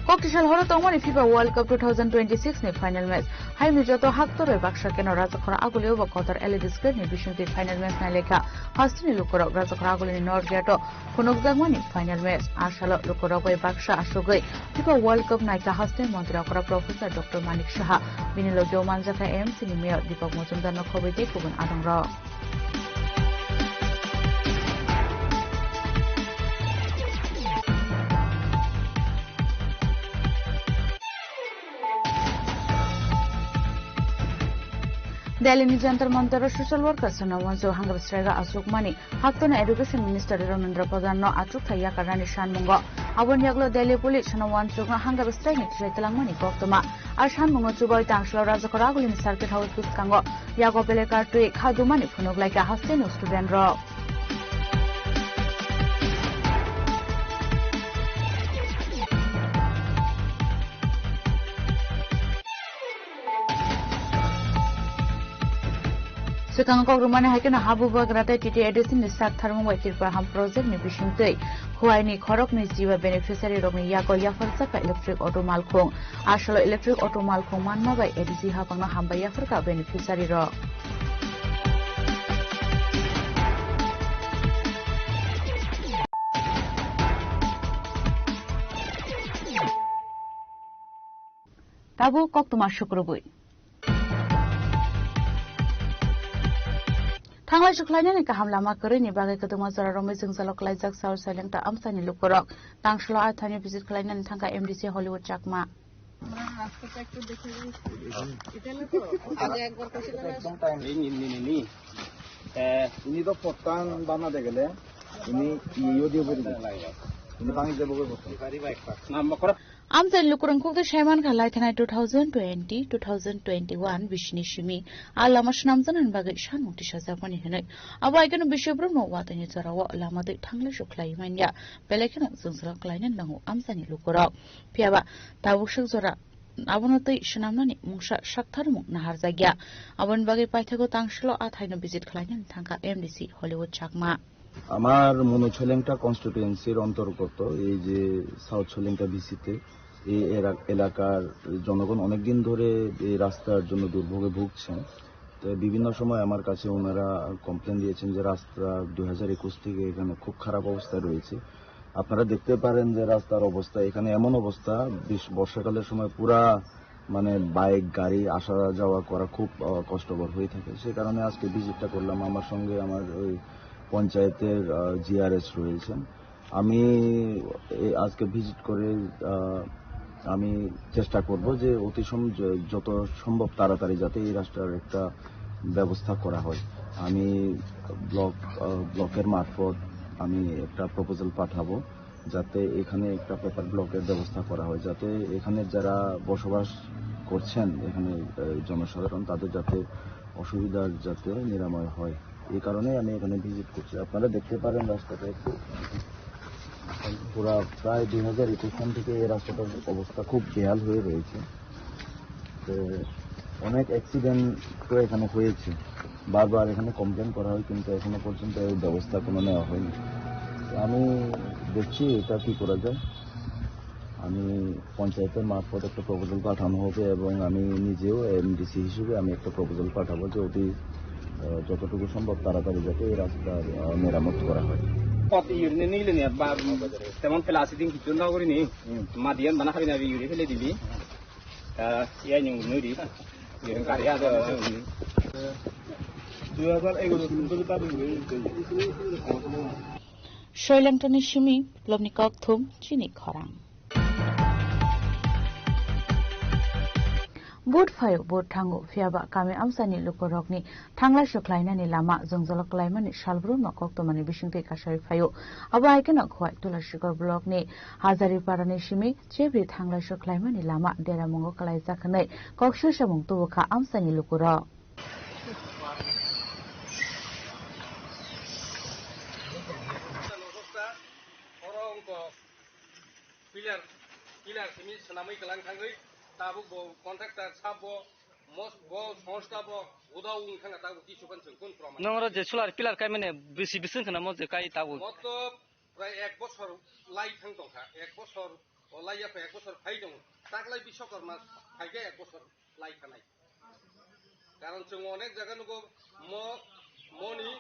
Kokti sal horo tongmani FIFA World Cup two thousand twenty-six ni final match. Haini joto haktoroi baksa keno Rajakhora Agulio bo kotor L E D screen ni bisingtwi final match nailekha. Hasteni lukurok Rajakhora Agulini North Gate o phunukjakmani final match. A salo lukurok bai baksa asugwi FIFA World Cup naikha hasteni montri okra Professor Doctor Manik Saha, bini logio manjakha M C ni Mayor Deepak Majumdar no khobwi tei kubun adongrok. Delhi ni Jantar Mantar o social worker Sona Wansuk hunger strike o achukmani haktorni Education Minister Dharmendra Pradhan no achukthai yakarnani sanmungo. Aboni yagulo Delhi Police Sona Wansuk no hunger strike ni tisai twlangmani koktwma. A sanmungo chubai tangshilo Rajakhora Agulini Circuit House bwskango yago belekar twi kha dumani phunuk laikha hasteni student rok. Swkang kok rwmani hai kheno habubagra tei T T A D C ni sak tharmung bai Tripura Ham project ni bisingtwi Khowai ni khoroknwi jiba beneficiary rokni yago yapharjakha electric auto malkhung. Asalo electric auto malkhung manma bai A D C hapangno hambai yapharkha beneficiary rok. Tabuk koktwma sukrubwi. Thanglai sukhlainani kaham lama kwrwini bagwi kwdwma jora romwi jwngjalo klaijak South Sailengta amchaini lukurok. Tangsholo a thaino visit khlainani thangkha M D C Hollywood Chakma. Ini, ini, ini. Eh, ini to potang bana degele. Ini iyo dia beri. Ini bang ije bogo potang. Amchaini lukurok khukti saiman kha lai thanai two thousand twenty, two thousand twenty-one bisini simi a lama swnamjaknani bagwi sanmung tisajakmani hwnwi. Abo hai kheno bisio borokno watani jorao lama twi thanglai sukhlai manya. Belai kheno jwngjalo klainani nango amchaini lukurok. Phiyaba tabuk swk jora abono twi swnamnani mungsa saktharmung naharjakya. Aboni bagwi paithago tangshilo a thaino visit khlainani thangkha M D C Hollywood Chakma. আমার মনোজ সলেংটা কনস্টিটিউয়েন্সির অন্তর্গত এই যে সাউথ সলেংটা ভিসিতে এই এরা-, এলাকার জনগণ অনেক দিন ধরে এই রাস্তার জন্য দুর্ভোগে ভুগছেন। তো বিভিন্ন সময় আমার কাছে ওনারা কমপ্লেন দিয়েছেন যে রাস্তা দুই হাজার একুশ থেকে এখানে খুব খারাপ অবস্থায় রয়েছে। আপনারা দেখতে পারেন যে রাস্তার অবস্থা, এখানে এমন অবস্থা, বিশ-, বর্ষাকালের সময় পুরা মানে বাইক, গাড়ি আসা যাওয়া করা খুব, আহ, কষ্টকর হয়ে থাকে। সে কারণে আজকে ভিজিটটা করলাম। আমার সঙ্গে আমার ওই পঞ্চায়েতের, আহ, জিআরএস রয়েছেন। আমি এ-, আজকে ভিজিট করে, আহ, আমি চেষ্টা করব যে অতি সম-, য-, যত সম্ভব তাড়াতাড়ি যাতে এই রাস্তার একটা ব্যবস্থা করা হয়। আমি ব্লক, আহ, ব্লকের মারফত আমি একটা প্রপোজাল পাঠাবো। যাতে এখানে একটা পেপার ব্লকের ব্যবস্থা করা হয়, যাতে এখানে যারা বসবাস করছেন, এখানে, আহ, জনসাধারণ, তাদের যাতে অসুবিধার যাতে নিরাময় হয়, এই কারণেই আমি এখানে ভিজিট করছি। আপনারা দেখতে পারেন রাস্তাটা একটু। পুরা প্রায় দুই হাজার একুশ সাল থেকে এই রাস্তাটার অবস্থা খুব বেহাল হয়ে রয়েছে। তো অনেক অ্যাক্সিডেন্ট তো এখানে হয়েছে, বারবার এখানে কমপ্লেন করা হয়, কিন্তু এখনো পর্যন্ত এর ব্যবস্থা কোনো নেওয়া হয়নি। তো আমি দেখছি এটা কি করা যায়। আমি পঞ্চায়েতের মারফত একটা প্রপোজাল পাঠানো হবে এবং আমি নিজেও এমডিসি হিসেবে আমি একটা প্রপোজাল পাঠাবো যে অতি, আহ, যতটুকু সম্ভব তাড়াতাড়ি যাতে এই রাস্তার, আহ, মেরামত করা হয়। Pot iurni nigilini ba temon plastic ding kichun dao gorini. Madiyan bana habina bi iuri fele dibi. Ah, iya nyung nuri. Iuri kari ada. Dui hajar egaroh simi tabo iuri. Soilamtoni simi, Biplobni kokthum, chini khorang. Vote phaio, vote thango, phiyaba kami amchaini lukurokni thanglaisu khlainani lama jwngjalo klaimani salbrumno koktwmani bisingtwi kasari phaio. Abo hai kheno Khowai Tulasikor blockni Hazariparani simi chebri thanglaisu khlaimani lama deramungo klaijak hwnwi kok suisamung tubukha amchaini lukurok. Oro wngkha pillar, pillar simi swnamwi kwlang thangwi tabuk bo contractor sabo mos-, bo songsta bo uda wng thangkha tabuk kisu kan chwng kun proman. Nong oro je solar pillar kaimani bisi bising khna mo je kai tabuk. Motob prai ek bosor lai thang tongkha, ek bosor o lai yakha ek bosor phai tongo. Taklai Biswakarma phaikhe ek bosor lai khanai. Karon chwng onek jaga nugo mo, moni,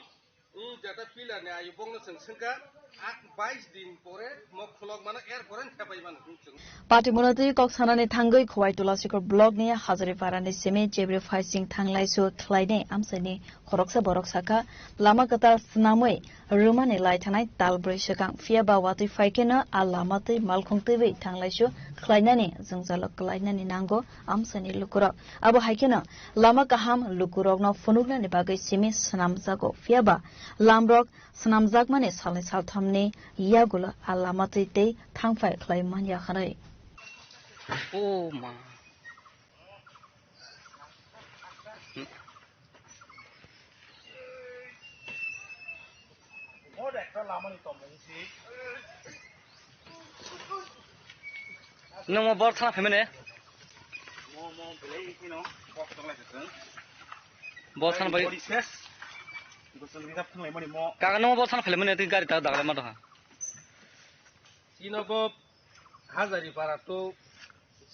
i jata pillar ni ayu bongno chwng swngkha, ak bais din pore mo khulok mano, er pore thepai mano chwng. Party monotwi kok sanani thangwi Khowai Tulasikor block ni Hazariparani simi chebri phaising thanglaisu khlainai amchaini khoroksa borok sakha, lama kwtal swnamwi rwmani lai thanai tal brwi swkang, phiya ba watwi phai kheno a lama twi malkhung twiwi thanglaisu khlainani jwngjalo kwlainani nango amchaini lukurok. Abo hai kheno lama kaham lukurokno phunuknani bagwi simi swnamjago, phiya ba lamrok swnamjakmani salni salthamni yagulo a lama twi tei thangphai khlai manya hwnwi. O ma. Nwng mo bor thana phaimani? Bor thana bai. Kaga nwng bor thana phaimani, twi gari ta daglai ma doha. Chini bo Hazaripara to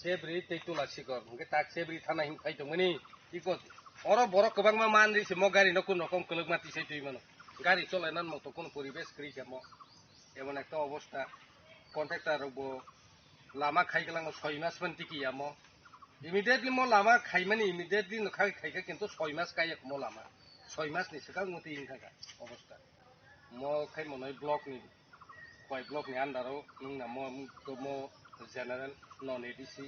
Chebri tei Tulasikor, hwnkhe tak Chebri thana him khai tongmani. Iko oro borok kwbangma manri se mo gari no kun rokom kwlwkma tisai twi mano. Gari cholai nan mo to kun poribesh kwrwi khe mo. Emon ekta obostha, contractor rok bo lama khai kwlangma soi mas man tiki ya mo. Immediately mo lama khaimani, immediately no khai khai khe kintu soi mas kaya mo lama. Soi mas ni swkang mo twi wngkha kha obostha. Mo khai monoi block ni, Khowai block ni under o wngna mo, mo general non A D C.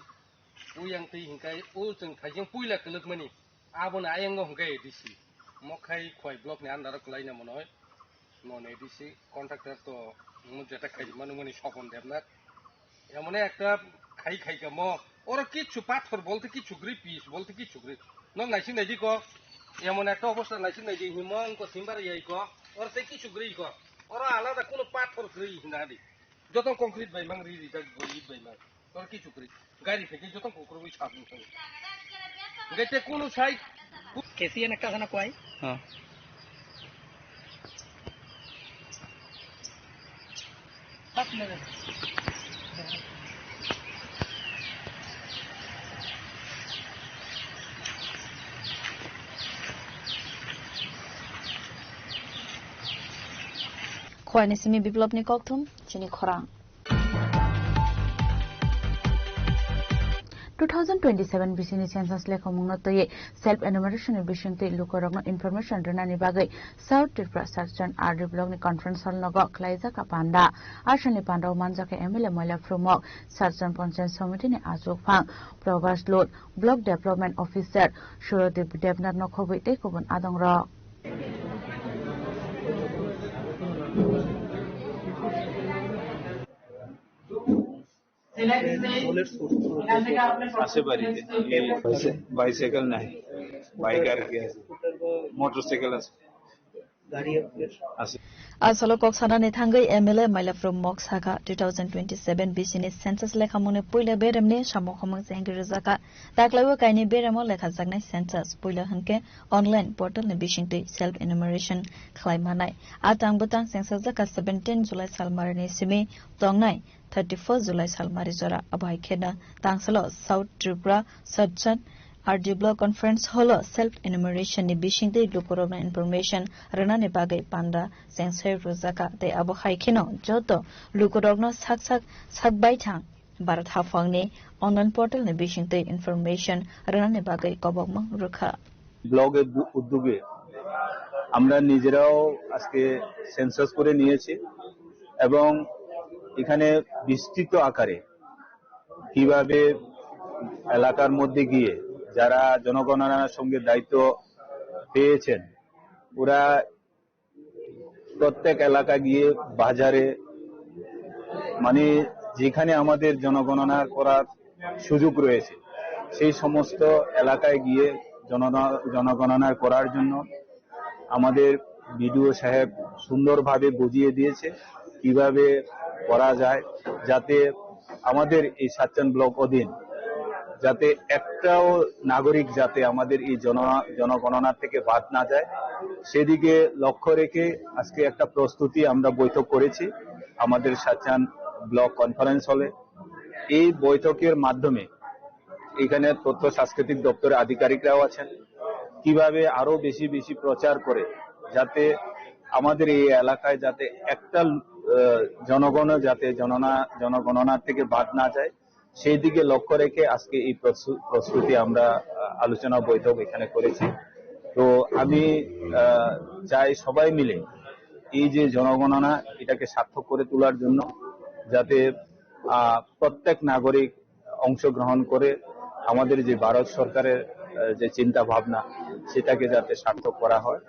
Uyang twi hingkai o chwng thaijeng puila kwlwkmani, aboni ayang o hingkai A D C. Mo khai Khowai block ni under o kwlaina monoi non A D C contractor to mo jeta khai manu mani Sopon Debnath. Emon ekta khai khai ka mo. Oro kichu pathor bolte kichu gri, pis bolte kichu gri. Nok naising naidi ko. Emon ekta obostha naising naidi himo ko simbar yai ko. Oro tei kichu gri ko. Oro alada kuno pathor gri hina di. Joto concrete bai mang ri ri jak gori bai mang. Oro kichu gri. Gari pheke joto kukrugwi sabung thang. Gete kuno sai. Kesi ena kasana kwai. Ha. Khowai ni simi Biplobni kokthum, chini khorang. Two thousand twenty-seven bisini census lekhomungno twiwi self enumeration ni bisingtwi lukurokno information rwnani bagwi South Tripura Surchan R D block ni conference hall nogo khlaijak a panda. Aswkni pandao manjakha M L A Moila Phrumok, Surchan Panchayat Somiti ni achukphang Probas Lut, Block Development Officer Surodip Debnath no khobwi tei kubun adongrok. আছে বাড়িতে। এই বাইসা-, বাইসাইকেল নাই, বাইক আর কি আছে, মোটরসাইকেল আছে। আছে। Asalo kok sanani thangwi M L A Mailaphru Mok sakha, two thousand twenty-seven bisini census lekhamungni puila beremni samung humung chengri rwjakha. Taklaiwi kaini beremo lekhajaknai census puila hwnkhe online portalni bisingtwi self enumeration khlai manai. A tang bwtang chengsajakha seventeen July salmarini simi tongnai thirty-first July salmari jora. Abo hai kheno tangsalo South Tripura Sachan R D Block Conference Hall o self enumeration ni bisingtwi lukurokno information rwnani bagwi panda chengsai rwjakha tei abo hai kheno joto lukurokno sak sak sak baithang Bharat haphangni online portal ni bisingtwi information rwnani bagwi kobokmang rwkha. ব্লকের দু-, উদ্যোগে আমরা নিজেরাও আজকে সেন্সাস করে নিয়েছি এবং এখানে বিস্তৃত আকারে কিভাবে এলাকার মধ্যে গিয়ে যারা জনগণনার সঙ্গে দায়িত্ব পেয়েছেন, ওরা প্রত্যেক এলাকা গিয়ে বাজারে, মানে, যেখানে আমাদের জনগণনা করার সুযোগ রয়েছে, সেই সমস্ত এলাকায় গিয়ে জনগণ-, জনগণনা করার জন্য আমাদের বিডিও সাহেব সুন্দরভাবে বুঝিয়ে দিয়েছে কিভাবে করা যায়, যাতে আমাদের এই সাতচান ব্লক অধীন যাতে একটাও নাগরিক যাতে আমাদের এই জন-, জনগণনা থেকে বাদ না যায়, সেদিকে লক্ষ্য রেখে আজকে একটা প্রস্তুতি আমরা বৈঠক করেছি আমাদের সাতচান ব্লক কনফারেন্স হলে। এই বৈঠকের মাধ্যমে এখানে তথ্য সাংস্কৃতিক দপ্তরের আধিকারিকরাও আছেন, কিভাবে আরো বেশি বেশি প্রচার করে যাতে আমাদের এই এলাকায় যাতে একটা, আহ, জনগণও যাতে জননা-, জনগণনা থেকে বাদ না যায়, সেই দিকে লক্ষ্য রেখে আজকে এই প্রস্তু-, প্রস্তুতি আমরা, আহ, আলোচনা বৈঠক এখানে করেছি। তো আমি, আহ, চাই সবাই মিলে এই যে জনগণনা এটাকে সার্থক করে তোলার জন্য যাতে, আহ, প্রত্যেক নাগরিক অংশগ্রহণ করে আমাদের যে ভারত সরকারের, আহ, যে চিন্তা ভাবনা সেটাকে যাতে সার্থক করা হয়।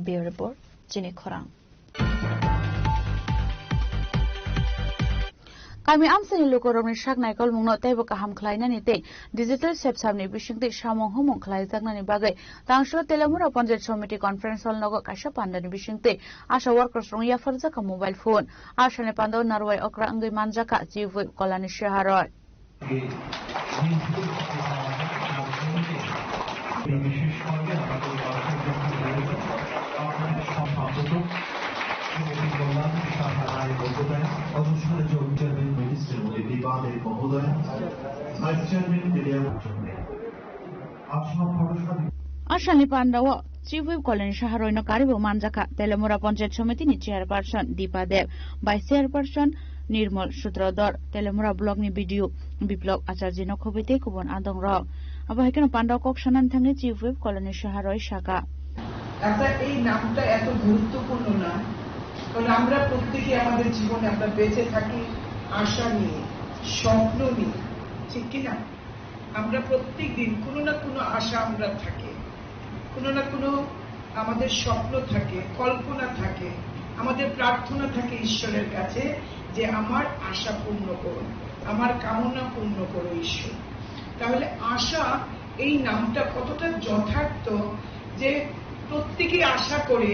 Bureau Report, Chini Khorang. Kami amchaini lukurokni sak naikolmungno teibo kaham khlainani tei digital sepsamni bisingtwi samung humung khlaijaknani bagwi tangso Telamura Panchayat Samiti Conference Hall nogo kaisa pandani bisingtwi ASHA workers rok yapharjakha mobile phone. ASHA ni pandao narwai okra wngwi manjakha Chief Whip Kolani Saha Roy. বিশেষ করে আমাদের দর্শক যখন রয়েছে, আপনাদের সম্পাদক শ্রীমতী কল্যাণী সাহা রায় মহোদয়া, অবসরে যোগ দেবেন শ্রীমতী দীপা দে মহোদয়া, ভাইস চেয়ারম্যান মিডিয়ার জন্য। ASHA ni pandao Chief Whip Kolani Saha Roy no karibo manjakha Telamura Panchayat Samiti ni Chairperson Deepa Deb, Vice Chairperson Nirmal Sutradhar, Telamura Block ni B D O Biplab Acharya no khobwi tei kubun adong rok. Abo hai kheno pandao kok sanani thangwi Chief Whip Kolani Saha Roy sakha. আচ্ছা, এই নামটা এত গুরুত্বপূর্ণ নাম, কারণ আমরা প্রত্যেকে আমাদের জীবনে আমরা বেঁচে থাকি আশা নিয়ে, স্বপ্ন নিয়ে, ঠিক কি না? আমরা প্রত্যেক দিন কোনো না কোনো আশা আমরা থাকে, কোনো না কোনো আমাদের স্বপ্ন থাকে, কল্পনা থাকে, আমাদের প্রার্থনা থাকে ঈশ্বরের কাছে যে আমার আশা পূর্ণ করুন, আমার কামনা পূর্ণ করো ঈশ্বর। তাহলে আশা এই নামটা কতটা যথার্থ যে প্রত্যেকেই আশা করে,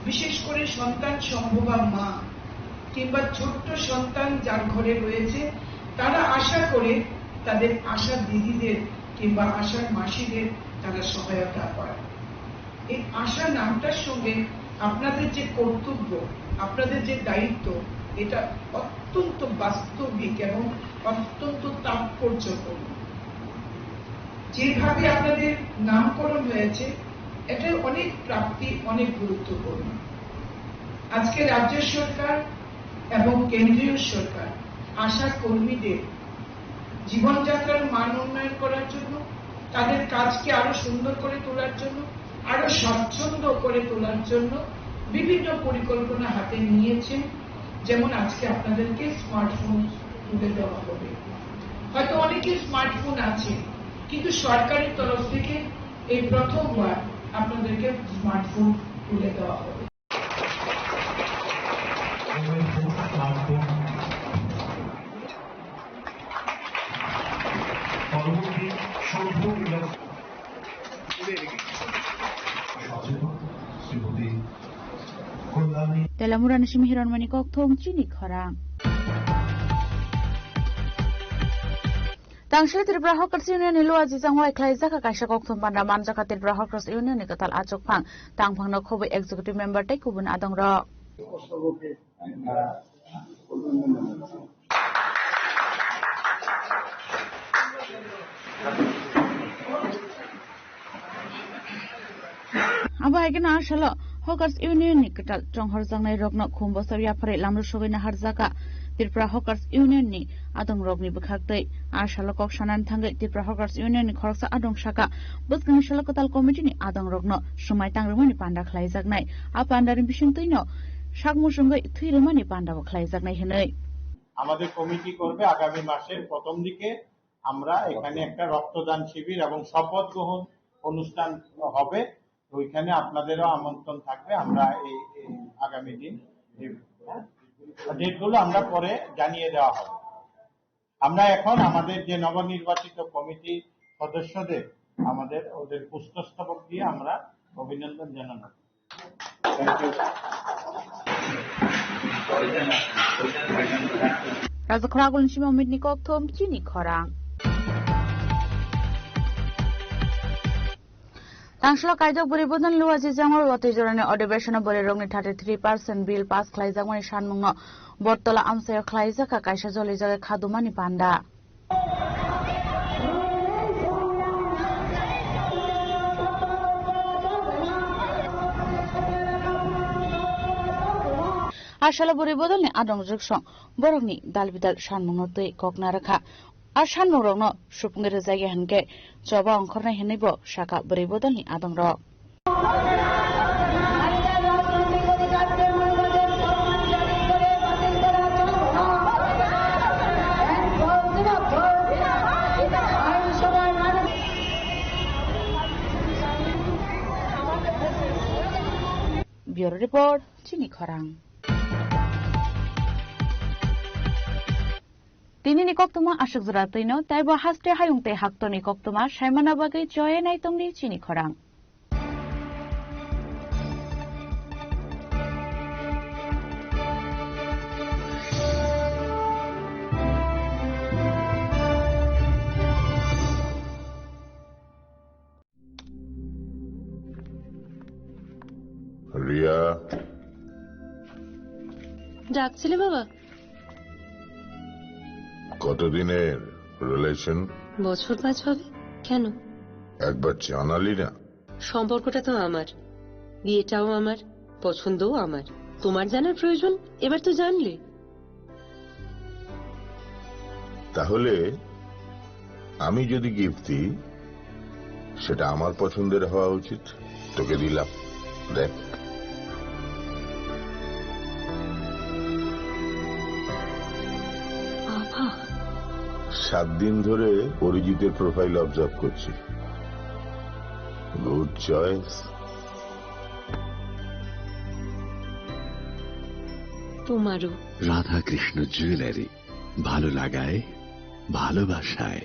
বিশেষ করে সন্তান সম্ভবা মা কিংবা ছোট্ট সন্তান যার ঘরে রয়েছে, তারা আশা করে তাদের আশা দিদিদের কিংবা আশার মাসিদের তারা সহায়তা পায়। এই আশা নামটার সঙ্গে আপনাদের যে কর্তব্য, আপনাদের যে দায়িত্ব, এটা অত্যন্ত বাস্তবিক এবং অত্যন্ত তাৎপর্যপূর্ণ। যেভাবে আপনাদের নামকরণ হয়েছে, এটা অনেক প্রাপ্তি, অনেক গুরুত্বপূর্ণ। আজকে রাজ্য সরকার এবং কেন্দ্রীয় সরকার আশা কর্মীদের জীবনযাত্রার মান উন্নয়ন করার জন্য, তাদের কাজকে আরো সুন্দর করে তোলার জন্য, আরো স্বাচ্ছন্দ্য করে তোলার জন্য বিভিন্ন পরিকল্পনা হাতে নিয়েছেন। যেমন আজকে আপনাদেরকে স্মার্টফোন তুলে দেওয়া হবে। হয়তো অনেকের স্মার্টফোন আছে, কিন্তু সরকারের তরফ থেকে এই প্রথমবার আপনাদেরকে স্মার্টফোন তুলে দেওয়া হবে। Telamura ni simi Hironmani kokthum chini khorang. Tangsil Tripura Hawkers Union ni Luajijango khlaijak kaisa kokthum panda manjak Tripura Hawkers Union ni kwtal achukphang, tangphangno khobwi executive member tei kubun adongrok. Abo hai kheno a salo Hawkers Union ni kwtal chonghorjaknai rokno khum bwsao yapharwi lamrwsogwi naharjaka Tripura Hawkers Union ni adongrokni bwkhaktwi. A salo kok sanani thangwi Tripura Hawkers Union ni khoroksa adong saka bwskangni salo kwtal committee ni adongrokno swmai tang rwmani panda khlaijaknai. A pandani bisingtwino sak muchungwi thwi rwmani pandabo khlaijaknai hwnwi. আমাদের কমিটি করবে, আগামী মাসের প্রথম দিকে আমরা এখানে একটা রক্তদান শিবির এবং শপথ গ্রহণ অনুষ্ঠান হবে। তো ওইখানে আপনাদেরও আমন্ত্রণ থাকবে। আমরা এই, এই আগামী দিন এই, হ্যাঁ, ডেটগুলো আমরা পরে জানিয়ে দেওয়া হবে। আমরা এখন আমাদের যে নবনির্বাচিত কমিটি সদস্যদের, আমাদের ওদের পুষ্পস্তবক দিয়ে আমরা অভিনন্দন জানানো। Raja Khoragul ni simi Omit ni kokthum chini khorang. Tangshilo kaijak bwrwi bodol Luajijango watwi jorani adhibeshon o bwrwi rokni thirty three percent bill pass khlaijakmani sanmungno Bortola amchaio khlaijak kaisa jolijagwi khadumani panda. A salo bwrwi bodolni adong jwksong borokni dal bidal sanmungno twi kok narwkha. A sanmungrokno supungwi rwjakya hwnkhe choba ongkhornai hwnwibo sakha bwrwi bodolni adongrok. Bureau Report, Chini Khorang. Tini ni koktwma aswk jora twino, taibo haste hayung tei haktorni koktwma saimana bagwi choye nai tongdi Chini Khorang. Riya. ডাকছিলে বাবা? কতদিনের রিলেশন? বছর পাঁচ হবে। কেন? একবার জানালি না। সম্পর্কটা তো আমার, বিয়েটাও আমার, পছন্দও আমার। তোমার জানার প্রয়োজন, এবার তো জানলে। তাহলে আমি যদি গিফট দিই, সেটা আমার পছন্দের হওয়া উচিত। তোকে দিলাম, দেখ। বাবা। সাত দিন ধরে অরিজিতের প্রোফাইল অবজার্ভ করছি। Good choice. তোমারও। রাধাকৃষ্ণ জুয়েলারি, ভালো লাগায়, ভালোবাসায়।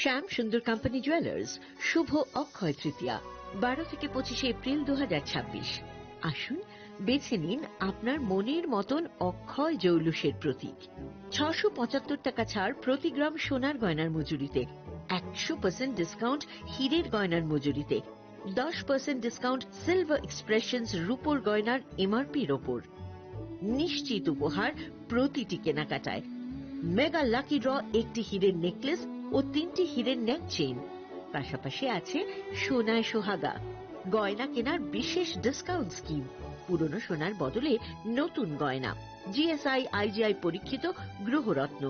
শ্যাম সুন্দর কোম্পানি জুয়েলার্স, শুভ অক্ষয় তৃতীয়া, বারো থেকে পঁচিশে এপ্রিল দু হাজার ছাব্বিশ। আসুন, বেছে নিন আপনার মনের মতন অক্ষয় জৌলুসের প্রতীক। ছশো পঁচাত্তর টাকা ছাড় প্রতি গ্রাম সোনার গয়নার মজুরিতে, একশো পার্সেন্ট ডিসকাউন্ট হীরের গয়নার মজুরিতে, দশ পার্সেন্ট ডিসকাউন্ট সিলভার এক্সপ্রেশনস রূপোর গয়নার এমআরপির ওপর। নিশ্চিত উপহার প্রতিটি কেনাকাটায়। মেগা লাকি ড্র, একটি হীরের নেকলেস ও তিনটি হীরের নেক চেইন। পাশাপাশি আছে সোনায় সোহাগা, গয়না কেনার বিশেষ ডিসকাউন্ট স্কিম, পুরনো সোনার বদলে নতুন গয়না, জিএসআই আইজিআই পরীক্ষিত গ্রহরত্ন,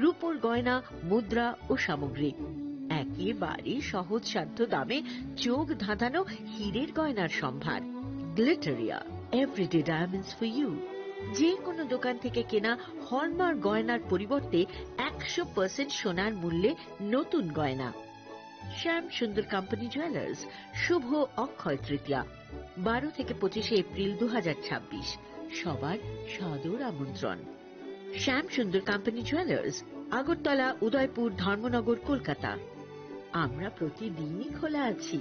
রূপোর গয়না, মুদ্রা ও সামগ্রী। একেবারে সহজসাধ্য দামে চোখ ধাঁধানো হীরের গয়নার সম্ভার। Glitteria, everyday diamonds for you. যে কোনো দোকান থেকে কেনা হলমার্ক গয়নার পরিবর্তে একশো পার্সেন্ট সোনার মূল্যে নতুন গয়না। শ্যাম সুন্দর কোম্পানি জুয়েলার্স, শুভ অক্ষয় তৃতীয়া, বারো থেকে পঁচিশে এপ্রিল দু হাজার ছাব্বিশ। সবার সাদর আমন্ত্রণ। শ্যাম সুন্দর কোম্পানি জুয়েলার্স, আগরতলা, উদয়পুর, ধর্মনগর, কলকাতা। আমরা প্রতিদিনই খোলা আছি।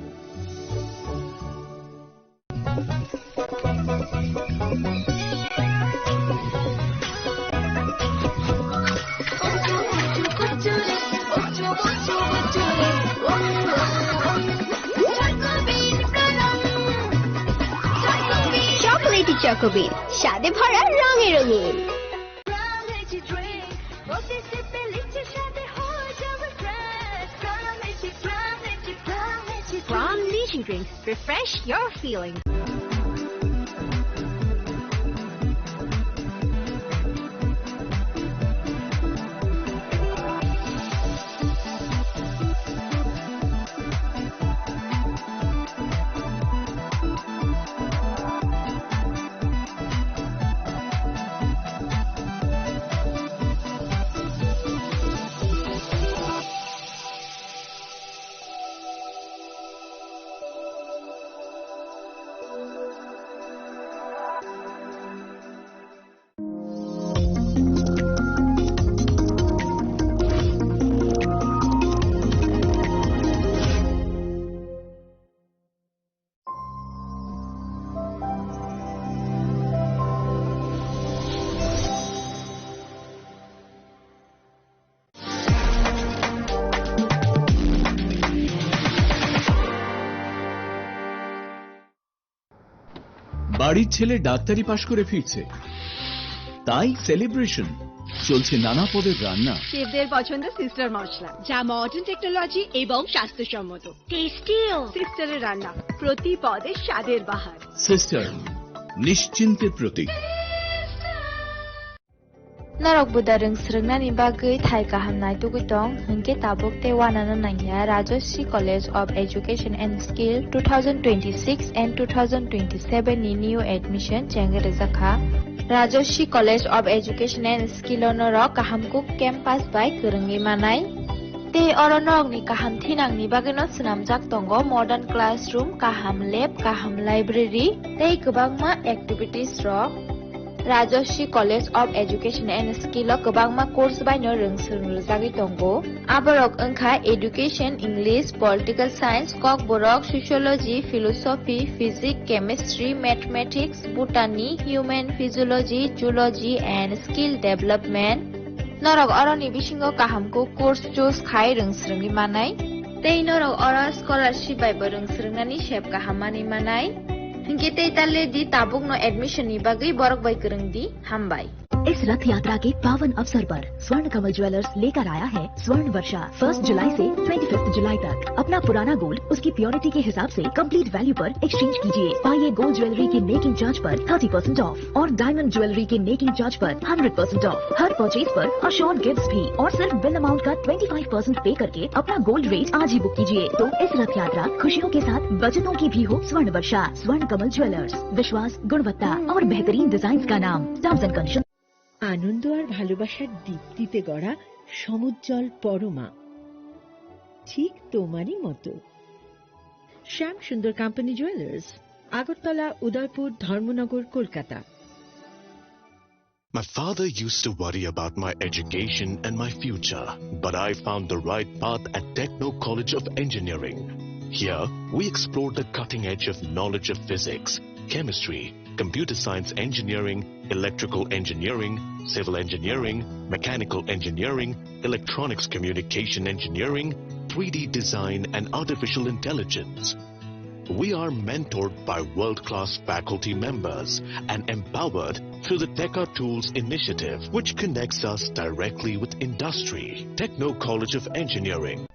চকোলেটি চকোবিন, স্বাদে ভরা, রঙে রঙিন। Plum Lychee Drink, প্রতি সিপে লিচি স্বাদে হয়ে যাবে fresh. Plum Lychee, Plum Lychee, Plum Lychee Drink। Refresh your feeling. বাড়ির ছেলে ডাক্তারি পাশ করে ফিরছে, তাই সেলিব্রেশন। চলছে নানা পদের রান্না। শেফদের পছন্দ সিস্টার মশলা, যা মডার্ন টেকনোলজি এবং স্বাস্থ্যসম্মত। টেস্টিও। সিস্টারের রান্না, প্রতি পদে স্বাদের বাহার। সিস্টার, নিশ্চিন্তের প্রতীক। Norok buda rwng swrwngnani bagwi thai kaham naitugwi tong, hwnkhe tabuk tei uanano nangya Rajashree College of Education and Skill two thousand twenty-six and two thousand twenty-seven ni new admission chengwi rwjakha. Rajashree College of Education and Skill o norok kaham kuk campus bai kwrwngwi manai. Tei oro norokni kaham thinangni bagwino swnamjak tongo modern classroom, kaham lab, kaham library tei kwbangma activities rok. Rajashree College of Education and Skill o kwbangma course baino rwng swrwng rwjagwi tongo. Aborok wngkha Education, English, Political Science, Kokborok, Sociology, Philosophy, Physics, Chemistry, Mathematics, Botany, Human Physiology, Zoology and Skill Development. Norok oroni bisingo kaham kuk course choose khai rwng swrwngwi manai. Tei norok oro scholarship bai bo rwng swrwngnani sep kaham manwi manai. Hinkhe tei ta le di, tabukno admission ni bagwi borok bai kwrwng di. Hambai. इस रथ यात्रा के पावन अवसर पर स्वर्ण कमल ज्वेलर्स लेकर आया है स्वर्ण वर्षा। फर्स्ट जुलाई से ट्वेंटी फिफ्थ जुलाई तक अपना पुराना गोल्ड उसकी प्योरिटी के हिसाब से कंप्लीट वैल्यू पर एक्सचेंज कीजिए। पाइए गोल्ड ज्वेलरी के मेकिंग चार्ज पर थर्टी परसेंट ऑफ और डायमंड ज्वेलरी के मेकिंग चार्ज पर hundred percent of. Her purchase पर अश्योर्ड गिफ्ट्स भी और सिर्फ बिल अमाउंट का ट्वेंटी फ़ाइव परसेंट पे करके अपना गोल्ड रेट आज ही बुक कीजिए। तो इस रथ यात्रा खुशियों के साथ बचतों की भी हो। स्वर्ण वर्षा, स्वर्ण कमल ज्वेलर्स, विश्वास, गुणवत्ता और बेहतरीन डिजाइन का नाम। Terms and condition. আনন্দ আর ভালোবাসার দীপ্তিতে গড়া সমুজ্জ্বল পরমা, ঠিক তোমারই মতো। শ্যাম সুন্দর কোম্পানি জুয়েলার্স, আগরতলা, উদয়পুর, ধর্মনগর, Kolkata. My father used to worry about my education and my future, but I found the right path at Techno College of Engineering. Here, we explore the cutting edge of knowledge of physics, chemistry, computer science engineering, electrical engineering, civil engineering, mechanical engineering, electronics communication engineering, three D design, and artificial intelligence. We are mentored by world-class faculty members and empowered through the Teka Tools initiative, which connects us directly with industry. Techno College of Engineering.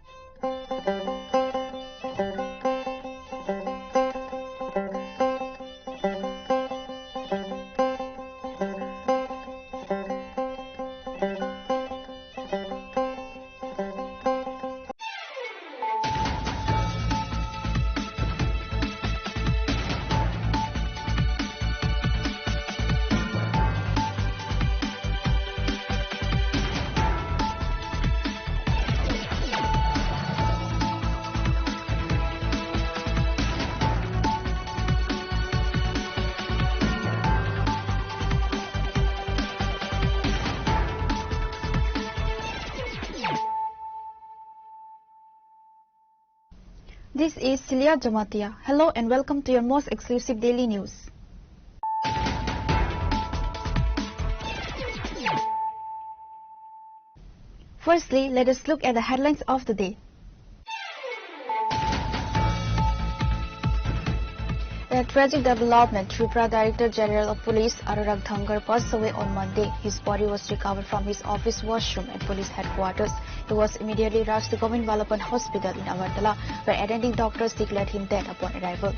This is Celia Jamatia. Hello and welcome to your most exclusive daily news. Firstly, let us look at the headlines of the day. A tragic development, Tripura Director General of Police Anurag Dhangar passed away on Monday. His body was recovered from his office washroom at police headquarters. He was immediately rushed to Govind Balapan Hospital in Agartala, where attending doctors declared him dead upon arrival.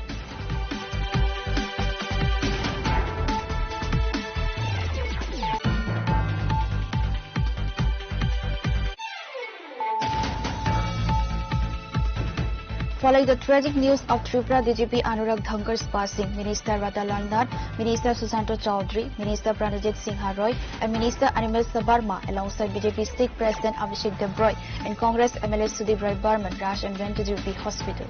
Following the tragic news of Tripura D G P Anurag Dhangar's passing, Minister Radha Lal Nath, Minister Sushanta Chowdhury, Minister Pranajit Singha Roy, and Minister Animesh Debbarma, alongside B J P State President Abhishek Deb Roy and Congress M L A Sudip Roy Barman, rushed and went to G B Hospital.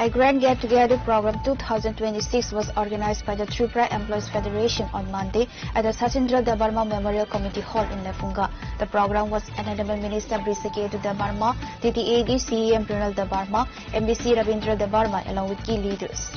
A grand get-together program two thousand twenty-six was organized by the Tripura Employees Federation on Monday at the Sachindra Debbarma Memorial Committee Hall in Lefunga. The program was attended by Minister Brisiketu Debbarma, T T A D C E M Pranal Debbarma, M D C Ravindra Debbarma, along with key leaders.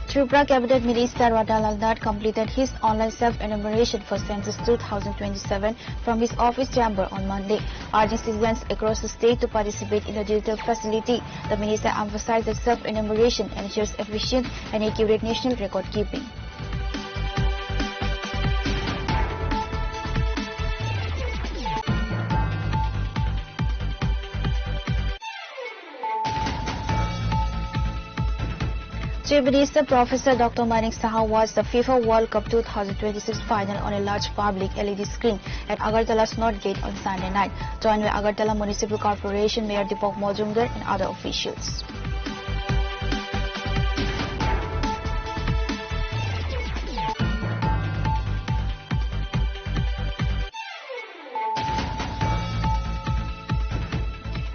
Tripura Cabinet Minister Radha Lal Nath completed his online self-enumeration for Census two thousand twenty-seven from his office chamber on Monday, urging citizens across the state to participate in the digital facility. The minister emphasized that self-enumeration ensures efficient and accurate national record keeping. Chief Minister Professor Doctor Manik Saha watched the FIFA World Cup two thousand twenty-six final on a large public L E D screen at Agartala's North Gate on Sunday night, joined by Agartala Municipal Corporation Mayor Deepak Majumdar and other officials.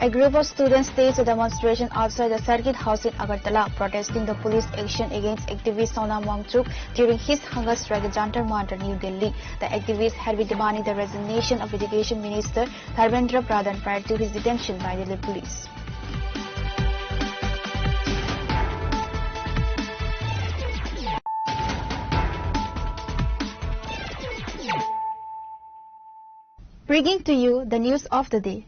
A group of students staged a demonstration outside the Circuit House in Agartala, protesting the police action against activist Sonam Wangchuk during his hunger strike at Jantar Mantar, New Delhi. The activists had been demanding the resignation of Education Minister Dharmendra Pradhan prior to his detention by Delhi police. Bringing to you the news of the day.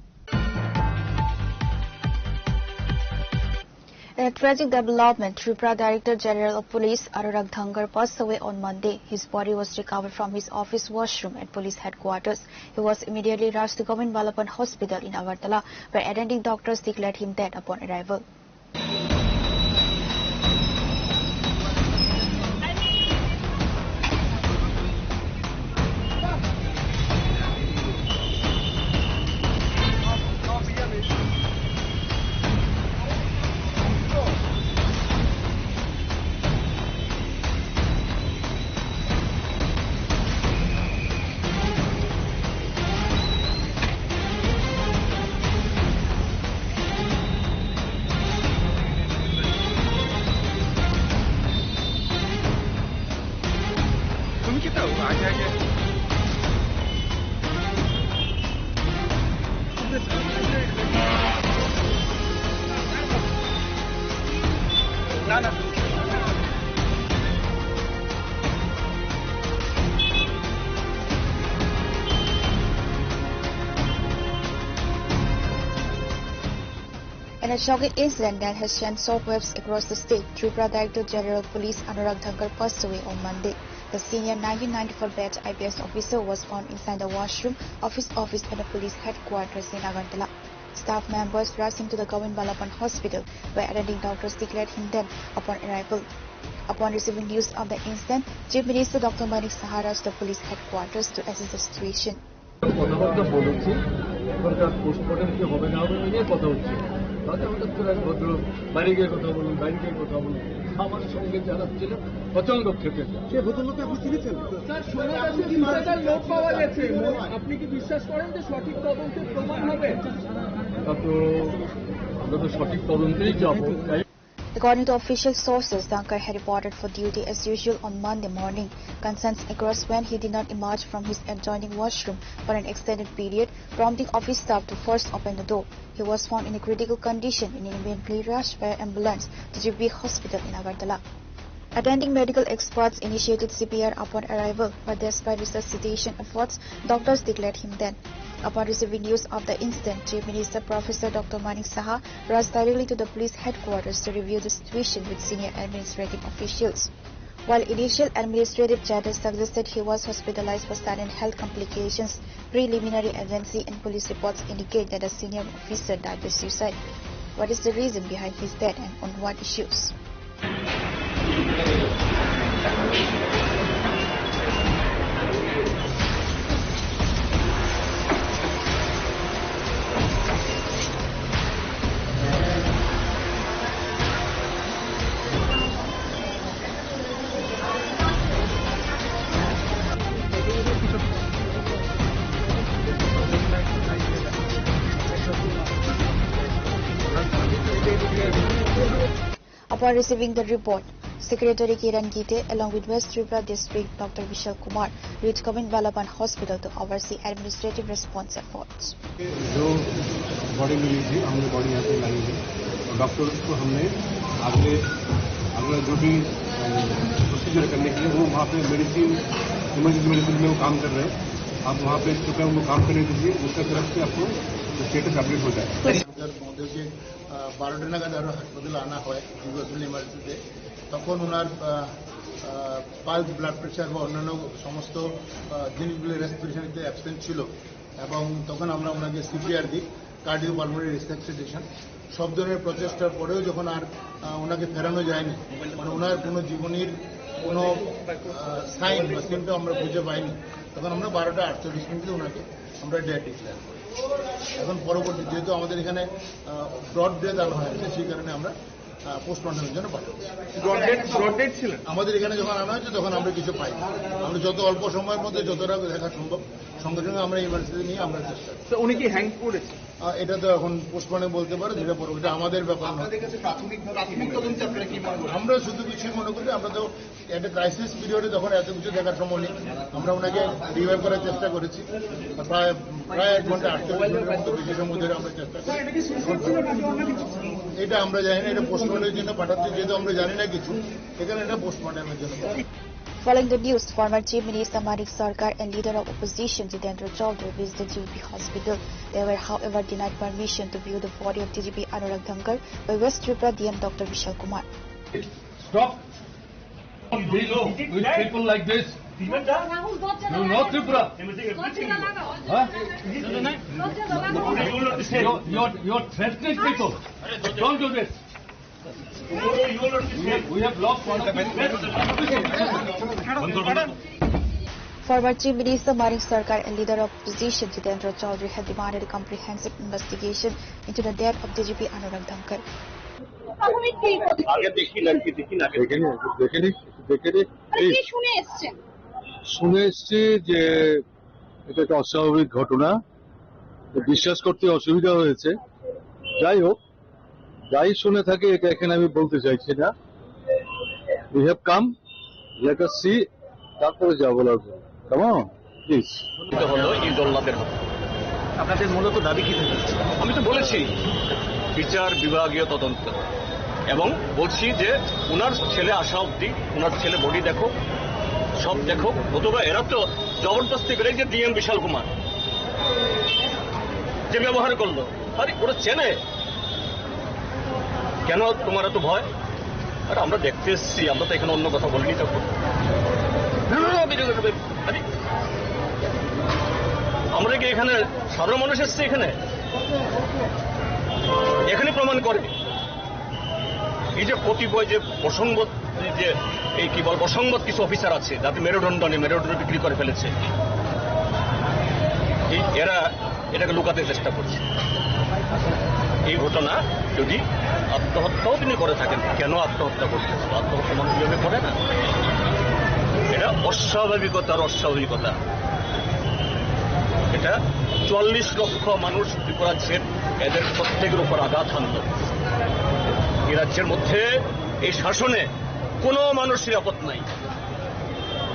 In a tragic development, Tripura Director General of Police Anurag Dhangar passed away on Monday. His body was recovered from his office washroom at police headquarters. He was immediately rushed to Govind Balapan Hospital in Agartala, where attending doctors declared him dead upon arrival. In a shocking incident that has sent shockwaves across the state, Tripura Director General Police Anurag Dhankar passed away on Monday. The senior nineteen ninety-four batch I P S officer was found inside the washroom of his office at the police headquarters in Agartala. Staff members rushed him to the Govind Ballabhan Hospital, where attending doctors declared him dead upon arrival. Upon receiving news of the incident, Chief Minister Doctor Manik Saha rushed the police headquarters to assess the situation. কথাবার্তা বলেছি, এখনকার পোস্টমর্টম কি হবে না হবে, ওই নিয়ে কথা হচ্ছে। তাতে হঠাৎ করে এক ভদ্রলোক বাইরে গিয়ে কথা বলুন, বাইরে গিয়ে কথা বলুন, আমার সঙ্গে যারা ছিলেন অচল রক্ষকের। সে ভদ্রলোককে আপনি চিনেছেন? স্যার, ষোলো মাসের ভিসাটার লোড পাওয়া গেছে। আপনি কি বিশ্বাস করেন যে সঠিক তদন্তে প্রমাণ হবে? তা তো আমরা তো সঠিক তদন্তেই যাবো। According to official sources, Dhankar had reported for duty as usual on Monday morning. Concerns arose when he did not emerge from his adjoining washroom for an extended period, prompting office staff to first open the door. He was found in a critical condition and immediately rushed by ambulance to G B hospital in Agartala. Attending medical experts initiated C P R upon arrival, but despite resuscitation efforts, doctors declared him dead. Upon receiving news of the incident, Chief Minister Professor Doctor Manik Saha rushed directly to the police headquarters to review the situation with senior administrative officials. While initial administrative chatter suggested he was hospitalized for sudden health complications, preliminary agency and police reports indicate that a senior officer died by suicide. What is the reason behind his death and on what issues? Upon receiving the report, Secretary Kiran Gite along with West Tripura District Doctor Vishal Kumar reached Govind Ballabhan Hospital to oversee administrative response efforts. जो बॉडी मिली थी, हमने बॉडी यहाँ पे लाई है और डॉक्टर्स को हमने अगले, अगला जो भी प्रोसीजर करने के लिए वो वहाँ पे मेडिसिन, इमरजेंसी मेडिसिन में वो काम कर रहे हैं। आप वहाँ पे कृपया उनको काम करने दीजिए, उसका तरफ से आपको स्टेटस अपडेट हो जाए। ওনাদেরকে, আহ, বারোটা নাগাদ আরো হাসপাতালে আনা হয়, দুর্গাচরণ ইমার্জেন্সিতে। তখন ওনার, আহ, আহ, পালস, ব্লাড প্রেশার বা অন্যান্য সমস্ত, আহ, জিনিসগুলি রেসপিরেশনিতে অ্যাবসেন্ট ছিল এবং তখন আমরা ওনাকে সিপিআর দিই, কার্ডিও পালমোনারি রিসাসিটেশন। সব ধরনের প্রচেষ্টার পরেও যখন আর, আহ, ওনাকে ফেরানো যায়নি, মানে ওনার কোনো জীবনীর কোনো, আহ, সাইন বা সিমটম আমরা খুঁজে পাইনি, তখন আমরা বারোটা আটচল্লিশ মিনিটে ওনাকে আমরা ডেড ডিক্লেয়ার করি। এখন পরবর্তী যেহেতু আমাদের এখানে, আহ, ব্রড ডেথ আনা হয়েছে, সেই কারণে আমরা, আহ, পোস্টমর্টমের জন্য পাঠাচ্ছি। ব্রড ডেথ, ব্রড ডেথ ছিলেন? আমাদের এখানে যখন আনা হয়েছে তখন আমরা কিছু পাই। আমরা যত অল্প সময়ের মধ্যে যতটা দেখা সম্ভব সঙ্গে সঙ্গে আমরা ইমার্জেন্সি নিয়ে আমরা চেষ্টা করি। তো উনি কি হ্যাং করেছেন? আহ, এটা তো এখন পোস্টমর্টম বলতে পারে, যেটা পরবর্তী আমাদের ব্যাপার নয়। আপনাদের কাছে প্রাথমিকভাবে, প্রাথমিক তদন্তে আপনারা কি মনে করেন? আমরা শুধু কিছুই মনে করি, আমরা তো একটা ক্রাইসিস পিরিয়ডে যখন এত কিছু দেখার সময় নেই, আমরা ওনাকে রিভাইভ করার চেষ্টা করেছি। প্রায়, প্রায় এক ঘন্টা আটচল্লিশ মিনিটের মতো বেশি সময় ধরে আমরা চেষ্টা করি। এটা আমরা জানি না, এটা পোস্টমর্টমের জন্য পাঠাচ্ছি, যেহেতু আমরা জানি না কিছু, এখানে এটা পোস্টমর্টমের জন্য পাঠাচ্ছি। Following the news, former Chief Minister Manik Sarkar and leader of opposition Jitendra Chaudhary visited G B hospital. They were, however, denied permission to view the body of D G P Anurag Dhankar by West Tripura D M Doctor Vishal Kumar. Stop. Deal with people like this. You know Tripura? Huh? You're, you're, you're threatening people. Don't do this. We have lost one of the best. Former Chief Minister Manik Sarkar and leader of opposition Jitendra Chaudhary have demanded a comprehensive investigation into the death of D G P Anurag Dhankar. আগে দেখি না, কি দেখি না। দেখেনি, দেখেনি, দেখেনি। এই কি শুনে এসছেন? শুনে এসছি যে এটা একটা অস্বাভাবিক ঘটনা, তো বিশ্বাস করতে অসুবিধা হয়েছে। যাই হোক, যাই শুনে থাকি, এটা এখানে আমি বলতে চাইছি না। We have come, let us see তারপরে যা বলার বলবো। কেমন? প্লিজ। এটা হলো এই জল্লাদের হাতে। আপনাদের মূলত দাবি কি থাকবে? আমি তো বলেছি, বিচার বিভাগীয় তদন্ত, এবং বলছি যে ওনার ছেলে আসা অবধি, ওনার ছেলে বডি দেখো, সব দেখো। নতুবা এরা তো জবরদস্তি করে, যে ডিএম বিশাল কুমার যে ব্যবহার করলো, আরে ওরা চেনে, কেন তোমার এত ভয়? আরে আমরা দেখতে এসেছি, আমরা তো এখানে অন্য কথা বলিনি তখন। না, না, না, আমি, আমি, আরে, আমরা কি এখানে সাধারণ মানুষ এসেছি এখানে? এখানে প্রমাণ করে এই যে কতিপয় যে প্রসঙ্গ, এই যে এই কি বল, প্রসঙ্গত কিছু অফিসার আছে যাতে মেরুদণ্ড নেই, মেরুদণ্ড বিক্রি করে ফেলেছে। এই এরা এটাকে লুকাতে চেষ্টা করছে। এই ঘটনা যদি আত্মহত্যাও তিনি করে থাকেন, কেন আত্মহত্যা করছেন? আত্মহত্যা মানুষ এভাবে করে না। এটা অস্বাভাবিকতার অস্বাভাবিকতা। এটা চুয়াল্লিশ লক্ষ মানুষ ত্রিপুরা রাজ্যের, এদের প্রত্যেকের উপর আঘাত হানল। এই রাজ্যের মধ্যে এই শাসনে কোনো মানুষ নিরাপদ নাই।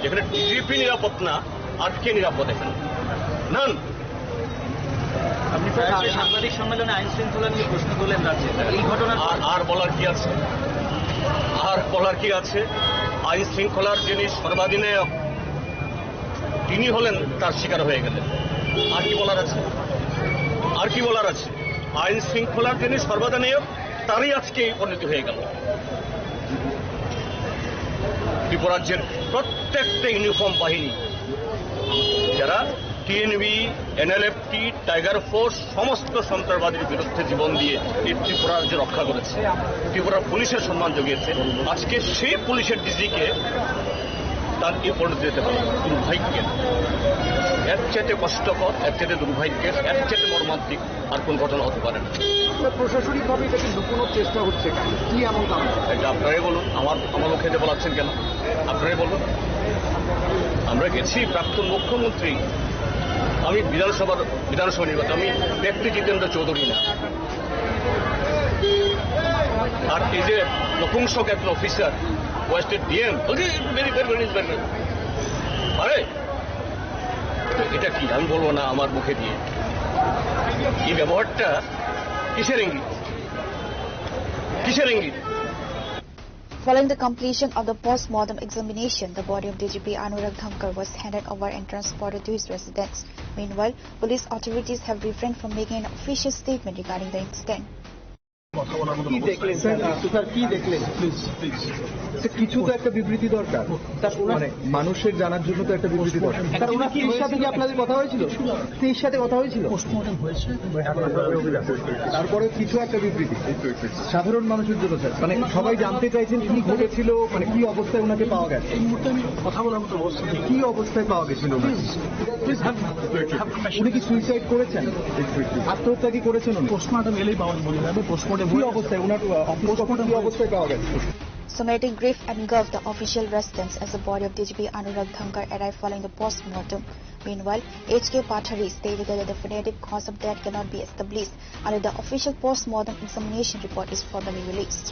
যেখানে ডিজিপি নিরাপদ না, আর কে নিরাপদ এখানে? নান। আপনি তো কালকে সাংবাদিক সম্মেলনে আইন শৃঙ্খলা নিয়ে প্রশ্ন করলেন রাজ্যে। এই ঘটনার আর, আর বলার কি আছে? আর বলার কি আছে? আইন শৃঙ্খলার যিনি সর্বাধিনায়ক, তিনি হলেন, তার শিকার হয়ে গেলেন। আর কি বলার আছে? আর কি বলার আছে? আইন শৃঙ্খলার যিনি সর্বাধিনায়ক, তারই আজকে এই পরিণতি হয়ে গেল। ত্রিপুরাজ্যের প্রত্যেকটা ইউনিফর্ম বাহিনী, যারা টিএনবি, এনএলএফটি, টাইগার ফোর্স, সমস্ত সন্ত্রাসবাদীর বিরুদ্ধে জীবন দিয়ে এই ত্রিপুরা রাজ্য রক্ষা করেছে, ত্রিপুরা পুলিশের সম্মান জুগিয়েছে, আজকে সেই পুলিশের ডিজিকে তার এই পরিণতি হতে পারে। দুর্ভাগ্যের, এর চাইতে কষ্টকর, এর চাইতে দুর্ভাগ্যের, এর চাইতে মর্মান্তিক আর কোন ঘটনা হতে পারে না। প্রশাসনিকভাবে এটাকে লুকোনোর চেষ্টা হচ্ছে কেন? কি এমন কারণ? এটা আপনারাই বলুন, আমার, আমার মুখে এটা বলাচ্ছেন কেন? আপনারাই বলুন। আমরা গেছি, প্রাক্তন মুখ্যমন্ত্রী, আমি বিধানসভার, বিধানসভা নির্বাচন, আমি ব্যক্তি জিতেন্দ্র চৌধুরী না। আর এই যে নপুংসক একজন অফিসার, ওয়েস্টের ডিএম, বলছি, "Very, very, very, very, very।" আরে, এটা কি? আমি বলবো না আমার মুখে দিয়ে। এই ব্যবহারটা কিসের ইঙ্গিত? কিসের ইঙ্গিত? Following the completion of the post-mortem examination, the body of D G P Anurag Dhamkar was handed over and transported to his residence. Meanwhile, police authorities have refrained from making an official statement regarding the incident. কি দেখলেন sir? Sir, কি দেখলেন? Please, please. Sir, কিছু তো একটা বিবৃতি দরকার। স্যার, ওনার মানে, মানুষের জানার জন্য তো একটা বিবৃতি দরকার। স্যার, ওনার স্ত্রীর সাথে কি আপনাদের কথা হয়েছিল? স্ত্রীর সাথে কথা হয়েছিল? পোস্টমর্টম হয়েছে। তারপরে কিছু একটা বিবৃতি। সাধারণ মানুষের জন্য, স্যার, মানে, সবাই জানতে চাইছেন কি ঘটেছিল, মানে, কি অবস্থায় ওনাকে পাওয়া গেছে? এই মুহূর্তে আমি কথা বলার মতো অবস্থা নেই। কি অবস্থায় পাওয়া গেছিল ওনাকে? Please, please, have, have compassion. উনি কি সুইসাইড করেছেন? আত্মহত্যা কি করেছেন উনি? পোস্টমর্টম এলেই পাওয়া যাবে। আমি পোস্টমর্টম কি অবস্থায় ওনার, আহ, অফিস কখন কি অবস্থায় পাওয়া গেছে? Summating grief engulfed the official residence as the body of D G P Anurag Dhamkar arrived following the post-mortem. Meanwhile, H K Pathari stated that the definitive cause of death cannot be established until the official post-mortem examination report is formally released.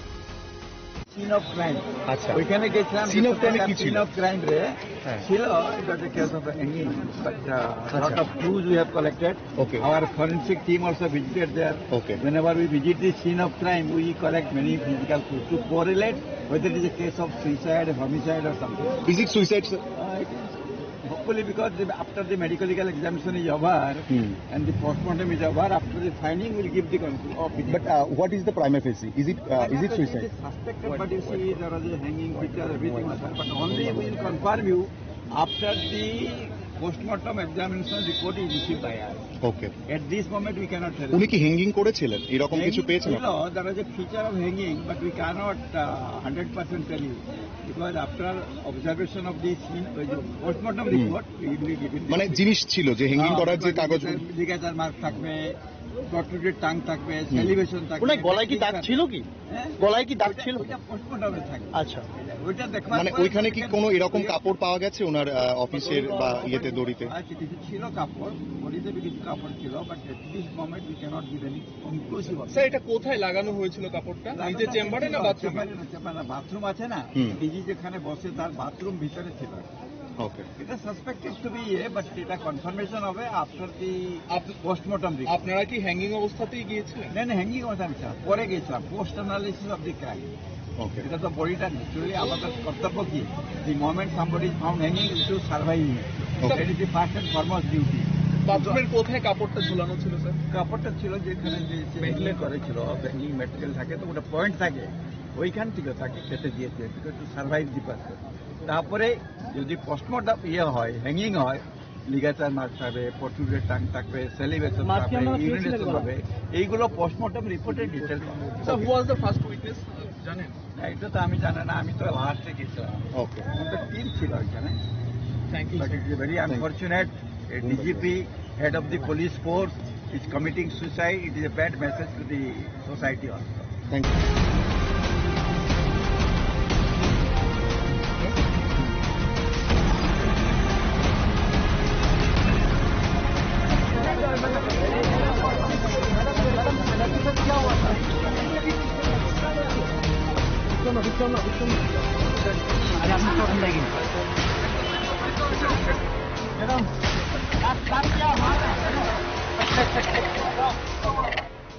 Scene of crime. আচ্ছা। ওইখানে গেছিলাম, scene of ক্রাইমে কি ছিল? Scene of crime রে হ্যাঁ। ছিল, it was a case of hanging, but, uh, আচ্ছা। Lot of clues we have collected. Okay. Our forensic team also visited there. Okay. Whenever we visit the scene of crime, we collect many physical clues to correlate whether it is a case of suicide, homicide or something. Is it suicide, sir? Uh, it is. Hopefully, because the, after the medical examination is over, hmm, and the postmortem is over, after the finding will give the conclusion. But, uh, what is the prima facie? Is it, uh, is it suicide? It is suspected, but you see, there was a hanging picture, everything was there. But only we will confirm you after the postmortem examination report is received by us. Okay. At this moment, we cannot tell. উনি কি হ্যাঙ্গিং করেছিলেন? এরকম কিছু পেয়েছেন? There was a feature of hanging, but we cannot, uh, hundred percent tell you. Because after observation of the scene, ওই যে postmortem hmm. Report, it will give it. মানে জিনিস ছিল যে হ্যাঙ্গিং হ্যাঁ, করার যে কাগজ। লিগাচার মার্ক থাকবে, প্রট্রুডেড টাং থাকবে, হুম। স্যালিভেশন থাকবে। ওনার গলায় কি দাগ ছিল কি? হ্যাঁ? গলায় কি দাগ ওইটা, ছিল? ওইটা পোস্টমর্টমে থাকবে। আচ্ছা। ওইটা দেখবার মানে পরে ওইখানে কি ওইটা কোনো এরকম ইয়ে কাপড় পাওয়া গেছে ওনার, আহ, অফিসের বা ইয়েতে দড়িতে? আছে, কিছু ছিল কাপড়, বডিতে কিছু কাপড় ছিল, but at this moment we cannot give any conclusive. Sir, এটা কোথায় লাগানো হয়েছিল কাপড়টা? নিজের চেম্বারে না বাথরুমে? চেম্বারে না, চেম্বারে না, বাথরুম আছে না? হুম। ডিজি যেখানে বসে তার বাথরুম ভিতরে ছিল। ওকে। এটা সাসপেক্টেড টু বি ইয়ে, বাট এটা কনফার্মেশন হবে after the up- postmortem report. আপনারা কি হ্যাঙ্গিং অবস্থাতেই গিয়েছিলেন? না, না, হ্যাঙ্গিং অবস্থা আমি ছিলাম, পরে গিয়েছিলাম, post analysis of the crime. ওকে। এটা তো বডিটা ন্যাচুরালি আমাদের কর্তব্য কি, the moment somebody is found hanging, you should survive him. Okay. That is the first and foremost duty. বাথরুমের কোথায় কাপড়টা ঝুলানো ছিল, স্যার? কাপড়টা ছিল যেখানে যে ভেন্টিলেটর করেছিল, ভেন্টিং ম্যাটেরিয়াল থাকে তো, ওটা পয়েন্ট থাকে, ওইখান থেকে তাকে খেতে দিয়েছে, বিকজ টু সার্ভাইভ দি পারসন। তারপরে যদি পোস্টমর্টম ইয়ে হয়, হ্যাঙ্গিং হয়, লিগাচার মার্ক থাকবে, প্রোট্রুডেড টাং থাকবে, সেলিভেশন থাকবে, ইউরিনেশন হবে, এইগুলো পোস্টমর্টম রিপোর্টে ডিটেলস হবে। So, who was the first witness? জানেন? না, এটা তো আমি জানি না, আমি তো লাস্টে গেছিলাম। ওকে। আমার তো টিম ছিল ওইখানে। Thank you, but sir. It's very unfortunate, a D G P, head of the police force, is committing suicide. It is a bad message to the society also. Thank you.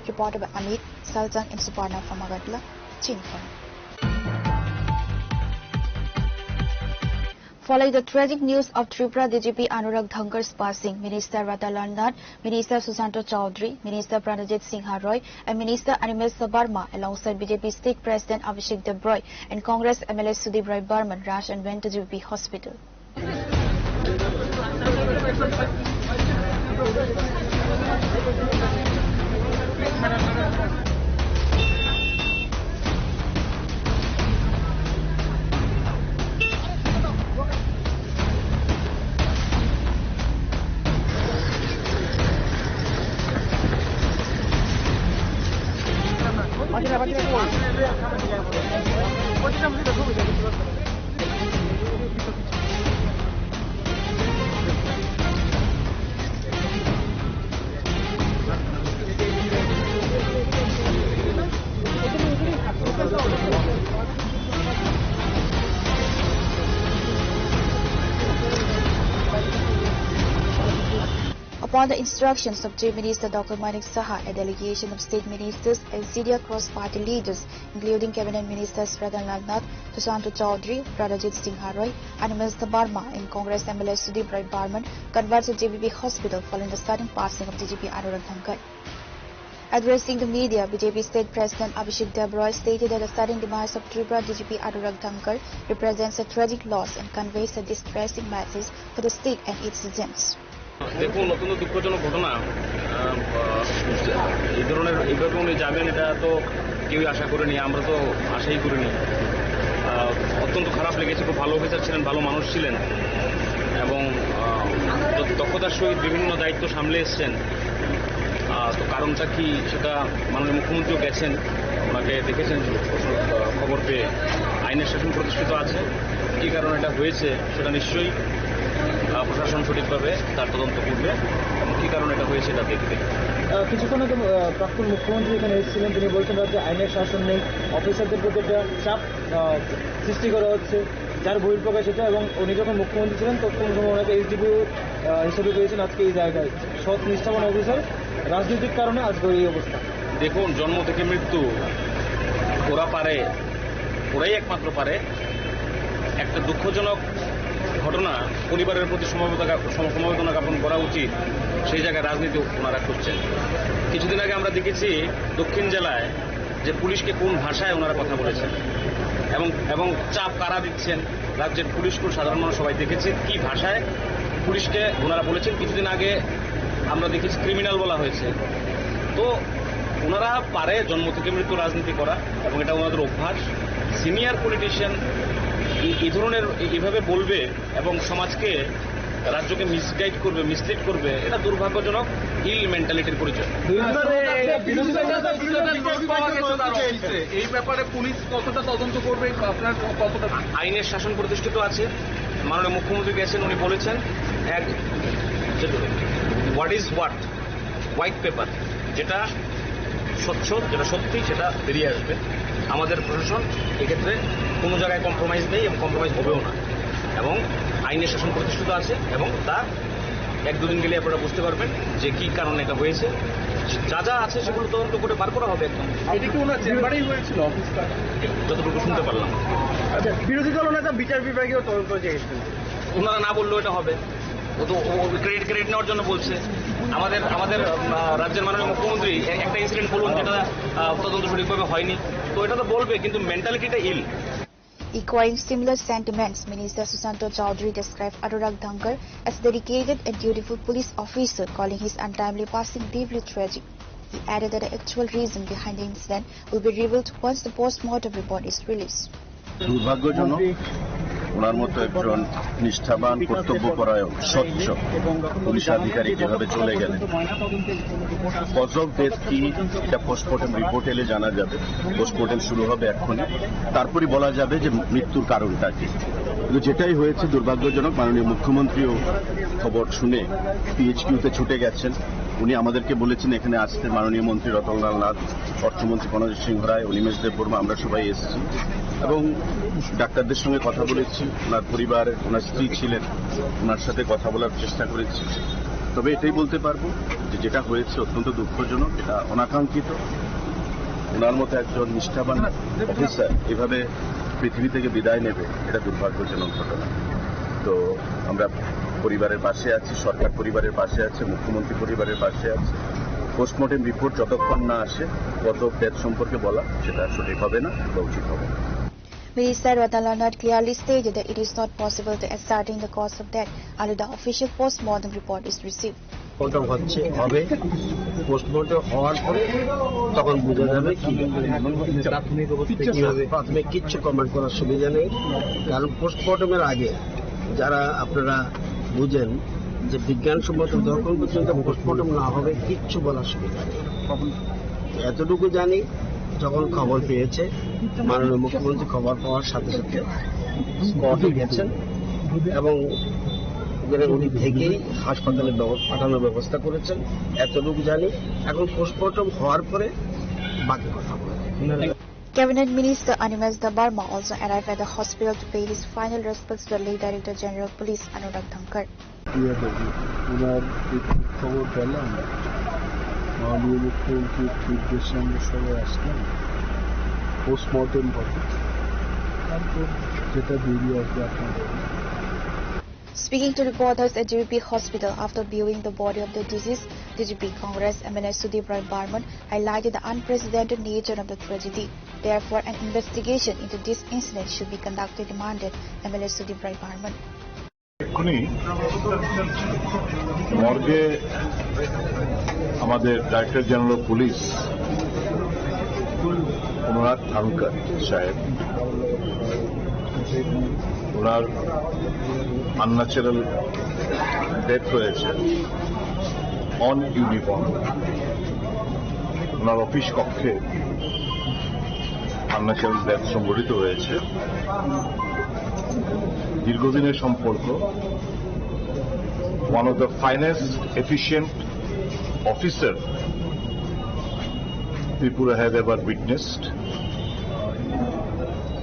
Reported by Amit Saljang in Suparna from Agartala, Chinkhon. Following the tragic news of Tripura D G P Anurag Dhankar's passing, Minister Radha Lal Nath, Minister Sushanta Chowdhury, Minister Pranajit Singha Roy, and Minister Animesh Debbarma, alongside B J P State President Abhishek Deb Roy and Congress M L A Sudip Roy Barman, rushed and went to G B P hospital. Upon the instructions of Chief Minister Doctor Manik Saha, a delegation of state ministers and senior cross-party leaders, including Cabinet Ministers Radha Lal Nath, Sushanta Chowdhury, Pranajit Singha Roy, Animesh Debbarma, and Congress M L A Sudip Roy Barman, converged at G B P Hospital following the sudden passing of D G P Anurag Dhankar. Addressing the media, B J P State President Abhishek Deb Roy stated that the sudden demise of Tripura D G P Anurag Dhankar represents a tragic loss and conveys a distressing message for the state and its citizens. দেখুন, অত্যন্ত দুঃখজনক ঘটনা। আহ, এই ধরনের, এইভাবে উনি যাবেন, এটা তো কেউই আশা করেনি, আমরা তো আশাই করিনি। আহ, অত্যন্ত খারাপ লেগেছে। খুব ভালো অফিসার ছিলেন, ভালো মানুষ ছিলেন এবং, আহ, দ-, দক্ষতার সহিত বিভিন্ন দায়িত্ব সামলে এসছেন। আহ, তো কারণটা কি, সেটা মাননীয় মুখ্যমন্ত্রীও গেছেন, ওনাকে দেখেছেন, আহ, খবর পেয়ে। আইনের শাসন প্রতিষ্ঠিত আছে। কী কারণে এটা হয়েছে, সেটা নিশ্চয়ই, আহ, প্রশাসন সঠিকভাবে তার তদন্ত করবে এবং কী কারণে এটা হয়েছে, এটা দেখবে। আহ, কিছুক্ষণ আগে, আহ, প্রাক্তন মুখ্যমন্ত্রী এখানে এসেছিলেন, তিনি বলছেন রাজ্যে আইনের শাসন নেই, অফিসারদের প্রতি একটা চাপ, আহ, সৃষ্টি করা হচ্ছে, যার বহিঃপ্রকাশ এটা। এবং উনি যখন মুখ্যমন্ত্রী ছিলেন, তখন ওনাকে এসডিপিও, আহ, হিসেবে পেয়েছেন। আজকে এই জায়গায় সৎ নিষ্ঠাবান অফিসার, রাজনৈতিক কারণে আজকে এই অবস্থা। দেখুন, জন্ম থেকে মৃত্যু ওরা পারে, ওরাই একমাত্র পারে। একটা দুঃখজনক ঘটনা, পরিবারের প্রতি সমবেদনা, সম-, সমবেদনা জ্ঞাপন করা উচিত, সেই জায়গায় রাজনীতি ওনারা করছেন। কিছুদিন আগে আমরা দেখেছি দক্ষিণ জেলায় যে পুলিশকে কোন ভাষায় ওনারা কথা বলেছেন এবং, এবং চাপ কারা দিচ্ছেন। রাজ্যের পুলিশকে সাধারণ মানুষ সবাই দেখেছে কি ভাষায় পুলিশকে ওনারা বলেছেন। কিছুদিন আগে আমরা দেখেছি ক্রিমিনাল বলা হয়েছে। তো ওনারা পারে জন্ম থেকে মৃত্যু রাজনীতি করা এবং এটা ওনাদের অভ্যাস। সিনিয়র পলিটিশিয়ান এই, এই ধরনের এ-, এভাবে বলবে এবং সমাজকে, রাজ্যকে মিসগাইড করবে, মিসলিড করবে, এটা দুর্ভাগ্যজনক ইল মেন্টালিটির পরিচয়। বিরোধী দল, বিরোধী দল, বিরোধী দল, এই ব্যাপারে পুলিশ কতটা তদন্ত করবে, আপনার কতটা? আইনের শাসন প্রতিষ্ঠিত আছে। মাননীয় মুখ্যমন্ত্রী গেছেন, উনি বলেছেন, এক, what is what, white paper, যেটা স্বচ্ছ, যেটা সত্যি, সেটা বেরিয়ে আসবে। আমাদের প্রশাসন এক্ষেত্রে কোনো জায়গায় কম্প্রোমাইজ নেই এবং কম্প্রোমাইজ হবেও না। এবং আইনের শাসন প্রতিষ্ঠিত আছে এবং তা এক দুদিন গেলে আপনারা বুঝতে পারবেন যে কি কারণে এটা হয়েছে। যা যা আছে সেগুলো তদন্ত করে বার করা হবে একদম। এটা কি ওনার চেম্বারেই হয়েছিল, অফিসটা? যতটুকু শুনতে পারলাম। আচ্ছা, বিরোধী দল নেতা বিচার বিভাগীয় তদন্ত চেয়েছেন। ওনারা না বললেও এটা হবে। ও তো ক্রেডিট ক্রেডিট নেওয়ার জন্য বলছে। আমাদের আমাদের আহ, রাজ্যের মাননীয় মুখ্যমন্ত্রী এ- একটা ইনসিডেন্ট বলুন যেটা আহ, তদন্ত সঠিকভাবে হয়নি। তো এটা তো বলবে, কিন্তু মেন্টালিটিটা ইল। Echoing similar sentiments, Minister Sushanta Chowdhury described Anurag Dhankar as a dedicated and dutiful police officer, calling his untimely passing deeply tragic. He added that the actual reason behind the incident will be revealed once the post-mortem report is released. দুর্ভাগ্যজনক, ওনার মতো একজন নিষ্ঠাবান, কর্তব্যপরায়ণ, স্বচ্ছ পুলিশ আধিকারিক যেভাবে চলে গেলেন। কজ অফ ডেথ কি, এটা পোস্টমর্টেম রিপোর্ট এলে জানা যাবে। পোস্টমর্টেম শুরু হবে এক্ষুনি, তারপরে বলা যাবে যে মৃত্যুর কারণটা কি। কিন্তু যেটাই হয়েছে দুর্ভাগ্যজনক, মাননীয় মুখ্যমন্ত্রীও খবর শুনে পিএইচকিউতে ছুটে গেছেন। উনি আমাদেরকে বলেছেন এখানে আসতে মাননীয় মন্ত্রী রতনলাল নাথ, অর্থমন্ত্রী প্রণজিৎ সিংহ রায়, অনিমেষ দেববর্মা, আমরা সবাই এসেছি এবং ডাক্তারদের সঙ্গে কথা বলেছি। ওনার পরিবার, ওনার স্ত্রী ছিলেন, ওনার সাথে কথা বলার চেষ্টা করেছি। তবে এটাই বলতে পারবো যে যেটা হয়েছে অত্যন্ত দুঃখজনক, এটা অনাকাঙ্ক্ষিত। ওনার মতো একজন নিষ্ঠাবান অফিসার এভাবে পৃথিবী থেকে বিদায় নেবে, এটা দুর্ভাগ্যজনক ঘটনা। তো আমরা পরিবারের পাশে আছি, সরকার পরিবারের পাশে আছে, মুখ্যমন্ত্রী পরিবারের পাশে আছে। পোস্টমর্টেম রিপোর্ট যতক্ষণ না আসে, কজ অফ ডেথ সম্পর্কে বলা সেটা সঠিক হবে না বা উচিত হবে না। Minister Ratan Lal Nath clearly stated that it is not possible to ascertain the cause of death until the official post-mortem report is received. Post-mortem হচ্ছে, হবে। পোস্টমর্টম হওয়ার পরে তখন বোঝা যাবে কি। প্রাথমিক অবস্থায় কি হবে? প্রাথমিক কিচ্ছু কমেন্ট করার সুবিধা নেই, কারণ পোস্টমর্টমের আগে যারা আপনারা বুঝেন যে বিজ্ঞানসম্মত যতক্ষণ পর্যন্ত পোস্টমর্টম না হবে কিচ্ছু বলার সুবিধা নেই। এতটুকু জানি, যখন খবর পেয়েছে, মাননীয় মুখ্যমন্ত্রী খবর পাওয়ার সাথে সাথে স্পটে গেছেন এবং ওখানে উনি থেকেই হাসপাতালে ব্যব- পাঠানোর ব্যবস্থা করেছেন, এতটুকু জানি। এখন পোস্টমর্টম হওয়ার পরে বাকি কথা বলা যাবে। Cabinet Minister Animesh Debbarma also arrived at the hospital to pay his final respects to the late Director General Police Anurag Dhankar. টিআরডব্লিউ, ওনার এই খবর পেলাম, মাননীয় মুখ্যমন্ত্রীর নির্দেশে আমরা সবাই আসলাম। পোস্টমর্টেম হবে, তারপর যেটা বেরিয়ে আসবে আপনাদের। Speaking to reporters at G B P Hospital after viewing the body of the deceased, D G P Congress M L A Sudip Roy Barman highlighted the unprecedented nature of the tragedy. Therefore, an investigation into this incident should be conducted, demanded M L A Sudip Roy Barman. এক্ষুনি মর্গে আমাদের director general of police অনুরাগ ধানকার সাহেব, ওনার unnatural death হয়েছে on uniform. ওনার অফিস কক্ষে unnatural death সংঘটিত হয়েছে। দীর্ঘদিনের সম্পর্ক, one of the finest, efficient officer Tripura have ever witnessed.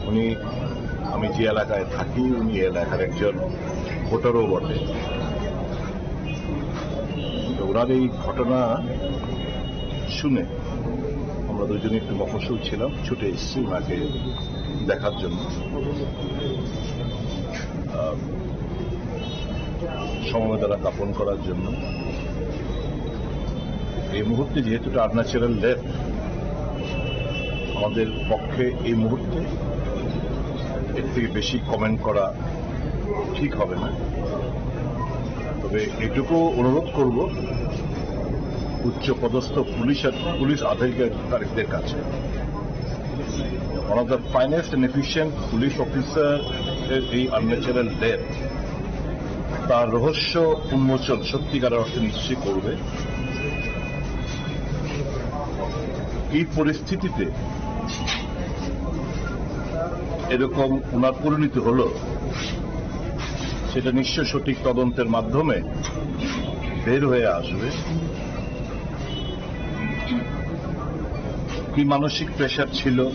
উনি, আমি যে এলাকায় থাকি, উনি এই এলাকার একজন ভোটারও বটে। তো ওনার এই ঘটনা শুনে আমরা দুজনে একটু মফস্বল ছিলাম, ছুটে এসেছি ওনাকে দেখার জন্য, আহ, সমবেদনা জ্ঞাপন করার জন্য। এই মুহূর্তে যেহেতু এটা আনন্যাচারাল ডেথ, আমাদের পক্ষে এই মুহূর্তে এর থেকে বেশি কমেন্ট করা ঠিক হবে না। তবে এটুকু অনুরোধ করব উচ্চ পদস্থ পুলিশ আধ-, পুলিশ আধিকারিকদের কাছে, one of the finest and efficient police officer এর এই আনন্যাচারাল ডেথ, তার রহস্য উন্মোচন সত্যিকার অর্থে নিশ্চয়ই করবে। এই পরিস্থিতিতে এরকম ওনার পরিণতি হলো, সেটা নিশ্চয় সঠিক তদন্তের মাধ্যমে বের হয়ে আসবে। কি মানসিক প্রেশার ছিল,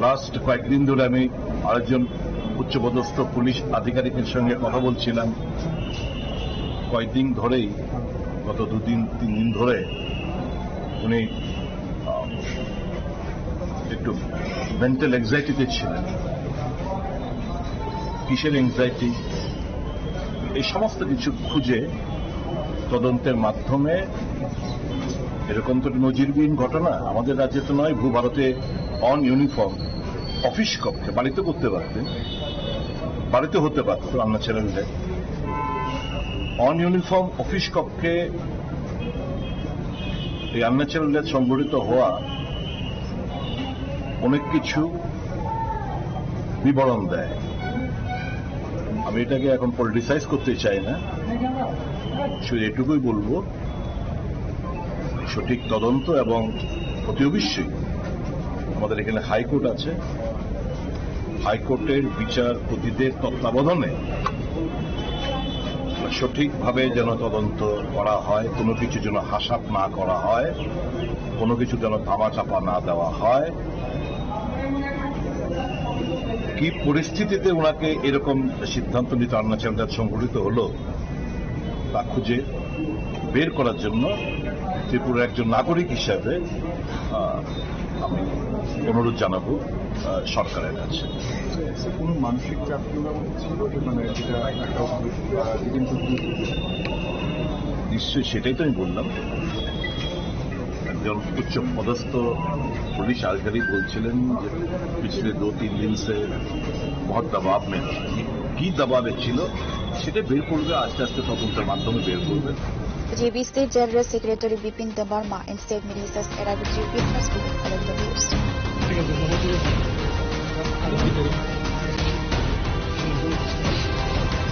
লাস্ট কয়েকদিন ধরে আমি আরেকজন উচ্চপদস্থ পুলিশ আধিকারিকের সঙ্গে কথা বলছিলাম। কয়েকদিন ধরেই, গত দুদিন তিন দিন ধরে উনি আহ, একটু মেন্টাল অ্যাংজাইটিতে ছিলেন। কিসের অ্যাংজাইটি, এই সমস্ত কিছু খুঁজে তদন্তের মাধ্যমে, এরকম তো নজিরবিহীন ঘটনা আমাদের রাজ্যে তো নয়, ভূ ভারতে অন ইউনিফর্ম অফিস কক্ষে, বাড়িতে করতে পারতেন, বাড়িতে হতে পারতো আন্না চ্যানেলে, অন ইউনিফর্ম অফিস কক্ষে এই আন্না চ্যানেলে সংঘটিত হওয়া অনেক কিছু বিবরণ দেয়। আমি এটাকে এখন পলিটিসাইজ করতে চাই না, শুধু এটুকুই বলবো, সঠিক তদন্ত এবং অতি অবশ্যই আমাদের এখানে হাইকোর্ট আছে, হাইকোর্টের বিচারপতিদের তত্ত্বাবধানে সঠিকভাবে যেন তদন্ত করা হয়, কোনো কিছু যেন হাসাপ না করা হয়, কোনো কিছু যেন ধামাচাপা না দেওয়া হয়। কি পরিস্থিতিতে ওনাকে এরকম সিদ্ধান্ত নিতে আন্না চ্যানেলটা সংঘটিত হলো, তা খুঁজে বের করার জন্য ত্রিপুরার একজন নাগরিক হিসাবে, আহ, আমি অনুরোধ জানাবো, আহ, সরকারের কাছে। স্যার, কোনো মানসিক চাপ কি ওনার মধ্যে ছিল যে, মানে, এটা একটা, আহ, রিটেন করতে হবে? নিশ্চয়ই, সেটাই তো আমি বললাম। একজন উচ্চ পদস্থ পুলিশ আধিকারিক বলছিলেন যে, "পিছলে দো তিন দিন সে বহুত দবাব মে কি দবাবে ছিল, সেটা বের করবে, আস্তে আস্তে তদন্তের মাধ্যমে বের করবে।" J B State General Secretary Bipin Debbarma and State Ministers arrived at U P Hospital for interviews.